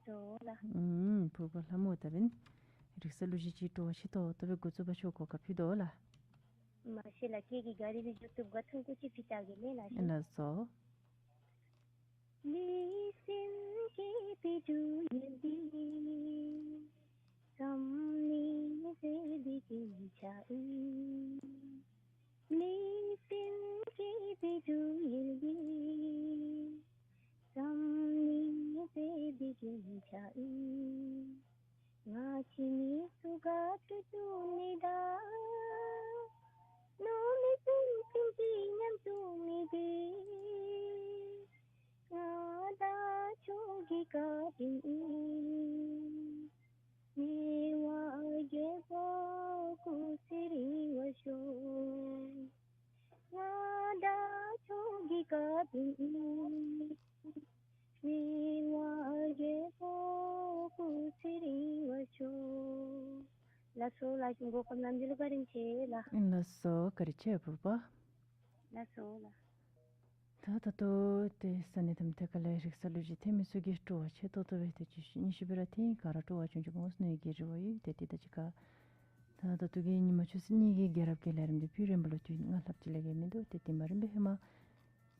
ཨུམ། ཕུར་པ་ལྷ་མོ་ད་འབདན་རིག་གསར་གླུ་གཞས་ཅིག་སྤྲོ་བ་ཆེ་ཏོག་ཏོ་སྦེ་འགོ་བཙུགས་པ་ཆོག་གོ། ག་ཕུལ་དོ་ལགས། མ་གཞི་ལགས་ཀྱིས་ག་ར་ལུ་ཡུ་ཊུབ་ག་ཐུང་ཀུ་ཅིག་ཕུལ་བལྟ་གེ་ལགས། ལགས་སོ། ང་ཁྱིམ་ནས་ཚུར་ག་སྤྲོད་ནི་ད། ནོར་མེད་སེམས་ཅན་གྱི་ཉམས་སུ་མེད་པའི། ང་དང་ཁྱོད་ཀྱི་བཀའ་དྲིན་ཨིན། མི་དབང་རྒྱལ་པོ་སྐུ་ཚེ་རིང་བར་ཤོག། ང་དང་ཁྱོད་ཀྱི་བཀའ་དྲིན་ཨིན། མི་དབང་རྒྱལ་པོ་སྐུ་ཚེ་རིང་བར་ཤོག། ལགས་སོ་ལགས། གོ་སྐབས་གནང་མི་ལུ་བཀའ་དྲིན་ཆེ་ལགས། ལགས་སོ། བཀའ་དྲིན་ཆེ་ཕུར་པ། ལགས་སོ་ལགས། ད་ད་ལྟོ་ཏེ་ས་གནས་དང་ཐད་ཀར་ལས་རིག་གསར་གླུ་གཞས་ཐོན་མི་ཚུ་གིས་སྤྲོ་བ་ཆེ་ཏོག་ཏོ་སྦེ་ཏེ་བརྗོད་གཞི་གཉིས་ཤིག་སྦེ་ར་ཐོན། ག་ར་སྤྲོ་བ་ཆུང་ཆུང་འོང་ཟེར་ནི་གི་རེ་བ་ཡོད། ཏེ་དེ་དང་གཅིག་ཁར་ད་ད་ལྟོ་གི་ཉིན་མ་ཆུ་ཚོད་གཉིས་ཀྱི་རྒྱལ་རབས་ཀྱི་ལས་རིམ་འདི་ཕུལ་རན་པ་ལུ་དུས་ཡུན་ལྔ་ལྷགཔ་ཅིག་ལས་བརྒལ་མིན་འདུག། ཏེ་དེ་མ་རན་པའི་ཧེ་མ་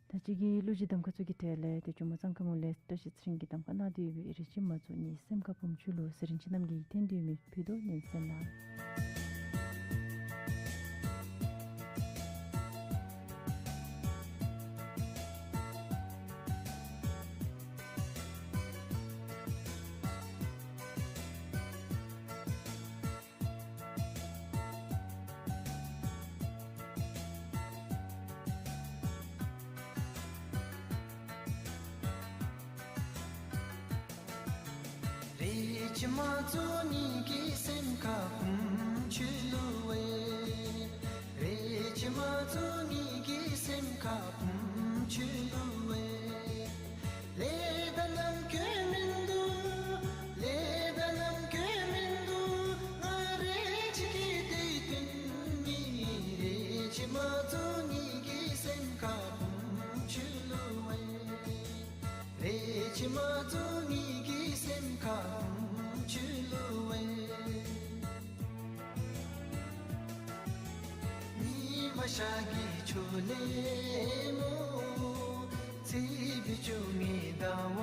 ད་ཅི་གི་གླུ་གཞས་གདམ་ཁ་ཚུ་གི་གྲས་ལས་ཏེ་ཇོ་མོ་གཙང་ཁ་མོ་ལས་བཀྲ་ཤིས་ཚེ་རིང་གིས་གདམ་ཁ་གནང་སྟེ་ཡོད་པའི་རེ་ཆེ་མ་རྫོགས་ནི་སེམས་ཁ་བུམ་ཆུ་ལུ་ཟེར་རིན་ཆེན་རྣམ་རྒྱལ་གྱིས་འཐེན་ཏེ་ཡོད་མི་ཕུལ་དོ། ཉན་གསན་གནང་། རེ་ཅིག་མ་བཙུགས་ངེ་གི་སེམས་ཁར་བུམོ་ཁྱོད་བླུག་པས། རེ་ཅིག་མ་བཙུགས་ངེ་གི་སེམས་ཁར་བུམོ་ཁྱོད་བླུག་པས། ལས་དང་ལམ་ཁྱོད་མིན་འདུག། ལས་དང་ལམ་ཁྱོད་མིན་འདུག། ང་རེ་ཅིག་གི་དེ་དོན་མེད། རེ་ཅིག་མ་བཙུགས་ངེ་གི་སེམས་ཁར་བུམོ་ཁྱོད་བླུག་པས། རེ་ཅིག་མ་བཙུགས་ངེ་གི་སེམས་ཁར་བུམོ་ཁྱོད་བླུག་པས། ཉི་མ་ཤར་གི་ཕྱོགས་ལས་མོ། ཚེས་བཅོ་ལྔའི་ཟླ་བ།